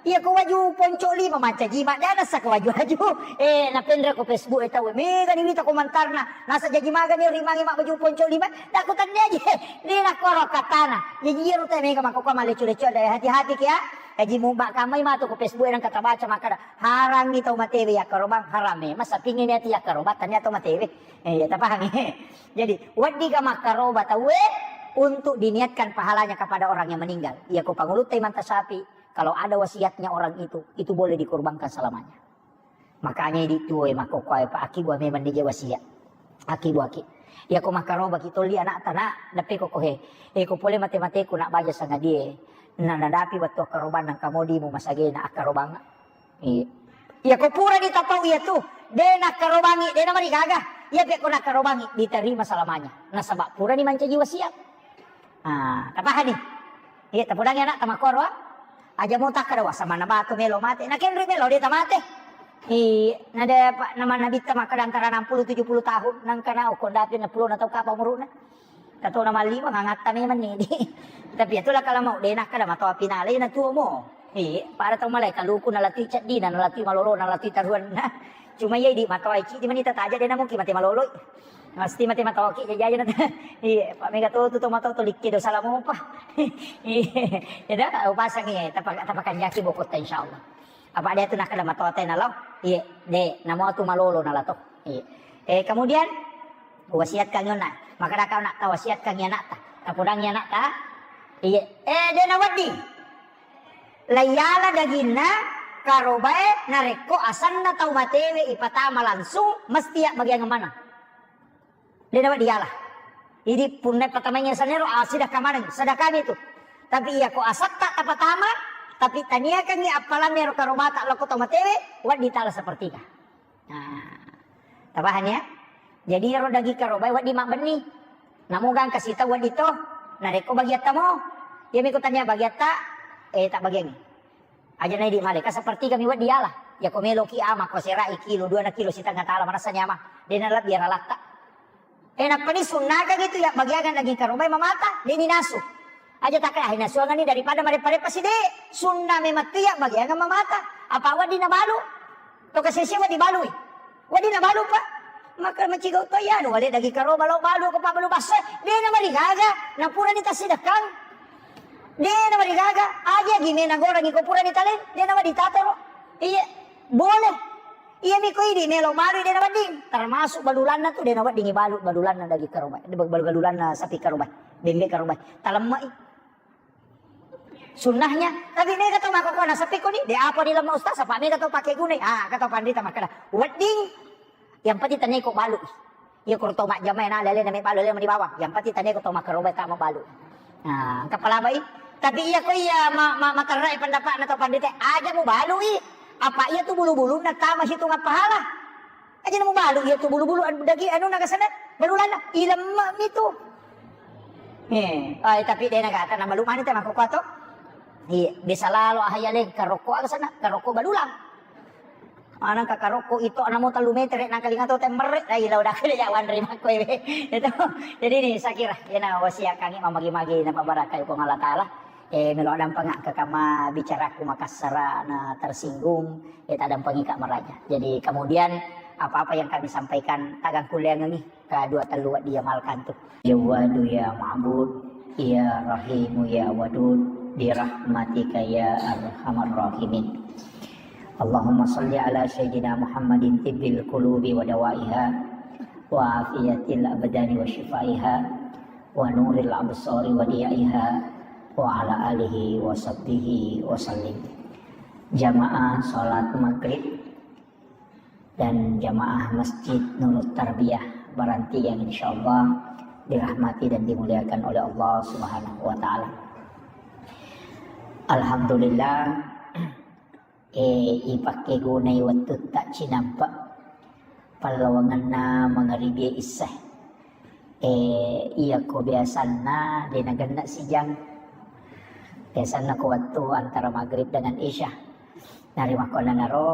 Iya ko waju ponco lima mancaji imam, de nasa ko waju-waju. Eh, napenre ko Facebook e tau, mega ni wita komentarna. Nasa jaji maga ni rimangi mak baju ponco lima. Dakku tenne aja. Ni nakoro katana. Jaji iyaro te mega makko ko malecu-lecu ada hati-hati ki ya. Jaji mu bak kamai matu ko Facebook e nang kata baca makkada. Harangngi tau matewe yakkarobang harame. Masa pingin ati yakkaroba tania tau matewe. Eh, iya, tapahangi. Jadi, weddika makkaroba tauwe, Untuk diniatkan pahalanya kepada orang yang meninggal. Iya ko pangulutta Imam Tasyafi, kalau ada wasiatnya orang itu, itu boleh dikorbankan selamanya. Makanya idi tuo e makkokkoe, Pak, akibua memang nije wasiat. Akibua ki. Iya ko makkarobaki tolli anakta, nak, dappe ko kohe. E ko pole mate-mateku nak baja sangadie. Na nadapi wettu akkarobanna engka modimu masagena akkarobang. Iya. Iya ko purani tapau iya tu, de nakkarobangi, de namarigaga. Iya pe ko nakkarobangi, diterima selamanya. Nasaba purani mancaji wasiat. Ah, tapahani? Iya, tapodangi anak tamakkoro, ah. Aja mo takkada, "Wah, samanna batu melo mate." Nakenri melo de tamate. Iya, nade pa-, nama nabitta makkada antara enam puluh tujuh puluh tahun, nangkana okko ndapi enam puluh na tau kapa umuruna. Katona mallima ngangatta memang ni. Tapi itulah kalau mau de nakkada matoa pinale na tuo mo. Iya, pada tau malai kaluku nalatui ceddina, nalatui malolo, nalatui taruanna. Cuma iya idi matoa cidi manita taja de na mungkin mate maloloi. Pasti mate matoki jajaja na. Iya, Pak mega to tu tomato to likke do salamopa. Iya, ya dah, upasangi, tapa-, tapakanjaki bokotta insyaallah. Apa dia tu nakkada matoa te nalo? Iya, de, namo tu malolo nalato. Iya. Eh, kemudian wasiatkan yona. Makkada kau nak tawasiatkan anakta. Tapodangi anakta. Iya. Eh, de nawedding. Laiyala daginna karobae narekko asanna tau matewe ipatama langsung mesti ya bagian mana? De nawedding diala. Idi punna patamainya sanero, ah, sedekah maneng, sedekah itu. Tapi iya ko asatta tapatama, tapi taniakangi appalanna ero karobata lokko tau matewe, wedding tala sepertiga. Nah, tapahani ya? Jadi ero daging karobae wedding mabbenni. Namo gangka sita wedding to. Narekko bagiatta mo, iya miko tania bagiatta, eh, tak bagiangi. Aja naidi male, ka sepertiga mi wedding diala. Iya ko meloki ama, ko serai kilo, dua na kilo setengah tala, manassa nyama. De nalebbi aralatta. Eh, nappani sunnaka gitu ya, bagiangan daging karobae mamata, de ni nasu. Aja takka, ah, nasuangani daripada marepa-repa side. Sunna memang tu ya, bagiangan mamata. Apa wedding nabalu? To kasese wedding balui. Wedding nabalu, Pak. Maka macigau to ya, anu, wale daging karoba lo balu ko pabalu basso. De namarigaga, napurani tasidekang. De namarigaga, aja gime nagorangi ko purani tale, de nawedding tatoro. Iya, boleh. Iya miko idi melo balu de nawedding. Termasuk balulanna tu de nawedding balu, balulanna daging karoba. De balu-, balulanna sapi karoba. Bembe karoba. Talemmai. Sunnahnya, tapi mega to makkokkoe nasappi koni, de apa dilemma ustaz, apa mega to pake gunai. Ah, kata pandita makkada, wedding, yang penting tania ko balu. Iya ko to majjama na lele na me balu lele di bawah. Yang penting tania ko to makkaroba ta mabalu. Nah, engka palabai. Tapi iya ko iya ma-, ma-, materrai pendapatna to pandita, aja mu balui. Apa iya tu bulu-bulunna tama hitungan pahala. Aja namu balu iya tu bulu-bulu anu daging anu naga sana balulanna ilemma mi tu. Eh, ai tapi de nagata na malu mani te makkokkoe to. Iya, biasa lalo ahaya le karokko aga sana, karokko balulang. Ana ka karokko itu ana mo tellu meter nang kalinga to temmerre, ai lo dak le jawan ri makkoe. Itu. Jadi ini saya kira iyana wasiat kami mamagi-magi na pabarakai Puang Allah Taala. Eh, melo dampeng ke kama bicaraku makassara na tersinggung, eh, tadampengi Kak maraja. Jadi kemudian apa-apa yang kami sampaikan tagang kuliangengi ka dua tellu dia malkan tu. Jawadu ya Ma'bud, ya Rahimu ya Wadud, birahmatika ya arhamar rahimin. Allahumma salli ala Sayyidina Muhammadin tibbil qulubi wa dawaiha, wa afiyatil abdani wa shifaiha, wa nuril absari wa diyaiha, wa ala alihi wa sahbihi wa sallim. Jamaah salat maghrib dan jamaah Masjid Nurut Tarbiyah Baranti yang insyaallah dirahmati dan dimuliakan oleh Allah Subhanahu wa Ta'ala. Alhamdulillah, eh, ipakkegunai wettutta cinampe pallawangenna mangaribi isya. Eh, iya ko biasanna de nagenna sijang. Biasanna ko wettu antara maghrib dengan isya. Narimakkonanaro,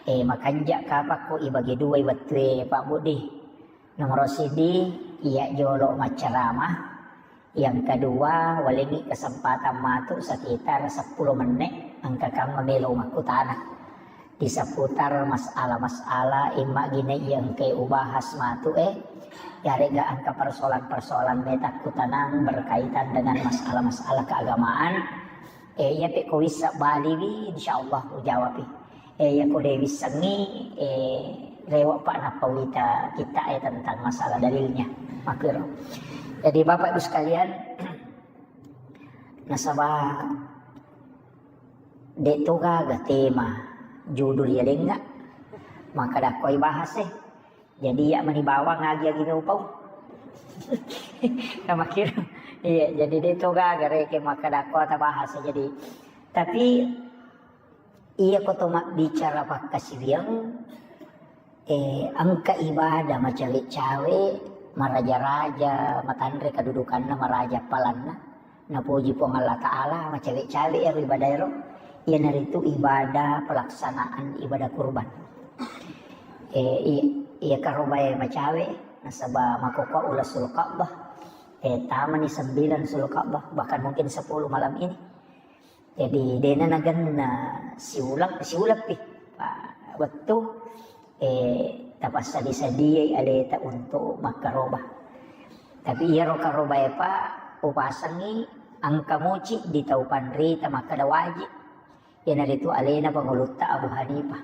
eh, makanja kapakko ibagi duai wettue Pak Budi. Nomoro sidi, iya jolo maccarama. Yang kedua, walengngi kesempatan matu sekitar seppulo menne, engka kamma melo makkutana di seputar masalah-masalah imma gine yang ke ubahas matu, eh, yarega engka persoalan-persoalan meta kutanang berkaitan dengan masalah-masalah keagamaan. Eh, iya pe ko wissa baliwi, insyaallah ujawabi. Eh, iya ko de wissengngi, eh, rewa pa nappa wita kita, eh, tentang masalah dalilnya. Makkiro. Jadi Bapak Ibu sekalian, nasaba de' to gaga tema judul ya lenga, maka dakkoi bahas eh. Jadi ya mani bawang agi-agi upau. Kamakir. Iya, jadi de' to gaga reke maka dakko ta bahas eh. Jadi tapi iya ko to mabbicara pakkasiwiang, eh, engka ibadah macawe-cawe, maraja-raja, matanre kedudukanna, maraja palanna, napoji Puang Allah Ta'ala, macawe-cawe ero ibadah ero, iyanaritu ibadah pelaksanaan ibadah kurban. Eh, iya, iya karobae macawe, nasaba makokko ula Sulka'bah, eh, tamani sembilan Sulka'bah, bahkan mungkin sepuluh malam ini. Jadi, dena nagenna siuleng, siuleng pi. Pa-, wettu, eh, tapassadi-sadiai aleta untuk makkaroba. Tapi iyaro karobae pa upasengi engka muci di tau panrita makkeda wajib. Iyanaritu alena pangulutta Abu Hanifah.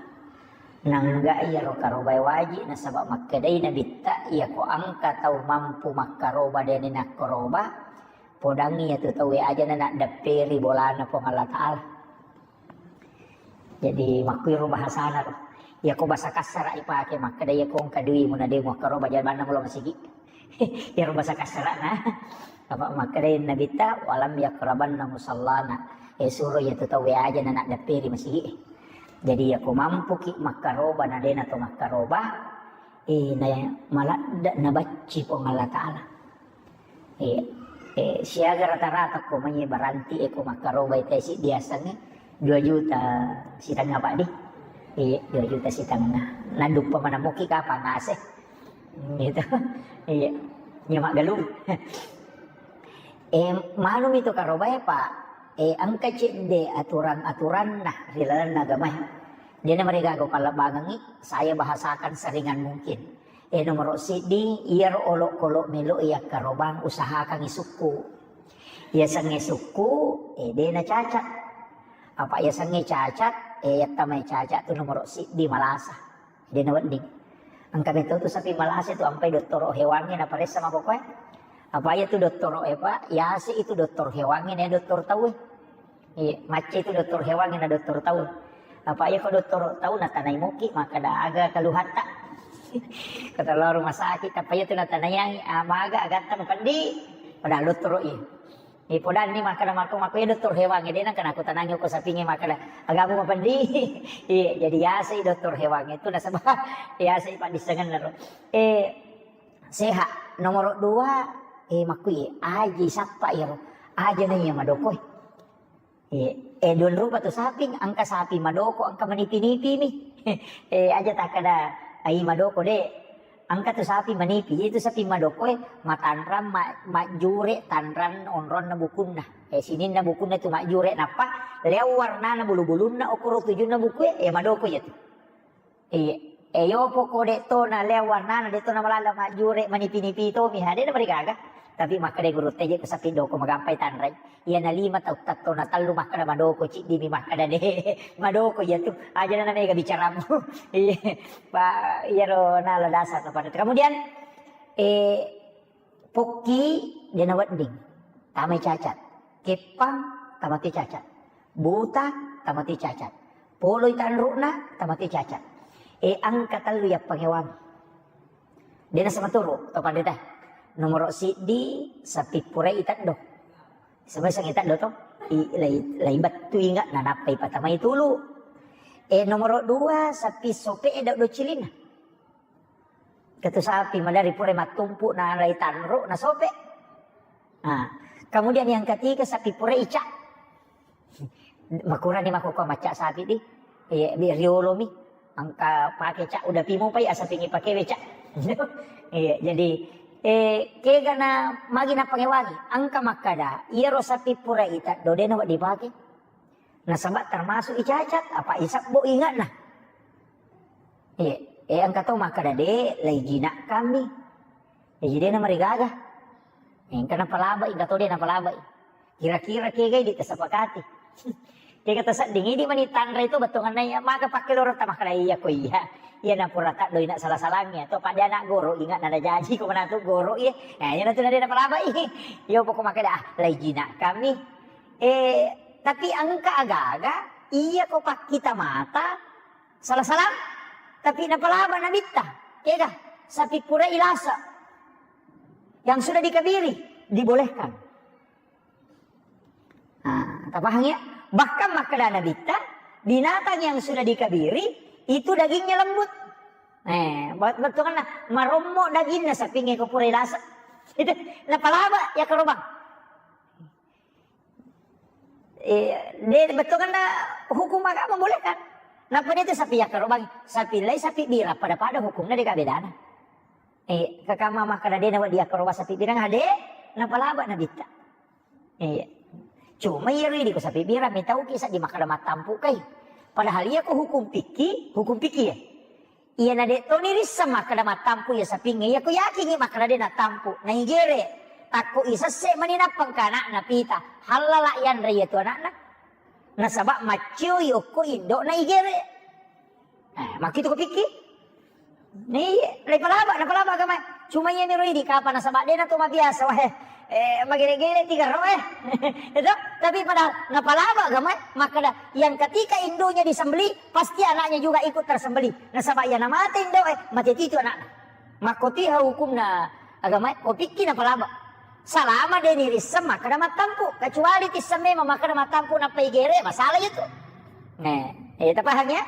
Nangga iyaro karobae wajib nasaba makkedai nabitta iyako engka tau mampu makkaroba dena nakkaroba, podangngi iyatu tauwe aja na naddepperi bolana Puang Allah Ta'ala. Jadi makkuiro bahasana ro. Iyako bahasa kasara ipake makkeda iyako engka duimu na de muakkaroba jabanna mulo masigi. Iyaro bahasa kasarana. Apa makkeda nabitta walam yakrabanna musallana. Eh suro iyatu tauwe aja na naddepperi masigi. Jadi iyako mampuki makkaroba na dena to makkaroba, eh na maladde nabacci Puang Allah Ta'ala. Iya. Eh, siaga rata-rata ko mai baranti e ko makkarobai tesi diasengnge dua juta setengah, Pak, di. Iya, dua juta setengah. Naduppa manamuki kapang ase. Gitu. Iya. Nya maggalung. Eh, manumi to karobai, Pak. Eh, engka cedde aturan-aturanna ri lalenna agamae. Dena marigaga pallebbangengngi, saya bahasakan seringan mungkin. Eh, nomoro siddi, iyaro olokolo melo yakkarobang usahakangngi sukku. Yasengnge sukku, eh, dena cacat. Apa yasengnge cacat, eh, yattamai cacat tu nomoro siddi malasa. Dena wedding. Engka meto tu sapi malasa tu ampai dottoro hewangnge naparessa mako koe. Apa iya tu dottoro e, Pak? Yase itu doktor hewangnge, ne doktor tauwe. Iya, macca itu doktor hewan na doktor tau. Apa iya ko doktor tau natanai muki makkeda aga kaluhatta. Kata lo rumah sakit, apa iya tu natanaiangi, ah, maga agatta mapendi. Padahal doktor iya. Eh, podanni makkeda mako, mako iya doktor hewan, de nengka nakutanangi ko sapingnge makkeda, agamu mapendi. Iya, jadi yasai doktor hewan itu nasaba yasai paddissengenna ro. Eh, sehat. Nomor dua, eh, makku iya, aji sappa iyaro. Aja na iya madokoi. Eh, eh, duanrupa tu saping, engka sapi madoko, engka manipi-nipi mi. Eh, aja takkeda, ai madoko de. Engka tu sapi manipi, itu sapi madoko e, matanrang, ma-, majjure tanrang onronna bukunna. Eh, sininna bukunna tu majjure, nappa leo warnana bulu-bulunna, okoro tujunna buku e, eh, madoko iya tu. Iya. Eh, yopo ko de to na leo warnana, de to na malala majjure, manipi-nipi to mi, ha, de na marigaga. Tapi makkeda guru teje ko sapi doko magampai tanrai. Iya na lima tau tatto na tellu makkeda madoko, ciddi mi makkeda de. Madoko iya tu. Aja na mega bicaramu. Iya. Pa, iyaro nala dasar kepada. Kemudian, eh, pokki de na wedding. Tamai cacat. Keppang tamate cacat. Buta, tamate cacat. Poloi tanru'na, tamate cacat. E, engka tellu yappangewangi. Dena sama turu, to pandeta. Nomoro siddi, sapi purai teddo. Sebesang teddo to. I, lai, lai bettu inga, nanappai patamai tulu. E, nomoro dua, sapi sope e do cilinna. Ketu sapi madari pura mattumpu na lai tanru na sope. Nah, kemudian yang ketiga sapi pura ica. Makurani mako ko macca sapi di. Iya, bi riolo mi. Engka pake cak udah pimu pai asa pingi pake we cak. Iya, jadi eh kega na magi na pangewangi. Engka makkada, iyaro sapi pura ita dodena wa dipake. Nasaba termasuk icacat, apa isabbo ingatna. Iya, eh engka to makkada de, lai jinak kami. Jadi de na marigaga. Engka napalabai, engka to de napalabai. Kira-kira kegai di kesepakati. Kega tasedding idi mani tanre itu bettuanna iya, maga pakke loro ta makkeda iya ko iya. Iya na pura taddoi na sala-salangngi to pada anak goro ingat nada jaji ko manatu goro iya. Nah, iya natu nade napalaba i. Iya pokok makkeda ah, lai jina kami. Eh, tapi engka aga-aga iya ko pakkita mata sala-salang tapi napalaba nabitta. Kega sapi pura ilasa yang sudah dikabiri dibolehkan. Nah, tapahang ya? Bahkan makkeda nabitta, binatang yang sudah dikabiri itu dagingnya lembut. Eh, buat betul kan marommo dagingnya sapinge ko pura ilasa. Itu napalaba ya kerobang. Eh, de betul kan hukum agama boleh kan? Napa itu sapi ya kerobang? Sapi lai sapi bira pada-pada hukumnya deka bedana. Eh, kakama makkeda de nawa dia kerobang sapi bira ade napalaba nabitta. Iya. Cuma iyaro idi ko sapi bira mitauki saddi makkeda mattampu kai. Padahal iya ko hukum fikih, hukum fikih ya. Iya na de toni risseng makkeda mattampu iya sapingnge iya ko yakingi makkeda de natampu. Na igere. Takko isesse mani nappa engka anakna pita. Hallala yanre iya tu anakna. Nasaba maccioi okko indo na igere. Eh, makkitu ko pikki? Iya, napalaba, napalaba agama. Cuma iya miro idi kapa nasaba dena to mabiasa wah. Eh, magere-gere tiga ro eh. Itu, tapi pada napalaba agama, makkeda yang ketika induknya disembelih, pasti anaknya juga ikut tersembelih. Nasaba iya namate indo eh, mate titu anakna. Makkotiha hukumna agama, ko pikki napalaba. Salama de nirisseng makkeda mattampu, kecuali tisseng memang makkeda mattampu nappa igere, masalah itu. Nah, eh, tapahang ya?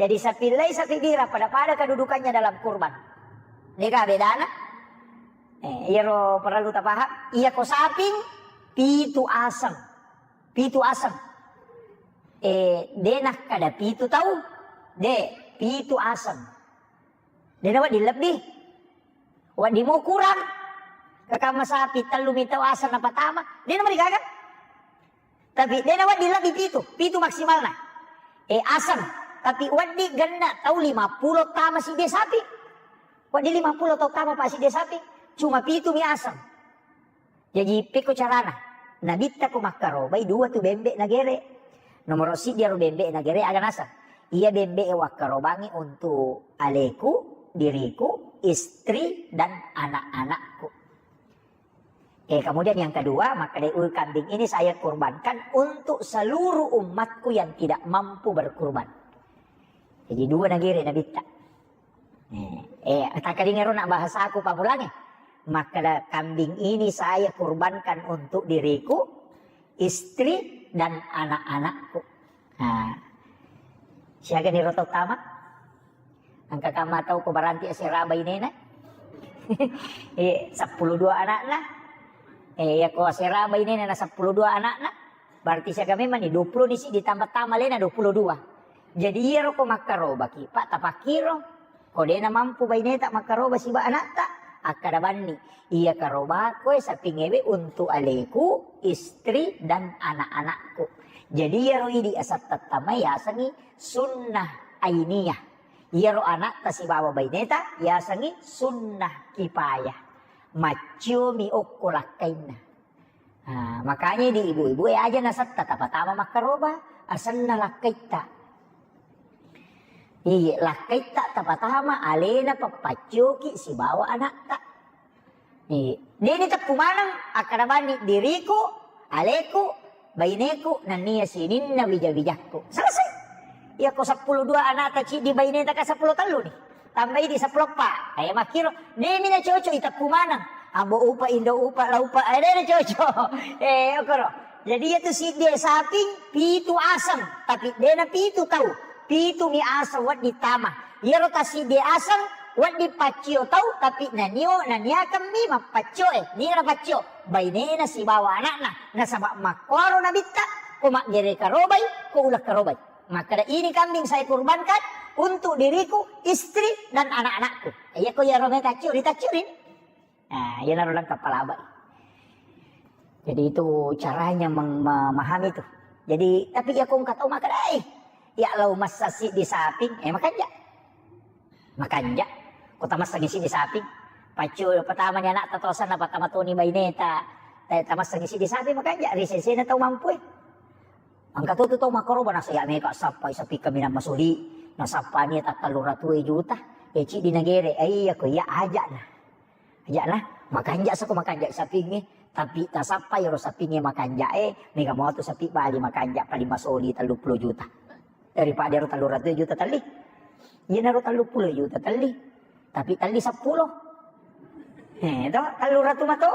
Jadi sapi lai sapi bira pada-pada kedudukannya dalam kurban. Deka bedana? Eh, iyaro perlu tapaham. Iya ko saping pitu aseng. Pitu aseng. Eh, de nakkeda pitu tau. De, pitu aseng. Dena wedding lebbi. Wedding mo kurang. Kakama sapi tellu mitau aseng napatama. Dena marigaga. Tapi dena wedding lebbi pitu. Pitu maksimalna. Eh, aseng. Tapi wedding genna tau lima puluh tama sidde sapi. Wedding lima puluh tau tama pa sidde sapi. Cuma pitu mi aseng. Jaji, pekko carana? Nabitta ko makkarobai dua tu bembe nagere. Nomoro siddi aro bembe nagere aga naseng. Iya bembe e wakkarobangi untuk aleku, diriku, istri, dan anak-anakku. Eh, kemudian yang kedua, makkeda ul kambing ini saya kurbankan untuk seluruh umatku yang tidak mampu berkurban. Jadi dua nagere nabitta. Eh, eh, takkaringero nak bahasaku papulangi. Makkeda kambing ini saya kurbankan untuk diriku, istri, dan anak-anakku. Nah, siaga ni roto tama? Engka kama tau ko baranti asera bainena? Eh, sepuluh dua anakna. Eh, ya ko asera bainena na sepuluh dua anakna. Berarti siaga memang ni dua puluh ni si ditambah tama lena dua puluh dua. Jadi iyaro ko makkarobaki, Pak, tapakkiro. Ko dena mampu baineta makkaroba siba anatta, akkada banni, iya karobako e sapingewe untuk aleku, istri, dan anak-anakku. Jadi iyaro idi asattattamai yasengi sunnah ainiyah. Iyaro anatta sibawa baineta yasengi sunnah kifayah. Macciomi okko lakkainna. Nah, makanya di ibu-ibu e aja nasetta tapatama makkaroba, asenna lakkaitta. Iya, lakkaitta tapatama alena pappaccioki sibawa anatta. Iya, deni teppu maneng akkada banni diriku, aleku, baineku, nennia sininna wija-wijakku. Selesai. Iya ko seppulo dua anata ciddi baineta ka seppulo tellu ni. Tambai di seppulo eppa. Eh, makkiro, demi na cocok iteppu maneng. Ambo upa, indo upa, la upa, eh, de na cocok. Eh, okoro. Jadi iya tu siddi saping, pitu aseng. Tapi de na pitu tau. Pitu mi aseng wedding tama. Iyaro ta siddi aseng, wedding paccio tau, tapi nanio, naniakeng mi mappaccio, eh, nira paccio. Bainena sibawa anakna. Nasaba makkuaro nabitta, ko maggere karobai, ko uleng karobai. Makkeda, "Ini kambing saya kurbankan untuk diriku, istri, dan anak-anakku." Iya ko iyaro me taccio, ritaccio rin. Nah, iyanaro lengkap palabai. Jadi itu caranya meng-, memahami itu. Jadi, tapi iya ko engka tau makkeda, "Eh, iya lau massa siddi saping, eh, makanja." Makanja. Ko tamassengi siddi saping. Paccio pertama ni anakta tosanna, pertama toni baineta. Eh, tamassengi siddi saping makanja. Ri sesena tau mampu, eh. Engka to tu tau makkaroba nasaba iya mega sappai sapi kaminang masuli, nasappani takkallu ratu juta, e ciddi nagere, e iya ko iya aja'na. Aja'na, makanja sako makanja sapingnge, tapi tasappa iyaro sapingnge makanja e, mega mua tu sapi bali makanja paling masuli telluppulo juta. Daripada ero telluratu juta telli. Iyanaro telluppulo juta telli. Tapi telli seppulo. Eh, to, telluratu mato.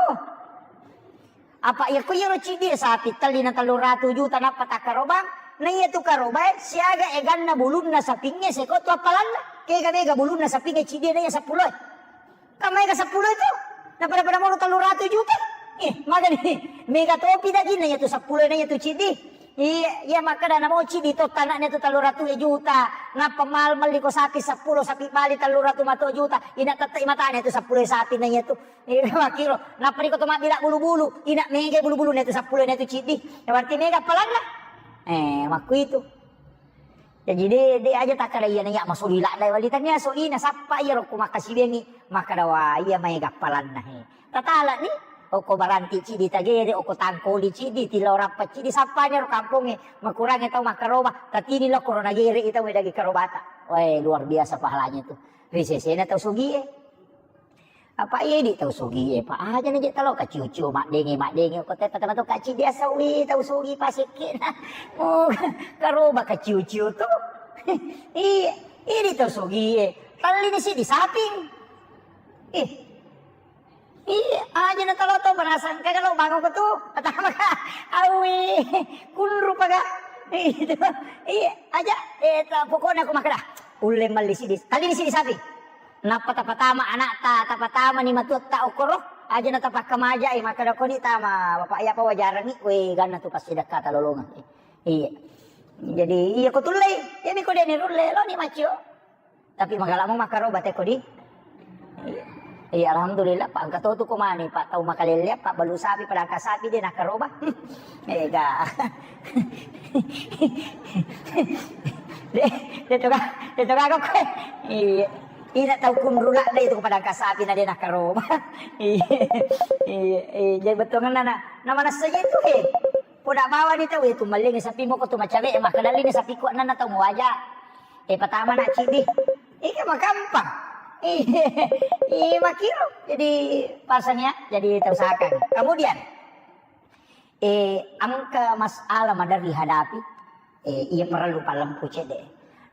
Apa iya ko iyaro ciddi sapi telli na telluratu juta nappa takkarobang, na iya tu karobae siaga eganna bulunna sapingnge seko tu appalanna. Kega mega bulunna sapingnge ciddi na iya seppulo. Kan maega seppulo itu? Na pada-pada mono telluratu juta. Eh, magani mega topi dagingna iya tu seppulo na iya tu ciddi. Iya, iya makkeda namo ciddi to tanaknya tu telluratu juta. Nappa mal melli ko sapi seppulo sapi bali telluratu mato juta. Ina tette matanya tu seppulo sapi na iya tu. Iya makkiro. Nappa riko to mabbila bulu-bulu. Ina mega bulu-bulu na tu seppulo na tu ciddi. Ya berarti mega appalanna. Eh, makku itu. Jaji de, de aja takkada iyana iya masuli ladda wali tania solina sappa iya rokko makkasibengi makkada wa iya maega appalanna he. Tatalani okko baranti ciddi tagere, okko tangkoli ciddi, tilau rappa ciddi, sappanya ro kampongnge makurangnge tau makkaroba, tatini lo korona gere i tau dagi karobata. Wae luar biasa pahalanya itu. Ri sesena tau sugie. Apa idi tau sugi e, Pak? Aja na je talo kaciu-ciu maddenge, maddenge ko tetta tama to kaci biasa wi tau sugi pasekkena. Oh, karoba kaciu-ciu tu. Iya, idi tau sugi e. Tallini si di saping. Ih. Iya, aja na talo to berasa engka kalau bangun ko tu. Pertama ka, awi, kunru paga. Itu. Iya, aja. Eh, ta- pokoknya aku makan dah. Ulle melli sidi, tali ni sidi sapi. Nappa tapatama anakta, tapatamani matuatta okkoro, aja na tapakkamajai, makkada koni tama bapak iya apa wajarangi, we ganna tu pasti dekkata lolongang. Iya. Jadi iya ko tullei, iya mi ko deni rulle lo ni macio. Tapi magala mo makkaro bate kodi. Iya. Iya, alhamdulillah, Pak. Engka to tu ko mani, Pak. Tau makalelle, Pak. Balu sapi, pedangka sapi, de nakkaroba. Ega. De, de toga, de toga ko. Iya. Ina tau kunrula de itu pedangka sapi na de nakkaroba. Iya. Iya, iya. Jadi betongan na, na manessa je tu, eh. Poda bawani tau itu mellingi sapi moko tu macawe, makkedalini sapi kuanna tau muaja. Eh, pertama nak cidi. Ika makampang. Iya, iya, makiro. Jadi pasang ya, jadi tau usahakan. Kemudian, eh, engka masalah maderri hadapi, eh, iya perlu palempu cedde.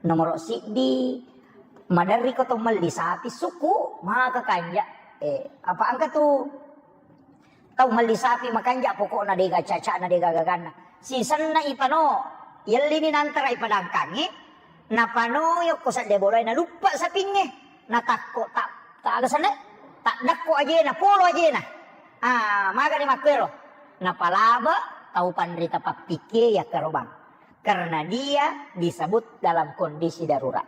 Nomor siddi, maderri ko to melli sapi suku, maka kanja. Eh, apa engka tu Tau melli sapi makanja pokokna dega cacana dega gaganna. Sisenna ipano, yellini nantara ipadangkangngi, napano yokko sedde bolae naluppa sapingnge. Natakko tak tak aga senna, tak dakko ajena, polo ajena. Ah, magani makkuero. Napalaba tau panrita pappikkie yakkarobang. Karena dia disebut dalam kondisi darurat.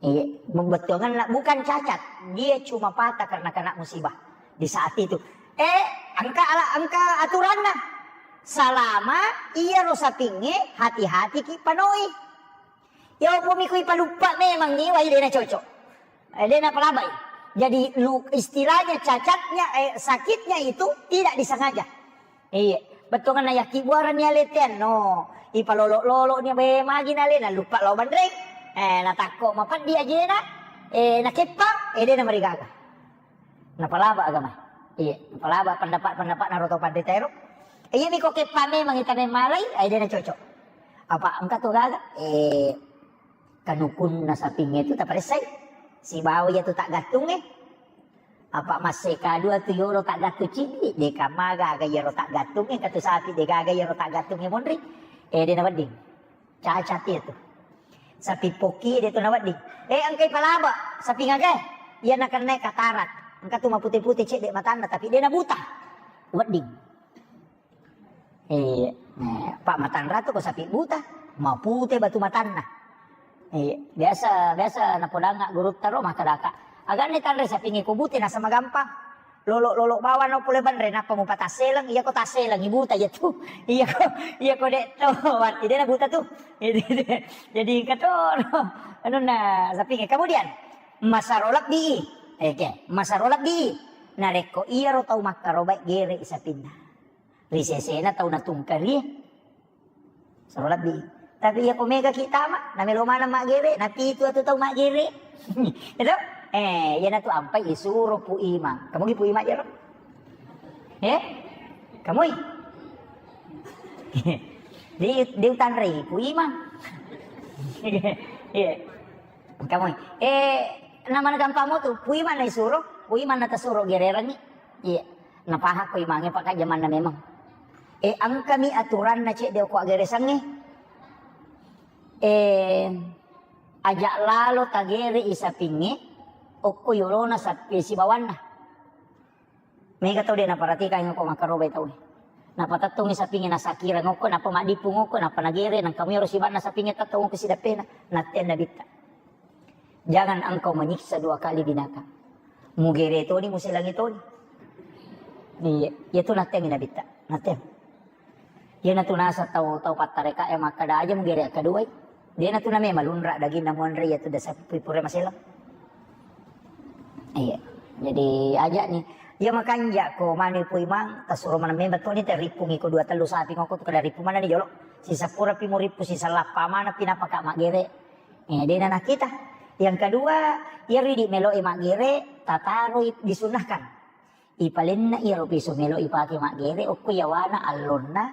Iya, bettuanganna bukan cacat, dia cuma patah karena kena musibah di saat itu. Eh, engka ala, engka aturanna. Salama iyaro sapingnge, hati-hati ki panoi. Ya opo mi kui paluppa memang ni wai dena cocok. Eh, dena palabai. Jadi lu istilahnya cacatnya, eh, sakitnya itu tidak disengaja. Iya, bettuanna yakkibuareng ni alete anno. Ipalolo-lolo ni be magi na alena luppa lao banreng. Eh, natakko mapeddi ajena, eh, nakeppang, eh, dena marigaga. Napalaba agama. Iya, napalaba pendapat-pendapat naro to pandita ero. Eh, iya miko keppang memang ita memmalai, eh, dena cocok. Apa engka to gaga? Eh, kanukunna sapingnge tu taparessai. Sibawa iya tu taggattungnge. Apa masse kadua tu yolo taggattung cidi, deka magaga iyaro taggattungnge, engka tu sapi degaga iyaro taggattungnge monri. Eh, de nawedding. Cacat iya tu. Sapi pokki de tu nawedding. Eh, engkai palaba, sapi ngaga. Iya nakenna katarak. Engka tu mapute-pute cedde matanna, tapi de nabuta. Wedding. Iya. Nah, Pak matanra tu ko sapi buta, mapute batu matanna. Iya, biasa, biasa napodangnga gurutta ro makkadaka. Aganni tanre sapingnge ko bute nasaba gampang. Lolo-lolo bawang no pole banre nappa mupatasseleng, iya ko tasseleng, i buta iya tu. Iya ko, iya ko de to, watti de na buta tu. Jadi engka to, anunna sapingnge. Kemudian, masaro lebbi. Oke, masaro lebbi. Narekko iyaro tau makkarobai gere i sapinna. Ri sesena tau natungkari. Suro lebbi. Tapi iya ko mega ki tama, na melo maneng maggere, na pitu atu tau maggere. Itu? Eh, iya natu ampai isuro Pu Imang. Kamu gi Pu Imang jero? Eh? Kamui? Di, di utanrei Pu Imang. Iya. Kamui. Eh, namana gampang mo tu, Pu Imang na isuro, Pu Imang na tasuro gererangi. Iya. Napahakko Imangnge, Pak, jamanna memang. Eh, engkami aturanna cedde ko aggeresangnge. Eh, aja lalo tagere i sapingnge, okko yolona sapi sibawanna. Mega tau de naparatikangngi ko makkarobai tau. Napatettongngi sapingnge nasakirang okko, napa maddipung okko, napa nagere, nangka muyaro sibanna sapingnge tettong okko sidappena. Nattenna bitta. Jangan engkau menyiksa dua kali binatang. Mugere toni, muselangi toni. Iya, iya tu nattengngi nabitta. Natteng. Iya natu nasa tau, tau pattareka e makkada aja mugere akkaduai. Dia natu name malunra daging namuanre iya tu dasa pura maselang. Iya. Jadi aja ni. Iya makanja ko mani Pu Imang, tasuro maneng memang toni te rippungi ko dua tellu sapi ngoko tu kada rippu mana ni jolo. Sisa pura pi murippu, sisa lappa mana pi napaka maggere. Eh, dena nakita. Yang kedua, iyaro idi melo e maggere, tataroi disunnahkan. Ipalenna iyaro piso melo ipake maggere, okko yawana allonna,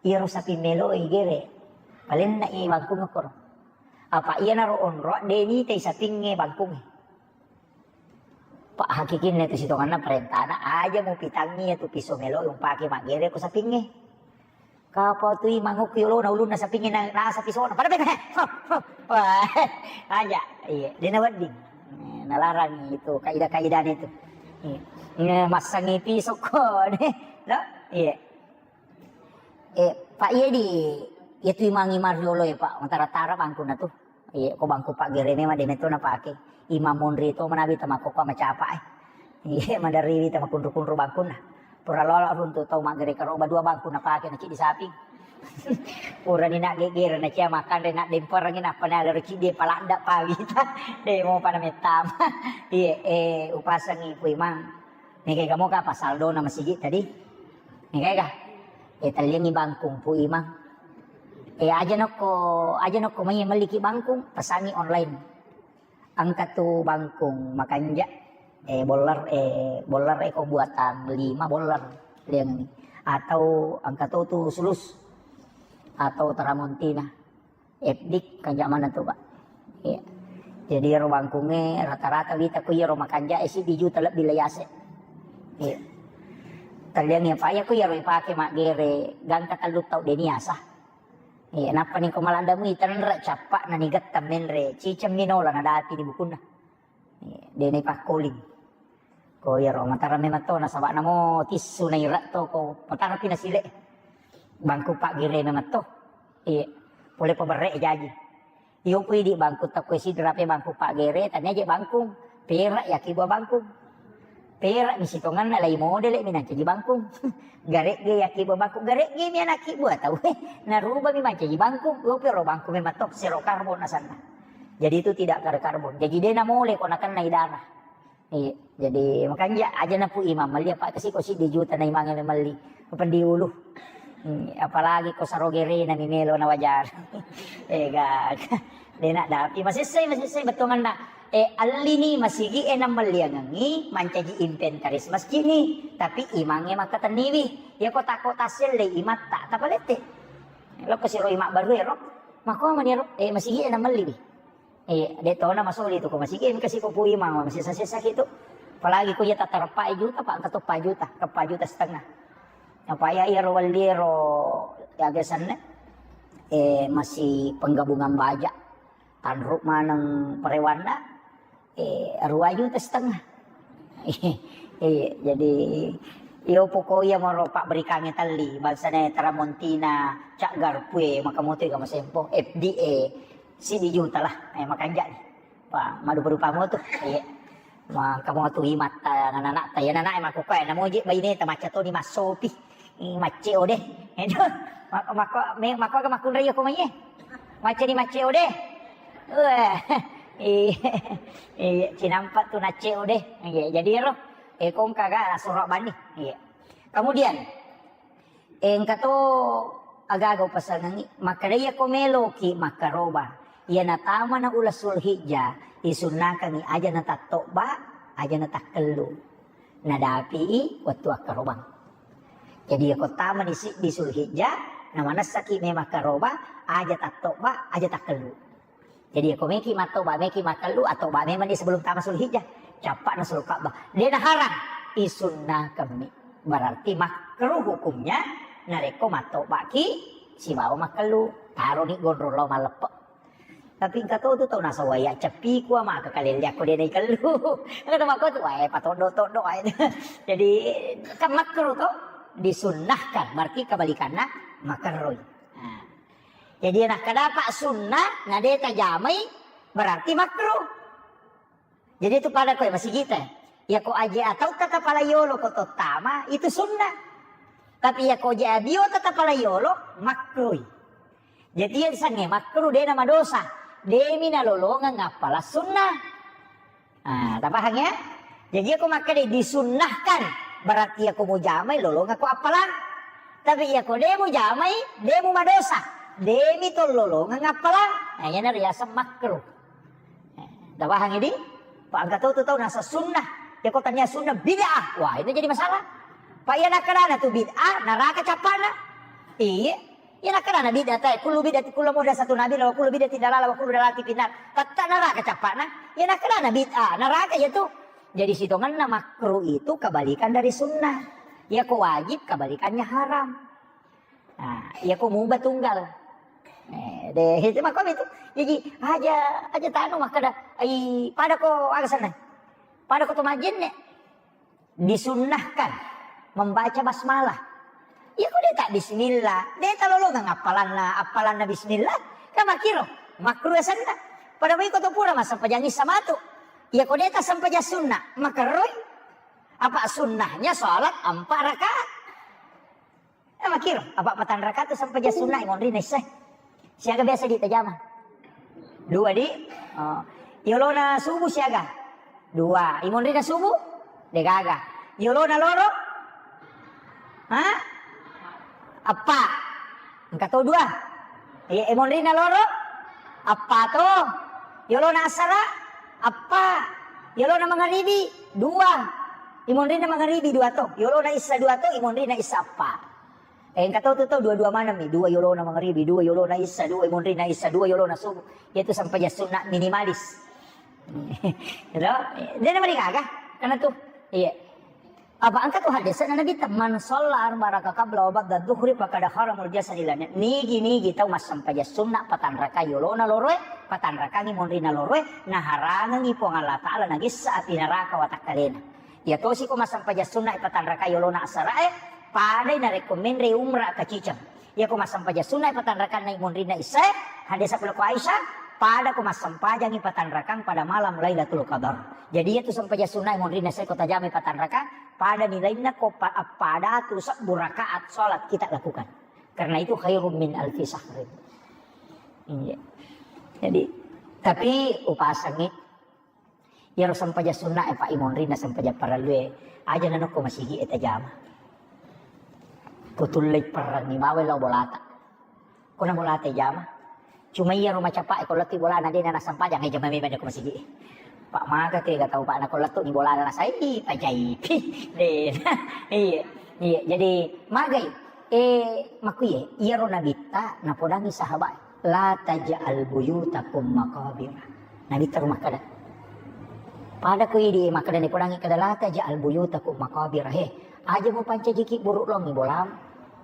iyaro sapi melo i gere. Palenna i bangkung okkoro. Apa iyanaro onro, de nitai sapingnge bangkungnge. Pak hakikinna tu sitonganna parentana, aja mupitangngi iyatu piso melo umpake maggere ko sapingnge. Kapa tu Imang okko yolona ulunna sapingnge na, nasa pisona. Pada bete. Wah, aja. Iya, dena wedding. Eh, nalarang itu kaidah-kaidahnya itu. Iya. Nge-, massangi pisokko deh. Lo? Iya. Eh, Pak, iya di, iya tu Imang, Imang riolo ya, Pak. Matara-tara bangkuna tu. Iya, ko bangku paggere memang de metto napake. Imang monri to manabi tamakkokko macapa e. Iya, maderriwi tamakunru-kunru bangkunna. Pura lolo runtu tau maggere karoba dua bangku napake na ciddi saping. Purani na gegere na cia makanre na demperengi nappa na lero ciddi paladda pawita. De mopa na mettama. Iya, eh, upasengi Pu Imang. Nega ega moka apa saldona masigi tadi? Nega ega? Eh, telliangi bangkung Pu Imang. Eh, aja nokko, aja nokko mai melliki bangkung, pesangi online. Engka tu bangkung makanja, eh, boller, eh, boller eko buatan lima boller liang ni. Atau engka to tu sulus atau tramontina. F D kanja mana tu, Pak? Iya. Jadi ero bangkungnge rata-rata wita ku iyaro makanja e siddi juta lebbi la yase. Iya. Telliang ya, Pak, ya ku iyaro ipake maggere gangka tellu tau deni asa. Iya, nappa ni ko maladda mui tenre cappa na ni getta menre ciceng minola na dati di bukunna. Iya, dena ipakkoling. Ko iyaro matara memang to nasaba namo tissu na ira to ko matara pi nasile. Bangku paggere memang to. Iya. Pole paberre jaji. Iyo pui di bangku takko sidra pe bangku paggere tania je bangkung. Perak yaki buah bangkung. Perak mi sitonganna lai modele mi nancaji bangkung. Garegge yaki buah bangkung. Garegge mi anaki buah tau. Naruba mi mancaji bangkung. Iyo pi ro bangku memang to sero karbon asanna. Jadi itu tidak ada karbon. Jadi de namole ko nakenna idana. Iya, jadi makanja aja na Pu Imang melli apa kasi ko siddi juta na Imang melli. Kependi ulu. Hmm, apalagi ko saro gerena mi melo na wajar. Ega. Dena dapi masessai, masessai bettuanganna. Eh, allini masigi e na melliangengi mancaji inventaris masjid ni. Tapi Imangnge makkatenniwi. Ya ko tako tasselle imatta tapalette. Lokko siro Imang baru ero. Mako mani ero. Eh, masigi e na melli wi. Eh, de tona masoli tu ko masigi, engka si ko Pu Imang, masessa-sessa ki tu. Apalagi ko iya tatareppa juta, Pak, engka to pa juta, ke pa juta setengah. Apa ya iyaro welli ero, ya biasanna, eh, masih penggabungan baja. Tanru maneng perewanna, eh, dua juta setengah. Iya, jadi iyo pokok iya moro pabberikangnge telli, bangsana Tramontina, Cak Garpue, maka moto ega masempo, F D A, siddi juta lah, eh, makanja ni. Pa, madupa-dupa moto, iya. Ma, kamu tu imatta, anak-anak ta, ya, anak-anak, eh, makkukku, eh, namoji baine ta, macca toni massopi. Ih, macce o de. Edo. Mako, mako, me, mako aga makkunrai ko mai e. Macce ni macce o de. Wah. Iya. Iya, cinampa tu nacce o de. Iya, jadi ero. Eh, kongka ga soro bani. Iya. Kemudian, eh, engka to Agaga upasengengngi, makkeda iyako meloki makkaroba, iya natamana uleng Zulhijjah, isunnakengngi aja natattobba, aja natakkellu. Nadapi'i wettu akkarobang. Jadi iyako tamani siddi Zulhijjah, namanessaki memang makkaroba, aja tattobba, aja takkellu. Jadi iyako meki mattoba, meki makkellu, attoba memang ni sebelum tama Zulhijjah. Cappa'na Sulka'bah. De naharang, isunnakengngi. Berarti makruh hukumnya narekko mattobaki sibawa makkellu. Taroni gondrong lao malleppe. Tapi engka to tu tau nasawai acceppiku ama ke kalelle akko de naikellu. Engka to makko tu, wae patoddo-toddo wae. Jadi kan makruh to, disunnahkan, berarti kebalikanna makerroi. Nah. Jadi nakkeda pa sunnah, na de tajamai, berarti makruh. Jadi itu pada koe masigita. Iyako aje atau tata pala yolo ko tottama, itu sunnah. Tapi iyako aje abio tata pala yolo, makruh. Jadi yang sange makruh de na madosa. Demi nalolongeng appala sunnah. Ah, tapahang ya? Jadi aku makkeda disunnahkan, berarti aku mujamai lolongeng ko appalang. Tapi iyako de mujamai, de mu madosa. Demi to lolongeng appalang. Nah, iyana riaseng makruh. Tapahang idi? Pak engka tau tu tau nasa sunnah. Iyako tania sunnah bid'ah. Wah, itu jadi masalah. Pak iya nakkedana tu bid'ah, neraka cappana. Iya. Iya nakkedana bid'ah tae, kullu bid'ati kullu muhdatsatun bid'ah wa kullu bid'atin dalalah wa kullu dalalatin finnar. Tetta neraka cappana. Iya nakkedana bid'ah, neraka ya tu. Jadi sitongenna makruh itu kebalikan dari sunnah. Iyako wajib kebalikannya haram. Nah, iyako mubah tunggal. Eh, deh, itu makko itu. Jadi aja aja tanu makkeda, ai pada ko aga senna. Pada ko to majenne. Disunnahkan membaca basmalah. Iyako de ta bismillah, de ta lolongeng appalanna, appalanna bismillah, kan makkiro, makruh senna. Pada mui ko to pura massempajang issa matu. Iyako de ta sempajang sunnah, makerroi. Apa sunnahnya salat empat rakaat? Eh, makkiro, apa patang rakaat tu sempajang sunnah imonrina issa. Siaga biasa di tajama? Dua di. Oh. Yolona subuh siaga? Dua. Imonrina subuh? Degaga. Yolona loro? Ha? Eppa. Engka to dua. Iya, imonrina loro? Eppa to. Yolona asara? Eppa. Yolona mangaribi? Dua. Imonrina mangaribi dua to. Yolona issa dua to, imonrina issa eppa. Eh, engka tau tu tau dua-dua maneng mi, dua yolona mangaribi, dua yolona issa, dua imonrina issa, dua yolona subuh. Iyatu sempajang sunna minimalis. Gitu? Dia nama digaga, karena tu, iya. Apa engka tu hadis na Nabi ta, "Man shalla arba'a raka qabla wa ba'da dhuhri faqad haramul jasadi lana." Nigi-nigi tau massempajang sunna patang raka yolona loroe, patang raka imonrina loroe, naharangengi Puang Allah Taala nagessa api neraka watakkalena. Iya tosi ko massempajang sunna patang raka yolona asarae, padai narekko menre umrah ka Ciceng. Iya ko massempajang sunna patang raka na imonrina issae, hadis sabbu lako Aisyah, pada ko massempajangi patang rakang pada malam Lailatul Qadar. Jadi iya tu sempajang sunna imonrina issae ko tajamai patang rakang, pada nilainna ko pa-, pada tu sebbu rakaat salat kita lakukan. Karena itu khairum min alfi syahrin. Iya. Jadi, tapi upasangi Iyaro sempajang sunna e, Pak, imonrinna sempajang parellue, aja nanokko masigi e tajama. Kutullei perrangi bawai lao bolata. Kona bolata jama. Cuma iyaro macapa e, ko lettu bolana dena nasempajang, e jama memang ko masigi e. Pak, maga tega tau, Pak, nako lettu ni bolana nasai pajai. Dena. Iya. Iya, jadi magai. Eh, makkuye, iyaro nabitta napodangi sahabat, "La taj'al buyutakum maqabira." Nabitta ro makkada. Pada ko idi makkada napodangi kada, "La taj'al buyutakum maqabira." He, aja mupancajiki buruk longi bolam.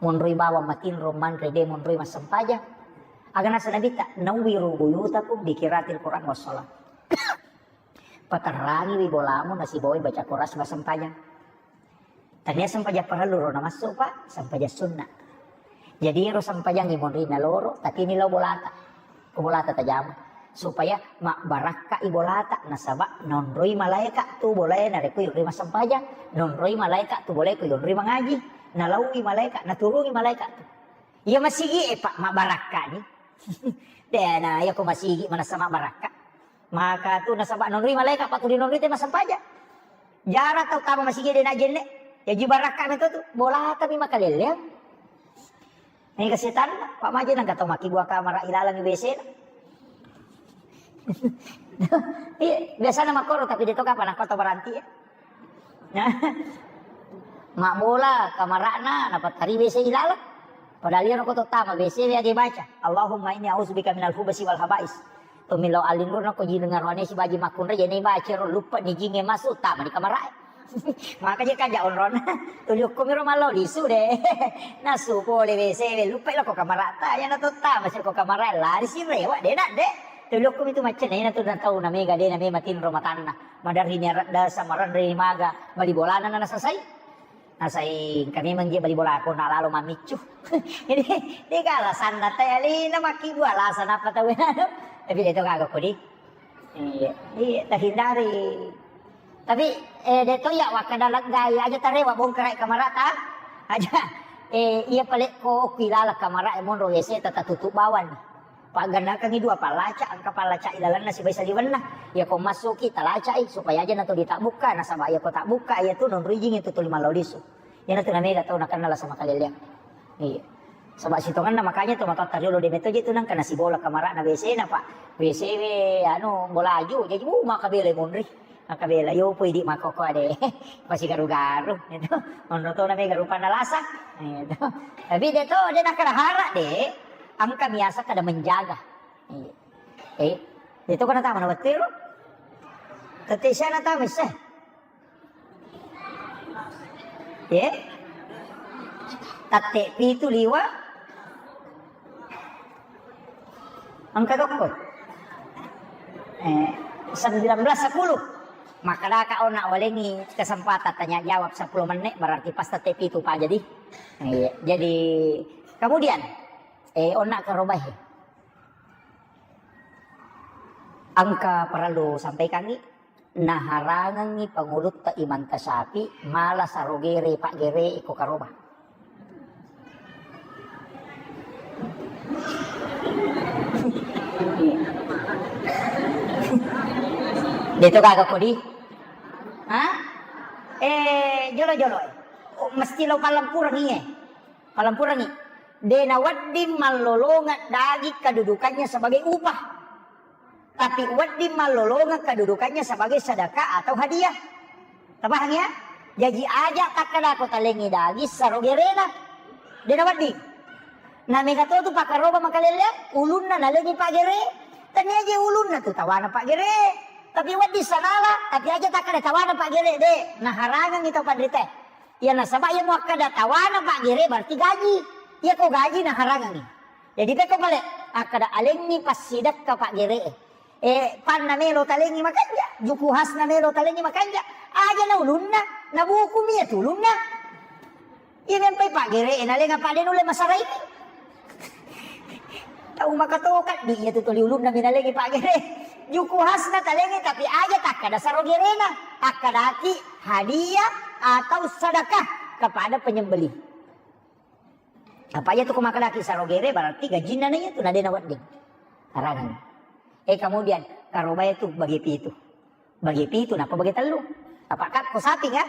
Monroi bawang matinro manre de monroi massempajang. Aga nasa nabitta, "Nawwiru buyutakum bi qiraatil Qur'an was shalah." Paterrangiwi bolamu nasibawai baca Qur'an sibawa sempajang. Tania sempajang parellu ro namassu, Pak, sempajang sunna. Jadi ero sempajang imonrina loro, tapi ni lao bolata. Ko bolata tajama. Supaya mabbarakka i bolata, nasaba nonroi malaeka tu bolae narekko yonroi massempajang, nonroi malaeka tu bolae ko yonroi mangaji, nalaui malaeka, naturungi malaeka tu. Iya masigi e, Pak, mabbarakka ni. Dena, iya ko masigi manassa mabbarakka. Maka tu nasaba nonroi malaeka, Pak, tu dinonroi te massempajang. Jara tau tama masigi de najenne. Jaji barakka meto tu, bolata mi makalelleang. Ini kesetan, Pak Maji nang kata maki buah kamar ilaleng W C. Iya, biasanya makoro tapi dia to kapan aku to berhenti ya. Nah, mak bola kamarana dapat tari W C ilaleng. Padahal dia nako to tama W C dia baca. Allahumma inni a'udzubika minal khubasi wal habais. Tomillau allinrunna ko ji lenga roane sibaji makkunrai, jene baca ro lupa ni jinge masuk tama di kamarae. Maka je kaja onrona. Tuliukku miro mallo lisu de. Nasu pole W C we lupa lo ko kamarata ya na totta masih ko kamarae lari si rewa de nak de. Tuliukku itu macam na tu na tau na mega de na mema tinro matanna. Madarri ni arak dasa maranre maga bali bolana na nasasai. Nasai engka memang je bali bolako na lalo mammiccu. Jadi, de ga alasanna te alina makkibbu alasan apa tau. Tapi de to gaga kodi. Iya, iya, terhindari. Tapi, eh, de to ya wakkada leggai aja tarewa bongkarai kamarata. Aja, eh, iya palekko kuilala kamara e monro W C tata tutup bawang. Paggannakangngi dua pallaca, engka pallaca ilalenna sibawa saliwenna. Iya ko massuki talacai supaya aja na to ditabbukka, nasaba iya ko tabbukka iya tu nonro ijing itu tuli mallau lisu. Iyana tu na mega tau nakenna lasa makaleleang. Iya. Saba sitongenna makanya to matoatta riolo de metto je tu nangka nasibola kamarana W C na, Pak. W C we anu bolaju, jaji mu makabela monri. Makabela yo poi di makoko ade. Pasi garu-garu gitu. Onro to na mega rupanna lasa. Gitu. Tapi de to de nakada hara de. Engka biasa kada menjaga. Iya. Eh, de to kana tama na wettu ro. Tette siana tama isse. Ye? Tette pitu liwa. Engka tokko. Eh, sembilan belas sepuluh. Makkedaka ona walengi kesempatan tanya jawab sepuluh menit, berarti pas tette pitu pa jadi. Iya, jadi kemudian, eh, ona karobahe. Engka parellu sampaikangi. Naharangengngi pangulutta Imam Tasyafi mala sarogere paggere iko karoba. Deto gaga kodi? Ha? Eh, jolo-jolo. Oh, mesti lo palempurengi, eh. Palempurengi. De nawedding mallolongeng daging kedudukannya sebagai upah. Tapi wedding mallolongeng kedudukannya sebagai sedekah atau hadiah. Tapahang ya? Jaji aja takkadako talengi daging saro gerena. De nawedding. Na mega to tu pakaroba makaleleang, ulunna nalengi pagere. Tania je ulunna tu tawana pagere. Tapi wedding sanala, tapi aja takkada tawana pagere de. Naharangengi tau panrita. Iya nasaba iya muakkada tawana pagere berarti gaji. Iya ko gaji naharangengi. Jadi pekko pale akkada alengngi passidekka paggere'e. Eh, panna melo talengngi makanja, juku hasna melo talengngi makanja. Aja na ulunna, na buku mi iya tu ulunna. Iya mempai paggere'e nalenga pade nulle masara ini. Tau makatoka di iya tu toli ulunna mi nalengi paggere. Juku hasna talengi tapi aja takkada saro gerena, takkadaki hadiah atau sedekah kepada penyembelih. Apa iya tu ko makadaki saro gere berarti gajinna na iya tu na dena wedding. Harangan. Eh, kemudian karoba itu bagi pitu. Bagi pitu napa bagi tellu? Apa kat ko sapi kan?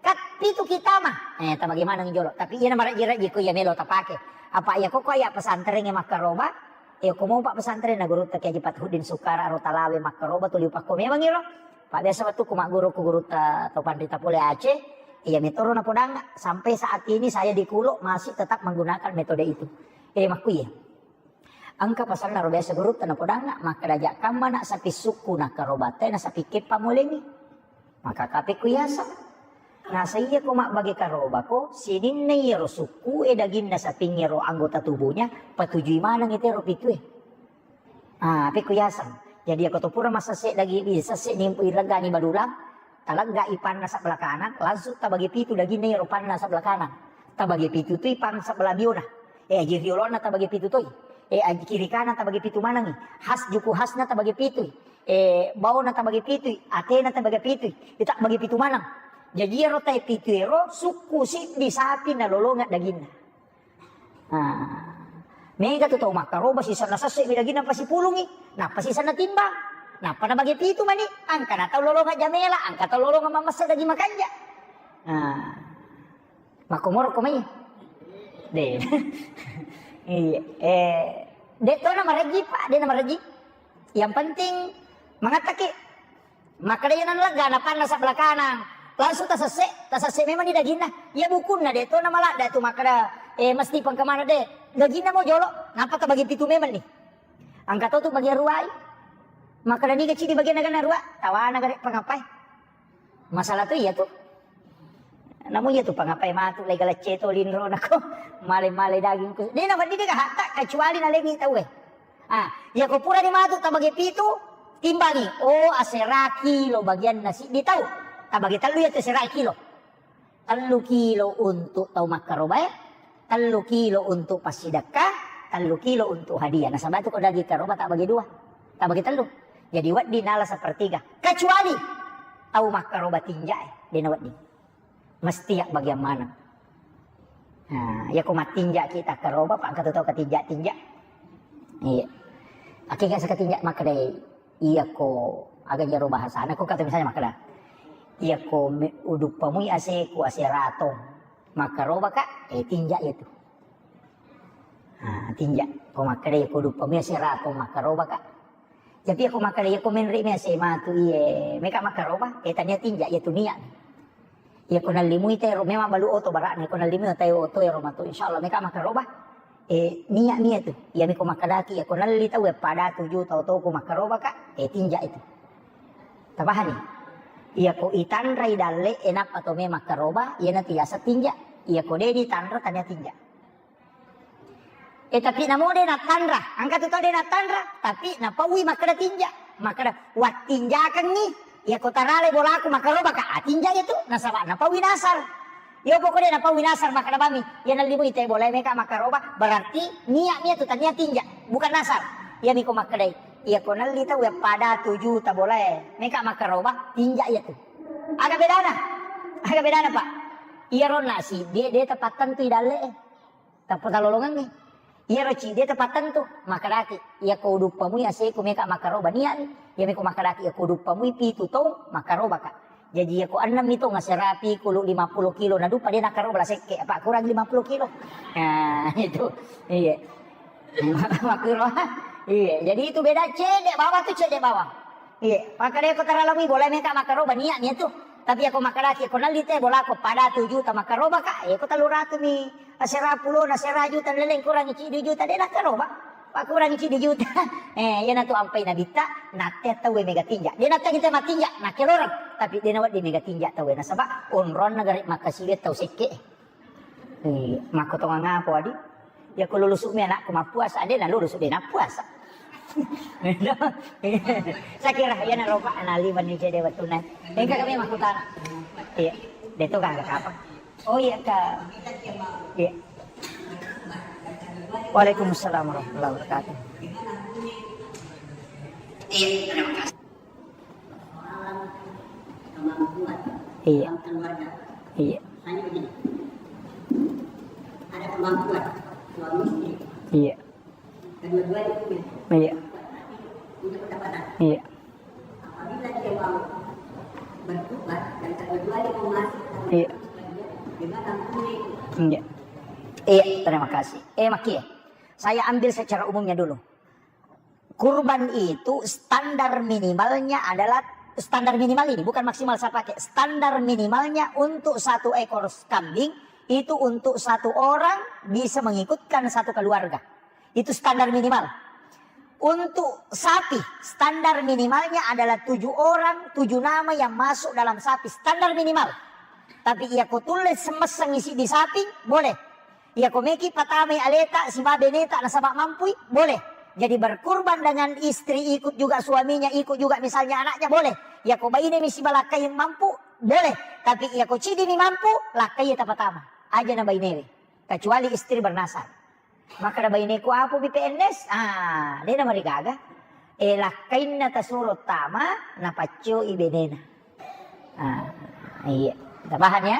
Kat pitu kita mah. Eh, ta bagaimana jolo? Tapi iya na maraji-raji ko iya melo tapake. Apa iya ko ko iya pesantren yang makkaroba? Eh, ko mau pak pesantren na guru tak Haji Fathuddin Sukara ro talawe makkaroba tu liu pakko memang iro. Pak biasa waktu ku magguru ku guru ta to panrita pole Aceh. Iya metoro na podang sampai saat ini saya di Kulo masih tetap menggunakan metode itu. Eh, makku iya. Engka pasanna ro biasa gurutta napodangnga, makkeda, "Jakkamma nak sapi sukku nakkarobate na sapi keppa mulengi." Maka kape ku yaseng. Nasa iya ko mabbage karobako, sininna iyaro sukku e daginna sapingngero anggota tubuhnya, patujui maneng itero pitue. Ah, ape ku yaseng. Jadi ako to pura masesse dagi, sesse ni ilegani badulang, Talegga i panna sebelah kanan, langsung tabagi pitu daginna iyaro panna sebelah kanan. Tabagi pitu tu i pang sebelah biona. Eh, aji riolona tabagi pitu toi. Eh, aji kiri kanan tabagi pitu manengi. Has juku hasna tabagi pitu. Eh, baona tabagi pitu. Atena tabagi pitu. Ita bagi pitu maneng. Jaji iyaro tai pitu ero sukku siddi sapi nalolonga daginna. Nah, mega tu tau makkaroba sisenna sesse mi daging nappa sipulungi, nappa sisenna timbang, nappa nabage pitu mani, angka na tau lolonga jamela, angka tau lolonga mamessa daging makanja. Nah, makkomoro ko mai. De. Iya. Eh, de to na marejji, Pak, de na marejji. Yang penting mangattaki. Makkeda iya nallegga, napanna sebelah kanan. Langsung tasesse, tasesse memang ni daginna. Iya bukunna de to na maladda tu makkeda, eh, mesti pengkemana de. Daginna mo jolo, napa tabagi pitu memang ni. Angka to tu bagian ruai. Makkeda niga cidi bagian naga narua, tawana gare pangapai. Masalah tu iya tu. Namu iya tu pangapai matu lai galacce to linro nako male-male daging ku. De na wedding de hatta kecuali nalemi tau e. Ah, iya ko pura ni matu tabagi pitu, timbangi. Oh, asera kilo bagian nasi di tau. Tabagi tellu iya tu asera kilo. Tellu kilo untuk tau makkarobae, tellu kilo untuk passidekka, tellu kilo untuk hadiah. Nasaba tu ko daging karoba tak bagi dua, tak bagi tellu. Jadi wedding nala sepertiga. Kecuali tau makkaroba tinja e, de na wedding. Mesti ya bagian mana. Nah, ya ko mattinja kita karoba, pak angka tu tau ketinja-tinja. Iya. Akhirnya seketinja makkedai, iya ko aga jaro bahasana, ko kata misalnya makkeda. Iya ko me-, uduppamui ase ku ase ratong. Makkarobaka, eh, tinja iya tu. Ah, tinja. Ko makkeda iya ko uduppamui ase ratong makkarobaka. Tapi iya ko makkeda iya ko menre mi ase matu iye, meka makkaroba, eh, tania tinja iya tu niat. Iya ko nallimui tero memang balu oto bara'na, iya ko nallimui tero oto ero matu insyaallah meka makkaroba. Eh, niat mi iya tu. Iya mi ko makkedaki, iya ko nalli tau ya pada tuju tau tau ko makkaroba ka, eh, tinja itu. Tapahani? Iya ko itanrai dalle, eh, nappa to me makkaroba, iya natu yaseng tinja. Iya ko de ditanra tania tinja. Eh, tapi namo de natanra, angka tu tau de natanra, tapi napaui makkeda tinja, makkeda wattinjakengngi, iya ko tarale bolaku makkaroba ka, ah, tinja itu, nasaba napaui nasar. Yo pokoknya napaui nasar makkeda bami, iya nallimui te bolae meka makkaroba, berarti niat mi itu tania tinja, bukan nasar. Iya mi ko makkedai, iya ko nalli tau ya pada tuju ta bolae meka makkaroba, tinja iya tu. Aga bedana? Aga bedana, Pak? Iya ronna si de, de tepat tentu i dalle, eh. Tappa talolongengngi. Iyaro cidi tepattentu, makkedaki, iya ko uduppamui ase ku meka makkaroba niat, iya meko makkedaki, iya ko uduppamui pitu tong makkarobaka. Jaji iya ko ennem mi tong aserapi kulu lima puluh kilo, nadupa de nakkaroba la sekke, apa kurang lima puluh kilo. Nah, itu. Iya. Makkuro. Iya, jadi itu beda cedde bawang tu cedde bawang. Iya, makkedai ko taralamui bola meka makkaroba niat mi tu. Tapi ako makkedaki ko nalli te bola ko pada tu juta makkaroba ka, eh ko tellu ratu mi asera pulo na asera juta leleng kurangi cidi juta de nakkaroba. Pak kurangi cidi juta. Eh, iya natu ampai nabitta, natte tau mega tinja. De natte kita matinja, nakkeloreng. Tapi de nawedding mega tinja tau nasaba onronna gare makkasiwi tau sekke. Eh, makkutongang apa, Adi? Ya, ko lulusu mi anakku mappuasa, de na lulusu de nappuasa. Saya kira ya na roba anali mani cede watuna. Engka kami makkutana. Iya, de to kan apa? Oh iya, Kak. Iya. Waalaikumsalam warahmatullahi wabarakatuh. Iya, terima kasih. Iya. Iya. Iya. Iya. Iya. Iya. Iya, terima kasih. Eh, Maki, saya ambil secara umumnya dulu. Kurban itu standar minimalnya adalah, standar minimal ini, bukan maksimal saya pakai. Standar minimalnya untuk satu ekor kambing itu untuk satu orang bisa mengikutkan satu keluarga. Itu standar minimal. Untuk sapi, standar minimalnya adalah tujuh orang, tujuh nama yang masuk dalam sapi. Standar minimal. Tapi iya ko tulle semesseng isi di sapi, boleh. Iya ko meki patamai aleta siba beneta nasaba mampui, boleh. Jadi berkurban dengan istri, ikut juga suaminya, ikut juga misalnya anaknya, boleh. Iya ko baine mi siba lakkai mampu, boleh. Tapi iya ko cidi mi mampu, lakkai tapatama. Aja na bainewe. Kecuali istri bernasar. Makkeda baineku, "Apo bi P N S?" Ah, de na marigaga. Eh, lakkainna tasuro tama, napaccoi benena. Ah, iya. Tapaham ya?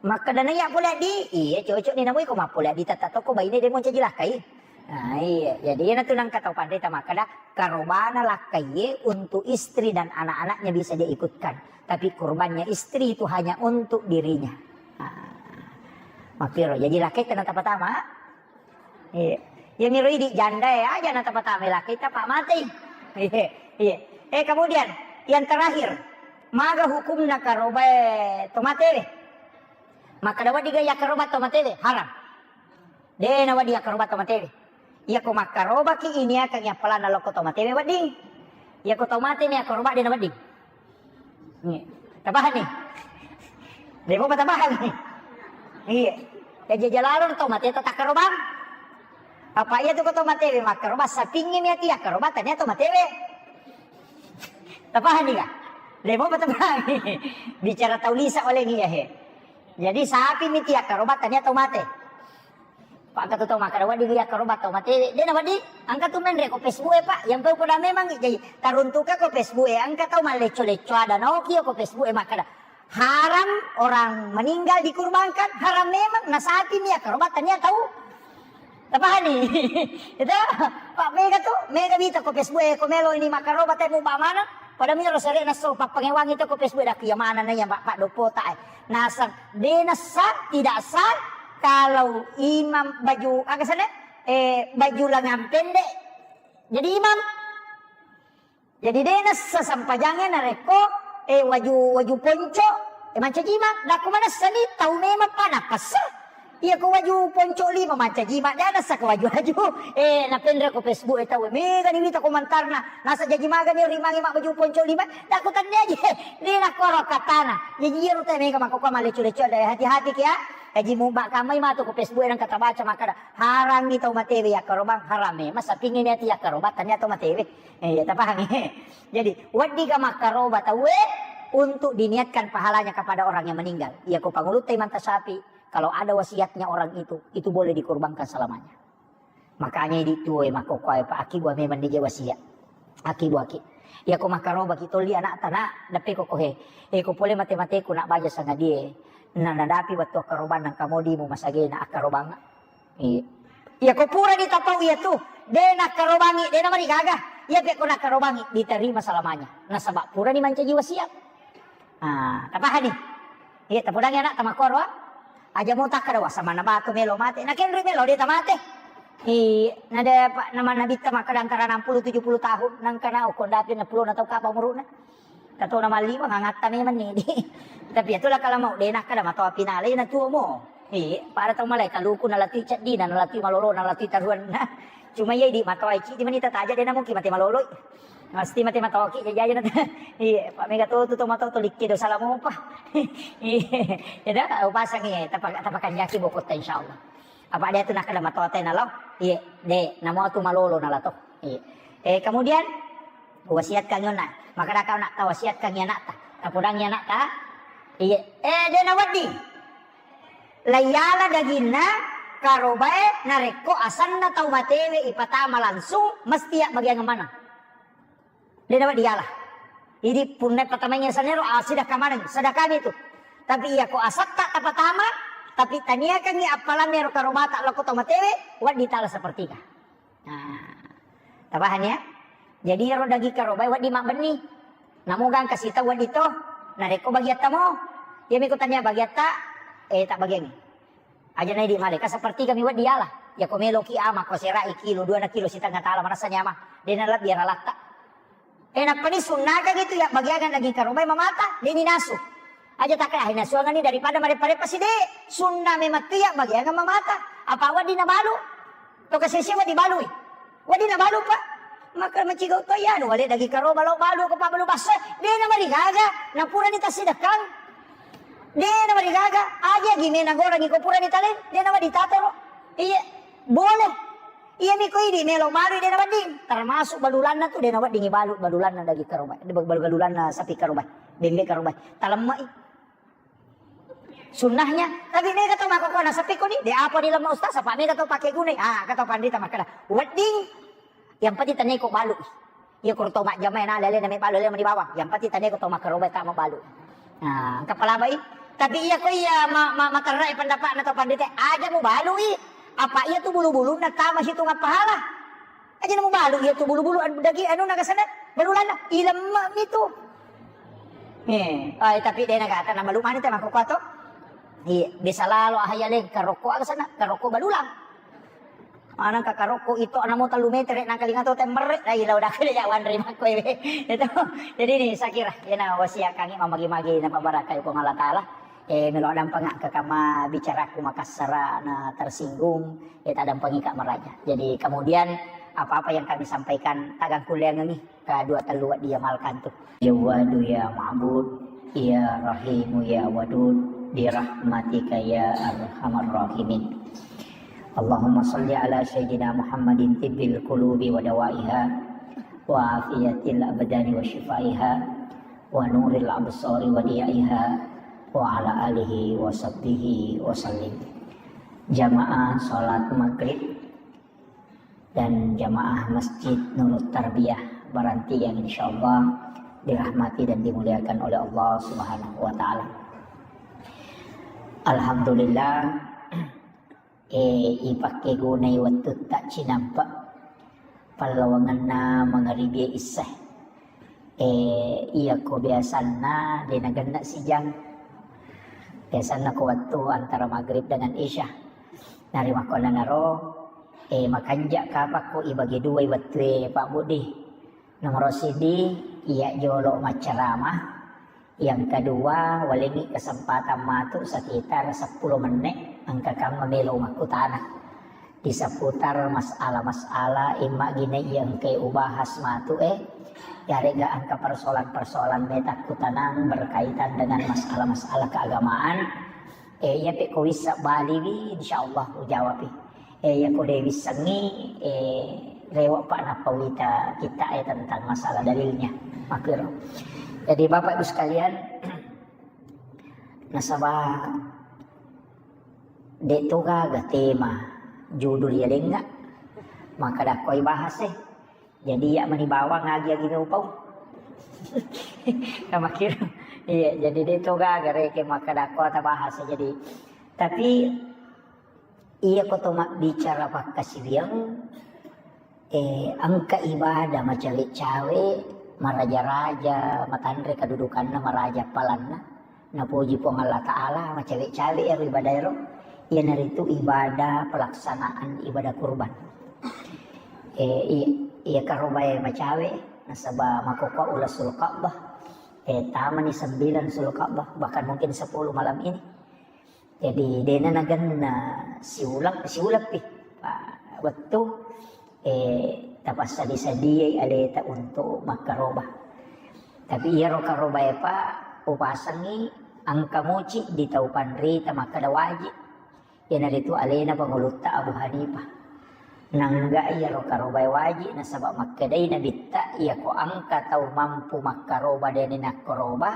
Makkeda naiya pole di, iya cocok ni namui ko mappole di tata toko baine de moncaji lakkai. Ah, iya. Jadi iya natu nangka tau panrita makkeda karobana lakkai ye untuk istri dan anak-anaknya bisa dia ikutkan. Tapi kurbannya istri itu hanya untuk dirinya. Ah. Makkiro, jadi laketta na tapatama. Iya. Iya miro idi janda e aja na tapatama laketta, Pak, mati. Iya. Iya. Eh, kemudian yang terakhir, maga hukumna karobae to matewe? Makkeda wedding ga yakkaroba to matewe? Haram. De na wedding yakkaroba to matewe. Iyako makkarobaki iniakangi appalanna lokko to matewe wedding. Iyako to mate mi yakkaroba de na wedding. Iya. Tapahanni? De mopa tapahanni? Iya. Jaji aja lalo to mate to takkarobang. Apa iya tu ko to matewe makkaroba sapingngi mi ati yakkaroba tania to matewe. Tapahanni ga? De mopa tapahanni? Bicara tau lisa oleh iya he. Jadi sapi mi ti yakkaroba tania to mate. Pak, engka tu tau makkeda wedding yakkaroba tau matewe. De na wedding, engka tu menre ko Facebook e, Pak. Yang pe poda memang, jadi taruntuka ko Facebook e, engka tau mallecco-lecco ada naoki ko Facebook e makkeda, haram orang meninggal dikurbankan, haram memang, na sapi mi yakkaroba tania tau. Tapahani? Itu, Pak, mega tu, mega mita ko Facebook e, ko melo ini makkaroba temu ba mana? Pada miro sere nasso pappangewangi to ko Facebook e, dak iya mana na iya, Pak, Pak, dopo ta e. Nasang, de nasa, tidak sah kalau imam baju, aga sana? Eh, baju lengan pendek jadi imam. Jadi de nasa sampajange narekko, eh, waju, waju ponco, eh, mancaji imam. Dakku manessa ni tau memang pa napassa. Iya ko waju ponco lima mancaji imam, de nasa ko waju-waju. Eh, napenre ko Facebook e tau, mega ni wita komentarna. Nasa jaji maga ni rimangi mak baju ponco lima. Dakku tenne aja. De nakoro katana. Jaji iyaro te mega makko ko malecu-lecu ada, hati-hati ki ya. Jaji mu bak kamai matu ko Facebook e nang kata baca makkada. Harangngi tau matewe yakkarobang, harame. Masa pingin niati yakkaroba tania tau matewe. Eh, ya tapahangi. Jadi, wedding ga makkaroba tauwe untuk diniatkan pahalanya kepada orang yang meninggal. Iya ko pangulutta imanta sapi, kalau ada wasiatnya orang itu, itu boleh dikorbankan selamanya. Makanya idi tuwe makkokkoe pa aki bua memang nije wasiat. Aki bua ki. Iya ko makkaroba ki tolli anak tana, deppe ko kohe. Eh, ko pole mate-mateku nak baja sangadie. Na nadapi wettu akkarobanna engka modimu masagena akkarobang. Iya. Iya ko purani tapau iya tu, de nakkarobangi, de namarigaga. Iya pe ko nakkarobangi diterima selamanya. Nasaba purani mancaji wasiat. Ah, tapahani? Iya, tapodangi anak tamakkoro. Aja mo takkada wasa mana batu melo mate. Nakenri melo de tamate. Iya, nade pa nama nabitta makkada antara enam puluh tujuh puluh tahun, nangkana okko dapi enam puluh na tau kapa umuruna. Katona malliwa ngangatta memang ni. Tapi itulah kalau mau de nakkada matoa pinale na tuo mo. Eh, pada tau malai kaluku nalatui ceddina, nalatui malolo, nalatui taruanna. Cuma iya idi matoa cidi manita taja de na mungkin mate maloloi. Mesti mate matoa ki jaja na. Iya, Pak mega to tu to matoa to likke do salah mopa. Iya, ya dah, upasang iya, tapa tapakanjaki bokotta insyaallah. Apa dia tu nakkada matoa te nalo? Iya, de, namo tu malolo nalato. Iya. Eh, kemudian wasiatkan yona. Makkada kau nak tawasiatkan anakta. Tapodangi anakta. Iya. Eh, de na wedding. Laiyala daginna karobae narekko asanna tau matewe ipatama langsung mesti ya bagian mana? De na wedding yala. Jadi punna patamaingi sanero asidakka maneng, sedekah itu. Tapi iya ko asatta tapatama, tapi taniakangi appalanna ero karobata lokko tau matewe, wedding tala sepertiga. Nah, tapahani ya? Jadi ero daging karobae wedding mabbenni. Namoga engka sita wedding to. Narekko bagiatta mo, iya miko tania bagiatta, eh, tak bagiangi. Aja naidi male, ka sepertiga mi wedding yala. Ya ko meloki ama ko serai kilo, dua na kilo setengah tala manassa nyamang. De na lebbi yara latta. Eh, nappani sunnaka gitu ya, bagiakan daging karobae mamata, de ni nasu. Aja takka, eh, nasuangan ni daripada marepa-repa side. Sunna memang tu ya, bagiakan mamata. Apa wedding nabalu? To kasese wedding balui. Wedding nabalu, Pak. Maka macigau to ya, anu, wale daging karoba lo balu ko pabalu basso. De na marigaga, na pura ni tasidekang. De na marigaga, aja gi mena goreng iko pura ni tale, de na wedding tatoro. Iya, boleh. Iya miko idi melo balu de na wedding. Termasuk balulanna tu de na wedding balu, balulanna daging karoba. De balu-, balulanna sapi karoba. Bembe karoba. Talemmai. Sunnahnya, tapi mega to makkokkoe nasappi koni, de apa di lemma ustaz, apa mega to pake gunai. Ah, kata pandita makkada, wedding, yang penting tania ko balu. Iya ko to majjama na lele na me balu lele di bawah. Yang penting tania ko to makkaroba ta mabalu. Nah, engka palabai. Tapi iya ko iya ma-, ma-, materrai pendapatna to pandita, aja mu balui. Apa iya tu bulu-bulunna tama situnga pahala. Aja na mubalu iya tu bulu-bulu anu daging anu nagasana balulanna ilemma mi tu. Eh, ai tapi de nagata na malu mani te makkokkoe to. Iya, biasa lalo ahaya le karokko aga sana, karokko balulang. Manang ka karokko itu anamo tellu meter, nang kalinga to temmerre, dai lao dakku le jawan ri makko ewe. Itu. Jadi ini saya kira, ena wasiat kangi mamagi-magi na pabarakai Puang Allah Taala. Eh, melo dampeng ke kama bicaraku makassara na tersinggung, eh, tak dampeng ka maraja. Jadi kemudian apa-apa yang kami sampaikan tagang kuliah ngengi. Kadua tellu wedding diamalkan tu. Jawwadu ya Ma'bud, ya Rahimu ya Wadud, birahmatika ya arhamar rahimin. Allahumma salli ala sayyidina Muhammadin tibbil qulubi wa dawaiha, wa afiyatil abdani wa shifaiha, wa nuril absari wa diyaiha, wa ala alihi wa sahbihi wa sallim. Jamaah salat maghrib dan jamaah Masjid Nurut Tarbiyah Baranti yang insyaallah dirahmati dan dimuliakan oleh Allah Subhanahu wa Ta'ala. Alhamdulillah, eh, ipakkegunai wettutta cinampa pallawangenna mangaribi isya. Eh, iya ko biasanna de nagenna sijang. Biasanna ko wettu antara maghrib dengan isya. Narimakkuannanaro, eh, makanja kapakko ibagi duai wettue Pak Budi. Nomor sidi, iya jolo maccarama. Yang kedua, walengi kesempatan matu sekitar sepuluh menit, engka kamma melo makkutana. Di seputar masalah-masalah imma gine iya engka ubahas matu, eh, yarega engka persoalan-persoalan meta kutanang berkaitan dengan masalah-masalah keagamaan. Eh, iya pe ko wissa baliwi, insyaallah ujawabi. Eh, iya ko de wissengi, eh, rewa pa nappa wita kita, eh, tentang masalah dalilnya. Makkiro. Jadi Bapak Ibu sekalian, nasaba de to gaga tema judul ya lenga, maka dakoi bahas, eh. Jadi iya mani bawang agi-agi upau. Kamakkiro. Iya, jadi de to gaga reke makkadakko tabahas. Jadi, tapi iya ko to mabbicara pakkasiwiang, eh, engka ibadah macawe-cawe, maraja-raja, matanre kedudukanna, maraja palanna. Napoji Puang Allah Ta'ala, macawe-cawe ero ibadah ero. Iyanaritu ibadah pelaksanaan ibadah kurban. Eh, i-, iya karobae macawe, nasaba makkokkoe uleng Sulka'bah. Eh, tamani sembilan Sulka'bah, bahkan mungkin sepuluh malam ini. Jadi, dena nagenna siuleng, siuleng pi. Pa-, wettu, eh, tapassadi-sadiai aleta untuk makkaroba. Tapi iyaro karobae pa upasengi engka muci di tau panrita makkeda wajib. Iyanaritu alena pangulutta Abu Hanifah. Nangga iyaro karobae wajib nasaba makkedai Nabitta, iyako engka tau mampu makkaroba dena nakkoroba,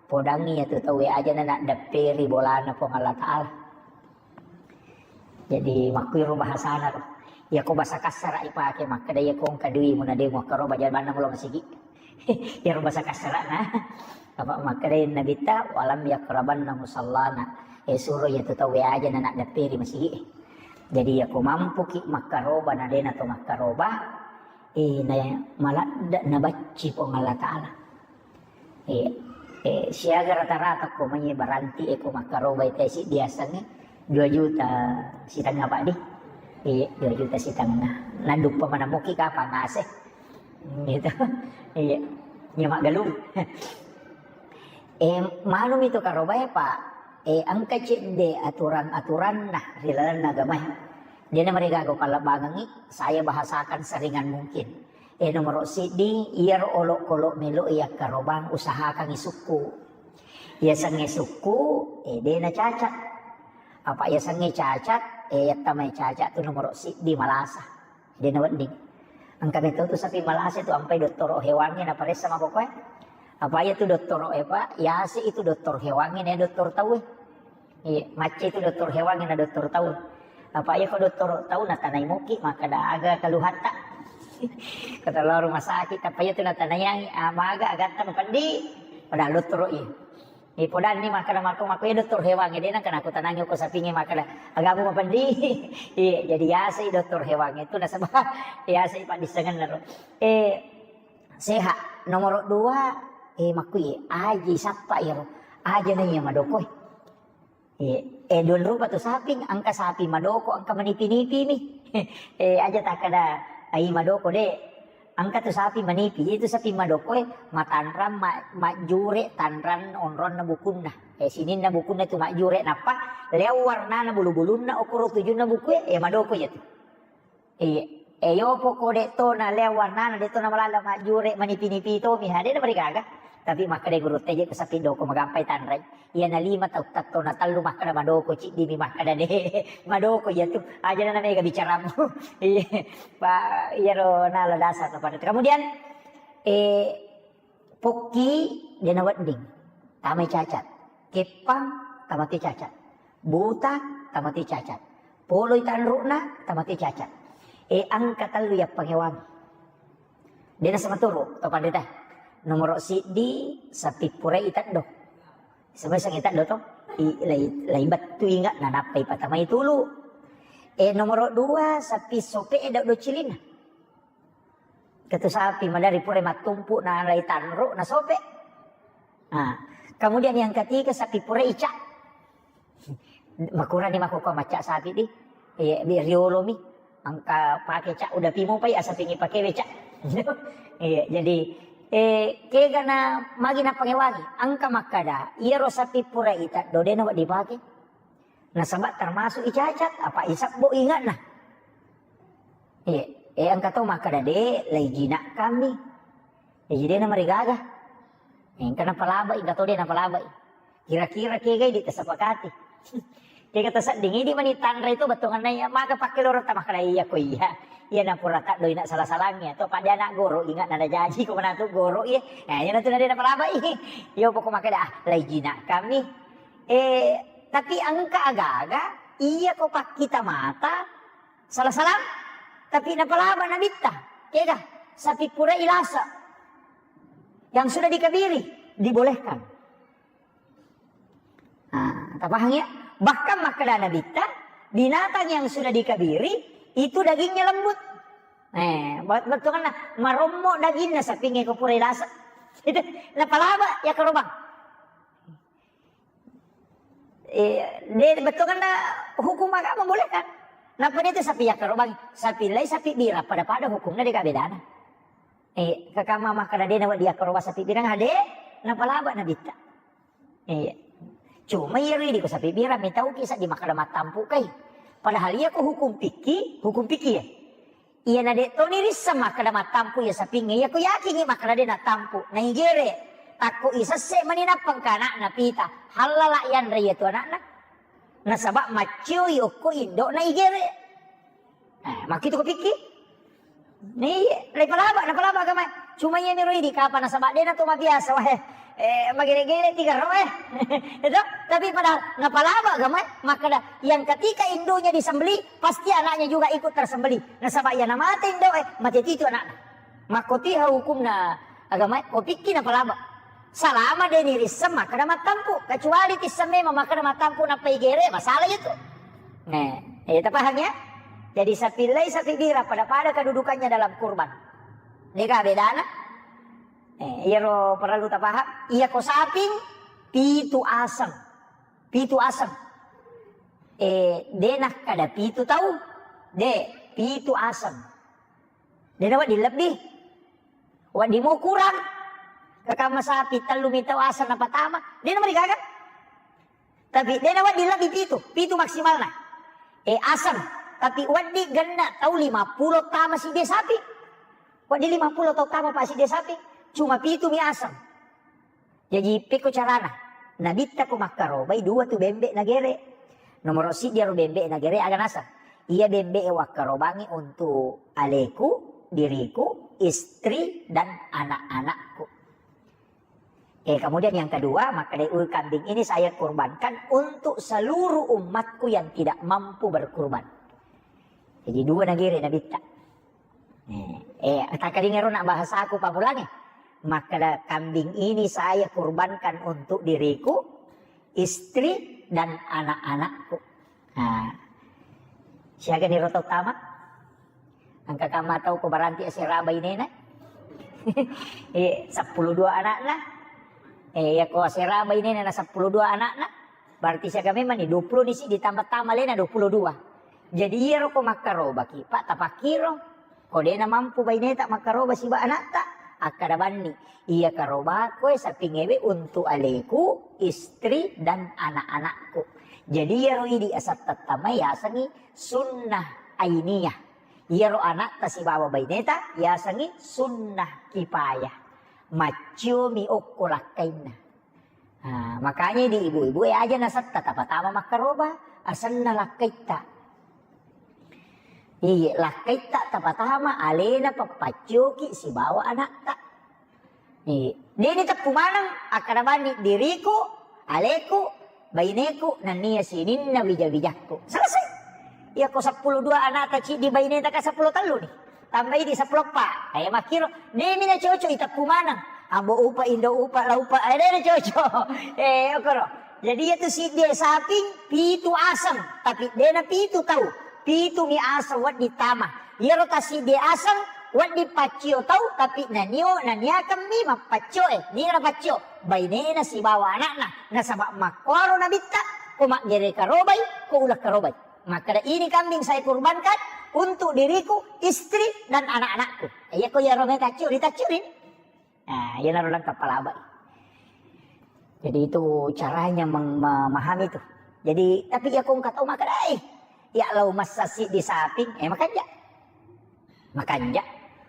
podangi iyatu tauwe aja na naddepperi bolana Puang Allah Ta'ala. Jadi, makkuiro bahasana ro. Iyako basa kassara ipake, makkeda iyako engka duimu na de muakkaroba, jabanna mulo masigi. Iyaro basa kassarana. Apa makkeda Nabitta, "Walam yakrabanna musallana." Eh, suro iyatu tauwe aja na naddepperi masigi. Jadi, iyako mampuki makkaroba na de nato makkaroba, eh, na maladde nabacci Puang Allah Ta'ala. Iya. Eh, siaga rata-rata ko mai baranti e ko makkarobai tesi diasengnge dua juta setengah, Pak, di. Iya, dua juta setengah. Naduppa manamuki kapang ase. Gitu. Iya. Nya maggalung. Eh, manumi to karobai, Pak. Eh, engka cedde aturan-aturanna ri lalenna agamae. Dena marigaga pallebbangengngi, saya bahasakan seringan mungkin. Eh, nomoro siddi, iyaro olokolo melo iyakkarobang, usahakangngi sukku. Yasengnge sukku, eh, dena cacat. Apa yasengnge cacat, eh, yattamai cacat tu nomoro siddi malasa. Dena wedding. Engka meto tu sapi malasa tu ampai dottoro hewangnge naparessa makokoe. Apa iya tu dottoro e, Pak? Yase itu dokter hewangnge, na dokter tauwe. Iya, macca itu dokter hewan na dokter tau. Apa iya ko dokter tau natanai muki, makkeda aga keluhatta. Kata lao rumah sakit, apa iya tu natanaiangi, ah, maga agatta mapendi. Padahal dokter iya. Iya, podanni makkeda mako, mako iya dokter hewan, de nengka nakutanangi ko sapinge makkeda, agamu mapendi. Iya, jadi yasai dokter hewan itu nasaba yasai paddissengenna ro. Eh, sehat. Nomor dua, eh, makku iya, aji sappa iyaro. Aja na iya madokoi. Eh, eh, dua rupa tu saping, engka saping madoko, engka manipi-nipi mi. Eh, aja takkeda, ai madoko de. Engka tu saping manipi, itu saping madoko e, matanrang, ma-, majjure tanrang onronna bukunna. Eh, sininna bukunna tu majjure, nappa leo warnana bulu-bulunna, okoro tujunna buku e, eh, madoko ya tu. Iya. Eh, yopo ko de to na leo warnana, de to na malala majjure manipi-nipi to mi, ha, de na marigaga. Tapi makkeda guru te je ko saping doko magampai tanrai. Iya na lima tau tatto na tallu makkeda madoko, ciddi mi makkeda de. Madoko ya tu. Aja na mega bicaramu. Iya. Pa, iyaro nala dasar na pada. Kemudian, eh, Pokki de nawedding, tamai cacat. Keppang, tamate cacat. Buta, tamate cacat. Poloi tanru'na, tamate cacat. E, engka tellu yappangewangi. De nasematuru to pandita. Nomoro siddi, sapippurai teddo. Semua sangi teddo to. I, lai, lai bettu inga, nanappai patamai tulu. E, nomoro dua, sapi sope e dau cilinna. Ketu sapi madari pura mattumpu na lai tanru na sope. Nah, kemudian yang ketiga sapi pura ica. Makurani mako ko maca sapi di. Iya, bi riolo mi. Engka pake cak udah pimu pai asa pingi pake we cak. Iya, jadi, eh, kega na magi na pangewangi. Engka makkada, iyaro sapi pura ita dodena wa dipake. Nasaba termasuk icacat, apa isabbo ingatna. Iya, eh, engka to makkada de, lai jinak kami. Jadi de na marigaga. Engka napalabai, engka to de napalabai. Kira-kira kegai di tasapakati. Kega tasedding idi mani tanra itu bettuanna iya, maka pakke loro ta makkada iya ko iya. Iya na pura taddo ina salah-salangnya to pada anak goro ingat nada jaji ko manatu goro iya. Nah, iya natu nade napalabai. Yo pokok makkada ah, lai jinak kami. Eh, tapi engka aga-aga iya ko pakkita mata salah-salah, tapi napalaba nabitta. Kega? Sapi pura ilasa. Yang sudah dikabiri dibolehkan. Nah, tapahang ya? Bahkan makkada nabitta, binatang yang sudah dikabiri itu dagingnya lembut. Eh, buat betul kan marommo dagingnya sapinge ko pura ilasa. Itu napalaba ya kerobang. Eh, de, betul kan hukum agama boleh kan? Napa itu sapi ya kerobang, sapi lai sapi bira pada-pada hukumnya de bedana. Eh, kakama makkada de nawa dia keroba sapi birang hade, napalaba nabitta. Iya. Cuma iya ridi ko sapi bira mitau kisah di makkada mattampu kai. Padahal iya ko hukum piki, hukum piki ya. Iya na de toni risseng makkada mattampu iya sapingnge, iya ko yakingi makkada de nattampu, naigere. Takko isesse mani nappa engka anakna pita, hallala yanre iya tu anakna. Nasaba maccioi okko indo naigere. Eh, makkitu ko pikki? Iya, napalaba, napalaba agama. Cuma iya miro idi kapa nasaba de na to mabiasa wae. Eh, magere-gere tiga ro eh. Itu, tapi padahal napalaba agama, makkada yang ketika indunya disembelih, pasti anaknya juga ikut tersembelih. Nasaba iya namate indo eh, mate titu anakna. Makkotiha hukumna agama, ko pikki napalaba. Salama de nirisseng makkada mattampu, kecuali tisseng memang makkada mattampu nappa igere, masalah itu. Nah, eh, tapaham ya? Jadi sapi lai sapi bira pada-pada kedudukannya dalam kurban. Dega bedana? Eh, iyaro perlu tapaham. Iya ko saping pitu aseng. Pitu aseng. Eh, de nakkada pitu tau. De, pitu aseng. De nawedding lebbi. Wedding mo kurang. Kakama sapi tellu mitau aseng napatama. De namarigaga. Tapi de nawedding lebbi pitu. Pitu maksimalna. Eh, aseng. Tapi wedding genna tau lima pulo tama sidde sapi. Wedding lima pulo tau tama pa sidde sapi. Cuma pitu mi aseng. Jaji, pekko carana? Nabitta ko makkarobai dua tu bembe nagere. Nomoro siddi aro bembe nagere aga naseng? Iya bembe e wakkarobangi untuk aleku, diriku, istri, dan anak-anakku. Eh, kemudian yang kedua, makkadai, "Ui, kambing ini saya kurbankan untuk seluruh umatku yang tidak mampu berkurban." Jadi dua nagere nabitta. Eh, eh, takkalinga ro na bahasaku papulangi. Makkada, "Kambing ini saya kurbankan untuk diriku, istri, dan anak-anakku." Nah, siaga ni roto tama? Engka kama tau ko baranti asera bainena? Eh, seppulo dua anakna. Eh, ya ko asera bainena na seppulo dua anakna. Berarti siaga memang ni, dua puluh ni siddi tambah tama alena dua puluh dua. Jadi iyaro ko makkarobaki, Pak, tapakkiro. Ko dena mampu baineta makkaroba siba anatta, akkada banni, iya karobako e sapingewe untuk aleku, istri, dan anak-anakku. Jadi iyaro idi asatta tamai yasengi sunnah ainiyah. Iyaro anatta sibawa baineta yasengi sunnah kifayah. Macciomi okko lakkainna. Ah, makanya di ibu-ibu e aja nasatta tapatama makkaroba, asenna lakkaitta. Iya, lakkaitta tapatama alena pappaccioki sibawa anatta. Iya. Deni teppu maneng, akkada banni diriku, aleku, baineku, nennia sininna wija-wijakku. Selesai. Iya ko seppulo dua anata ciddi baineta ka seppulo tellu ni. Tambai di seppulo eppa. Eh, makkiro, demi na cocok iteppu maneng. Ambo upa, indo upa, la upa, eh, dena cocok. Eh, okoro. Jadi iya tu siddi saping, pitu aseng, tapi dena pitu tau. Pitu mi aseng wedding tama. Iyaro ta siddi aseng, wedding paccio tau, tapi nanio, naniakeng mi mappaccio, eh, nira paccio. Bainena sibawa anakna, nasaba makkuaro nabitta, ko maggere karobai, ko uleng karobai. Makkada, "Ini kambing saya kurbankan untuk diriku, istri, dan anak-anakku." Iya ko iyaro me taccio, ritaccio rin. Nah, iyanaro lengkap palabai. Jadi itu caranya meng-, memahami itu. Jadi, tapi iya ko engka tau makkada, "Eh, iya lao massa siddi saping, eh, makanja." Makanja.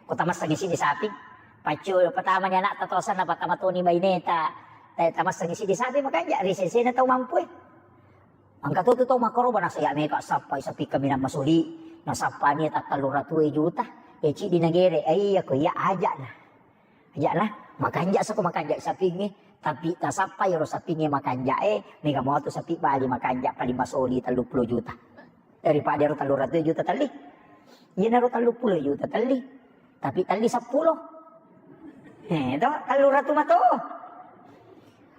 Ko tamassengi siddi saping. Paccio pertama ni anakta tosanna, pertama toni baineta. Eh, tamassengi siddi saping makanja, ri sesena tau mampu, eh. Engka to tu tau makkaroba, nasaba iya mega sappai sapi kaminang masuli, nasappani tattellu ratu juta, e ciddi nagere, e iya ko iya aja'na. Aja'na, makanja sako makanja sapingnge, tapi tasappai ro sapingnge makanja e, mega mua tu sapi bali makanja paling masuli telluppulo juta. Daripada ro tellu ratu juta telli. Iyanaro telluppulo juta telli. Tapi telli seppulo. Eh, to, tellu ratu mato.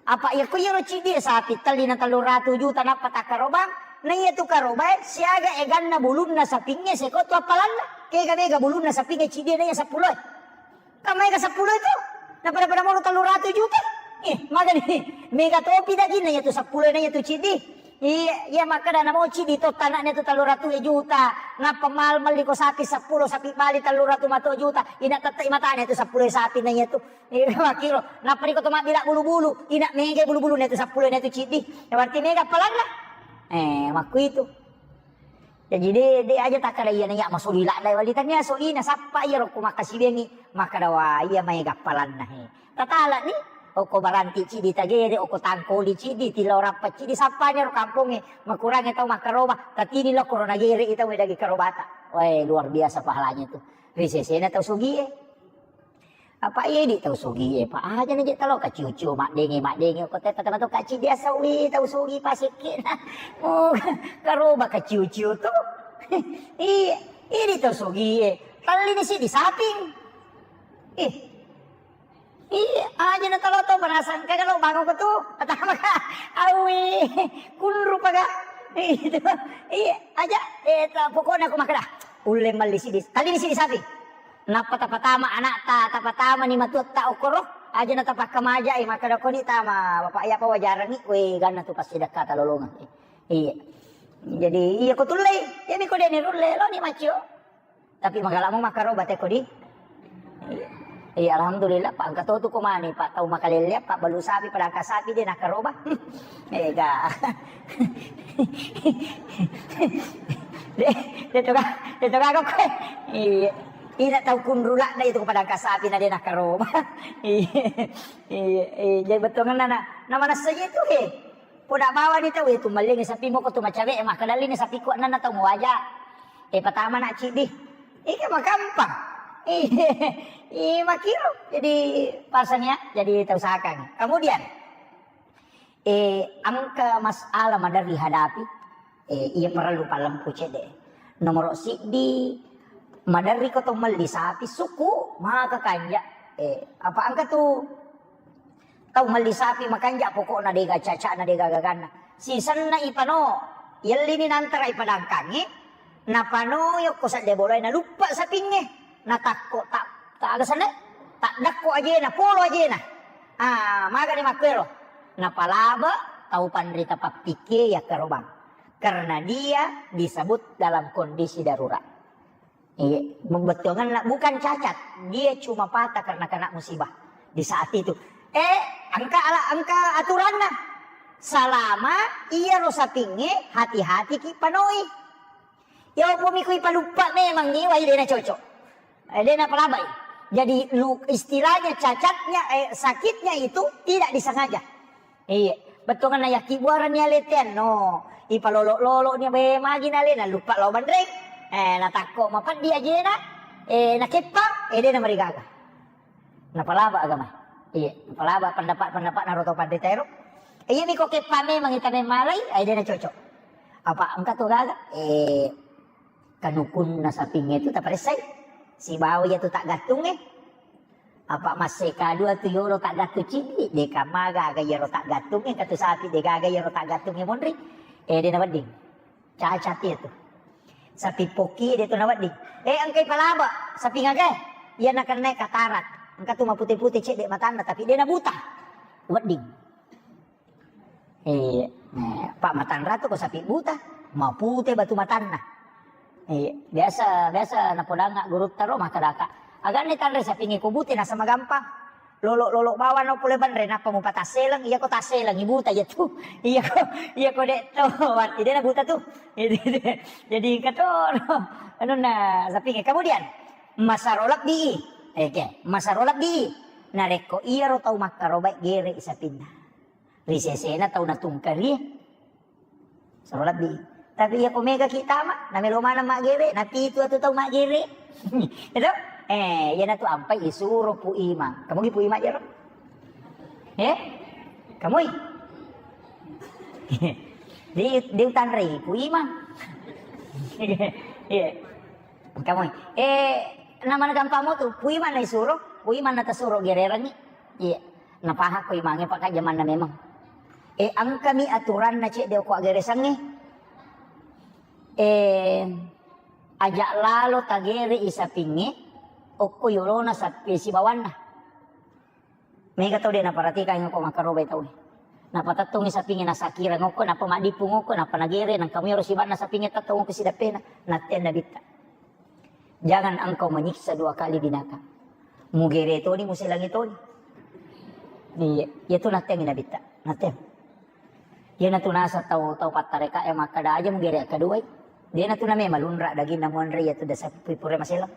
Apa iya ko iyaro ciddi sapi telli na tellu ratu juta nappa takkarobang, na iya tu karobae siaga eganna bulunna sapingnge seko tu appalanna. Kega mega bulunna sapingnge ciddi na iya seppulo. Kan mega seppulo itu. Na pada-pada mono tellu ratu juta. Eh, magani mega topi dagingna iya tu seppulo na iya tu ciddi. Iya, iya, makkeda namo ciddi to tanakna tu tellu ratu juta. Nappa mal-, melli ko sapi seppulo, sapi bali tellu ratu mato juta. Ina tette matana tu seppulo sapi na iya tu. Iya, makkiro. Nappa riko to mabbila bulu-bulu. Ina mega bulu-bulu na tu seppulo na tu ciddi. Ya berarti mega appalanna. Eh, makku itu. Jadi de, de aja takkeda iya na iya masuli ladda wali tania solina sappa iya rokko makkasibengi. Makkeda wa iya mega appalanna he. Tatalani, okko baranti ciddi tagere, okko tangkoli ciddi, tilau rappa ciddi, sappani ro kampongnge, makurangnge tau makkaroba, tatini lo korona gere i tau daging karobata. Weh, luar biasa pahalanya tu. Ri sesena tau sugie. Apa idi tau sugie, pa aja na je talo kaciu-ciu, maddenge, maddenge, okko tetta tama to kaciddi asawi tau sugi pasikki. Oh, karoba kaciu-ciu tu. Iya, idi tau sugie. Tallini siddi saping. Ih, Iya, aja na talo to, barasang ka kalau bangun ko tu. Pertama ka, awi, kunru paga. Itu, iya, aja, eh, ta-, pokoknya aku makkeda, ulle melli siddi, tallini siddi sapi. Nappa tapatama anakta, tapatama ni matuatta okkoro, aja na tapakkamaja, eh, makkeda ko ni tama, bapak iya pa wajarangi, we, ganna tu pasti dekkata lolongan. Iya. Jadi, iya ko tullei, iya mi ko deni rulle, lo ni macio. Tapi magalamo makkaroba teko di. Iya, alhamdulillah, Pak, engka to tu ko mane, Pak, tau makalelle, Pak, balu sapi, pedangka sapi de nakkaroba. Ega. De, de to ga, de to ga ko. Iya. Ina tau kunrula na itu pedangka sapi na de nakkaroba. Iya. Iya, iya, jadi bettuanna na, na manessa itu he. Poda bawani tau, eh, tu mallingi sapi moko tu macawe, eh, makkedallini sapiku annanna tau muaja. Eh, patama na ciddi. Ika makampang. Iya, iya, makiro. Jadi pasang ya, jadi tau sakang. Kemudian, eh, engka masalah maderri hadapi, eh, iya perlu palempu cedde. Nomoro siddi, maderri ko to melli sapi suku, maka kanja. Eh, apa engka tu Tau melli sapi makanja pokokna dega cacana dega gaganna. Sisenna ipano, yellini nantara ipadangkangi, napano yokko sedde bolae naluppa sapingnge. Natakko ta, ta aga senna? Taddakko ajena, polo ajena. Ah, magani makkuero. Napalaba, tau panrita pappikkie yakkarobang. Karena dia disebut dalam kondisi darurat. Iya, bettuanganna bukan cacat, dia cuma patah karena kena musibah di saat itu. Eh, engka ala, engka aturanna. Selama iyaro sapingnge, hati-hati ki panoi. Ya, upami kui paluppa memang ni wai dena cocok. Eh, dena palabai. Jadi lu, istilahnya cacatnya, eh, sakitnya itu tidak disengaja. Iya, bettuanna yakkibuareng ni alete anno. Ipalolo-lolo ni, be, magi nale, naluppa lao banreng. Eh, natakko mapeddi ajena. Eh, nakeppang, eh, dena marigaga. Napalaba agama. Iya, napalaba pendapat-pendapat naro to panrita ero. Iya, miko keppang memang ita memmalai, eh, dena cocok. Apa engka to gaga? Eh, kanukunna sapingnge tu taparessai. Sibawa iya tu taggattungnge. Apa masseka dua tu yolo taggattung ciddi, deka maga aga iyaro taggattungnge, engka tu sapi de gaga iyaro taggattungnge monri. Eh, de nawedding. Cacat iya tu. Sapi pokki de tu nawedding. Eh, engkai palaba, sapi ngaga? Iya nakenna katarak. Engka tu mapute-pute cedde matanna, tapi de nabuta. Wedding. Eh, eh, Pak, matanra tu ko sapi buta, mapute batu matanna. Eh, biasa, biasa napodanga gurutta ro, makkadaka, "Aganni tanre sapingnge ko bute, nasaba magampang. Lolo-lolo bawang no pole banre, nappa mupatasseleng, iya ko tasseleng, ibuta iya tu." Iya ko, iya ko de to, wati de nabuta tu. Jadi, jadi engka to, no. Anunna sapingnge. Kemudian, masaro lebbi. Oke, masaro lebbi. Narekko iyaro tau makkarobai gere sapinna. Ri sesena tau natungkari, saro lebbi. Tapi iya ko mega ki tama, namelo maneng maggere, napitu atu tau maggere. Itu? Eh, iya natu ampai isuro Pu Imang. Kamu gi Pu Imang jero? Eh? Kamui? Di, di utanrei Pu Imang. Iya. Kamui. Eh, namana gampang mo tu, Pu Imang na isuro, Pu Imang na tasuro gererangi. Iya. Napahakko imangnge, Pak, jamanna memang. Eh, engkami aturanna cedde okko aggeresangnge. Eh, aja lalo tagere i sapingnge okko yolona sapi sibawanna. Mega tau de naparatikangngi okko makkarobai tau. Napatettongngi sapingnge nasakirang okko, nappa maddipung okko, nappa nagere, nangka muyaro sibanna sapingnge tettong okko sidappena. Nattenna bitta. Jangan engkau menyiksa dua kali binatang. Mugere toni, muselangi toni. Iya, iya tu natteangngi nabitta. Natteng. Iya natu nasa tau, tau pattareka e makkada aja mugere kaduai. Dia natu name malunra daging namuanre iya tu dasa pui pura maselang.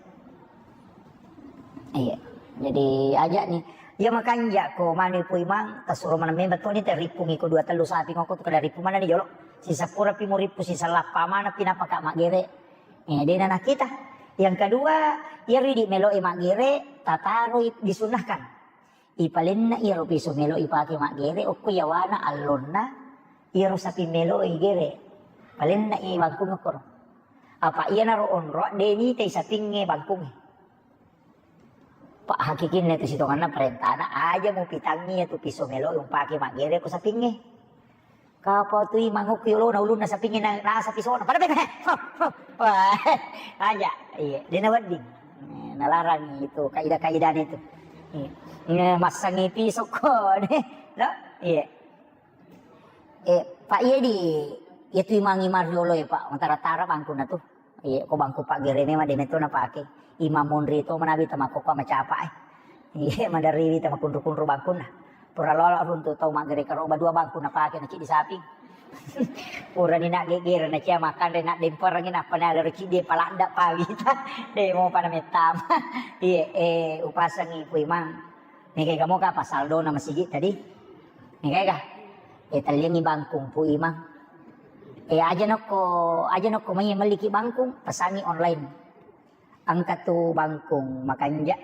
Iya. Jadi aja ni. Iya makanja ko manu Pu Imang, tasuro maneng memang toni te rippungi ko dua tellu sapi ngoko tu kada rippu maneng ni jolo. Sisa pura pi murippu, sisa lappa maneng pi napaka maggere. Eh, dena nakita. Yang kedua, iyaro idi melo'i maggere, tataroi disunnahkan. Ipalenna iyaro piso melo'i pake maggere, okko yawana allonna iyaro sapi melo'i gere. Palenna i bangkung okkoro. Apa iyanaro onro, de nitai sapingnge bangkungnge. Pak, hakikinna tu sitonganna parentana, aja mupitangngi iyatu piso melo'i umpake maggere ko sapingnge. Kapa tu Imang okko yolona ulunna sapingnge na, nasa pisona. Pada bebe. Wah, aja. Iya, de nawedding. Eh, nalarang itu kaidah-kaidahna itu. Iya. Nge-, massangi pisokko de. No? Iya. Eh, Pak, iya di, iya tu Imang, Imang riolo ya, Pak. Matara-tara bangkunna tu. Iya, ko bangku paggere memang de metto napake. Imang monri to manabi tamakkokko macapa, eh. Iya, maderriwi tamakkunru-kunru bangkunna. Pura lolo runtu tau maggere karoba dua bangku napake na ciddi saping. Purani naggegere na cia makkanre, naddemperengi nappa nalero ciddi paladda pawita. De mopa namettama. Iya, eh, upasengi Pu Imang. Mega moka pasaldona masigi tadi. Mega. Eh, telliangi bangkung Pu Imang. Eh, aja nokko, aja nokko mai melliki bangkung, pesangi online. Engka tu bangkung makanja,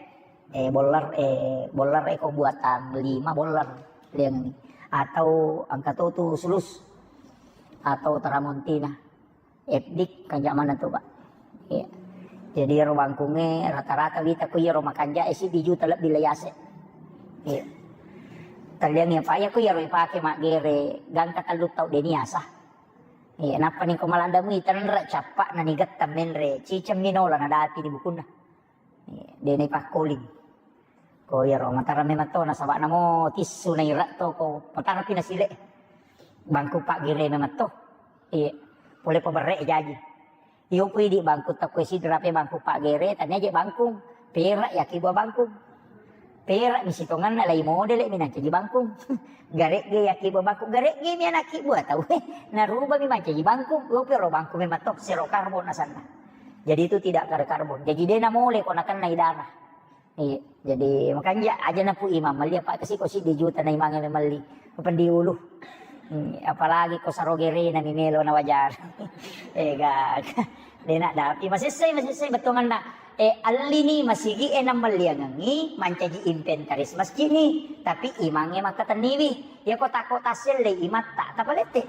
eh, boller, eh, boller eko buatan lima boller liang ni. Atau engka to tu sulus atau teramontina. F D kanja mana tu, Pak. Iya. Jadi ero bangkungnge rata-rata wita ko iyaro makanja e siddi juta lebbi la yase. Iya. Telliang ya, Pak, ya ko iyaro ipake maggere gangka tellu tau de niasa. Iya, nappa ni ko maladda mui tenre cappa na nigetta menre ciceng minola na dati di bukunna. Iya, de na ipakkoling. Ko iyaro matara memang to nasaba namo tissu na ira to ko matara pi nasile. Bangku paggere memetto. Iya. Pole paberre jaji. Iyo pui di bangku takko sidra pe bangku paggere, tania je bangkung. Perak yaki buah bangkung. Perak mi sitonganna lai modele mi nancaji bangkung. Garegge yaki buah bangkung, garegge mi anaki buah tau. Naruba mi mancaji bangkung. Iyo pi ro bangku memetto sero karbon asanna. Jadi itu tidak ada karbon. Jadi de namole ko nakenna idana. Iya, jadi makanja aja napu imang melli apa kasi ko siddi juta na imangnge melli. Kependi ulu. Hmm, apalagi ko saro gerena mi melo na wajar. Ega. De na dapi masessai, masessai bettuanganna. Eh, allini masigi e namelliangengi mancaji inventaris masjid ni, tapi imangnge makkatenniwi. Ya ko tako tasselle imatta tapalette.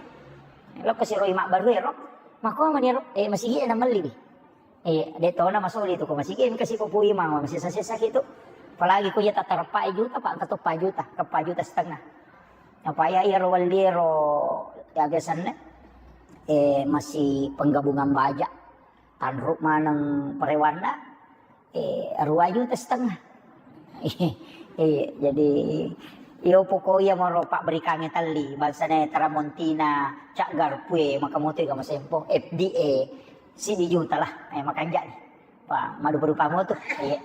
Lo ko siro imang baru ero. Mako mani ero, eh, masigi e namelli wi. Eh, de tona masoli tu ko masigi, engka si ko pui mama masessa-sessa ki tu. Apalagi ko iya tatareppa juta, pa engka to pa juta, ke pa juta setengah. Apa iya iyaro welliero ya biasanna, eh, masih penggabungan baja. Tanru maneng parewanna, eh, dua juta setengah. Iya, jadi iyo poko iya moro pabberikangnge telli, bangsana Tramontina, Cak Garpue, maka moto ega masempo, F D A, siddi juta lah, eh, makanja ni. Pa, madupa-dupa moto, iya.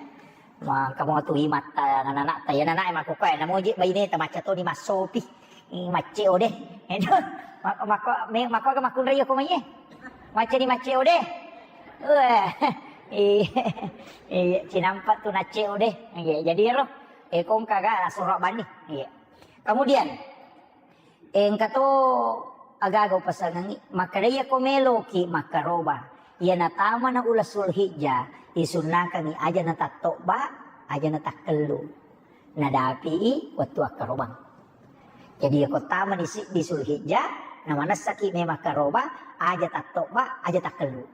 Maka moto imatta, anak-anak ta, ya anak-anak, eh, makkukkoe, namoji baineta, macca toni massopi. Ih, macce o de. Edo. Mako, mako, me-, mako aga makkunrai ko mai e. Macce ni macce o de. Wah. Iya. Iya, cinampa tu nacce o de. Iya, jadi ero. Eh, kongka ga surabani. Iya. Kemudian, eh, engka to aga-aga upasangengi. Makkeda iya ko meloki makkaroba. Iya natama na ula Sulhijjah, isunnakangi aja na tattobba, aja na takkellu. Nadapi i wettu akkarobang. Jadi, yako tamani siddi Sulhijjah, namanessaki memang karoba, aja tattobba, aja takkellu.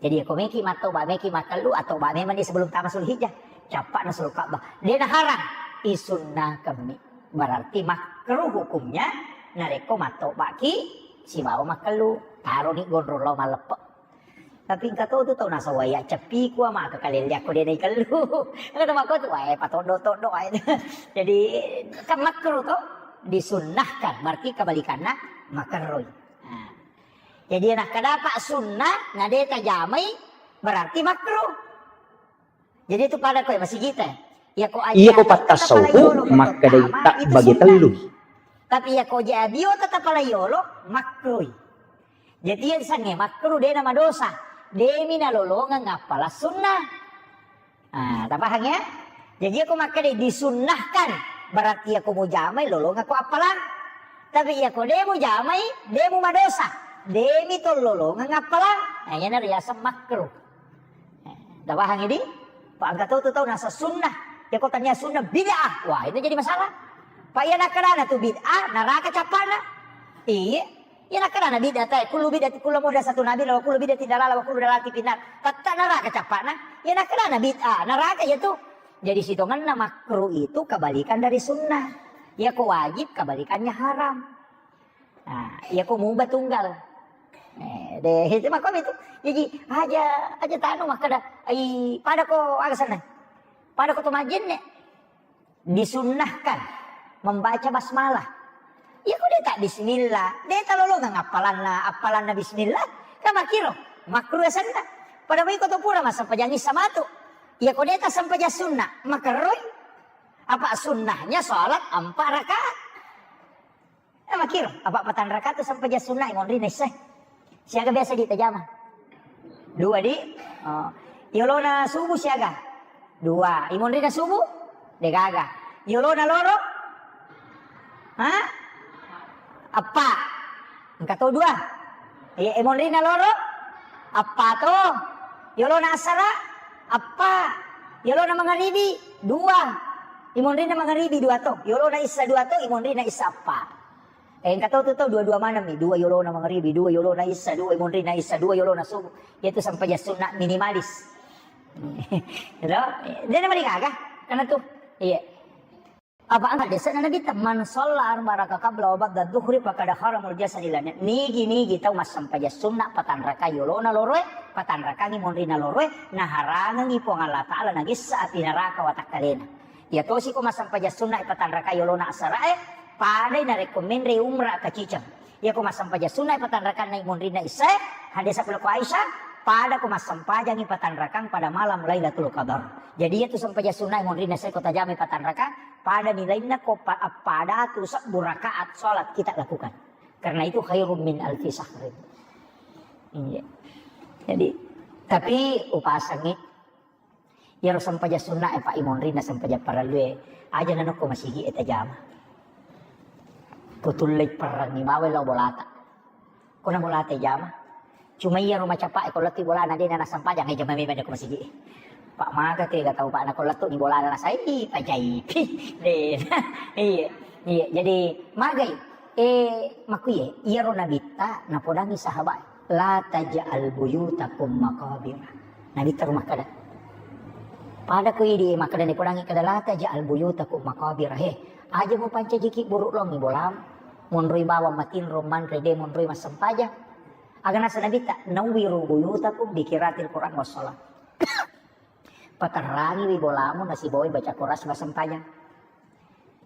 Jadi, yako meki mattoba, meki makkellu, attoba memang ni sebelum tama Sulhijjah. Cappa'na Sulka'bah. De naharang, isunnakemmi. Berarti makruh hukumnya, narekko mattobaki sibawa makkellu. Taroni gondrong lao malleppe. Tapi engka to tu tau naseng, "Wah, iya ceppiku, maka kalelliakko de naikellu." Engka to makko tu, "Wah, patoddo-toddo ae." Jadi, kan makruh to, disunnahkan, berarti kebalikanna makerroi. Nah. Jadi, nakkadapa sunnah, na de tajamai, berarti makruh. Jadi itu pada koe masigita. Iya ko aja, iya ko pattassauku, makkedai tabbage tellu. Tapi iya ko je abio tetap pala yolo, makruh. Jadi iya sange makruh, de na madosa. Demi nalolongeng appala sunnah. Ah, tapahang ya? Jadi iya ko makkeda disunnahkan, berarti iya ko mujamai lolongeng ko appalang. Tapi iya ko de mujamai, de mu madosa. Demi to lolongeng appalang. Nah, iya na riaseng makruh. Tapahang idi? Pa engka tau tu tau nasa sunnah. Ya ko tania sunnah bid'ah. Wah, itu jadi masalah. Pa iya nakkedana tu bid'ah, naraka cappana. Iya. Iya nakkedana bid'ah tae, kullu bid'ati kullu muhdatsatun bid'ah wa kullu bid'atin dalalah wa kullu dalalatin finnar. Tetta naraka cappana. Iya nakkedana bid'ah, naraka ya tu. Jadi sitonganna makruh itu kebalikan dari sunnah. Ya ko wajib kebalikannya haram. Nah, iya ko muba tunggal. Eh, de, itu makko itu. Jadi, aja, aja tanu makkeda, ai, pada ko aga senna. Pada ko to majenne. Disunnahkan membaca basmalah. Iya ko de ta bismillah, de ta lolongeng appalanna, appalanna bismillah. Kan makkiro, makruh senna. Pada mui ko to pura massempajang issa matu. Iya ko de ta sempajang sunnah, makerroi. Apa sunnahnya salat empat rakaat. Eh, makkiro, apa patanraka tu sempajang sunnah imonrina issa. Siaga biasa di tajama? Dua di. Oh. Yolona subuh siaga? Dua. Imonrina subuh? Degaga. Yolona loro? Ha? Eppa. Engka to dua. Iya, imonrina loro? Eppa to. Yolona asara? Eppa. Yolona mangaribi? Dua. Imonrina mangaribi dua to. Yolona issa dua to, imonrina issa eppa. Eh, engka tau tu tau dua-dua maneng mi, dua yolona mangaribi, dua yolona issa, dua imonrina issa, dua yolona subuh. Yaitu sempajang sunnah minimalis. Lo, de na maligaga, karena tu, iya. Apa angka desa na Nabi ta, "Man shalla arba'a raka qabla wa ba'da dhuhri faqad haramul jasadi lana." Nigi-nigi tau massempajang sunnah patanraka yolona loroe, patanrakangi monrina loroe, naharangengi Puang Allah Ta'ala nagessa api neraka watakkalena. Iya tosi ko massempajang sunnah patanraka yolona asarae, padai narekko menre umrah ka Ciceng. Iya ko massempajang sunna patanrakanna monrinna isya, hadis sabbu ko Aisyah, pada ko massempajangi patanrakang pada malam Lailatul Qadar. Jadi iya tu sempajang sunna monrinna isya ko tajamai patanrakang, pada nilainna ko pa-, pada tu sebbu rakaat salat kita lakukan. Karena itu khairum min alfi syahrin. Iya. Jadi, tapi upasangi, iyaro sempajang sunna e, Pak, imonrinna sempajang parellu e, aja nanokko masigi e tajama. Kutullei perrangi bawai lao bolata. Kona bolata jama. Cuma iyaro macapa e, ko lettu bolana dena nasempajang, e jama memang ko masigi e. Pak, maga tega tau, Pak, nako lettu ni bolana nasai pajai. Dena. Iya. Iya, jadi magai. Eh, makkuye, iyaro nabitta napodangi sahabat, "La taj'al buyutakum maqabir." Nabitta ro makkeda. Pada ko idi makkeda, napodangi kada, "La taj'al buyutakum maqabir." He, aja mupancajiki buru longi bolam. Monroi bawang matinro manre, de monroi massempajang. Aga nasa nabitta, "Nawwiru buyutakum bi qiraatil Qur'an was shalah." Paterrangiwi bolamu nasibawai baca Quran sibawa sempajang.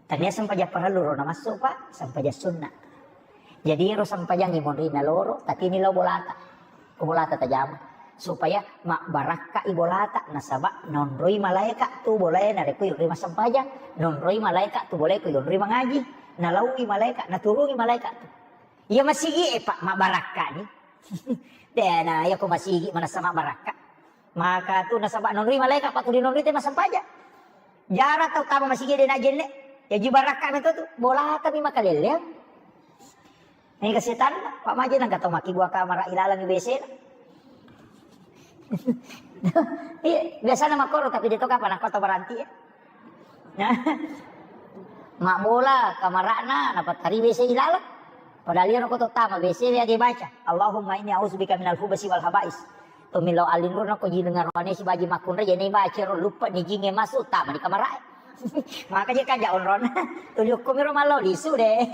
Tania sempajang parellu ro namassu, Pak, sempajang sunna. Jadi ro sempajang imonri naloro, tapi ni lao bolata. Ko bolata tajama. Supaya mabbarakka i bolata, nasaba nonroi malaeka tu bolae narekko yonroi massempajang, nonroi malaeka tu bolae ko yonroi mangaji, nalaui malaeka, naturungi malaeka tu. Iya masigi e, Pak, mabbarakka ni. Dena, iya ko masigi manassa mabbarakka. Maka tu nasaba nonroi malaeka, Pak, tu dinonroi te massempajang. Jara tau tama masigi de najenne. Jaji barakka meto tu. Bolata mi makalelleang. Ini kesetan, Pak, maje nang katau maki buah kamar ilalang W C na. Iya, biasana makoro tapi de to kapang nakko to baranti ya. Nah, mabbola kamara'na napattari W C ilalang. Padahal iyaro ko to tama W C we age baca, "Allahumma inni a'udzubika minal khubasi wal khaba'is." To milo alinruna ko jineng aroane sibaji makkunrai, jene baca ro lupa ni jinge masuk tama di kamara'e. Maka je kaja onron. Tuli okko miro mallo lisu de.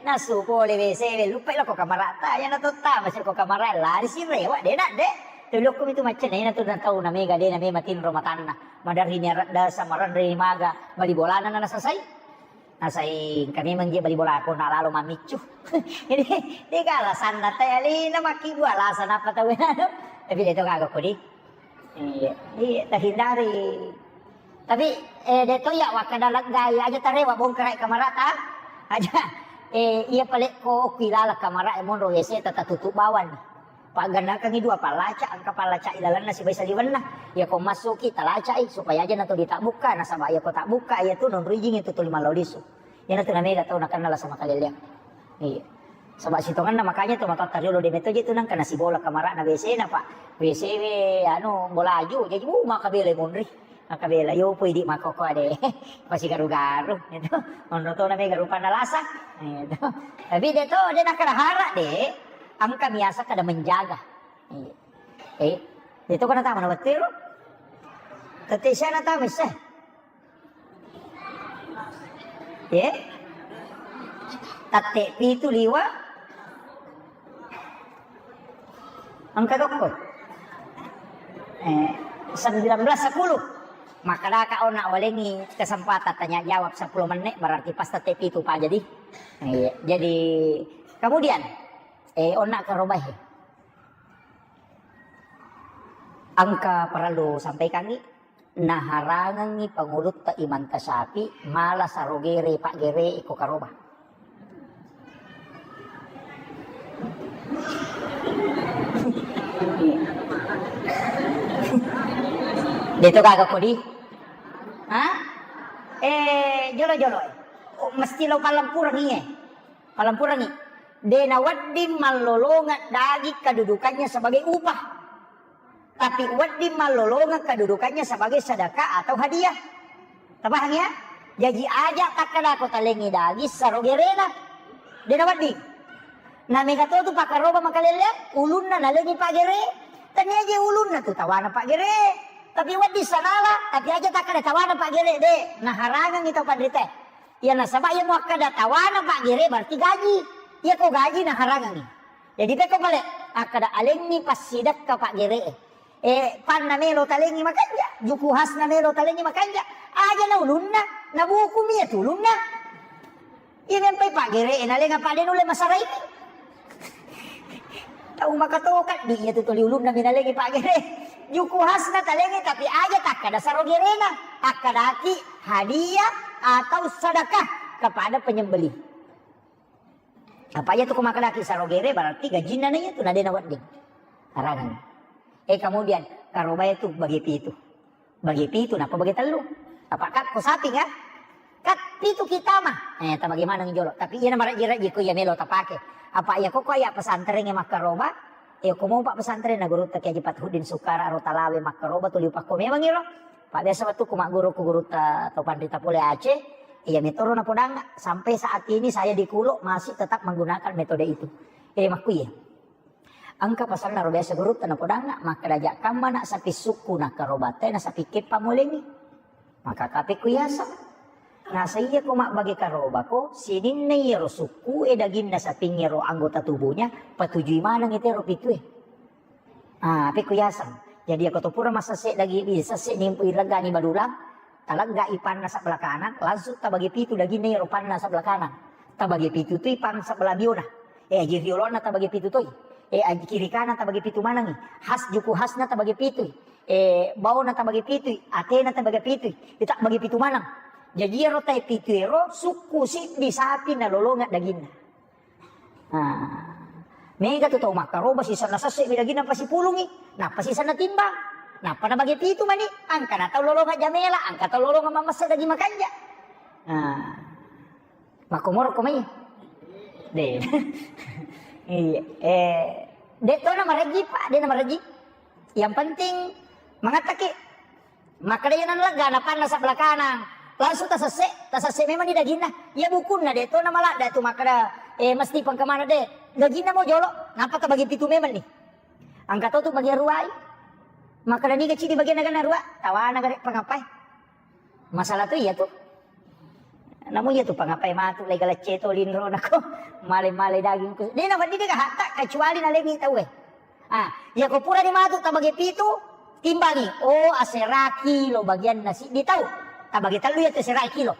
Nasu pole W C we lupa lo ko kamara'ta, yana to tama si ko kamara'e lari si rewa de nak de. Tuli okko mitu macce na tu na tau na mega de na mema tinro matanna. Madarri ni aradda samaranre maga bali bolana na nasasai. Nasai engka memang je bali bolako na lalo mammiccu. Jadi, de ka alasanna te alina makkibua alasan apa tau anu. Tapi de to gaga kodi. Iya, iya, terhindari. Tapi, eh, de to ya wakkada leggai aja tarewa bongkarai kamarata. Aja, eh, iya palekko kuilala kamara e monro W C tata tutup bawang. Paggannakangngi dua pallaca, engka pallaca ilalenna sibawa saliwenna. Iya ko massuki talacai supaya aja nato ditabbukka, nasaba iya ko tabbukka iya tu nonroi jinge tu tuli mallau lisu. Iyana tu namega tau nakenna lasa makaleleang. Iya. Saba sitongenna makanya tu matotta riolo de meto je tu nangka nasibola kamarana W C na, Pak. W C we anu bolaju, jaji, uh, makabela monri. Makabela, yo poi di makoko ade. Pasi garu-garu, gitu. Monro to namega rupanna lasa. Gitu. Tapi de to, de nakkada hara de, engka biasa kada menjaga. Iya. Eh, de to kana tama na wettu ro. Tette siana tama isse. Ye? Tatte pitu liwa. Engka dokko. Eh, sembilan belas sepuluh. Makkadaka ona walengi kesempatan tanya jawab sepuluh menit, berarti pas tatte pitu, Pak. Jadi, eh, jadi kemudian, eh, ona karobahe. Engka parellu sampaikangngi, naharangengngi pangulutta Imam Tasyafi mala sarogere paggere iko karoba. De to gaga kodi? Ha? Eh, jolo-jolo. Oh, mesti lo palempurengi, eh. Palempurengi. De nawedding mallolongeng daging kedudukannya sebagai upah. Tapi wedding mallolongeng kedudukannya sebagai sedekah atau hadiah. Tapahang ya? Jaji aja takkadako talengi daging sarogerena. De nawedding. Na mega to tu pakkaroba makalelleang, ulunna nalengi paggere. Tania je ulunna tu tawana paggere. Tapi wedding sanala, tapi aja takkada tawana paggere de. Naharangengngi tau panrita. Iya nasaba iya muakkada tawana paggere berarti gaji. Iya ko gaji naharangengngi. Jadi pekko pale akkada alengngi passidekka paggere'e. Eh, panna melo talengngi makanja, juku hasna melo talengngi makanja. Aja na ulunna, na buku mi iya tu ulunna. Iya mempai paggere'e nalenga pade nulle masaraiki. Tau makatoka di iya tu tuli ulunna minalengi pagere. Juku hasna talengi tapi aja takkada sarogerena, takkadaki hadiah atau sedekah kepada penyembelih. Apa iya tu ko makkadaki sarogere berarti gajinna na iya tu na dena wedding. Arangan. Eh, kemudian karoba itu bagi pitu. Bagi pitu, napa bagi tellu? Apa kat ko sapi kan? Kat pitu kita mah. Eh, ta bagaimana jolo? Tapi iya na marejji-rejji ko iya melo tapake. Apa iya ko ko iya pesantren e makkaroba? Iya ko mau pak pesantren na guru ta Kiai Haji Fathuddin Sukara ro Talawe makkaroba tuli upakko memang iro. Pak biasa waktu ku magguru ku guru ta to panrita pole Aceh. Iya metoro na podang sampai saat ini saya di Kulo masih tetap menggunakan metode itu. Eh, makku iya. Engka pasanna ro biasa gurutta napodanna, makkeda, "Jakkamma nak sapi sukku nakkaroba te na sapi keppa molengi." Maka kape ku yaseng. Nasa iya ko mabbage karobako, sininna iyaro sukku e daginna sapingngero anggota tubuhnya, patujui maneng itero pitue. Ah, pe ku yaseng. Jadi ako to pura massesse dagi, sesse ni iregani badulang, Talegga i panna sebelah kanan, langsung tabagi pitu daginna iyaro panna sebelah kanan. Tabagi pitu tu i pang sebelah biona. Eh, aji riolona tabagi pitu toi. Eh, aji kiri kanan tabagi pitu manengi. Has juku hasna tabagi pitu. Eh, baona tabagi pitu. Atena tabagi pitu. Ita bagi pitu maneng. Jadi iyaro tai pitu ero sukku siddi sapi nalolonga daginna. Nah, mega tu tau makkaroba sisenna sesse mi daginna nappa sipulungi, nappa sisenna timbang, nappa nabage pitu mani, angka na tau lolonga jamela, angka tau lolonga mamessa daging makanja. Nah, makkomoro ko mai. De. Iya, eh, de to na mareji pak, de na mareji. Yang penting mangattaki. Makkeda iya nalegga napanna sebelah kanang. Langsung tasesse, tasesse memang di daginna. Iya bukunna de to namaladda tu makkeda, eh, mesti pengkemana de. Daginna mo jolo, nappa tabagi pitu memang ni. Angka to tu bagian ruai. Makkeda niga cidi bagian naga narua, tawana gare pangapai. Masalah tu iya tu. Namu iya tu pangapai matu lai galacce to linro nako. Male-male daging ku. De na wedding de hatta kecuali nalengi tau eh. Ah, iya ko pura ni matu tabagi pitu, timbangi. Oh, asera kilo bagianna siddi tau. Tabagi tellu iya tu asera kilo.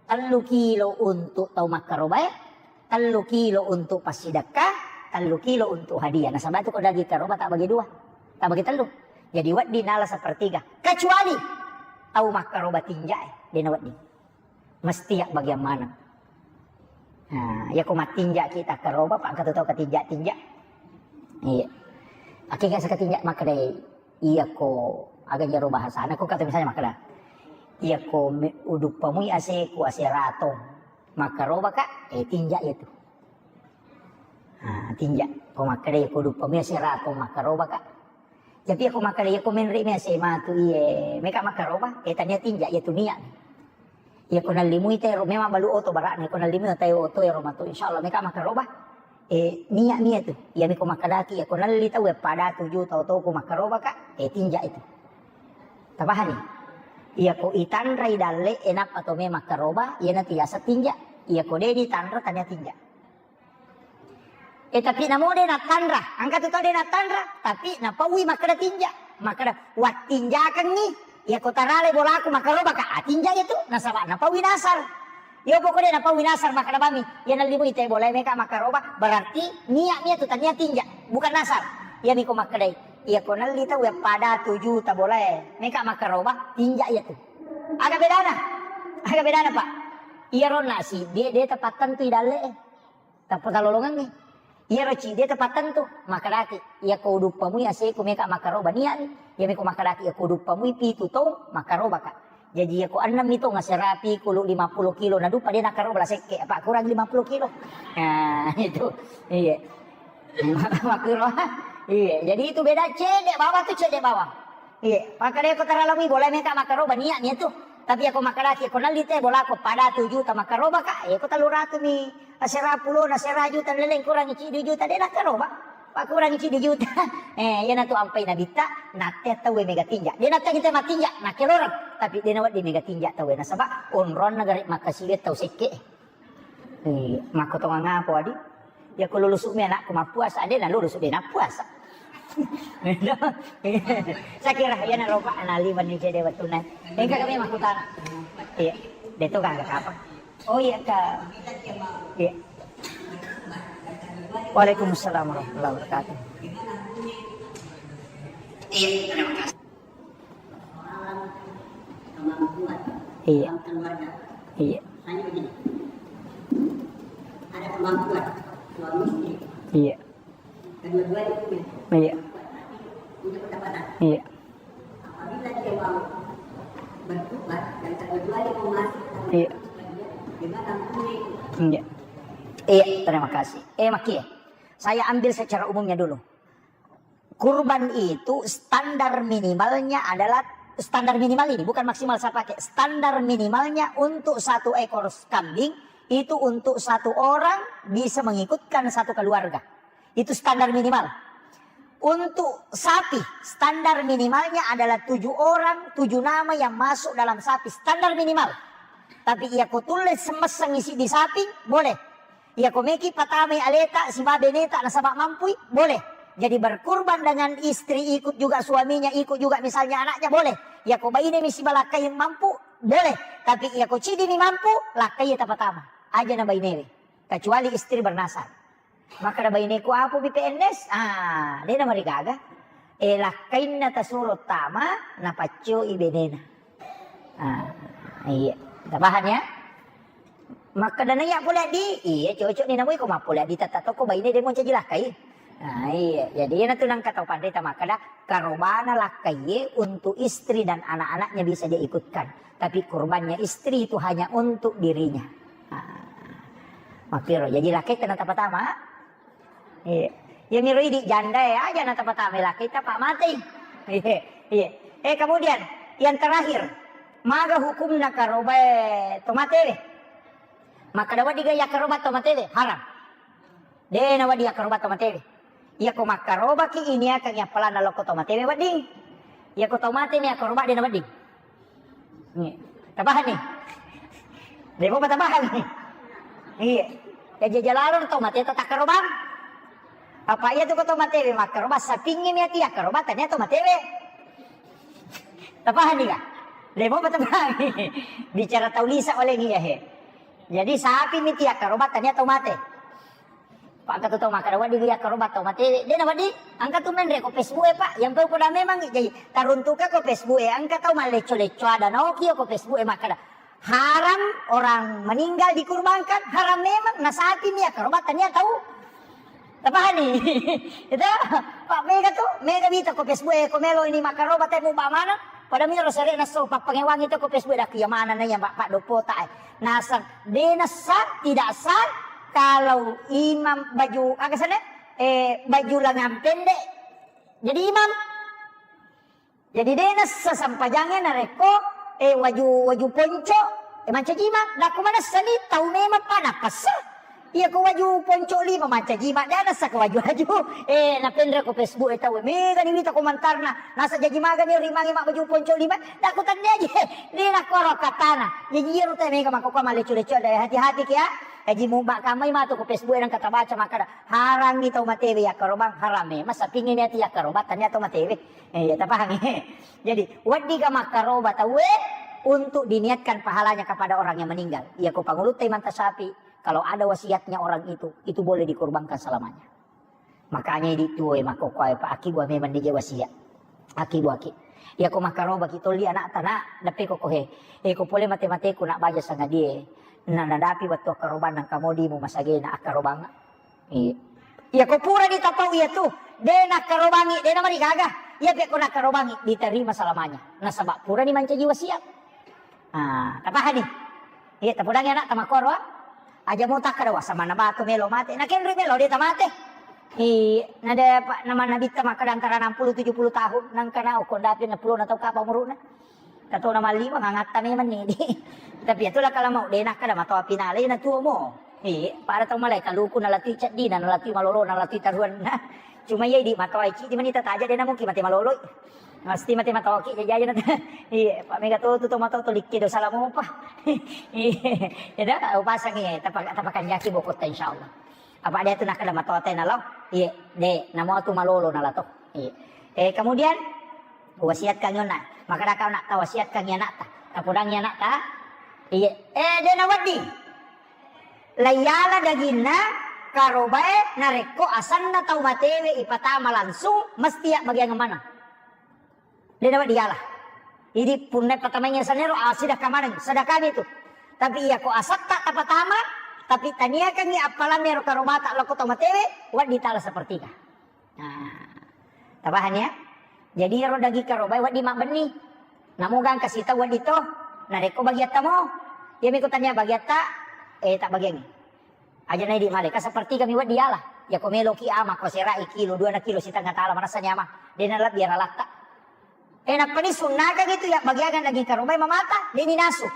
Tellu kilo untuk tau makkarobae, tellu kilo untuk passidekka, tellu kilo untuk hadiah. Nasaba tu ko daging karoba tabagi dua, tabagi tellu. Jadi wedding nala sepertiga. Kecuali tau makkaroba tinja e, de na wedding. Mesti ya bagian mana. Nah, iya ko mattinja kita karoba, pak katu tau katinja-tinja. Iya. Akhirnya sakatinja makkedai, iya ko aga jaro bahasana ko kata misalnya makkeda. Iya ko me-, uduppamui aseku ase ratong. Makkaroba ka, eh tinja iya tu. Nah, tinja. Ko makkeda iya ko uduppamui ase ratong makkaroba ka. Tapi iya ko makkeda iya ko menre mi ase matu iye, meka makkaroba, eh tania tinja iya tu niat. Iya ko nallimui tero memang balu oto bara'na, iya ko nallimui tae oto ero matu insyaallah meka makkaroba. Eh, niat mi iya tu. Iya mi ko makkedaki iya ko nalli tau ya pada tuju tau tau ko makkaroba ka, eh tinja itu. Tapahani? Iya ko itanrai dalle e nappa to memang karoba, iya natu yaseng tinja. Iya ko de ditanra tania tinja. Eh, tapi namo de natanra, angka tu tau de natanra, tapi napaui makkeda tinja, makkeda wattinjakengngi, iya ko tarale bolaku makkaroba ka, ah, tinja itu, nasaba napaui nasar. Iya pokoknya napaui nasar makkeda bami, iya nalli mui te bolae meka makkaroba, berarti niat mi itu tania tinja, bukan nasar. Iya mi ko makkedai, iya ko nalli tau ya pada tuju ta bolae meka makkaroba, tinja iya tu. Aga bedana? Aga bedana, Pak? Iya ronna si, de, de tepattentu i dalle e. Tappa talolongengngi. Iyaro cidi tapattentu, makkedaki, iya ko uduppamui aseku meka makkaroba niat mi. Iya meko makkedaki, iya ko uduppamui pitu tong makkarobaka. Jaji iya ko ennem mi tong aserapi kulu lima puluh kilo na duppa de nakkaroba la sekke, apa kurang lima puluh kilo. Nah, itu. Iya. Makkuro. Iya, jadi itu beda cedde bawang tu cedde bawang. Iya, makkeda ko taralami bola meka makkaroba niat mi tu. Tapi ako makkedaki ko nalli te bolaku pada tu juta makkaroba ka, iya ko tellu ratu mi. Asera pulo na sera juta leleng kurangi ciddi juta de nakkaroba. Pak kurangi ciddi juta. Eh, iya natu ampai nabitta, natte tau mega tinja. De natte kita matinja, nakkeloreng. Tapi de nawedding mega tinja tau nasaba onronna gare makkasiwe tau sekke. Eh, makko tongang apa adi? Ya ko lulusu mi anakku mappuasa, de na lulusu de nappuasa. Sakira iya na roba anali mani cede wettunna. Engka kami makkutana. Iya, de to gangga kapang. Oh iya ka. Iya. Waalaikumsalam warahmatullahi wabarakatuh. Iya. Iya. Iya. Iya. Iya. Iya, terima kasih. Eh, Makie, saya ambil secara umumnya dulu. Kurban itu standar minimalnya adalah, standar minimal ini, bukan maksimal saya pakai. Standar minimalnya untuk satu ekor kambing itu untuk satu orang bisa mengikutkan satu keluarga. Itu standar minimal. Untuk sapi, standar minimalnya adalah tujuh orang, tujuh nama yang masuk dalam sapi, standar minimal. Tapi iya ko tulle semesseng isi di sapi, boleh. Iya ko meki patamai aleta, siba beneta, nasaba mampui, boleh. Jadi berkurban dengan istri, ikut juga suaminya, ikut juga misalnya anaknya, boleh. Iya ko baine mi siba lakkai mampu, boleh. Tapi iya ko cidi mi mampu, lakkai tapatama. Aja na bainewe. Kecuali istri bernasab. Makkeda baineku, "Apo bi P N S?" Ah, de namarigaga. Eh, lakkainna tasuro tama, napaccoi benena. Ah, iya. Tapahang ya? Makkeda naiya pole di, iya cocok ni namui ko mappole di tata toko baine de mo caji lakkai. Ah, iya. Jadi iyana tu nangka tau panrita makkeda karobana lakkai untuk istri dan anak-anaknya bisa dia ikutkan. Tapi kurbannya istri itu hanya untuk dirinya. Ah. Makkiro, jadi lakkaita na tapatama. Iya. Iya miro idi janda ya, aja na tapatama lakkaita, Pak, mati. Iya. Iya. Eh, kemudian yang terakhir, maga hukumna karobae tomatewe? Makkeda wedding ga yakkaroba tomatewe? Haram. De nawedding yakkaroba tomatewe. Iya ko makkarobaki iniakang yappalanna lokko tomatewe wedding. Iya ko tomate ni yakkaroba de nawedding. Iya. Tapahang ni? De mopa tapahang ni? Iya. Ya jajalalo tau mate tau takkarobang. Apa iya tu ko tau matewe makkaroba sapingngi mi ati yakkaroba tania tau matewe. Tapahang ni ga? De mopa tapahang ni? Bicara tau lisa oleh ni ya he. Jadi sapi mi ti yakkaroba tania tau mate. Pak, engka tu tau makkeda, "Wedding iya karoba tau matewe." De nawedding, engka tu menre ko Facebook e, Pak. Yang kau poda memang, jadi taruntuka ko Facebook e, engka tau mallecco-lecco ada naoki ko Facebook e makkeda, "Haram orang meninggal dikurbankan, haram memang, na sapi mi iya karoba tania tau." Tapahani? Itu, Pak, mega tu, mega bita ko Facebook e, ko melo ini makkaroba tau mu ba mana? Pada miro sere naso pappangewangi tu ko Facebook e, dak iya mana na iya, Pak, Pak, dopo tak e. Nasang, de nasa, tidak sah kalau imam baju, aga sana? Eh, baju lengan pendek jadi imam. Jadi de nasa sampajange narekko, eh, waju, waju ponco, eh, mancaji imam. Dakku manessa ni tau memang pa napassa. Iya ko waju ponco lima mancaji imam, de nasa ko waju-waju. Eh, napenre ko Facebook e tau, mega ni wita komentarna. Nasa jaji maga ni rimangi mak baju ponco lima. Dakku tande aja. De nakoro katana. Jaji iyaro te mega makkokko mallecco-lecco, de hati-hati ki ya. Jaji muba kamai matu ko Facebook e nang kata baca makkeda, "Harangi tau matewe yakkarobang." Haram e. Masa pingin ati yakkarobang tania tau matewe. Eh, ya tapahami. Jadi, wedding ga makkaroba tauwe untuk diniatkan pahalanya kepada orang yang meninggal. Iya ko pangulutta imanta sapi, kalau ada wasiatnya orang itu, itu boleh dikorbankan selamanya. Makanya idi tuo e makkokkoe, Pak, akibua memang nije wasiat. Akibuaki. Iya ko makkarobaki tolli anakta, Nak, dappe ko kohe. Eh, ko pole mate-mateku, Nak, baja sangadie. Na nadapi wettu akkarobang nangka modimu masagena akkarobang. Iya. Iya ko purani tapau iya tu, de nakkarobangi, de namarigaga. Iya pe ko nakkarobangi, diterima selamanya. Nasaba purani mancaji wasiat. Ah, tapahani? Iya, tapodangi anakta makkoro, ah. Aja mo takkada, "Wah, samanna batu melo mate." Nakenri melo de tamate. Iya, nade pa-, nama nabitta makkada antara enam puluh tujuh puluh tahun, nangka na okko dapi enam puluh na tau kapa umuruna. Katona mallima ngangatta memang ni. Tapi iyatu lakala mau de nakkada matoa pinale na tuo mo. Iya, pada tau malai kaluku nalatui ceddina, nalatui malolo, nalatui taruanna. Cuma iya idi matoa cidi manita taja de na mungkin mate maloloi. Pasti mate matoki jajaja na. Iya, Pak, mega to tu to mato to likke dosa lamopa. Iya, ya dah, upasangi, tapa-, tapakanjaki bokotta insyaallah. Apa dia tu nakkada matoa te nalo? Iya, de, namo tu malolo nalato. Iya. Eh, kemudian wasiatkan yona. Makkada kau nak tawasiatkan anakta. Tapodangi anakta. Iya. Eh, de nawedding. Laiyala daginna, Karobae narekko asenna tau matewe ipatama langsung, mesti yabbagiangeng maneng. De nawedding diala. Idi punna patamaingngi asenna ero, ah, sidakka maneng, sedekami tu. Tapi iyako asetta tapatama, tapi taniakangngi appalanna ero karobata lao ko tau matewe, wedding tala sepertiga. Nah, tabahang ya. Jadi ero daging karobae wedding mabbenni. Namo gangka sita wedding to. Narekko bagiatta mo, iyami ko tania bagiatta, eh, tabbagiangngi. Aja na idi male, ka sepertiga mi wedding diala. Iyako meloki ama, ko serai kilo, dua na kilo, sitengnga tala, maressani ama. De nalebbi aralatta. Eh, nappani sunnaka gitu ya, bagiakan daging karobae mamata, de ninasu.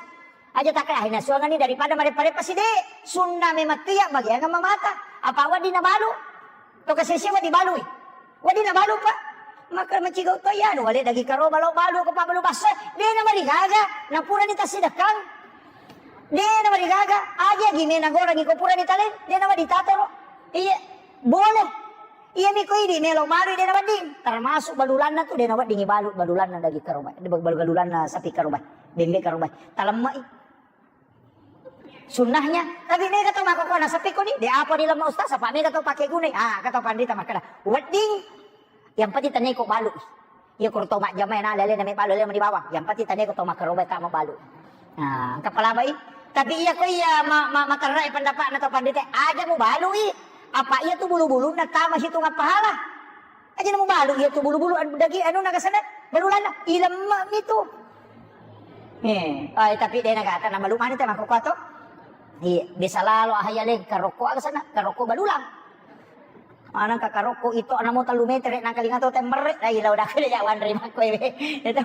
Aja takka, ah, nasuangani daripada mareppa-reppa si de. Sunna memang tu ya, bagiakan mamata. Apa wedding nabalu? To kasese wedding balui. Wedding nabalu, Pak. Maka macigau to iya, anu, wale daging karoba lo balu ko pabbalu basso. De namarigaga, napurani tasidekkang. De namarigaga, aja gi mena gorangi ko purani tale, de nawedding tatoro. Iya, boleh. Iyami ko idi melo balu de nawedding. Termasuk balulanna tu de nawedding balu, balulanna daging karoba. Balu-, balulanna sapi karoba. Bembe karoba. Talemmai. Sunnahnya, tapi mega to makkokkoe nasappi ko ni, de apa dilemma ustaz, apa mega to pake gunai. Ah, kata pandita makkeda, wedding, yang penting tania ko balu. Iya ko to majjama na lele na me balu, lele mani bawang. Yang penting tania ko to makkaroba ta mabalu. Nah, engka palabai. Tapi iya ko iya ma-, ma-, materrai pendapatna to pandita, aja mu balui. Apa iya tu bulu-bulunna tama situnga pahala. Aja na mubalu iya tu bulu-bulu anu daging anu nagasana balulanna ilemma mi tu. Eh, ai tapi de nagata na malu mani te makkokkoe to. Iya, bisa lalo ahaya le karokko aga sana, karokko balulang. Manang ka karokko itu ana mo tellu meter nang kalinga to temmerre, dai lau dakale ya wanre makkoe. Itu.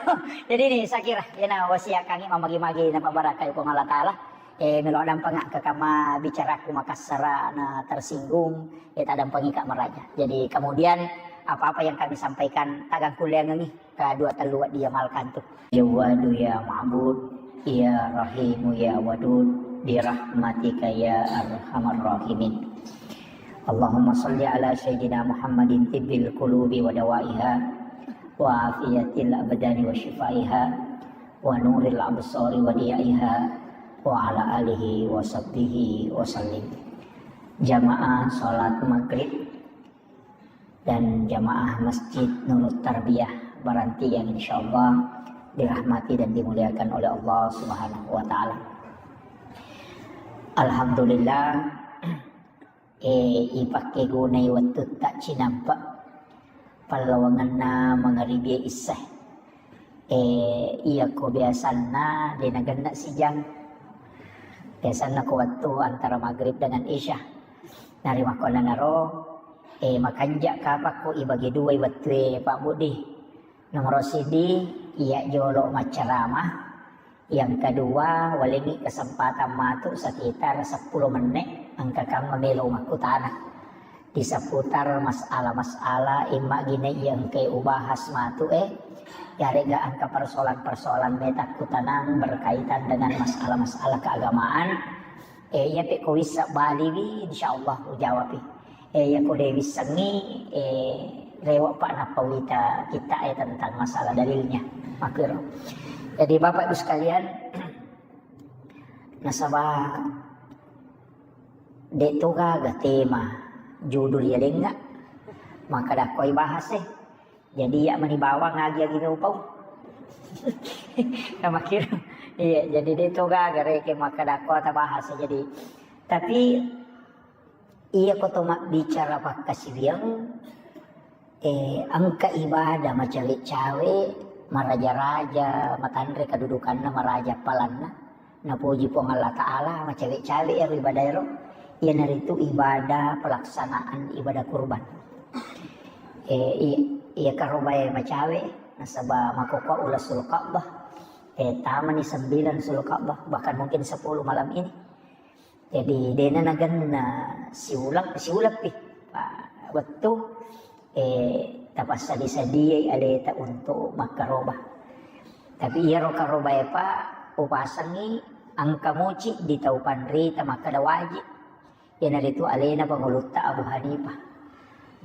Jadi ni saya kira iyana wasiat kangi mamagi-magi na pabarakai Puang Allah Taala. Eh, melo dampeng ke kama bicaraku makassara na tersinggung, eh, tak dampengi Kak meraja. Jadi kemudian apa-apa yang kami sampaikan tagang kuliangengi ke dua tellu wedding diamalkan tu. Jawadu ya Ma'bud, ya Rahimu ya Wadud, birahmatika ya arhamar rahimin. Allahumma salli ala Sayyidina Muhammadin tibbil qulubi wa dawaiha, wa afiyatil abdani wa shifaiha, wa nuril absari wa diyaiha, wa ala alihi wa sahbihi wa sallim. Jamaah salat maghrib dan jamaah Masjid Nurut Tarbiyah Baranti yang insyaallah dirahmati dan dimuliakan oleh Allah Subhanahu wa Ta'ala. Alhamdulillah, eh, ipakkegunai wettutta cinampe pallawangenna mangaribie issae. Eh, iyako biasanna de nagenna sijang. Biasanna ko wettu antara maghrib dengan isya. Narimakkuannanaro, eh, makanja kapakko ibagi duai wettue, Pak Budi. Nomoro siddi, iya jolo maccarama. Yang kedua, walengngi kesempatan matu sekitar seppulo menne, engka kamma melo makkutana di seputar masalah-masalah imma gine iya engkai ubahas matu e, yarega engka persoalan-persoalan meta kutanang berkaitan dengan masalah-masalah keagamaan. Eh, iya pe ko wissa baliwi, insyaallah ujawapi. Eh, iya ko de wissengngi, eh, rewa pa nappa wita kita e tentang masalah dalilnya. Makkiro. Jadi Bapak Ibu sekalian, nasaba de toga ga tema judul ya lenga, maka dakoi bahas e. Jadi iya mani bawang agi-agi upau. Sama kira. Iya, jadi de toga ga reke maka dakoi ta bahas e. Jadi tapi iya ko to mabbicara pakkasiwiang, eh, engka ibadah macawe-cawe, maraja-raja, matanre kedudukanna, maraja palanna, napoji Puang Allah Ta'ala, macawe-cawe ero ibadah ero, iyanaritu ibadah pelaksanaan ibadah kurban. Eh, i-, iya karobae macawe, nasaba makkokkoe uleng Sulka'bah, eh, tamani sembilan Sulka'bah, bahkan mungkin sepuluh malam ini. Jadi, dena nagenna siuleng, siuleng pi. Pa-, wettu, eh, tapassadi-sadiai aleta untuk makkaroba. Tapi iyaro karobae pa upasengngi engka muci di tau panrita makkeda wajib. Iyanaritu alena pangulutta Abu Hanifah.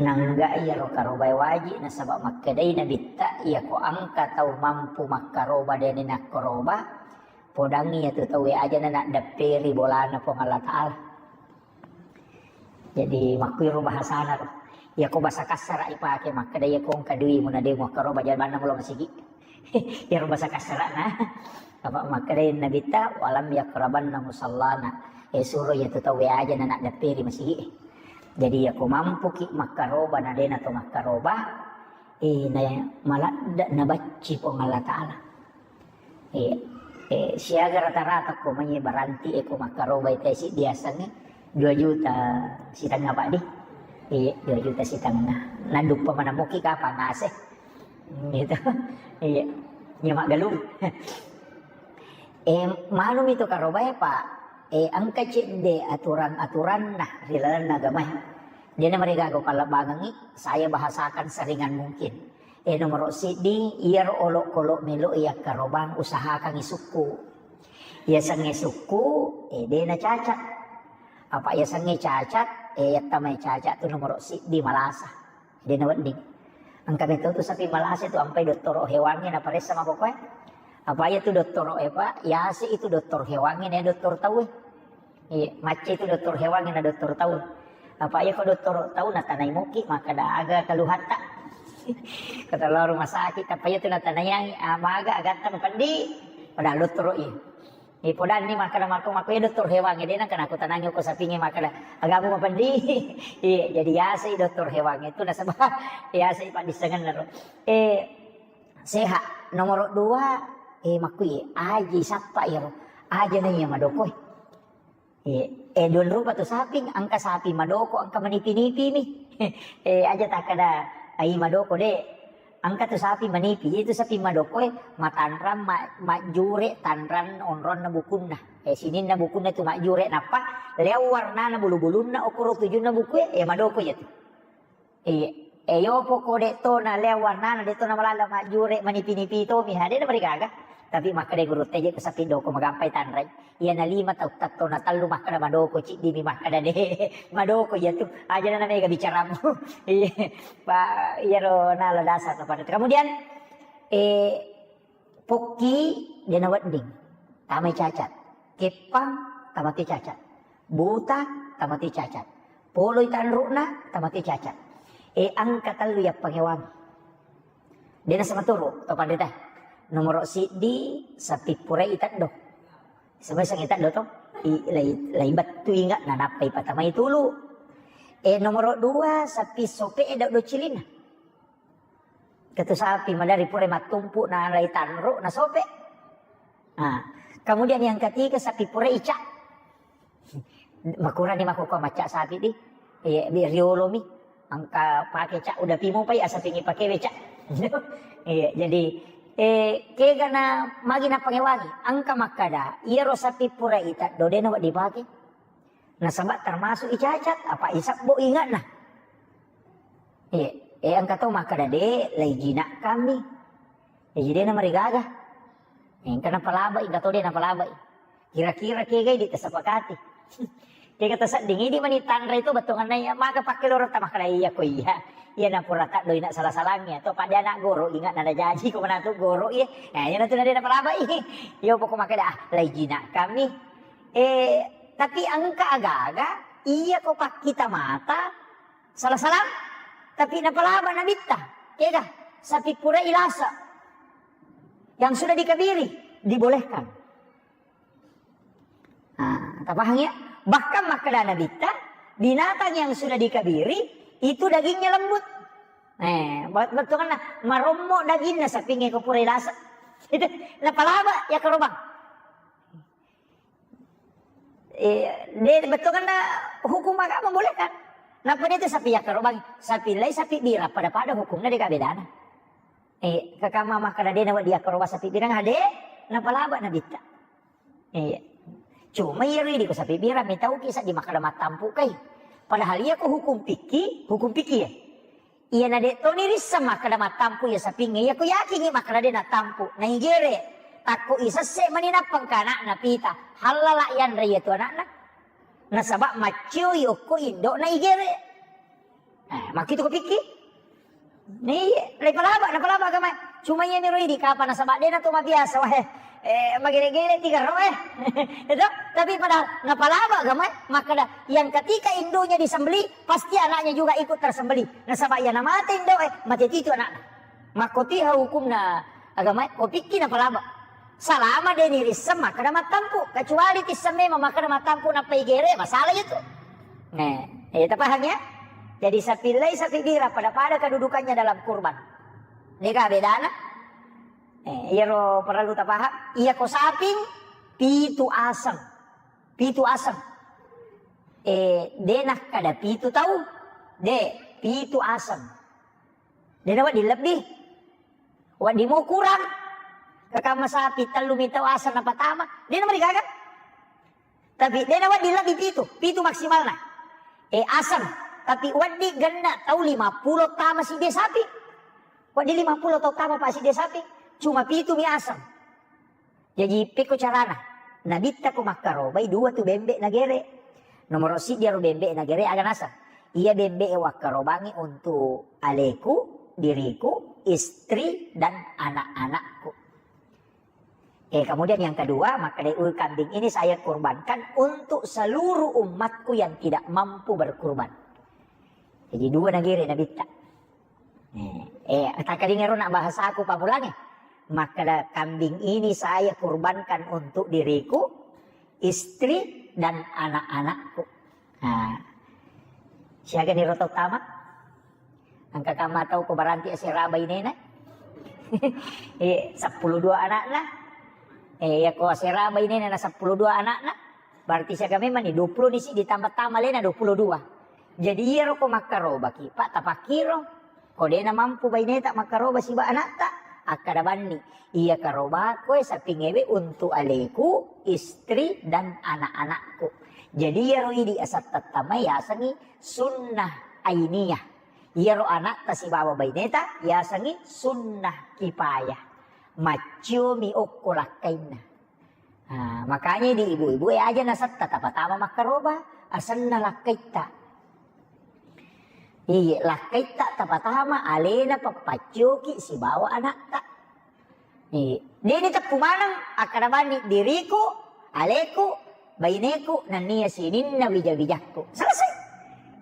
Nangga iyaro karobae wajib nasaba makkedai nabitta iyako engka tau mampu makkaroba dena nakkaroba, podangngi iyatu tauwe aja na naddepperi bolana Puang Allah Ta'ala. Jadi makkuiro bahasana ro. Iyako bahasa kassara ipake makkeda iyako engka duimu na de muakkaroba jamanna mulo masigi. Iyaro bahasa kassarana. Apa makkeda Nabitta, "Walam yaqrabanna musallana." Eh, suro iyatu tauwe aja na naddapperi masigi. Jadi iyako mampuki makkaroba na de nato makkaroba, eh, na maladde nabacci Puang Allah Taala. Iya. Eh, siaga rata-rata ko mai baranti e ko makkaroba e tesi diasengnge dua juta setengah, Pak, di. Iya, dua juta setengah. Naduppa manamuki kapang ase. Gitu. Iya. Nya maggalung. Eh, manumi to karobae, Pak. Eh, engka cedde aturan-aturanna ri lalenna agamae. Dena marigaga pallebbangengngi, saya bahasakan seringan mungkin. Eh, nomoro siddi, iyaro olokolo melo yakkarobang usahakangngi sukku. Yasengnge sukku, eh, dena cacat. Apa yasengnge cacat, eh, yattamai cacat tu nomoro siddi malasa. Dena wedding. Engka meto tu sapi malasa tu ampai dottoro hewangnge naparessa mako koe. Apa iya tu dottoro e, Pak? Yase itu doktor hewangnge, ne doktor tauwe. Iya, macca itu doktor hewangnge na doktor tau. Apa iya ko doktor tau natanai moki, makkeda aga keluhatta. Kata lao rumah sakit, apa iya tu natanai, ah, maga agatta mapeddi. Padahal dottoro iya. Eh, podanni makkeda mako, mako iya doktor hewangnge, de nengka nakutanangi ko sapingnge makkeda, "Agamu mapeddi?" Iya, jadi yasei doktor hewangnge itu nasaba yasei paddissengenna ro. Eh, sehat. Nomoro dua, eh, makkui, aji sappa iyaro. Aja na iya madoko. Eh, eh, dua rupa tu saping, engka sapi madoko, engka manipi-nipi mi. Eh, aja takkeda, ai madoko, de. Engka tu sapi manipi, itu sapi madokoe matanrang, ma-, majjure tanrang onronna bukunna. Eh, sininna bukunna tu majjure, nappa leo warnana bulu-bulunna, okoro tujunna bukue, eh, madoko iya tu. Iya, eh, yopo ko de to na leo warnana, de to na malala majjure manipi-nipi to mi, ha, de na marigaga. Tapi makkeda guru teje ko sapi doko magampai tanrai. Iyana lima tau tatto na tellu makkeda madoko, ciddimi makkeda de madoko iya tu. Aja na mega bicaramu. Iya. Pa, iyaro nala dasar kepada. Kemudian, eh, pokki dena wedding. Tamai cacat. Keppang tamate cacat. Buta tamate cacat. Poloi tanru'na tamate cacat. Eh, engka tellu yappangewangi. Dena sama turu, to panrita. Nomoro siddi, sapi purai teddo. Sebagai sangi teddo to, i-, lai, lai bettu inga, nanappai patamai tulu. Eh, nomoro dua, sapi sope e dau cilinna. Ketu sapi madari purai mattumpu, na lai tanru, na sope. Nah, kemudian yang ketiga, sapi purai ica. Makurani makkukua macca sapi di. Iya, di riolomi. Engka pake ca udah pimu pai asapingi pakewe ca. Iya, jadi, eh, kegana magi napangewangi. Engka makkada, iyaro sapi pura ita dodena wedding dipake. Nasaba termasuk icacat, apa isabbo ingatna. Iya, eh, engka to makkada de, lai jinak kami. Iya, jadi na marigaga. Engka napalabai, engka to de napalabai. Kira-kira kega idi tasepakati. Kega tasedding idi mani tanra itu bettuanna iya, maka pakke loro ta makkada iya ko iya. Iya na pura taddo ina salah-salangnya to pada anak goro ingat nada jaji ko manatu goro iya. Nah, iya natu nade napalabai. Iya pokok makkada ah, lai jinak kami. Eh, tapi engka aga-aga iya ko pakkita mata salah-salah. Tapi napalaba nabitta. Kega sapi pura ilasa yang sudah dikabiri dibolehkan. Nah, tapahang ya? Bahkan makkada nabitta, binatang yang sudah dikabiri itu dagingnya lembut. Eh, bet-, bettuanna marommo daginna sapinge ko pura ilasa. Itu napalaba ya karobang. Eh, de bettuanna hukum agama boleh kan? Nappa itu sapi ya karobang, sapi lai sapi bira pada-pada hukumnya de bedana. Eh, kakama makkada de nawa dia karoba sapi bira ade, napalaba nabitta. Iya. Cuma iya ridi ko sapi bira mitauki sa di makkada mattampu kai. Padahal iya ko hukum fikih, hukum fikih ya. Iya na de toni rissa makkada mattampu iya sapinge, iya ko yakingi makkada de nattampu. Na igere, takko isesse mani nappang kana napita. Hallala yanre iya tu anakna. Nasaba maccioi okko indo na igere. Eh, makkitu ko pikki? Iya, napalaba, napalaba agama. Cuma iya miro idi kapa nasaba dena to mabiasa wae. Eh, magere-gere tiga roh, eh. Itu, tapi pada napalaba agama, eh. Makkeda, yang ketika induknya disembelih, pasti anaknya juga ikut tersembelih. Nasaba iya namate indo, eh, mate titu anakna. Makkotiha hukumna agama, eh, ko pikki napalaba. Salama de nirisseng, makkeda mattampu. Kecuali tisseng memang makkeda mattampu nappa igere, masalah itu. Nah, eh, tapaham ya? Jadi sapillai sapibira pada-pada kedudukannya dalam kurban. Dega bedana? Eh, iyaro parellu tapaham. Iya ko saping, pitu aseng. Pitu aseng. Eh, de nakkada pitu tau. De, pitu aseng. De nawedding lebbi. Wedding mo kurang. Kakamma sapi tellu mi tau aseng napatama. De namarigaga. Tapi de nawedding lebbi pitu, pitu maksimalna. Eh, aseng, tapi wedding genna tau lima pulo tama sidde sapi. Wedding lima pulo tau tama pa sidde sapi, cuma pitu mi aseng. Jadi pekko carana. Nabitta ko makkarobai dua tu bembe nagere. Nomoro siddi aro bembe nagere aga naseng. Iya bembe e wakkarobangi untuk aleku, diriku, istri, dan anak-anakku. Eh, kemudian yang kedua, makkeda, "Ui, kambing ini saya kurbankan untuk seluruh umatku yang tidak mampu berkurban." Jadi dua nagere nabitta. Eh, eh, takkalinga ro na bahasaku pammulangnge. Makkeda, "Kambing ini saya kurbankan untuk diriku, istri, dan anak-anakku." Nah, siaga niro tau tama? Engka kamma tau ko baranti asera bainena? Eh, seppulo dua anakna. Eh, iya ko asera bainena na seppulo dua anakna, berarti siaga memang ni dua pulo ni siddi tambah tama alena dua pulo dua. Jadi iyaro ko makkarobaki, Pak, tapakkiro. Ko dena mampu baineta makkaroba siba anakta, akkada banni, "Iya karobako e sapingewe untuk aleku, istri, dan anak-anakku." Jadi iyaro idi asattattamai yasengi sunnah ainiyah. Iyaro anakta sibawa baineta yasengi sunnah kipayah. Macciomi okko lakkainna. Ah, makanya di ibu-ibu e aja nasetta tapatama makkaroba, asenna lakkaitta. Iya, lakkaitta tapatama alena pappaccoki sibawa anakta. Iya, deni teppu maneng akkada banni diriku, aleku, baineku, nennia sininna wija-wijakku. Selesai.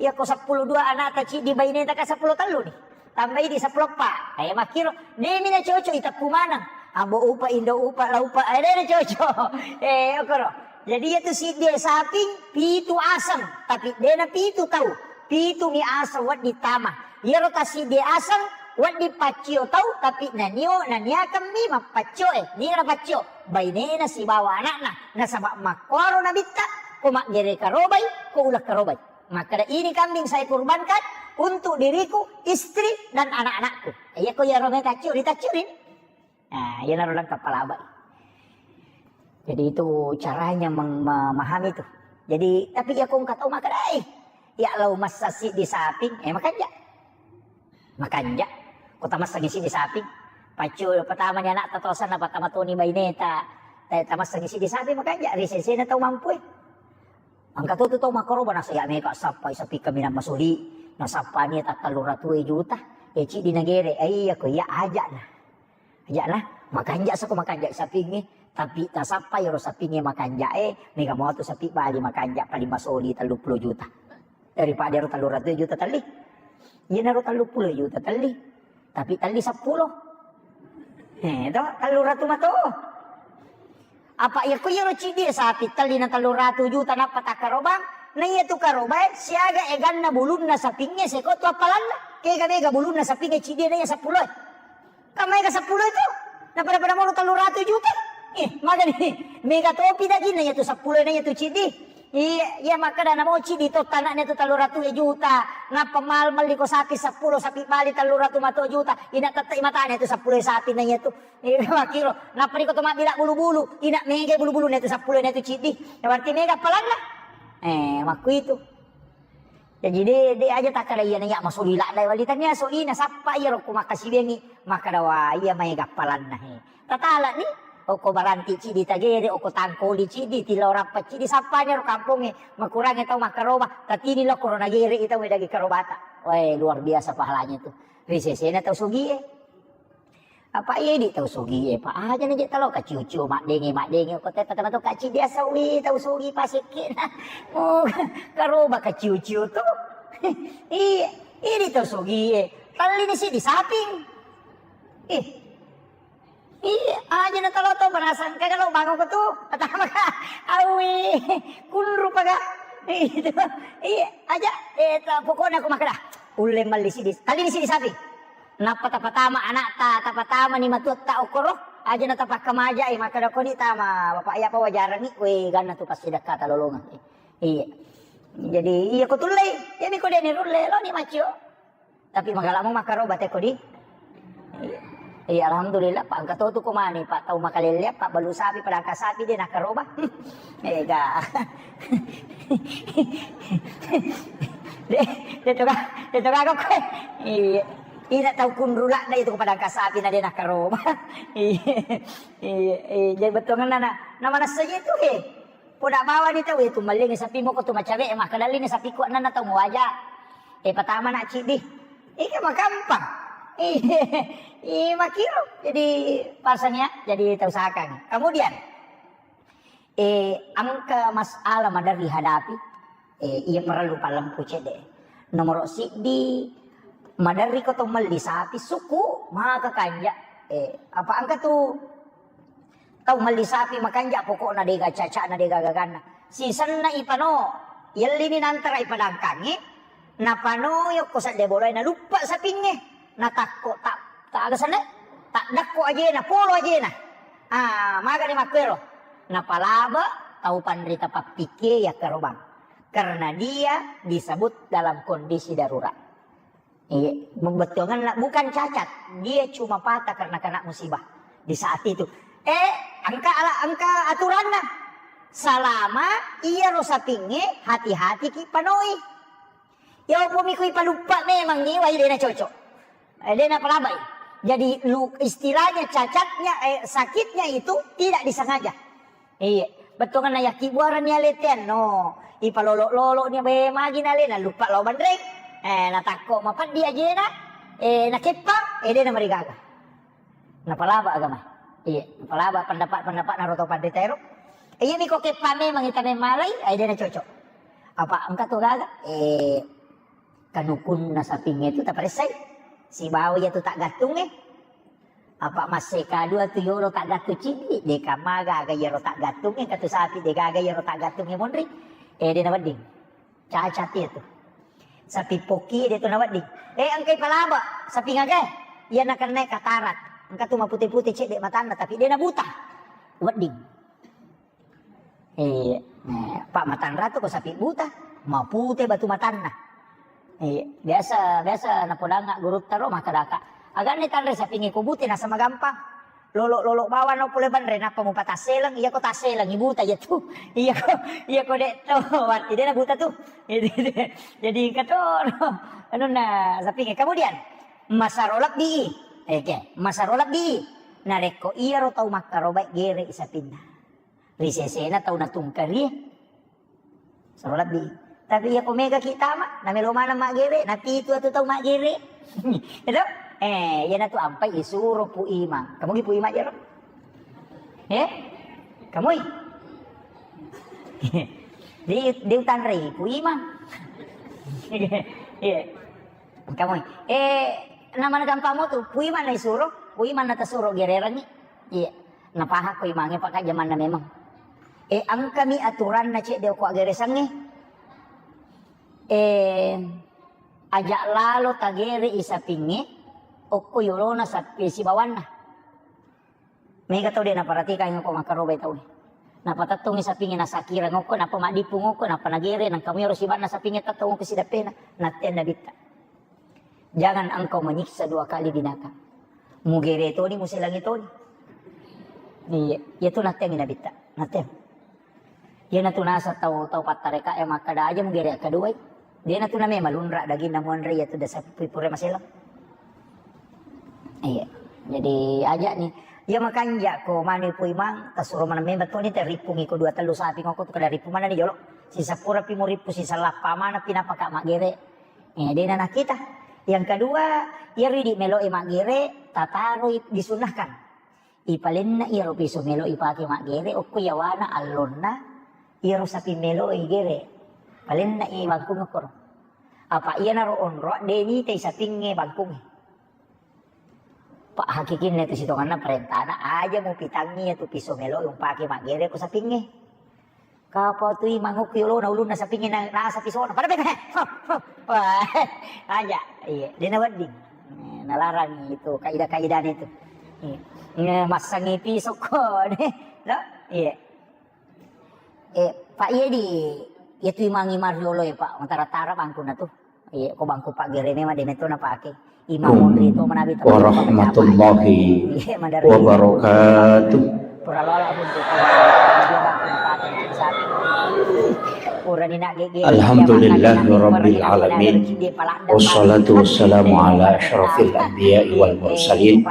Iya ko seppulo dua anakta ciddi baineta ka seppulo tellu ni. Tambai di seppulo eppa. Eh, makkiro, demi na cocok iteppu maneng. Ambo upa, indo upa, la upa, eh, de na cocok. Eh, okoro. Jadi iya tu siddi saping, pitu aseng, tapi de na pitu tau. Pitu mi aseng wedding tama. Iyaro ta siddi aseng, wedding paccio tau, tapi nanio, naniakeng mi mappaccio, eh, ni na paccio. Bainena sibawa anakna, nasaba makkoro nabitta, ko maggere karobai, ko uleng karobai. Makkeda, "Ini kambing saya kurbankan untuk diriku, istri, dan anak-anakku." Iya ko iyaro me taccio, ritaccio ri. Nah, iyanaro lengkap palabai. Jadi itu caranya meng-, memahami itu. Jadi, tapi iya ko engka tau makkeda, "Eh, iya lao massa siddi saping, eh, makanja." Makanja. Ko tamassengi siddi saping. Paccio pertama ni anakta tosanna, pertama toni baineta. Ta-, tamassengi siddi saping makanja, ri sesena tau mampu e. Engka to tu tau makkaroba, nasa iya mega sappai sapi kaminang masuli, nasappani takkallu ratu e juta. E ciddi nagere, eh, iya ko iya ajana. Ajana, makanja sako makanja sapingnge, tapi tasappai ro sapingnge makanja e, mega moto sapi bali makanja paling masuli telluppulo juta. Daripada ro telluratu juta telli. Iyanaro telluppulo juta telli. Tapi telli seppulo. Eh, to, telluratu mato. Apa iya ko iyaro ciddi sapi telli na telluratu juta nappa takkarobang, na iya tu karobae siaga eganna bulunna sapingnge seko tu appalanna. Kega mega bulunna sapingnge ciddi na iya seppulo e. Kan maega seppulo itu? Na pada-pada moro telluratu juta. Eh, magani. Mega topi dagingna iya tu seppulo na iya tu ciddi. Iya, iya makkeda namo ciddi to tanakna tu telluratu juta. Nappa mal melli ko sapi seppulo, sapi bali telluratu mato juta. Ina tette matana tu seppulo sapi na iya tu. Iya makkiro. Nappa iko to mabbila bulu-bulu. Ina mega bulu-bulu na tu seppulo na tu ciddi. Ya berarti mega appalanna. Eh, makku itu. Jaji de, de aja takkada iyana iya masuli ladda wali, tania solina sappa iyaro ko makkasiwiangngi, makkada, "Wa, iya maega appalanna he." Tatalani, okko baranti ciddi tagere, okko tangkoli ciddi, tilao rappa ciddi, sappani ro kampongnge, makurangnge tau makkaroba, tatini lokko ro nagere i tau daging karobata. Weh, luar biasa pahalanya itu. Ri sesena tau sugie. Apa idi tau sugi e, Pak? Aja na je talo kaciu-ciu, maddenge, maddenge, ko tetta tama to kaci biasa wi tau sugi pasekke na. Oh, karoba kaciu-ciu tu. Iya, idi tau sugi e. Talli ni si di saping. Ih. Iya, aja na talo to berasang kagak lo bangun ko tu. Pertama ka, awi, kunru paga. Itu. Iya, aja. Eh, ta-, pokoknya aku makan dah. Ulle melli si di, talli ni si di saping. Nappa tapatama anakta, tapatamani matuatta okkoro, aja na tapakkamajai, makkeda koni tama, Bapak, iya pa wajarangi, we, ganna tu passidekka talolongeng. Iya. Jadi, iya ko tullei, iya mi ko deni rulle, lo ni maccio. Tapi magalamo makkaroba teko di. Iya. Iya, alhamdulillah, Pak, engka to tu ko mani, Pak, tau makalelle, Pak, balu sapi, padangka sapi, de nakkaroba. Ega. De, de toga, de toga kok. Iya. Ina tau kunrulak na itu padangka sapi na de nakkaroba. Iya. Iya, iya. Jadi bettuanna na, na manessa itu he. Poda bawani tau itu mellingi sapi moko tu macawe, maka dalini sapi ku ananna tau muaja. Eh, pertama nak cidi. Ika makampang. Iya, iya makiro. Jadi pasang ya, jadi tau sakang. Kemudian, Eh, engka masalah maderri hadapi, eh, iya parellu pallempu cedde. Nomoro siddi, maderri ko to melli sapi, suku, maka kanja. Eh, apa engka tu tau melli sapi makanja pokokna dega cacana dega gaganna. Sisenna ipano, yellini nantara ipadangkangi, napano yokko sedde bolai naluppa sapingnge. Natakko tak, tak aga senne, tak dakko ajena, polo ajena. Ah, magani makkuero. Napalaba tau panrita pappikkie yakkarobang. Karena dia disebut dalam kondisi darurat. Iya, bettuanganna bukan cacat, dia cuma patah karena kena musibah di saat itu. Eh, engka ala, engka aturanna. Salama iyaro sapingnge hati-hati ki panoi. Ya, opo mi kui paluppa memang ni wai dena cocok. Eh, dena palabai. Jadi lu, istilahnya cacatnya, eh, sakitnya itu tidak disengaja. Iya, bettuanna yakki buarani aletean no. Ipalolo-lolo ni be magi nale na lupa lo banreng. Eh, natakko mapeddi ajena. Eh, nakeppa, eh, dena marigaga. Napalaba agama. Iya, napalaba pendapat-pendapat naroto panrita ero. Iya mi ko keppa memang ita memmalai, ai dena cocok. Apa engka to gaga? Eh, kanukunna sapingnge tu taparessai. Sibawa iya tu tak gattungnge. Apa masse kadua tu yolo tak gattung cidi, deka magaga iyaro tak gattungnge, katu sapi de gaga iyaro tak gattungnge monri. Eh, dena wedding. Cacat iya tu. Sapi poki de tu nawedding. Eh, engkai palaba, sapi ngaga? Iya nakenna katarak. Engka tu mapute-pute cedde matanna, tapi de nabuta. Wedding. Eh, eh, Pak matanra tu ko sapi buta, mapute batu matanna. Eh, biasa, biasa napodangnga gurutta ro makkadaka. Aganni tanre sapingi ko bute nasama gampang. Lolo-lolo bawang no pole banre, nappa mupa tasseleng, iya ko tasseleng, ibuta iya tu. Iya ko, iya ko dek to, wati de nabuta tu. Jadi engka to, anunna sapingi. Kemudian, masaro lebbi. Oke, masaro lebbi. Narekko iyaro tau makkarobai gere sapinna. Ri sesena tau natungkari. Saro lebbi. Tapi iya ko mega ki tama, namelo maneng maggere, napitu atu tau maggere. Itu? Eh, iya natu ampai isuro Pu Imang. Kamu ki Pu Imang jero? Eh? Kamu i? Di, di utanrei Pu Imang. Iya. Kamu i. Eh, namana gampang mo tu, Pu Imang na isuro, Pu Imang na tasuro gererangi. Iya. Napahakko imangnge pakajjamanna memang. Eh, engkami aturanna cedde okko aggeresangnge. Eh, aja lalo tagere i sapingnge okko yolona sapi sibawanna. Mega tau de naparatikangngi okko makkarobai tau. Napatettongngi sapingnge nasakireng okko, nappa maddippung okko, nappa nagere, nangka muyaro sibanna sapingnge tettong okko sidappena. Nattenna bitta. Jangan engkau menyiksa dua kali binatang. Mugere toni, muselangi toni. Iya, iya tu natteangngi nabitta. Natteng. Iya natu nasa tau, tau pattareka e makkada aja mugere akkaduai. Dia natu name malunra daging namuanre iya tu dasa pui pura maselang. Iya. Jadi aja ni. Iya makanja ko mani pui mang tasuro maneng memang toni teripung iko dua tellu sapi ngoko tu kada ripu mana ni jolo. Sisa pura pi muripu sisa lappa mana pi napaka magere. Eh, dena nakita. Yang kedua, iya ridi melo e magere, Tataroi, disunnahkan. Ipalenna iyaro piso melo ipake maggere, okko yawana allonna iyaro saping melo igere. Palenna i bangkung okkoro. Apa iyanaro onroa de nitai sapingnge bangkungnge. Pak hakikinna tu sitonganna parentana, aja mupitangi iyatu piso melo umpake maggere ko sapingnge. Kapau tu imang okko yolona ulunna sapingnge na, nasa pisona. Pada bega, he. Wah, aja. Iya, dena wedding. Eh, nalarang itu kaidah-kaidah itu. Iya. Nge-, massangi pisokko, deh. Lo? Iya. Eh, Pak, iya di, iya tu imang-imang riolo ya, Pak. Matara-tara bangkuna tu. Iya, ko bangku Pak Gere memang dena tu napake. Imam Munri itu menabi warahmatullahi wabarakatuh. Alhamdulillahirabbil alamin. Wassalatu wassalamu ala asyrafil anbiya'i wal mursalin.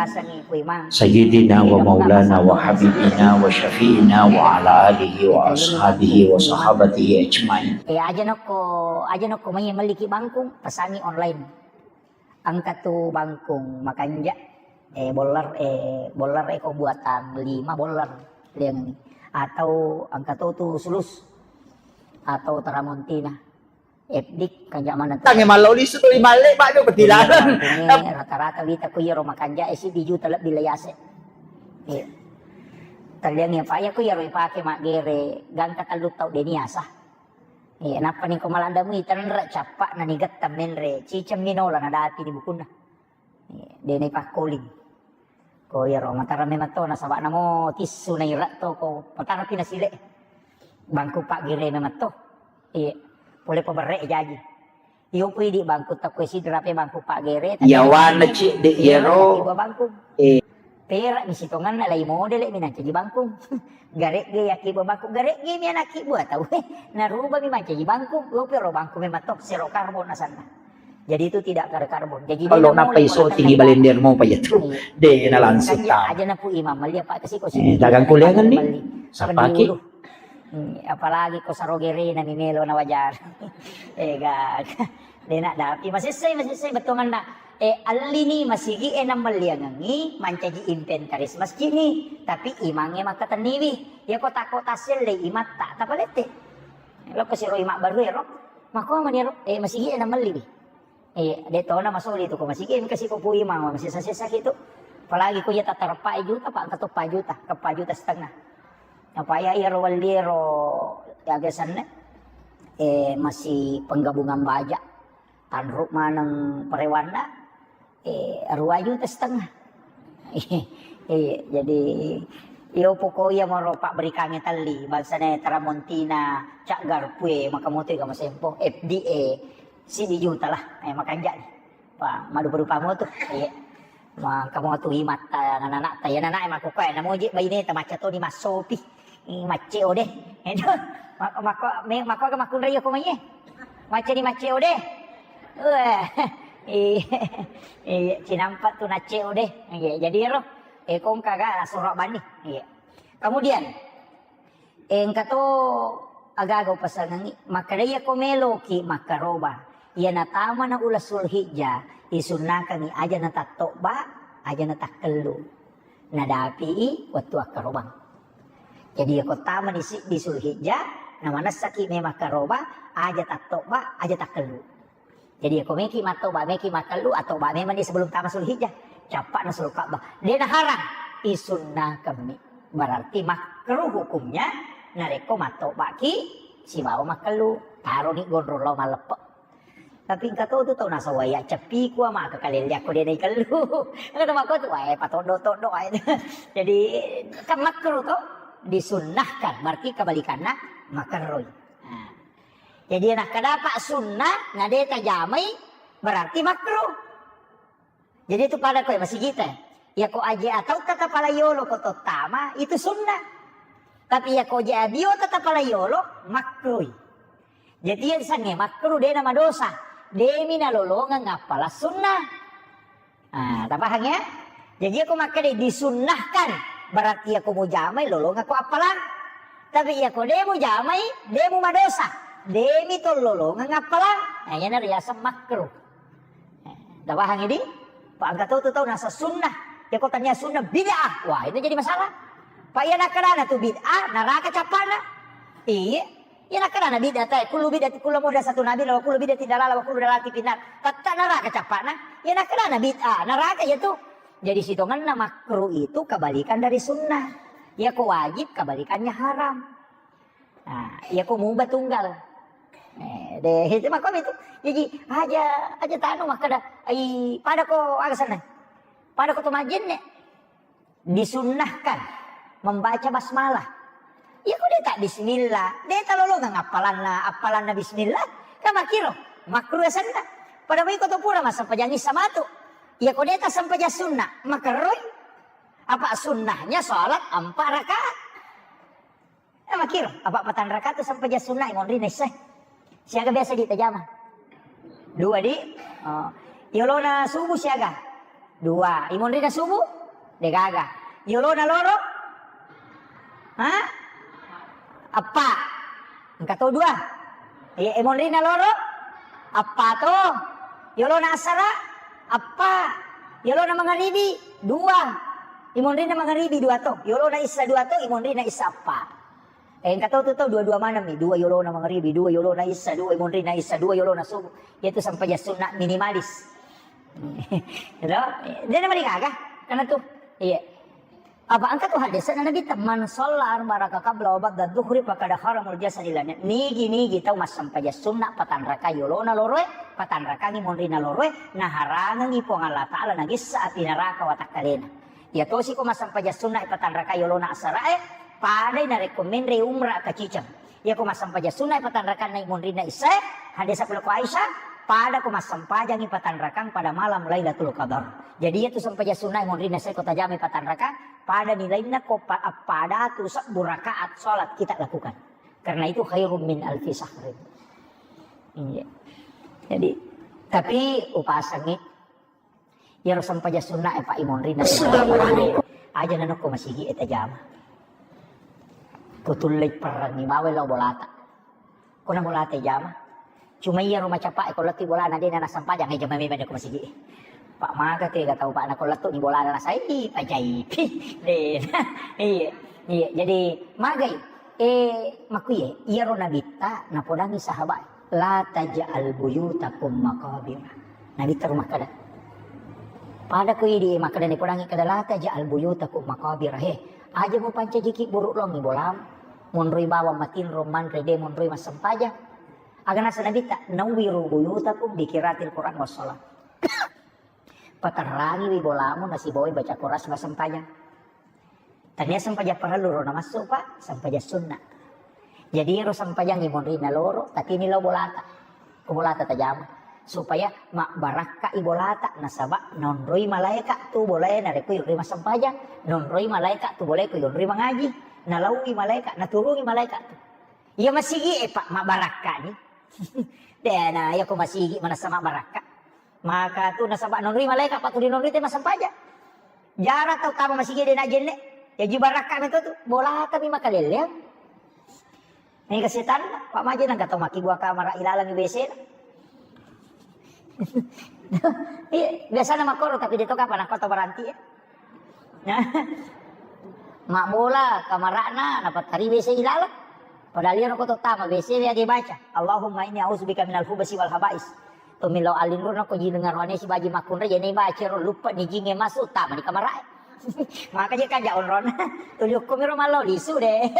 Sayyidina wa maulana wa habibina wa syafi'ina wa ala alihi wa ashabihi wa sahabatihi ajmain. Eh, aja nokko, aja nokko mai melliki bangkung, pesangi online. Engka tu bangkung makanja, eh, boller, eh, boller eko buatan lima boller liangengi. Atau engka to tu sulus atau teramontina. F D kanja mana tu. Tange mallau lisu tu lima le, Pak, jo petilaran. Bangkunge rata-rata wita ku iyaro makanja, eh, siddi juta lebbi le yase. Eh. Taliangi apa ya ku iyaro ipake maggere gangka tellu tau deni asa. Iya, nappa ni ko maladda mui tenre cappa na ni getta menre, ciceng mi nola na dati di bukunna. Iya, de na ipakkoling. Ko iyaro matara memang to nasaba namo tissu na ira to ko matara pi nasile. Bangku Pak Gere memang to. Iya, pole paberre jaji. Iyo pui di bangku takko sidra pe bangku Pak Gere. Yawana cedde iyaro. Bangku. Eh. Perak mi sitonganna lai modele mi nancaji bangkung. Garegge yakkibua bangkung, garegge mi anakkibu atau narubami mancaji bangkung. Lope ro bangkung memang to sero karbon asanna. Jadi itu tidak ada karbon. Jadi kalau napa iso tinggi balender mau pa jatu. Iya. De na langsung ta. Aja na pu imam meli apa kasi ko sini. Dagang kuliah kan ni? Sapaki. Hmm, apalagi ko saro gerena mi melo na wajar. Ega. Dena dapi masessai, masessai bettuanganna. Eh, allini masigi e nammelliangengi mancaji inventaris masjid ni, tapi imangnge makkatenniwi. Iya ko tako tasselle imatta tapalette. Lokko siro imam baru ero. Mako mani ero, eh, masigi e nammelliwi. Eh, de tona masoli tu ko masigi e, engka siko pu imang masessa-sessa kitu. Apalagi ko iya tatareppa juta, Pak, engka to pa juta, ke pa juta setengah. Apa ya, iyaro welliero ya biasanna, eh, masih penggabungan baja. Tanru maneng parewanna, eh, dua juta setengah. Eh, jadi, iyo pokok iya moro pabberikangnge telli, bangsana teramontina, cak garpue, maka moto ega masempo, F D A, sidi juta lah, eh, makanja ni. Pa, madupa-dupa moto, eh. Maka moto imatta, anak-anak ta, ya anak-anak, eh, makkukue, namoji baine ta, macca toni massopi. Ih, macce o de. Edo, mako, mako, me-, mako aga makkunrai ko mai e. Macca ni macce o de. Wah, iya, iya, cinampa tu nacce o de. Iya, jadi ero, eh, kongka ga soro bani. Iya. Kemudian, eh, engka to aga-aga upasengengi, makkeda iya ko meloki makkaroba. Iya natamana uleng Zulhijjah, isunnakangi aja na tattobba, aja na takkellu. Nadapi i wettu akkarobang. Jadi, iyako tamani siddi Zulhijjah, namanessaki memang karoba, aja tattobba, aja takkellu. Jadi, iyako meki mattoba, meki makkellu, attoba memang ni sebelum tama Zulhijjah. Cappa na Sulka'bah. De naharang, isunnakemmi. Berarti makruh hukumnya, narekko mattobaki sibawa makkellu. Taroni gondrong lao malleppe. Tapi engka to tu tau nasawai, "Ceppiku ama, ke kalelle akko de naikellu." Engka to makko tu, "Wae, patoddo-toddo wae." Jadi, kan makruh to? Disunnahkan, berarti kebalikanna makerroi. Nah. Jadi, nakkeda pa sunnah, na de tajamai, berarti makruh. Jadi itu pada koe masigita. Iyako aje atau tata pala yolo ko tottama, itu sunnah. Tapi iyako aje abio tata pala yolo, makruh. Jadi iya sange makruh, de na madosa. Demi nalolongeng appala sunnah. Ah, tapahang ya? Jadi iyako makkeda disunnahkan, berarti iyako mujamai lolongeng ko appalang. Tapi iyako de mujamai, de mu madosa. Demi to lolongeng appalang. Nah, iyana riaseng makruh. Tapahang idi? Pa engka to tu tau nasa sunnah. Iya ko tania sunnah bid'ah, wah itu jadi masalah. Pak iya nakkedana tu bid'ah, neraka cappana. Iya, iya nakkedana bid'ah tae, kullu bid'ati kullu muhdatsatun bid'ah, wa kullu bid'atin dalalah, wa kullu dalalatin finnar. Tetta neraka cappana. Iya nakkedana bid'ah, neraka iya tu. Jadi sitongenna makruh itu kebalikan dari sunnah. Iya ko wajib kebalikannya haram. Nah, iya ko mubah tunggal. Eh, deh, itu makko itu. Jadi aja aja tanu makkeda, ai pada ko aga senna. Pada ko to majjenne. Disunnahkan membaca basmalah. Iya ko deta bismillah, deta lolongeng appalanna, appalanna bismillah. Kan makkiro, makruh senna. Pada mui ko to pura massempajang issa matu. Iya ko deta sempajang sunnah, makerroi. Apa sunnahnya salat empat rakaat. Eh, makkiro, apa patang rakaat tu sempajang sunnah imonrina issae. Siaga biasa di tajama? Dua di. Oh. Yolona subuh siaga? Dua. Imonrina subuh? Degaga. Yolona loro? Ha? Eppa. Engka to dua. Iya, imonrina loro? Eppa to. Yolona asara? Eppa. Yolona mangaribi? Dua. Imonrina mangaribi dua to. Yolona issa dua to, imonrina issa eppa. Eh, engka tau tu tau dua-dua maneng mi, dua yolona mangaribi, dua yolona issa, dua imonrina issa, dua yolona subuh. Iya tu sempajang sunnah minimalis. Gitu? Dia nama digaga, karena tu, iya. Apa engka tu hadis na Nabi ta, "Man shalla arba raka qabla wa ba'da dhuhri faqad haramul jasad ila nar." Nigi-nigi tau massempajang sunnah patang raka yolona loroe, patang raka imonrina loroe, naharangengi Puang Allah Taala nagessa api neraka watakkalena. Iya tosi ko massempajang sunnah patang raka yolona asarae, padai narekko menre umrah kaciceng. Iya ko massempajang sunnah patang raka nai monrinna issae, hadis pula ko Aisyah, pada ko massempajangi patang rakang pada malam Lailatul Qadar. Jadi iya tu sempajang sunnah monrinna issae ko tajamai patang rakang, pada nilainna ko pa-, pada tu sebbu rakaat salat kita lakukan. Karena itu khairum min alfi syahrin. Iya. Jadi, tapi upasangi Iyaro sempajang sunna e, Pak, imonrinna. Aja nanokko masigi e tajama. Ko tullei perrangi bawai lao bolata. Ko na bolata jama. Cuma iyaro macapa e, ko lettu bolana de na nassempajang, e jama memang ko masigi e. Pak, maga tega tau, Pak, na ko lettu ni bolana nasai pajai. De. Iya. Iya, jadi magai. Eh, makkuye, iyaro nabitta napodangi sahabat, "La taj'al buyutakum maqabir." Nabitta ro makkeda. Pada ko idi makkeda, napodangi kada, "La taj'al buyutakum maqabir." He, aja mupancajiki buru longi bolam. Monroi bawang matinro manre, de monroi massempajang. Aga nasa nabitta, "Nawwiru buyutakum bi qiraatil Qur'an was shalah." Paterrangiwi bolamu nasibawai baca Qur'an sibawa sempajang. Tania sempajang parellu ro namassu, Pak, sempajang sunna. Jadi ero sempajang imonrinna loro, tapi ni lao bolata. Ko bolata tajama. Supaya mabbarakka i bolata, nasaba nonroi malaeka tu bolae narekko yonroi massempajang, nonroi malaeka tu bolae ko yonroi mangaji, nalaui malaeka, naturungi malaeka tu. Iya masigi e, Pak, mabbarakka ni. De na, iya ko masigi manassa mabbarakka. Maka tu nasaba nonroi malaeka, Pak, tu dinonroi te massempajang. Jarang tau tama masigi de na jenne. Jaji barakka meto tu, bolata mi makaleleang. Mega setan, Pak, maje nang tau makkibua kamara ilalang W C. Iya, biasana makkoro, tapi de to kapang nakko to baranti ya. Mabbola kamara'na, napattari W C ilalang. Padahal iyaro ko to tama W C we age baca, "Allahumma inni a'udzubika minal khubasi wal khaba'is." To millau allinruna ko jineng aroane sibaji makkunrai, jene baca ro, lupa ni jinge masuk, tama di kamara'e. Maka je kaja onrona. Tuli okko miro mallau lisu de.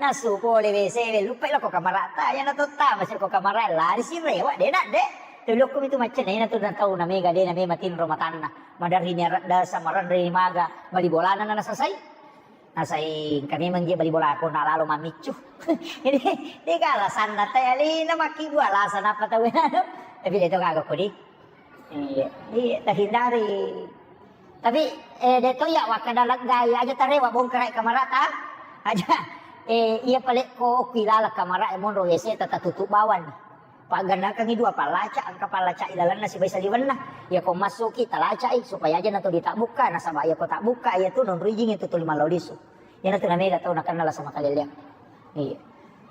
Nasu pole W C we, lupa lo ko kamara'ta, yana to tama si ko kamara, lari si rewa de nak de. Tuli okko mitu macca, na ina tu na tau na mega de na mema tinro matanna. Madarri ni aradda samaranre maga bali bolana na nasasai. Nasai engka memang je bali bolako na lalo mammiccu. Jadi, de ka alasanna te alina makkibua alasan apa tau anu. Tapi de to gaga kodi. Iya, iya, terhindari. Tapi, eh, de to iya wakkada leggai aja tarewa bongkarai kamarata. Aja, eh, iya palekko ku ilala kamara e monro W C tata tutup bawang. Paggannakangngi dua pallaca, engka pallaca ilalenna sibawa saliwenna. Iya ko massuki talaca'i supaya aja nato ditabbukka, nasaba iya ko tabbukka iya tu nonro ijing itu tuli mallau lisu. Iyana tu namega tau nakenna lasa makaleleang. Iya.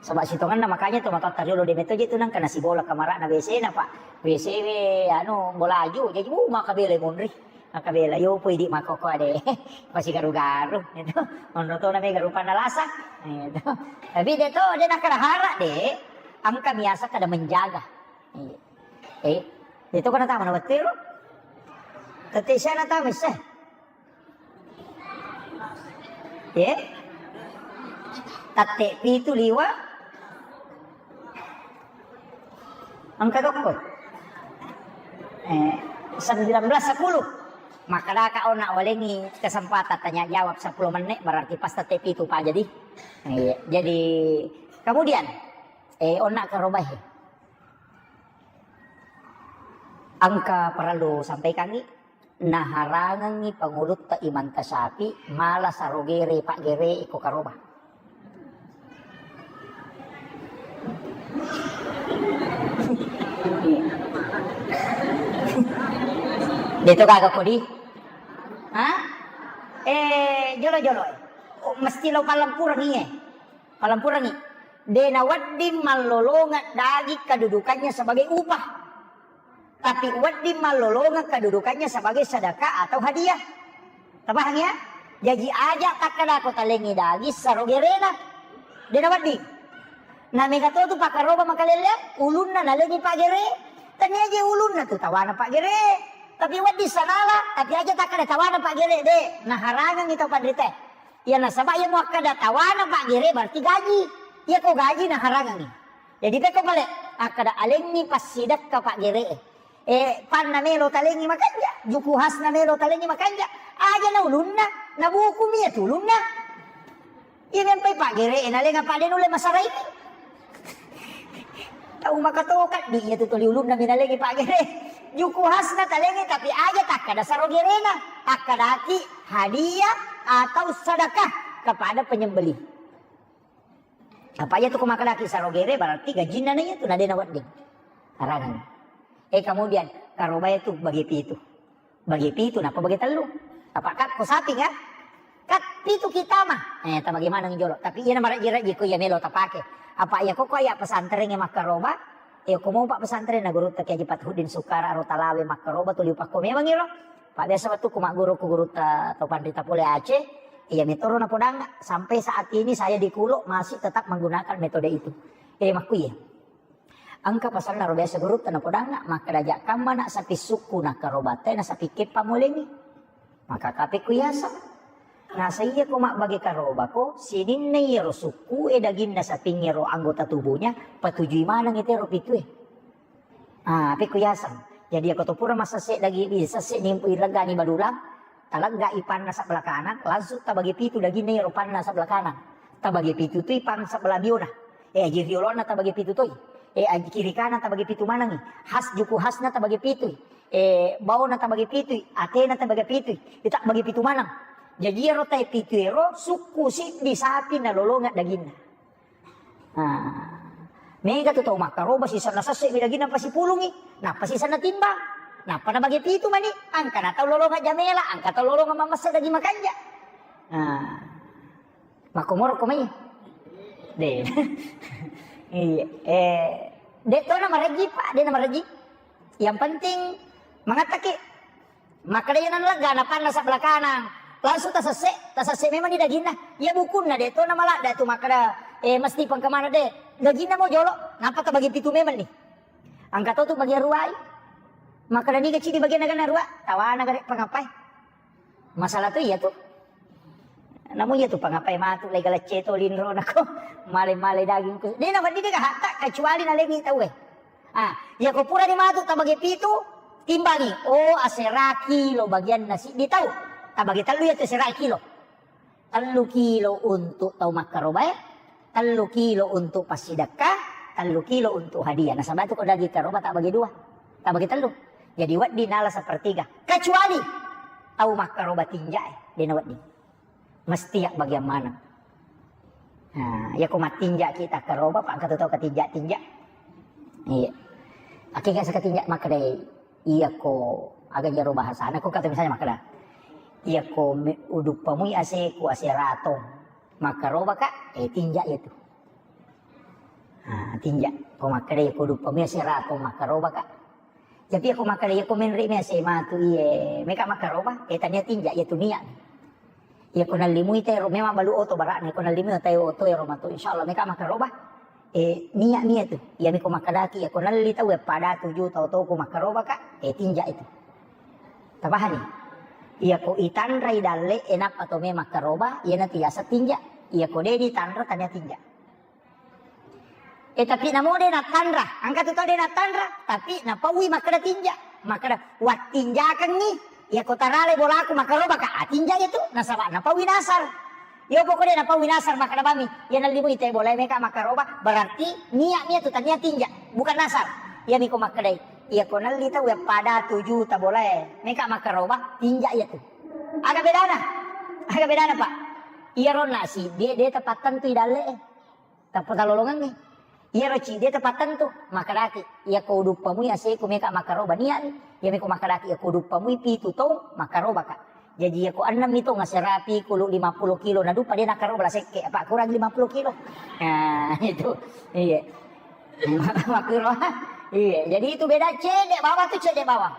Saba sitongenna makanya tu matoatta riolo de meto je tu nangka nasibola kamara'na W C na, Pak. W C we anu bolaju, jaji mu maka bela monri. Maka bela yo poi di makoko ade. Pasi garu-garu itu. Onro to na mega rupanna lasa. Itu. Tapi de to de nakkada hara de. Engka biasa kada menjaga. Iya. Eh, itu kana tama na wettu ro. Tette siana tama isse. Ye? Tette pitu liwa. Engka dokko. Eh, sembilan belas sepuluh. Makkadaka onna walengi kesempatan tanya jawab sepuluh menit, berarti pas tette pitu pa jadi. Iya, jadi kemudian, eh, onna karobahe. Engka parellu sampaikangngi, naharangengngi pangulutta Imam Tasyafi mala sarogere paggere iko karoba. Deto gaga kodi? Ha? Eh, jolo-jolo. Oh, mesti lo palempurengi, eh. Palempurengi. De nawedding mallolongeng daging kedudukannya sebagai upah. Tapi wedding mallolongeng kedudukannya sebagai sedekah atau hadiah. Tapahang ya? Jaji aja takkadako talengi daging sarogerena. De nawedding. Na mega to tu pakkaroba makalelle, ulunna nalengi paggere. Tania je ulunna tu tawana paggere. Tapi wedding sanala, tapi aja takkada tawana paggere de. Naharangengi tau panrita. Iya nasaba iya muakkada tawana paggere berarti gaji. Iya ko gaji naharangengi. Jadi pekko pale akkada alenni passidekka paggere. Eh, panna melo talengi makanja, juku hasna melo talengi makanja. Aja na ulunna, na buku mi iya tu ulunna. Iya mempai paggere, eh, nalenga pade nulle masara ini. Tau makatoka di iya tu toli ulunna mi nalengi paggere. Juku hasna talengi tapi aja takkada sarogerena, akkadaki hadiah atau sedekah kepada penyembelih. Apa iya tu ko makkadaki sarogere berarti gajinna na iya tu na de nawedding. Harangan. Eh, kemudian karobae tu bagi pitu. Bagi pitu napa bagi tellu? Apa kak ko sapi kan? Kat pitu kita mah. Eh, ta bagaimana jolo? Tapi iya na maraji-raji ko iya melo tapake. Apa iya ko ko iya pesantren ya makkaroba? Iya ko mau pak pesantren na guru tak aja Fathuddin Sukara ro talawe makkaroba tuli upakko memang iro. Pak biasa waktu ku magguru ku guru ta to panrita pole Aceh. Iya metoro na podang sampai saat ini saya di Kulo masih tetap menggunakan metode itu. Eh makku iya. Engka pasanna ro biasa gurutta napodanna, makkeda, "Jakkamma nak sapi sukku nakkarobate na sapi keppa molengi." Maka kape ku yaseng. Nasa iya ko mabbage karobako, sininna iyaro sukku e daginna sapingngero anggota tubuhnya, patujui maneng itero pitue. Ah, pe ku yaseng. Jadi ako to pura massesse dagi, sesse ni iregani badulang, Talegga i panna sebelah kanan, langsung tabagi pitu daginna iyaro panna sebelah kanan. Tabagi pitu tu i pang sebelah biona. Eh, aji riolona tabagi pitu toi. Eh, aji kiri kanan tabagi pitu manengi. Has juku hasna tabagi pitu. Eh, baona tabagi pitu. Atena tabagi pitu. Ita bagi pitu maneng. Jaji iyaro tai pitu ero sukku siddi sapi nalolonga daginna. Nah, mega tu tau makkaroba sisenna sesse mi daging nappa sipulungi, nappa sisenna timbang, nappa nabage pitu mani, angka na tau lolonga jamela, angka tau lolonga mamessa daging makanja. Nah, makkomoro ko mai. De. Iya, eh, de to na maraji, Pak, de na maraji. Yang penting mangattaki. Makkeda iyana nalegga napanna sebelah kanang. Langsung tasesse, tasesse memang di daginna. Iya bukunna de to na maladda tu makkeda, eh, mesti pengkemana de. Daginna mo jolo, nappa tabagi pitu memang ni. Angka to tu bagian ruai. Makkeda niga cidi bagian naga narua, tawana gare pengapai. Masalah tu iya tu. Namu iya tu pangapai matu lai galacce to linro nako. Male-male daging ku. De na wedding de hatta kecuali nalengi tau e. Ah, iya ko purani matu tabage pitu, timbangi. Oh, asera kilo bagianna siddi tau. Tabage tellu iya tu asera kilo. Tellu kilo untuk tau makkarobae, tellu kilo untuk passidekka, tellu kilo untuk hadiah. Nasaba tu ko daging karoba tabage dua. Tabage tellu. Jadi wedding nala sepertiga. Kecuali tau makkaroba tinja e, de na wedding. Mesti ya bagian maneng. Nah, iya ko mattinja kita karoba, Pak, kata tau katinja-tinja. Iya. Akhirnya saya katinja makkeda, iya ko aga jaro bahasana ko kata misalnya makkeda. Iya ko me-, uduppa mui ase ku ase ratong. Makkaroba ka, eh, tinja iya tu. Nah, tinja. Ko makkeda iya ko uduppa mui ase ratong makkaroba ka. Tapi iyako makkeda, iyako menre' mi S M A tu iye, meka makkaroba, eh, tania tinja, iya tu niat. Iyako nallimui taero, memang balu oto bara'na, iyako nallimui taero oto ero matu, insyaallah meka makkaroba. Eh, niat mi iya tu. Iyami ko makkedaki, iyako nalli tau, eh, pada tuju tau toko makkaroba ka, eh, tinja itu. Tapahani? Iyako itanrai dalle, eh, nappa to me makkaroba, iyana tu yaseng tinja. Iyako de' ditanra, tania tinja. Eh, tapi namo de' nattanra, engka tu tau de' nattanra, tapi napaui makkeda tinja, makkeda, "Wattinjakengngi, iyako tarale bolaku makkaroba ka, ah, tinja itu, nasaba napaui nasar." Iyo pokoknya napaui nasar makkeda bami, iya nallimui te bola meka makkaroba, berarti niat mi iya tu tania tinja, bukan nasar. Iyami ko makkedai, iyako nalli tau iya pada tuju ta bolae, meka makkaroba, tinja iya tu. Aga bedana? Aga bedana, Pak? Iyaro nasi, de', de' tapattentui dalle, eh. Tappa talolongengngi. Iyaro cidi tapattentu, makkedaki, iyako uduppamui aseku meka makkaroba niatni, iyami ko makkedaki, iyako uduppamui pitu tong makkarobaka. Jaji iyako ennemmi tong aserapi kulu lima puluh kilo, naduppa de' nakkaroba la sekke, apa kurang lima puluh kilo. Nah, itu. Iya. Makkuro. Iya, jadi itu beda cedde' bawang tu cedde' bawang.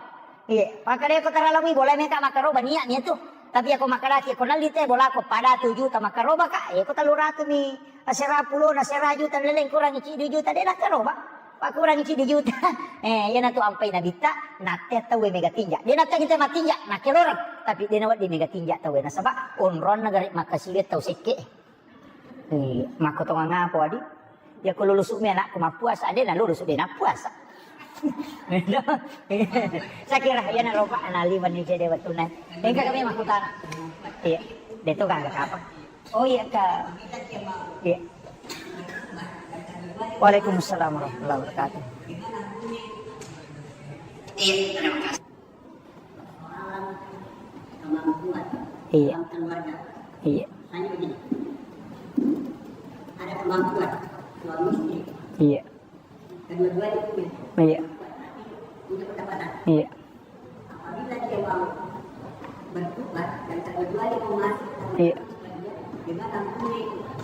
Iya, makkedako tarallamui bola meka makkaroba niatni itu. Tapi iyako makkedaki, iyako nalli te bolaku pada tuju ta makkarobaka, iyako tellu ratu mi. Asera pulo, na sera juta, leleng kurangi ciddi juta, de' nakkaroba. Pakkurangi ciddi juta. Eh, iyana tu ampai nabitta, natte tauwe mega tinja. De' natte kita matinja, nakkeloreng. Tapi de' nawedding mega tinja tauwe, nasaba onronna gare' makkasiwe tau sekke. Eh, makkotongang apa, Adi? Iyako lulusu mi anakku mappuasa, de' nalulusu de' nappuasa. Sakira iyana roba analiwan ni cedde' wettunna. Engka kami makkutana. Iya, de' to gangga kapang. Oh iya, Kak. Iya. Waalaikumsalam warahmatullahi wabarakatuh. Iya. Iya. Iya. Iya. Iya. Iya.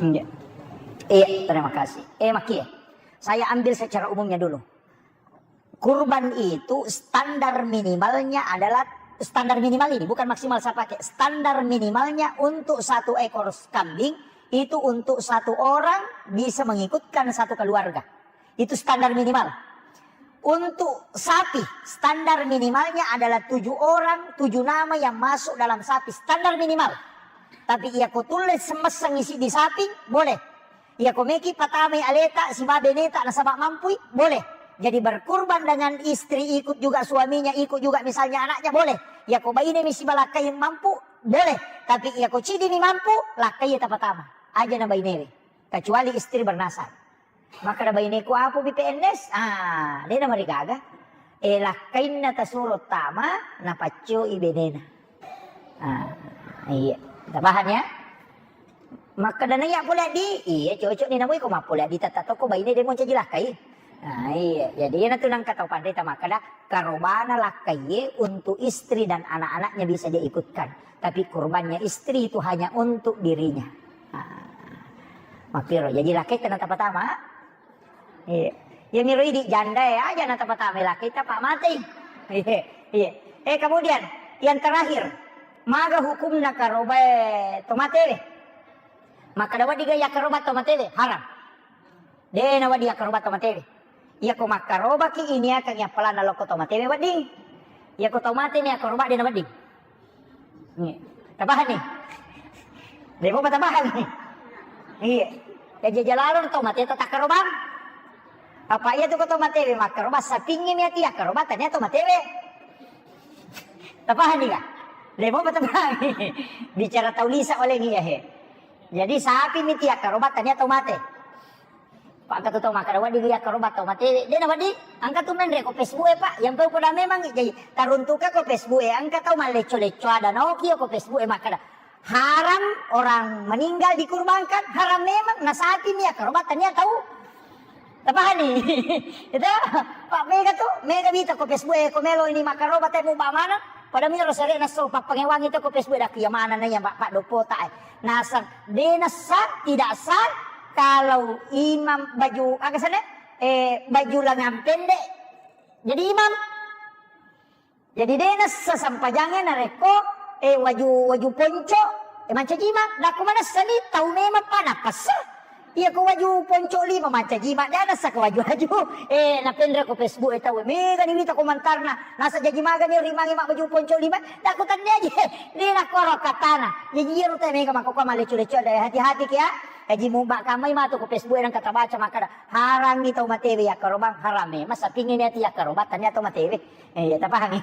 Iya. Iya, terima kasih. Eh, Maki, saya ambil secara umumnya dulu. Kurban itu standar minimalnya adalah, standar minimal ini, bukan maksimal saya pakai. Standar minimalnya untuk satu ekor kambing itu untuk satu orang bisa mengikutkan satu keluarga. Itu standar minimal. Untuk sapi, standar minimalnya adalah tujuh orang, tujuh nama yang masuk dalam sapi, standar minimal. Tapi iyako tulle semesseng isi di sapi, boleh. Iyako meki patamai aleta siba beneta nasaba mampui, boleh. Jadi berkurban dengan istri, ikut juga suaminya, ikut juga misalnya anaknya, boleh. Iyako baine mi siba lakkai mampu, boleh. Tapi iyako cidi mi mampu, lakkai tapatama. Aja na bainewe. Kecuali istri bernasab. Makkeda baineku, "Apa pi P N S?" Ah, de' namarigaga. Eh, lakkainna tasuro tama, napaccoi benena. Ah, iya. Tapahang ya? Makkeda naiya pole Addi, iya cocok ni namui ko mappole Addi tetta tokko baine de' moncaji lakkai. Ah, iya. Jadi iyana tu nangka tau panrita makkeda karobana lakkaie untuk istri dan anak-anaknya bisa dia ikutkan. Tapi kurbannya istri itu hanya untuk dirinya. Ah. Makkiro, jadi lakkaita natapatama. Iya. Iya miro idi janda ya, aja natapatama lakkaita pa matei. Iya. Iya. Eh, kemudian yang terakhir, maga hukumna karobae tomatewe? Makkeda wedding ga yakkaroba tomatewe? Haram. De' nawedding yakkaroba tomatewe. Iyako makkarobaki iniakang yappalanna lokko tomatewe wedding. Iyako tomate ni yakkaroba de' nawedding. Iya. Tapahang ni? De' mopa tapahang ni? Iya. Ya jaja lalong tomate to takkarobang. Apa iya tu ko tomatewe makkaroba sapingngi mi ati yakkaroba tania tomatewe. Tapahang ni ga? De' mopa tapahang ni? Bicara tau lisa oleh ni ya he. Jadi sapi mi ti yakkaroba tania tomate. Pak, engka tu tau makkeda wedding yakkaroba tomatewe. De' nawedding, engka tu menre' ko Facebook e, Pak. Yang pau poda memang jadi taruntuka ko Facebook e, engka tau mallecco-lecco ada naoki ko Facebook e makkeda, "Haram orang meninggal dikurbankan, haram memang, na sapi mi yakkaroba tania tau." Tapahani? Itu, Pak, mega tu, mega bita ko Facebook e, ko melo ini makkaroba te muba maneng. Pada miro sere'na so pappangewangi to ko Facebook e, dak iya maneng na iya, Pak, Pak, dopota e. Naseng, de' nasa, tidak sah kalau imam baju, aga sana? Eh, baju lengan pendek jadi imam. Jadi de' nassa sempajangnge narekko, eh, waju, waju ponco, eh, mancaji ma, dakko manessani tau memang pa napassa. Iya ko waju ponco lima mancaji ma, de' nassa ko waju-waju. Eh, napenre ko Facebook e tau, mega ni wita komentarna, nasa jaji magani rimangi ma baju ponco lima, dakko tannia je, de' nakko ro katana. Jaji iyaro te mega makko ko malecu-lecu ada hati-hati kia. Jaji mu ba kamai matu ko Facebook e nang kata baca makkada, harangi tau matewe yakkarobang, harame. Masa pingin ati yakkarobang, tania tau matewe. Eh, ya, tapahangi.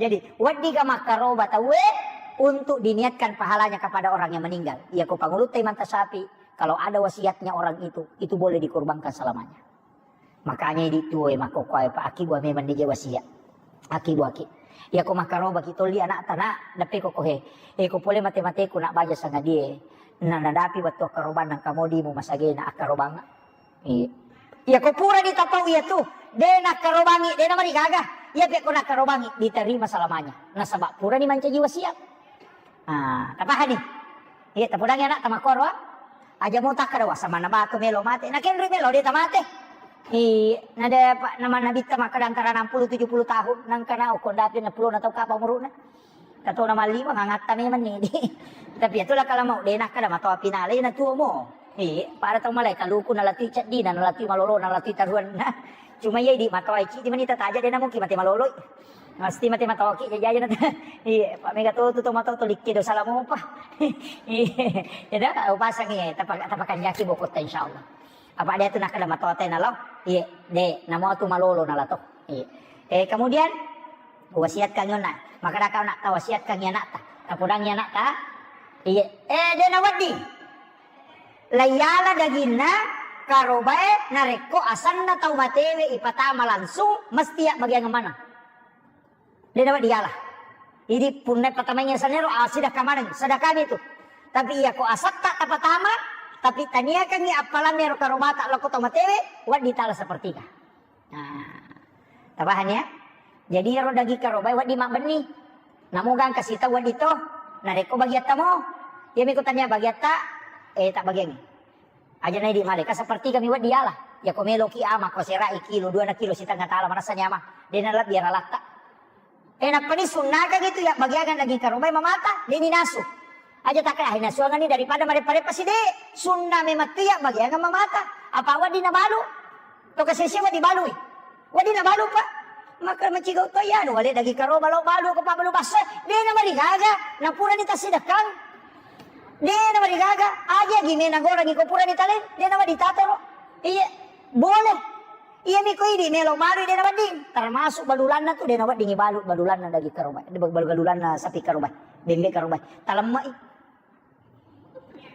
Jadi, weddiga makkaroba tauwe untuk diniatkan pahalanya kepada orang yang meninggal. Iya, ko pangulutta Imam Tasyafi, kalau ada wasiatnya orang itu, itu boleh dikorbankan selamanya. Makanya idi tuwe makkokkoe pa aki gua memang nije wasiat. Aki gua aki. Iya, ko makkaroba ki tolli anak tana, deppe ko kohe. Eh, ko pole mate-mateku nak baja sangadie. Na nadapi wettu akkarobang nang kamodimu masagena akkarobang. Iya. Iya, ko purani tapau iya tu, de' nakkarobangi, de' namarigaga. Iya, pe ko nakkarobangi, diterima selamanya. Nasaba purani mancaji wasiat. Ah, tapahani? Iya, tapodangi anak tamakkoro, ah. Aja mau takkada, "Wah, samanna batu melo mate." Nakenri melo de' tamate. Iya, nada pa, nama nabitta makkada antara enam puluh tujuh puluh tahun, nangkana okko dapi enam puluh na tau kapa umuruna. Katona malliwa ngangatta memang ni. Tapi itulah kalau mau de' nakkada matoa pinale na tuo mo. Eh, pada tau malai kaluku nalatui ceddina, nalatui malolo, nalatui taruanna. Cuma iya idi matoa cidi manita taja de' namungkin mate maloloi. Mesti mate matoa ki jaja na. Iya, pa mega to tu to matoa to likke do salah mopa. Iya, ya dah, upasang iya, tapa-, tapakanjaki bokotta insyaallah. Apa dia tu nakkada matoa te nalo? Iya, de', namo tu malolo nalato. Iya. Eh, kemudian wasiatkan yona. Makkada kau nak tawasiatkan anakta. Tapodangi anakta. Iya. Eh, de' nawedding. Laiyala daginna karobae narekko asenna tau matewe ipatama langsung mesti ya bagian mana? De' nawedding yala. Idi punna patamaingngi asenna ro, ah, sedekah maneng, sedekah itu. Tapi iya ko asetta tapatama, tapi taniakangngi appalanna ro karobata lao ko tau matewe, wedding tala sepertiga. Nah, tapahani ya? Jadi iyaro daging karobae wedding mabbenni. Namo gangka sita wedding to. Narekko bagiatta mo, iya miko tania bagiatta, eh, tak bagiangi. Aja na idi maleka sepertiga mi wedding yala. Ya ko meloki ama ko serai kilo, dua na kilo setengah tala marasani ama. De' nalebbi yara latta. Eh, nappani sunnaka gitu ya, bagiangan daging karobae mamata, de' ni nasu. Aja takka, ah, nasuangani daripada mareppa-reppa si de'. Sunna memang tu ya, bagiangan mamata. Apa wedding nabalu? To kasese wedding balui. Wedding nabalu, Pak. Maka macigau to ya, anu, wale daging karoba lo balu ko pa balu basso. De' namarigaga, napurani tasidekkang. De' namarigaga, aja gi mena goreng iko purani tale, de' nawedding tatoro. Iya, boleh. Iya miko idi melo balu de' nawedding. Termasuk balulanna tu de' nawedding balu, balulanna daging karoba, balu-, balulanna sapi karoba, bembe karoba. Talemmai.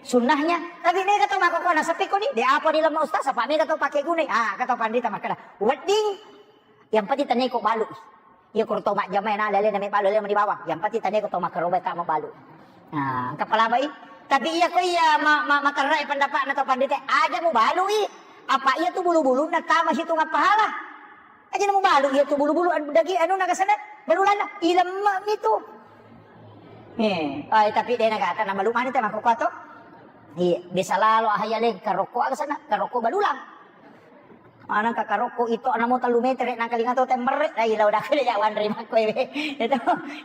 Sunnahnya, tapi mega to makkokkoe nasappi ko ni, de' apa dilemma ustaz, apa mega to pake gunai. Ah, kata pandita makkada, wedding, yang penting tania ko balu. Iya ko to majjama na lele na me balu lele mani bawang. Yang penting tania ko to makkaroba ta mabalu. Nah, engka palabai. Tapi iya ko iya ma-, ma-, materrai pendapatna to pandita, aja mu balui. Apa iya tu bulu-bulunna tama situnga pahala. Aja na mubalu iya tu bulu-bulu anu daging anu nagasana balulanna ilemma mitu. Eh, ai tapi de' nagata na malu mani te makkokkoe to. Iya, bisa lalo ahaya le karokko aga sana, karokko balulang. Manang ka karokko itu ana mo tellu metere nang kalinga to temmerre, ai lau dakale ya wanre makko iwe. Itu.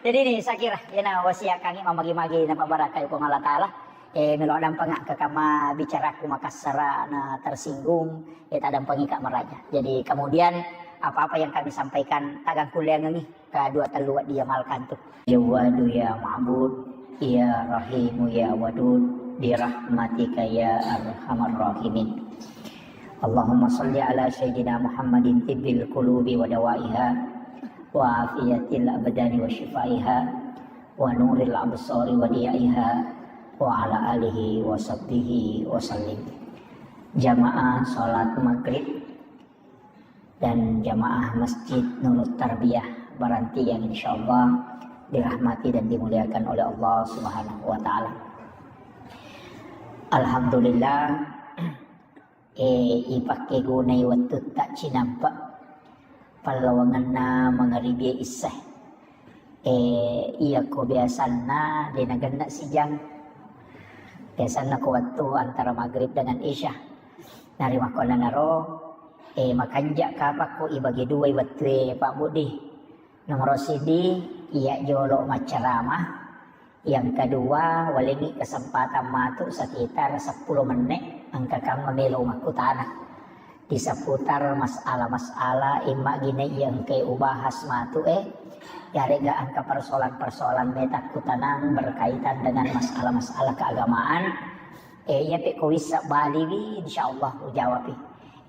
Jadi ni saya kira yana wasiat kangi mamagi-magi na pabarakai Puang Allah Taala. Eh, melo dampengakka kama bicaraku makassara na tersinggung, eh, tadampengika maraja. Jadi kemudian apa-apa yang kami sampaikan tagang kuliangengi ka dua tellu wedding diamalkan tu. Jawwadu ya Ma'bud, ya Rahimu ya Wadud, bi rahmatika ya arhamar rahimin. Allahumma salli ala sayyidina Muhammadin tibbil qulubi wa dawaiha, wa afiyatil abdani wa shifaiha, wa nuril absari wa diaiha, wa ala alihi wa sahbihi wa sallim. Jamaah salat maghrib dan jamaah Masjid Nurut Tarbiyah Baranti yang insyaallah dirahmati dan dimuliakan oleh Allah Subhanahu wa Ta'ala. Alhamdulillah, eh, ipakkegunai wettutta cinampe pallawangenna mangaribi isya. Eh, iya ko biasanna de' nagenna sijang. Biasanna ko wettu antara maghrib dengan isya. Narimakkuannanaro, eh, makanja kapakko ibagi duai wettue Pak Budi. Nomoro siddi, iya jolo maccarama. Yang kedua, walengi kesempatan matu sekitar seppulo menne, engka kamma melo makkutana di seputar masalah-masalah imma gine iya engke ubahas matu e, yarega engka persoalan-persoalan meta kutanang berkaitan dengan masalah-masalah keagamaan. Eh, iya pe ko wissa baliwi, insyaallah ujawapi.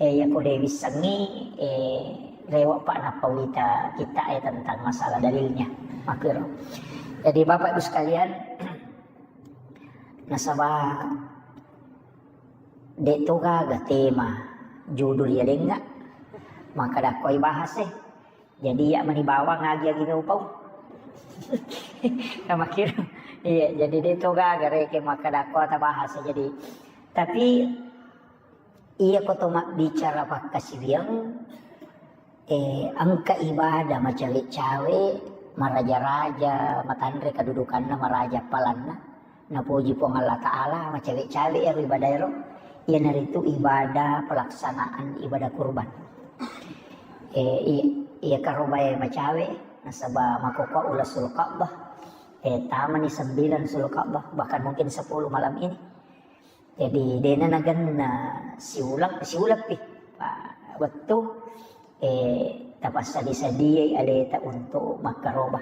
Eh, iya ko de wissengngi, eh, rewa pa nappa wita kita e tentang masalah dalilnya. Makkiro. Jadi Bapak Ibu sekalian, nasaba de to gaga tema judul ya denga, maka dakoi bahas e. Jadi iya mani bawang agi-agi upau. Sama kira. Iya, jadi de to gaga reke maka dakoi ta bahas e. Jadi tapi iya ko to mabbicara pakkasiwiang, eh, engka ibadah macawe-cawe, maraja-raja, matanre kedudukanna, maraja palanna, napoji Puang Allah Ta'ala, macawe-cawe ero ibadah ero, iyanaritu ibadah pelaksanaan ibadah kurban. Eh, i-, iya karobae macawe, nasaba makkokkoe ulasul Ka'bah, eh, tamani sembilan sul Ka'bah, bahkan mungkin sepuluh malam ini. Jadi, dena nagenna siuleng, siuleng pi. Pa-, wettu, eh, tapassadi-sadiai aleta untuk makkaroba.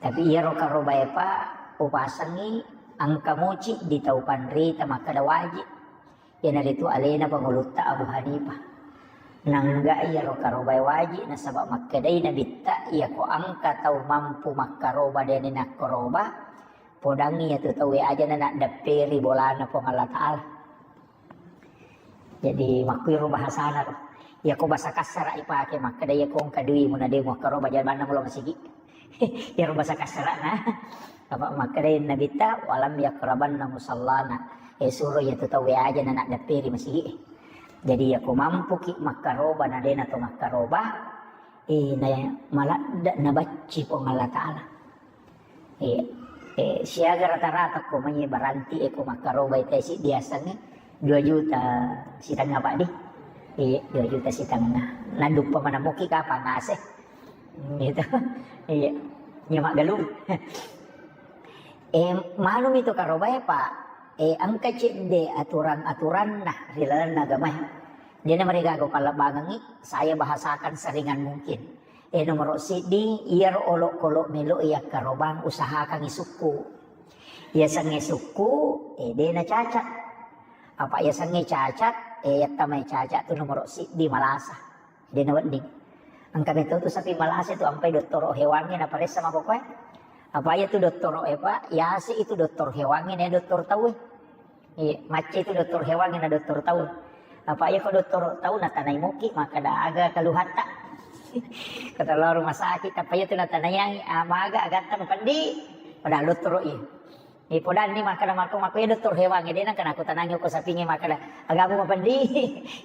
Tapi iyaro karobae pa upasengi engka muci di tau panrita makkeda wajib. Iyanaritu alena pangulutta Abu Hanifah. Nangga iyaro karobae wajib nasaba makkedai nabitta iyako engka tau mampu makkaroba dena nakkaroba, podangngi iyatu tauwe aja na naddepperi bolana Puang Allah Ta'ala. Jadi makkuiro bahasana ro. Iyako bahasa kassara ipake makkeda iyako engka duimu na de muakkaroba jamanna mulo masigi. Iyaro bahasa kassarana. Apa makkeda nabitta walam yakrabanna musallana. Eh, suro iyatu tauwe aja na naddepperi masigi. Jadi iyako mampuki makkaroba na dena to makkaroba, eh, na maladde nabacci Puang Allah Ta'ala. Iya. Eh, siaga rata-rata ko mai baranti e ko makkarobai tesi diasengnge dua juta sitengnga, Pak, di. Iya, dua juta sitengnga. Naduppa manamuki kapang ase. Gitu. Iya. Nya maggalung. Eh, manumi to karobae, Pak. Eh, engka cedde aturan-aturanna ri lalenna agamae. Dena marigaga pallebbangengngi, saya bahasakan seringan mungkin. Eh, nomoro siddi, iyaro olokolo melo yakkarobang usahakangngi sukku. Yasengnge sukku, eh, dena cacat. Apa yasengnge cacat, eh, yattamai cacat tu nomoro siddi malasa. Dena wedding. Engka meto tu sapi malasa tu ampai dottoro hewangnge naparessa makkokkoe. Apa iya tu dottoro e, Pak, yase itu dokter hewangnge na dokter tauwe. Iya, macca itu dokter hewangnge na dokter tau. Apa iya ko dokter tau natanai moki, makkeda aga keluhatta. Kata lao rumah sakit, apa iya tu natanaiangngi, ah, maga agatta mapendi. Pada dokter iya. Eh, podanni makkeda mako, mako iya dokter hewangnge, de nengka nakutanangi ko sapingnge makkeda, agamu mapendi.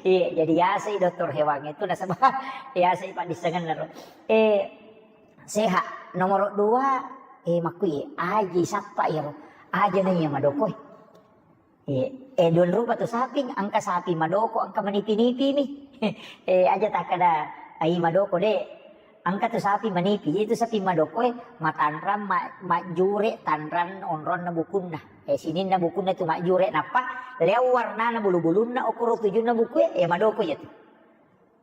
Iya, jadi yasai dokter hewangnge itu nasaba yasai paddissengenna ro. Eh, sehat. Nomoro dua, eh, makkui, aji sappa iyaro. Aja na iya madokoi. Eh, eh, dua rupa tu saping, engka sapi madoko, engka manipi-nipi mi. Eh, aja takkeda, ai madoko de. Engka tu sapi manipi, itu sapi madoko e, matanrang, ma-, majjure tanrang onronna bukunna. Eh, sininna bukunna tu majjure, nappa leo warnana bulu-bulunna, okoro tujunna buku e, eh, madoko iya tu.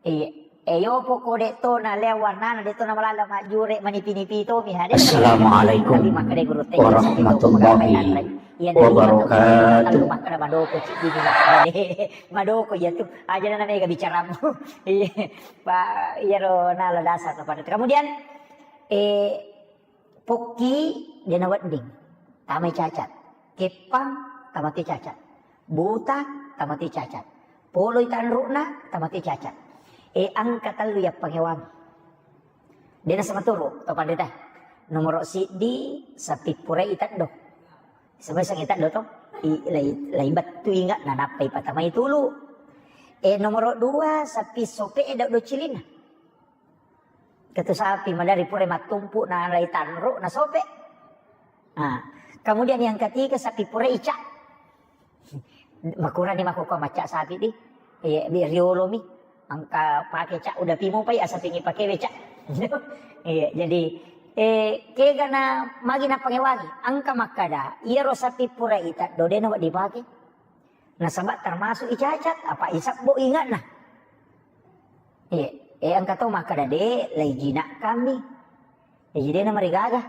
Iya. Eh, yopo ko de to na leo warnana, de to na malala majjure manipi-nipi to mi hade. Assalamualaikum warahmatullahi wabarakatuh. Iya, na lima to makkeda madoko cik dini makkeda. Madoko iya tu. Aja na mega bicaramu. Iya. Pa, iyaro nala dasar kepada. Kemudian, eh, pokki dena wedding. Tamai cacat. Keppang, tamate cacat. Buta, tamate cacat. Poloi tanrukna, tamate cacat. E, engka tellu yappangewangi. Dena sama turu, to panrita. Nomoro siddi, sapi purai teddo. Sebagai sangi teddo to, i, lai, lai bettu ingat, nanappai patamai tulu. E, nomoro dua, sapi sope e dau cilinna. Ketu sapi madari pura mattumpu na lai tanru na sope. Nah, kemudian yang ketiga sapi pura ica. Makurani makkokkoe macca sapi di. Iya, di riolomi. Engka pake, Cak, udah pimo pai asapingi pake we, Cak. Iya, jadi, eh, kega na magi napangewangi, engka makkada, iyaro sapi pura itaddo de' nawedding pake. Nasaba termasuk icacat, apa isabbo ingatna. Iya, eh, engka to makkada de' lai jinakkammi. Jadi de' namarigaga.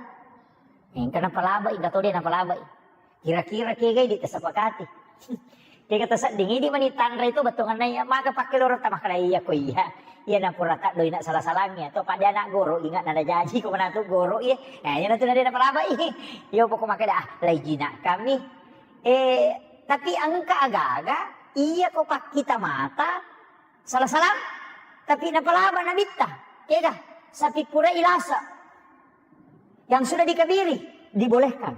Engka napalabai, engka to de' napalabai. Kira-kira kega idi tasepakati. Kega tasedding idi mani tanre itu bettuanna iya, maka pakkelorong ta makkada iya ko iya. Iya napura taddoi na sala-salangi atau pada anak goro ingat nada jaji ko manatu goro iya. Nah, iya natu nade napalabai. Iya pokok makkada, ah, lai jinakkammi. Eh, tapi engka aga-aga, iya ko pakkita mata, sala-salang, tapi napalaba nabitta. Kega, sapi pura ilasa. Yang sudah dikabiri, dibolehkan.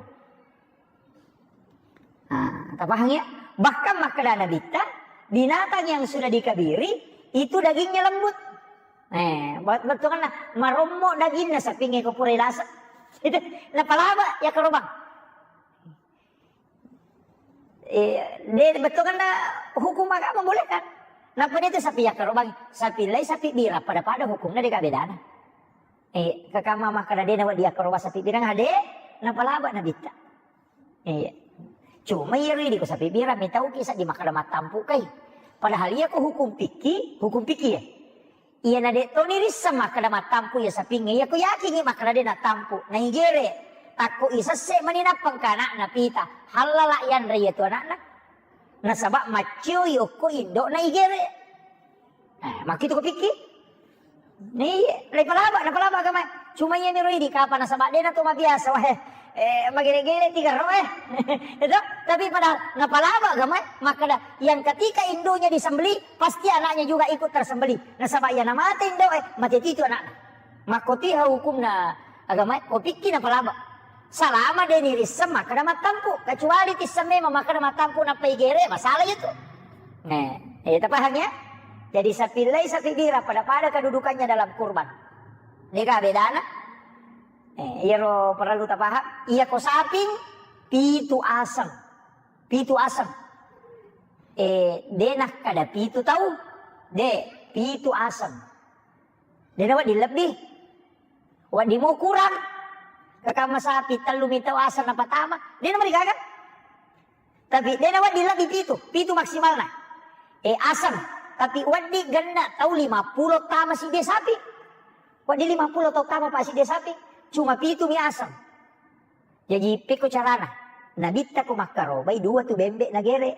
Nah, tapahang ya? Bahkan makkada nabitta, binatang yang sudah dikabiri, itu dagingnya lembut. Eh, buat bettuanna, marommo dagingna sapinge ko pura ilasa. Itu, napalaba iya karobang. Eh, de, bettuanna hukum agama boleh kan? Nappa de' tu sapi yakkarobangi, sapi lai sapi bira pada-pada hukumna de' gaga bedana. Eh, kakama makkada de' nawedding yakkarobang sapi bira, ade, napalaba nabitta. Iya. Cuma iya ridi ko sapi bira, mitauki sa di makkada mattampu kai. Padahal iya ko hukum fikih, hukum fikih ya. Iyana de' toni risseng makkada mattampu iya sapingnge, iya ko yakingngi makkada de' nattampu, naigere. Takko isesse mani nappa engka ana'na pita, hallala yanre iya tu ana'na. Nasaba maccioi okko indo naigere. Eh, makkitu ko pikki? Iya, napalaba, napalaba agama. Cuma iya miro idi kapa nasaba de' na to mabiasa, wah, eh, magere-gere tiga ro, eh. Itu, tapi padahal napalaba agama, makkada yang ketika induknya disembelih, pasti anaknya juga ikut tersembelih. Nasaba iya namate indo, eh, mate titu anakna. Makkotiha hukumna agama, ko pikki napalaba. Salama de' nirisseng makkada mattampu, kecuali tisseng memang makkada mattampu nappa igere, masalah itu. Eh, eh, tapahang ya? Jadi sapi lai sapi bira pada-pada kedudukannya dalam kurban. De' gaga bedana. Eh, iyaro perlu tapahang. Iya ko saping, pitu aseng. Pitu aseng. Eh, de' nakkada pitu tau. De', pitu aseng. De' nawedding lebbi. Wedding mo kurang. Kakama sapi tellu mi tau aseng napatama. De' namarigaga. Tapi de' nawedding lebbi pitu. Pitu maksimalna. Eh, aseng. Tapi wedding genna tau lima pulo tama sidde sapi. Wedding lima pulo tau tama pa sidde sapi. Cuma pitu mi aseng. Jaji, pekko carana? Nabitta ko makkarobai dua tu bembe nagere.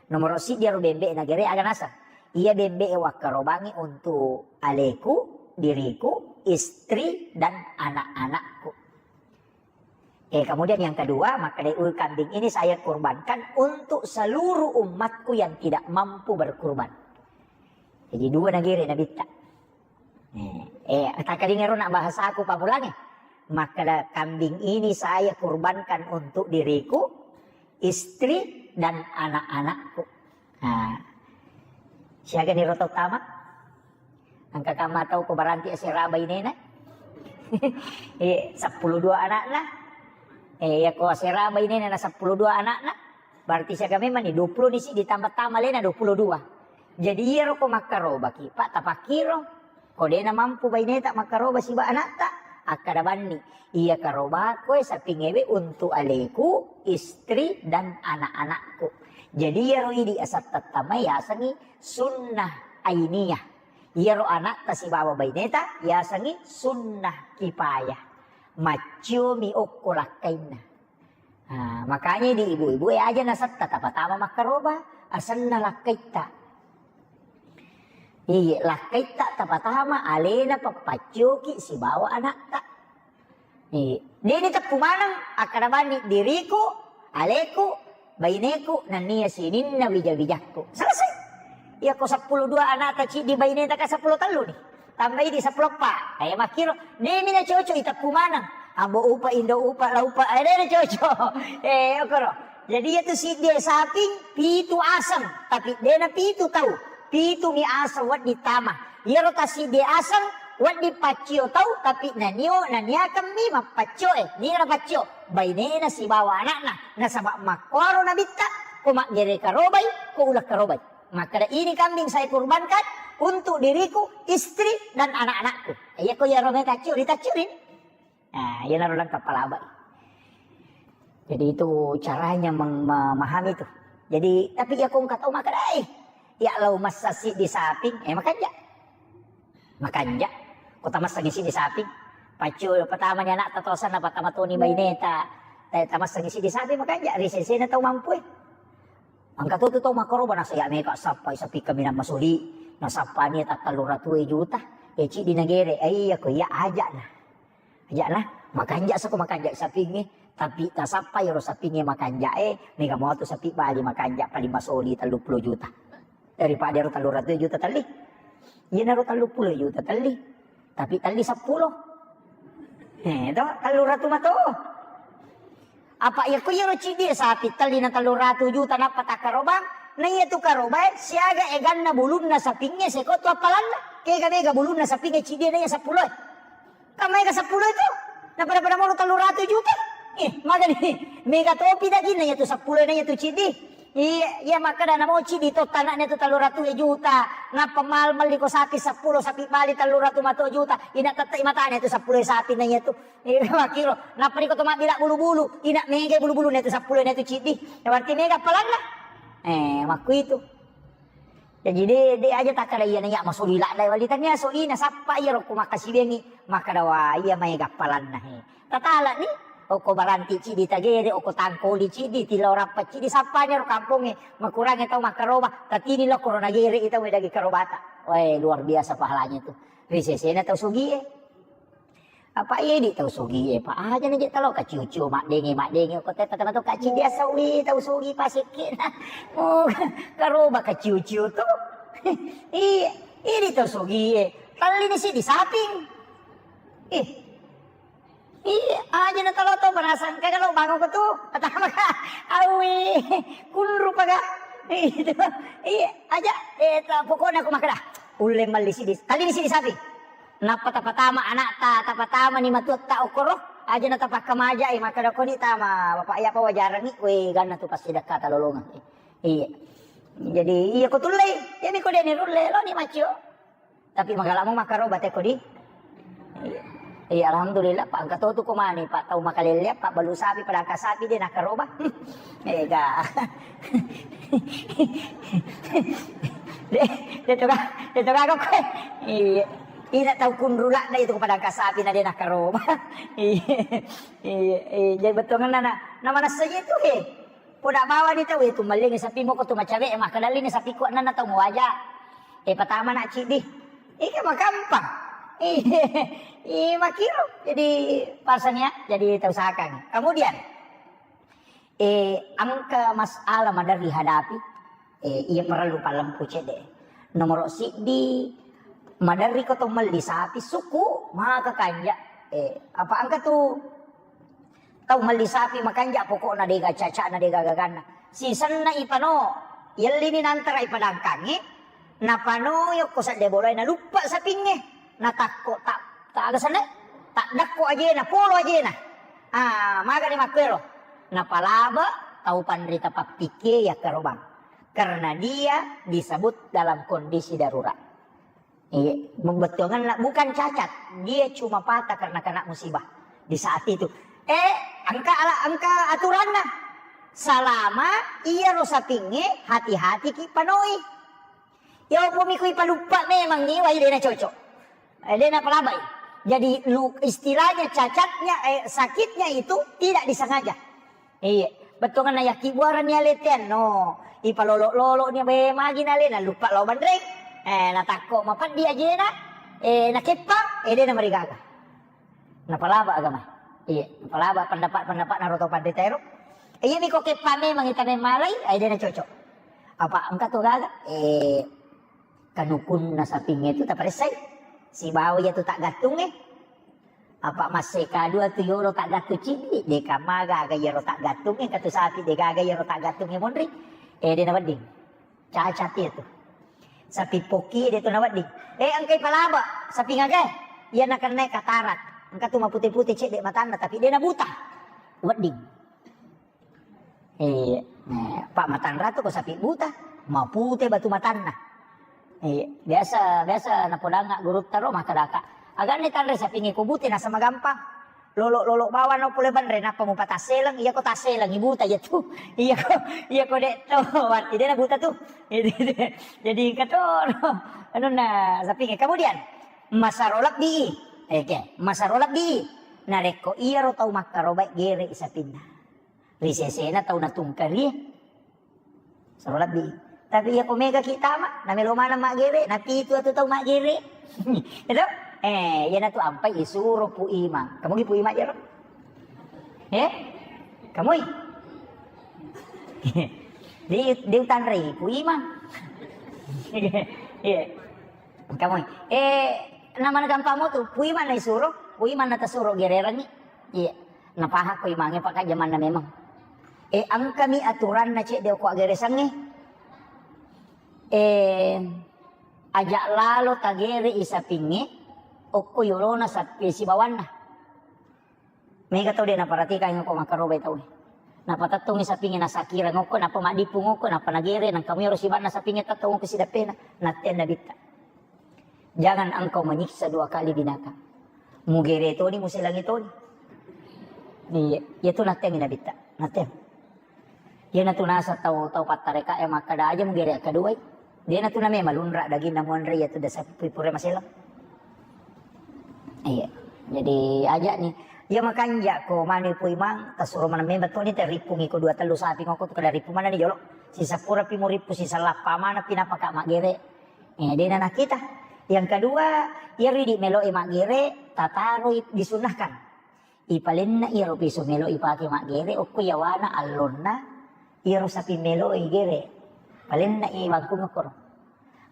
Nomoro siddi aro bembe nagere aga naseng? Iya bembe e wakkarobangi untuk aleku, diriku, istri, dan anak-anakku. Eh, kemudian yang kedua, makkadai, "Ul kambing ini saya kurbankan untuk seluruh umatku yang tidak mampu berkurban." Jadi dua nagere nabitta. Eh, eh, takkalinga ro na bahasaku pammulangnge. Makkada, "Kambing ini saya kurbankan untuk diriku, istri, dan anak-anakku." Nah, siaga ni ro tau tama? Engka kamma tau ko baranti asera bainena? Eh, seppulo dua anakna. Eh, iya ko asera bainena na seppulo dua anakna. Berarti siaga memang ni, dua pulo ni siddi tambah tama alena dua pulo dua. Jadi iyaro ko makkarobaki, Pak, tapakkiro. Ko dena mampu baineta makkaroba siba anatta, akkada banni, iya karobako e sapingewe untuk aleku, istri, dan anak-anakku. Jadi iyaro idi asattattamai yasengi sunnah ainiyah. Iyaro anatta sibawa baineta yasengi sunnah kifayah. Macciomi okko lakkainna. Nah, makanya di ibu-ibu e aja nasetta tapatama makkaroba, asenna lakkaitta. Iya, lakkaitta tapatama alena pappaccoki sibawa anatta. Iya. Deni teppu maneng akkada bani diriku, aleku, baineku, nennia sininna wija-wijakku. Selesai. Iya ko seppulo dua anatta ciddi baineta ka seppulo tellu ni. Tambai di seppulo eppa. Eh, makkiro, demi na cocok iteppu maneng. Ambo upa, indo upa, la upa, eh, dena cocok. Eh, okoro. Jadi iya tu siddi saping, pitu aseng, tapi dena pitu tau. Pitu mi aseng wedding tama. Iyaro ta siddi aseng, wedding paccio tau, tapi nanio, naniakeng mi mappaccio, eh, nira paccio. Bainena sibawa anakna. Nasaba makkoro nabitta, ko maggere karobai, ko uleng karobai. Makkada, "Ini kambing saya kurbankan untuk diriku, istri, dan anak-anakku. Iya ko iyaro mega curi-, tacuri. Nah, iyanaro lengkap palabai. Jadi itu caranya meng-, memahami itu. Jadi, tapi iya ko engka tau makkeda, "Eh, iya lao massa siddi saping," eh, makanja. Makanja. Ko tamassengi siddi saping. Paccu pertama ni anakta tosanna, pertama toni baineta. Ta-, tamassengi siddi saping makanja. Ri sesena tau mampu e. Engka to tu tau makkaroba nasaba iya mega sappai sapikka minang masuli. Nasappani tattellu ratu juta. Eh, ciddi nagere. Eh, iya ko iya aja na. Aja'na, makanja sako makanja sapingnge, tapi tasappa iyaro sapingnge makanja e, mega moatu sapi bali makanja paling masoli telluppulo juta. Daripada ero telluratu juta telli. Iyanaro telluppulo juta telli. Tapi telli seppulo. Eh, to, telluratu mato. Apa iya ko iyaro ciddi sapi telli na telluratu juta nappa takkarobang, na iya tu karobae siaga eganna bulunna sapingnge seko tu appalanna. Kega mega bulunna sapingnge ciddi na iya seppulo e. Kan maega seppulo itu? Na pada-pada molo telluratu juta. Eh, magani mega topi dagingna iya tu seppulo na iya tu ciddi. Iya, iya makkeda na mau ciddi to tanaknya tu telluratu juta. Nappa mal melli ko sapi seppulo, sapi bali telluratu mato juta. Ina tette matana itu seppulo sapi na iya tu. Iya, makkiro. Nappa riko to mabbila bulu-bulu. Ina mega bulu-bulu na itu seppulo na itu ciddi. Ya berarti mega appalanna. Eh, makku itu. Jaji de, de aja takkada iyana iya masuli ladda wali tania solina sappa iya rokko makkasibengi makkada wa iya maega appalanna he. Tatalani okko baranti cidi tagere okko tangkoli cidi tilau rappa cidi sappanya ro kampongnge makurangnge tau makkaroba tatini lokko ro nagere i tau dagi karobata. Wae luar biasa pahalanya tu. Ri sesena tau sugie. Apa iya di tau sugi e, Pak? Aja na je talo kaciu-ciu maddenge, maddenge ko tetta tama to kaci biasa wi tau sugi pasikki na. Oh, karoba kaciu-ciu tu. Iya, iya di tau sugi e. Talli ni si di saping. Ih. Iya, aja na talo to berasangka kalau bangun ko tu. Pertama ka, awi, kunru paga. Itu. Iya, aja. Eh, ta-, pokoknya aku makan dah. Ulle melli si di. Talli ni si di saping. Nappa tapatama anakta, tapatama ni matuatta okkoro, aja na tapakkamajai, makkada koni tama bapak iya apa wajarangi, we ganna tu pasti dekkata lolongeng. Iya. Jadi iya ko tullei, iya mi ko deni rulle, lo ni macio. Tapi magalamo makkaroba teko di. Iya. Iya, alhamdulillah, Pak, engka to tu ko mani, Pak, tau makalelle, Pak, balu sapi, padangka sapi, de nakkaroba. Ega. De, de to ga, de to ga ko. Iya. Ina tau kunrulak na itu ko padangka sapi na de nakkaroba. Iya. Iya, iya. Jadi bettuanna na, na manessa itu he. Poda bawani tau itu mellingi sapi moko tu macawe, makkadalli ni sapi kuat nana tau muaja. Eh, pertama nak cidi. Ika makampang. Iya, iya makiro. Jadi pasang ya, jadi tau sakang. Kemudian, eh, engka masalah maderri hadapi, eh, iya perlu palempu cedde. Nomoro siddi, maderri ko to melli sapi suku, maka kanja. Eh, apa engka tu tau melli sapi makanja pokokna dega cacana dega gaganna. Sisenna ipano, yellini nantara ipadangkangi, napano yokko sedde bolae naluppa sapingnge. Natakko tak, tak aga senne? Tak dakko ajena, polo ajena. Ah, magani makkuero. Napalaba tau panrita pappikkie yakkarobang. Karena dia disebut dalam kondisi darurat. Iya, bettuanganna bukan cacat, dia cuma patah karena kena musibah di saat itu. Eh, engka ala, engka aturanna. Salama iyaro sapingnge hati-hati ki panoi. Ya opo mi kui paluppa memang ni wai dena cocok. Eh, dena palabai. Jadi lu, istilahnya cacatnya, eh, sakitnya itu tidak disengaja. Iya, bettuanna yakkibbuaranni ale teanno. Ipalolo-lolo ni be magi nale naluppa lao banreng. Eh, natakko mapeddi ajena. Eh, nakeppa, eh, dena marigaga. Napalaba agama. Iya, napalaba pendapat-pendapat naroto pandita ero. Iya mi ko keppa memang ita memmalai, eh, dena cocok. Apa engka to gaga? Eh, kanukunna sapingnge tu taparessai. Sibawa iya tu taggattungnge. Apa masse kadua tu yolo taggattung cidi, deka maga aga yero taggattungnge, katu sapi de gaga yero taggattungnge monri. Eh, de nawedding. Cacat iya tu. Sapi poki de tu nawedding. Eh, engkai palaba, sapi ngaga. Iya nakenna katarak. Engka tu mapute-pute cedde matanna, tapi de nabuta. Wedding. Eh, eh, Pak, matanra tu ko sapi buta, mapute batu matanna. Iya, biasa, biasa napodangnga gurutta ro makkadaka, "Aganni tanre sapingnge ko bute nasaba magampang. Lolo-lolo bawang no pole banre nappa mupatasseleng, iya ko tasseleng ibuta iya tu." Iya ko, iya ko de' to watti de' nabuta tu. Jadi engka to ro anunna sapingnge. Kemudian masaro lebbi. Oke, masaro lebbi. Narekko iyaro tau makkarobai gere sapinna. Ri sesena tau natungkari. Saro lebbi. Tapi iya ko mega ki tama, namelo maneng maggere, napitu atu tau maggere. Itu? Eh, iya natu ampai isuro Pu Imang. Kamu ki Pu Imang jero? Eh? Kamui? Di, di utanrei Pu Imang. Iya. Kamui. Eh, namana gampang mo tu, Pu Imang na isuro, Pu Imang na tasuro gererangi. Iya. Napahakko imangnge pakajjamanna memang. Eh, engkami aturanna cedde okko aggeresangnge. Eh, aja lalo tagere i sapingnge okko yolona sapi sibawanna. Mega tau de' naparatikangngi okko makkarobai tau. Napatettongngi sapingnge nasakirang okko, nappa maddippung okko, nappa nagere, nangka muyaro sibanna sapingnge tettong okko sidappena. Nattenna bitta. Jangan engkau menyiksa dua kali binatang. Mugere toni, muselangi toni. Iya, iya tu nattengi nabitta. Natteng. Iya natu nasa tau, tau pattareka e makkada aja mugere akkaduai. Dia natu name malunra daging namuanre iya tu dasa pura maselang. Iya. Jadi aja ni. Iya makanja ko mani Pu Imang tasuro maneng memang toni terippungi ko dua tellu sapi ngoko tu kada rippu mana ni jolo. Sisa pura pi murippu sisa lappa mana pi napaka maggere. Eh, de'na nakkita. Yang kedua, iyaro idi' melo'i maggere, tataroi disunnahkan. Ipalenna iyaro piso melo'i pake maggere, okko yawana allonna iyaro sapi melo'i gere. Palenna i bangkung okkoro.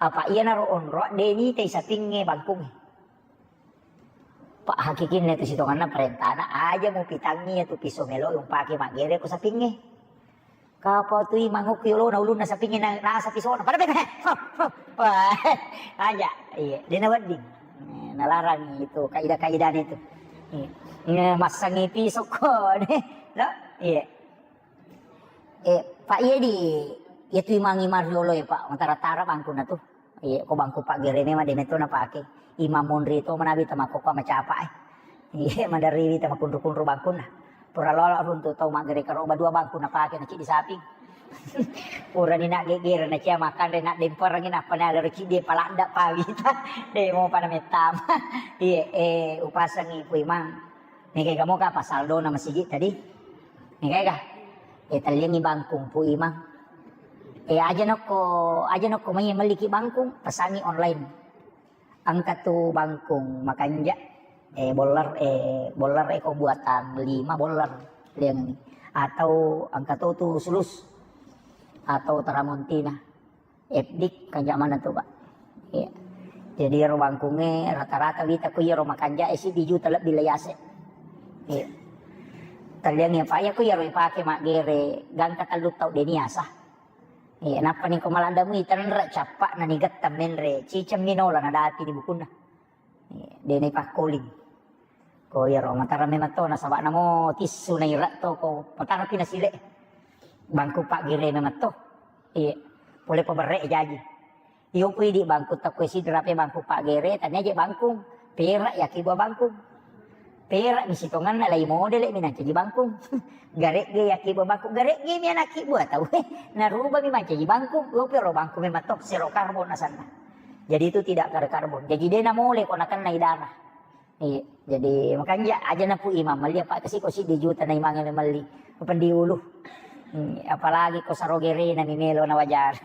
Apa iyanaro onro de' nitai sapingnge bangkungnge. Pak hakikinna tu sitonganna parentana aja mupitangngi iyatu piso melo'i umpake maggere ko sapingnge. Kapau tu Imang okko yolona ulunna sapingnge na, nasa pisona. Pada bete. Wah, aja. Iya, de' nawedding. Eh, nalarang itu kaidah-kaidah itu. Iya. Nge-, massangi pisokko de'. Lo? Iya. Eh, Pak, iya di, iya tu Imang, Imang riolo ya, Pak. Matara-tara bangkunna tu. Iya, ko bangku paggere memang de' metto napake. Imang monri to manabi tama ko pa macapa, eh. Iya, maderri wi tama kunru-kunru bangkunna. Pura lolo runtu tau maggere karoba dua bangku napake na ciddi saping. Purani na geggere na cia makanre na demperengi nappa na lero ciddi paladda pawita. De' mo pada mettama. Iya, eh, upasangi Pu Imang. Mega ga moga apa saldona masigi tadi? Mega ga? Eh, talliangi bangkung Pu Imang. Eh, aja nokko, aja nokko mai melliki bangkung, pesangi online. Engka tu bangkung makanja, eh, boller, eh, boller eko buatan lima boller liangi. Atau engka to tu sulus atau tramontina. F D kanja maneng tu, Pak. Iya. Jadi ero bangkungnge rata-rata wita ku iyaro makanja e siddi juta lebbi lai ase. Iya. Talliangi, Pak, iya ku iyaro ipake maggere gangka tellu tau de' niasa. Iya, nappa ni ko maladda mui tenre cappa na nigetta menre ciceng minola nadati di bukunna. Iya, de' naipakkoling. Ko iyaro matara memang to nasaba namo tissu naira to ko matara pi nasile. Bangku paggere memang to. Iya, pole paberre jaji. Iyo pui di bangku takko sidra pe bangku paggere tania je bangkung. Perak yaki buah bangkung. Perak mi sitonganna lai modele mi nancaji bangkung. Garegge yaki buah bangkung, garegge mi anakki buah tau. Narubah mi mancaji bangkung. Lo pero bangku memang to sero karbon asanna. Jadi itu tidak ada karbon. Jadi de' namole ko nakennai darah. Iya, jadi makanja aja na Pu Imang melli apa kasi ko siddi juta na Imang melli. Pendi ulu. Hmm, apalagi ko saro gerena mi melo na wajar.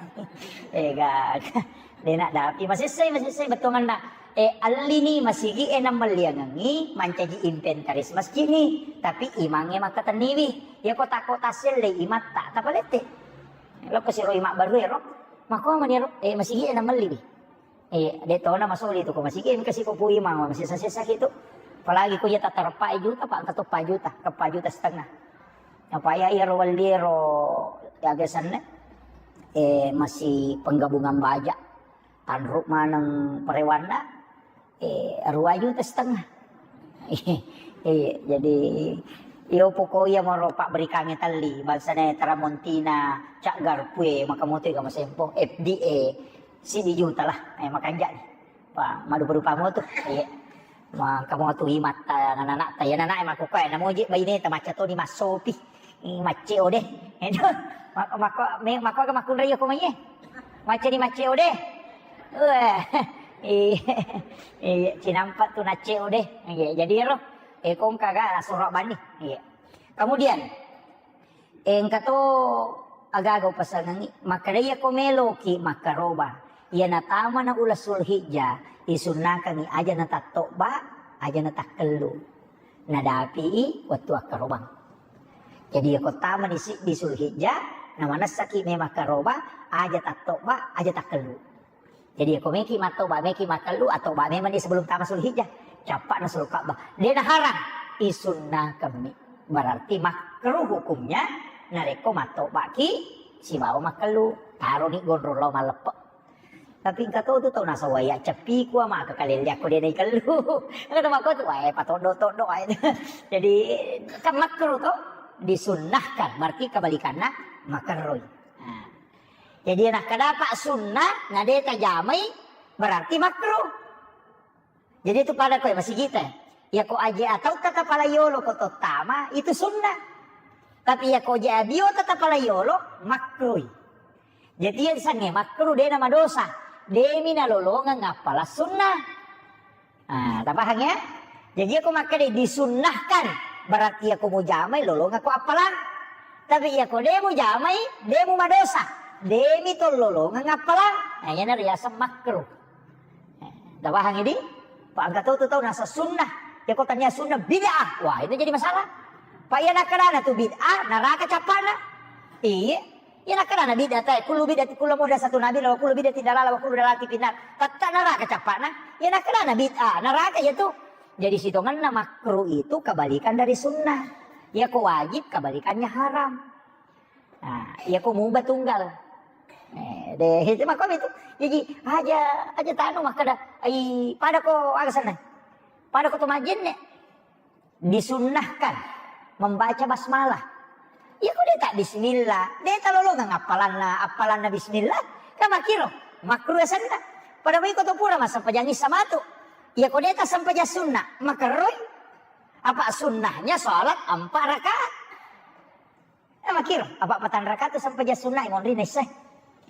Eh, gaga. De' na dapi masessai, masessai bettuanganna. Eh, allini masigi e na melliangengi mancaji inventaris masjid ni. Tapi Imangnge makkatenniwi. Ya ko tako tasselle imatta tapalette. Lo ko siro Imang baru ero. Mako mani ero. Eh, masigi e na melliwi. Eh, de' tona masoli tu ko masigi, engka si ko Pu Imang, masessa-sessa ki tu. Apalagi ko iya tatareppa juta, Pak, engka to empat juta, ke empat juta setengah. Apa iya, iyaro welli ero, ya, biasanna, eh, masih penggabungan baja. Tanru maneng parewanna, eh, dua juta setengah. Iya, jadi, iyo poko iya moro pabberikangnge telli, bangsana tramontina, cak garpue, maka moto ga masempo, F D A, Siddi juta lah, eh, makanja ni. Pa, madupa-dupa mo tu. Iya. Maka mo tu imatta, anak-anak ta, ya anak-anak, eh, makkukkue, namoji baine ta macca toni massopi. Ih, macce o de. Edo, mako, mako, me, mako aga makkunrai ko mai e. Macca ni macce o de. Wah, iya, iya, cinampa tu nacce o de. Iya, jadi ro, eh, kongka ga soro bani. Iya. Kemudian, engka to aga-aga upasengengi, makkeda iya ko meloki makkaroba, iya natamana uleng Zulhijjah, isunnakangi aja na tattobba, aja na takkellu. Nadapi i wettu akkarobang. Jadi iya ko tamani siddi Zulhijjah, namanessaki memang makkaroba, aja tattobba, aja takkellu. Jadi, ko meki mattoba, meki makkellu, atau ba memang ni sebelum tama Zulhijjah. Cappa na Zulka'bah. De naharang, isunnakemmi. Berarti makruh hukumnya, narekko mattobaki sibawa makkellu. Taroni gondrong lao malleppe. Tapi engka to tu tau nasawaya ceppi kua maka kalelle akko de naikellu. Engka to makko tu, wae, patondo-tondo wae. Jadi, kan makruh to, disunnahkan, berarti kebalikanna makruh. Nah. Jadi, nakkeda pa sunnah, na de tajamai, berarti makruh. Jadi, itu pada koe masigita. Iya ko aje atau tata pala yolo ko tottama, itu sunnah. Tapi iya ko aje abio tata pala yolo, makruh. Jadi, iya sange makruh, de na madosa. Demi nalolongeng appala sunnah. Ah, tapahang ya? Jadi, iya ko makkeda disunnahkan, berarti iya ko mujamai lolongeng ko appalang. Tapi iya ko de mujamai, de mu madosa. Demi to lolongeng appalang. Nah, iyana riaseng makruh. Eh, tapahang idi? Pa engka to tu tau nasa sunnah. Iya ko tania sunnah bid'ah. Wah, itu jadi masalah. Pa iya nakkedana tu bid'ah, neraka cappana. Iya. Iya nakkedana bid'ah tae, kullu bid'ati, kullu muhdatsatu nabi, wa kullu bid'ati dalalah, wa kullu dalalatin finnar. Tetta neraka cappana. Iya nakkedana bid'ah, neraka iya tu. Jadi sitongenna makruh itu kebalikan dari sunnah. Iya ko wajib kebalikannya haram. Nah, iya ko mubah tunggal. Eh, de, itu makko itu. Jadi aja, aja tanu makkeda, ai pada ko aga senna. Pada ko to majenne. Disunnahkan membaca basmalah. Iya ko de ta bismillah, de ta lolongeng appalanna, appalanna bismillah, kan makkiro, makruh asenna. Pada mui ko to pura massempajang issa matu. Iya ko de ta sempajang sunnah, makerroi. Apa sunnahnya salat empat rakaat. Eh, makkiro, apa patang rakaat tu sempajang sunnah, imonrina issae.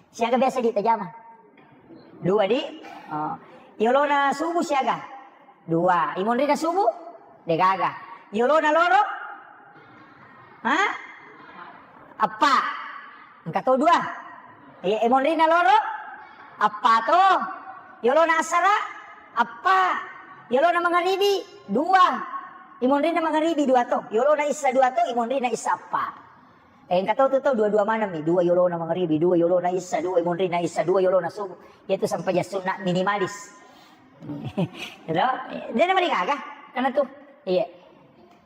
Siaga biasa di tajama? Dua di? Oh. Yolona subuh siaga? Dua. Imonrina subuh? Degaga. Yolona loro? Ha? Eppa. Engka to dua. Iya, imonrina loro? Eppa to. Yolona asara? Eppa. Yolona mangaribi? Dua. Imonrina mangaribi dua to. Yolona issa dua to, imonrina issa eppa. Eh, engka tau tu tau dua-dua maneng mi, dua yolona mangaribi, dua yolona issa, dua imonrina issa, dua yolona subuh. Iyatu sempajang sunna minimalis. Gitu? Dia nama gaga, karena tu, iya.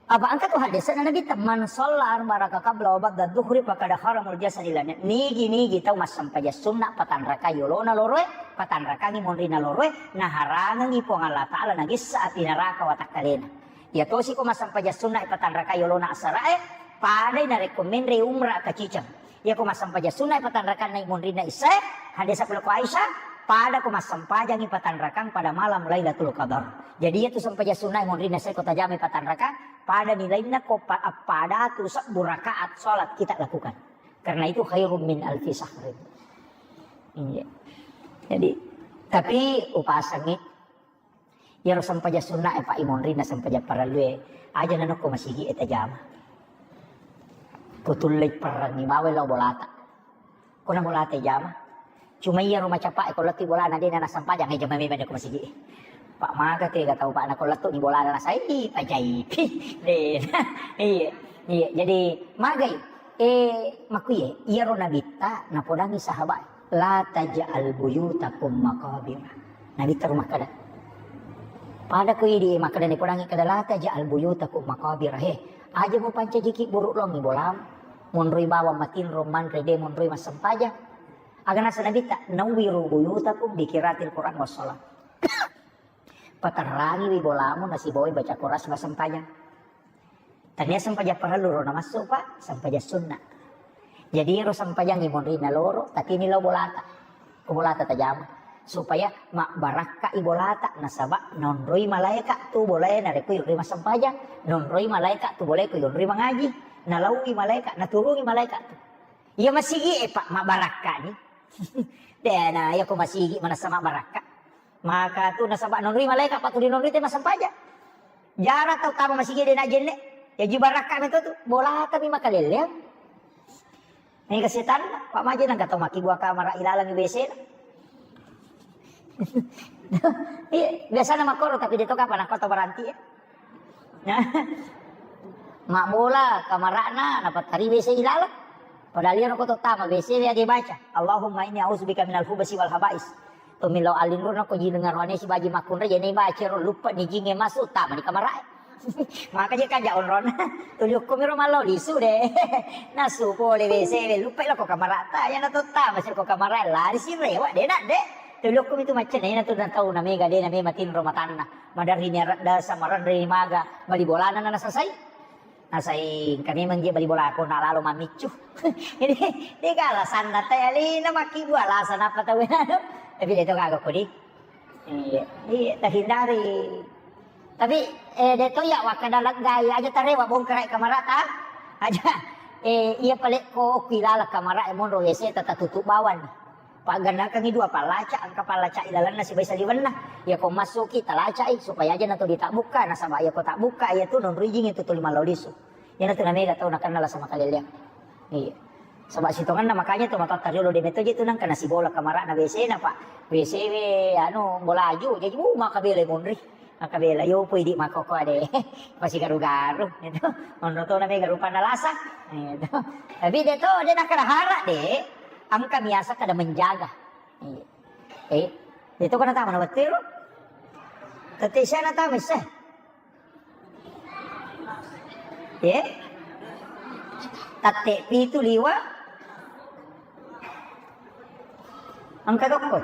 Apa engka tu hadis na Nabi ta, "Man shalla arba raka qabla wa ba'da dhuhri faqad haramul jasadi lana." Nigi-nigi tau massempajang sunna patang raka yolona loroe, patang raka imonrina loroe, naharangengi Puang Allah Taala nagessa api neraka watakkalena. Iya tosi ko massempajang sunna patang raka yolona asarae, padai narekko menre umrah kaciceng. Iya ko massempajang sunna patang raka nai monrinna issae, hadis pula ko Aisyah, pada ko massempajangi patang rakang pada malam Lailatul Qadar. Jadi iyatu sempajang sunna monrinna issae ko tajamai patang raka, pada nilainna ko pa-, pada tu sebbu rakaat salat kita lakukan. Karena itu khairum min alfi syahrin. Iya. Jadi, tapi upasangi Iyaro sempajang sunna e, Pak, imonrinna sempajang parellu e, aja nanokko masigi e tajama. Kutullei perrengi bawai lao bolata. Kona bolata jama. Cuma iyaro macapa e, ko lettu bolana dena nasempajang, e, jama memang ko masigi e. Pak, maga tega tau, Pak, nako lettu ni bolana nasai, pajai. Dena. Iya. Iya, jadi magai. Eh, makkuye, iyaro nabitta napodangi sahabat, "La taj'al buyutakum maqabir." Nabitta ro makkeda. Pada ko idi makkeda, napodangi kada, "La taj'al buyutakum maqabir." He, aja mupancajiki buruk longi bolam. Monroi bawang matinro manre, de monroi massempajang. Aga nasa nabitta, "Nawwiru buyutakum bi qiraatil Qur'an was shalah." Paterrangiwi bolamu nasibawai baca Quran sibawa sempajang. Tania sempajang parellu ro namassu, Pak, sempajang sunna. Jadi ro sempajang imonrina loro, tapi ni lao bolata. Ko bolata tajama, supaya mabbarakkai bolata, nasaba nonroi malaeka tu bolae narekko yonroi massempajang, nonroi malaeka tu bolae ko yonroi mangaji, nalaui malaeka, naturungi malaeka tu. Iya masigi e, Pak, mabbarakka ni. Dena iya ko masigi manassa mabbarakka. Maka tu nasaba nonroi malaeka, Pak, tu dinonroi te massempajang. Jara tau tama masigi dena jenne. Yaji barakka meto tu. Bolata mi makaleleang. Mega setanna, Pak, maje nangka tau makkibua kamara ilalang W C na. Iya, biasana makkoro, tapi de to kapang nakko tau baranti ya. Nah, mabbola kamara'na napattari W C ilalang. Padahal iyaro ko to tama W C we age baca, "Allahumma inni a'udzubika minal khubasi wal khaba'is." To millau alinruna ko jineng aroane sibaji makkunrai, jene baca ro lupa ni jinge masuk tama di kamara'e. Maka je kaja onronna. Tuli okko miro mallo lisu de. Nasu pole W C we, lupa lo ko kamarata. Yana to tama si ko kamara, lari si rewa de nak de. Tuli okko mitu macca na, yana tu na tau na mega de na mema tinro matanna. Madarri ni aradda samaranre maga bali bolana na nasasai. Nasai engka memang je bali bola ko na lalo mammiccu. Jadi de ka alasanna te alina makkibua alasan apa tau. Tapi de to gaga kodi. Iya, iya, terhindari. Tapi, eh, de to iya wakkada leggai aja tarewa bongkarai kamarata. Aja, eh, iya palekko ku ilala kamara e monro W C tata tutup bawang. Paggannakangi dua pallaca, engka pallaca ilalenna sibai saliwenna. Iya ko massuki talacai supaya aja nato ditabukka, nasaba iya ko tabukka iya tu nonroi jinge tu tuli mallau lisu. Iyana tu namega tau nakenna lasa makaleleang. Iya. Saba sitongenna makanya tu matoatta riolo de meto je tu nangka nasibola kamarana W C na, Pak. W C we anu bolaju, jaji, uh, maka bela monri. Maka bela yo pui di makoko ade. Pasi garu-garu gitu. Monro to namega rupanna lasa. Gitu. Tapi de to de nakkada hara de, engka biasa kada menjaga. Iya. Eh, de to kana tama na wettu ro. Tette siana tama isse. Ye? Tette pitu liwa. Engka dokko.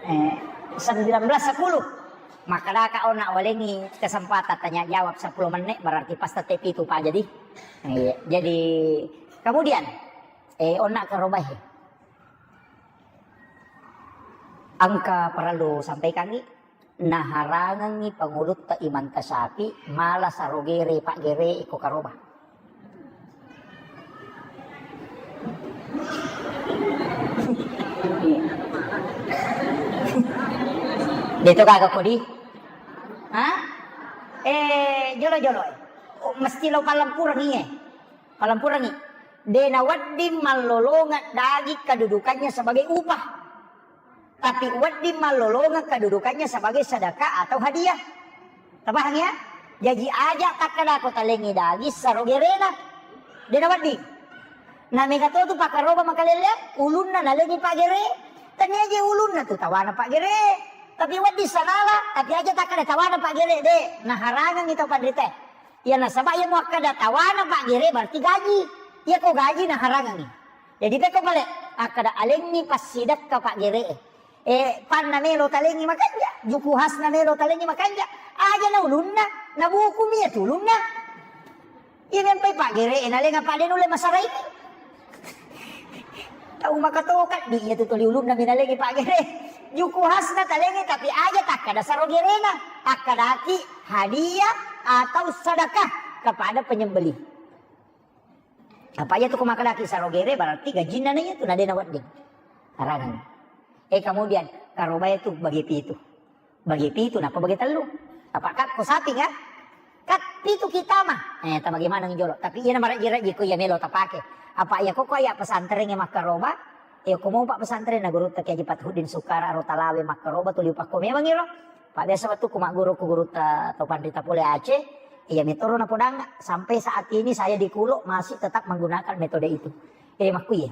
Eh, sembilan belas sepuluh. Maka daka ona walengi kesempatan tanya jawab sepuluh menit, berarti pas tette pitu pa jadi. Iya, jadi kemudian, eh, ona karobahe. Engka parellu sampaikangngi, naharangengngi pangulutta Imam Tasyafi mala sarogere paggere iko karoba. De to gaga kodi? Ha? Eh, jolo-jolo. Oh, mesti lo palempurengi, eh. Palempurengi. De nawedding mallolongeng daging kedudukannya sebagai upah. Tapi wedding mallolongeng kedudukannya sebagai sedekah atau hadiah. Tapahang ya? Jaji aja takkadako talengi daging sarogerena. De nawedding. Na mega to tu pakkaroba makalelleang, ulunna nalengi paggere. Tania je ulunna tu tawana paggere. Tapi wedding sanala, tapi aja takkada tawana paggere de. Naharangengi tau panrita. Iya nasaba iya muakkada tawana paggere berarti gaji. Iya ko gaji naharangengi. Jadi pekko pale akkada alengngi passidekka paggere. Eh, panna melo talengngi makanja, juku hasna melo talengngi makanja. Aja na ulunna, na buku mi iya tu ulunna. Iya mempai paggere, na lenga pade nulle masaraiki. Tau makatoka di iya tu tuli ulunna mi nalengngi paggere. Juku hasna talengngi tapi aja takkada sarogerena, akkadaki hadiah atau sedekah kepada penyembelih. Apa iya tu ko makkadaki sarogere berarti gajinna na iya tu na de nawedding. Harangan. Eh, kemudian karobae tu bagi pitu. Bagi pitu napa bagi tellu. Apa kak ko sapi kan? Kat pitu kita mah. Eh, ta bagaimana jolo. Tapi iya na maraji-raji ko iya melo tapake. Apa iya ko ko iya pesantren ya makkaroba. Iya ko mau pak pesantren na guru tak aja Fathuddin Sukara ro talawe makkaroba tuli upakko memang iro. Pak biasa waktu ku magguru ku guru ta to panrita pole Aceh. Iya metoro na podang sampai saat ini saya di Kulo masih tetap menggunakan metode itu. Eh, makku iya.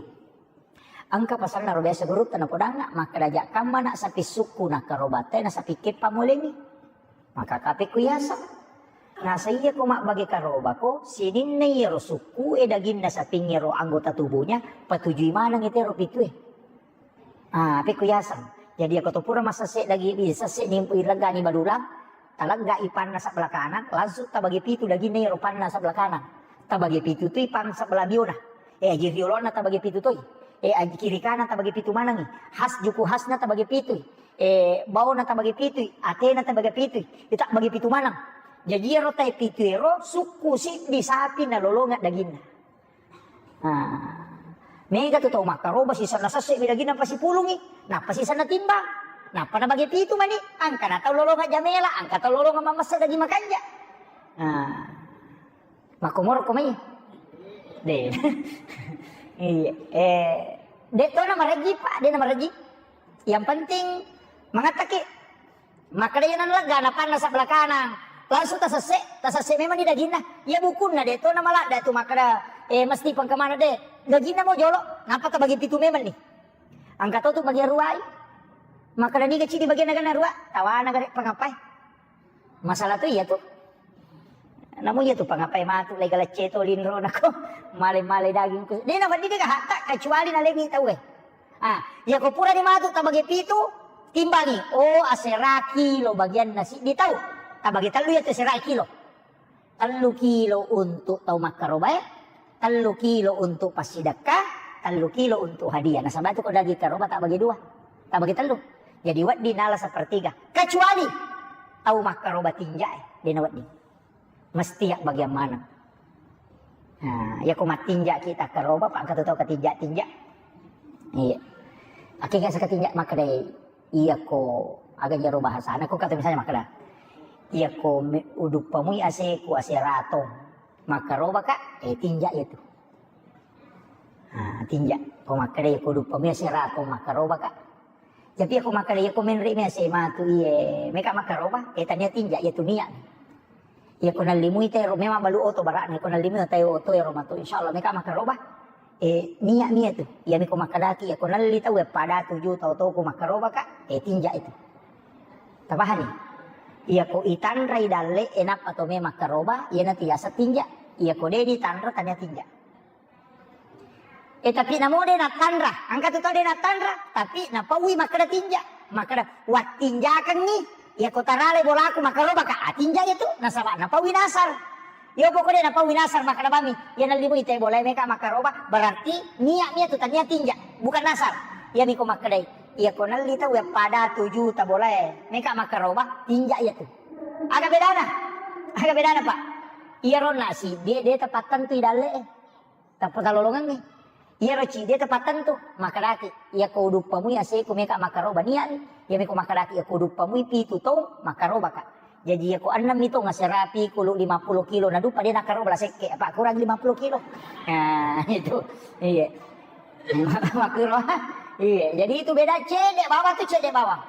Engka pasanna ro biasa gurutta napodangnga, makkeda, "Jakkamma nak sapi sukku nakkarobate na sapi keppa mulengi." Maka kape ku yaseng. Nasa iya ko mabbage karobako, sininna iyaro sukku e daginna sapingnge ro anggota tubuhnya, patujui maneng itero pitue. Ah, pe ku yaseng. Jadi ako to pura massesse dagi, sesse ni iregani badulang, Talegga i panna sebelah kanan, langsung tabagi pitu daginna iyaro panna sebelah kanan. Tabagi pitu tu i pang sebelah biona. Eh, aji riolona tabagi pitu toi. Eh, aj-, kiri kanan tabagi pitu manengngi. Has, juku hasna tabagi pitui. Eh, baona tabagi pitui, atena tabagi pitui. Ita bagi pitu maneng. Jaji iyaro tae pitu ero sukku siddi sapi nalolongeng daginna. Nah, mega tu tau makkaroba sisenna sesse mi daginna pasipulungi, nappa sisenna timbang. Nappa nabage pitu mani, angka na tau lolongeng jamela, angka tau lolongeng mamessa daging makanja. Nah, makkomoro ko mai. De. Iya, eh, de to na mareji, Pak, de na mareji. Yang penting mangattaki. Makkeda iyana lega napanna sebelah kanang. Langsung tasesse, tasesse memang di daginna. Iya bukunna de to na maladda tu makkeda, eh, mesti pengkemana de. Daginna mo jolo, nappa tabagi pitu memang ni. Angka to tu bagian ruai. Makkeda niga cidi bagian naga rua, tawana gare pangapai. Masalah tu iya tu. Namu iya tu pangapai matu lai galacce to linro nako. Male-male daging ku. De na wedding de hatta kecuali nalengi tau eh. Ah, iya ko pura ni matu tabagi pitu, timbangi. Oh, asera kilo bagianna siddi tau. Tabagi tellu iya tu asera kilo. Tellu kilo untuk tau makkarobae, tellu kilo untuk passidekka, tellu kilo untuk hadiah. Nasaba tu ko daging karoba tabagi dua, tabagi tellu. Jadi wedding nala sepertiga. Kecuali tau makkaroba tinja e, de na wedding. Mesti ya bagian maneng. Nah, iya ko mattinja kita karoba, Pak, katu tau katinja-tinja. Iya. Akhirnya sakatinja makkedai, iya ko aga jaro bahasana ko kata misalnya makkeda. Iya ko me-, uduppamui aseku ase ratong. Makkaroba ka, eh, tinja iya tu. Nah, tinja. Ko makkeda iya ko uduppamui ase ratong makkaroba ka. Tapi iya ko makkeda iya ko menre mi ase matu iye, meka makkaroba, eh, tania tinja iya tu niat. Iya ko nallimui tero memang balu oto bara'na, iya ko nallimui tero oto ero matu, insyaallah meka makkaroba. Eh, niat mi iya tu. Iya mi ko makkedaki, iya ko nalli tau, eh, pada tuju tau toko makkaroba ka, eh, tinja itu. Tapahani? Iya ko itanrai dalle, eh, nappa to me makkaroba, iya natu yaseng tinja. Iya ko de ditanra tania tinja. Eh, tapi namo de nattanra, angka tu tau de nattanra, tapi napaui makkeda tinja. Makkeda, wattinjakengngi, iya ko tarale bolaku makkaroba ka, ah, tinja iya tu, nasaba napaui nasar. Iya pokoknya napaui nasar makkeda bami, iya nallimui te bola meka makkaroba, berarti niat mi iya tu tania tinja, bukan nasar. Iya mi ko makkedai, iya ko nalli tau iya pada tuju ta bola e, meka makkaroba, tinja iya tu. Aga bedana? Aga bedana, Pak? Iya ronna si, de, de tapattentu i dalle e. Tappa talolongengngi. Iyaro cidi tapattentu, makkedaki, iya ko uduppamui aseku meka makkaroba niat mi. Iya meko makkedaki, iya ko uduppamui pitu tong makkaroba ka. Jaji iya ko ennem mi tong aserapi kulu lima puluh kilo na duppa de nakkaroba la sekke, apa kurang lima puluh kilo. Nah, itu. Iya. Makkuro. Iya, jadi itu beda cedde bawang tu cedde bawang.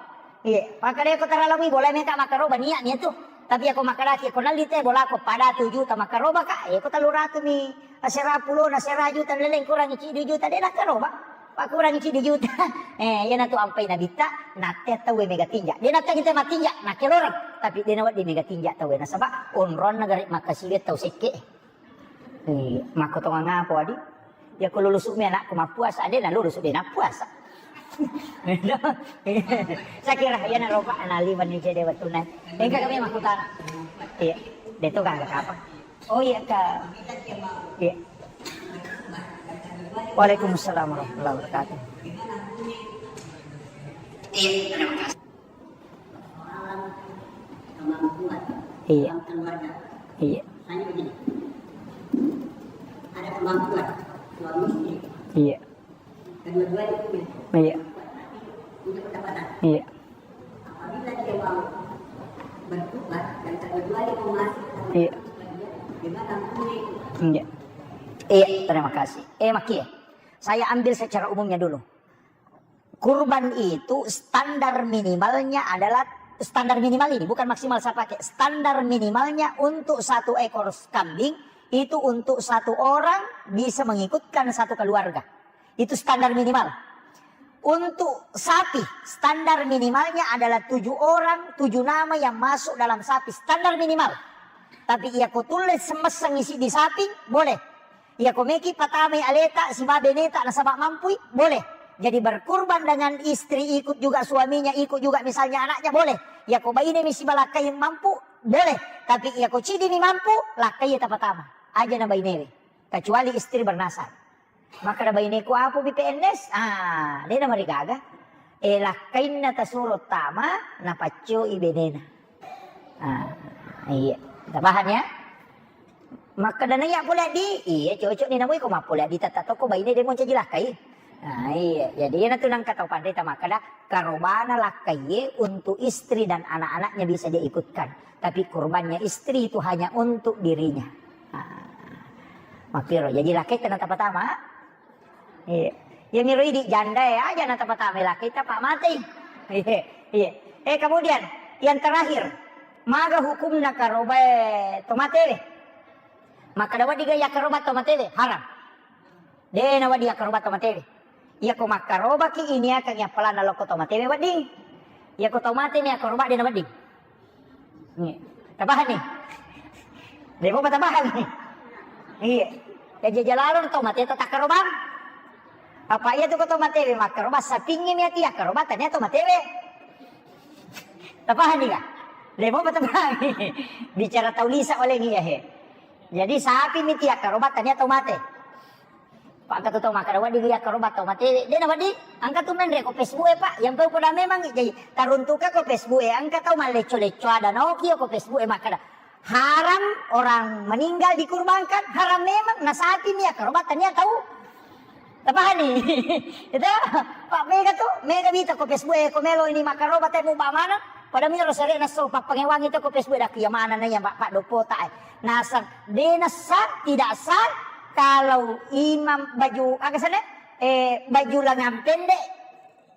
Iya, makkeda ko taralamui bola meka makkaroba niat mi tu. Tapi iya ko makkedaki ko nalli te bolaku pada tuju ta makkaroba ka, iya ko tellu ratu mi. Asera pulo na sera juta leleng kurangi ciddi juta de nakkaroba. Pakkurangi ciddi juta. Eh, iya natu ampai nabitta, natte tau mega tinja. De natte kita matinja, nakkeloreng. Tapi de nawedding mega tinja tau nasaba onronna gare makkasiwe tau sekke. Eh, makko tongang apa adi? Ya ko lulusu mi anakku mappuasa, de na lulusu de nappuasa. Saya kira iya na roba anali mani cede wettunna. Engka kami makkutana. Iya, de to gangga kapang. Oh iya, Kak. Iya. Waalaikumsalam warahmatullahi wabarakatuh. Iya. Iya. Iya. Iya. Iya. Iya. Iya. Iya, terima kasih. Eh, Maki, saya ambil secara umumnya dulu. Kurban itu standar minimalnya adalah, standar minimal ini, bukan maksimal saya pakai. Standar minimalnya untuk satu ekor kambing itu untuk satu orang bisa mengikutkan satu keluarga. Itu standar minimal. Untuk sapi, standar minimalnya adalah tujuh orang, tujuh nama yang masuk dalam sapi, standar minimal. Tapi iya ko tulle semesseng isi di sapi, boleh. Iya ko meki patamai aleta, siba beneta, nasaba mampui, boleh. Jadi berkurban dengan istri, ikut juga suaminya, ikut juga misalnya anaknya, boleh. Iya ko baine mi siba lakkai mampu, boleh. Tapi iya ko cidi mi mampu, lakkai tapatama. Aja na bainewe. Kecuali istri bernasar. Makkeda baineku, "Apopi P N S?" Ah, dena marigaga. Eh, lakkainna tasuro tama, napaccoi benena. Ah, iya. Kita paham ya? Makkeda naiya pole addi, iya cocok ni namui ko mappole addi tetta tokko baine demo caji lakkai. Ah, iya. Jadi iyana tu nangka tau panrita makkeda karobana lakkai untuk istri dan anak-anaknya bisa dia ikutkan. Tapi kurbannya istri itu hanya untuk dirinya. Ah. Makkiro, jadi lakkaita na tapatama. Iya. Iya miro idi janda ya, aja na tapatama lakkaita pa matei. Iya, iya. Eh, kemudian yang terakhir, maga hukumna karobae to matewe? Makkeda wedding ga yakkaroba to matewe? Haram. De na wedding yakkaroba to matewe. Iya ko makkarobaki iniakan appalanna lokko to matewe wedding. Iya ko to mate ni yakkaroba de na wedding. Iya. Tapahang ni? Demo pa tapahang ni? Iya. Ya jajalalo tau mate takkarobang. Apa iya tu ko tau matewe makkaroba sapingngi mi ati yakkaroba tania tau matewe. Tapahang ni ga? Demo pa tapahang ni? Bicara tau lisa oleh ni ya he. Jadi sapi mi ti yakkaroba tania tau mate. Pak, engka tu tau makkeda wedding yakkaroba tau matewe. De na wedding, engka tu menre ko Facebook e, Pak. Yang pau poda memang jadi taruntuka ko Facebook e, engka tau mallecco-lecco ada naoki ko Facebook e makkeda, "Haram orang meninggal dikurbankan, haram memang, na sapi mi yakkaroba tania tau." Tapahani? Itu, Pak, mega tu, mega bita ko Facebook e, ko melo ini makkaroba temu ba mana? Pada miro sere naso pappangewangi tu ko Facebook e, dak iya mana na iya, Pak, Pak, dopo tak, eh. Nasang, de nasa, tidak sah, kalau imam baju, aga sana? Eh, baju lengan pendek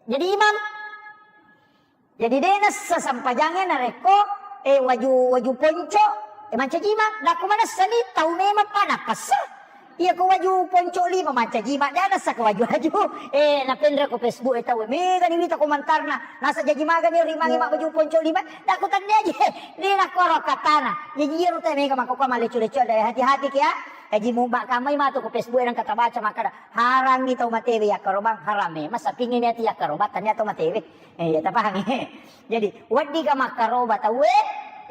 jadi imam. Jadi de nasa sampajange narekko, eh, waju, waju ponco, eh, mancaji imam. Dakku manessa ni tau memang pa napassa. Iya ko waju ponco lima mancaji imam, de nasa ko waju-waju. Eh, napenre ko Facebook e tau, mega ni wita komentarna. Nasa jaji maga ni rimangi ma baju ponco lima. Dakku tandai aja. De nakko ro katana. Jadi iyaro te mega makko ko mallecco-lecco ada, hati-hati ki ya. Jaji muba kamai matu ko Facebook e nang kata baca makkeda. Harangngi tau matewe yakkarobang, haram memang sapingngi ni ati yakkarobang tania tau matewe. Eh, iya, tapahang, eh. Jadi, wedding ga makkaroba tauwe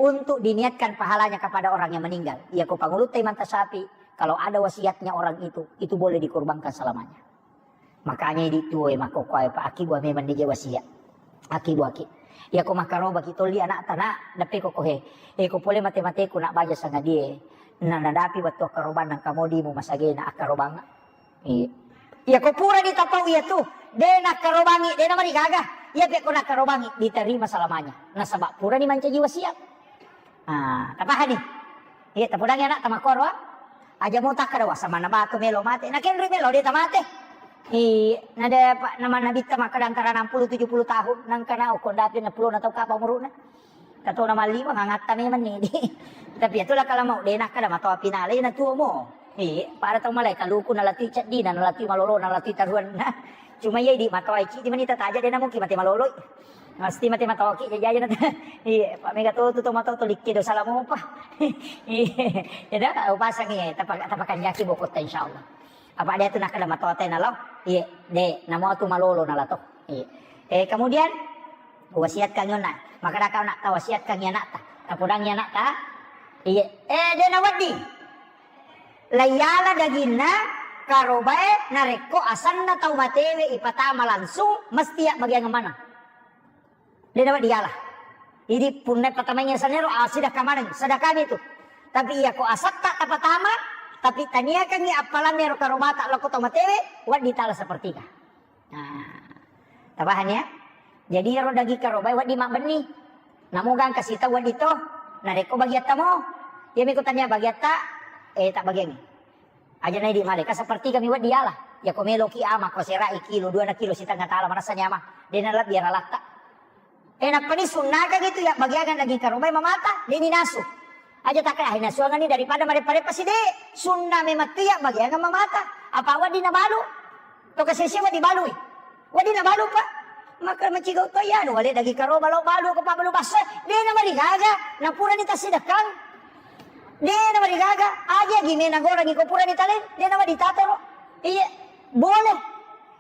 untuk diniatkan pahalanya kepada orang yang meninggal. Iya ko pangulutta imanta sapi, kalau ada wasiatnya orang itu, itu boleh dikurbankan selamanya. Makanya idi tuo e makkokkoe pa aki gua memang nije wasiat. Aki gua ki. Iya ko makkaroba ki tolli anak tana, deppe ko kohe. Eh, ko pole mate-mateku nak baja sangadie. Na nadapi wettu akkarobang nang kamodimu masagena akkarobang. Iya. Iya, ko purani tapau iya tu, de nakkarobangi, de namarigaga. Iya, pe ko nakkarobangi, diterima selamanya. Nasaba purani mancaji wasiat. Ah, tapahani? Iya, tapodangi anak tamakkoro, ah. Aja mau takkada wasa mana batu melo mate. Nakenri melo de tamate. Iya, nada pa nama nabitta makkada antara enam puluh tujuh puluh tahun, nangkana okko dapi enam puluh na tau kapa umuruna. Katona malliwa ngangatta memang ni. Tapi itulah kalau mau de nakkada matoa pinale na tuo mo. Eh, pada tau malai kaluku nalatui ceddina, nalatui malolo, nalatui taruanna. Cuma iya idi matoa cidi manita taja de namungkin mate maloloi. Pasti mate matoa ki jaja na. Iya, Pak Mega to tu to matoa to likke do salah mopa. Iya, ya dah, upasangi ya, tapa-, tapakanjaki bokotta insyaallah. Apa dia tu nakkada matoa te nalo? Iya, de, namo tu malolo nalato. Iya. Eh, kemudian wasiatkan yona. Maka kau nak tawasiatkan anakta. Tapodangi anakta. Iya. Eh, de nawedding. Laiyala daginna karobae narekko asanna tau matewe ipatama langsung mesti ya bagian mana? De nawedding yala. Jadi punna patamaingi sanero, ah, sedekah maneng, sedekah itu. Tapi iya ko asatta tapatama, tapi taniakangi appalanna ero karobata lako tau matewe, wedding tala sepertiga. Nah, tapahani ya? Jadi ero daging karobae wedding mabbenni. Namo gangka sita wedding to. Narekko bagiatta mo, iya miko tania bagiatta, eh, tak bagiangi. Aja na idi maleka sepertiga mi wedding yala. Iya ko meloki ama ko serai kilo, dua na kilo setengah tala marasani ama. De nalebbi yara latta. Eh, nappani sunnakang itu ya bagiangan daging karobae mamata, de ni nasu. Aja takka, ah, nasuangani daripada mareppa-reppa side. Sunna memang tu ya bagiangan mamata. Apa wedding nabalu? To kasese wedding balui. Wedding nabalu, Pak. Maka macigau to iya, anu, wale daging karoba lo balu ko pabalu basso. De namarigaga, napurani tasidekang. De namarigaga, aja gi mena gorangi ko purani tale, de nawedding tatoro. Iya, boleh.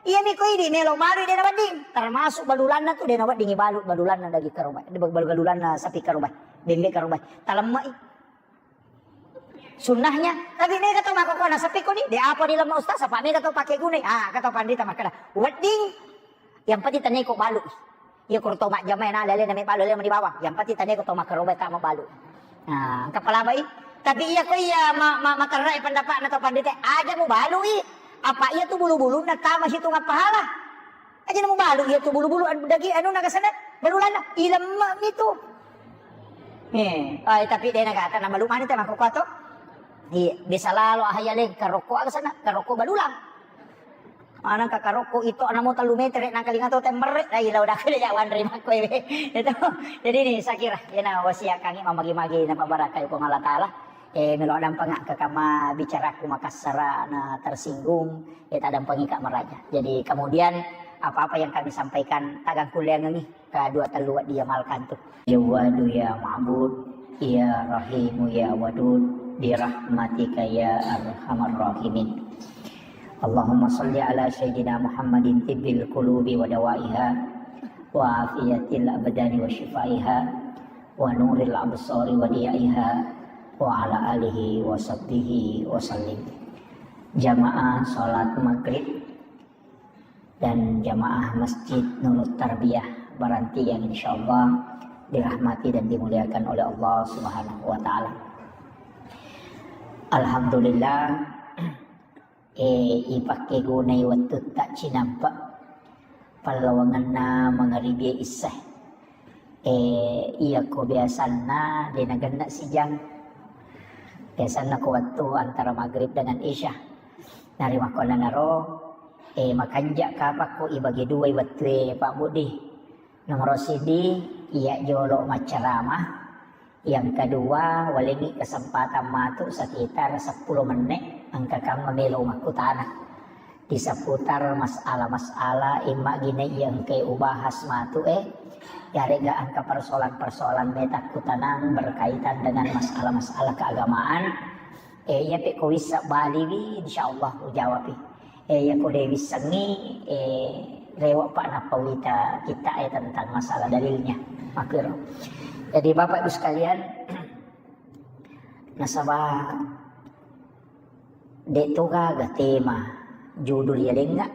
Iya mi ko idi melo balu de nawedding. Termasuk balulanna tu de nawedding balu, balulanna daging karoba. De bal-, balulanna sapi karoba. Bembe karoba. Talemmai. Sunnahnya, tapi mega to makkokkoe nasappi koni, de apa dilemma ustaz, apa mega to pake gunai. Ah, kata pandita makkeda, wedding, yang penting teneko balu. Iya koro to majjama na lele na mebbalu, lele mani bawang. Yang penting teneko to makkaroba tama balu. Nah, engka palabai. Tapi iya ko iya ma, ma, materrai pendapatna to pandita, aja mu balui. Apa iya tu bulu-bulunna tama situnga pahala. Aja na mubalu iya tu bulu-bulu anu daging anu nagasana balulanna ilemma mitu. Eh, ai tapi de nagata na malu mani te makkokkoe to. Iya, bisa lalo ahaya le karokko aga sana, karokko balulang. Ana ka karokko itu ana mo tellu meter nang kalinga to temmerre, ai lau dakale ya wanre makkoe. Itu. Jadi ini saya kira yana wasiat kangi mamagi-magi na pabarakai Puang Allah Taala. Eh, melo dampengakka kama bicaraku makassara na tersinggung, eh, tadampengika maraja. Jadi kemudian apa-apa yang kami sampaikan tagang kuliangengi ka dua tellu wedding ya malkantu. Jawadu ya Ma'bud, ya Rahimu ya Wadud, birahmatika ya arhamar rahimin. Allahumma salli ala sayyidina Muhammadin tibbil qulubi wa dawaiha, wa afiyatil abdani wa shifaiha, wa nuril absari wa diyaiha, wa ala alihi wa sahbihi wa sallim. Jamaah salat maghrib dan jamaah Masjid Nurut Tarbiyah Baranti yang insyaallah dirahmati dan dimuliakan oleh Allah Subhanahu wa Ta'ala. Alhamdulillah, eh, ipakkegunai wettutta cinampe pallawangenna mangaribi issae. Eh, iya ko biasanna de nagenna sijang. Biasanna ko wettu antara maghrib dengan isya. Narimakkuannanaro, eh, makanja kapakko ibagi duai wettue Pak Budi. Nomoro sidi, iya jolo maccarama. Yang kedua, walengngi kesempatan matu sekitar seppulo menit, engka kamma melo makkutana. Di seputar masalah-masalah imma gine iya engka ubahas matu, eh, yarega engka persoalan-persoalan meta kutanang berkaitan dengan masalah-masalah keagamaan, eh, iya pe ko wissa baliwi, insyaallah ujawapi. Eh, iya ko de wissengngi, eh, rewa pa nappa wita kita, eh, tentang masalah dalilnya. Makkiro. Jadi Bapak Ibu sekalian, nasaba de to gaga tema judul ya lenga,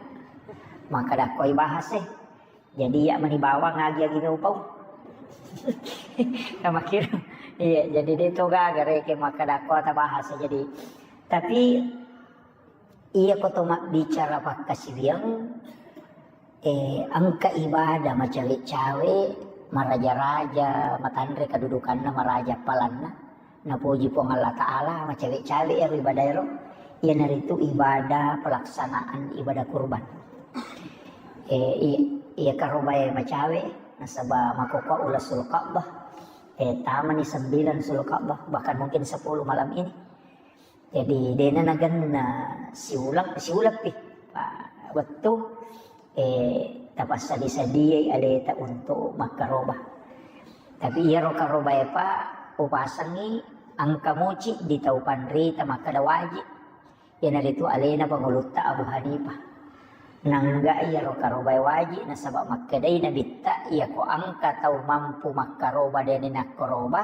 maka dakkoi bahas, eh. Jadi iya mani bawang agi-agi meupau. Kamakkiro. Iya, jadi de to gaga reke maka dakko ta bahas, eh. Jadi tapi iya ko to mabbicara pakkasiwiang, eh, engka ibadah macawe-cawe, maraja-raja, matanre kedudukanna, maraja palanna, napoji Puang Allah Ta'ala, macawe-cawe ero ibadah ero, iyanaritu ibadah pelaksanaan ibadah kurban. Eh, i-, iya karobae macawe, nasaba makkokkoe ulasul Ka'bah, eh, tamani sembilan Sul Ka'bah, bahkan mungkin sepuluh malam ini. Jadi, dena nagenna siuleng, siuleng pi. Pa-, wettu, eh, tapassadi-sadiai aleta untuk makkaroba. Tapi iyaro karobae pa upasengi engka muci di tau panrita makkeda wajib. Iyanaritu alena pangulutta Abu Hanifah. Nangga iyaro karobae wajib nasaba makkedai nabitta iyako engka tau mampu makkaroba dena nakkaroba,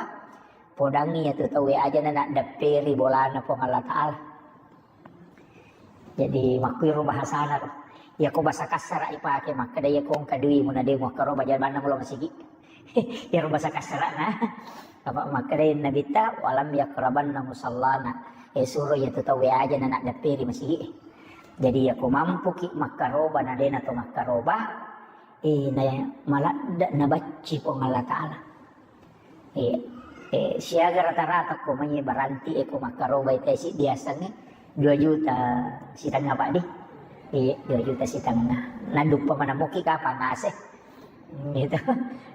podangngi iyatu tauwe aja na naddepperi bolana Puang Allah Ta'ala. Jadi, makkuiro bahasana ro. Iyako bahasa kassara ipake, makkeda iyako engka duimu na de muakkaroba, jabanna mulo masigi. Iyaro bahasa kassarana. Apa makkeda nabitta, "Walam yakrabanna musallana." Eh, suro iyatu tauwe aja na naddepperi masigi. Jadi, iyako mampuki makkaroba na dena to makkaroba, eh, na maladde nabacci Puang Allah Ta'ala. Iya. Eh, siaga rata-rata ko mai baranti e ko makkarobai tesi biasangnge dua juta sitengnga, Pak, di. Iya, dua juta sitengnga. Naduppa manamuki kapang ase. Gitu.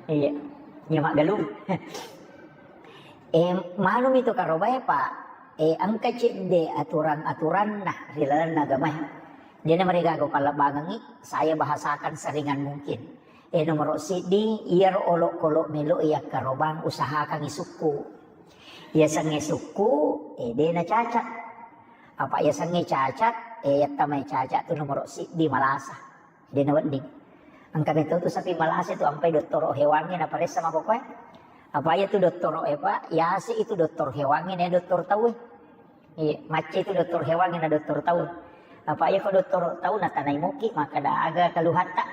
Iya. Nya maggalung. Eh, manumi to karobai, Pak. Eh, engka cedde aturan-aturanna ri lalenna agamae. Dena marigaga pallebbangengngi, saya bahasakan seringan mungkin. Eh, nomoro siddi, iyaro olokolo melo yakkarobang usahakangngi sukku. Yasengnge sukku, eh, dena cacat. Apa yasengnge cacat, eh, yattamai cacat tu nomoro siddi malasa. Dena wedding. Engka meto tu sapi malasa tu ampai dottoro hewangnge naparessa makokoe. Apa iya tu dottoro e, Pak? Yase itu doktor hewangnge, ne doktor tauwe. Iya, macca itu dokter hewan na dokter taun. Apa iya ko dokter taun natanai moki, makkeda aga keluhatta.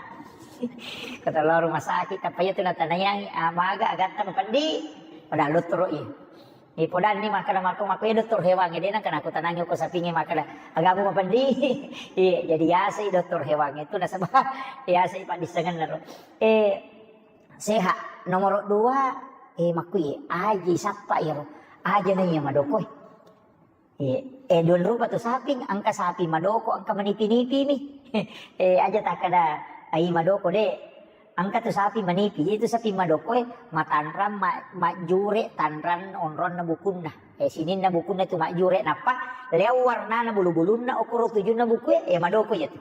Kata lao rumah sakit, apa iya tu natanai, ah, maga agatta mapeddi. Padahal dokter iya. Eh, podanni makkeda mako, mako iya dokter hewan, de nengka nakutanangi ko sapingnge makkeda, agamu mapeddi. Iya, jadi yasai dokter hewan itu nasaba yasai paddissengenna ro. Eh, sehat. Nomor dua, eh, makkui, aji sappa iyaro. Aja na iya madoko, eh. Eh, eh, dua rupa tu saping, engka saping madoko, engka manipi-nipi mi. Eh, aja takkeda, ai madoko, de. Engka tu saping manipi, itu saping madoko, eh, matanrang, ma-, majjure, tanrang onronna bukunna. Eh, sininna bukunna tu majjure, nappa leo warnana bulu-bulunna, okoro tujunna buku, eh, eh, madoko iya tu.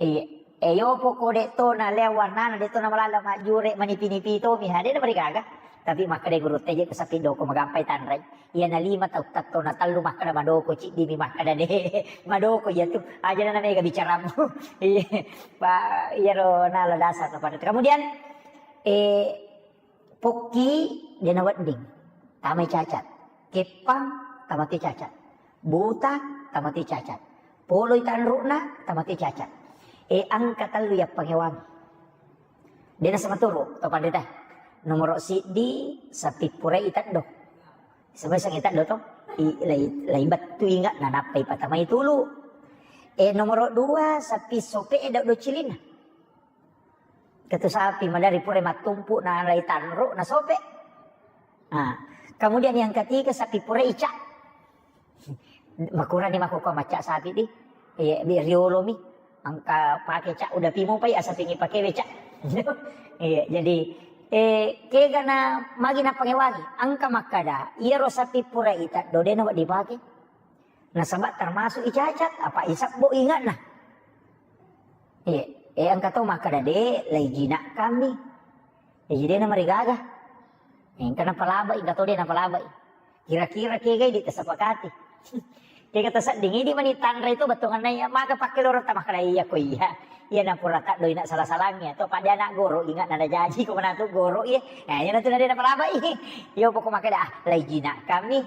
Iya. Eh, yopo ko de to na leo warnana, de to na malala majjure, manipi-nipi to mi, ha, de na marigaga. Tapi makkeda guru teje ko saping doko magampai tanrai. Iya na lima tau tatto na tellu makkeda madoko, ciddi mi makkeda de. Madoko iya tu. Aja na mega bicaramu. Iya. Pa, iyaro nala dasar kepada. Kemudian, eh, pokki de na wedding, tamai cacat. Keppang, tamate cacat. Buta, tamate cacat. Poloi tanru'na, tamate cacat. Eh, engka tellu yappangewangi. De na sama turu, to panrita. Nomoro siddi, sapippurai teddo. Sebesang teddo to, i-, lai, lai bettu inga, nanappai patamai tulu. Eh, nomoro dua, sapi sope e dau cilinna. Ketu sapi madari pura mattumpu na lai tanru na sope. Nah, kemudian yang ketiga sapi pura ica. Makurani mako ko macca sapi di. Iya, di riolo mi. Engka pake ca udah pimo pai asa pingi pake beca. Iya, jadi, eh, kega na magi na pangewangi. Engka makkada, iyaro sapi pura ita dodena wa dipake. Nasaba termasuk icacat, apa isabbo ingatna. Iya, eh, engka to makkada de, lai jinak kami. Eh, jadi na marigaga. Engka napalabai, engka to de napalabai. Kira-kira kega idi tasepakati. Kega tasedding idi mani tanra itu bettuanna iya, maka pakke loro ta makkada iya ko iya. Iya na pura taddo ina salah-salangnya. To pada anak goro ingat nada jaji ko manatu goro iya. Nah, iya natu nade napalabai. Iya pokok makkada, ah, lai jinak kami.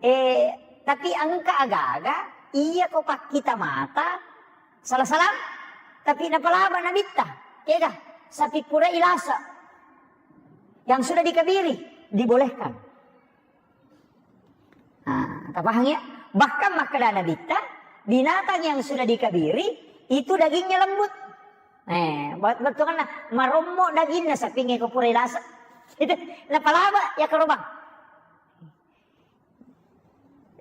Eh, tapi engka aga-aga, iya ko pakkita mata, salah-salah. Tapi napalaba nabitta. Kega, sapi pura ilasa. Yang sudah dikabiri, dibolehkan. Nah, tapahang ya? Bahkan makkada nabitta, binatang yang sudah dikabiri, itu dagingnya lembut. Eh, buat betul kan, nah, marommo dagingnya sapi ko pura ilasa. Itu, napalaba ya kerobang.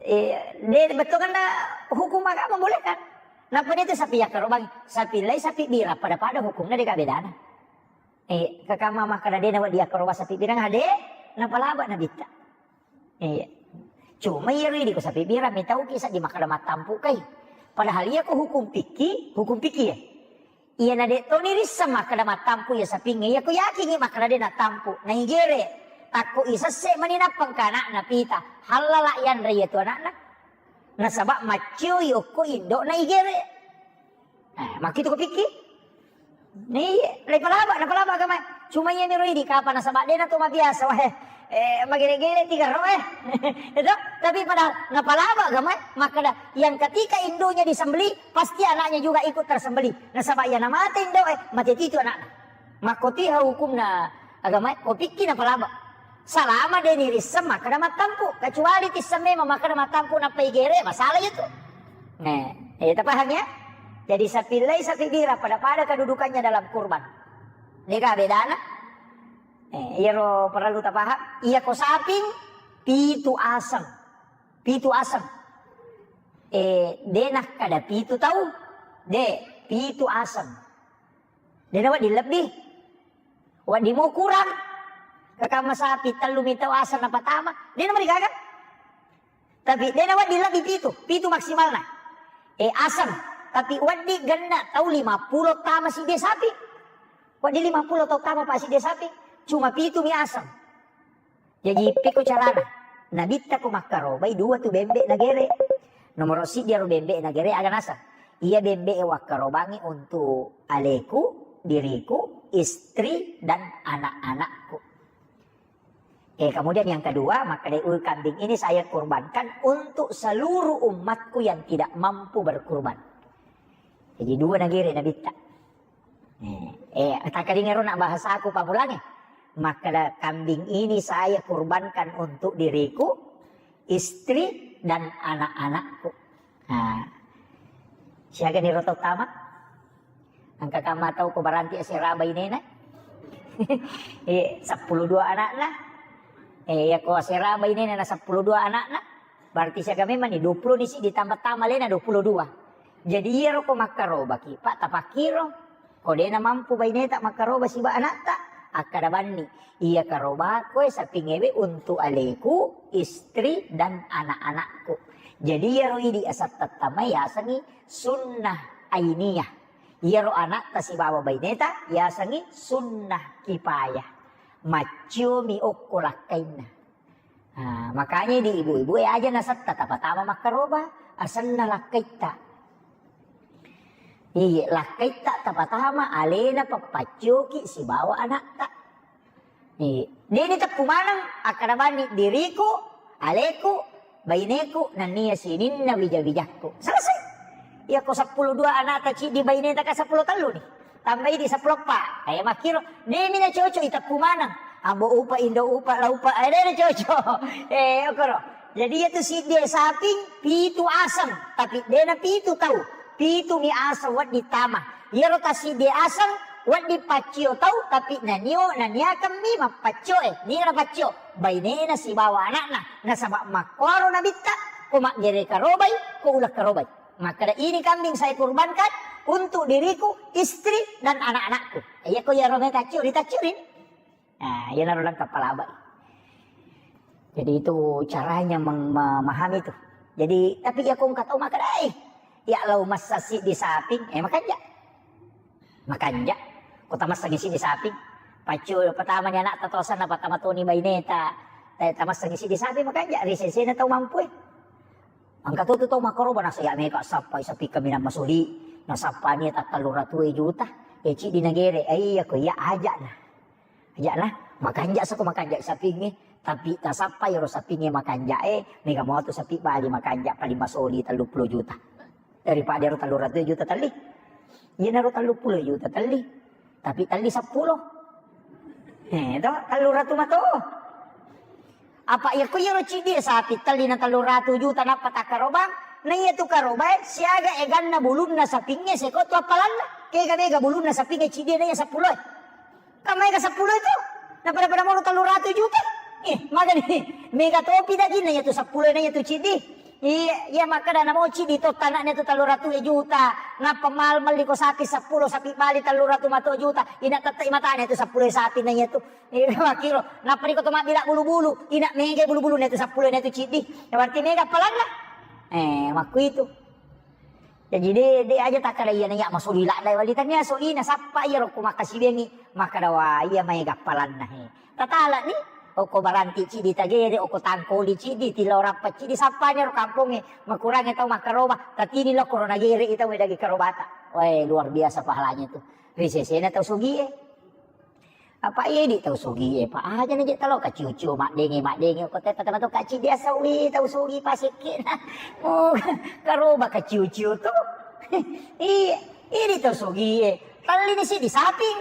Eh, de, betul kan hukum agama boleh kan? Napa itu sapi yakkarobangi? Sapi lai sapi bira pada-pada hukumnya de bedana. Eh, kakama makkada de nawa dia karoba sapi bira ngade, napalaba nabitta. Eh, cuma iya ridi ko sapi bira mitau kisah di makkada mattampu kai. Padahal iya ko hukum piki, hukum piki ya. Iyana de' toni risseng makkeda mattampu iya sapingnge, iya ko yakingngi makkeda de' nattampu, naigere. Takko isesse mani nappa engka ana'na pita, hallala yanre iya tu ana'na. Nasaba maccioi okko indo'na igere. Eh, makkitu ko pikki? Iya, napalaba, napalaba agama. Cuma iya miro idi kapang nasaba de' na to mabiasa wae. Eh, magere-gere tiga ro eh. Itu, tapi padahal napalaba agama, makkeda yang ketika induknya disembelih, pasti anaknya juga ikut tersembelih. Nasaba iya namate indo'e, mate titu anakna. Makkotiha hukumna agama, ko pikki napalaba. Salama de' nirisseng makkeda mattampu, kecuali tisseng memang makkeda mattampu nappa igere, masalah itu. Nah, eh, tapaham ya? Jadi sapi lai sapi bira pada-pada kedudukannya dalam kurban. Dega bedana? Eh, iyaro perlu tapaham. Iya ko saping, pitu aseng. Pitu aseng. Eh, de' nakkada pitu tau. De', pitu aseng. De' nawedding lebbi. Wedding mo kurang. Kakama sapi tellu mi tau aseng napatama. De' namarigaga. Tapi de' nawedding lebbi pitu. Pitu maksimalna. Eh, aseng. Tapi wedding genna tau lima pulo tama sidde sapi. Wedding lima pulo tau tama pa sidde sapi. Cuma pitu mi aseng. Jaji, pekko carana? Nabitta ko makkarobai dua tu bembe nagere. Nomoro siddi aro bembe nagere aga naseng? Iya bembe e wakkarobangi untuk aleku, diriku, istri, dan anak-anakku. Eh, kemudian yang kedua, makkeda, "Ui, kambing ini saya kurbankan untuk seluruh umatku yang tidak mampu berkurban." Jadi dua nagere Nabitta. Eh, eh, takkalinga ro nak bahasaku pammulangnge. Makkeda, "Kambing ini saya kurbankan untuk diriku, istri, dan anak-anakku." Nah, siaga ni ro tau tama? Engka kamma tau ko baranti asera bainena? Eh, seppulo dua anakna. Eh, ya ko asera bainena na seppulo dua anakna, berarti siaga memang ni dua puluh ni si ditambah tama lena dua puluh dua. Jadi iyaro ko makkarobaki, Pak, tapakkiro. Ko dena mampu baineta makkaroba siba anatta, akkada banni, "Iya karobakoe sapingewe untuk aleku, istri, dan anak-anakku." Jadi iyaro idi asatta tama yasengi sunnah ainiyah. Iyaro anatta sibawa baineta yasengi sunnah kifayah. Macciomi okko lakkainna. Ah, makanya di ibu-ibu e aja nasetta tapatama makkaroba, asenna lakkaitta. Iya, lakkaitta tapatama alena pappaccoki sibawa anatta. Iya. Deni teppu maneng, akkada bani diriku, aleku, baineku, nennia sininna wija-wijakku. Selesai. Iya ko seppulo dua anakta ciddi baineta ka seppulo tellu ni. Tambai di seppulo eppa. Kaya makkiro, demi na cocok iteppu maneng. Ambo upa, indo upa, la upa, eh, dena cocok. Eh, okoro. Jadi iya tu siddi saping, pitu aseng. Tapi dena pitu tau. Pitu mi aseng wedding tama. Iyaro ta siddi aseng, wedding paccio tau, tapi nanio, naniakeng mi mappaccio, eh, nira paccio. Bainena sibawa anakna. Nasaba makkoro nabitta, ko maggere karobai, ko uleng karobai. Makkeda, "Ini kambing saya kurbankan untuk diriku, istri, dan anak-anakku." Iya ko iyaro me taccio, ritaccio rin. Nah, iyanaro lengkap palabai. Jadi itu caranya meng-, memahami itu. Jadi, tapi iya ko engka tau makkeda, "Eh, iya lau massa siddi saping, eh, makanja." Makanja. Ko tamassengi siddi saping. Paccio pertama ni anakta tosanna, pertama toni baineta. Eh, tamassengi siddi saping makanja, risesena tau mampu, eh. Engka to tu tau makkaroba, nasaba iya mega sappai sapi kaminang masuli, nasappani tattellu ratu juta. Eh, ciddi nagere, eh, iya ko iya ajana. Ajana, makanja sako makanja sapingnge, tapi tasappai ro sapingnge makanja, eh, mega moto sapi bali makanja paling masuli tellu pulo juta. Daripada ro tellu ratu juta telli. Iyanaro tellu pulo juta telli. Tapi telli seppulo. Eh, to, tellu ratu mato. Apa iya ko iyaro ciddi sapi telli na tellu ratu juta nappa takkarobang, na iya tu karobae siaga eganna bulunna sapingnge seko tu appalanna. Kega mega bulunna sapingnge ciddi na iya seppulo e. Kan maega seppulo itu? Na pada-pada moro tellu ratu juta. Eh, magani mega topi daging na iya tu seppulo na iya tu ciddi. Iya, iya makkeda na moci di to tanaknya tu tellu ratu juta. Nappa mal melli ko sapi seppulo, sapi bali tellu ratu mato juta. Ina tette matanya tu seppulo sapi na iya tu. Iya, makkiro. Nappa iko to mabbila bulu-bulu. Ina mega bulu-bulu na tu seppulo na tu ciddi. Ya berarti mega appalanna. Eh, makku itu. Jaji de, de aja takkada iyana iya masuli ladda wali tania soli nasappa iya rokko makkasibengi makkada wa iya maega appalanna he. Tatalani okko baranti cidi tagere, okko tangkoli cidi, tilau rappa cidi, sappani ro kampongnge makurangnge tau makkaroba, tatini lokko ro nagere i tau daging karobata. Wae, luar biasa pahalanya itu. Ri sesena tau sugie. Apa idi tau sugie, Pak? Aja na je talo kaciu-ciu maddenge, maddenge ko tetta tama to kaci biasa wi tau sugi pasikki na. Oh, karoba kaciu-ciu tu. Iya, idi tau sugie. Talli ni sidi saping.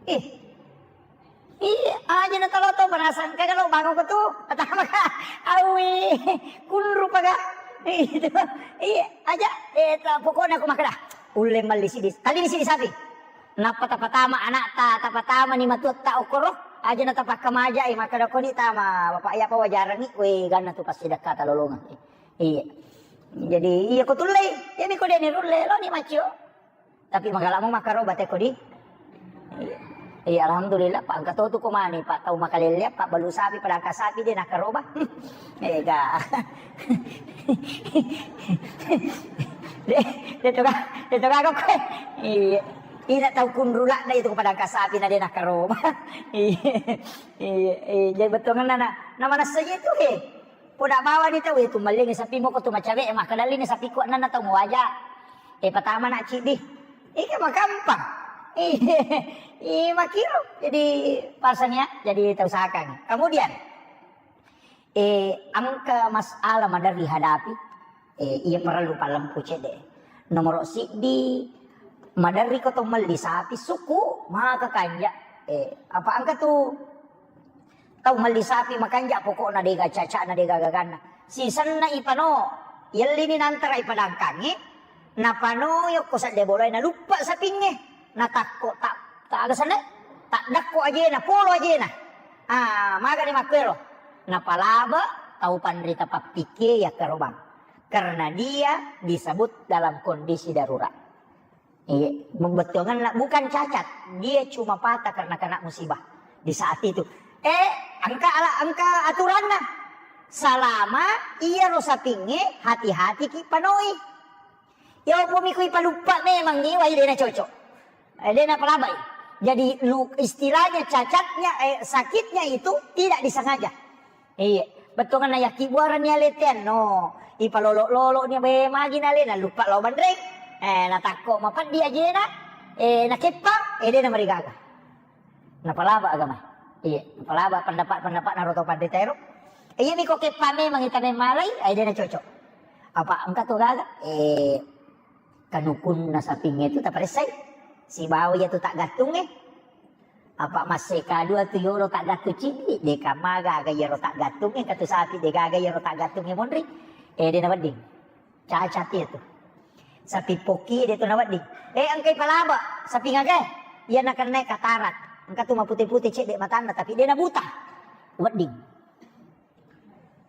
Ih. Iya, aja na talo to berasa engka kalau bangun ko tu. Pertama ka, awi, kunru paga. Itu. Iya, aja. Eh, ta-, pokoknya aku makan dah. Ulle melli sidi. Talli ni sidi saping. Nappa tapatama anakta, tapatama ni matuatta okkoro, aja na tapakkamajai, makkada koni tama, Bapak, iya pa wajarangi, we, ganna tu passidekka talolongeng. Iya. Jadi, iya ko tullei, iya mi ko deni rulle, lo ni maccio. Tapi magalamo makkaroba te kodi. Iya. Iya, alhamdulillah, Pak, engka to tu ko mani, Pak, tau makalelle, Pak, balu sapi, padangka sapi, de nakkaroba. Ega. De, de toga, de toga ko koe. Iya. Ina tau kunrulak na itu padangka sapi na de nakkaroba. Iya. Iya, iya. Jadi bettuanna na, na manessa itu he. Poda bawa ni tau itu malling sapi moko tu macawe, makadalli ni sapi kuat nana tau muaja. Eh, pertama nak cidi. Ika makampang. Iya, iya, makiro. Jadi, pasang ya, jadi tau usahakan. Kemudian, eh, engka masalah maderri hadapi, eh, iya perlu palempu cedde. Nomor siddi, maderri ko to melli sapi, suku, maka kanja. Eh, apa engka tu tau melli sapi makanja pokokna dega cacana dega gaganna. Sisenna ipano, yellini nantara ipadangkangi, napano yokko sedde bolai naluppa sapingnge. Natakko tak tak aga senne? Tak dakko ajena, polo ajena. Ah, magani makkuero. Napalaba tau panrita pappikkie yakkarobang. Karena dia disebut dalam kondisi darurat. Iya, bettuanganna bukan cacat, dia cuma patah karena kena musibah di saat itu. Eh, engka ala, engka aturanna. Salama iyaro sapingnge, hati-hati ki panoi. Ya, upami kui paluppa memang ni wai dena cocok. Eh, dena palabai. Jadi lu, istilahnya cacatnya, eh, sakitnya itu tidak disengaja. Iya, bettuanna yakkibuareng ni aletean no. Ipalolo-lolo ni be magi nalena lupa lo banreng. Eh, natakko mapeddi ajena. Eh, nakeppang, eh, dena marigaga. Napalaba agama. Iya, napalaba pendapat-pendapat naro to panrita ero. Iya, miko keppang memang ita memmalai, eh, dena cocok. Apa engka to gaga? Eh, kanukunna sapingnge tu taparessai. Sibawa iya tu taggattungnge. Apa masse kadua tu yolo taggattung cidi, deka maga aga yero taggattungnge, katu sapi de gaga yero taggattungnge monri. Eh, dena wedding. Cacat iya tu. Sapi pokki de tu na wedding. Eh, engkai palaba, sapi ngaga? Iya nakenna katarak. Engka tu mapute-pute cedde matanna, tapi dena buta. Wedding.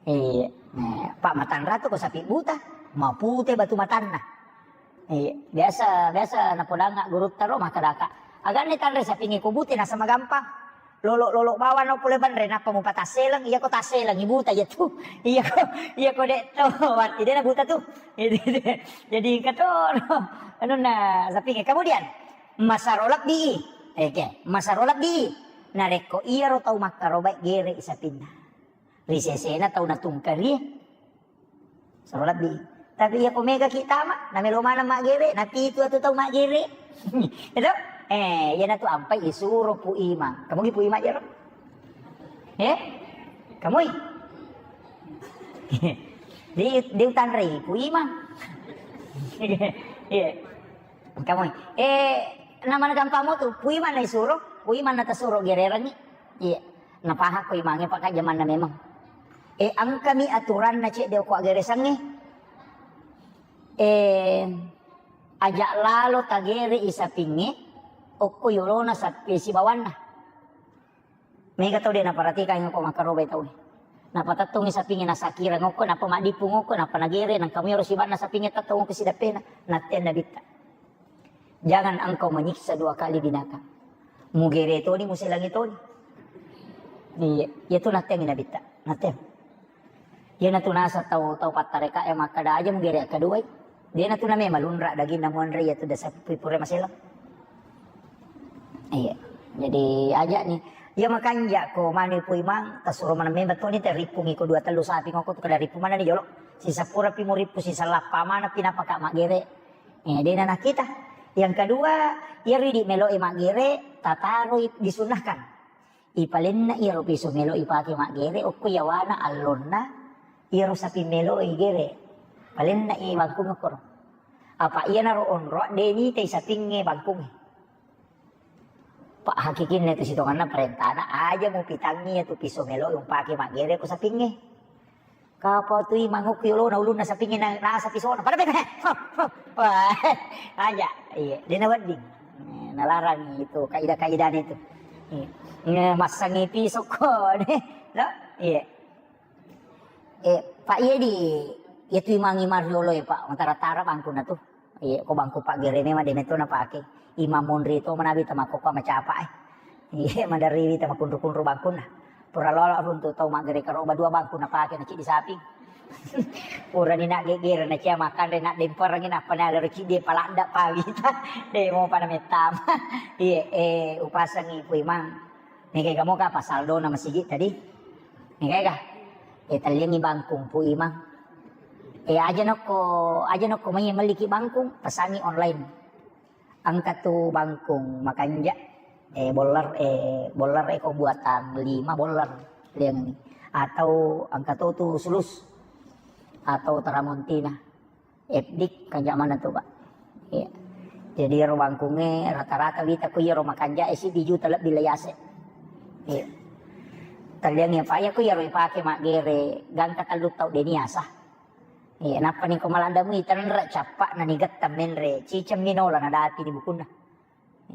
Iya. Nah, Pak Matanra tu ko sapi buta, mapute batu matanna. Iya, biasa, biasa napodangnga gurutta ro makkadaka. Aganni tanre sapingnge ko bute nasaba magampang. Lolo-lolo bawang no pole banre nappa mupatasseleng, iya ko tasseleng, i buta iya tu. Iya ko, iya ko dek to, wati dena buta tu. Jadi engka to, anunna sapingnge. Kemudian, masaro lebbi. Oke, masaro lebbi. Narekko iyaro tau makkarobai gere sapinna. Ri sesena tau natungkari. Saro lebbi. Tapi iya ko mega ki tama, namelo maneng maggere, napitu atu tau maggere. Itu? Eh, iya natu ampai isuro Pu Imang. Kamu ki Pu Imang jero? Eh? Kamui? Di, di utanrei Pu Imang. Iya. Kamu, eh, namana gampang mo tu, Pu Imang na isuro, Pu Imang na tasuro gererangi. Iya. Napahakko Imangnge pakajjamanna memang. Eh, engkami aturanna cedde okko aggeresangnge. Eh, aja lalo tagere i sapingnge, okko yolona sapi sibawanna. Mega tau de naperhatikan okko makkarobai tau. Napatettongi sapingnge nasakirang okko, napa maddippung okko, napa nagere, nangka muyaro sibanna sapingnge tettong okko sidappena, nattenna bitta. Jangan engkau menyiksa dua kali binatang. Mugere toni, muselangi toni. Iya, iya tu nattengi nabitta. Natteng. Iya natu nasa tau, tau pattareka e makkada aja mugere akkaduai. Dia natu name malunra daginna muanre iya tu dasa pura maselang. Iya. Jadi aja ni. Iya makanja ko mani Pu Imang, tasuro maneng memang toni te rippungi ko dua tellu sapi ngoko tu kada rippu mana ni jolo. Sisa pura pi murippu sisa lappa mana pi napaka maggere. Eh, dena nakita. Yang kedua, iyaro idi melo'i maggere, tataroi disunnahkan. Ipalenna iyaro piso melo'i pake maggere, okko yawana allonna, iyaro sapi melo'i gere. Palenna i bangkung okkoro. Apa iyanaro onro, de nitai sapingnge bangkungnge. Pak hakikinna tu sitonganna parentana, aja mupitangi iyatu piso melo'i umpake maggere ko sapingnge. Kapau tu Imang okko yolona ulunna sapingnge na, nasa pisona. Pada bebe. Wah, aja. Iya, dena wedding. Eh, nalarang itu kaidah-kaidah itu. Iya. Nge-, massangi pisokko deh. Lo? Iya. Eh, Pak, iya di, iya tu Imang, Imang riolo ya, Pak. Matara-tara bangkuna tu. Iya, ko bangku paggere memang de metto napake. Imang monri to manabi tama kokko macapa, eh. Iya, maderri wi tama kunru-kunru bangkunna. Pura lolo runtu tau maggere karoba dua bangku napake na ciddi sapi. Pura ni nak gegere na cia makanre nak demperengi nappa na lero ciddi paladda pawita. De mo pada mettama. Iya, eh, upasangi Pu Imang. Mega moka apa saldona masigi tadi? Mega? Eh, telliangi bangkung Pu Imang. Eh, aja nokko, aja nokko mai melliki bangkung, pesangi online. Engka tu bangkung makanja, eh, boller, eh, boller eko buatan lima boller liangengngi. Atau engka to tu sulus atau tramontina. F D kanja maneng tu, Pak. Iya. Jadi ero bangkungnge rata-rata wita ko iyaro makanja e siddi juta lebbi laiase. Iya. Talliangnge, Pak, iya ko iyaro ipake maggere gangka tellu tau de niasa. Iya, nappa ni ko maladde mui tenre cappa na nigetta menre ciceng minola nadati di bukunna.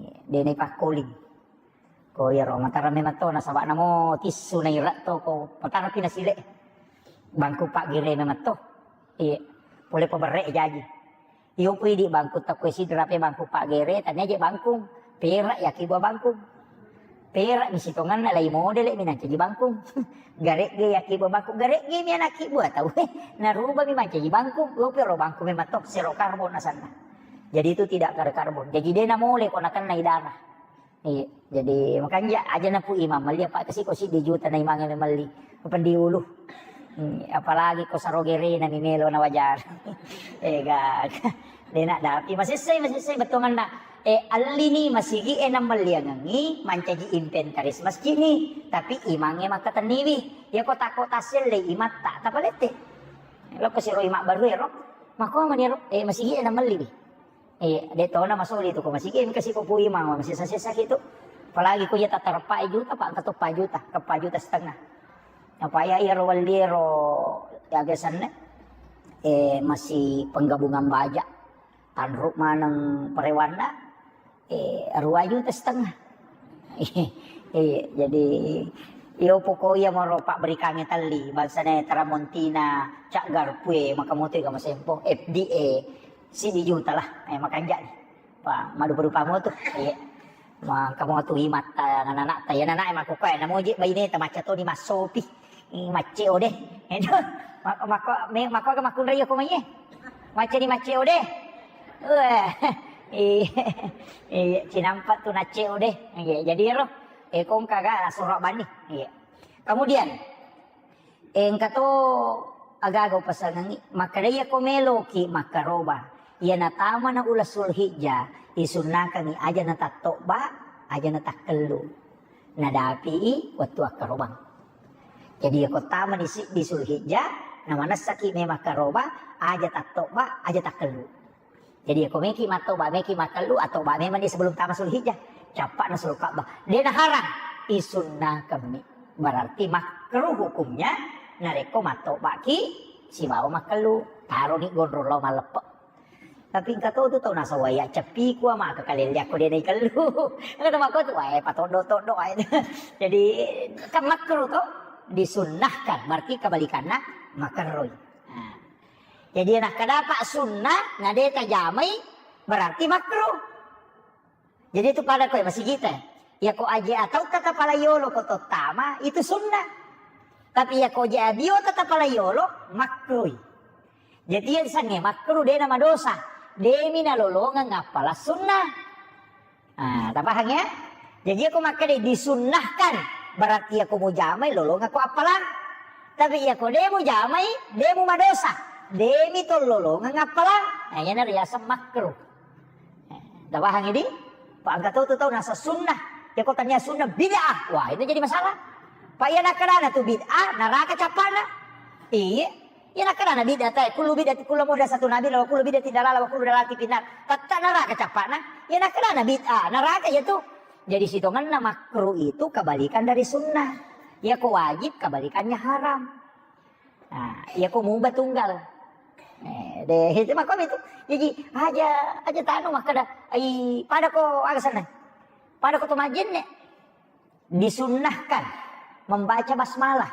Iya, de naipakkoling. Ko iyaro matarammi metto nasaba namo tissu naira to ko matarapi nasile. Bangku paggere metto. Iya, pole paberre jaji. Iyo pui di bangku takko sidra pe bangku paggere tania je bangkung. Perak yaki buah bangkung. Perak mi sitonganna lai modele mi nancaji bangkung. Garegge yaki buah bangkung, garegge mi anakki buah tau. Narubah mi mancaji bangkung. Lo pero bangkung memang tok zero karbon asanna. Jadi itu tidak ada karbon. Jadi de namole ko nakennai darah. Iya, jadi makanja aja napu imang melli apa kasi ko siddi juta na imang melli. Pendi ulu. Hmm, apalagi ko saro gerena mi melo na wajar. Ega. Dena dapi masessai, masessai bettuanganna. Eh, allini masigi e nammelliangengi mancaji inventaris masjid ni. Tapi imangnge makkatenniwi. Ya kota-kota selle imatta tapalette. Lo kesiro imak baru ero. Mako mani ero. Eh, masigi e nammelliwi. Iya, de tona masoli tu ko masigi, engka si ko pui mama masessa-sessa ki tu. Apalagi ko iya tatareppa juta, Pak, engka to pa juta, ke pa juta setengah. Apa iya iyaro welli ero ya biasanna, eh, masih penggabungan baja. Tanruk maneng perewanna, eh, dua juta setengah. Iya, jadi iyo poko iya moro pabberikangnge telli, bangsana tramontina, cak garpue, maka moto ega masempo, F D A, siddi juta lah, eh, makanja ni. Pa, madupa-dupa moto, iya. Maka moto imatta, anak-anak, ya anak-anak, mako kau, namoji baine, ta macca toni massopi. Ih, macce o de. Edo, mako, mako, me-, mako aga makkunrai ko mai e. Macce ni macce o de. Wah, iya, iya, cinampa tu nacce o de. Iya, jadi ero, eh, kongka ga sura bani. Iya. Kemudian, eh, engka to agaga upasangengi, makkeda iya ko meloki makkaroba. Iya natamana uleng Sulhijjah, isunnakangi aja natattobba, aja natakkellu. Nadapi i wettu akkarobang. Jadi, yako tamani siddi Sulhijjah, namanessaki memang karoba, aja tattobba, aja takkellu. Jadi, yako meki mattoba, meki makkellu, atau ba memang ni sebelum tama Sulhijjah, cappa na Sulka'bah. De naharang, isunnakammi. Berarti makruh hukumnya, narekko mattobaki sibawa makkellu. Taroni gondrong lao malleppe. Tapi engka to tu tau nasawai acceppiku ama ke kalelle akko de naikellu. Engka to makko tu wae patoddo-toddo wae. Jadi kan makruh to, disunnahkan, berarti kebalikanna makerroi. Nah. Jadi nakkeda pa sunnah na de tajamai berarti makruh. Jadi itu pada koe masigita. Yako aje atau kata pala yolo ko tottama itu sunnah. Tapi yako aje abio kata pala yolo makruh. Jadi yang sange makruh de na madosa. Demi nalolongeng appala sunnah. Ah, tapahang ya? Jadi yako makkeda disunnahkan berarti yako mujamai lolongeng ko appalang. Tapi yako de mujamai, de mu madosa. Demi to lolongeng appalang. Nah, yana riaseng makruh. Tapahang idi? Pak engka tau tu tau nasa sunnah. Ya kok tania sunnah bid'ah. Wah, itu jadi masalah. Pak iya nakkedana tu bid'ah, neraka cappana. Iya. Iya nakkedana bid'ah tai, kullu bid'ah kullu muhdatsatun bid'ah wa kullu bid'atin dalalah wa kullu dalalatin finnar. Tetta neraka cappana. Iya nakkedana bid'ah, neraka ya tu. Jadi sitonganna makruh itu kebalikan dari sunnah. Ya kok wajib kebalikannya haram. Nah, iya ko mubah tunggal. Eh, de, itu makko itu. Jadi aja, aja tanu makkeda, ai pada ko aga senna. Pada ko to majenne. Disunnahkan membaca basmalah.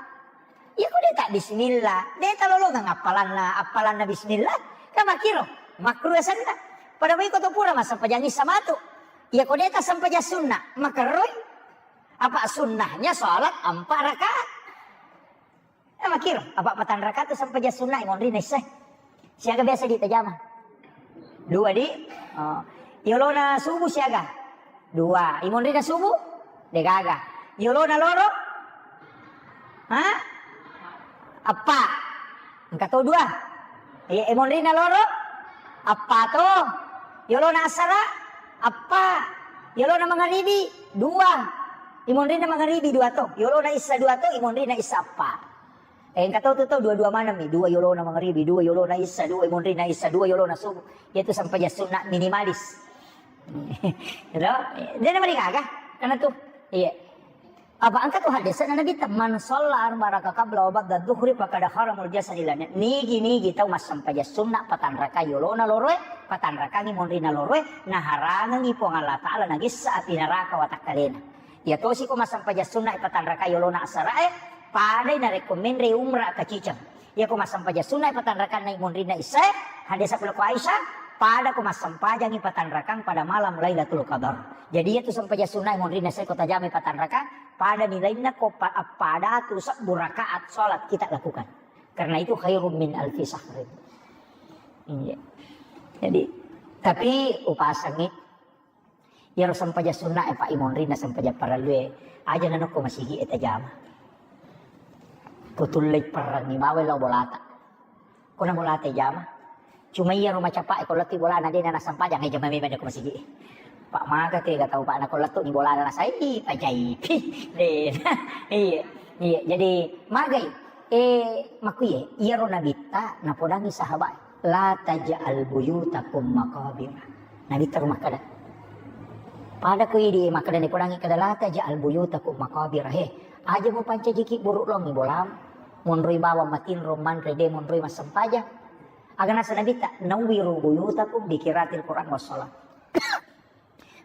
Iya ko de tak bismillah, de talolongeng appalanna, appalanna bismillah. Kan makkiro, makruh senna. Pada ko to pura massempajang issa matu. Iya ko de ta sempajang sunna, makerroi. Apa sunnahnya salat empat rakaat. Eh, makiro, apa patang rakaat tu sempajang sunna, imonrina issai. Siaga biasa di tajama? Dua di. Oh. Yolona subuh siaga? Dua. Imonrina subuh? Degaga. Yolona loro? Ha? Eppa. Engka to dua. Iya, imonrina loro? Eppa to. Yolona asara? Eppa, yolona mangaribi, dua. Imonrinna mangaribi dua to. Yolona issa dua to, imonrinna issa eppa. Eh, engka tau tu tau dua-dua maneng mi, dua yolona mangaribi, dua yolona issa, dua imonrinna issa, dua yolona subuh. Iyatu sempajang sunna minimalis. Gitu? Dia nama gaga, karena tu. Iya. Apa engka tu hadis na Nabi ta, "Man shalla arba'a raka qabla wa ba'da dhuhri faqad haramul jasad ila nar." Nigi-nigi tau massempajang sunna patanraka yolona loroe, patanrakangi monrina loroe, naharangengi Puang Allah Ta'ala nagessa api neraka watakkalena. Iya tosi ko massempajang sunna patanraka yolona asarae, padai narekko menre umrah kaciceng. Iyako massempajang sunna patanrakanna monrinna issae, hadis pole ko Aisyah, pada ko massempajangi patanrakang pada malam Lailatul Qadar. Jadi iyatu sempajang sunna monrinna issae ko tajamai patanrakang, pada nilainna ko pa-, pada tu sebbu rakaat salat kita lakukan. Karena itu khairum min alfi syahrin. Iya. Jadi, tapi upasangi Iyaro sempajang sunna e, Pak, imonrinna sempajang parellue, aja nanokko masigi e tajama. Kutullei perrengngi bawai lao bolata. Kona bolata jama. Cuma iyaro macapa e, ko lettu bolana dena nassempajang, e jama memang ko masigi e. Pak, maga tega tau, Pak, nako lettu ni bolana nasai pajai. Dena. Iya, iya. Jadi magai. Eh, makkuye, iyaro nabitta napodangi sahabat, "La taj'al buyutakum maqabir." Nabitta ro makkeda. Pada ko idi makkeda, napodangi kada, "La taj'al buyutakum maqabir." He, aja mupancajiki buru longi bolam. Monroi bawang matinro manre, de monroi massempajang. Aga nasa nabitta, "Nawwiru buyutakum bi qiraatil Qur'an was shalah."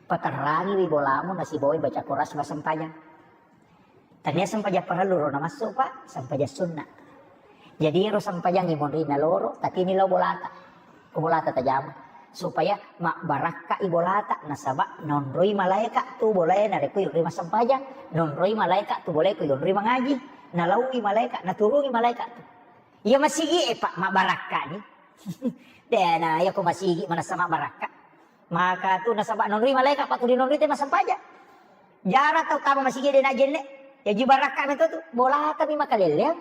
Paterrangiwi bolamu nasibawai baca Quran sibawa sempajang. Tania sempajang parellu ro namassu, Pak, sempajang sunna. Jadi ero sempajang imonrina loro, tapi ni lao bolata. Ko bolata tajama. Supaya mabbarakka i bolata, nasaba nonroi malaeka tu bolae narekko yonroi massempajang, nonroi malaeka tu bolae ko yonroi mangaji, nalaui malaeka, naturungi malaeka tu. Iya masigi e, Pak, mabbarakka ni. Dena, iya ko masigi manassa mabbarakka. Maka tu nasaba nonroi malaeka, Pak, tu dinonroi te massempajang. Jara tau tama masigi de na jenne. Yaji barakka meto tu, bolata mi makalelleang.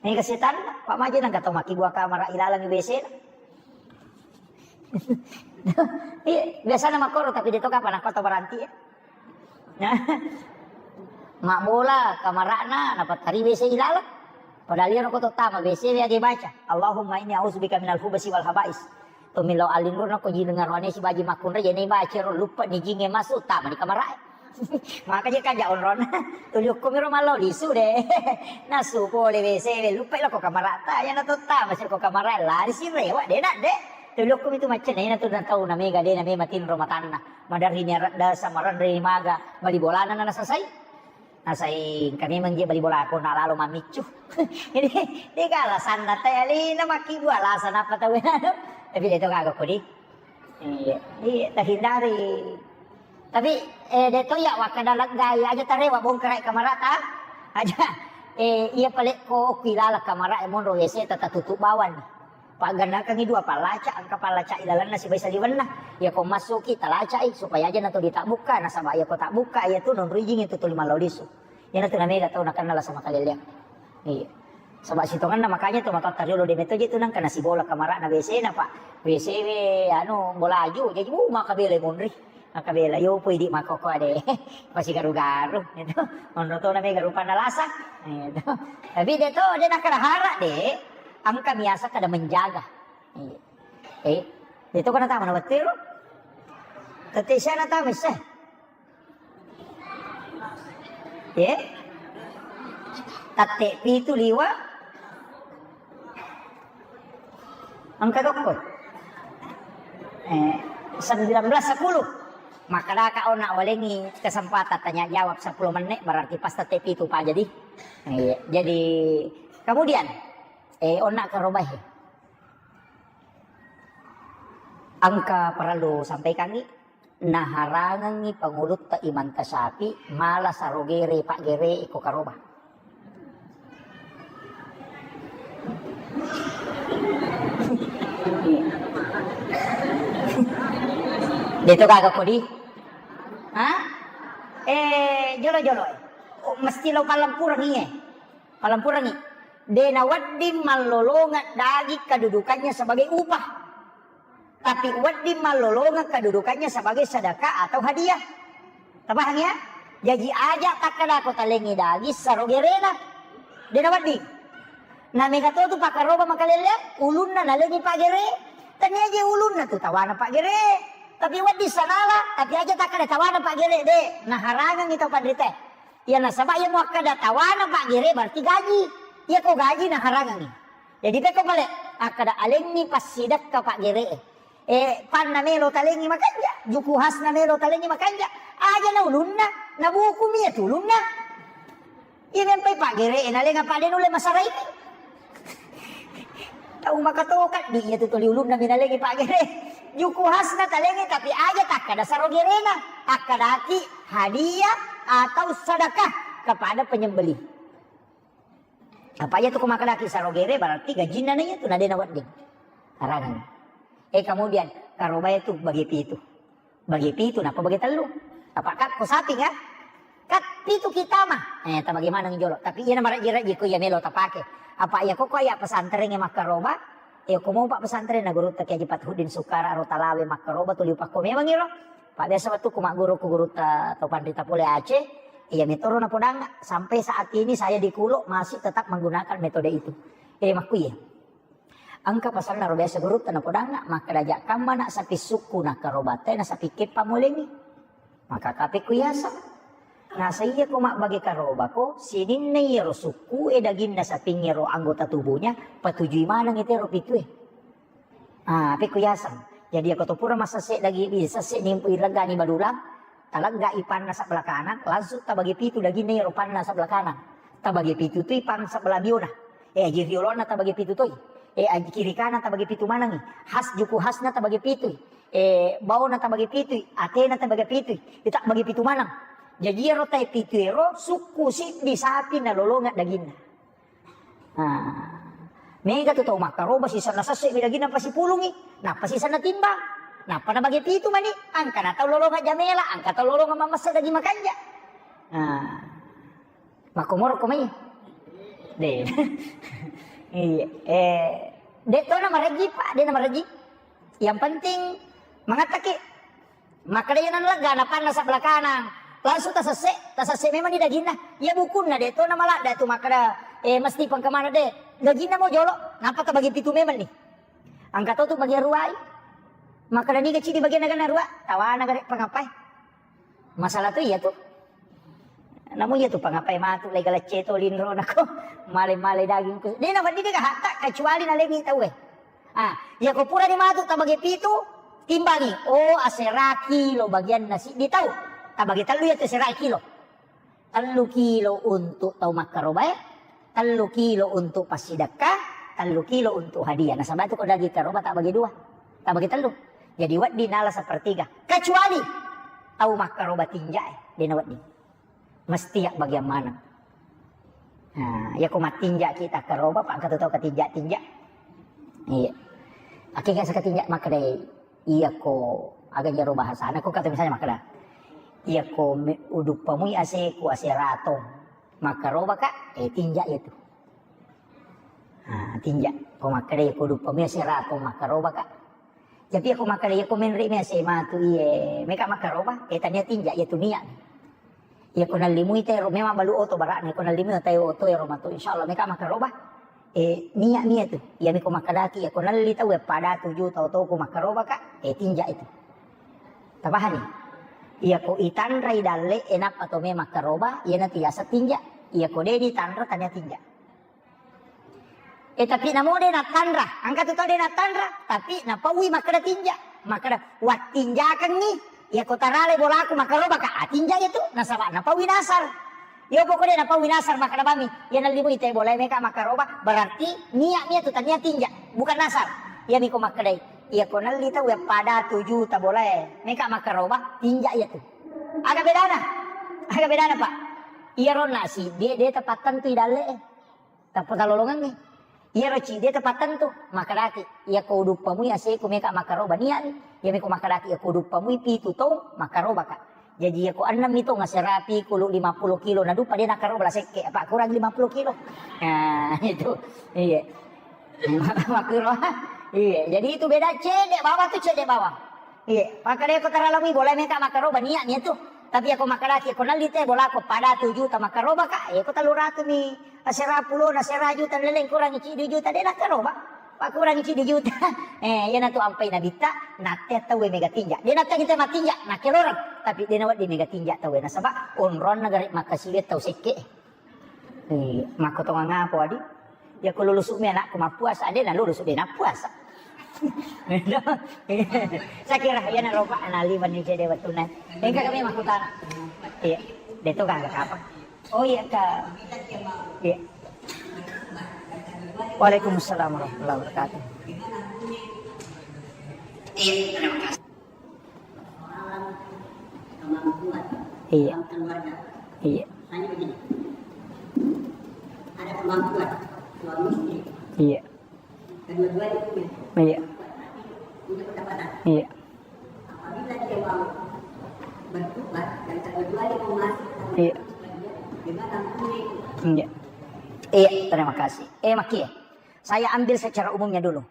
Mega setan, Pak, maje nangka tau makkibua kamara ilalang W C na. Iya, biasana makkoro, tapi de to kapang nakko tau baranti ya. Nah, mabbola kamara'na napattari W C ilalang. Padahal iyaro ko to tama W C we age baca, "Allahumma inni a'udzubika minal khubasi wal khaba'is." To melo alinro nako jineng aroane sibaji makkunrai, jene baca ro, lupa ni jinge masuk, tama ni kamara'e. Maka je kaja onronna. Tuli okko miro mallo lisu de. Nasu pole W C we, lupa lako kamara'ta, yana to tama si ko kamara'e, lari si rewa de nak de. Tuli okko mitu macca, na ina tu na tau na mega de na mema tinro matanna. Maderri ni aradda samaranre maga bali bolana na nasasai. Nasai engka memang je bali bolako na lalo mammiccu. Jadi, de ka alasanna te alena makkibua alasan apa tau anu. Tapi de to gaga kodi. Iya, iya, terhindari. Tapi, eh, de to ya wakkada leggai aja tarewa bongkarai kamarata. Aja, eh, iya palekko ku ilala kamara e monro W C tata tutup bawang. Paggannakengngi dua pallaca, engka pallaca ilalenna sibawa saliwenna. Iyako massuki talacai supaya aja nato ditabbukka, nasaba iyako tabbukka iyatu nonro ijing itu tuli mallau lisu. Iyanatu namega tau nakenna lasa makaleleang. Iya. Saba sitongenna makanya tu matotta riolo de meto je tu nangka nasibola kamarana W C na, Pak. W C we anu bolaju, jadi, uh, maka bela monri. Maka bela, yo poi di makoko ade. Pasi garu-garu, gitu. Monro to namega rupanna lasa. Gitu. Tapi de to, de nakkada hara de, engka biasa kada menjaga. Iya. Eh, itu kena tamu na wettu ro. Tette siana tamu se. Ye? Tette pitu liwa. Engka dokko. Eh, sembilan belas sepuluh. Makkadaka ona walengi kesempatan tanya jawab sepuluh menit, berarti pas tette pitu pa jadi. Iya, jadi kemudian, eh, ona karobahe. Engka parellu sampaikangngi, naharangengngi pangulutta Imam Tasyafi mala sarogere paggere iko karoba. Deto gaga kodi? Ha? Eh, jolo-jolo. Oh, mesti lo palempurengi, eh. Palempurengi. De nawedding mallolongeng daging kedudukannya sebagai upah. Tapi wedding mallolongeng kedudukannya sebagai sedekah atau hadiah. Tapahang ya? Jaji aja takkada ko talengi daging saro gerena. Dena wedding. Na mega to tu pakkaroba makalelle, ulunna nalengi paggere. Tania je ulunna tu tawana paggere. Tapi wedding sanala, tapi aja takkada tawana paggere de. Naharangengi tau panrita. Ya nasaba iya muakkada tawana paggere berarti gaji. Iya ko gaji naharangengi. Jadi pekko pale akkada alenni passidekka paggere. Eh, panna melo talengi makanja, juku hasna melo talengi makanja. Aja na ulunna, na buku mi ya tulunna. Iya mempai paggere, na lenga pade nulle masara ini. Tau makatoka di iya tu tuli ulunna mi nalengi paggere. Juku hasna talengi tapi aja takkada saro gerena, akkadaki hadiah atau sedekah kepada penyembelih. Apa iya tu ko makkadaki saro gere berarti gajinna na iya tu na dena wedding. Harangan. Eh, kemudian karoba itu bagi pitu. Bagi pitu napa bagi tellu? Apa kat ko sapi kan? Kat pitu kita mah. Eh, ta bagaimana jolo? Tapi iya na marejji-rejji ko iya melo tapake. Apa iya ko ko iya pesantren ya makkaroba? Eh, ko mau pak pesantren na guru tak aja Fathuddin Sukara ro talawe makkaroba tuli upakko memang iro. Pak biasa waktu ku magguru ku guru ta to panrita pole Aceh. Iya metoro napodangnga, sampai saat ini saya di Kulo masih tetap menggunakan metode itu. Eh, makkuye. Engka pasanna ro biasa gurutta napodangnga, makkada jakkamma nak sapi sukku na karobatta na sapi keppa molengi. Maka kape ku yasa. Nasa iya ko mabbage karobako, sininna iyaro sukku e daginna sapingngero anggota tubuhnya, patujui maneng itero pitue. Ah, pekko yaseng. Jadi, ako to pura massesse dagi, sesse ni iregani badulang, talegga i panna sebelah kanan, langsung tabagi pitu daginna iyaro panna sebelah kanan. Tabagi pitu tu i pang sebelah biona. Eh, aji riolona tabagi pitu toi. Eh, aji kiri kanan tabagi pitu manengi. Has juku hasna tabagi pitu. Eh, baona tabagi pitu. Atena tabagi pitu. Ita bagi pitu maneng. Jadi, iyaro tai pitu ero, sukku siddi sapi nalolonga daginna. Nah, mega tu tau makkaroba sisenna sesse mi daging nappa sipulungi, nappa sisenna timbang, nappa nabage pitu mani, angka na tau lolonga jamela, angka tau lolonga mamessa daging makanja. Nah, makkomoro ko mai. De. Iya, eh, de to na marejji, Pak, de na marejji. Yang penting mangattaki. Makkeda iya nalegga napanna sebelah kanang. Langsung tasesse, tasesse memang di daginna. Iya bukunna de to na maladda tu makkeda, eh, mesti pengkemana de. Daginna mo jolo, nappa tabagi pitu memang ni. Angka to tu bagian ruai. Makkeda niga cidi bagian naga narua, tawana gare pangapai. Masalah tu iya tu. Namu iya tu pangapai matu lai galacce to linro nako. Male-male daging ku. De na wedding de hatta kecuali nalengi tau e. Ah, iya ko pura ni matu tabage pitu, timbangi. Oh, asera kilo bagianna siddi tau. Tabage tellu iya tu asera kilo. Tellu kilo untuk tau makkarobae, tellu kilo untuk passidekka, tellu kilo untuk hadiah. Nasaba tu ko daging karoba tabage dua, tabage tellu. Jadi wedding nala sepertiga. Kecuali tau makkaroba tinja e, de na wedding. Mesti ya bagian maneng. Nah, iya ko mattinja kita karoba, pak katu tau katinja-tinja. Iya. Akhirnya sakatinja makkeda iya ko aga jaro bahasana ko kata misalnya makkeda. Iya ko me-, uduppamui aseku ase ratong. Makkaroba ka, eh tinja iya tu. Ah, tinja. Ko makkeda iya ko uduppamui ase ratong makkaroba ka. Tapi iya ko makkeda iya ko menre mi ase matu iye, meka makkaroba, eh tania tinja iya tu niat. Iya ko nallimui tero memang balu oto bara'na, iya ko nallimui tero oto ero matu insyaallah meka makkaroba. Eh, niat, niat tu. Iya mi ko makkedaki, iya ko nalli tau, eh, pada tuju tau tau ko makkaroba ka, eh, tinja itu. Tapahani? Iya ko itanrai dalle, eh, nappa to me makkaroba, iya natu yasa tinja. Iya ko de ditanra tania tinja. Eh, tapi namo de natanra, angka tu tau de natanra, tapi napaui makkeda tinja. Makkeda, wattinjakengngi, iya ko tarale bolaku makkaroba ka, ah, tinja itu, nasaba napaui nasar. Iya pokoknya napau winasar makkeda bami, iya nalli mui te bolae meka makkaroba, berarti niat mi tu tania tinja, bukan nasar. Iya mi ko makkedai, iya ko nalli tau ya pada tuju ta bolae meka makkaroba, tinja iya tu. Aga bedana? Aga bedana, Pak? Iya ronna si, de, de tepat tentu i dalle, eh. Tappa talolongengngi. Iyaro cide tepattentu, makkedaki, iya ko uduppamui aseku meka makkaroba niatni, iya meko makkedaki, iya ko uduppamui pitu tong makkarobaka. Jaji iya ko ennemmi tong aserapi kulu lima puluh kilo, naduppa de nakkaroba la sekke, apa kurang lima puluh kilo. Nah, itu. Iya. Makkuro. Iya, jadi itu beda cedde bawang tu cedde bawang. Iya, makkedako terlalu mi bola meka makkaroba niat niat tu. Tapi ako makkedaki ko nalli te bola ko pada tujuh juta makkaroba ka, iya ko tellu ratu mi asera pulo na sera juta leleng kurangi ciddi juta de nakkaroba. Pak kurangi ciddi juta. Eh, iya natu ampai nabitta, natte tau mega tinja. De natte kita matinja, nakke loreng. Tapi de nawedding mega tinja tau nasaba onronna gare makkasiwe tau sekke. Eh, makko tongang apa, Adi? Ya, ko lulusu mi anakku mappuasa, ade na lulusu de nappuasa. Saya kira ya na roba anali mani cede watuna. Engka kami makutana. Iya, de to gangga apa? Oh iya, Kak. Iya. Waalaikumsalam warahmatullahi wabarakatuh. Iya, terima kasih. Iya. Iya. Iya. Iya. Iya. Iya. Iya. Iya, terima kasih. Eh, Maki, saya ambil secara umumnya dulu.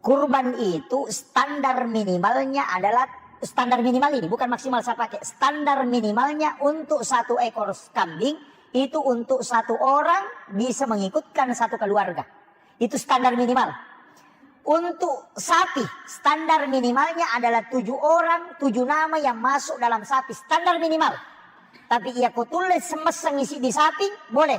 Kurban itu standar minimalnya adalah, standar minimal ini, bukan maksimal saya pakai. Standar minimalnya untuk satu ekor kambing itu untuk satu orang bisa mengikutkan satu keluarga. Itu standar minimal. Untuk sapi, standar minimalnya adalah tujuh orang, tujuh nama yang masuk dalam sapi, standar minimal. Tapi iya ko tulle semesseng isi di sapi, boleh.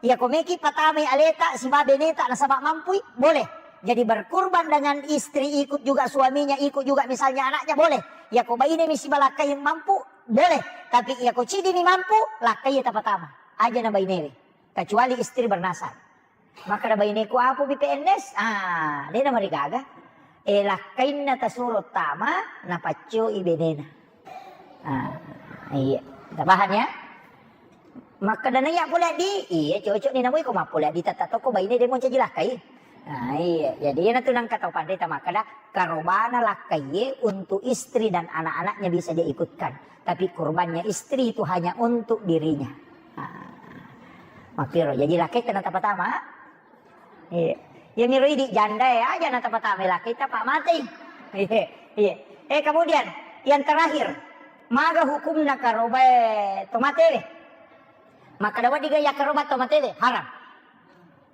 Iya ko meki patamai aleta siba beneta nasaba mampui, boleh. Jadi berkurban dengan istri, ikut juga suaminya, ikut juga misalnya anaknya, boleh. Iya ko baine mi siba lakkai mampu, boleh. Tapi iya ko cidi mi mampu, lakkai tapatama. Aja na bainewe. Kecuali istri bernasab. Makkeda baineku, "Apa bi P N S?" Ah, de namarigaga. Eh, lakkainna tasuro tama, napaccoi benena. Ah, iya. Kita paham ya? Makkeda naiya pole di, iya cocok ni namui ko mappole di tata toko baine de moncaji lakkai. Ah, iya. Jadi iyana tu nangka tau panrita makkeda karobana lakkai untuk istri dan anak-anaknya bisa dia ikutkan. Tapi kurbannya istri itu hanya untuk dirinya. Ah. Makkiro, jadi lakkaita na tapatama. Iya. Iya miro idi janda e aja na tapatama lakkaita pa matei. Iya. Iya. Eh, kemudian yang terakhir, maga hukumna karobae to matewe? Makkeda wedding ga yakkaroba to matewe? Haram.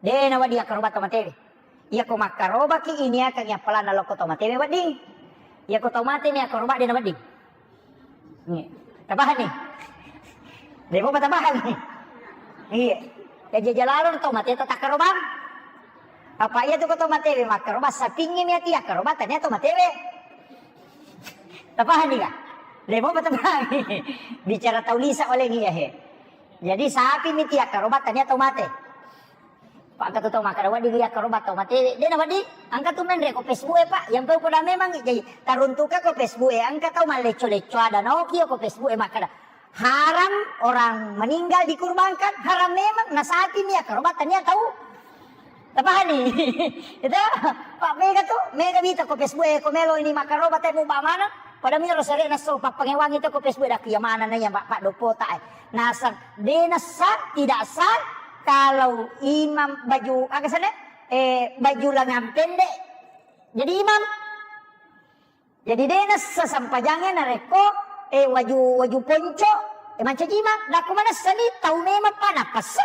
De nawedding yakkaroba to matewe. Iya ko makkarobaki iniakangi appalanna lokko to matewe wedding. Iya ko to mate ni yakkaroba de nawedding. Iya. Tapahang ni? De mopa tapahang ni. Iya. Ya jaja lalo tau mate tau takkarobang. Apa iya tu ko tau matewe makkarobang sapingngi mi ati yakkarobang tania tau matewe. Tapahang ni ga? De mopa tapahang ni. Bicara tau lisa oleh ni ya he. Jadi sapi mi ti yakkarobang tania tau mate. Pak, engka tu tau makkeda wedding yakkaroba tau matewe. De nawedding, engka tu menre ko Facebook e, Pak. Yang pau poda memang, jadi taruntuka ko Facebook e, engka tau mallecco-lecco ada naoki ko Facebook e makkeda, haram orang meninggal dikurbankan, haram memang, na sapi mi yakkaroba tania tau. Tapahani? Itu, Pak, mega tu, mega mita ko Facebook e, ko melo ini makkaroba temu ba mana? Pada miro sere naso pappangewangi tu ko Facebook e, dak iya mana na iya, Pak, Pak Dopota e. Nasang, de nasa, tidak sah, kalau imam baju, aga sana? Eh, baju lengan pendek jadi imam. Jadi de nasa sempajange narekko, eh, waju, waju ponco, eh, mancaji imam. Dakku manessa ni tau memang pa napassa.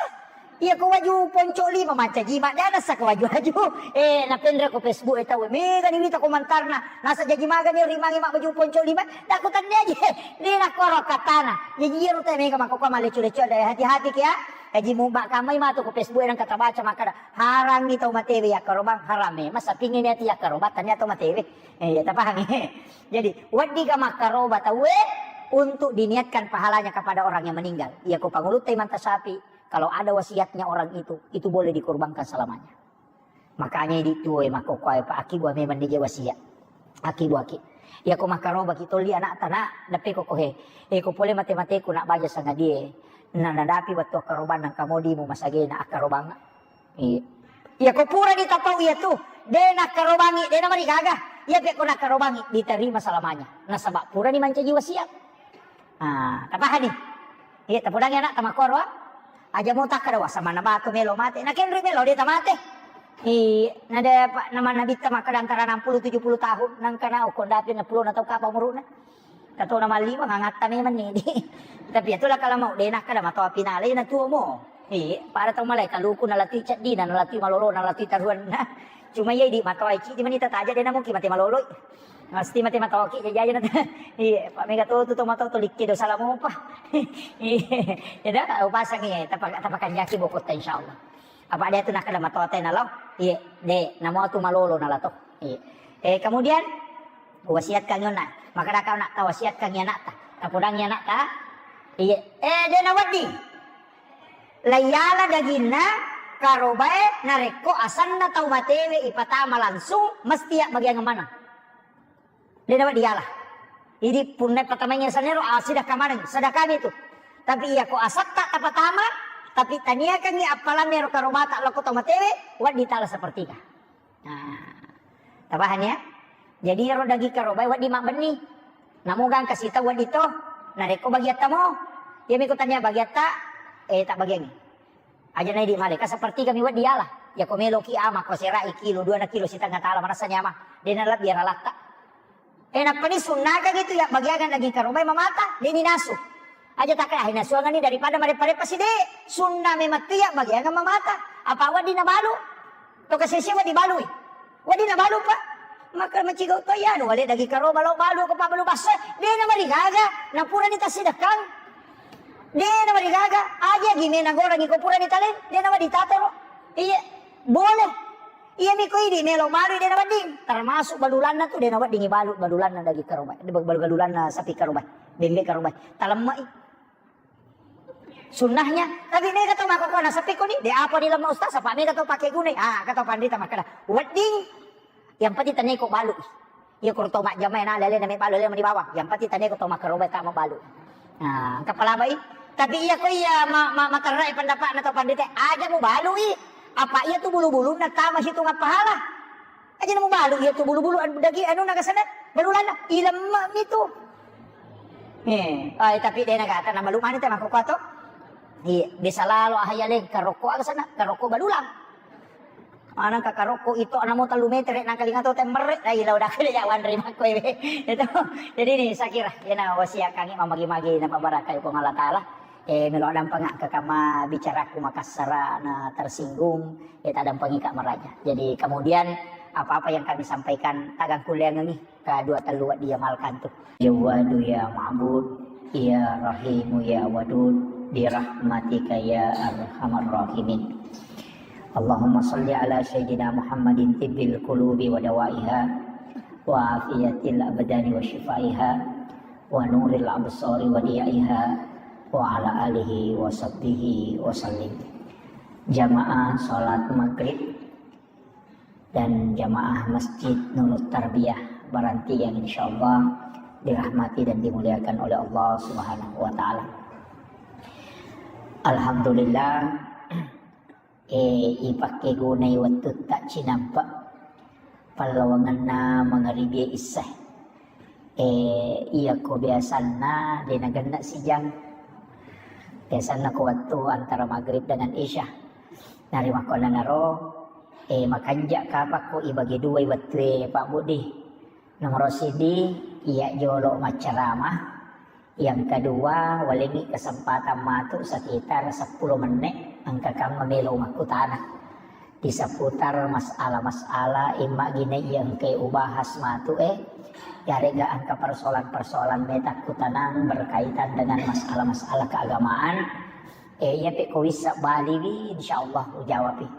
Iya ko waju ponco lima mancaji imam, de nasa ko waju-waju. Eh, napenre ko Facebook e tau, mega ni wita komentarna. Nasa jaji maga ni rimangi mak baju ponco lima. Dakku tania je. De nakko ro katana. Jaji iyaro te mega makko ko maleccu-leccu ada hati-hati kia. Jaji mubba kamai matu ko Facebook e nang kata baca makkada, harangngi tau matewe yakkarobang, haram e. Masa pingin ati yakkarobang tania tau matewe. Eh, ya tapahangi. Jadi, weddiga makkaroba tauwe untuk diniatkan pahalanya kepada orang yang meninggal. Iya ko pangulutta imanta sapi, kalau ada wasiatnya orang itu, itu boleh dikorbankan selamanya. Makanya idi tuo e makkokkoe pa akibua memang nije wasiat. Akibuaki. Iya ko makkarobaki tolli anakta na, deppe ko kohe. Eh, ko pole mate-mateku nak baja sangadie. Na nadapi wettu akkarobang nang kamodimu masagena akkarobang. Iya. Iya ko purani tapau iya tu, de nakkarobangi, de namarigaga. Iya pe ko nakkarobangi, diterima selamanya. Nasaba purani mancaji wasiat. Ah, tapahani? Iya, tapodangi anak tamakkoro, ah. Aja mo takkada, "Wah, samanna batu melo mate." Nakenri melo de tamate. Iya, nada pa-, nama Nabitta makkeda antara enam puluh tujuh puluh tahun, nangka na okko ndapi enam puluh na tau kapa umuruna. Katona mallima ngangatta memang ni. Tapi iyatu lakala mau de nakkeda matoa pinale na tuo mo. Iya, pada tau malai kaluku nalatui ceddina, nalatui malolo, nalatui taruanna. Cuma iya idi matoa cidi mani tataja de na mungkin mate maloloi. Pasti mate matoaki jajaja na. Iya, pa mega to tu to mato to likke do salamopa. Iya, ya dah, upasang iya, tapa-, tapakanjaki bokotta insyaallah. Apa de tu nakkeda matoa te nalo? Iya, de, namo tu malolo nalato. Iya. Eh, kemudian wasiatkan yonna. Makkeda kau nak tawasiatkan anakta. Tapodangi anakta. Iya. Eh, de nawedding. Laiyala daginna karobae narekko asenna tau matewe ipatama langsung mesti ya bagian mana? De nawedding yala. Idi punna patamaingngi sanero, ah, sedekah maneng, sedekah itu. Tapi iya ko asetta tapatama, tapi taniakangngi appalanna ero karobata lao ko tau matewe, wedding tala sepertiga. Nah, tapahang ya? Jadi ero daging karobae wedding mabbenni. Namo gangka sita wedding to, narekko bagiatta mo. Iya miko tania bagiatta, eh, tak bagiangngi. Aja na idi male, ka sepertiga mi wedding yala. Iya ko meloki ama, ko serai kilo, dua na kilo, setengah tala, marasani ama. De nalebbi yara latta. Eh, nappani sunnaka gitu ya, bagiangan daging karobae mamata, de ni nasu. Aja takka, ah, nasuangan ni daripada mareppa-reppa si de. Sunna memang tu ya, bagiangan mamata. Apa wedding nabalu? To kasese wedding balui. Wedding nabalu, Pak. Maka macigau to iya, anu, wale daging karoba lo balu ko pabbalu basso. De namarigaga, napurani tasidekang. De namarigaga, aja gi mena gorangi ko purani tale, de nawedding tatoro. Iya, boleh. Iya mi ko idi melo balu de nawedding. Termasuk balulanna tu de nawedding balu balulanna daging karoba. Balu balulanna sapi karoba. Bembe karoba. Talemmai. Sunnahnya, tapi mega to makkokkoe nasappi ko ni, de apa di lemma ustaz, apa mega to pake gunai. Ah, kata pandita makkeda, wedding, yang penting tania ko balu. Iya ko to majjama na lele na me balu lele mani bawang. Yang penting tania ko to makkaroba ta mabalu. Nah, engka palabai. Tapi iya ko iya ma, ma, materrai pendapatna to pandita, aja mu balui. Apa iya tu bulu-bulunna tama situnga pahala. Aja na mubalu iya tu bulu-bulu anu daging anu nagasana balulanna ilemma mi tu. Eh, ai tapi de nagata na malu mani te makkokkoe to. Iya, bisa lalo ahaya le karokko aga sana, karokko balulang. Manang ka karokko itu ana mo tellu meter nang kalinga to temmerre, dai lau dakale ya wanre makko iwe. Itu. Jadi ni saya kira yana wasiat kangi mamagi-magi na pabarakai Puang Allah Taala. Eh, melo dampengakka kama bicaraku makassara na tersinggung, eh, tadampengi ka maraja. Jadi kemudian apa-apa yang kami sampaikan tagang kuliangengi ka dua tellu wedding diamalkan tu. Jawadu ya Ma'bud, ya Rahimu ya Wadud, birahmatika ya arhamar rahimin. Allahumma salli ala sayyidina Muhammadin tibbil qulubi wa dawaiha, wa afiyatil abdani wa shifaiha, wa nuril absari wa diyaiha, wa ala alihi wa sahbihi wa sallim. Jamaah salat maghrib dan jamaah Masjid Nurut Tarbiyah Baranti yang insyaallah dirahmati dan dimuliakan oleh Allah Subhanahu wa Ta'ala. Alhamdulillah, eh, ipakkegunai wettutta cinampe pallawangenna mangaribi isya. Eh, iya ko biasanna de nagenna sijang. Biasanna ko wettu antara maghrib dengan isya. Narimakkuannanaro, eh, makanja kapakko ibagi duai wettue Pak Budi. Nomoro sidi, iya jolo maccarama. Yang kedua, walengngi kesempatan matu sekitar seppulo menne, engka kamma melo makkutana. Di seputar masalah-masalah imma gine iya engke ubahas matu, eh, yarega engka persoalan-persoalan meta kutanang berkaitan dengan masalah-masalah keagamaan. Eh, iya pe ko wissa baliwi, insyaallah ujawapi.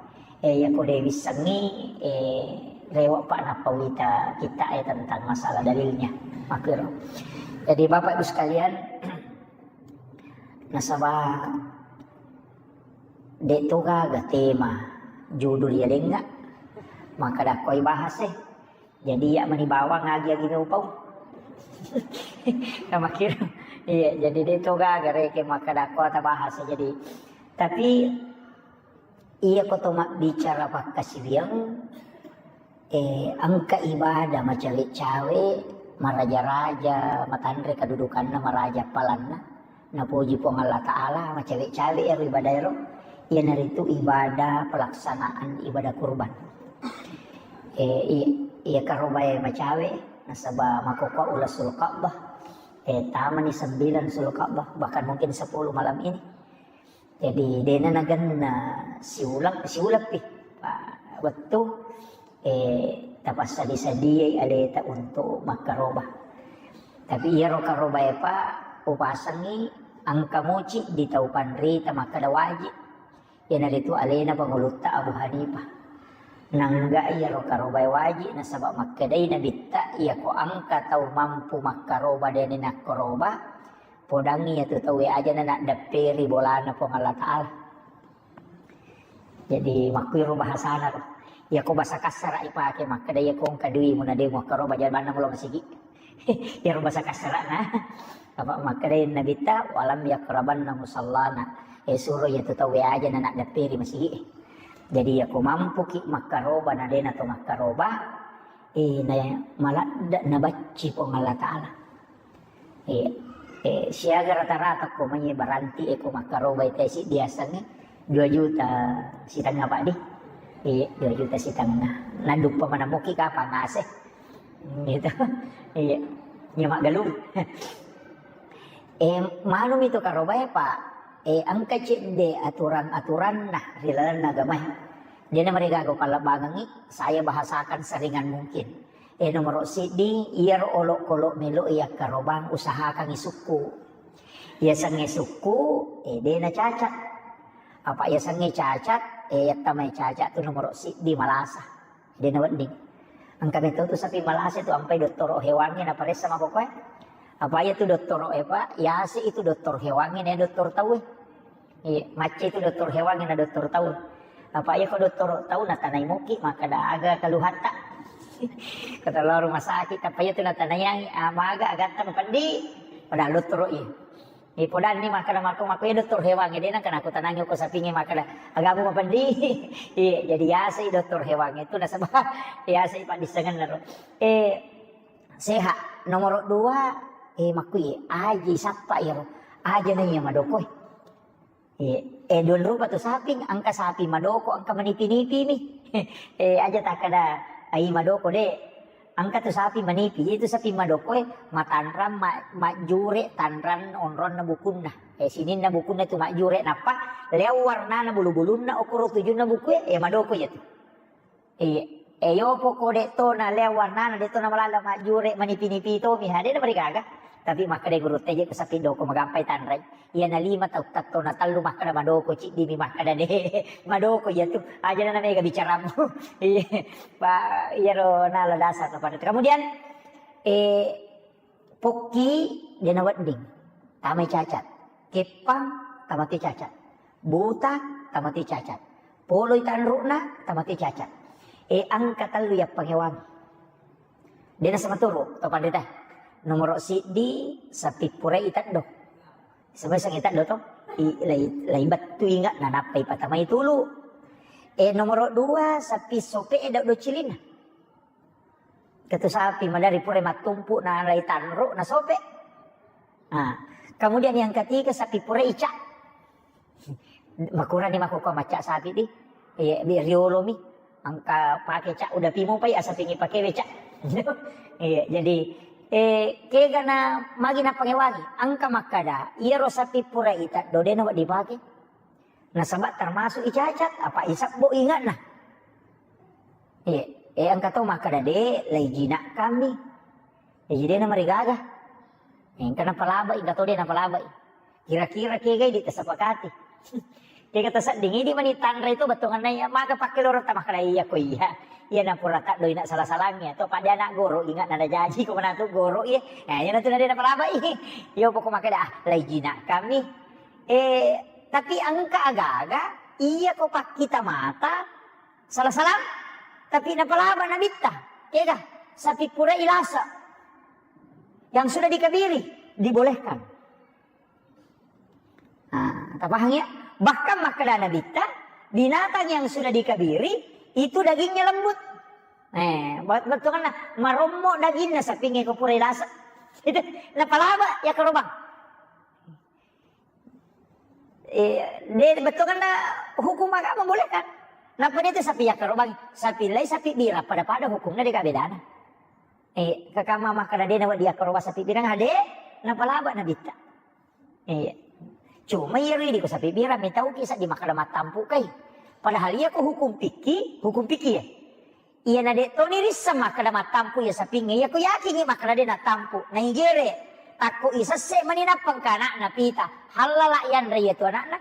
Eh, iya ko de wissengngi, eh, rewa pa nappa wita kita, eh, tentang masalah dalilnya. Makkiro. Jadi Bapak Ibu sekalian, nasaba de to gaga tema judul ya lenga, maka dakkoi bahas, eh. Jadi iya mani bawang agi-agi upau. Kamakkiro. Iya, jadi de to gaga reke makkeda ko tabahas. Jadi tapi iya ko to mabbicara pakkasiwiang, eh, engka ibadah macawe-cawe, maraja-raja, matanre kedudukanna maraja palanna, napoji Puang Allah Ta'ala, macawe-cawe ero ibadah ero, iyanaritu ibadah pelaksanaan ibadah kurban. Eh, i-, iya karobae macawe, nasaba makkokkoe ula Sulka'bah. Eh, tamani sembilan Sulka'bah, bahkan mungkin sepuluh malam ini. Jadi, dena nagenna siuleng, siuleng pi. Pa-, wettu, eh, tapassadi-sadiai aleta untuk makkaroba. Tapi iyaro karobae pa upasengi engka muci di tau panrita makkeda wajib. Iyanaritu alena pangulutta Abu Hanifah. Nangga iyaro karobae wajib, nasaba makkedai Nabitta, iyako engka tau mampu makkaroba dena nakkaroba, podangngi iyatu tauwe aja na naddepperi bolana Puang Allah Ta'ala. Jadi, makkuiro bahasana ro. Iyako basa kassara ipake makkeda, iyako engka duimu na de muakkaroba, jabanna mulo masigi. Iyaro basa kassarana. Apa makkedai Nabitta, "Walam yakrabanna musallana." Eh, suro iyatu tauwe aja na naddepperi masigi. Jadi, iyako mampuki makkaroba na dena to makkaroba, eh, na maladde nabacci Puang Allah Ta'ala. Iya. Eh, siaga rata-rata ko mai baranti e ko makkarobai tesi diasengnge dua juta setengah, Pak, di. Iya, dua juta setengah. Naduppa manamuki kapang ase. Gitu. Iya. Nya maggalung. Eh, manumi to karobae, Pak. Eh, engka cedde aturan-aturanna ri lalenna agamae. Dena marigaga pallebbangengngi, saya bahasakan seringan mungkin. Eh, nomoro siddi, iyaro olokolo melo yakkarobang usahakangngi sukku. Yasengnge sukku, eh, dena cacat. Apa yasengnge cacat, eh, yattamai cacat tu nomoro siddi malasa. Dena wedding. Engka meto tu sapi malasa tu ampai dottoro hewangnge naparessa makkokkoe. Apa iya tu dottoro e, Pak? Yase itu dottoro hewangnge na dottoro tauwe. Iya, macca itu dottoro hewangnge na dottoro tau. Apa iya ko dottoro tau natanai moki makkeda aga keluhatta. Kata lao rumah sakit, apa iya tu natanaiangngi, ah, maga agatta mapeddi. Padahal dottoro iya. Eh, podanni makkeda mako, mako iya dottoro hewangnge, de nengka nakutanangi ko sapingnge makkeda, "Agamu mapeddi?" Iya, jadi yasei dottoro hewangnge itu nasaba yasei paddissengenna ro. Eh, sehat. Nomoro dua, eh, makkui, aji sappa iyaro. Aja na iya madokoi. Eh, eh, duan rupa tu saping, engka sapi madoko, engka manipi-nipi mi. Eh, aja takkeda, ai madoko, de. Engka tu sapi manipi, itu sapi madokoe matanrang, ma-, majjure tanrang onronna bukunna. Eh, sininna bukunna tu majjure, nappa leo warnana bulu-bulunna okoro tujunna bukue, eh, madoko iya tu. Iya. Eh, yopo ko de to na leo warnana, de to na malala majjure manipi-nipi to mi, ha, de na marigaga. Tapi makkeda guru teje ko sapi doko magampai tanrai. Iyana lima tau tatto na tellu makkeda madoko, ciddi mi makkeda de. Madoko iya tu. Aja na mega bicaramu. Iya. Pa, iyaro nala dasar kepada. Kemudian, eh, pokki de na wedding. Tamai cacat. Keppang tamate cacat. Buta tamate cacat. Poloi tanru'na tamate cacat. Eh, engka tellu yappangewangi. De na sama turu to panrita. Nomoro siddi, sapi purai teddo. Sebeseng teddo to. I, lai, lai bettu inga, nanappai patamai tulu. Eh, nomoro dua, sapi sope e do cilinna. Ketu sapi madari purai mattumpu na lai tanru na sope. Nah, kemudian yang ketiga, sapi purai ica. Makurani makkokkoe macca sapi di. Iya, di riolo mi. Engka pake ca udah pimo pai asapingi pake beca. Iya, jadi, eh, kega na magi na pangewangi. Engka makkeda, iyaro sapi purai teddo de na wedding dipake. Nasaba termasuk icacat, apa isabbo ingatna. Iya, eh, engka to makkeda de, lai jinakkammi. Eh, jadi de na marigaga. Engka napalabai, engka to de napalabai. Kira-kira kega idi tasepakati. Kega tasedding idi mani tanre itu bettuanna iya, maga pakkelorong ta makkeda iya ko iya. Iya na pura taddo ina sala-salangngi atau pada anak goro ingat nada jaji ko manatu goro iya. Nah, iya natu nade napalabai. Iya pokok makkeda, ah, lai jinakkammi. Eh, tapi engka aga-aga, iya ko pakkita mata, sala-salang, tapi napalaba nabitta. Kega, sapi pura ilasa. Yang sudah dikabiri, dibolehkan. Nah, tapahang ya? Bahkan makkeda nabitta, binatang yang sudah dikabiri, itu dagingnya lembut. Eh, bet-, bettuanna, marommo dagingna sapinge ko pura ilasa. Itu, napalaba, ya karobang. Eh, de, bettuanna hukum agama boleh kan? Nappa de tu sapi yakkarobang, sapi lai sapi birang pada-pada hukumna de ka bedana. Eh, kakama makkada de nawedding yakkaroba sapi birang, ade, napalaba nabitta. Iya. Cuma iyaro idi ko sapi birang, mitauki saddi makkada mattampu kai. Padahal iya ko hukum fikih, hukum fikih ya. Iya na de toni risseng makkada mattampu iya sapingnge, iya ko yakingi makkada de nattampu, naigere. Takko isesse mani nappa engka anakna pita, hallala yanre iya tu anakna.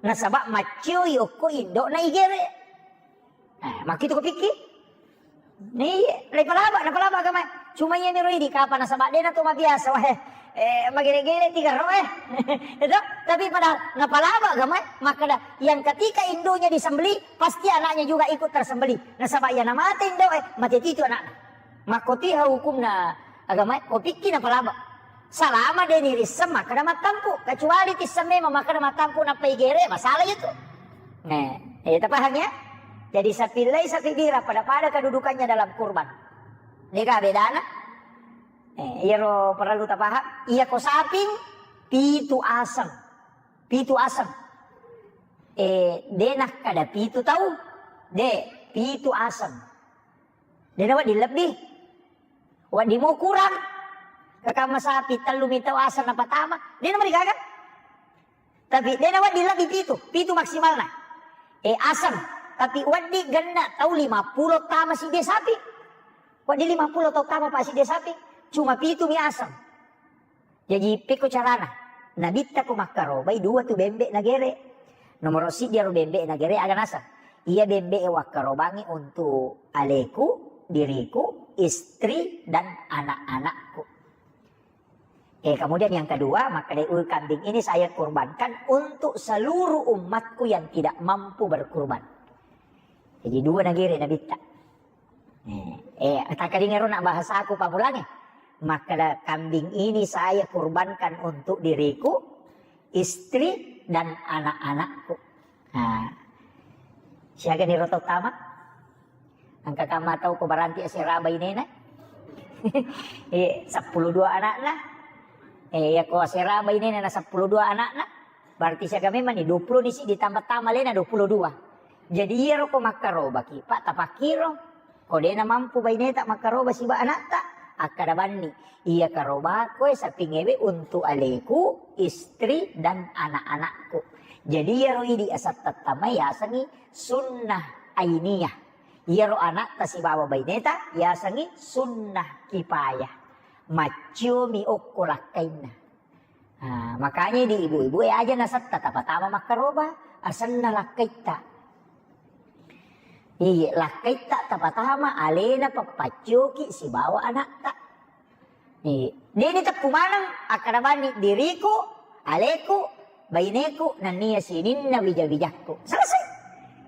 Nasaba maccioi okko indo naigere. Eh, makkitu ko pikki? Iya, napalaba, napalaba agama. Cuma iya miro idi kapa nasaba dena to mabiasa wae. Eh, magere-gere tiga ro eh. Itu, tapi padahal napalaba agama makkada yang ketika induknya disembelih, pasti anaknya juga ikut tersembelih. Nasaba iya namate indo eh, mate titu anakna. Makkotiha hukumna agama, ko pikki napalaba. Salama de nirisseng makkada mattampu, kecuali tisseng memang makkada mattampu nappa igere, masalah itu. Eh, eh, tapaham ya? Jadi sapi lai sapi birang pada-pada kedudukannya dalam kurban. Deka bedana? Eh, iyaro perlu tapaham. Iya ko saping pitu aseng. Pitu aseng. Eh, de nakkada pitu tau. De, pitu aseng. De nawedding lebbi. Wedding mo kurang. Kakama sapi tellu mitau aseng napatama. De namarigaga. Tapi de nawedding lebbi pitu. Pitu maksimalna. Eh, aseng. Tapi wedding genna tau lima pulo tama sidde sapi. Wedding lima pulo tau tama pa sidde sapi. Cuma pitu mi aseng. Jaji, pekko carana? Nabitta ko makkarobai dua tu bembe nagere. Nomoro siddi aro bembe nagere aga naseng? Iya bembe e wakkarobangi untuk aleku, diriku, istri, dan anak-anakku. Eh, kemudian yang kedua, makkeda, "Ui, kambing ini saya kurbankan untuk seluruh umatku yang tidak mampu berkurban." Jadi dua nagere nabitta. Eh, eh, takkalinga ro na bahasaku pammulangnge. Makkeda, "Kambing ini saya kurbankan untuk diriku, istri, dan anak-anakku." Nah, siaga ni roto tama? Engka kamma tau ko baranti asera bainena? Eh, seppulo dua anakna. Eh, iya ko asera bainena na seppulo dua anakna. Berarti siaga memang ni, dua puluh ni si ditambah tama lena dua puluh dua. Jadi iyaro ko makkarobaki, Pak, tapakkiro. Ko dena mampu baineta makkaroba siba anatta, akkada banni, "Iya karobako e sapingewe untuk aleku, istri, dan anak-anakku." Jadi iyaro idi asattattamai yasengi sunnah ainiyah. Iyaro anatta sibawa baineta yasengi sunnah kipayah. Macciomi okko lakkainna. Ah, makanya di ibu-ibu e aja nasetta tapatama makkaroba, asenna lakkaitta. Iya, lakkaitta tapatama alena pappaccoki sibawa anatta. Iya, deni teppu maneng akkada banni diriku, aleku, baineku, nennia sininna wija-wijakku. Selesai.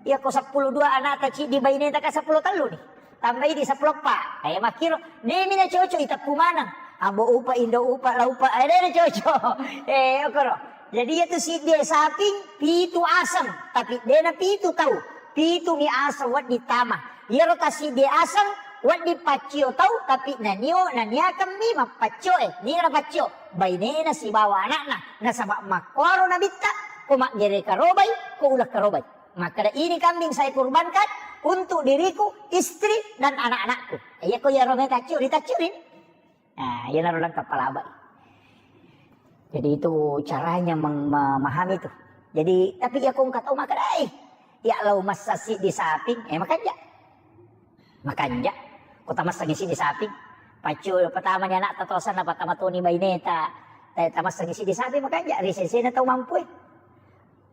Iya ko seppulo dua anatta ciddi baineta ka seppulo tellu ni. Tambai di seppulo eppa. Eh, makkiro, demi na cocok iteppu maneng. Ambo upa, indo upa, la upa, eh, de na cocok. Eh, okoro. Jadi iya tu siddi saping, pitu aseng, tapi dena pitu tau. Pitu mi aseng wedding tama. Iyaro ta siddi aseng, wedding paccio tau, tapi nanio, naniakeng mi mappaccio, eh, nira paccio. Bainena sibawa anakna, nasaba makkoro nabitta, ko maggere karobai, ko uleng karobai. Makkeda, "Ini kambing saya kurbankan untuk diriku, istri, dan anak-anakku." Iya ko iyaro me taccio, ritaccio ri. Nah, iyanaro lengkap palabai. Jadi itu caranya meng-, memahami itu. Jadi, tapi iya ko engka tau makkeda, "Eh, iya lao massa siddi saping." Eh, makanja. Makanja. Ko tamassengi siddi saping. Paccio pertama ni anakta tosanna, pertama toni baineta. Eh, tamassengi siddi saping, makanja. Ri sesena tau mampu e.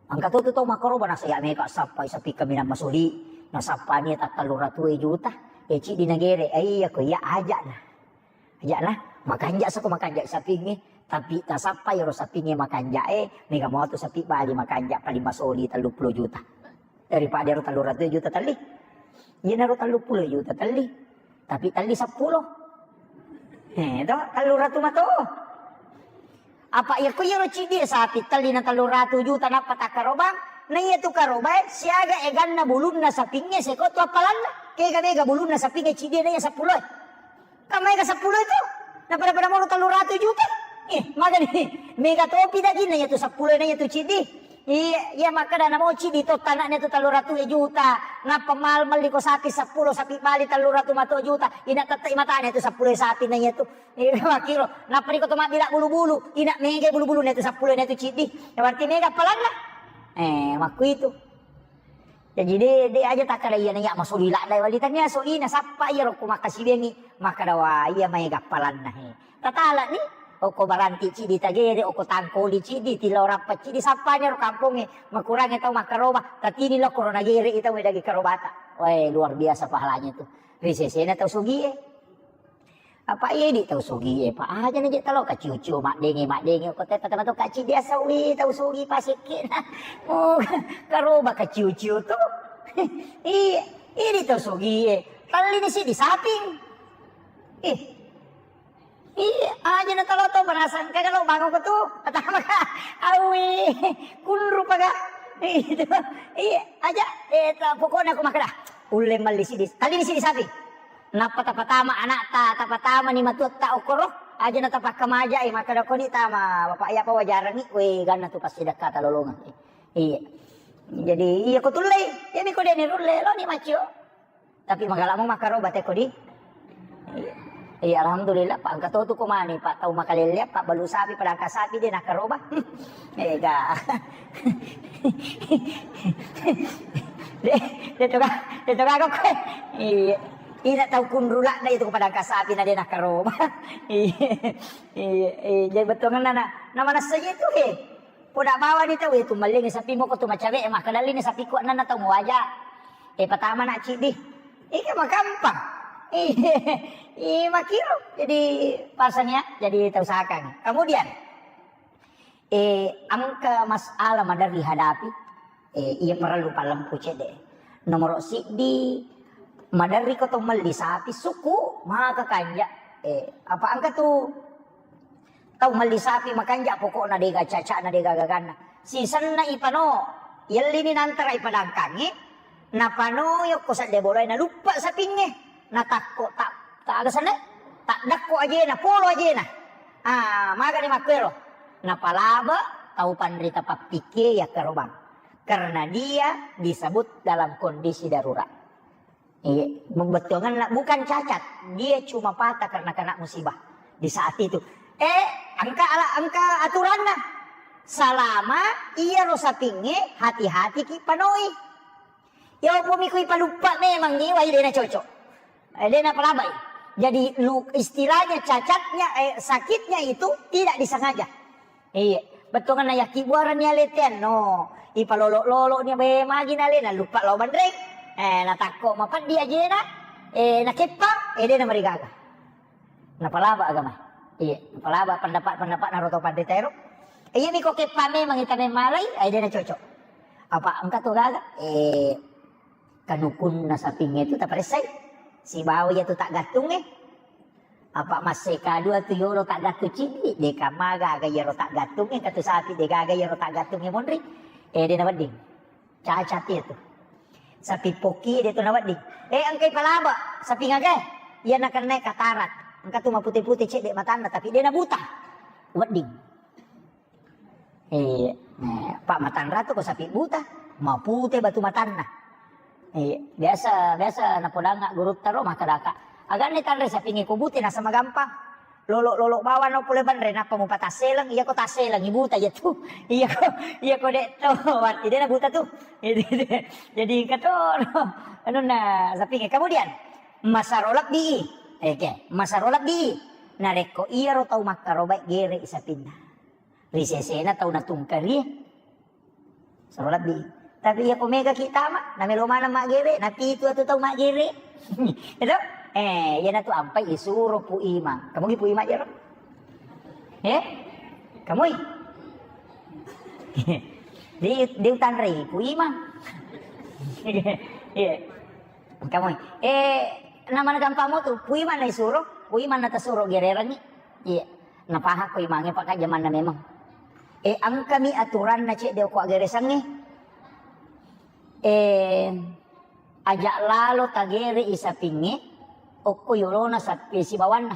Engka to tu tau makkaroba, nasaya meka sappai sapi kaminang masuli, nasappa ni tattellu ratu juta. Eh, ciddi nagere, eh, iya ko iya ajana. Ajana, makanja sako makanja sapingnge, tapi tasappa ero sapingnge makanja e, mega moto sapi bali makanja paling masuli tellu pulo juta. Daripada ero tellu ratu juta telli. Iyanaro tellu pulo juta telli. Tapi telli seppulo. Eh, to, tellu ratu mato. Apa iya ko iyaro ciddi sapi telli na tellu ratu juta nappa takkarobang, na iya tu karobae siaga eganna bulunna sapingnge seko tu appalanna. Kega mega bulunna sapingnge ciddi na iya seppulo e. Kan maega seppulo itu? Na pada-pada moro tellu ratu juta. Eh, magani mega topi dagingna iya tu seppulo na iya tu ciddi. Iya, iya, makkeda na moci di to tanaknya tu tellu ratu juta. Nappa mal melli ko sapi seppulo, sapi bali tellu ratu mato juta. Ina tette matane tu seppulo sapi na iya tu. Iya, makkiro. Nappa ri ko to mabbila bulu-bulu. Ina mega bulu-bulu na tu seppulo na tu ciddi. Ya berarti mega appalanna. Eh, makku itu. Jaji de, de aja takkeda iyana iya masuli ladda wali tania solina sappa iya rokko makkasibengi makkeda wa iya maega appalanna he. Tatalani okko baranti cidi tagere okko tangkoli cidi tilau rappa cidi sappanya ro kampongnge makurangnge tau makkaroba tatini lo korona gere i tau medagi karobata. Wae luar biasa pahalanya tu. Ri sesena tau sugie. Apa iya di tau sugi e, Pak? Aja na je talo kaciu-ciu maddenge, maddenge ko tetta tama to kaci biasa wi tau sugi pasikki na. Oh, karoba kaciu-ciu tu. Iya, ini tau sugi e. Tali ni si di saping. Ih. Iya, aja na talo to berasangka kalau bangun ko tu. Pertama ka, awi, kunru paga. Itu. Iya, aja. Eh, ta- pokoknya aku makan dah. Ulle melli si di. Tali ni si di saping. Nappa tapatama anakta, tapatama ni matuatta okkoro, aja na tapakkamajai, makkeda koni tama bapak iya apa wajarangi, we ganna tu pasti dekkata lolongeng. Iya. Jadi iya ko tullei, iya mi ko deni rulle lo ni macio. Tapi magalamo makkaroba teko di. Iya. Iya, alhamdulillah, Pak, engka to tu ko mani, Pak, tau makalelle, Pak, balu sapi, padangka sapi, de nakkaroba. Ega. De, de to ga, de to ga ko. Iya. Ina tau kunrulak na itu ko padangka sapi na de nakkaroba. Iya. Iya, iya, jadi bettuanna na, na manessa je tu he. Poda bawani tau e, tu mallingi sapi moko tu macawe e, makkedalini sapi ku annanna tau muwaja. E patama na cidi. Ika makampang. Iya, iya makiro. Jadi pasang ya, jadi tau sakang. Kemudian, e, engka masalah maderri hadapi. E, iya parellu pallempu cedde. Nomoro siddi, maderri ko to melli sapi suku maka kanja. E, apa engka tu tau melli sapi makanja pokokna dega cacana dega gaganna. Sisenna ipano, yellini nantara ipadangkangi, napano yokko sedde bolai naluppa sapingnge. Natakko tak tak aga senne, tak dakko ajena, polo ajena. Ah, magani makkuero. Napalaba tau panrita pappikke yakkarobang. Karena dia disebut dalam kondisi darurat. Iya, bettuanganna bukan cacat, dia cuma patah karena kena musibah di saat itu. Eh, engka ala engka aturanna. Salama iyaro sapingnge hati-hati ki panoi. Ya opo mi kui paluppa memang ni wai dena cocok. Eh, dena palabai. Jadi lu istilahnya cacatnya eh, sakitnya itu tidak disengaja. Iya, bettuanna yakkibuarani aleteanno. Ipalolo-lolo ni be magi nale naluppa lao banreng. Eh, natakko mapeddi ajena. Eh, nakeppa, eh, dena marigaga. Napalaba agama. Iya, napalaba pendapat-pendapat naroto pandita ero. Iya miko keppa memang ita memmalai, eh, dena cocok. Apa engka to gaga? Eh, kanukunna sapingnge tu taparessai. Sibawa iya tu taggattungnge. Apa masse kadua tu yolo taggattung cidi, deka maga aga yero taggattungnge, katu sapi de gaga yero taggattungnge monri. Eh, de nawedding. Cacat iya tu. Sapi poki de tu nawedding. Eh, engkai palaba, sapi ngaga. Iya nakenna katarak. Engka tu mapute-pute cedde matanna, tapi de nabuta. Wedding. Eh, eh, Pak matanra tu ko sapi buta, mapute batu matanna. Eh, biasa biasa napodangnga gurutta ro makkadaka. Aganni tanre sapingnge ko bute nasaba magampang. Lolo-lolo bawang no pole banre nappa mupatasseleng, iya ko tasseleng ibuta iya tu. Iya ko iya ko dek to wati de nabuta tu. Jadi engka to anunna sapingnge. Kemudian masaro lebbi. Oke, masaro lebbi. Narekko iyaro tau makkarobai gere sapinna. Ri sesena tau natungkari. Soro lebbi. Tapi iya ko mega ki tama, namelo maneng maggere, napitu atu tau maggere. Itu? Eh, iya natu ampai isuro Pu Imang. Kamu ki Pu Imang jero? Eh? Kamui? Di di utanrei Pu Imang. Iya. Kamu, eh, namana gampang mo tu, Pu Imang na isuro, Pu Imang na tasuro gererangi. Iya. Napahang ko imangnge paka jamanna memang. Eh, engkami aturanna cedde okko aggeresangnge. Eh, aja lalo tagere i sapingnge okko yolona sapi sibawanna.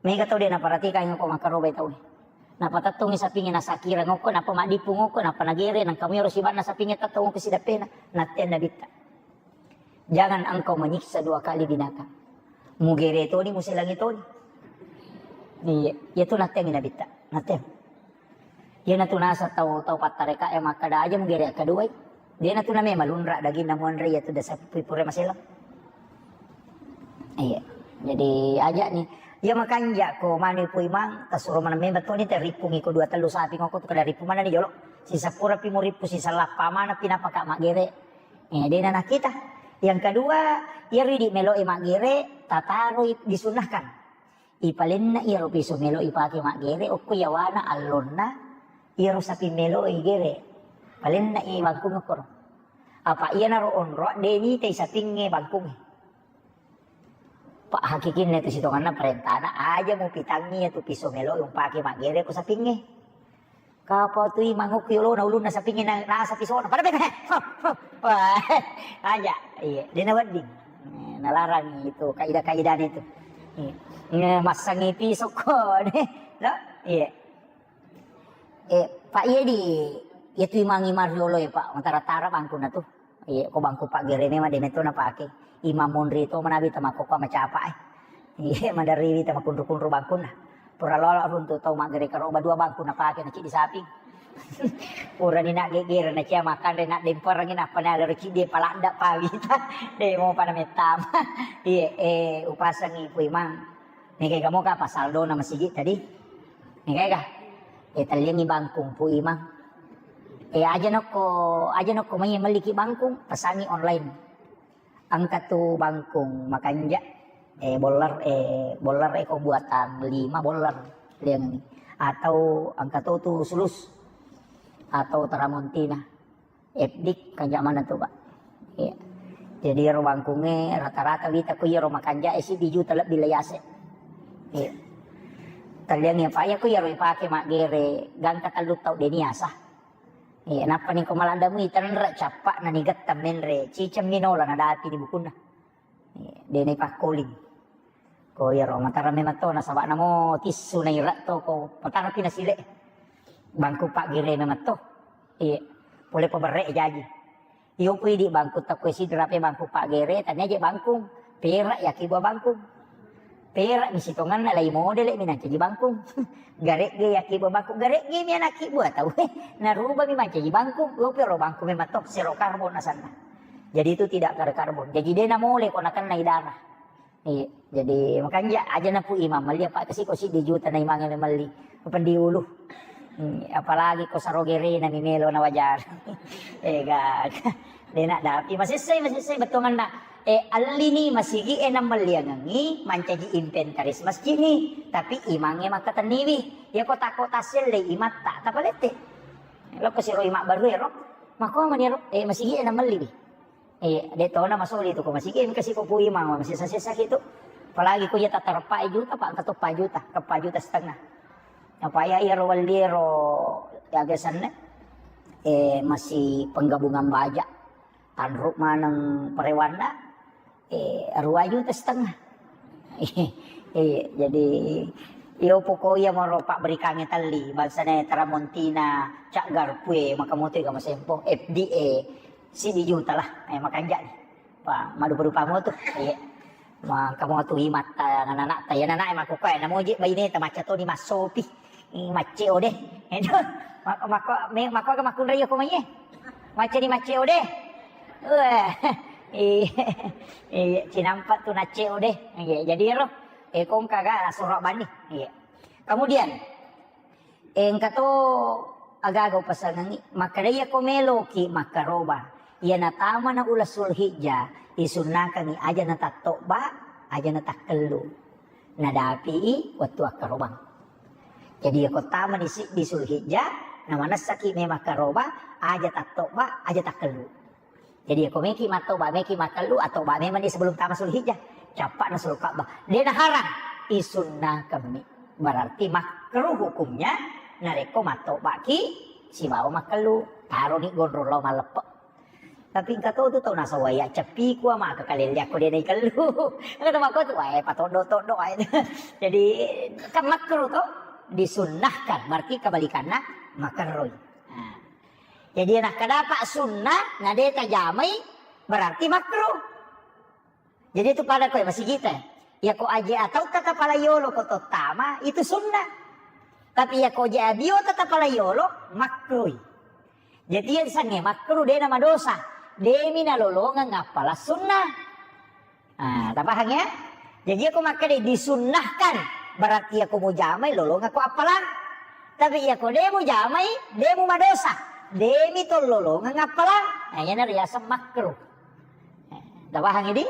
Mega tau de naperhatikan ko makkarobai tau. Napatettongi sapingnge nasakireng okko, napa maddippung okko, napa nagere, nangka muyaro sibanna sapingnge tettong okko sidappena, natteang Nabitta. Jangan engkau menyiksa dua kali binatang. Mugere toni, muselangi toni. Iya, iya tu natteangi Nabitta. Natteang. Iyanatu naseng tau, tau pattareka e makkeda aja mugere akkaduai. De'na tu name malunra daginna muanre iya tu dasa pui pura maselang. Iya. Jadi aja ni. Iya makanja ko mani pui mang tasuro maneng memang toni teripung iko dua tellu sapi ngoko tu kada ripu mana ni jolo. Sisa pura pi muripu sisa lappa mana pi napaka magere. Eh, de'na nakita. Yang kedua, iya ridi melo e magere tataroi disunnahkan. Ipalenna iyaro piso melo ipake maggere okko yawana allonna iyaro sapi melo igere. Palenna i bangkung okkoro. Apa iyanaro onro de nitai sapingnge bangkungnge. Pak hakikinna tu sitonganna parentana aja mupitangi iyatu piso melo umpake maggere ko sapingnge. Kapau tu imang okko yolona ulunna sapingnge na, nasa pisona. Pada bega. Wah, aja. Iya, dena wedding. Eh, nalarang itu kaidah-kaidah itu. Iya. Nge massangi pisokko deh. Lo? Iya. Eh, Pak iya di iya tu imang imang riolo ya Pak. Matara-tara bangkuna tu. Iya, ko bangku paggere memang de metto napake. Imang monri to manabi tama kokko macapa eh. Iya, maderri wi tama kunru-kunru bangkunna. Pura lolo runtu tau maggere karoba dua bangku napake na ciddi sapi. Pura ni nak gegere na cia makanre nak demperengi nappa na lero ciddi paladda pawita. De mo pada mettama. Iya, eh, upasangi pu imang. Nega moga apa saldona masigi tadi? Nega. Eh, telliangi bangkung pu imang. Eh, aja nokko, aja nokko mai melliki bangkung, pesangi online. Engka tu bangkung makanja, eh, boller, eh, boller eko buatan lima boller liangi. Atau engka to tu sulus atau teramontina. F D kanja mana tu, Pak. Iya. Jadi ero bangkunge rata-rata wita ku iyaro makanja e siddi juta lebbi laiase. Iya. Telliang ya Pak, ya ku iyaro ipake maggere gangka tellu tau deni asa. Iya, nappa ni ko maladda mu itenre cappa na nigetta menre ciceng minola nadapi di bukunna. Iya, dena ipakkoling. Ko iyaro matara memang to nasaba namo tissu na ira to ko matara pi nasile. Bangku paggere memang to. Iya, pole paberre jaji. Iyo pui di bangku takko sidra pe bangku paggere tania je bangkung. Perak yaki buah bangkung. Perak mi sitonganna lai modele mi nancaji bangkung. Garegge yaki buah bangkung, garegge mi anaki buah tau. Narubah mi mancaji bangkung. Lo pero bangku memang to zero karbon asanna. Jadi itu tidak ada karbon. Jadi de namole ko nakennai darah. Iya, jadi makanja aja napu imang melli apa kasi ko siddi juta na imang melli. Pendi ulu. Hmm, apalagi ko saro gerena mi melo na wajar. Eh, gak. Dena dapi masessai, masessai bettuanganna. Eh, allini masigi e namelliangengi mancaji inventaris masjid ni. Tapi imangnge makkatenniwi. Ya ko tako tasselle imatta tapalette. Lo ko siro imang baru ero. Mako mani ero. Eh, masigi e namelliwi. Iya, de tona masoli tu ko masigi, engka si ko pui mama masessa-sessa ki tu. Apalagi ko iya tatareppa juta, Pak, engka to empat juta, ke empat juta setengah. Apa ya, iyaro welli ero ya biasanya, eh, masih penggabungan baja. Tanruk maneng perewanna, eh, dua juta setengah. Iya, jadi iyo pokok iya moro pabberikangnge telli, bangsana Tramontina, Cak Garpue, maka moto ga masempo, F D A, siddi juta lah, eh, makanja ni. Pa, madupa-dupa moto, iya. Maka moto imatta, anak-anak, ya anak-anak, mako kau, namoji baine, ta macca toni massopi. Ih, macce o de. Edo, mako, mako, me, mako aga makkunrai ko mai e. Macca ni macce o de. Wah, iya, iya, cinampa tu nacce o de. Iya, jadi ero, eh, kongka ga soro bani. Iya. Kemudian, eh, engka to aga-aga upasangengi, makkeda iya ko meloki makkaroba, iya natamana uleng Zulhijjah, isunnakangi aja na tattobba, aja na takkellu. Nadapi i wettu akkarobang. Jadi, iya ko tamani siddi Zulhijjah, namanessaki memang karoba, aja tattobba, aja takkellu. Jadi, iya ko meki mattoba, meki makkellu, attoba memang ni sebelum tama Zulhijjah. Cappa na Sulka'bah. De naharang, isunnakemmi. Berarti makruh hukumnya, narekko mattobaki sibawa makkellu. Taroni gondrong lao malleppe. Tapi engka to tu tau nasawai, "Ceppiku ama ke kalelle akko de naikellu." Engka to makko tu, "Wae, patoddo-toddo wae." Jadi, kan makruh to. Disunnahkan, berarti kebalikanna makerrui. Nah. Jadi, nakkeda apa sunnah, na de tajamai, berarti makruh. Jadi, itu pada koe masigita. Yako aje atau tata pala yolo ko tottama, itu sunnah. Tapi yako aje abio tata pala yolo, makruh. Jadi, iya disange makruh, de na madosa. Demi nalolongeng appala sunnah. Ah, tapahang ya? Jadi, aku makkeda disunnahkan, berarti aku mujamai lolongeng ko appalang. Tapi iya ko de mujamai, de mu madosa. Demi to lolongeng appalang. Nah, iyana riaseng makruh. Eh, tapahang idi?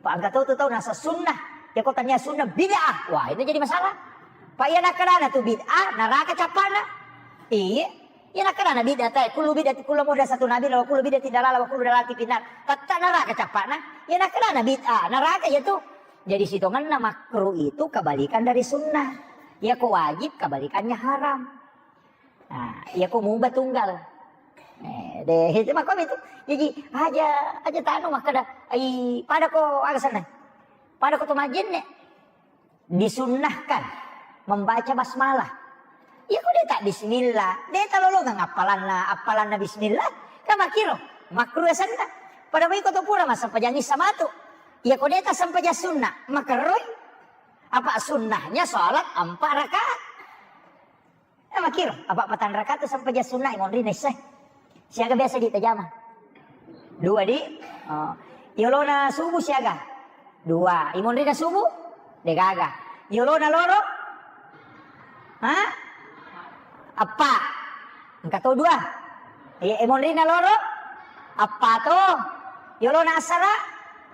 Pak, engka tau tu tau nasa sunnah. Ya ko tania sunnah bid'ah. Wah, itu jadi masalah. Pak, iya nakkedana tu bid'ah, neraka cappana. Iya. Iya nakkedana bid'ah tae, kullu bid'ati kullu muhdatsatun bid'ah wa kullu bid'atin dalalah wa kullu dalalatin finnar. Tetta neraka cappana. Iya nakkedana bid'ah, neraka ya tu. Jadi sitongenna makruh itu kebalikan dari sunnah. Ya ko wajib kebalikannya haram. Nah, iya ko mubah tunggal. Eh, deh, itu makko itu. Jadi aja aja tanu makkeda, ai pada ko aga sana. Pada ko to majenne. Disunnahkan membaca basmalah. Iya ko de ta bismillah, de ta lolongeng appalanna, appalanna bismillah. Kan makkiro, makruh asenna. Pada mai ko to pura massempajang issa matu. Iya ko de ta sempajang sunnah, makerroi. Apa sunnahnya salat empat rakaat. Eh, makkiro, apa patang rakaat tu sempajang sunnah, imonrina issae. Siaga biasa di tajama? Dua di. Oh. Yolona subuh siaga? Dua. Imonrina subuh? Degaga. Yolona loro? Ha? Eppa. Engka to dua. Iya, imonrina loro? Eppa to. Yolona asara?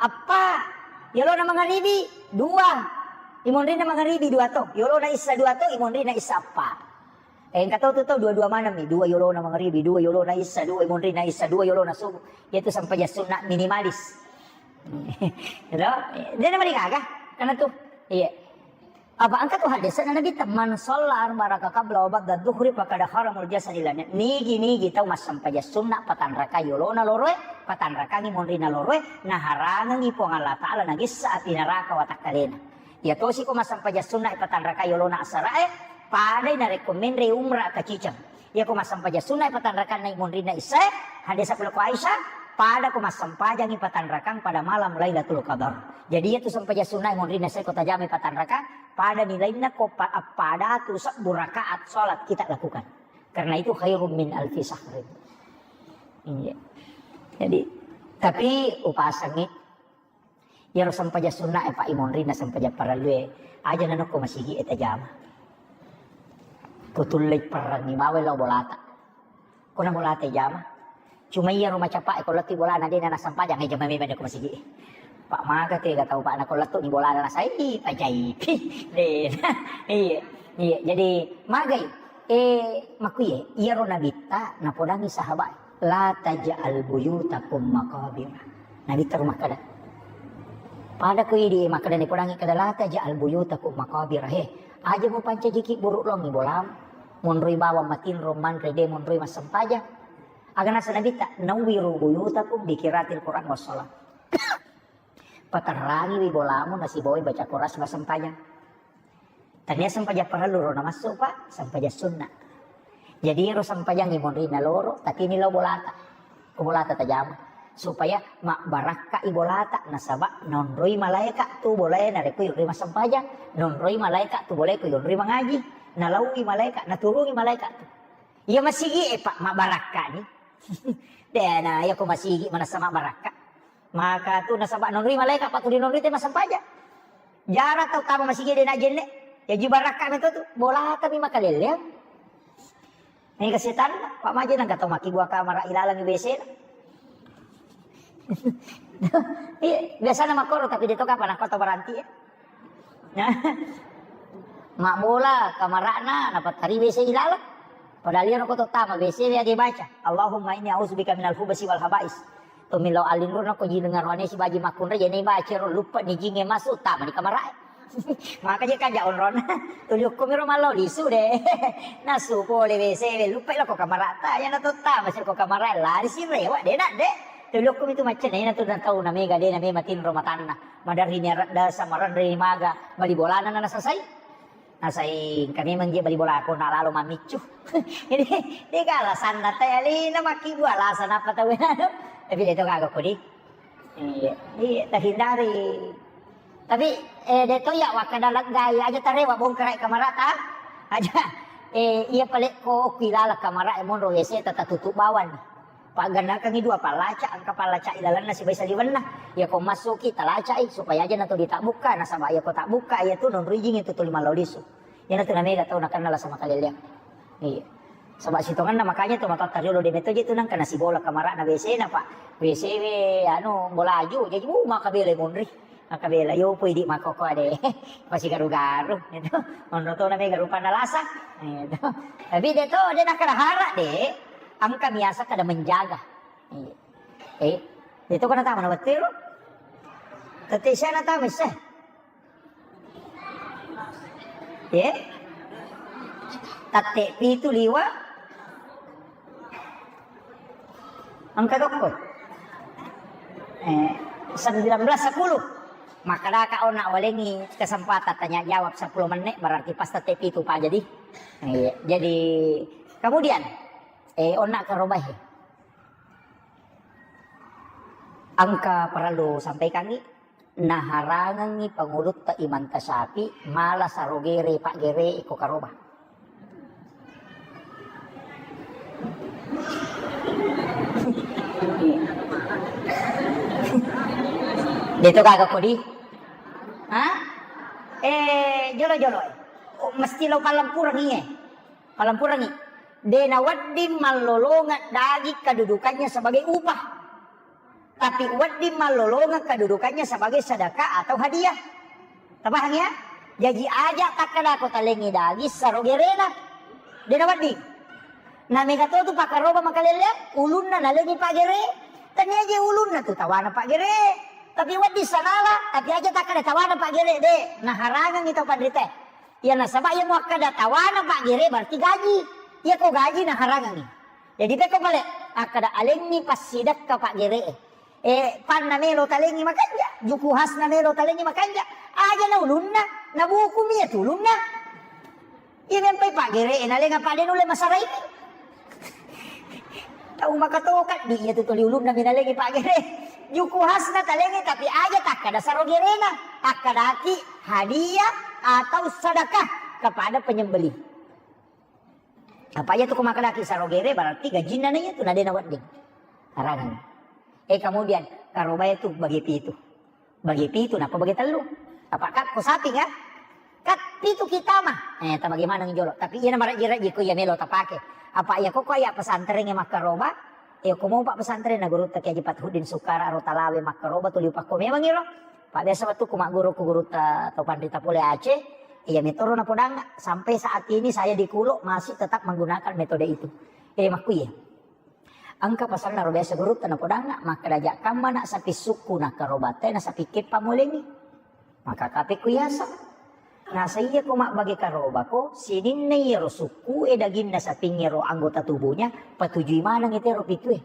Eppa. Yolona mangaribi? Dua. Imonrina mangaribi dua to. Yolona issa dua to, imonrina issa eppa. Eh, engka tau tu tau dua-dua maneng mi, dua yolona mangaribi, dua yolona issa, dua imonrina issa, dua yolona subuh. Iya tu sempajang sunnah minimalis. Gitu? Dia nama gaga, karena tu, iya. Apa engka tu hadis na Nabi ta, "Man shalla arba'a raka qabla wa ba'da dhuhri faqad haramul jasadi lana." Nigi-nigi tau massempajang sunnah patang raka yolona loroe, patang raka imonrina loroe, naharangengi Puang Allah Taala nagessa api neraka watakkalena. Iya tosi ko massempajang sunnah patang raka yolona asarae, padai narekko menre umrah kaciceng. Iya ko massempajang sunnah patang raka na imonrina issae, hadis pula ko Aisyah, pada ko massempajangi patang rakang pada malam Lailatul Qadar. Jadi iya tu sempajang sunnah imonrina issae ko tajamai patang rakang, pada nilainna ko pa-, pada tu sebbu rakaat salat kita lakukan. Karena itu khairum min alfi syahrin. Iya. Jadi, tapi upasangi Iyaro sempajang sunna e, Pak, imonrinna sempajang parellu e, aja nanokko masigi e tajama. Kutullei perrengngi bawai lao bolata. Kona bolata jama. Cuma iyaro macapa e, ko lettu bolana de na nassempajang, e jama memang ko masigi e. Pak, maga tega tau, Pak, na ko lettu ni bolana nasai pajai. De. Iya. Iya, jadi magai. Eh, makkuye, iyaro nabitta napodangi sahabat, "La taj'al buyutakum maqabir." Nabitta ro makkeda. Pada ko idi makkeda, napodangi kada, "La taj'al buyutakum maqabir." He, aja mupancajiki buruk longi bolam, monroi bawang matinro manre de monroi massempajang. Aga nasa nabitta, "Nawwiru buyutakum bi qiraatil Qur'an was shalah." Paterrangiwi bolamu nasibawai baca Quran sibawa sempajang. Tania sempajang parellu ro namassu, Pak, sempajang sunna. Jadi ro sempajang imonrina loro, tapi ni lao bolata. Ko bolata tajama. Supaya mabbarakka i bolata, nasaba nonroi malaeka tu bolae narekko yonroi massempajang, nonroi malaeka tu bolae ko yonroi mangaji, nalaui malaeka, naturungi malaeka tu. Iya masigi e, Pak, mabbarakka ni. Dena, iya ko masigi manassa mabbarakka. Maka tu nasaba nonroi malaeka, Pak, tuli nonroi te massempajang. Jara tau tama masigi de na jenne. Yaji barakka meto tu, bolata mi makalelleang. Mega setan, Pak, maje nang katau maki bua kamara ilalang W C. Iya, biasana makkoro, tapi de to kapang nakko to baranti ya. Mabbola kamara'na, napattari W C ilalang. Padahal iyaro ko to tama W C we age baca, "Allahumma inni a'udzubika minal khubasi wal khaba'is." To millau allinruna ko jileng aroane sibaji makkunrai, jene baca ro, lupa ni jinge masuk, tama ni kamara'e. Maka je kaja onrona. Tuli okko miro mallau lisu de. Nasu pole W C we, lupa lo ko kamara'ta, yana to tama si ko kamara'e, lari si rewa de na de. Tuli okko mitu macca, na ina tu na tau na mega de na mema tinro matanna. Madarri ni aradda samaranre maga bali bolana na nasasai. Nasai engka memang je bali bolako na lalo mammiccu. Jadi, de' gaga alasanna tau alena makkibbu alasan apa tau anu. Tapi de' to gaga kodi. Iya, iya, tahindari. Tapi, eh, de' to iya wakkada leggai aja tarewa bongkarai kamarata. Aja, eh, iya palekko ku ilala kamara e monro W C tata tutup bawang. Paggannakangngi dua pallaca, engka pallaca ilalenna sibawa saliwenna. Iya ko massuki talaca'i supaya aja na tuli tabbukka, nasaba iya ko tabbukka iya tu nonro ijing itu tuli mallau lisu. Iyana tu namega tau nakenna lasa makaleleang. Iya. Saba sitongenna makanya tu matoatta riolo de' metto je tu nangka nasibola kamarana W C na, Pak. W C we anu bolaju, jadi, uh, maka bela monri. Maka bela yo poi di makoko ade. Pasi garu-garu gitu. Monro to namega rupanna lasa. Gitu. Tapi de' to, de' nakkada hara de', engka biasa kada menjaga. Iya. Eh, de' to kana tama na wettu ro. Tette siana tama isse. Ye? Tette pitu liwa. Engka dokko. Eh, sembilan belas sepuluh. Makkadaka onna walengi kesempatan tanya jawab sepuluh menit, berarti pas tette pitu pa jadi. Iya, jadi kemudian, eh, onna karobahe. Engka parellu sampaikangngi, naharangengngi pangulutta Imam Tasyafi mala sarogere paggere iko karoba. De' to gaga kodi? Ha? Eh, jolo-jolo. Oh, mesti lo palempurengngi, eh. Palempurengngi. De' nawedding mallolongeng daging kedudukannya sebagai upah. Tapi wedding mallolongeng kedudukannya sebagai sedekah atau hadiah. Tapahang ya? Jaji aja takkadako talengi daging sarogerena. De' nawedding. Na mega to tu pakkaroba makaleleang, ulunna nalengi paggere. Tania je ulunna tu tawana paggere. Tapi wedding sanala, tapi aja takkada tawana paggere de'. Naharangengngi tau panrita. Iya nasaba iya muakkada tawana paggere berarti gaji. Iya ko gaji naharangengngi. Jadi pekko pale akkada alengngi passidekka paggere e. Eh, panna melo talengi makanja, juku hasna melo talengi makanja. Aja na ulunna, na buku mi iya tu ulunna. Iya mempai paggere e nalenga pade nulle masara ini. Tau makatoka di iya tu tuli ulunna mi nalengi paggere. Juku hasna talengi tapi aja takkada sarogerena, akkadaki hadiah atau sedekah kepada penyembelih. Apa iya tu ko makkadaki sarogere berarti gajinna na iya tu na de' nawedding. Harangan. Eh, kemudian karobae tu bagi pitu. Bagi pitu, napa bagi tellu? Apa kak ko sapi kan? Kat pitu kita mah. Eh, ta bagaimana jolo? Tapi iya na maraji-raji ko iya melo tapake. Apa iya ko ko iya pesantren e makkaroba? Iya ko mau pak pesantren na gurutta Kiai Haji Fathuddin Sukara ro Talawe makkaroba tuli upakko memang iro. Pak biasa waktu ku magguru ku gurutta to panrita pole Aceh. Iya metoro napodangnga, sampai saat ini saya di Kulo masih tetap menggunakan metode itu. Eh, makkuiye. Engka pasanna ro biasa gurutta napodangnga, makkeda jakkamma nak sapi sukku nakkarobatta na sapi keppa molengi. Maka kape ku yaseng. Nasa iya ko mabbage karobako, sininna iyaro sukku e daginna sapingngero anggota tubuhnya, patujui maneng itero pitue.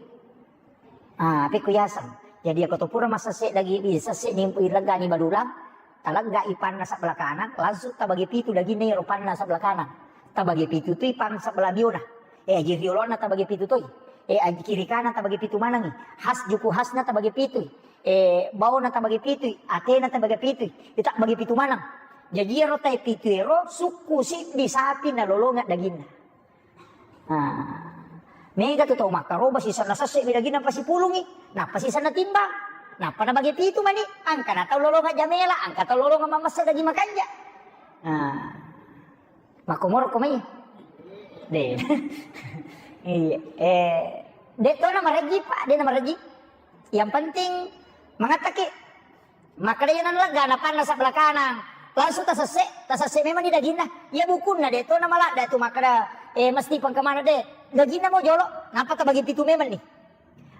Ah, pekko yaseng. Jadi, iyako to pura massesse dagi, sesse ni ireggani badulang, taleggai panna sebelah kanan, langsung tabagi pitu daginna iyaro panna sebelah kanan. Tabagi pitu tu ipang sebelah biona. Eh, aji riolona tabagi pitu toi. Eh, aji kiri kanan tabagi pitu manengi. Has juku hasna tabagi pitu. Eh, baona tabagi pitu, atena tabagi pitu. Ita bagi pitu maneng. Jadi, iyaro tai pitu ero sukku siddi sapi nalolongeng daginna. Nah, mega tu tau makkaroba sisenna sesse mi daginna nappa sipulungi, nappa sisenna timbang, nappa nabage pitu mani, angka na tau lolongeng jamela, angka tau lolongeng mamesse daging makanja. Nah, makkomoro ko mai. De. Iya, eh, de to na mareji, Pak, de na mareji. Yang penting mangattaki. Makkeda iyana nalegga napanna sebelah kanang. Langsung tasesse, tasesse memang ni daginna. Iya bukunna de to namaladda tu makkeda, eh, mesti pengkemana de. Daginna mo jolo, nappa tabagi pitu memang ni.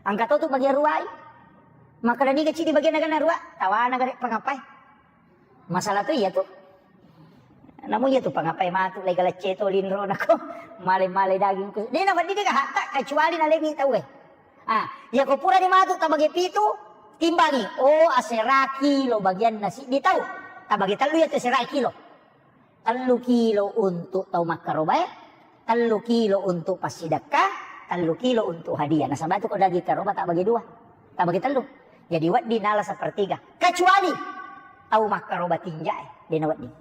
Angka to tu bagian ruai. Makkeda niga cidi bagian naganna rua, tawana gare pangapai. Masalah tu iya tu. Namu iya tu pangapai matu lai galecce to linro nako. Male-male daging ku. De na wedding de hatta kecuali nalemi tau e. Ah, iya ko purani matu tabage pitu, timbangi. Oh, asera kilo bagianna siddi tau. Tabage tellu iya tu asera kilo. Tellu kilo untuk tau makkarobae, tellu kilo untuk passidekka, tellu kilo untuk hadiah. Nasaba tu ko daging karoba tak bagi dua, tak bagi tellu. Jadi wedding nala sepertiga. Kecuali tau makkaroba tinja e, dena wedding.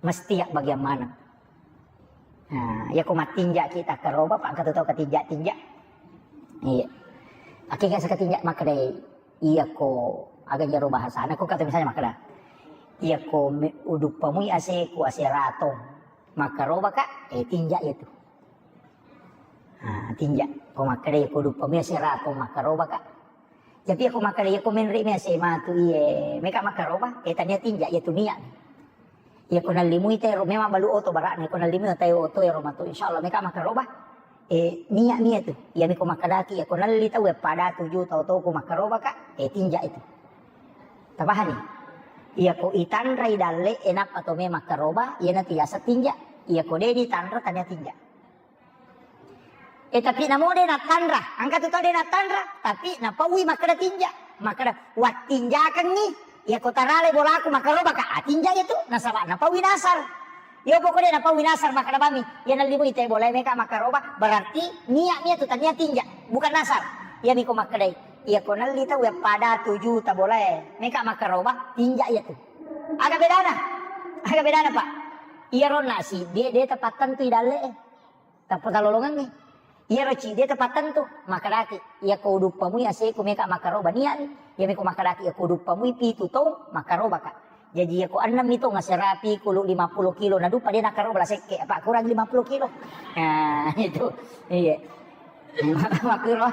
Mesti ya bagian mana. Nah, ya ko mattinja kita karoba, pak katu tau ketinja tinja. Iya. Akhirnya seketinja makkedai, iya ko aga jaro bahasana ko kata misalnya makkeda. Iya ko me-, uduppamui aseku ase ratong. Makkarobaka, eh, tinja iya tu. Ah, tinja. Ko makkeda iya ko uduppamui ase ratong makkarobaka. Tapi iya ko makkeda iya ko menre mi ase matu iye meka makkaroba, eh, tania tinja iya tu niat. Iya ko nallimui tero memang balu oto bara'na, iya ko nallimui tero oto ero matu insyaallah meka makkaroba. Eh, niat mi iya tu. Iya mi ko makkedaki iya ko nalli tau ya pada tuju tau toko makkarobaka, eh, tinja itu. Tabahani. Iya ko itanrai dalle e nappa to me makkaroba, iyanatu yaseng tinja. Iya ko de ditanra tania tinja. Eh, tapi namo de natanra, engka tu tau de natanra, tapi napaui makkeda tinja. Makkeda, wattinjakengngi, iya ko tarale bolaku makkaroba ka, ah, tinja itu, nasaba napaui nasar. Iya pokoknya napaui nasar makkeda bami, iya nallimui te bola meka makkaroba, berarti niat mi itu tania tinja, bukan nasar. Iya mi ko makkedai. Iya ko nalli tau ya pada tuju ta bolae, meka makkaroba, tinja iya tu. Aga bedana? Aga bedana, Pak? Iya ronna si, dia, dia tepat tentu i dalle e. Tappa talolongengngi. Iyaro cidi e tepattentu, makkedaki, iya ko uduppamui aseku meka makkaroba niat, iya meko makkedaki, iya ko uduppamui pitu tong makkarobaka. Jaji iya ko ennem mi tong aserapi kulu lima puluh kilo, naduppa de nakkaroba la sekke, apa kurang lima puluh kilo. Nah, itu. Iya. Makkuro.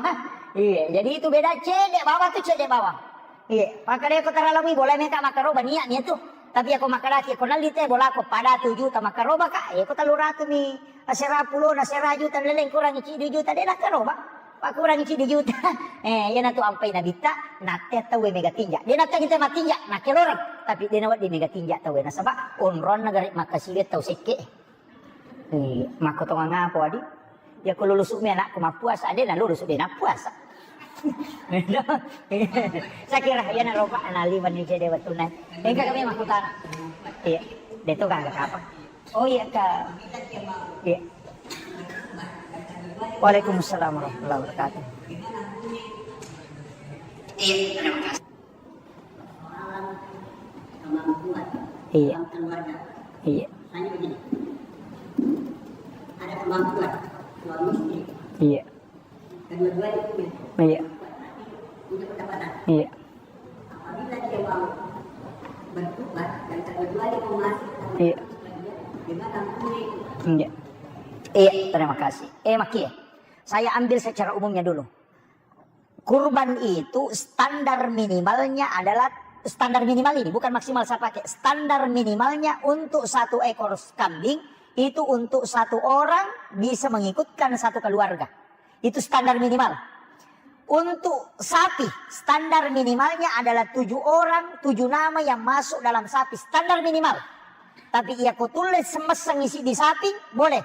Iya, jadi itu beda cedde bawang tu cedde bawang. Iya, makkedai ko taralamui bola meka makkaroba niat, niat tu. Tapi iya ko makkedaki, ko nalli te bolaku pada tu juta makkarobaka, iya ko tellu ratu mi. Asera pulona, asera juta, leleng kurangi ciddi juta, de nakkaroba. Pakkurangi ciddi juta. Eh, iyanatu ampai nabitta, natte tauwe mega tinja. De natte kita matinja, nakkeloreng. Tapi de nawedding mega tinja tauwe, nasaba onronna gare makkasiwe tau sekke. Eh, makkotongang apa, Adi? Ya ko lulusu mi anakku mappuasa, de na lulusu de nappuasa. Saya kira iyana roba anali mani cede wettunna. Engka kami makkutana. Iya, de to gangga apa? Oh iya, Kak. Iya. Waalaikumsalam warahmatullahi wabarakatuh. Iya. Iya. Iya. Iya. Iya. Iya. Iya, terima kasih. Eh, Maki, saya ambil secara umumnya dulu. Kurban itu standar minimalnya adalah, standar minimal ini, bukan maksimal saya pakai. Standar minimalnya untuk satu ekor kambing itu untuk satu orang bisa mengikutkan satu keluarga. Itu standar minimal. Untuk sapi, standar minimalnya adalah tujuh orang, tujuh nama yang masuk dalam sapi, standar minimal. Tapi iya ko tulle semesseng isi di sapi, boleh.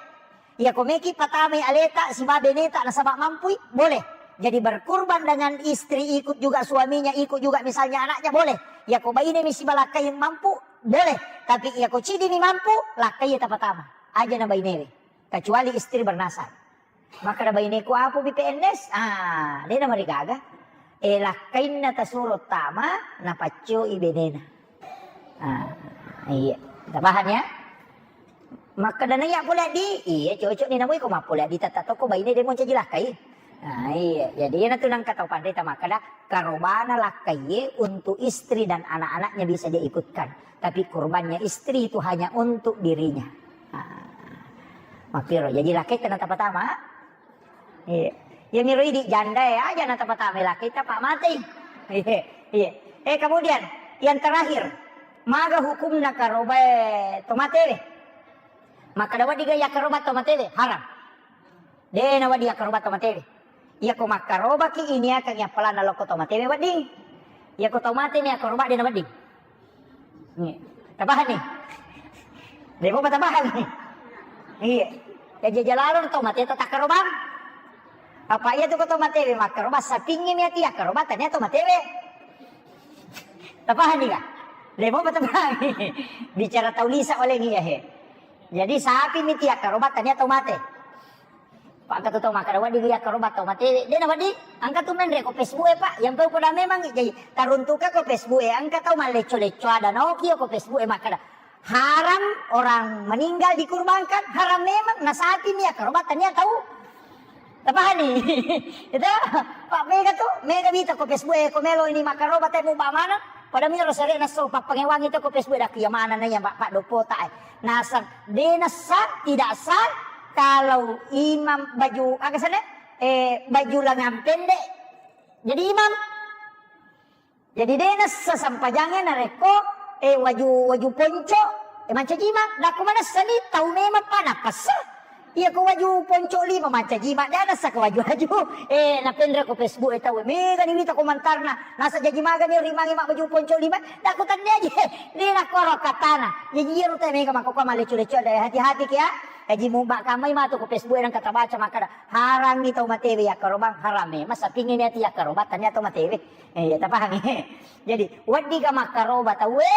Iya ko meki patamai aleta, siba beneta, nasaba mampui, boleh. Jadi berkurban dengan istri, ikut juga suaminya, ikut juga misalnya anaknya, boleh. Iya ko baine mi siba lakkai mampu, boleh. Tapi iya ko cidi mi mampu, lakkai tapatama. Aja na bainewe. Kecuali istri bernasar. Makkeda baineku, "Apa bi P N S?" Ah, de namarigaga. Eh, lakkainna tasuro tama, napaccoi benena. Ah, iya. Kita paham ya? Makkeda naiya pole di, iya cocok ni namui ko mappole di tata toko baine de mo caji lakkai. Ah, iya. Jadi iyanatu nangka tau panrita makkeda karobana lakkaie untuk istri dan anak-anaknya bisa dia ikutkan. Tapi kurbannya istri itu hanya untuk dirinya. Ah. Makkiro, jadi lakkaita na tapatama. Iya. Iya miro idi janda ya, aja na tapatama lakkaita pa mati. Iya. Iya. Eh, kemudian yang terakhir, maga hukumna karobae tomatewe? Makkeda wedding ga yakkaroba tomatewe? Haram. De nawedding yakkaroba tomatewe. Iya ko makkarobaki iniakang yappalanna lokko tomatewe wedding. Iya ko tomate mi yakkaroba de nawedding. Iya. Tabahan ni. De mopa tabahan ni. Iya. Ya jajalalo tomate to takkarobang. Apa iya tu ko tomatewe makkaroba sapingngi mi ati yakkaroba tania tomatewe. Tapahanni ga? Lemo pa tapahanni. Bicara tau lisa oleh iya he. Jadi sapi miti akkaroba tania tau mate. Pak, engka tu tau makkeda wedding iya akkaroba tau mate. De' na wedding, engka tu menre ko Facebook e, Pak. Yang pau pada memang jadi taruntuka ko Facebook e, engka tau mallecco-lecco ada naoki ko Facebook e makkeda haram orang meninggal dikurbankan, haram memang, na sapi mi akkaroba tania tau. Tapahani? Itu, Pak, mega tu, mega mita ko Facebook e, ko melo ini makkaroba temu ba mana? Pada miro sere naso pappangewangi tu ko Facebook dak iya mana na iya Pak, Pak Dopota e. Nasang, de' nasa, tidak sah kalau imam baju, aga sana? Eh, baju lengan pendek. Jadi imam. Jadi de' nasa sempajangnge narekko, eh, waju, waju ponco, eh, mancaji imam. Dakku manessani tau memang pa napassa. Iya ko waju ponco lima mancaji imam, de' nasa ko waju-waju. Eh, napenre ko Facebook e tau, mega ni wita komentarna. Nasa jaji maga ni rimangi mak baju ponco lima. Dakku tania aja. De' nakko ro katana. Jadi iyaro te mega makko ko mallecco-lecco ada, hati-hati ki ya. Jaji mu mak kamai matu ko Facebook e nang kata baca makkeda haram ni tau matewe yakkarobang, haram e. Masa pingin ati yakkarobang tania tau matewe. Eh, ya, tapahangi. Jadi, wedding ga makkaroba tauwe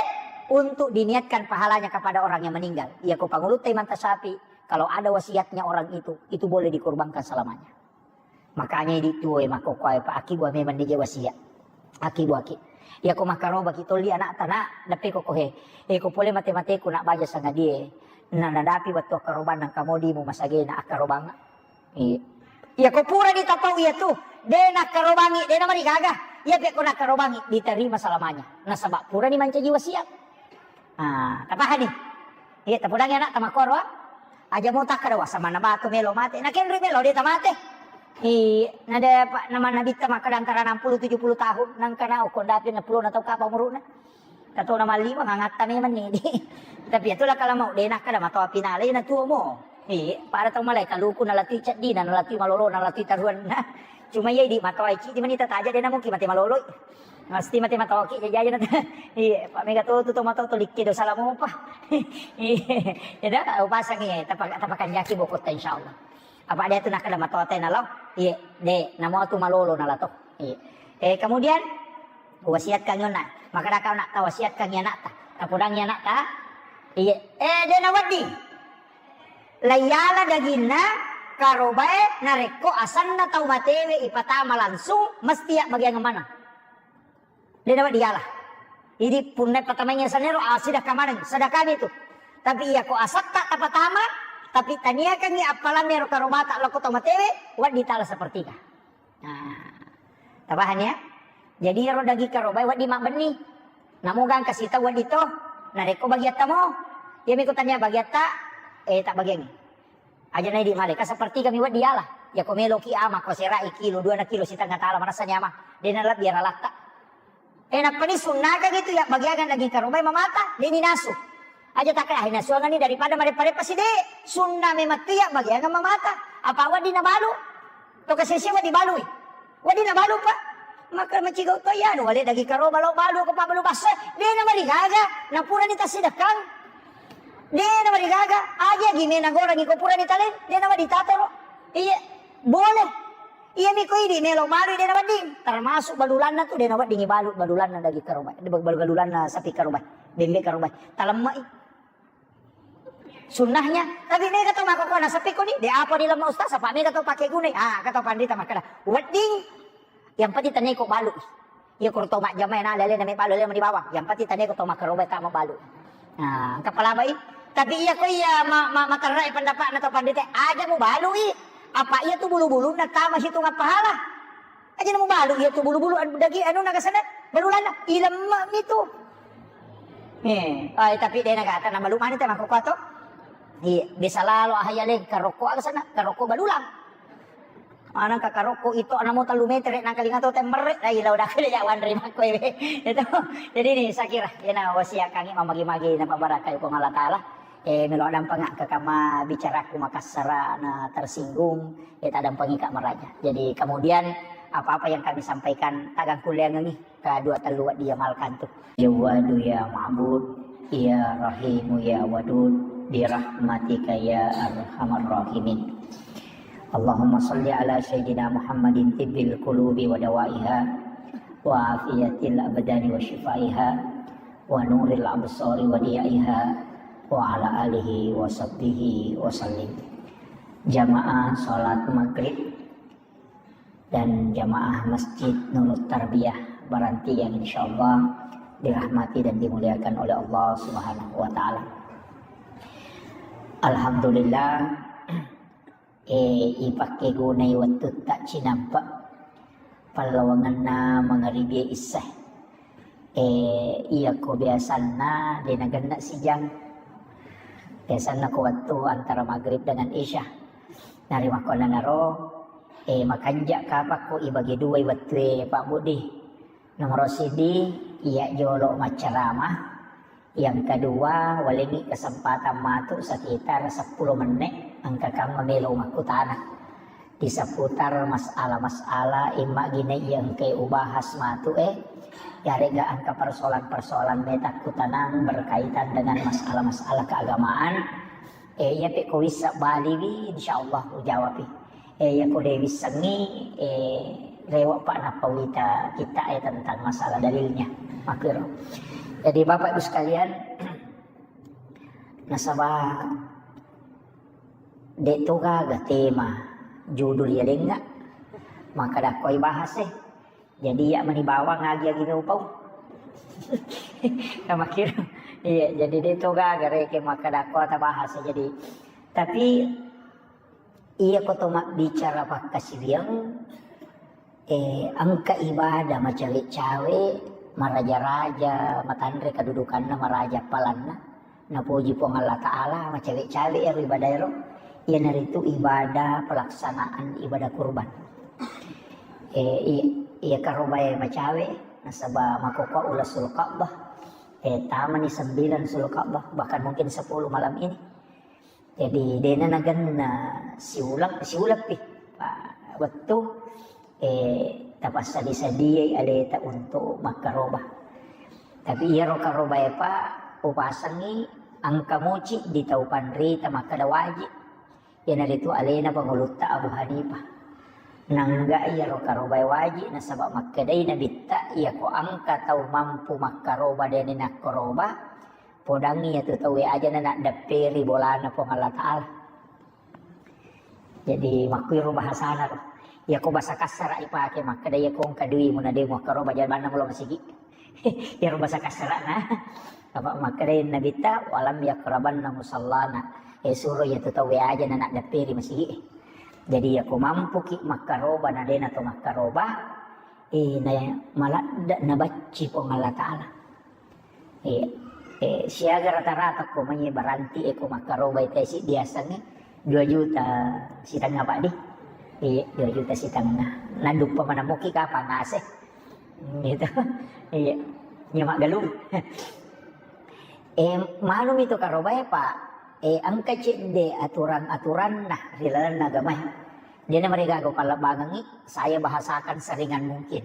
untuk diniatkan pahalanya kepada orang yang meninggal. Iya ko pangulutta imanta sapi, kalau ada wasiatnya orang itu, itu boleh dikorbankan selamanya. Makanya idi tuwe makkokkoe pa aki bua memang nije wasiat. Aki bua ki. Iya ko makkaroba ki tolli anak tana, deppe ko kohe. Eh, ko pole mate-mateku nak baja sangadie. Nah, nadapi wettu akkarobang nang kamodimu masagena akkarobang. Iya. Iya, ko purani tapau iya tu, de' nakkarobangi, de' namarigaga. Iya, pe ko nakkarobangi, diterima selamanya. Nasaba purani mancaji wasiat. Ah, tapahani? Iya, tapodangi anak tamakkoro, ah. Aja mau takkada wasa mana batu melo mate. Nakenri melo de' tamate. Iya, nada Pak nama Nabitta makkada antara enam puluh tujuh puluh tahun, nangkana okko dapi enam puluh na tau kapa umuruna. Katona malliwa ngangatta memang ni. Tapi iyatu lakala mau de' nakkada matoa pinale na tuo mo. Iya, pada tau malai kaluku nalatui ceddina, nalatui malolo, nalatui taruanna. Cuma iya idi matoa cidi manita taja de' na mungkin mate maloloi. Mesti mate matoa ki jaja na. Iya, Pak mega to tu to matoa to likke do salamo pa. Iya, ya dah, upasang iya, tapa-, tapakanjaki bokotta insyaallah. Apa de' tu nakkada matoa te nalo? Iya, de', namo tu malolo nalato. Iya. Eh, kemudian wasiatkan yonna. Makkada kau nak tawasiatkan anakta. Tapodangi anakta. Iya. Eh, de' nawedding. Laiyala daginna karobae narekko asenna tau matewe ipatama langsung mesti ya bagian mana? De' nawedding yala. Jadi punna patamaingi sanero, ah, sedekah maneng, sedekah itu. Tapi iya ko asetta tapatama, tapi taniakangi appalanna ero karobata loko tau matewe, wedding tala sepertiga. Nah, tapahani ya? Jadi ero daging karobae wedding mabbenni. Namo gangka sita wedding to. Narekko bagiatta mo, iya miko tania bagiatta, eh, tak bagiangi. Aja na idi maleka sepertiga mi wedding yala. Iya ko meloki ama ko serai kilo, dua na kilo setengah tala marasani ama. De' nalebbi yara latta. Eh, nappani sunnakang itu ya bagiangan daging karobae mamata, de' ni nasu. Aja takka, ah, nasuangani daripada mareppa-reppa si de'. Sunna memang tu ya bagiangan mamata. Apa wedding nabalu? To kasese wedding balui. Wedding nabalu, Pak. Maka macigau to iya anu wale daging karoba lo balu ko pabalu basso. De' namarigaga, napurani tassidekkang. De' namarigaga, aja gi mena gorangi ko purani tale, de' nawedding tatoro. Iya, boleh. Iya miko idi melo balu de' nawedding. Termasuk balulanna tu de' nawedding balu, balulanna daging karoba, balu-, balulanna sapi karoba, bembe karoba. Talemmai. Sunnahnya, tapi mega to makkokkoe nasappi koni, de' apa dilemma ustaz, apa mega to pake gunai. Ah, kata pandita makkada, wedding, yang penting tania ko balu. Iya ko to majjama na lele na me balu lele mani bawang. Yang penting tania ko to makkaroba ta mabalu. Nah, engka palabai. Tapi iya ko iya ma-, ma-, materrai pendapatna to pandita, aja mu balui. Apa iya tu bulu-bulunna tama situnga pahala. Aja na mubalu iya tu bulu-bulu anu daging anu nagasana balulanna ilemma mi tu. Eh, ai tapi de' nagata na malu mani te makkokkoe to. Iya, bisa lalo ahaya leng karokko aga sana, karokko balulang. Maneng ka karokko itu ana mo tellu metere nang kalinga to temmerre, dai lau dakale ya wanre makko ewe. Itu. Jadi ni saya kira iyana wasiat kangi mamagi-magi na pabarakai Puang Allah Taala. Eh, melo addampengakka kama bicaraku makassara na tersinggung, eh, taddampengika maraja. Jadi kemudian apa-apa yang kami sampaikan tagang kuliangengi ka dua tellu wedding iamalkan tu. Ya Wadu ya Ma'bud, ya Rahimu ya Wadud, bi rahmatika ya arhamar rahimin. Allahumma salli ala sayyidina Muhammadin tibbil qulubi wa dawaiha, wa afiyatil abdani wa shifaiha, wa nuril absari wa diyaiha, wa ala alihi wa sahbihi wa sallim. Jamaah salat maghrib dan jamaah Masjid Nurut Tarbiyah Baranti yang insyaallah dirahmati dan dimuliakan oleh Allah Subhanahu wa Ta'ala. Alhamdulillah, eh, ipakkegunai wettutta cinampe pallawangenna mangaribi isya. Eh, iyako biasanna de nagenna sijang. Biasanna ko wettu antara maghrib dengan isya. Narimakkuannanaro, eh, makanja kapakko ibagi duai wettue, Pak Budi. Nomoro siddi, iya jolo maccarama. Yang kedua, walengngi kesempatan matu sekitar seppulo menne, engka kamma melo makkutana. Di seputar masalah-masalah imma gine iya engka ubahas matu, eh, yarega engka persoalan-persoalan meta kutanang berkaitan dengan masalah-masalah keagamaan. Eh, iya pe ko wissa baliwi, insyaallah ujawapi. Eh, iya ko de wissengngi, eh, rewa pa nappa wita kita, eh, tentang masalah dalilnya. Makkiro. Jadi Bapak Ibu sekalian, nasaba de to gaga tema judul ya lenga, maka dakoi bahas, eh. Jadi iya mani bawang agi-agi upau. Sama kira. Iya, jadi de to gaga reke maka dakko ta bahas. Jadi tapi iya ko to mabbicara pakkasiwiang, eh, engka ibadah macawe-cawe, maraja-raja, matanre kedudukanna maraja palanna. Napoji Puang Allah Ta'ala, macawe-cawe ero ibadah ero. Iyanaritu ibadah pelaksanaan ibadah kurban. Eh, i-, iya karobae macawe, nasaba makkokkoe ulasul Ka'bah. Eh, tamani sembilan sul Ka'bah, bahkan mungkin sepuluh malam ini. Jadi, dena nagenna siuleng, siuleng pi. Pa-, wettu, eh, tapassadi-sadiai aleta untuk makkaroba. Tapi iyaro karobae pa upasengngi engka muci di tau panrita makkeda wajib. Iyanaritu alena pangulutta Abu Hanifah. Nangga iyaro karobae wajib nasaba makkedai nabitta iyako engka tau mampu makkaroba dena nakkaroba, podangngi iyatu tauwe aja na naddepperi bolana Puang Allah Ta'ala. Jadi, makkuiro bahasana ro. Iyako bahasa kassara ipake, makkeda iyako engka duimu na de muakkaroba, jabanna mulo masigi. Iyaro bahasa kassarana. Apa makkeda nabitta, "Walam yakrabanna musallana." Eh, suro iyatu tauwe aja na naddepperi masigi. Jadi, iyako mampuki makkaroba, na dena to makkaroba, eh, na maladde nabacci Puang Allah Ta'ala. Iya. Eh, siaga rata-rata ko mai baranti e ko makkarobai tesi diasengnge dua juta sitengnga, Pak, di. Iya, dua juta sitengnga. Naduppa manamuki kapang ase. Gitu. Iya. Nya maggalung. Eh, manumi to karobae, Pak. Eh, engka cedde aturan-aturanna ri lalenna agamae. Dena marigaga pallebbangengngi, saya bahasakan seringan mungkin.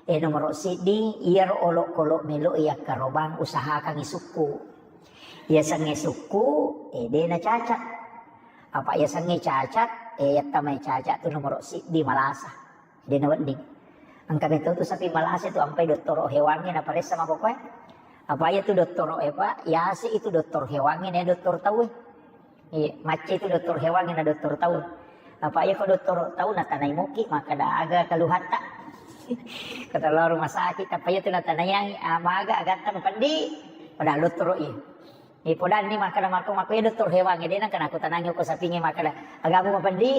Eh, nomoro siddi, iyaro olokolo melo yakkarobang usahakangngi sukku. Yasengnge sukku, eh, dena cacat. Apa yasengnge cacat, eh, yattamai cacat tu nomoro siddi malasa. Dena wedding. Engka meto tu sapi malasa tu ampai dottoro hewangnge naparessa makokoe. Apa iya tu dottoro e, Pak? Yase itu dokter hewangnge, ne dokter tauwe. Iya, macca itu dokter hewangnge na dokter tau. Apa iya ko dokter tau natanai moki, makkeda aga keluhatta. Kata lao rumah sakit, apa iya tu natanai yang, ah, maga agatta mapendi. Pada dokter iya. Eh, podanni makkeda mako, mako iya dokter hewangnge, de nangka nakutanangi ko sapingnge makkeda, "Agamu mapendi?"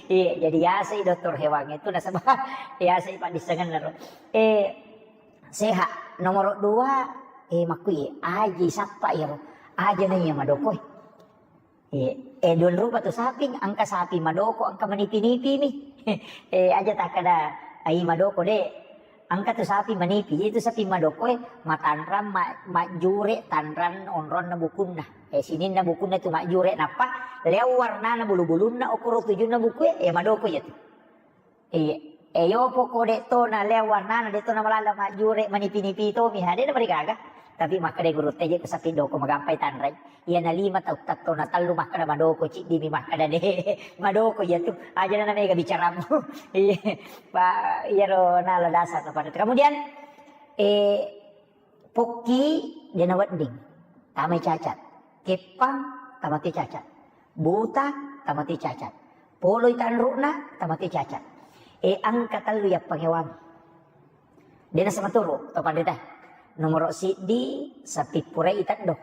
Iya, jadi yasai dokter hewangnge itu nasaba yasai paddissengenna ro. Eh, sehat. Nomoro dua, eh, makkui, aji sappa iyaro. Aja na iya madokoi. Eh, eh, dua rupa tu saping, engka sapi madoko, engka manipi-nipi mi. Eh, aja takkeda, ai madoko de. Engka tu sapi manipi, itu sapi madoko e, matanrang, ma-, majjure tanrang onronna bukunna. Eh, sininna bukunna tu majjure, nappa leo warnana bulu-bulunna, okoro tujunna buku e, eh, madoko iya tu. Iya. Eh, yopo ko de to na leo warnana, de to na malala majjure, manipi-nipi to mi, ha, de na marigaga. Tapi makkeda guru teje ko sapi doko magampai tanrai. Iya na lima tau tatto na tellu makkeda madoko, ciddi mi makkeda de. Madoko iya tu. Aja na mega bicaramu. Iya. Pa, iyaro nala dasar kepada. Kemudian, eh, pokki de na wedding. Tamai cacat. Keppang, tamate cacat. Buta, tamate cacat. Poloi tanru'na, tamate cacat. E, engka tellu yappangewangi. De' nasematuru to panrita. Nomoro siddi, sapippurai teddo.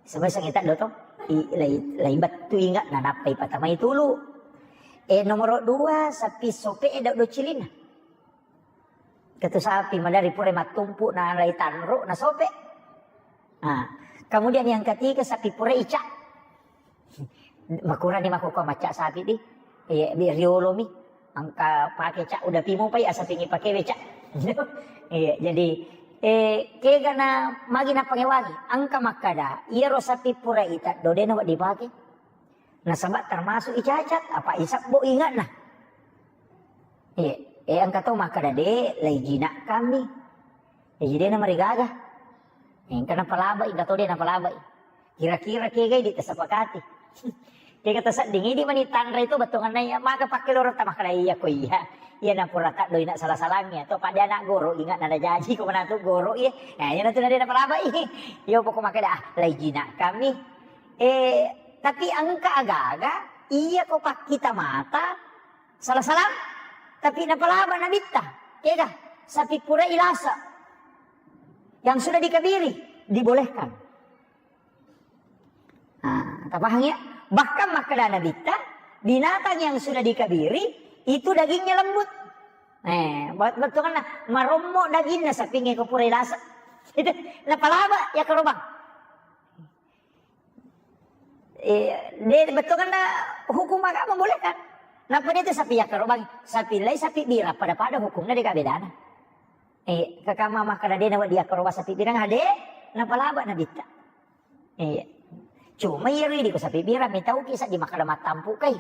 Semua sangi teddo to. I, lai, lai bettu ingat na nappai patamai tulu. E, nomoro dua, sapi sope e dau cilinna. Ketu sapi madari pura mattumpu na lai tanru na sope. Nah, kemudian yang ketiga sapi pura ica. Makurani makkokko macca sapi di. Iya, bi riolomi. Engka pake ca udah pimo pai asa pingi pake beca. Iya, jadi eh kega na magi na pangewangi. Engka makkada, iyaro sapi pura ita dodena wa dipake. Nasaba termasuk icacat, apa isabbo ingatna. Iya, eh engka to makkada de lai jinak kami. Jadi de na marigaga. Engka napalabai, engka to de napalabai. Kira-kira kega idi tasepakati. Kega tasedding idi mani tanra itu bettuanna iya, maka pakke loro ta makkada iya ko iya. Iya na pura taddo ina salah-salangnya. To pada anak goro ingat nada janji ko manatu goro iya. Nah, iya natu nade napalabai. Yo pokok makkada ah, lai jinak kami. Eh, tapi engka aga-aga iya ko pakkita mata salah-salah. Tapi napalaba nabitta. Kega sapi pura ilasa yang sudah dikabiri dibolehkan. Nah, tapahang ya? Bahkan makkada nabitta, binatang yang sudah dikabiri itu dagingnya lembut. Eh, buat betul kan marommo dagingnya sapi ko pura ilasa. Itu napalaba ya kerobang. Eh, de betul kan hukum agama boleh kan? Napa itu sapi ya kerobang, sapi lai sapi bira pada-pada hukumnya de bedana. Eh, kakama makkada de nawa dia keroba sapi birang ade, napalaba nabitta. Iya. Cuma iya ridi ko sapi bira mitauki sa di makkada mattampu kai.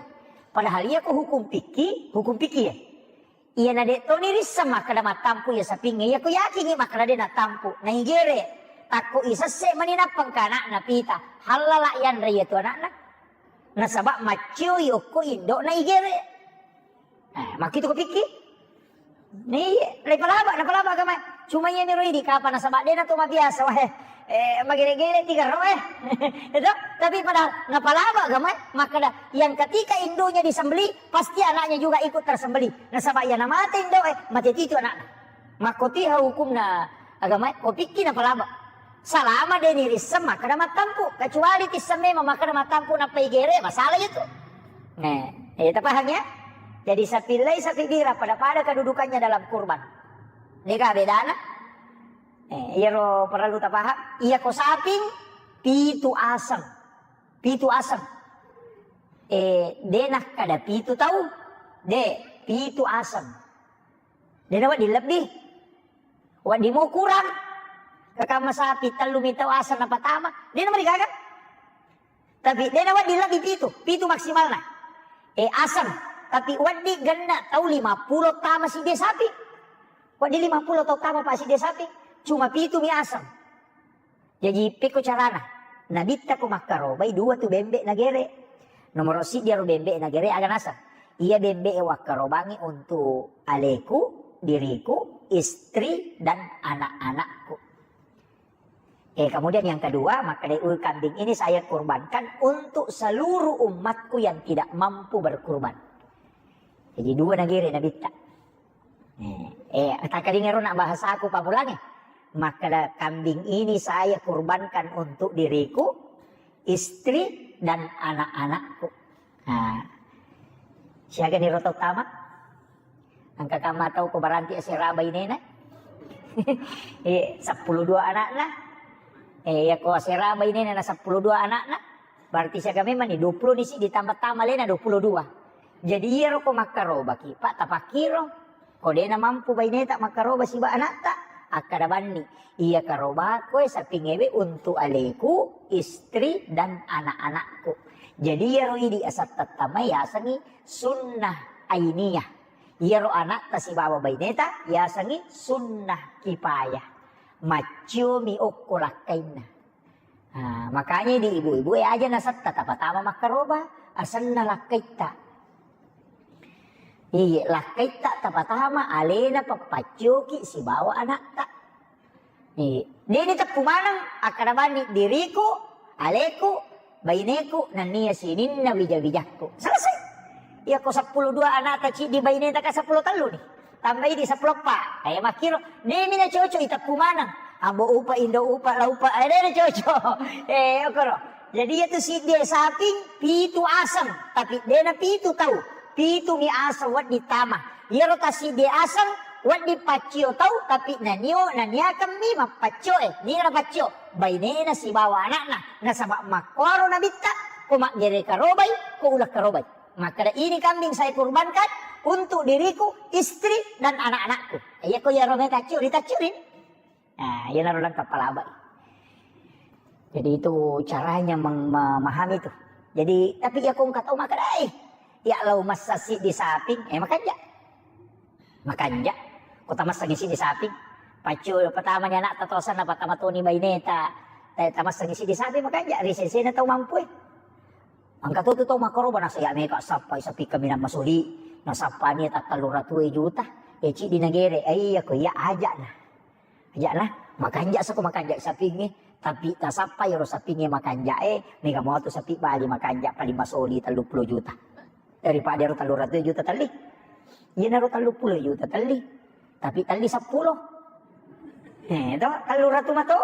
Padahal iya ko hukum piki, hukum piki ya. Iya na de toni risseng makkada mattampu iya sapinge, iya ko yakingi makkada de natampu, naigere. Takko isesse mani nappang ka anakna pita, hallala yanre iya tu anakna. Nasaba maccioi okko indo naigere. Eh, makkitu ko pikki? Iya, napalaba, napalaba agama. Cuma iya miro idi kapa nasaba dena to mabiasa wae. Eh, magere-gere tiga ro eh. Itu, tapi pada napalaba agama, makkada yang ketika indunya disembeli, pasti anaknya juga ikut tersembeli. Nasaba iya namate indo eh, mate titu anakna. Makkotiha hukumna agama, ko pikki napalaba. Salama de nirisseng makkada mattampu, kecuali tisseng memang makkada mattampu nappa igere, masalah itu. Nah, eh, tapaham ya? Jadi sapi lai sapi bira pada-pada kedudukannya dalam kurban. Dega bedana? Eh, iyaro perlu tapaham. Iya ko saping pitu aseng. Pitu aseng. Eh, de nakkada pitu tau. De, pitu aseng. De nawa dilebbi. Wedding mo kurang. Kakama sapi tellu mitau aseng napatama. De namarigaga. Tapi de nawedding lebbi pitu, pitu maksimalna. Eh, aseng. Tapi wedding genna tau lima pulo tama sidde sapi. Wedding lima pulo tau tama pa sidde sapi. Cuma pitu mi aseng. Jaji, pekko carana? Nabitta ko makkarobai dua tu bembe nagere. Nomoro siddi aro bembe nagere aga naseng? Iya bembe e wakkarobangi untuk aleku, diriku, istri, dan anak-anakku. Eh, kemudian yang kedua, makkeda, "Ui, kambing ini saya kurbankan untuk seluruh umatku yang tidak mampu berkurban." Jadi dua nagere nabitta. Eh, eh, takkalinga ro na bahasaku pammulangnge. Makkeda, "Kambing ini saya kurbankan untuk diriku, istri, dan anak-anakku." Nah, siaga ni roto tama? Engka kamma tau ko baranti asera bainena? Eh, seppulo dua anakna. Eh, iya ko asera bainena na seppulo dua anakna. Berarti siaga memang ni dua puluh ni si ditambah tama lena dua puluh dua. Jadi iyaro ko makkarobaki, Pak, tapakkiro. Ko dena mampu baineta makkaroba siba anatta, akkada banni, "Iya karobakoe sapingewe untuk aleku, istri, dan anak-anakku." Jadi iyaro idi asattattamai yasengi sunnah ainiyah. Iyaro anatta sibawa baineta yasengi sunnah kipayah. Macciomi okko lakkainna. Ah, makanya di ibu-ibu e aja nasetta tapatama makkaroba, asenna lakkaitta. Iya, lakkaitta tapatama alena pappaccoki sibawa anatta. Iya, deni teppu maneng akkada bani diriku, Aleku, baineku, nennia sininna wija-wijakku. Selesai. Iyako seppulo dua anakta ciddi baineta ka seppulo tellu ni. Tambai di seppulo eppa. Eh, makkiro, demi na cocok iteppu maneng. Ambo upa, indo upa, la upa, eh, dena cocok. Eh, okoro. Jadi iyatu siddi saping, pitu aseng, tapi dena pitu tau. Pitu mi aseng wedding tama. Iyaro tasiddi aseng, wedding paccio tau, tapi nanio, naniakemmi mappaccio, eh, nira paccio. Bainena sibawa anakna, nasaba makkuaro nabitta, ko maggere karobai, ko uleng karobai. Makkeda, "Ini kambing saya kurbankan untuk diriku, istri, dan anak-anakku." Iya, ko iyaro meta curi, tacuri. Nah, iyanaro lengkap palabai. Jadi itu caranya meng-, memahami itu. Jadi, tapi iya ko engka tau makkeda, "Eh, iya lao massa siddi saping." Eh, makanja. Makanja. Ko tamassengi siddi saping. Paccu pertama ni anakta tosanna, patama toni baineta. Eh, tamassengi siddi saping, makanja. Ri sesena tau mampu, eh. Engka to tu tau makkaroba, nasa iya meka sappai sapi kaminang masuli, nasappani tattellu ratu juta, e ciddi nagere, e iya ko iya aja'na. Aja'na, makanja sako makanja sapingnge, tapi tasappai ro sapingnge makanja e, mega moto sapi bali makanja paling masoli telluppulo juta. Daripada ro tellu ratu juta telli. Iyanaro telluppulo juta telli. Tapi telli seppulo. Eh, to, tellu ratu mato.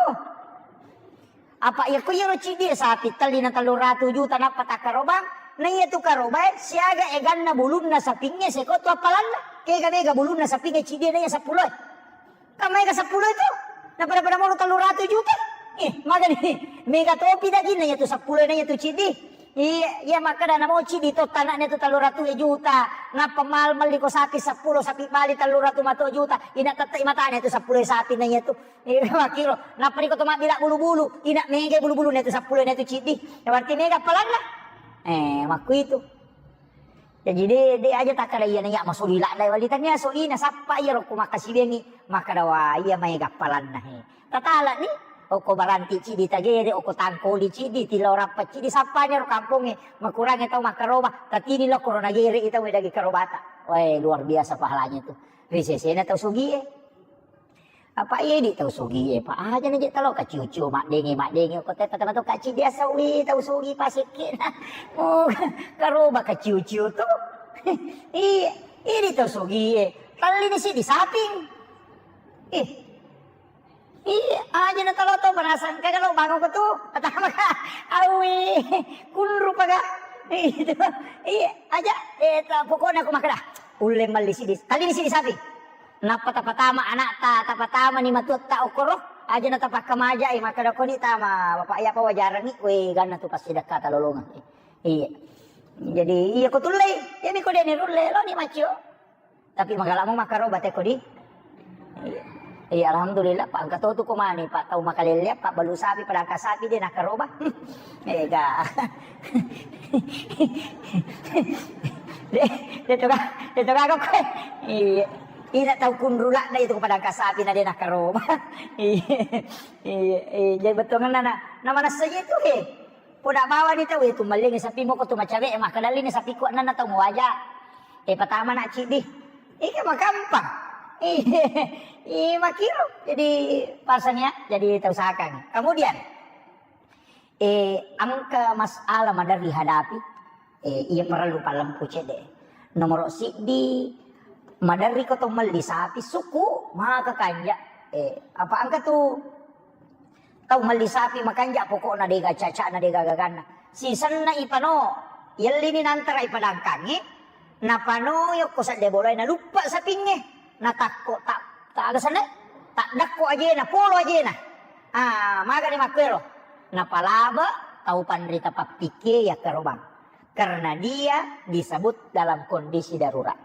Apa iya ko iyaro ciddi sapi telli na tellu ratu juta nappa takkarobang, na iya tu karobae siaga eganna bulunna sapingnge seko tu appalanna. Kega mega bulunna sapingnge ciddi na iya seppulo e. Kan maega seppulo itu? Na pada-pada moro tellu ratu juta. Eh, magani mega topi dagingna iya tu seppulo na iya tu ciddi. Iya, iya makkeda na moci di to tanakna tu tellu ratu juta. Nappa mal melli ko sapi seppulo, sapi bali tellu ratu mato juta. Ina tette matana tu seppulo sapi na iya tu. Iya makkiro. Nappa iko to mabbila bulu-bulu. Ina mega bulu-bulu na tu seppulo na tu ciddi. Ya berarti mega appalanna. Eh, makku itu. Jaji de, de aja takkada iyana iya masuli ladda wali tania solina sappa iya rokko makkasibengi makkada wa iya maega appalanna he. Tatalani okko baranti cidi tagere okko tangkoli cidi tilau rappa cidi sappanya ro kampongnge makurangnge tau makkaroba tatini lokko ro nagere i tau medagi karobata. Wae luar biasa pahalanya tu. Ri sesena tau sugie. Apa idi tau sugie, Pak? Aja na je talo kaciu-ciu maddenge, maddenge ko tetta tama to kaci biasa wi tau sugi pasekke na. Oh, karoba kaciu-ciu tu. Iya, idi tau sugie. Talli ni sidi saping. Ih. Iya, aja na talo to berasangka kalau bangun ko tu. Pertama ka, awi, kunru paga. Itu. Iya, aja eh ta, pokoknya aku makkeda. Ulle melli sidi. Talli ni sidi saping. Nappa tapatama anakta, tapatama ni matuatta okkoro, aja na tapakkamajai, makkeda koni tama bapak iya apa wajarangi, we ganna tu pasti dekkata lolongang. Iya. Jadi iya ko tullei, iya mi ko deni rulle, lo ni macio. Tapi magalamo makkaroba teko di. Iya. Iya, alhamdulillah, Pak, engka to tu ko mani, Pak, tau makalelle, Pak, balu sapi, padangka sapi, de nakkaroba. Ega. De, de toga, de toga kok. Iya. Ina tau kunrulak na itu padangka sapi na de nakkaroba. Iya. Iya, iya, jadi bettuanna na, na manessa itu he. Poda bawani tau itu mellingi sapi moko tu macawe, makkadalli ni sapi kuat nana tau muaja. Eh, pertama nak cidi. Ika makampang. Iya, iya makiro. Jadi pasang ya, jadi tau usahakan. Kemudian, Eh, engka masalah maderri hadapi, eh, iya parellu pallempu cedde. Nomoro siddi, maderri ko to melli sapi, suku, maka kanja. Eh, apa engka tu tau melli sapi makanja pokokna dega cacana dega gaganna. Sisenna ipano, yellini nantara ipadangkangi, Napanoi okko sedde bolae, naluppa sapingnge. Natakko ta-, ta-, aga senna? Taddakko ajena, polo ajena. Ah, magani makkuero. Napalaba tau panrita pappikkie yakkarobang. Karena dia disebut dalam kondisi darurat.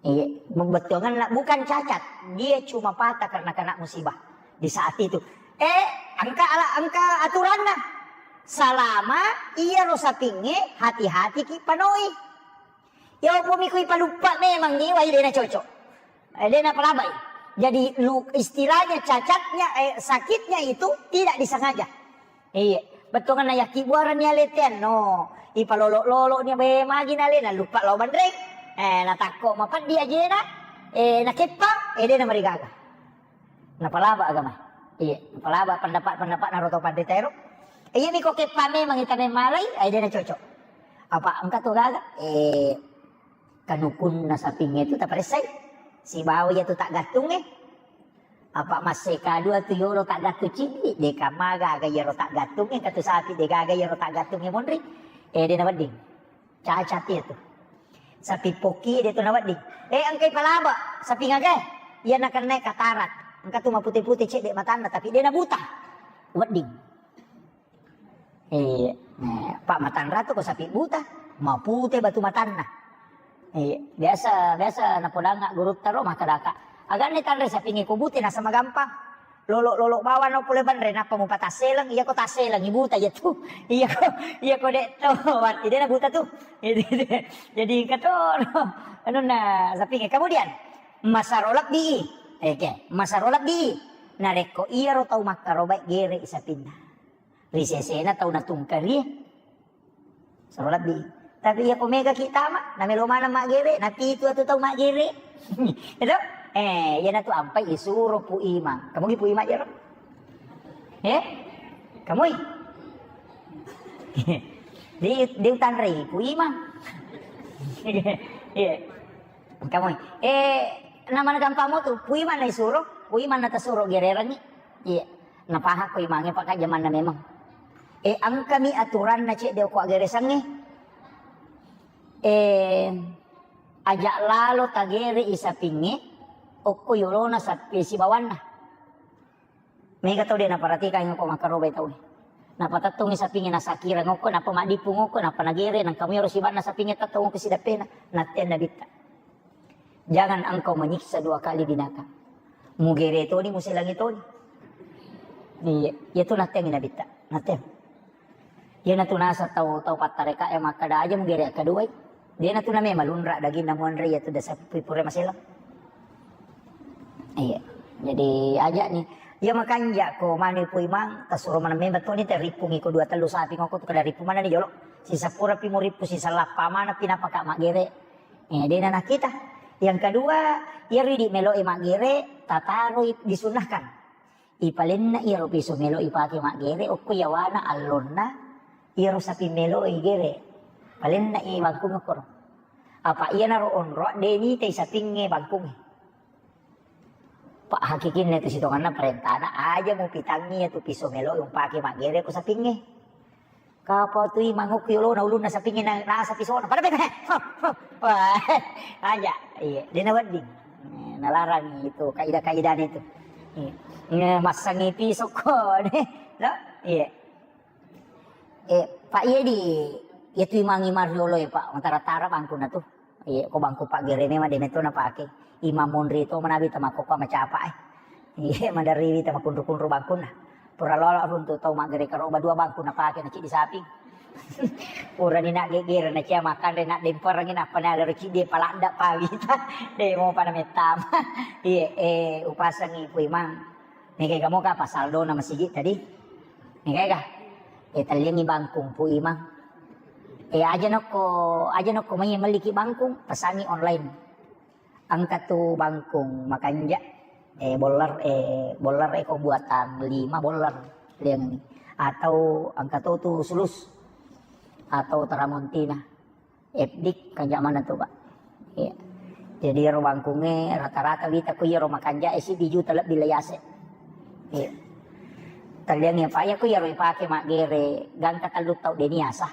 Iya, bettuanganna bukan cacat, dia cuma patah karena kena musibah di saat itu. Eh, engka ala-, engka aturanna. Salama iyaro sapingnge, hati-hati ki panoi. Iya, upami kui paluppa memang ni wai dena cocok. Eh, dena palabai. Jadi lu-, istilahnya cacatnya, eh, sakitnya itu tidak disengaja. Iya, bettuanna yakki buarani aletean no. Ipalolo-lolo ni be magi nale naluppa lao banreng. Eh, natakko mapeddi ajena. Eh, nakeppang, eh, dena marigaga. Napalaba agama. Iya, napalaba pendapat-pendapat naroto panrita ero. Iya mi ko keppa memang ita memmalai, ai dena cocok. Apa engka to gaga? Eh, kanukunna sapingnge tu taparessai. Sibawa iya tu taggattungnge. Apa masse kadua tu yolo taggattung cidi, deka maga aga yero taggattungnge, engka tu sapi de gaga yero taggattungnge monri. Eh, dena wedding. Cacat iya tu. Sapi poki de tu nawedding. Eh, engkai palaba, sapi ngaga? Iya nakenna katarak. Engka tu mapute-pute cedde matanna, tapi de nabuta. Wedding. Eh, eh, Pak matanra tu ko sapi buta, mapute batu matanna. Eh, biasa, biasa napodangnga gurutta ro makkadaka, "Aganni tanre sapingnge ko bute nasaba magampang. Lolo-lolo bawang no pole banre nappa mupatasseleng, iya ko tasseleng, ibuta iya tu." Iya ko, iya ko de to, wati de nabuta tu. Jadi engka to, anunna sapingnge. Kemudian, masaro lebbi. Oke, masaro lebbi. Narekko iyaro tau makkarobai gere sapinna. Ri sesena tau natungkarie. Saro lebbi. Tapi iya ko mega ki tama, namelo maneng maggere, napitu atu tau maggere. Itu? Eh, iya natu ampai isuro Pu Imang. Kamu ki Pu Imang jero? Eh? Kamui? Di, di utanrei Pu Imang. Iya. Kamui. Eh, namana gampang mo tu, Pu Imang na isuro, Pu Imang na tasuro gererangi. Iya. Napahakko imangnge, Pak, jamanna memang. Eh, engkami aturanna cedde okko aggeresangnge. Eh, aja lalo tagere i sapingnge, okko yolona sapi sibawanna. Mega tau de naperhatikan okko makkarobai tau. Napatettongi sapingnge nasakirang okko, napa maddippung okko, napa nagere, nangka muyaro sibanna sapingnge tettong okko sidappena, nattenna bitta. Jangan engkau menyiksa dua kali binatang. Mugere toni, muselangi toni. Iya, iya tu natteangi nabitta. Natteang. Iya natu nasa tau, tau pattareka e makkada aja mugere akkaduai. Dia natu name malunra daginna muanre iya tu dasa pura maselang. Iya. Jadi aja ni. Iya makanja ko mani Pu Imang, tasuro maneng memang toni te rippungi ko dua tellu sapi ngoko tu kada rippu mana ni jolo. Sisa pura pi murippu, sisa lappa mana pi napaka maggere. Eh, dena nakita. Yang kedua, iyaro idi melo'i maggere, tataroi disunnahkan. Ipalenna iyaro piso melo'i pake maggere, okko yawana allonna, iyaro sapi melo'i gere. Palenna i bangkung okkoro. Apa iyanaro onro, de nitai sapingnge bangkungnge. Pak hakikinna tu sitonganna parentana, aja mupitangi iyatu piso melo'i umpake maggere ko sapingnge. Kapau tu Imang okko yolona ulunna sapingnge na, nasa pisona. Pada beta, he. Wah, aja. Iya, dena wedding. Eh, nalarang itu kaidah-kaidah itu. Iya. Nge, massangi pisokko, deh. Lo? Iya. Eh, Pak, iya di, iya tu Imang, Imang riolo ya, Pak. Matara-tara bangkuna tu. Iya, ko bangku paggere memang de metto napake. Imang monri to manabi tama ko pa macapa, eh. Iya, maderriwi tama kunru-kunru bangkunna. Pura lolo runtu tau maggere karoba dua bangku napake na ciddi sapi. Purani na geggere na cia makanre na demperengi na panale ro ciddi paladda pawita. De mo pada mettama. Iya, eh, upasangi Pu Imang. Mega moka apa saldona masigi tadi? Mega ga? Eh, talliangi bangkung Pu Imang. Eh, aja nokko, aja nokko mai melliki bangkung, pesangi online. Engka tu bangkung makanja. Eh, boller, eh, boller eko buatan lima boller liangi. Atau engka to tu sulus atau tramontina. F D kanja maneng tu, Pak. Iya. Jadi iyaro bangkungnge rata-rata wita ku iyaro makanja e siddi juta lebbi lai ase. Iya. Talliangnge, Pak, iya ku iyaro ipake maggere gangka tellu tau deni asa.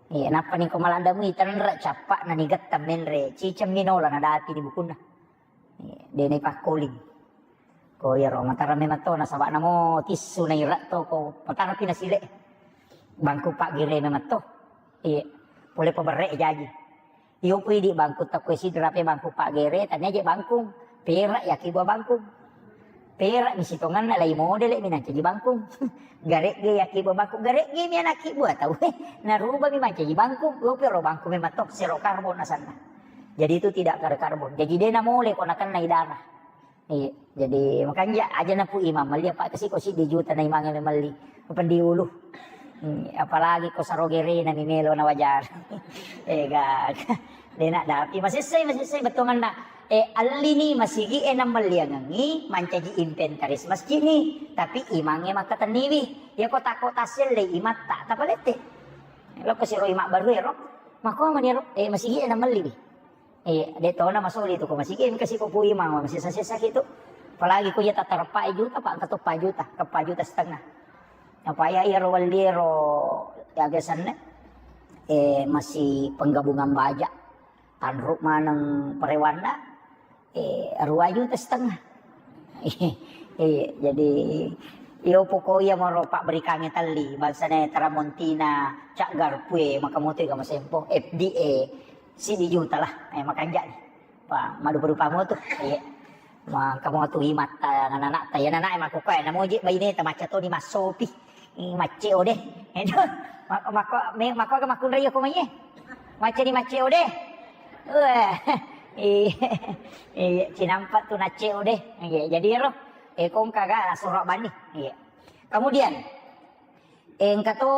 Iya, nappa ni ko maladda mui tenre cappa na ni getta menre ciceng minola na dati di bukunna. Iya, dena ipakkoling. Ko iyaro matara memang to nasaba namo tissu na ira to ko matara pi nasile. Bangku paggere memang to. Iya. Pole paberre jaji. Iyo pui di bangku takko sidra pe bangku paggere tania je bangkung. Perak yaki buah bangkung. Perak mi sitonganna lai modele mi nancaji bangkung. Garegge yaki buah bangkung. Garegge mi anakki buah tau. Naruba mi mancaji bangkung. Lo pero bangku memang to sero karbon asanna. Jadi itu tidak ada karbon. Jadi dena mole ko nakenna idara. Iya, jadi makanja aja na Pu Imang melli apa kasi ko siddi juta na Imang melli. Pendi ulu. Hmm, apalagi ko saro gerena mi melo na wajar. Eh, gak. Dena dapi masessai, masessai bettuanganna. E, ellini masigi e nammelliangengngi mancaji inventaris masjid ni, tapi imangnge makkatenniwi. Iya ko tako tasselle imatta, tapalette. Lokko siro imang baru ero, makko mani ero, e, masigi e nammelliwi. E, de tona masoli tu ko masigi e, engka siko pu imang masessa-sessa kitu. Apalagi ko iya tatareppa e juta, Pak, engka toppa juta, keppa juta setengah. Apa iya, iya ro welli ro, ya, biasanya, e, masih penggabungan baja. Tanru maneng parewanna, eh, dua juta setengah. Eh, jadi, iyo pokok iya moro pabberikangnge telli, bangsana Tramontina, Cak Garpue, maka moto ega masempo, F D A, sidi juta lah, eh, makanja ni. Pa, madupa-dupa moto, eh, maka moto imatta, anak-anak, ya, anak-anak, eh, makuka, eh, namoji, baineta, macca toni massopi. Ih, macce o de. Edo, mak-, makko, me-, makko aga makkunrai ko mai e. Macce ni macce o de. Wah, iya, iya, cinampa tu nacce o de. Iya, jadi ero, eh, kongka ga soro bani. Iya. Kemudian, eh, engka to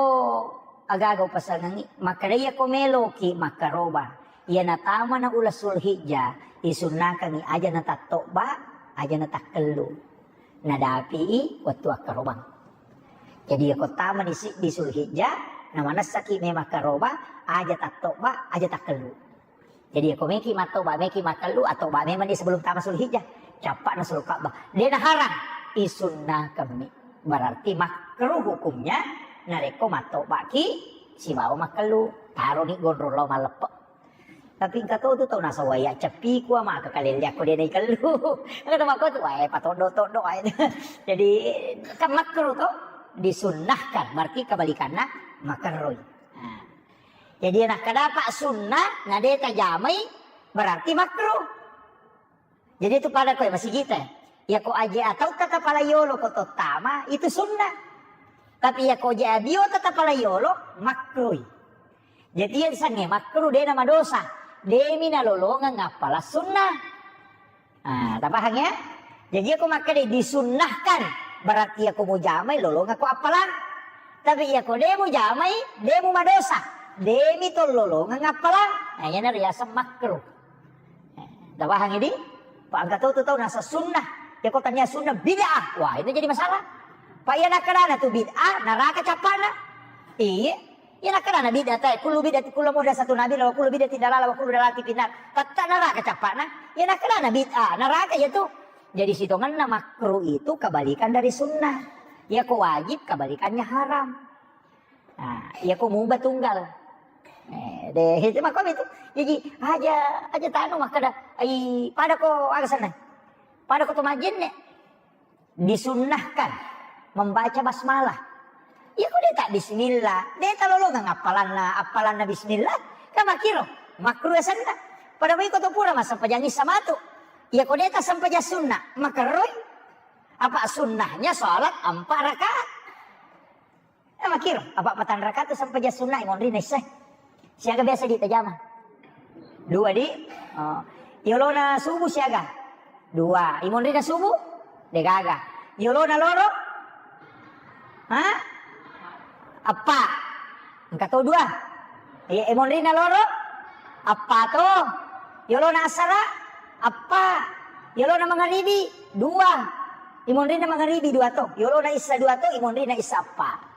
aga-aga upasangengi, makkeda iya ko meloki makkaroba. Iya natamana uleng Zulhijjah, isunnakangi aja na tattobba, aja na takkellu. Nadapi i wettu akkarobang. Jadi, yako tamani siddi Zulhijjah, namanessaki memang karoba, aja tattobba, aja takkellu. Jadi, yako meki mattoba, meki makkellu, attoba memang ni sebelum tama Zulhijjah. Cappa'na Sulka'bah. De naharang, isunnakemmi. Berarti makruh hukumnya, narekko mattobaki sibawa makkellu. Taroni gondrong lao malleppe. Tapi engka to tu tau nasawai, "Ceppi kua maka kalelle akko de naikellu." Engka to makko tu, "Wae, patoddo-toddo wae." Jadi, kan makruh to? Disunnahkan, berarti kebalikanna makerroi. Nah. Jadi, nakkeda pa sunnah, na de tajamai, berarti makruh. Jadi, itu pada koe masigita. Yako aje atau tata pala yolo ko tottama, itu sunnah. Tapi yako aje abio tata pala yolo, makruh. Jadi, iya disange makruh, de na madosa. Demi nalolongeng appala sunnah. Ah, tapahang ya? Jadi, yako makkeda disunnahkan, berarti yako mujamai lolongeng ko appalang. Tapi yako de mujamai, de mu madosa. Demi to lolongeng appalang. Nah, iyana riaseng makruh. Tapahang idi? Pa engka tau tu tau nasa sunnah. Yako tania sunnah bid'ah. Wah, itu jadi masalah. Pa iya nakkedana tu bid'ah, neraka cappana. Iya. Iya nakkedana bid'ah tae, kullu bid'ati, kullu muhdatsatu nabi, wa kullu bid'ati dalalah, wa kullu dalalatin finnar. Tetta neraka cappana. Iya nakkedana bid'ah, neraka iya tu. Jadi sitongenna makruh itu kebalikan dari sunnah. Yako wajib kebalikannya haram. Nah, iya ko mubah tunggal. Eh, de, itu makko itu. Jadi, aja, aja tanu makkeda, ai, pada ko aga senna. Pada ko to majjenne. Disunnahkan membaca basmalah. Iya ko de ta bismillah, de ta lolongeng appalanna, appalanna bismillah. Kan makkiro, makruh senna. Pada ko iko to pura massempajang issa matu. Iya ko de ta sempajang sunnah, makerroi. Apa sunnahnya salat empat rakaat. Eh, makkiro, apa patang rakaat tu sempajang sunnah, imonrina issae. Siaga biasa di tajama? Dua di? Oh. Yolona subuh siaga? Dua. Imonrina subuh? Degaga. Yolona loro? Ha? Eppa. Engka to dua. Iya, imonrina loro? Eppa to. Yolona asara? Eppa. Yolona mangaribi? Dua. Imonrina mangaribi dua to. Yolona issa dua to, imonrina issa eppa.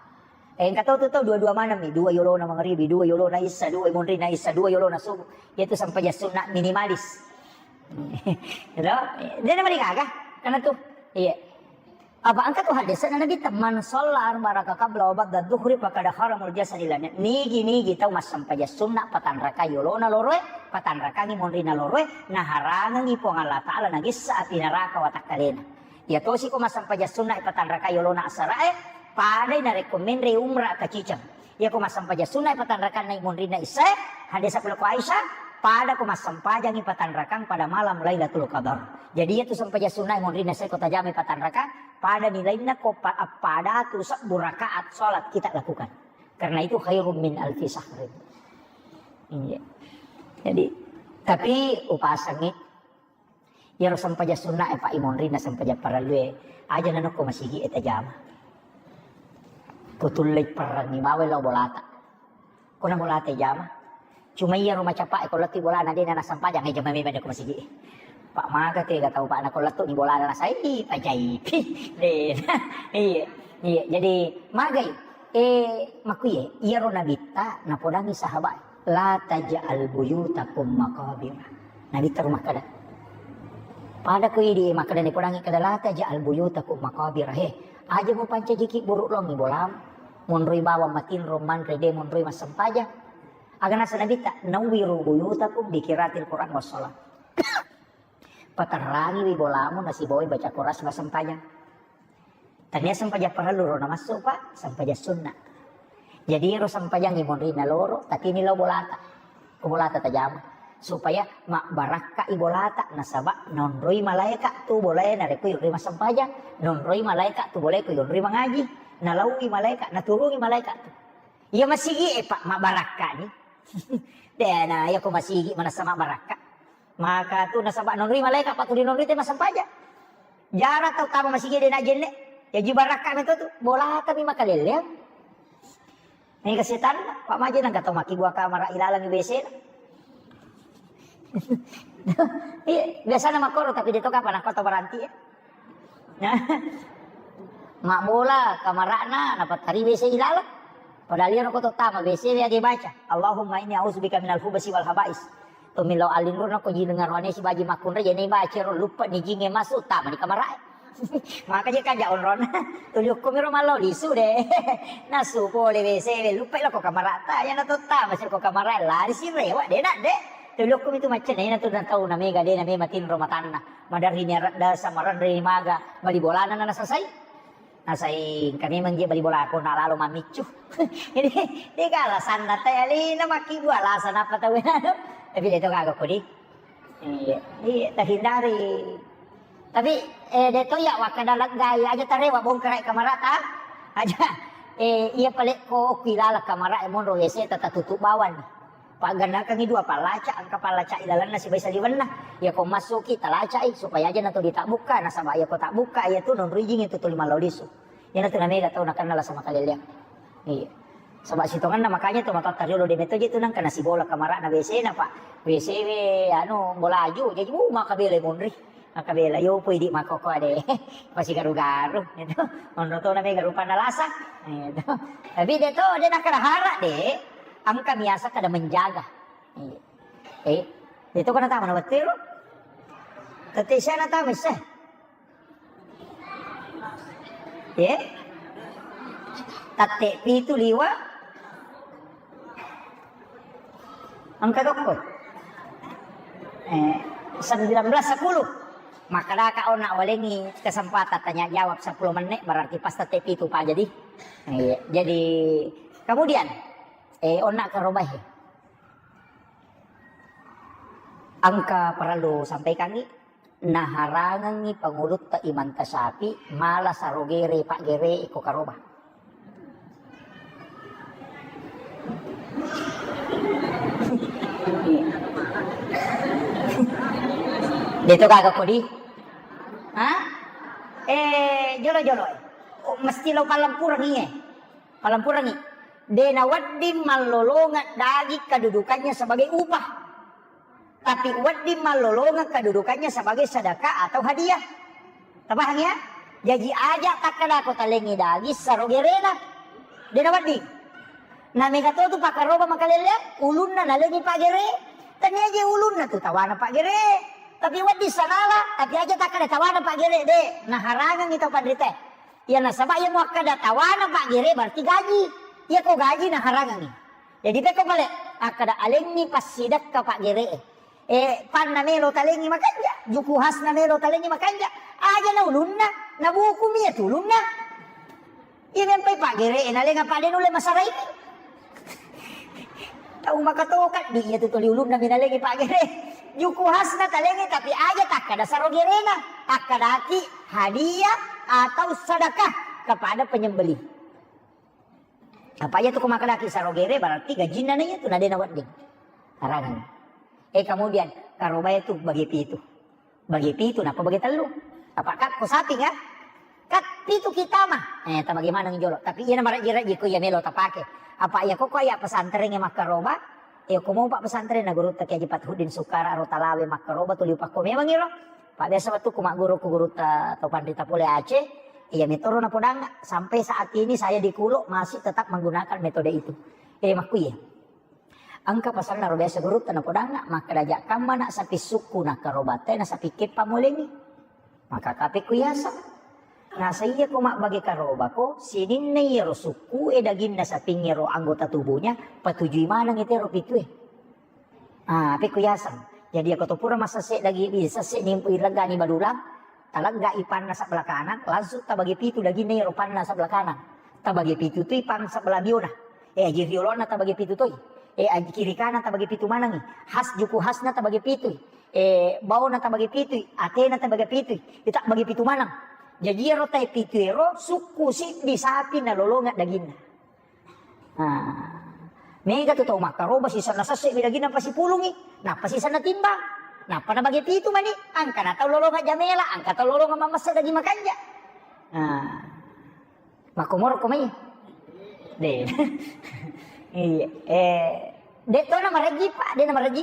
Eh, engka tau tu tau dua-dua maneng mi, dua yolona mangaribi, dua yolona issa, dua imonrina issa, dua yolona subuh. Iyatu sempajang sunna minimalis. Gitu? Dia nama gaga, karena tu, iya. Apa engka tu hadis na Nabi, "Man shalla arba'a rakaat qabla wa ba'da dhuhri faqad haramul jasadi lana." Nigi-nigi tau massempajang sunna patang raka yolona loroe, patang raka imonrina loroe, naharangengi Puang Allah Taala nagessa api neraka watakkalena. Iya tosi ko massempajang sunna patang raka yolona asarae, padai narekko menre umrah kaciceng. Iya ko massempajang sunna patang raka nai monrinna issae, hadis aku lako Aisyah, pada ko massempajangi patang rakang pada malam Lailatul Qadar. Jadi iya tu sempajang sunna monrinna issae ko tajamai patang rakang, pada nilainna ko pa-, pada tu sebbu rakaat salat kita lakukan. Karena itu khairum min alfi syahrin. Iya. Jadi, tapi upasangi Iyaro sempajang sunna e, Pak, imonrinna sempajang parellue, aja nanokko masigi e tajama. Kutullei perrengngi bawai lao bolata. Kona bolata jama. Cuma iyaro macapa e, ko lettu bolana dena nasempajang, e, jama memang ko masigi e. Pak maga tega tau, Pak, nako lettu ni bolana nasai, pajai. De. Iya. Iya, jadi magai. Eh, makuye, iyaro nabitta napodangi sahabat, "La taj'al buyutakum maqabir." Nabitta ro makkeda. Pada ku idi makkeda, napodangi kada, "La taj'al buyutakum maqabir." He, aja mupancajiki buruk longi bolam. Monroi bawang matinro manre, de monroi massempajang. Aga nasa nabitta, "Nawwiru buyutakum bi qiraatil Qur'an was shalah." Paterrangiwi bolamu nasibawai baca Quran sibawa sempajang. Tania sempajang parellu ro namassu, Pak, sempajang sunna. Jadi ro sempajang monri naloro, tapi ni lao bolata. Ko bolata tajama. Supaya mabbarakka i bolata, nasaba nonroi malaeka tu bolae narekko yonroi massempajang, nonroi malaeka tu bolae ko yonroi mangaji, nalaui malaeka, naturungi malaeka tu. Iya masigi e, Pak, mabbarakka ni. Dena, iya ko masigi manassa mabbarakka. Maka tu nasaba nonroi malaeka, Pak, tu dinonroi te massempajang. Jara tau tama masigi de najenne. Jaji barakka meto tu. Bolata mi makaleleang. Ini kesetan, Pak, maje nang katau maki buah kamar ilalang W C. Iya, biasana makoro tapi de to kapang nakko to baranti ya. Nah, mabbola kamara'na napattari W C ilalang. Padahal iyaro ko to tama W C we age baca, "Allahumma inni a'udzubika minal khubasi wal khaba'is." To millau alinruna ko ji lenga roane sibaji makkunrai, jene baca ro, lupa ni jinge masuk, tama ni kamara'e. Maka je kaja onrona. Tuli okko miro mallau lisu de. Nasu pole W C we, lupa lo ko kamara'ta, yana to tama si ko kamara'e, lari si rewa de nak de. Tuli okko mitu macca, na ina tu na tau na mega de na mema tinro matanna. Madarri ni aradda samaranre ni maga, bali bolana na nasasai. Nasai engka memang je bali bolako na lalo mammiccu. Jadi, de ka alasanna te alina makkibbu alasan apa tau anu. Tapi de to gaga kodi. Iya, iya, terhindari. Tapi, eh, de to iya wakkada leggai aja tarewa bongkarai kamarata. Aja, eh, iya palekko okki laleng kamara e monro W C tata tutup bawang. Paggannakengngi dua pallaca, engka pallaca ilalenna sibawa saliwenna. Iya ko massuki talaca'i supaya aja nato ditabbukka, nasaba iya ko tabbukka iya tu nonro ijing itu tuli mallau lisu. Iyana tu namega tau nakenna lasa makaleleang. Iya. Saba sitongenna makanya tu matoatta riolo de meto je tu nangka nasibola kamarana W C na, Pak. W C we anu bolaju, jaji, uh, makabela monri. Makabela, yo poi di makoko ade. Pasi garu-garu, gitu. Monro to namega rupanna lasa. Gitu. Tapi de to, de nakkada hara de, engka miasa kada menjaga. Iya. Eh, itu kana tama na wettu ro. Tette siana tama isse. Ye? Tette pitu liwa. Engka dokko. Eh, sembilan belas sepuluh. Makkadaka onna walengi kesempatan tanya jawab sepuluh menit, berarti pas tette pitu pa jadi. Iya, jadi kemudian, eh, onna karobahe. Engka parellu sampaikangngi, naharangengngi pangulutta Imam Tasyafi mala sarogere paggere iko karoba. Deto gaga kodi? Ha? Eh, jolo-jolo. Oh, mesti lo palempurengi, eh. Palempurengi. De nawedding mallolongeng daging kedudukannya sebagai upah. Tapi wedding mallolongeng kedudukannya sebagai sedekah atau hadiah. Tapahang ya? Jaji aja takkadako talengi daging sarogerena. De nawedding. Na mega to tu pakkaroba makalelleang, ulunna nalengi paggere. Tania je ulunna tu tawana paggere. Tapi wedding sanala, tapi aja takkada tawana paggere de. Naharangengi tau panrita. Iya nasaba iya muakkada tawana paggere berarti gaji. Iya ko gaji naharangengi. Jadi pekko pale akkada alenni passidekka paggere. Eh, panna melo talengi makanja, juku hasna melo talengi makanja. Aja na ulunna, na buku mi iya tu ulunna. Iya mempai paggere, na lenga pade nulle masaraiki. Tau makatoka di iya tu tuli ulunna mi nalengi paggere. Juku hasna talengi tapi aja takkada sarogerena, akkadaki hadiah atau sedekah kepada penyembelih. Apa iya tu ko makkadaki sarogere berarti gajinna na iya tu na de nawedding. Harangan. Eh, kemudian karobae tu bagi pitu. Bagi pitu napa bagi tellu. Apa kak ko sapi kan? Kat pitu kita mah. Eh, ta bagaimana jolo. Tapi iya na maraji-raji ko iya melo tapake. Apa iya ko ko iya pesantren yang makkaroba? Iya, ko mau Pak pesantren na gurutta Kiai Haji Fathuddin Sukara ro Talawe makkaroba tuli upakko memang iro. Pak biasa wettu ku magguru ku gurutta to panrita pole Aceh. Iya metoro na podang sampai saat ini saya di Kulo masih tetap menggunakan metode itu. Eh, makku iya. Engka pasanna ro biasa gurutta na podang, makkeda jakkamma na sapi sukku na karobate na sapi keppa molengi. Maka kape ku yaseng. Nasa iya ko mabbage karobako, sininna iyaro sukku e daginna sapingngero anggota tubuhnya, patujui maneng itero pitu e. Ah, pe ku yaseng. Jadi ako to pura massesse dagi, sesse ni ireggani badulang, talegga i panna sebelah kanan, langsung tabage pitu daginna iyaro panna sebelah kanan. Tabage pitu tu i pang sebelah biona. Eh, aji riolona tabage pitu toi. Eh, aji kiri kanan tabage pitu manengi. Has juku hasna tabage pitu. Eh, baona tabage pitu, atena tabage pitu, ita bage pitu maneng. Jaji ero tae pitu ero sukku siddi sapi nalolonga daginna. Nah, mega tu tau makkaroba sisenna sesse mi daginna pasipulungi, nappa sisenna timbang, nappa nabage pitu mani, angka na tau lolonga jamela, angka tau lolonga mamessa daging makanja. Nah, makkomoro ko mai. De. Iya. Eh, de to na mareji, Pak, de na mareji.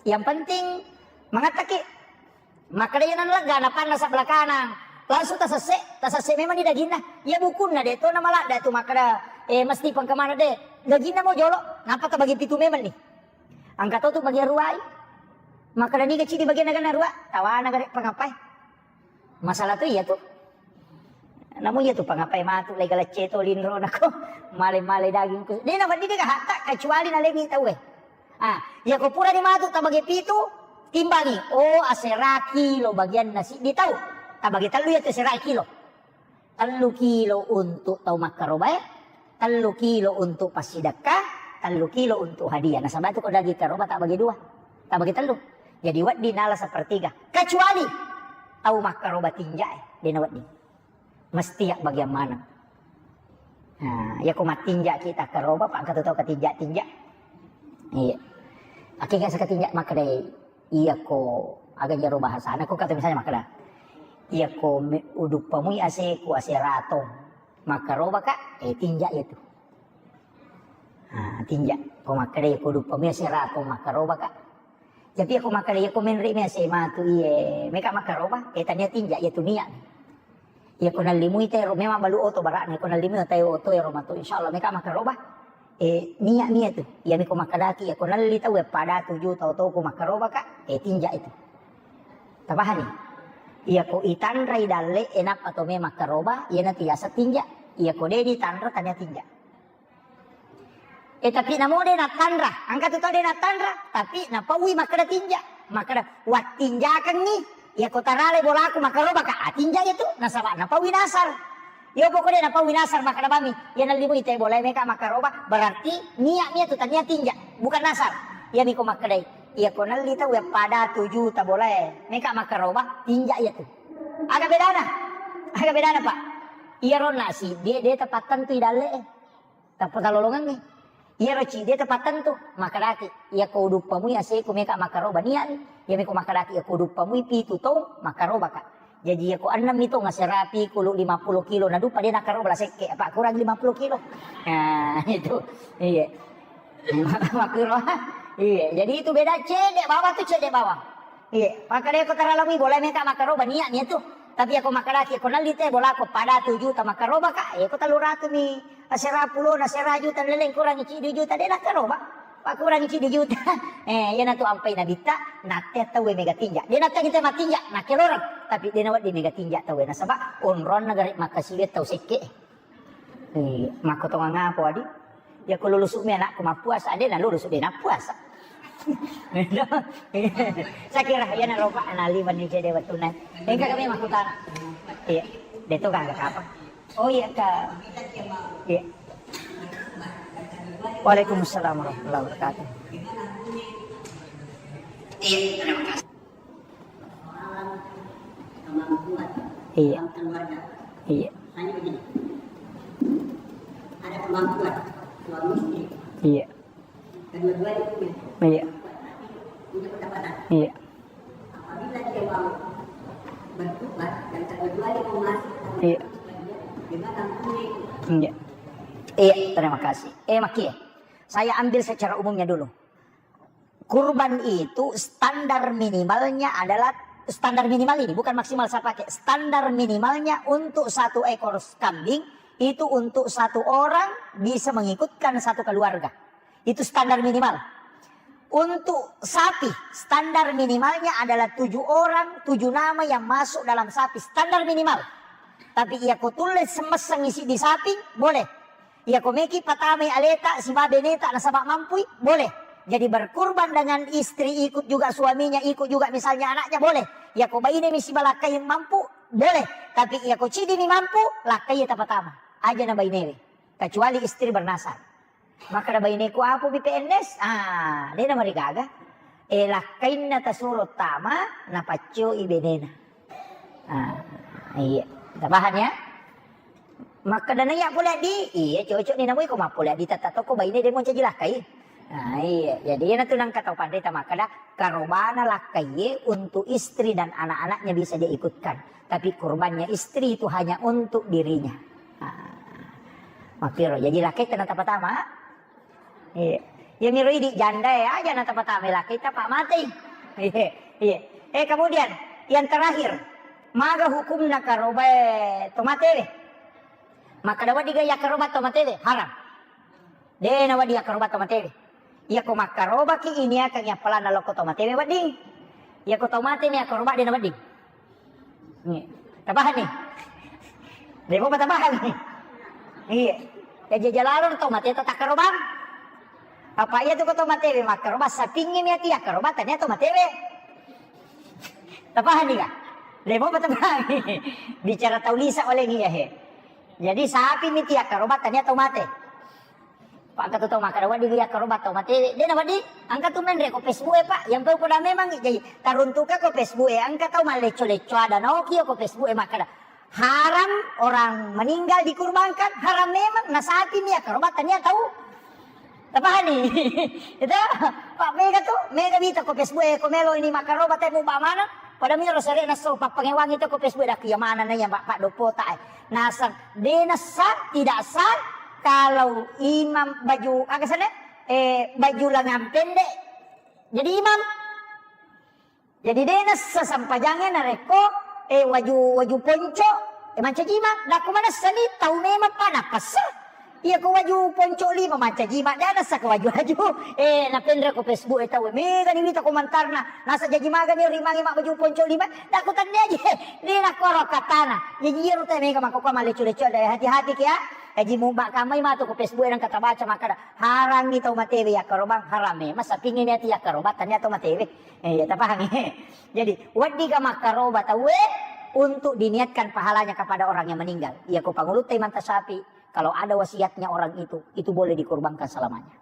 Yang penting mangattaki. Makkeda iya nallegga napanna sebelah kanang. Langsung tasesse, tasesse memang ni daginna. Iya bukunna de to na maladda tu makkeda, eh, mesti pengkemana de. Daginna mo jolo, nappa tabagi pitu memang ni. Angka to tu bagian ruai. Makkeda niga cidi bagian naga narua, tawana gare pangapai. Masalah tu iya tu. Namu iya tu pangapai matu lega lecce to linro nako. Male-male daging ku. De na wedding de hatta kecuali nalemi tau e. Ah, iya ko pura ni matu tabage pitu, timbangi. Oh, asera kilo bagian nasi di tau. Tabage tellu iya tu asera kilo. Tellu kilo untuk tau makkarobae, tellu kilo untuk passidekka, tellu kilo untuk hadiah. Nasaba tu ko daging karoba tabage dua, tabage tellu. Jadi wedding nala sepertiga. Kecuali tau makkaroba tinja e, de na wedding. Mesti ya bagian mana. Nah, iya ko mattinja kita karoba, Pak, kata tau ketinja-tinja. Iya. Akhirnya saya ketinja makkedai, iya ko aga jaro bahasana ko kata misalnya makkeda. Iya ko me-, uduppa mui ase ku ase ratong. Makkaroba ka, eh, tinja iya tu. Nah, tinja. Ko makkeda iya ko uduppa mui ase ratong makkaroba ka. Tapi iya ko makkeda iya ko menre mi ase matu iye, meka makkaroba, eh, tania tinja iya tu niat. Iya ko nallimui tero memang balu oto bara'na, ko nallimui tero oto ero matu insyaallah meka makkaroba. Eh, niat mi iya tu. Iya mi ko makkedaki iya ko nalli tau ya pada tuju tau tau ko makkaroba ka, eh, tinja itu. Tabahani. Iya ko itanrai dalle, eh, nappa to memang karoba, iya natu yaseng tinja. Iya ko de ditanra tania tinja. Eh, tapi namo de natanra, angka tu tau de natanra, tapi napaui makkeda tinja, makkeda wattinjakengngi, iya ko tarale bolaku makkaroba ka, ah, tinja itu, nasaba napaui nasar. Iya pokoknya napaui nasar makkeda bami, iya nalli mui te bolae meka makkaroba, berarti niat mi itu tania tinja, bukan nasar. Iya mi ko makkedai, iya ko nalli tau ya pada tuju ta bolae meka makkaroba, tinja iya tu. Aga bedana? Aga bedana, Pak? Iya ronna si, de, de tepattentu i dalle e. Tappa talolongengngi. Iyaro cidi tepattentu, makkedaki, iya ko uduppamui aseku meka makkaroba niat, iya meko makkedaki, iya ko uduppamui pitu tong makkarobaka. Jaji iya ko ennem mi tong aserapi kulu lima puluh kilo naduppa de nakkaroba la sekke, apa kurang lima puluh kilo. Nah, itu. Iya. Makkuro. Iya, jadi itu beda cedde bawang tu cedde bawang. Iya, makkedai ko taralamui bola meka makkaroba niat mi tu. Tapi iya ko makkedaki ko nalli te bolaku pada tu juta makkarobaka, iya ko tellu ratu mi. Asera pulo na sera juta leleng kurangi ciddi juta de nakkaroba. Pakkurangi ciddi juta. Eh, iyanatu ampai nabitta, natte tauwe mega tinja. De natte kita matinja, nakkeloreng. Tapi de nawedding mega tinja tauwe nasaba onronna gare makkasiwe tau sekke. Eh, makkotongang apa wadi? Ya ko lulusu mi anakku mappuasa, de na lulusu de nappuasa. Sakira iyana roba anali mani cede wettunna. Engka kami makkutana. Iya, de to gangga apa? Oh iya, Kak. Iya. Waalaikumsalam warahmatullahi wabarakatuh. Iya. Iya. Iya. Iya. Iya. Iya. Iya. Iya, terima kasih. Eh, Maki, saya ambil secara umumnya dulu. Kurban itu standar minimalnya adalah, standar minimal ini, bukan maksimal saya pakai. Standar minimalnya untuk satu ekor kambing itu untuk satu orang bisa mengikutkan satu keluarga. Itu standar minimal. Untuk sapi, standar minimalnya adalah tujuh orang, tujuh nama yang masuk dalam sapi, standar minimal. Tapi iya ko tulle semesseng isi di sapi, boleh. Iya ko meki patamai aleta siba beneta nasaba mampui, boleh. Jadi berkurban dengan istri, ikut juga suaminya, ikut juga misalnya anaknya, boleh. Iya ko baine mi siba lakkai mampu, boleh. Tapi iya ko cidi mi mampu, lakkai tapatama. Aja na bainewe. Kecuali istri bernasab. Makkeda baineku, "Apo bi P N S?" Ah, de namarigaga. Eh, lakkainna tasuro tama, napaccoi benena. Ah, iya. Kita paham ya? Makkeda naiya pole di, iya cocok ni namui ko mappole di tata toko baine de moncaji lakkai. Ah, iya. Jadi iyana tu nangka tau panrita makkeda karobana lakkai untuk istri dan anak-anaknya bisa dia ikutkan. Tapi kurbannya istri itu hanya untuk dirinya. Ah. Makkiro, jadi lakkaita na tapatama. Iya. Iya miro idi janda ya, aja na tapatama lakkaita pa mati. Iya, iya. Eh, kemudian yang terakhir, maga hukumna karobae to matewe? Makkeda wedding ga yakkaroba to matewe? Haram. De nawedding yakkaroba to matewe. Iya ko makkarobaki iniakang appalanna lokko to matewe wedding. Iya ko to mate ni yakkaroba de nawedding. Iya. Tapahang ni? De mopa tapahang ni? Iya. Ya jaja lalo to mate to takkarobang. Apa iya tu ko to matewe makkaroba sapingngi mi ati yakkaroba tania to matewe. Tapahang ni ga? De mopa tapahang ni? Bicara tau lisa oleh ni ya he. Jadi sapi mi ti yakkaroba tania to mate. Pak, engka tu tau makkeda wedding yakkaroba tau matewe. De nawedding, engka tu menre ko Facebook e, Pak. Yang kau poda memang jadi taruntuka ko Facebook e, engka tau mallecco-lecco ada naoki ko Facebook e makkeda, "Haram orang meninggal dikurbankan, haram memang, na sapi mi yakkaroba tania tau." Tapahani? Itu, Pak, mega tu, mega mita ko Facebook e, ko melo ini makkaroba temu ba mana? Pada miro sere naso pappangewangi to ko Facebook e, dak iya mana na ya Pak, Pak Dopota e. Nasang, de nasa, tidak sah kalau imam baju, aga sana? Eh, baju lengan pendek jadi imam. Jadi de nasa sampajange narekko, eh, waju, waju ponco, eh, mancaji imam. Dakku manessa ni tau memang pa napassa. Iya ko waju ponco lima mancaji imam, de nasa ko waju-waju. Eh, napenre ko Facebook e tau, mega ni wita komentarna. Nasa jaji maga ni rimangi mak baju ponco lima. Dakku tania je. De nakoro katana. Jaji iyaro te mega makko ko mallecu-lecu ada hati-hati kia. Jaji mubak kamai matu ko Facebook e nang kata baca makkeda. Harangngi tau matewe yakkarobang, haram memang sapingngi niati yakkarobang tania tau matewe. Eh, iya, tapahangi. Jadi, weddiga makkaroba tauwe untuk diniatkan pahalanya kepada orang yang meninggal. Iya, ko pangulutta imanta sapi, kalau ada wasiatnya orang itu, itu boleh dikorbankan selamanya.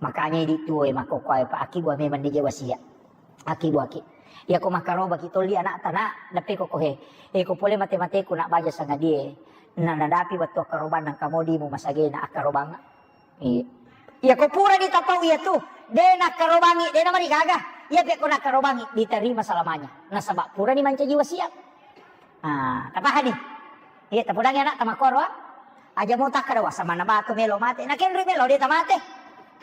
Makanya idi tuwe makkokkoe pa aki gua memang nije wasiat. Aki gua ki. Iya, ko makkarobaki tolli anakta na, deppe ko kohe. Eh, ko pole mate-mateku nak baja sangadie. Na nadapi wettu akkarobang nang kamodimu masagena akkarobang. Iya. Iya, ko purani tapau iya tu, de nakkarobangi, de namarigaga. Iya pe ko nakkarobangi, diterima selamanya. Nasaba purani mancaji wasiat. Ah, tapahani? Iya, tapodangi anak tamakkoro, ah. Aja mau takkada wasa mana batu melo mate. Nakenri melo de tamate.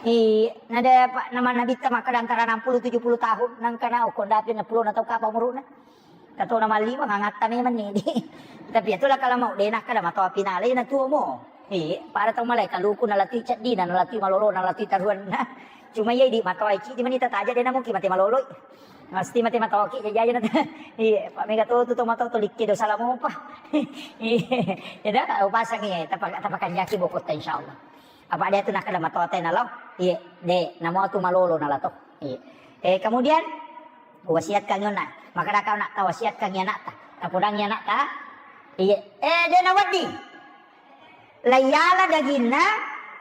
Iya, nada pa nama nabitta makkada antara enam puluh tujuh puluh tahun, nangkana okko dapi enam puluh na tau kapa umuruna. Katona malliwa mangatta memang ni di. Tapi iyatu lakala mau de nakkada matoa pinale na tuo mo. Eh, pada tau malai kaluku nalatui ceddina, nalatui malolo, nalatui taruanna. Cuma iya idi matoa cidi mani tataja de na mungkin mate maloloi. Mesti mate matoa ki jaja na. Iya, pa mega to tu to matoa to likke do salamopa. Iya, eda upasang iya tapa tapa kanjaki bokotta insyaallah. Apa dia tu nakkada matoa te nalo? Iya, de namo tu malolo nalato. Iya. Eh, kemudian wasiatkan yonna. Makkada kau nak tawasiatkan anakta. Tapodangi anakta. Iya. Eh, de nawedding. Laiyala daginna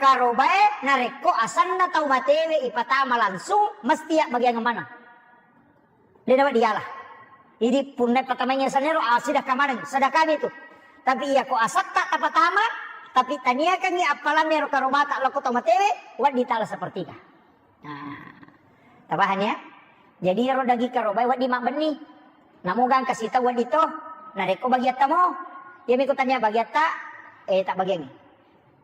karobae narekko asenna tau matewe ipatama langsung mesti ya bagian mana? De nawedding yala. Jadi punna patamaingi asenna ro, ah, sidakka maneng, sedekah itu. Tapi iya ko asetta tapatama, tapi taniakangi appalanna ro karobata lokko tau matewe, wedding tala sepertiga. Nah, tapahanni ya? Jadi iyaro daging karobae wedding mabbenni. Namo gangka sita wedding to. Narekko bagiatta mo, iya miko tania bagiatta, eh, tak bagiangi.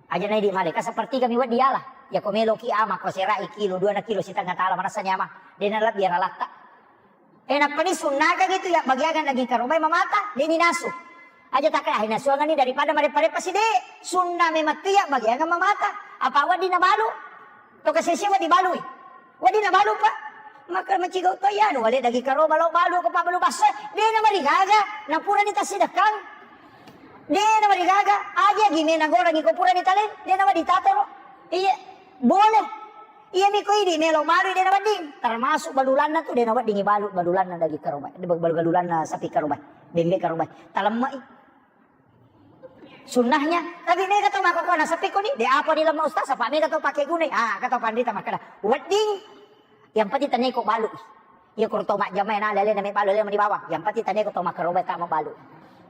Aja na idi maleka sepertiga mi wedding yala. Yako meloki ama ko serai kilo, dua na kilo sitengnga tala, marasani ama, de' nalebbi aralatta. E, nappani sunnaka gitu ya, bagiangan daging karobai mamata, de' ninasu. Aja takka, ah, nasuangani daripada mareppa-reppa si de'. Sunna memang tu ya, bagiangan mamata. Apa wedding nabalu? To kasese wedding balui. Wedding nabalu, Pak. Maka macigau to ya, anu, wale daging karoba lo balu ko pabbalu basso. De' namarigaga, napurani tasidekkang. De' namarigaga, agi-agi me nagorangi ko purani taleng, de' nawedding tatoro. Iya, boleh. Iya mi ko idi melo balu de' nawedding. Termasuk balulanna tu de' nawedding balu, balulanna daging karobai, balu-, balulanna sapi karobai, bembe karobai. Talemmai. Sunnahnya, tapi mega to makkokkoe nasappi ko ni, de' apa dilemma ustaz, apa mega to pake gunai. Ah, kata pandita makkeda, wedding, yang penting tania ko balu. Iya ko to majjama na lele na me balu, lele mani bawang. Yang penting tania ko to makkaroba ta mabalu.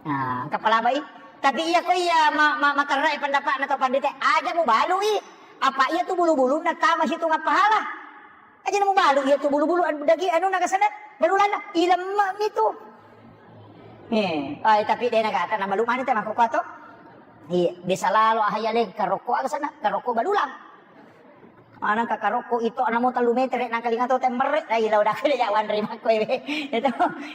Nah, engka palabai. Tapi iya ko iya ma-, ma-, materrai pendapatna to pandita, aja mu balui. Apa iya tu bulu-bulunna tama situnga pahala. Aja na mubalu iya tu bulu-bulu anu daging anu nagasana balulanna ilemma mi tu. Eh, ai tapi de' nagata namalu mani te makkokkoe to. Iya, bisa lalo ahaya le karokko aga sana, karokko balulang. Manang ka karokko itu ana mo tellu metere nang kalinga to temmerre, dai lau dakale ya wanre makko e. Itu.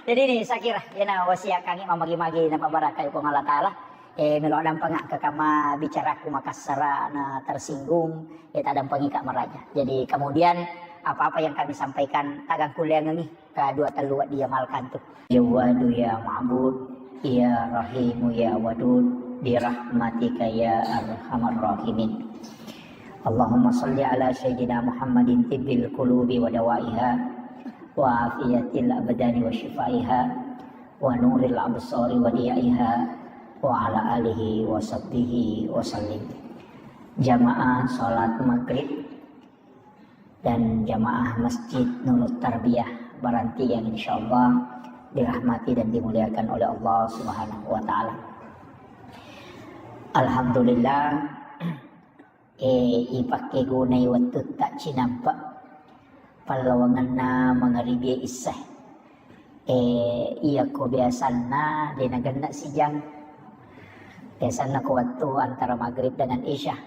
Jadi ini saya kira, ya na wasiat kangi mamagi-magi na pabarakai Puang Allah Taala. Eh, melo dampengakka kama bicaraku makassara na tersinggung, eh, tadampengika maraja. Jadi kemudian apa-apa yang kami sampaikan tagang kuliangengi. Kadua tellu wedding diamalkan tu. Ya Wadu ya Ma'bud, ya Rahimu ya Wadud, birahmatika ya arhamar rahimin. Allahumma salli ala Sayyidina Muhammadin tibbil qulubi wa dawaiha, wa afiyatil abdani wa shifaiha, wa nuril absari wa diyaiha, wa ala alihi wa sahbihi wa sallim. Jamaah salat maghrib dan jamaah Masjid Nurut Tarbiyah Baranti yang insyaallah dirahmati dan dimuliakan oleh Allah Subhanahu wa Ta'ala. Alhamdulillah, eh, ipakkegunai wettutta cinampe' pallawangenna mangaribi isya. Eh, iya ko biasanna de' nagenna sijang. Biasanna ko wettu antara maghrib dengan isya.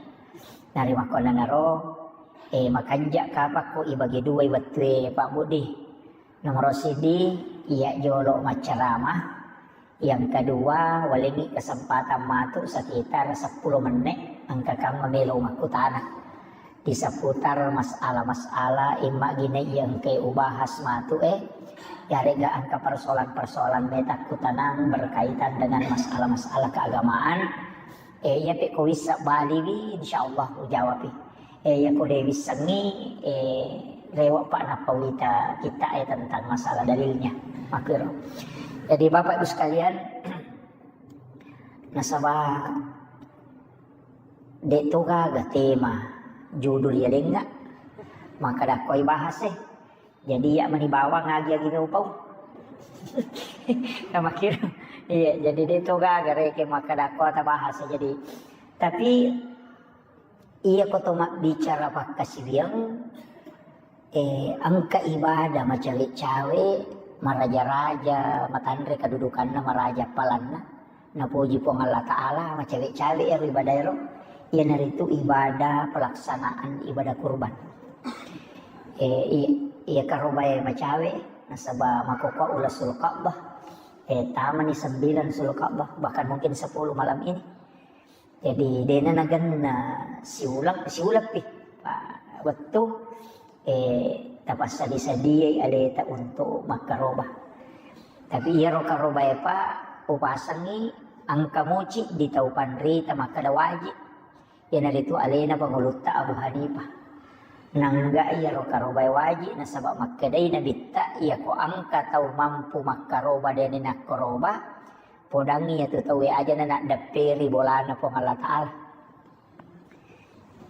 Narimakkuannanaro, eh, makanja' kapakko ibagi duai wettue, Pak Budi. Nomoro siddi, iya jolo maccarama. Yang kedua, walengngi kesempatan matu sekitar seppulo menne', engka kamma melo makkutana. Di seputar masalah-masalah imma gine iya engkae ubahas matu e, yarega engka persoalan-persoalan meta kutanang berkaitan dengan masalah-masalah keagamaan. E, iya pe ko wissa baliwi, insyaallah ujawapi. E, iya ko de wissengngi, e, rewa pa nappa wita kita e tentang masalah dalilnya. Makkiro. Jadi Bapak Ibu sekalian, nasaba de' to gaga tema judul ya lengnga, maka dakkoi bahas e. Jadi iya mani bawang agi-agi upau. Sama kira. Iya, jadi de' to gaga reke maka dakko ta bahas e. Jadi tapi iya ko to mabbicara pakkasiwiang, eh, engka ibadah macawe-cawe, maraja-raja, matanre kedudukanna, maraja palanna, napoji Puang Allah Ta'ala, macawe-cawe ero ibadah ero, iyanaritu ibadah pelaksanaan ibadah kurban. Eh, i-, iya karobae macawe, nasaba makkokkoe ulasul Ka'bah, eh, tamani sembilan Sul Ka'bah, bahkan mungkin sepuluh malam ini. Jadi, de'na nagenna siuleng, siuleng pi. Pa-, wettu, eh, tapassadi-sadiai aleta untuk makkaroba. Tapi iyaro karobae pa upasengngi engka muci di tau panrita makkeda wajib. Iyanaritu alena pangulutta Abu Hanifah. Nangga iyaro karobae wajib nasaba makkedai nabitta iyako engka tau mampu makkaroba de'ni nakkaroba, podangngi iyatu tauwe aja na naddepperi bolana Puang Allah Ta'ala.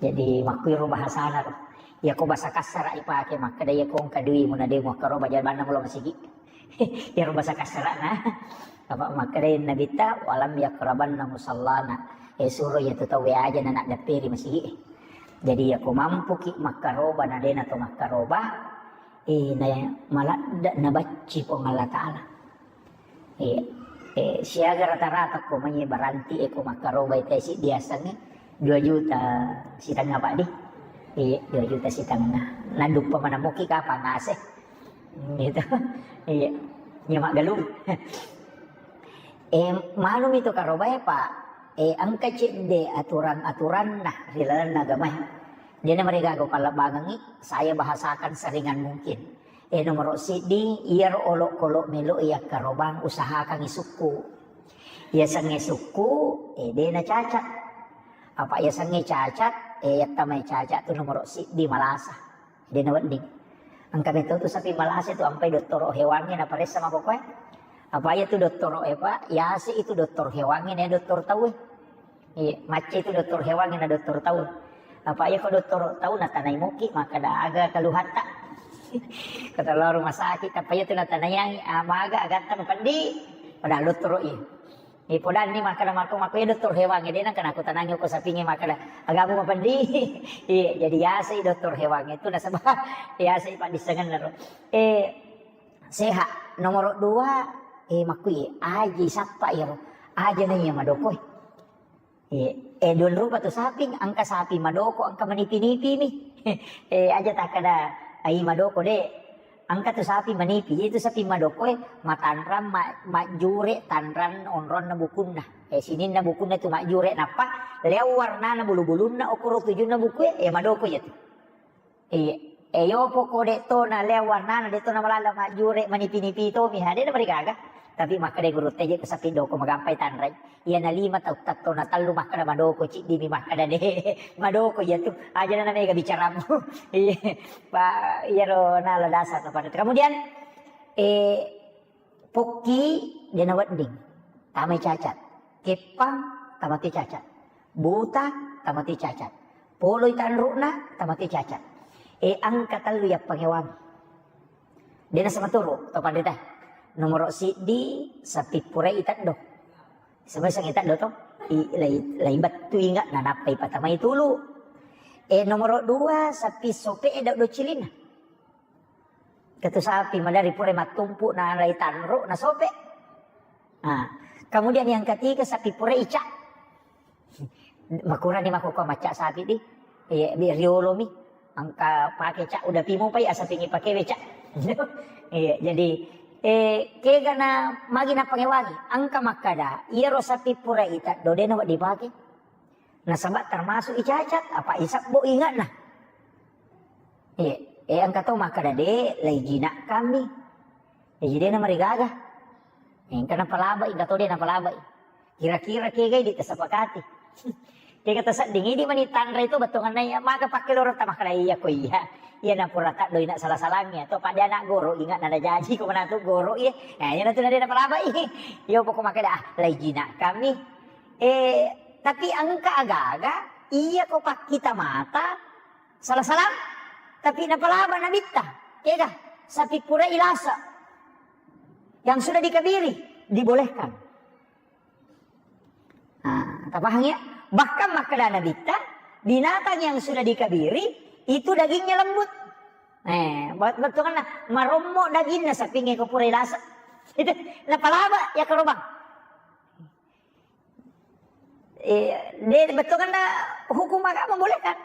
Jadi, makkuiro bahasana ro. Iyako bahasa kassara ipake, makkeda iyako engka duimu na de muakkaroba, jabanna mulo masigi. Iyaro bahasa kassarana. Apa makkeda nabitta, "Walam yakrabanna musallana." Eh, suro iyatu tauwe aja na naddepperi masigi. Jadi, iyako mampuki makkaroba na de nato makkaroba, eh, na maladde nabacci Puang Allah Ta'ala. Iya. Eh, siaga rata-rata ko mai baranti e ko makkarobai tesi diasengnge dua juta sitengnga, Pak, di. Iya, dua juta sitengnga. Naduppa manamuki kapang ase. Gitu. Iya. Iya, maggalung. Eh, manumi tu karobae, Pak. Eh, engka cedde aturan-aturanna ri lalenna agamae. Dena marigaga pallebbangengi, saya bahasakan seringan mungkin. Eh, nomoro siddi, iyaro olokolo melo iya karobang usahakangi sukku. Yasengnge sukku, eh, dena cacat. Apa yasengnge cacat, eh, yattamai cacat tu nomoro siddi malasa. Dena wedding. Engka metto tu sapi malasa tu ampai dottoro hewangnge naparessa makkokkoe. Apa iya tu dottoro e, Pak? Yase itu dokter hewangnge, na dokter tauwe. Iya, macca itu dokter hewangnge na dokter tau. Apa iya ko dokter tau natanai moki, makkeda aga keluhatta. Kata lao rumah sakit, apa iya tu natanaiangi, ah, maga agatta mapeddi. Padahal dottoro iya. Eh, podanni makkeda mako, mako iya dokter hewangnge, dena kana kutanangi ko sapingnge makkeda, agamu mapeddi. Iya, jadi yasai dokter hewangnge itu nasaba yasai paddissengenna ro. Eh, sehat. Nomoro dua, eh, makkui, aji sappa iyaro. Aja na iya madoko. Eh, eh, dua rupa tu saping, engka sapi madoko, engka manipi-nipi mi. Eh, aja takkeda, ai madoko de. Engka tu sapi manipi, itu sapi madoko e, matanrang, ma-, majjure tanrang onronna bukunna. Eh, sininna bukunna tu majjure, nappa leo warnana bulu-bulunna, okoro tujunna buku e, eh, madoko iya tu. Iya. Eh, yopo ko de to na leo warnana, de to na malala majjure, manipi-nipi to mi, ha, de na marigaga. Tapi makkeda guru teje ko sapi doko magampai tanrai. Iya na lima tau tatto na tellu makkeda madoko, ciddi mi makkeda de. Madoko iya tu. Aja na mega bicaramu. Iya. Pa, iyaro nala dasar to pada. Kemudian, eh, pokki de na wedding. Tamai cacat. Keppang tamate cacat. Buta tamate cacat. Poloi tanru'na tamate cacat. Eh, engka tellu yappangewangi. De na samaturu to panrita. Nomoro siddi, sapi purai teddo. Sebeseng teddo to. I, lai, lai bettu inga, nanappai patamai tulu. Eh, nomoro dua, sapi sope e dau cilinna. Ketu sapi madari pura mattumpu na lai tanru na sope. Nah, kemudian yang ketiga sapi pura ica. Makurani makkokkoe macca sapi di. Iya, bi riolomi. Engka pake ca udah pimo pai asapingi pake beca. Iya, jadi, eh, kega na magi na pangewangi. Engka makkeda, iyaro sapi pura ita dodena wa dipake. Nasaba termasuk icacat, apa isabbo ingatna. Iya, eh, engka to makkeda de, lai jinakkammi. Eh, jadi na marigaga. Engka napalabai, engka to de napalabai. Kira-kira kega idi tasepakati. Kega tasedding idi mani tanra itu bettuanna iya, maga pakke loro ta makkeda iya ko iya. Iya na pura taddo ina salah-salangnya. To pada anak goro ingat nada jaji ko manatu goro iya. Nah, iya natu nade napalabai. Iya pokok makkeda, ah, lai jinakkammi. Eh, tapi engka aga-aga, iya ko pakkita mata, salah-salah, tapi napalaba nabitta. Kega, sapi pura ilasa. Yang sudah dikabiri, dibolehkan. Nah, tapahang ya? Bahkan makkeda nabitta, binatang yang sudah dikabiri, itu dagingnya lembut. Eh, bet-, bettuanna, marommo dagingna sapinge ko pura ilasa. Itu, napalaba ya karobang. Eh, de, bettuanna hukum agama boleh kan?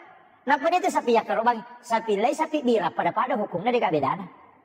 Nappa itu sapi yakkarobangi, sapi lai, sapi bira, pada-pada hukumnya de' bedana.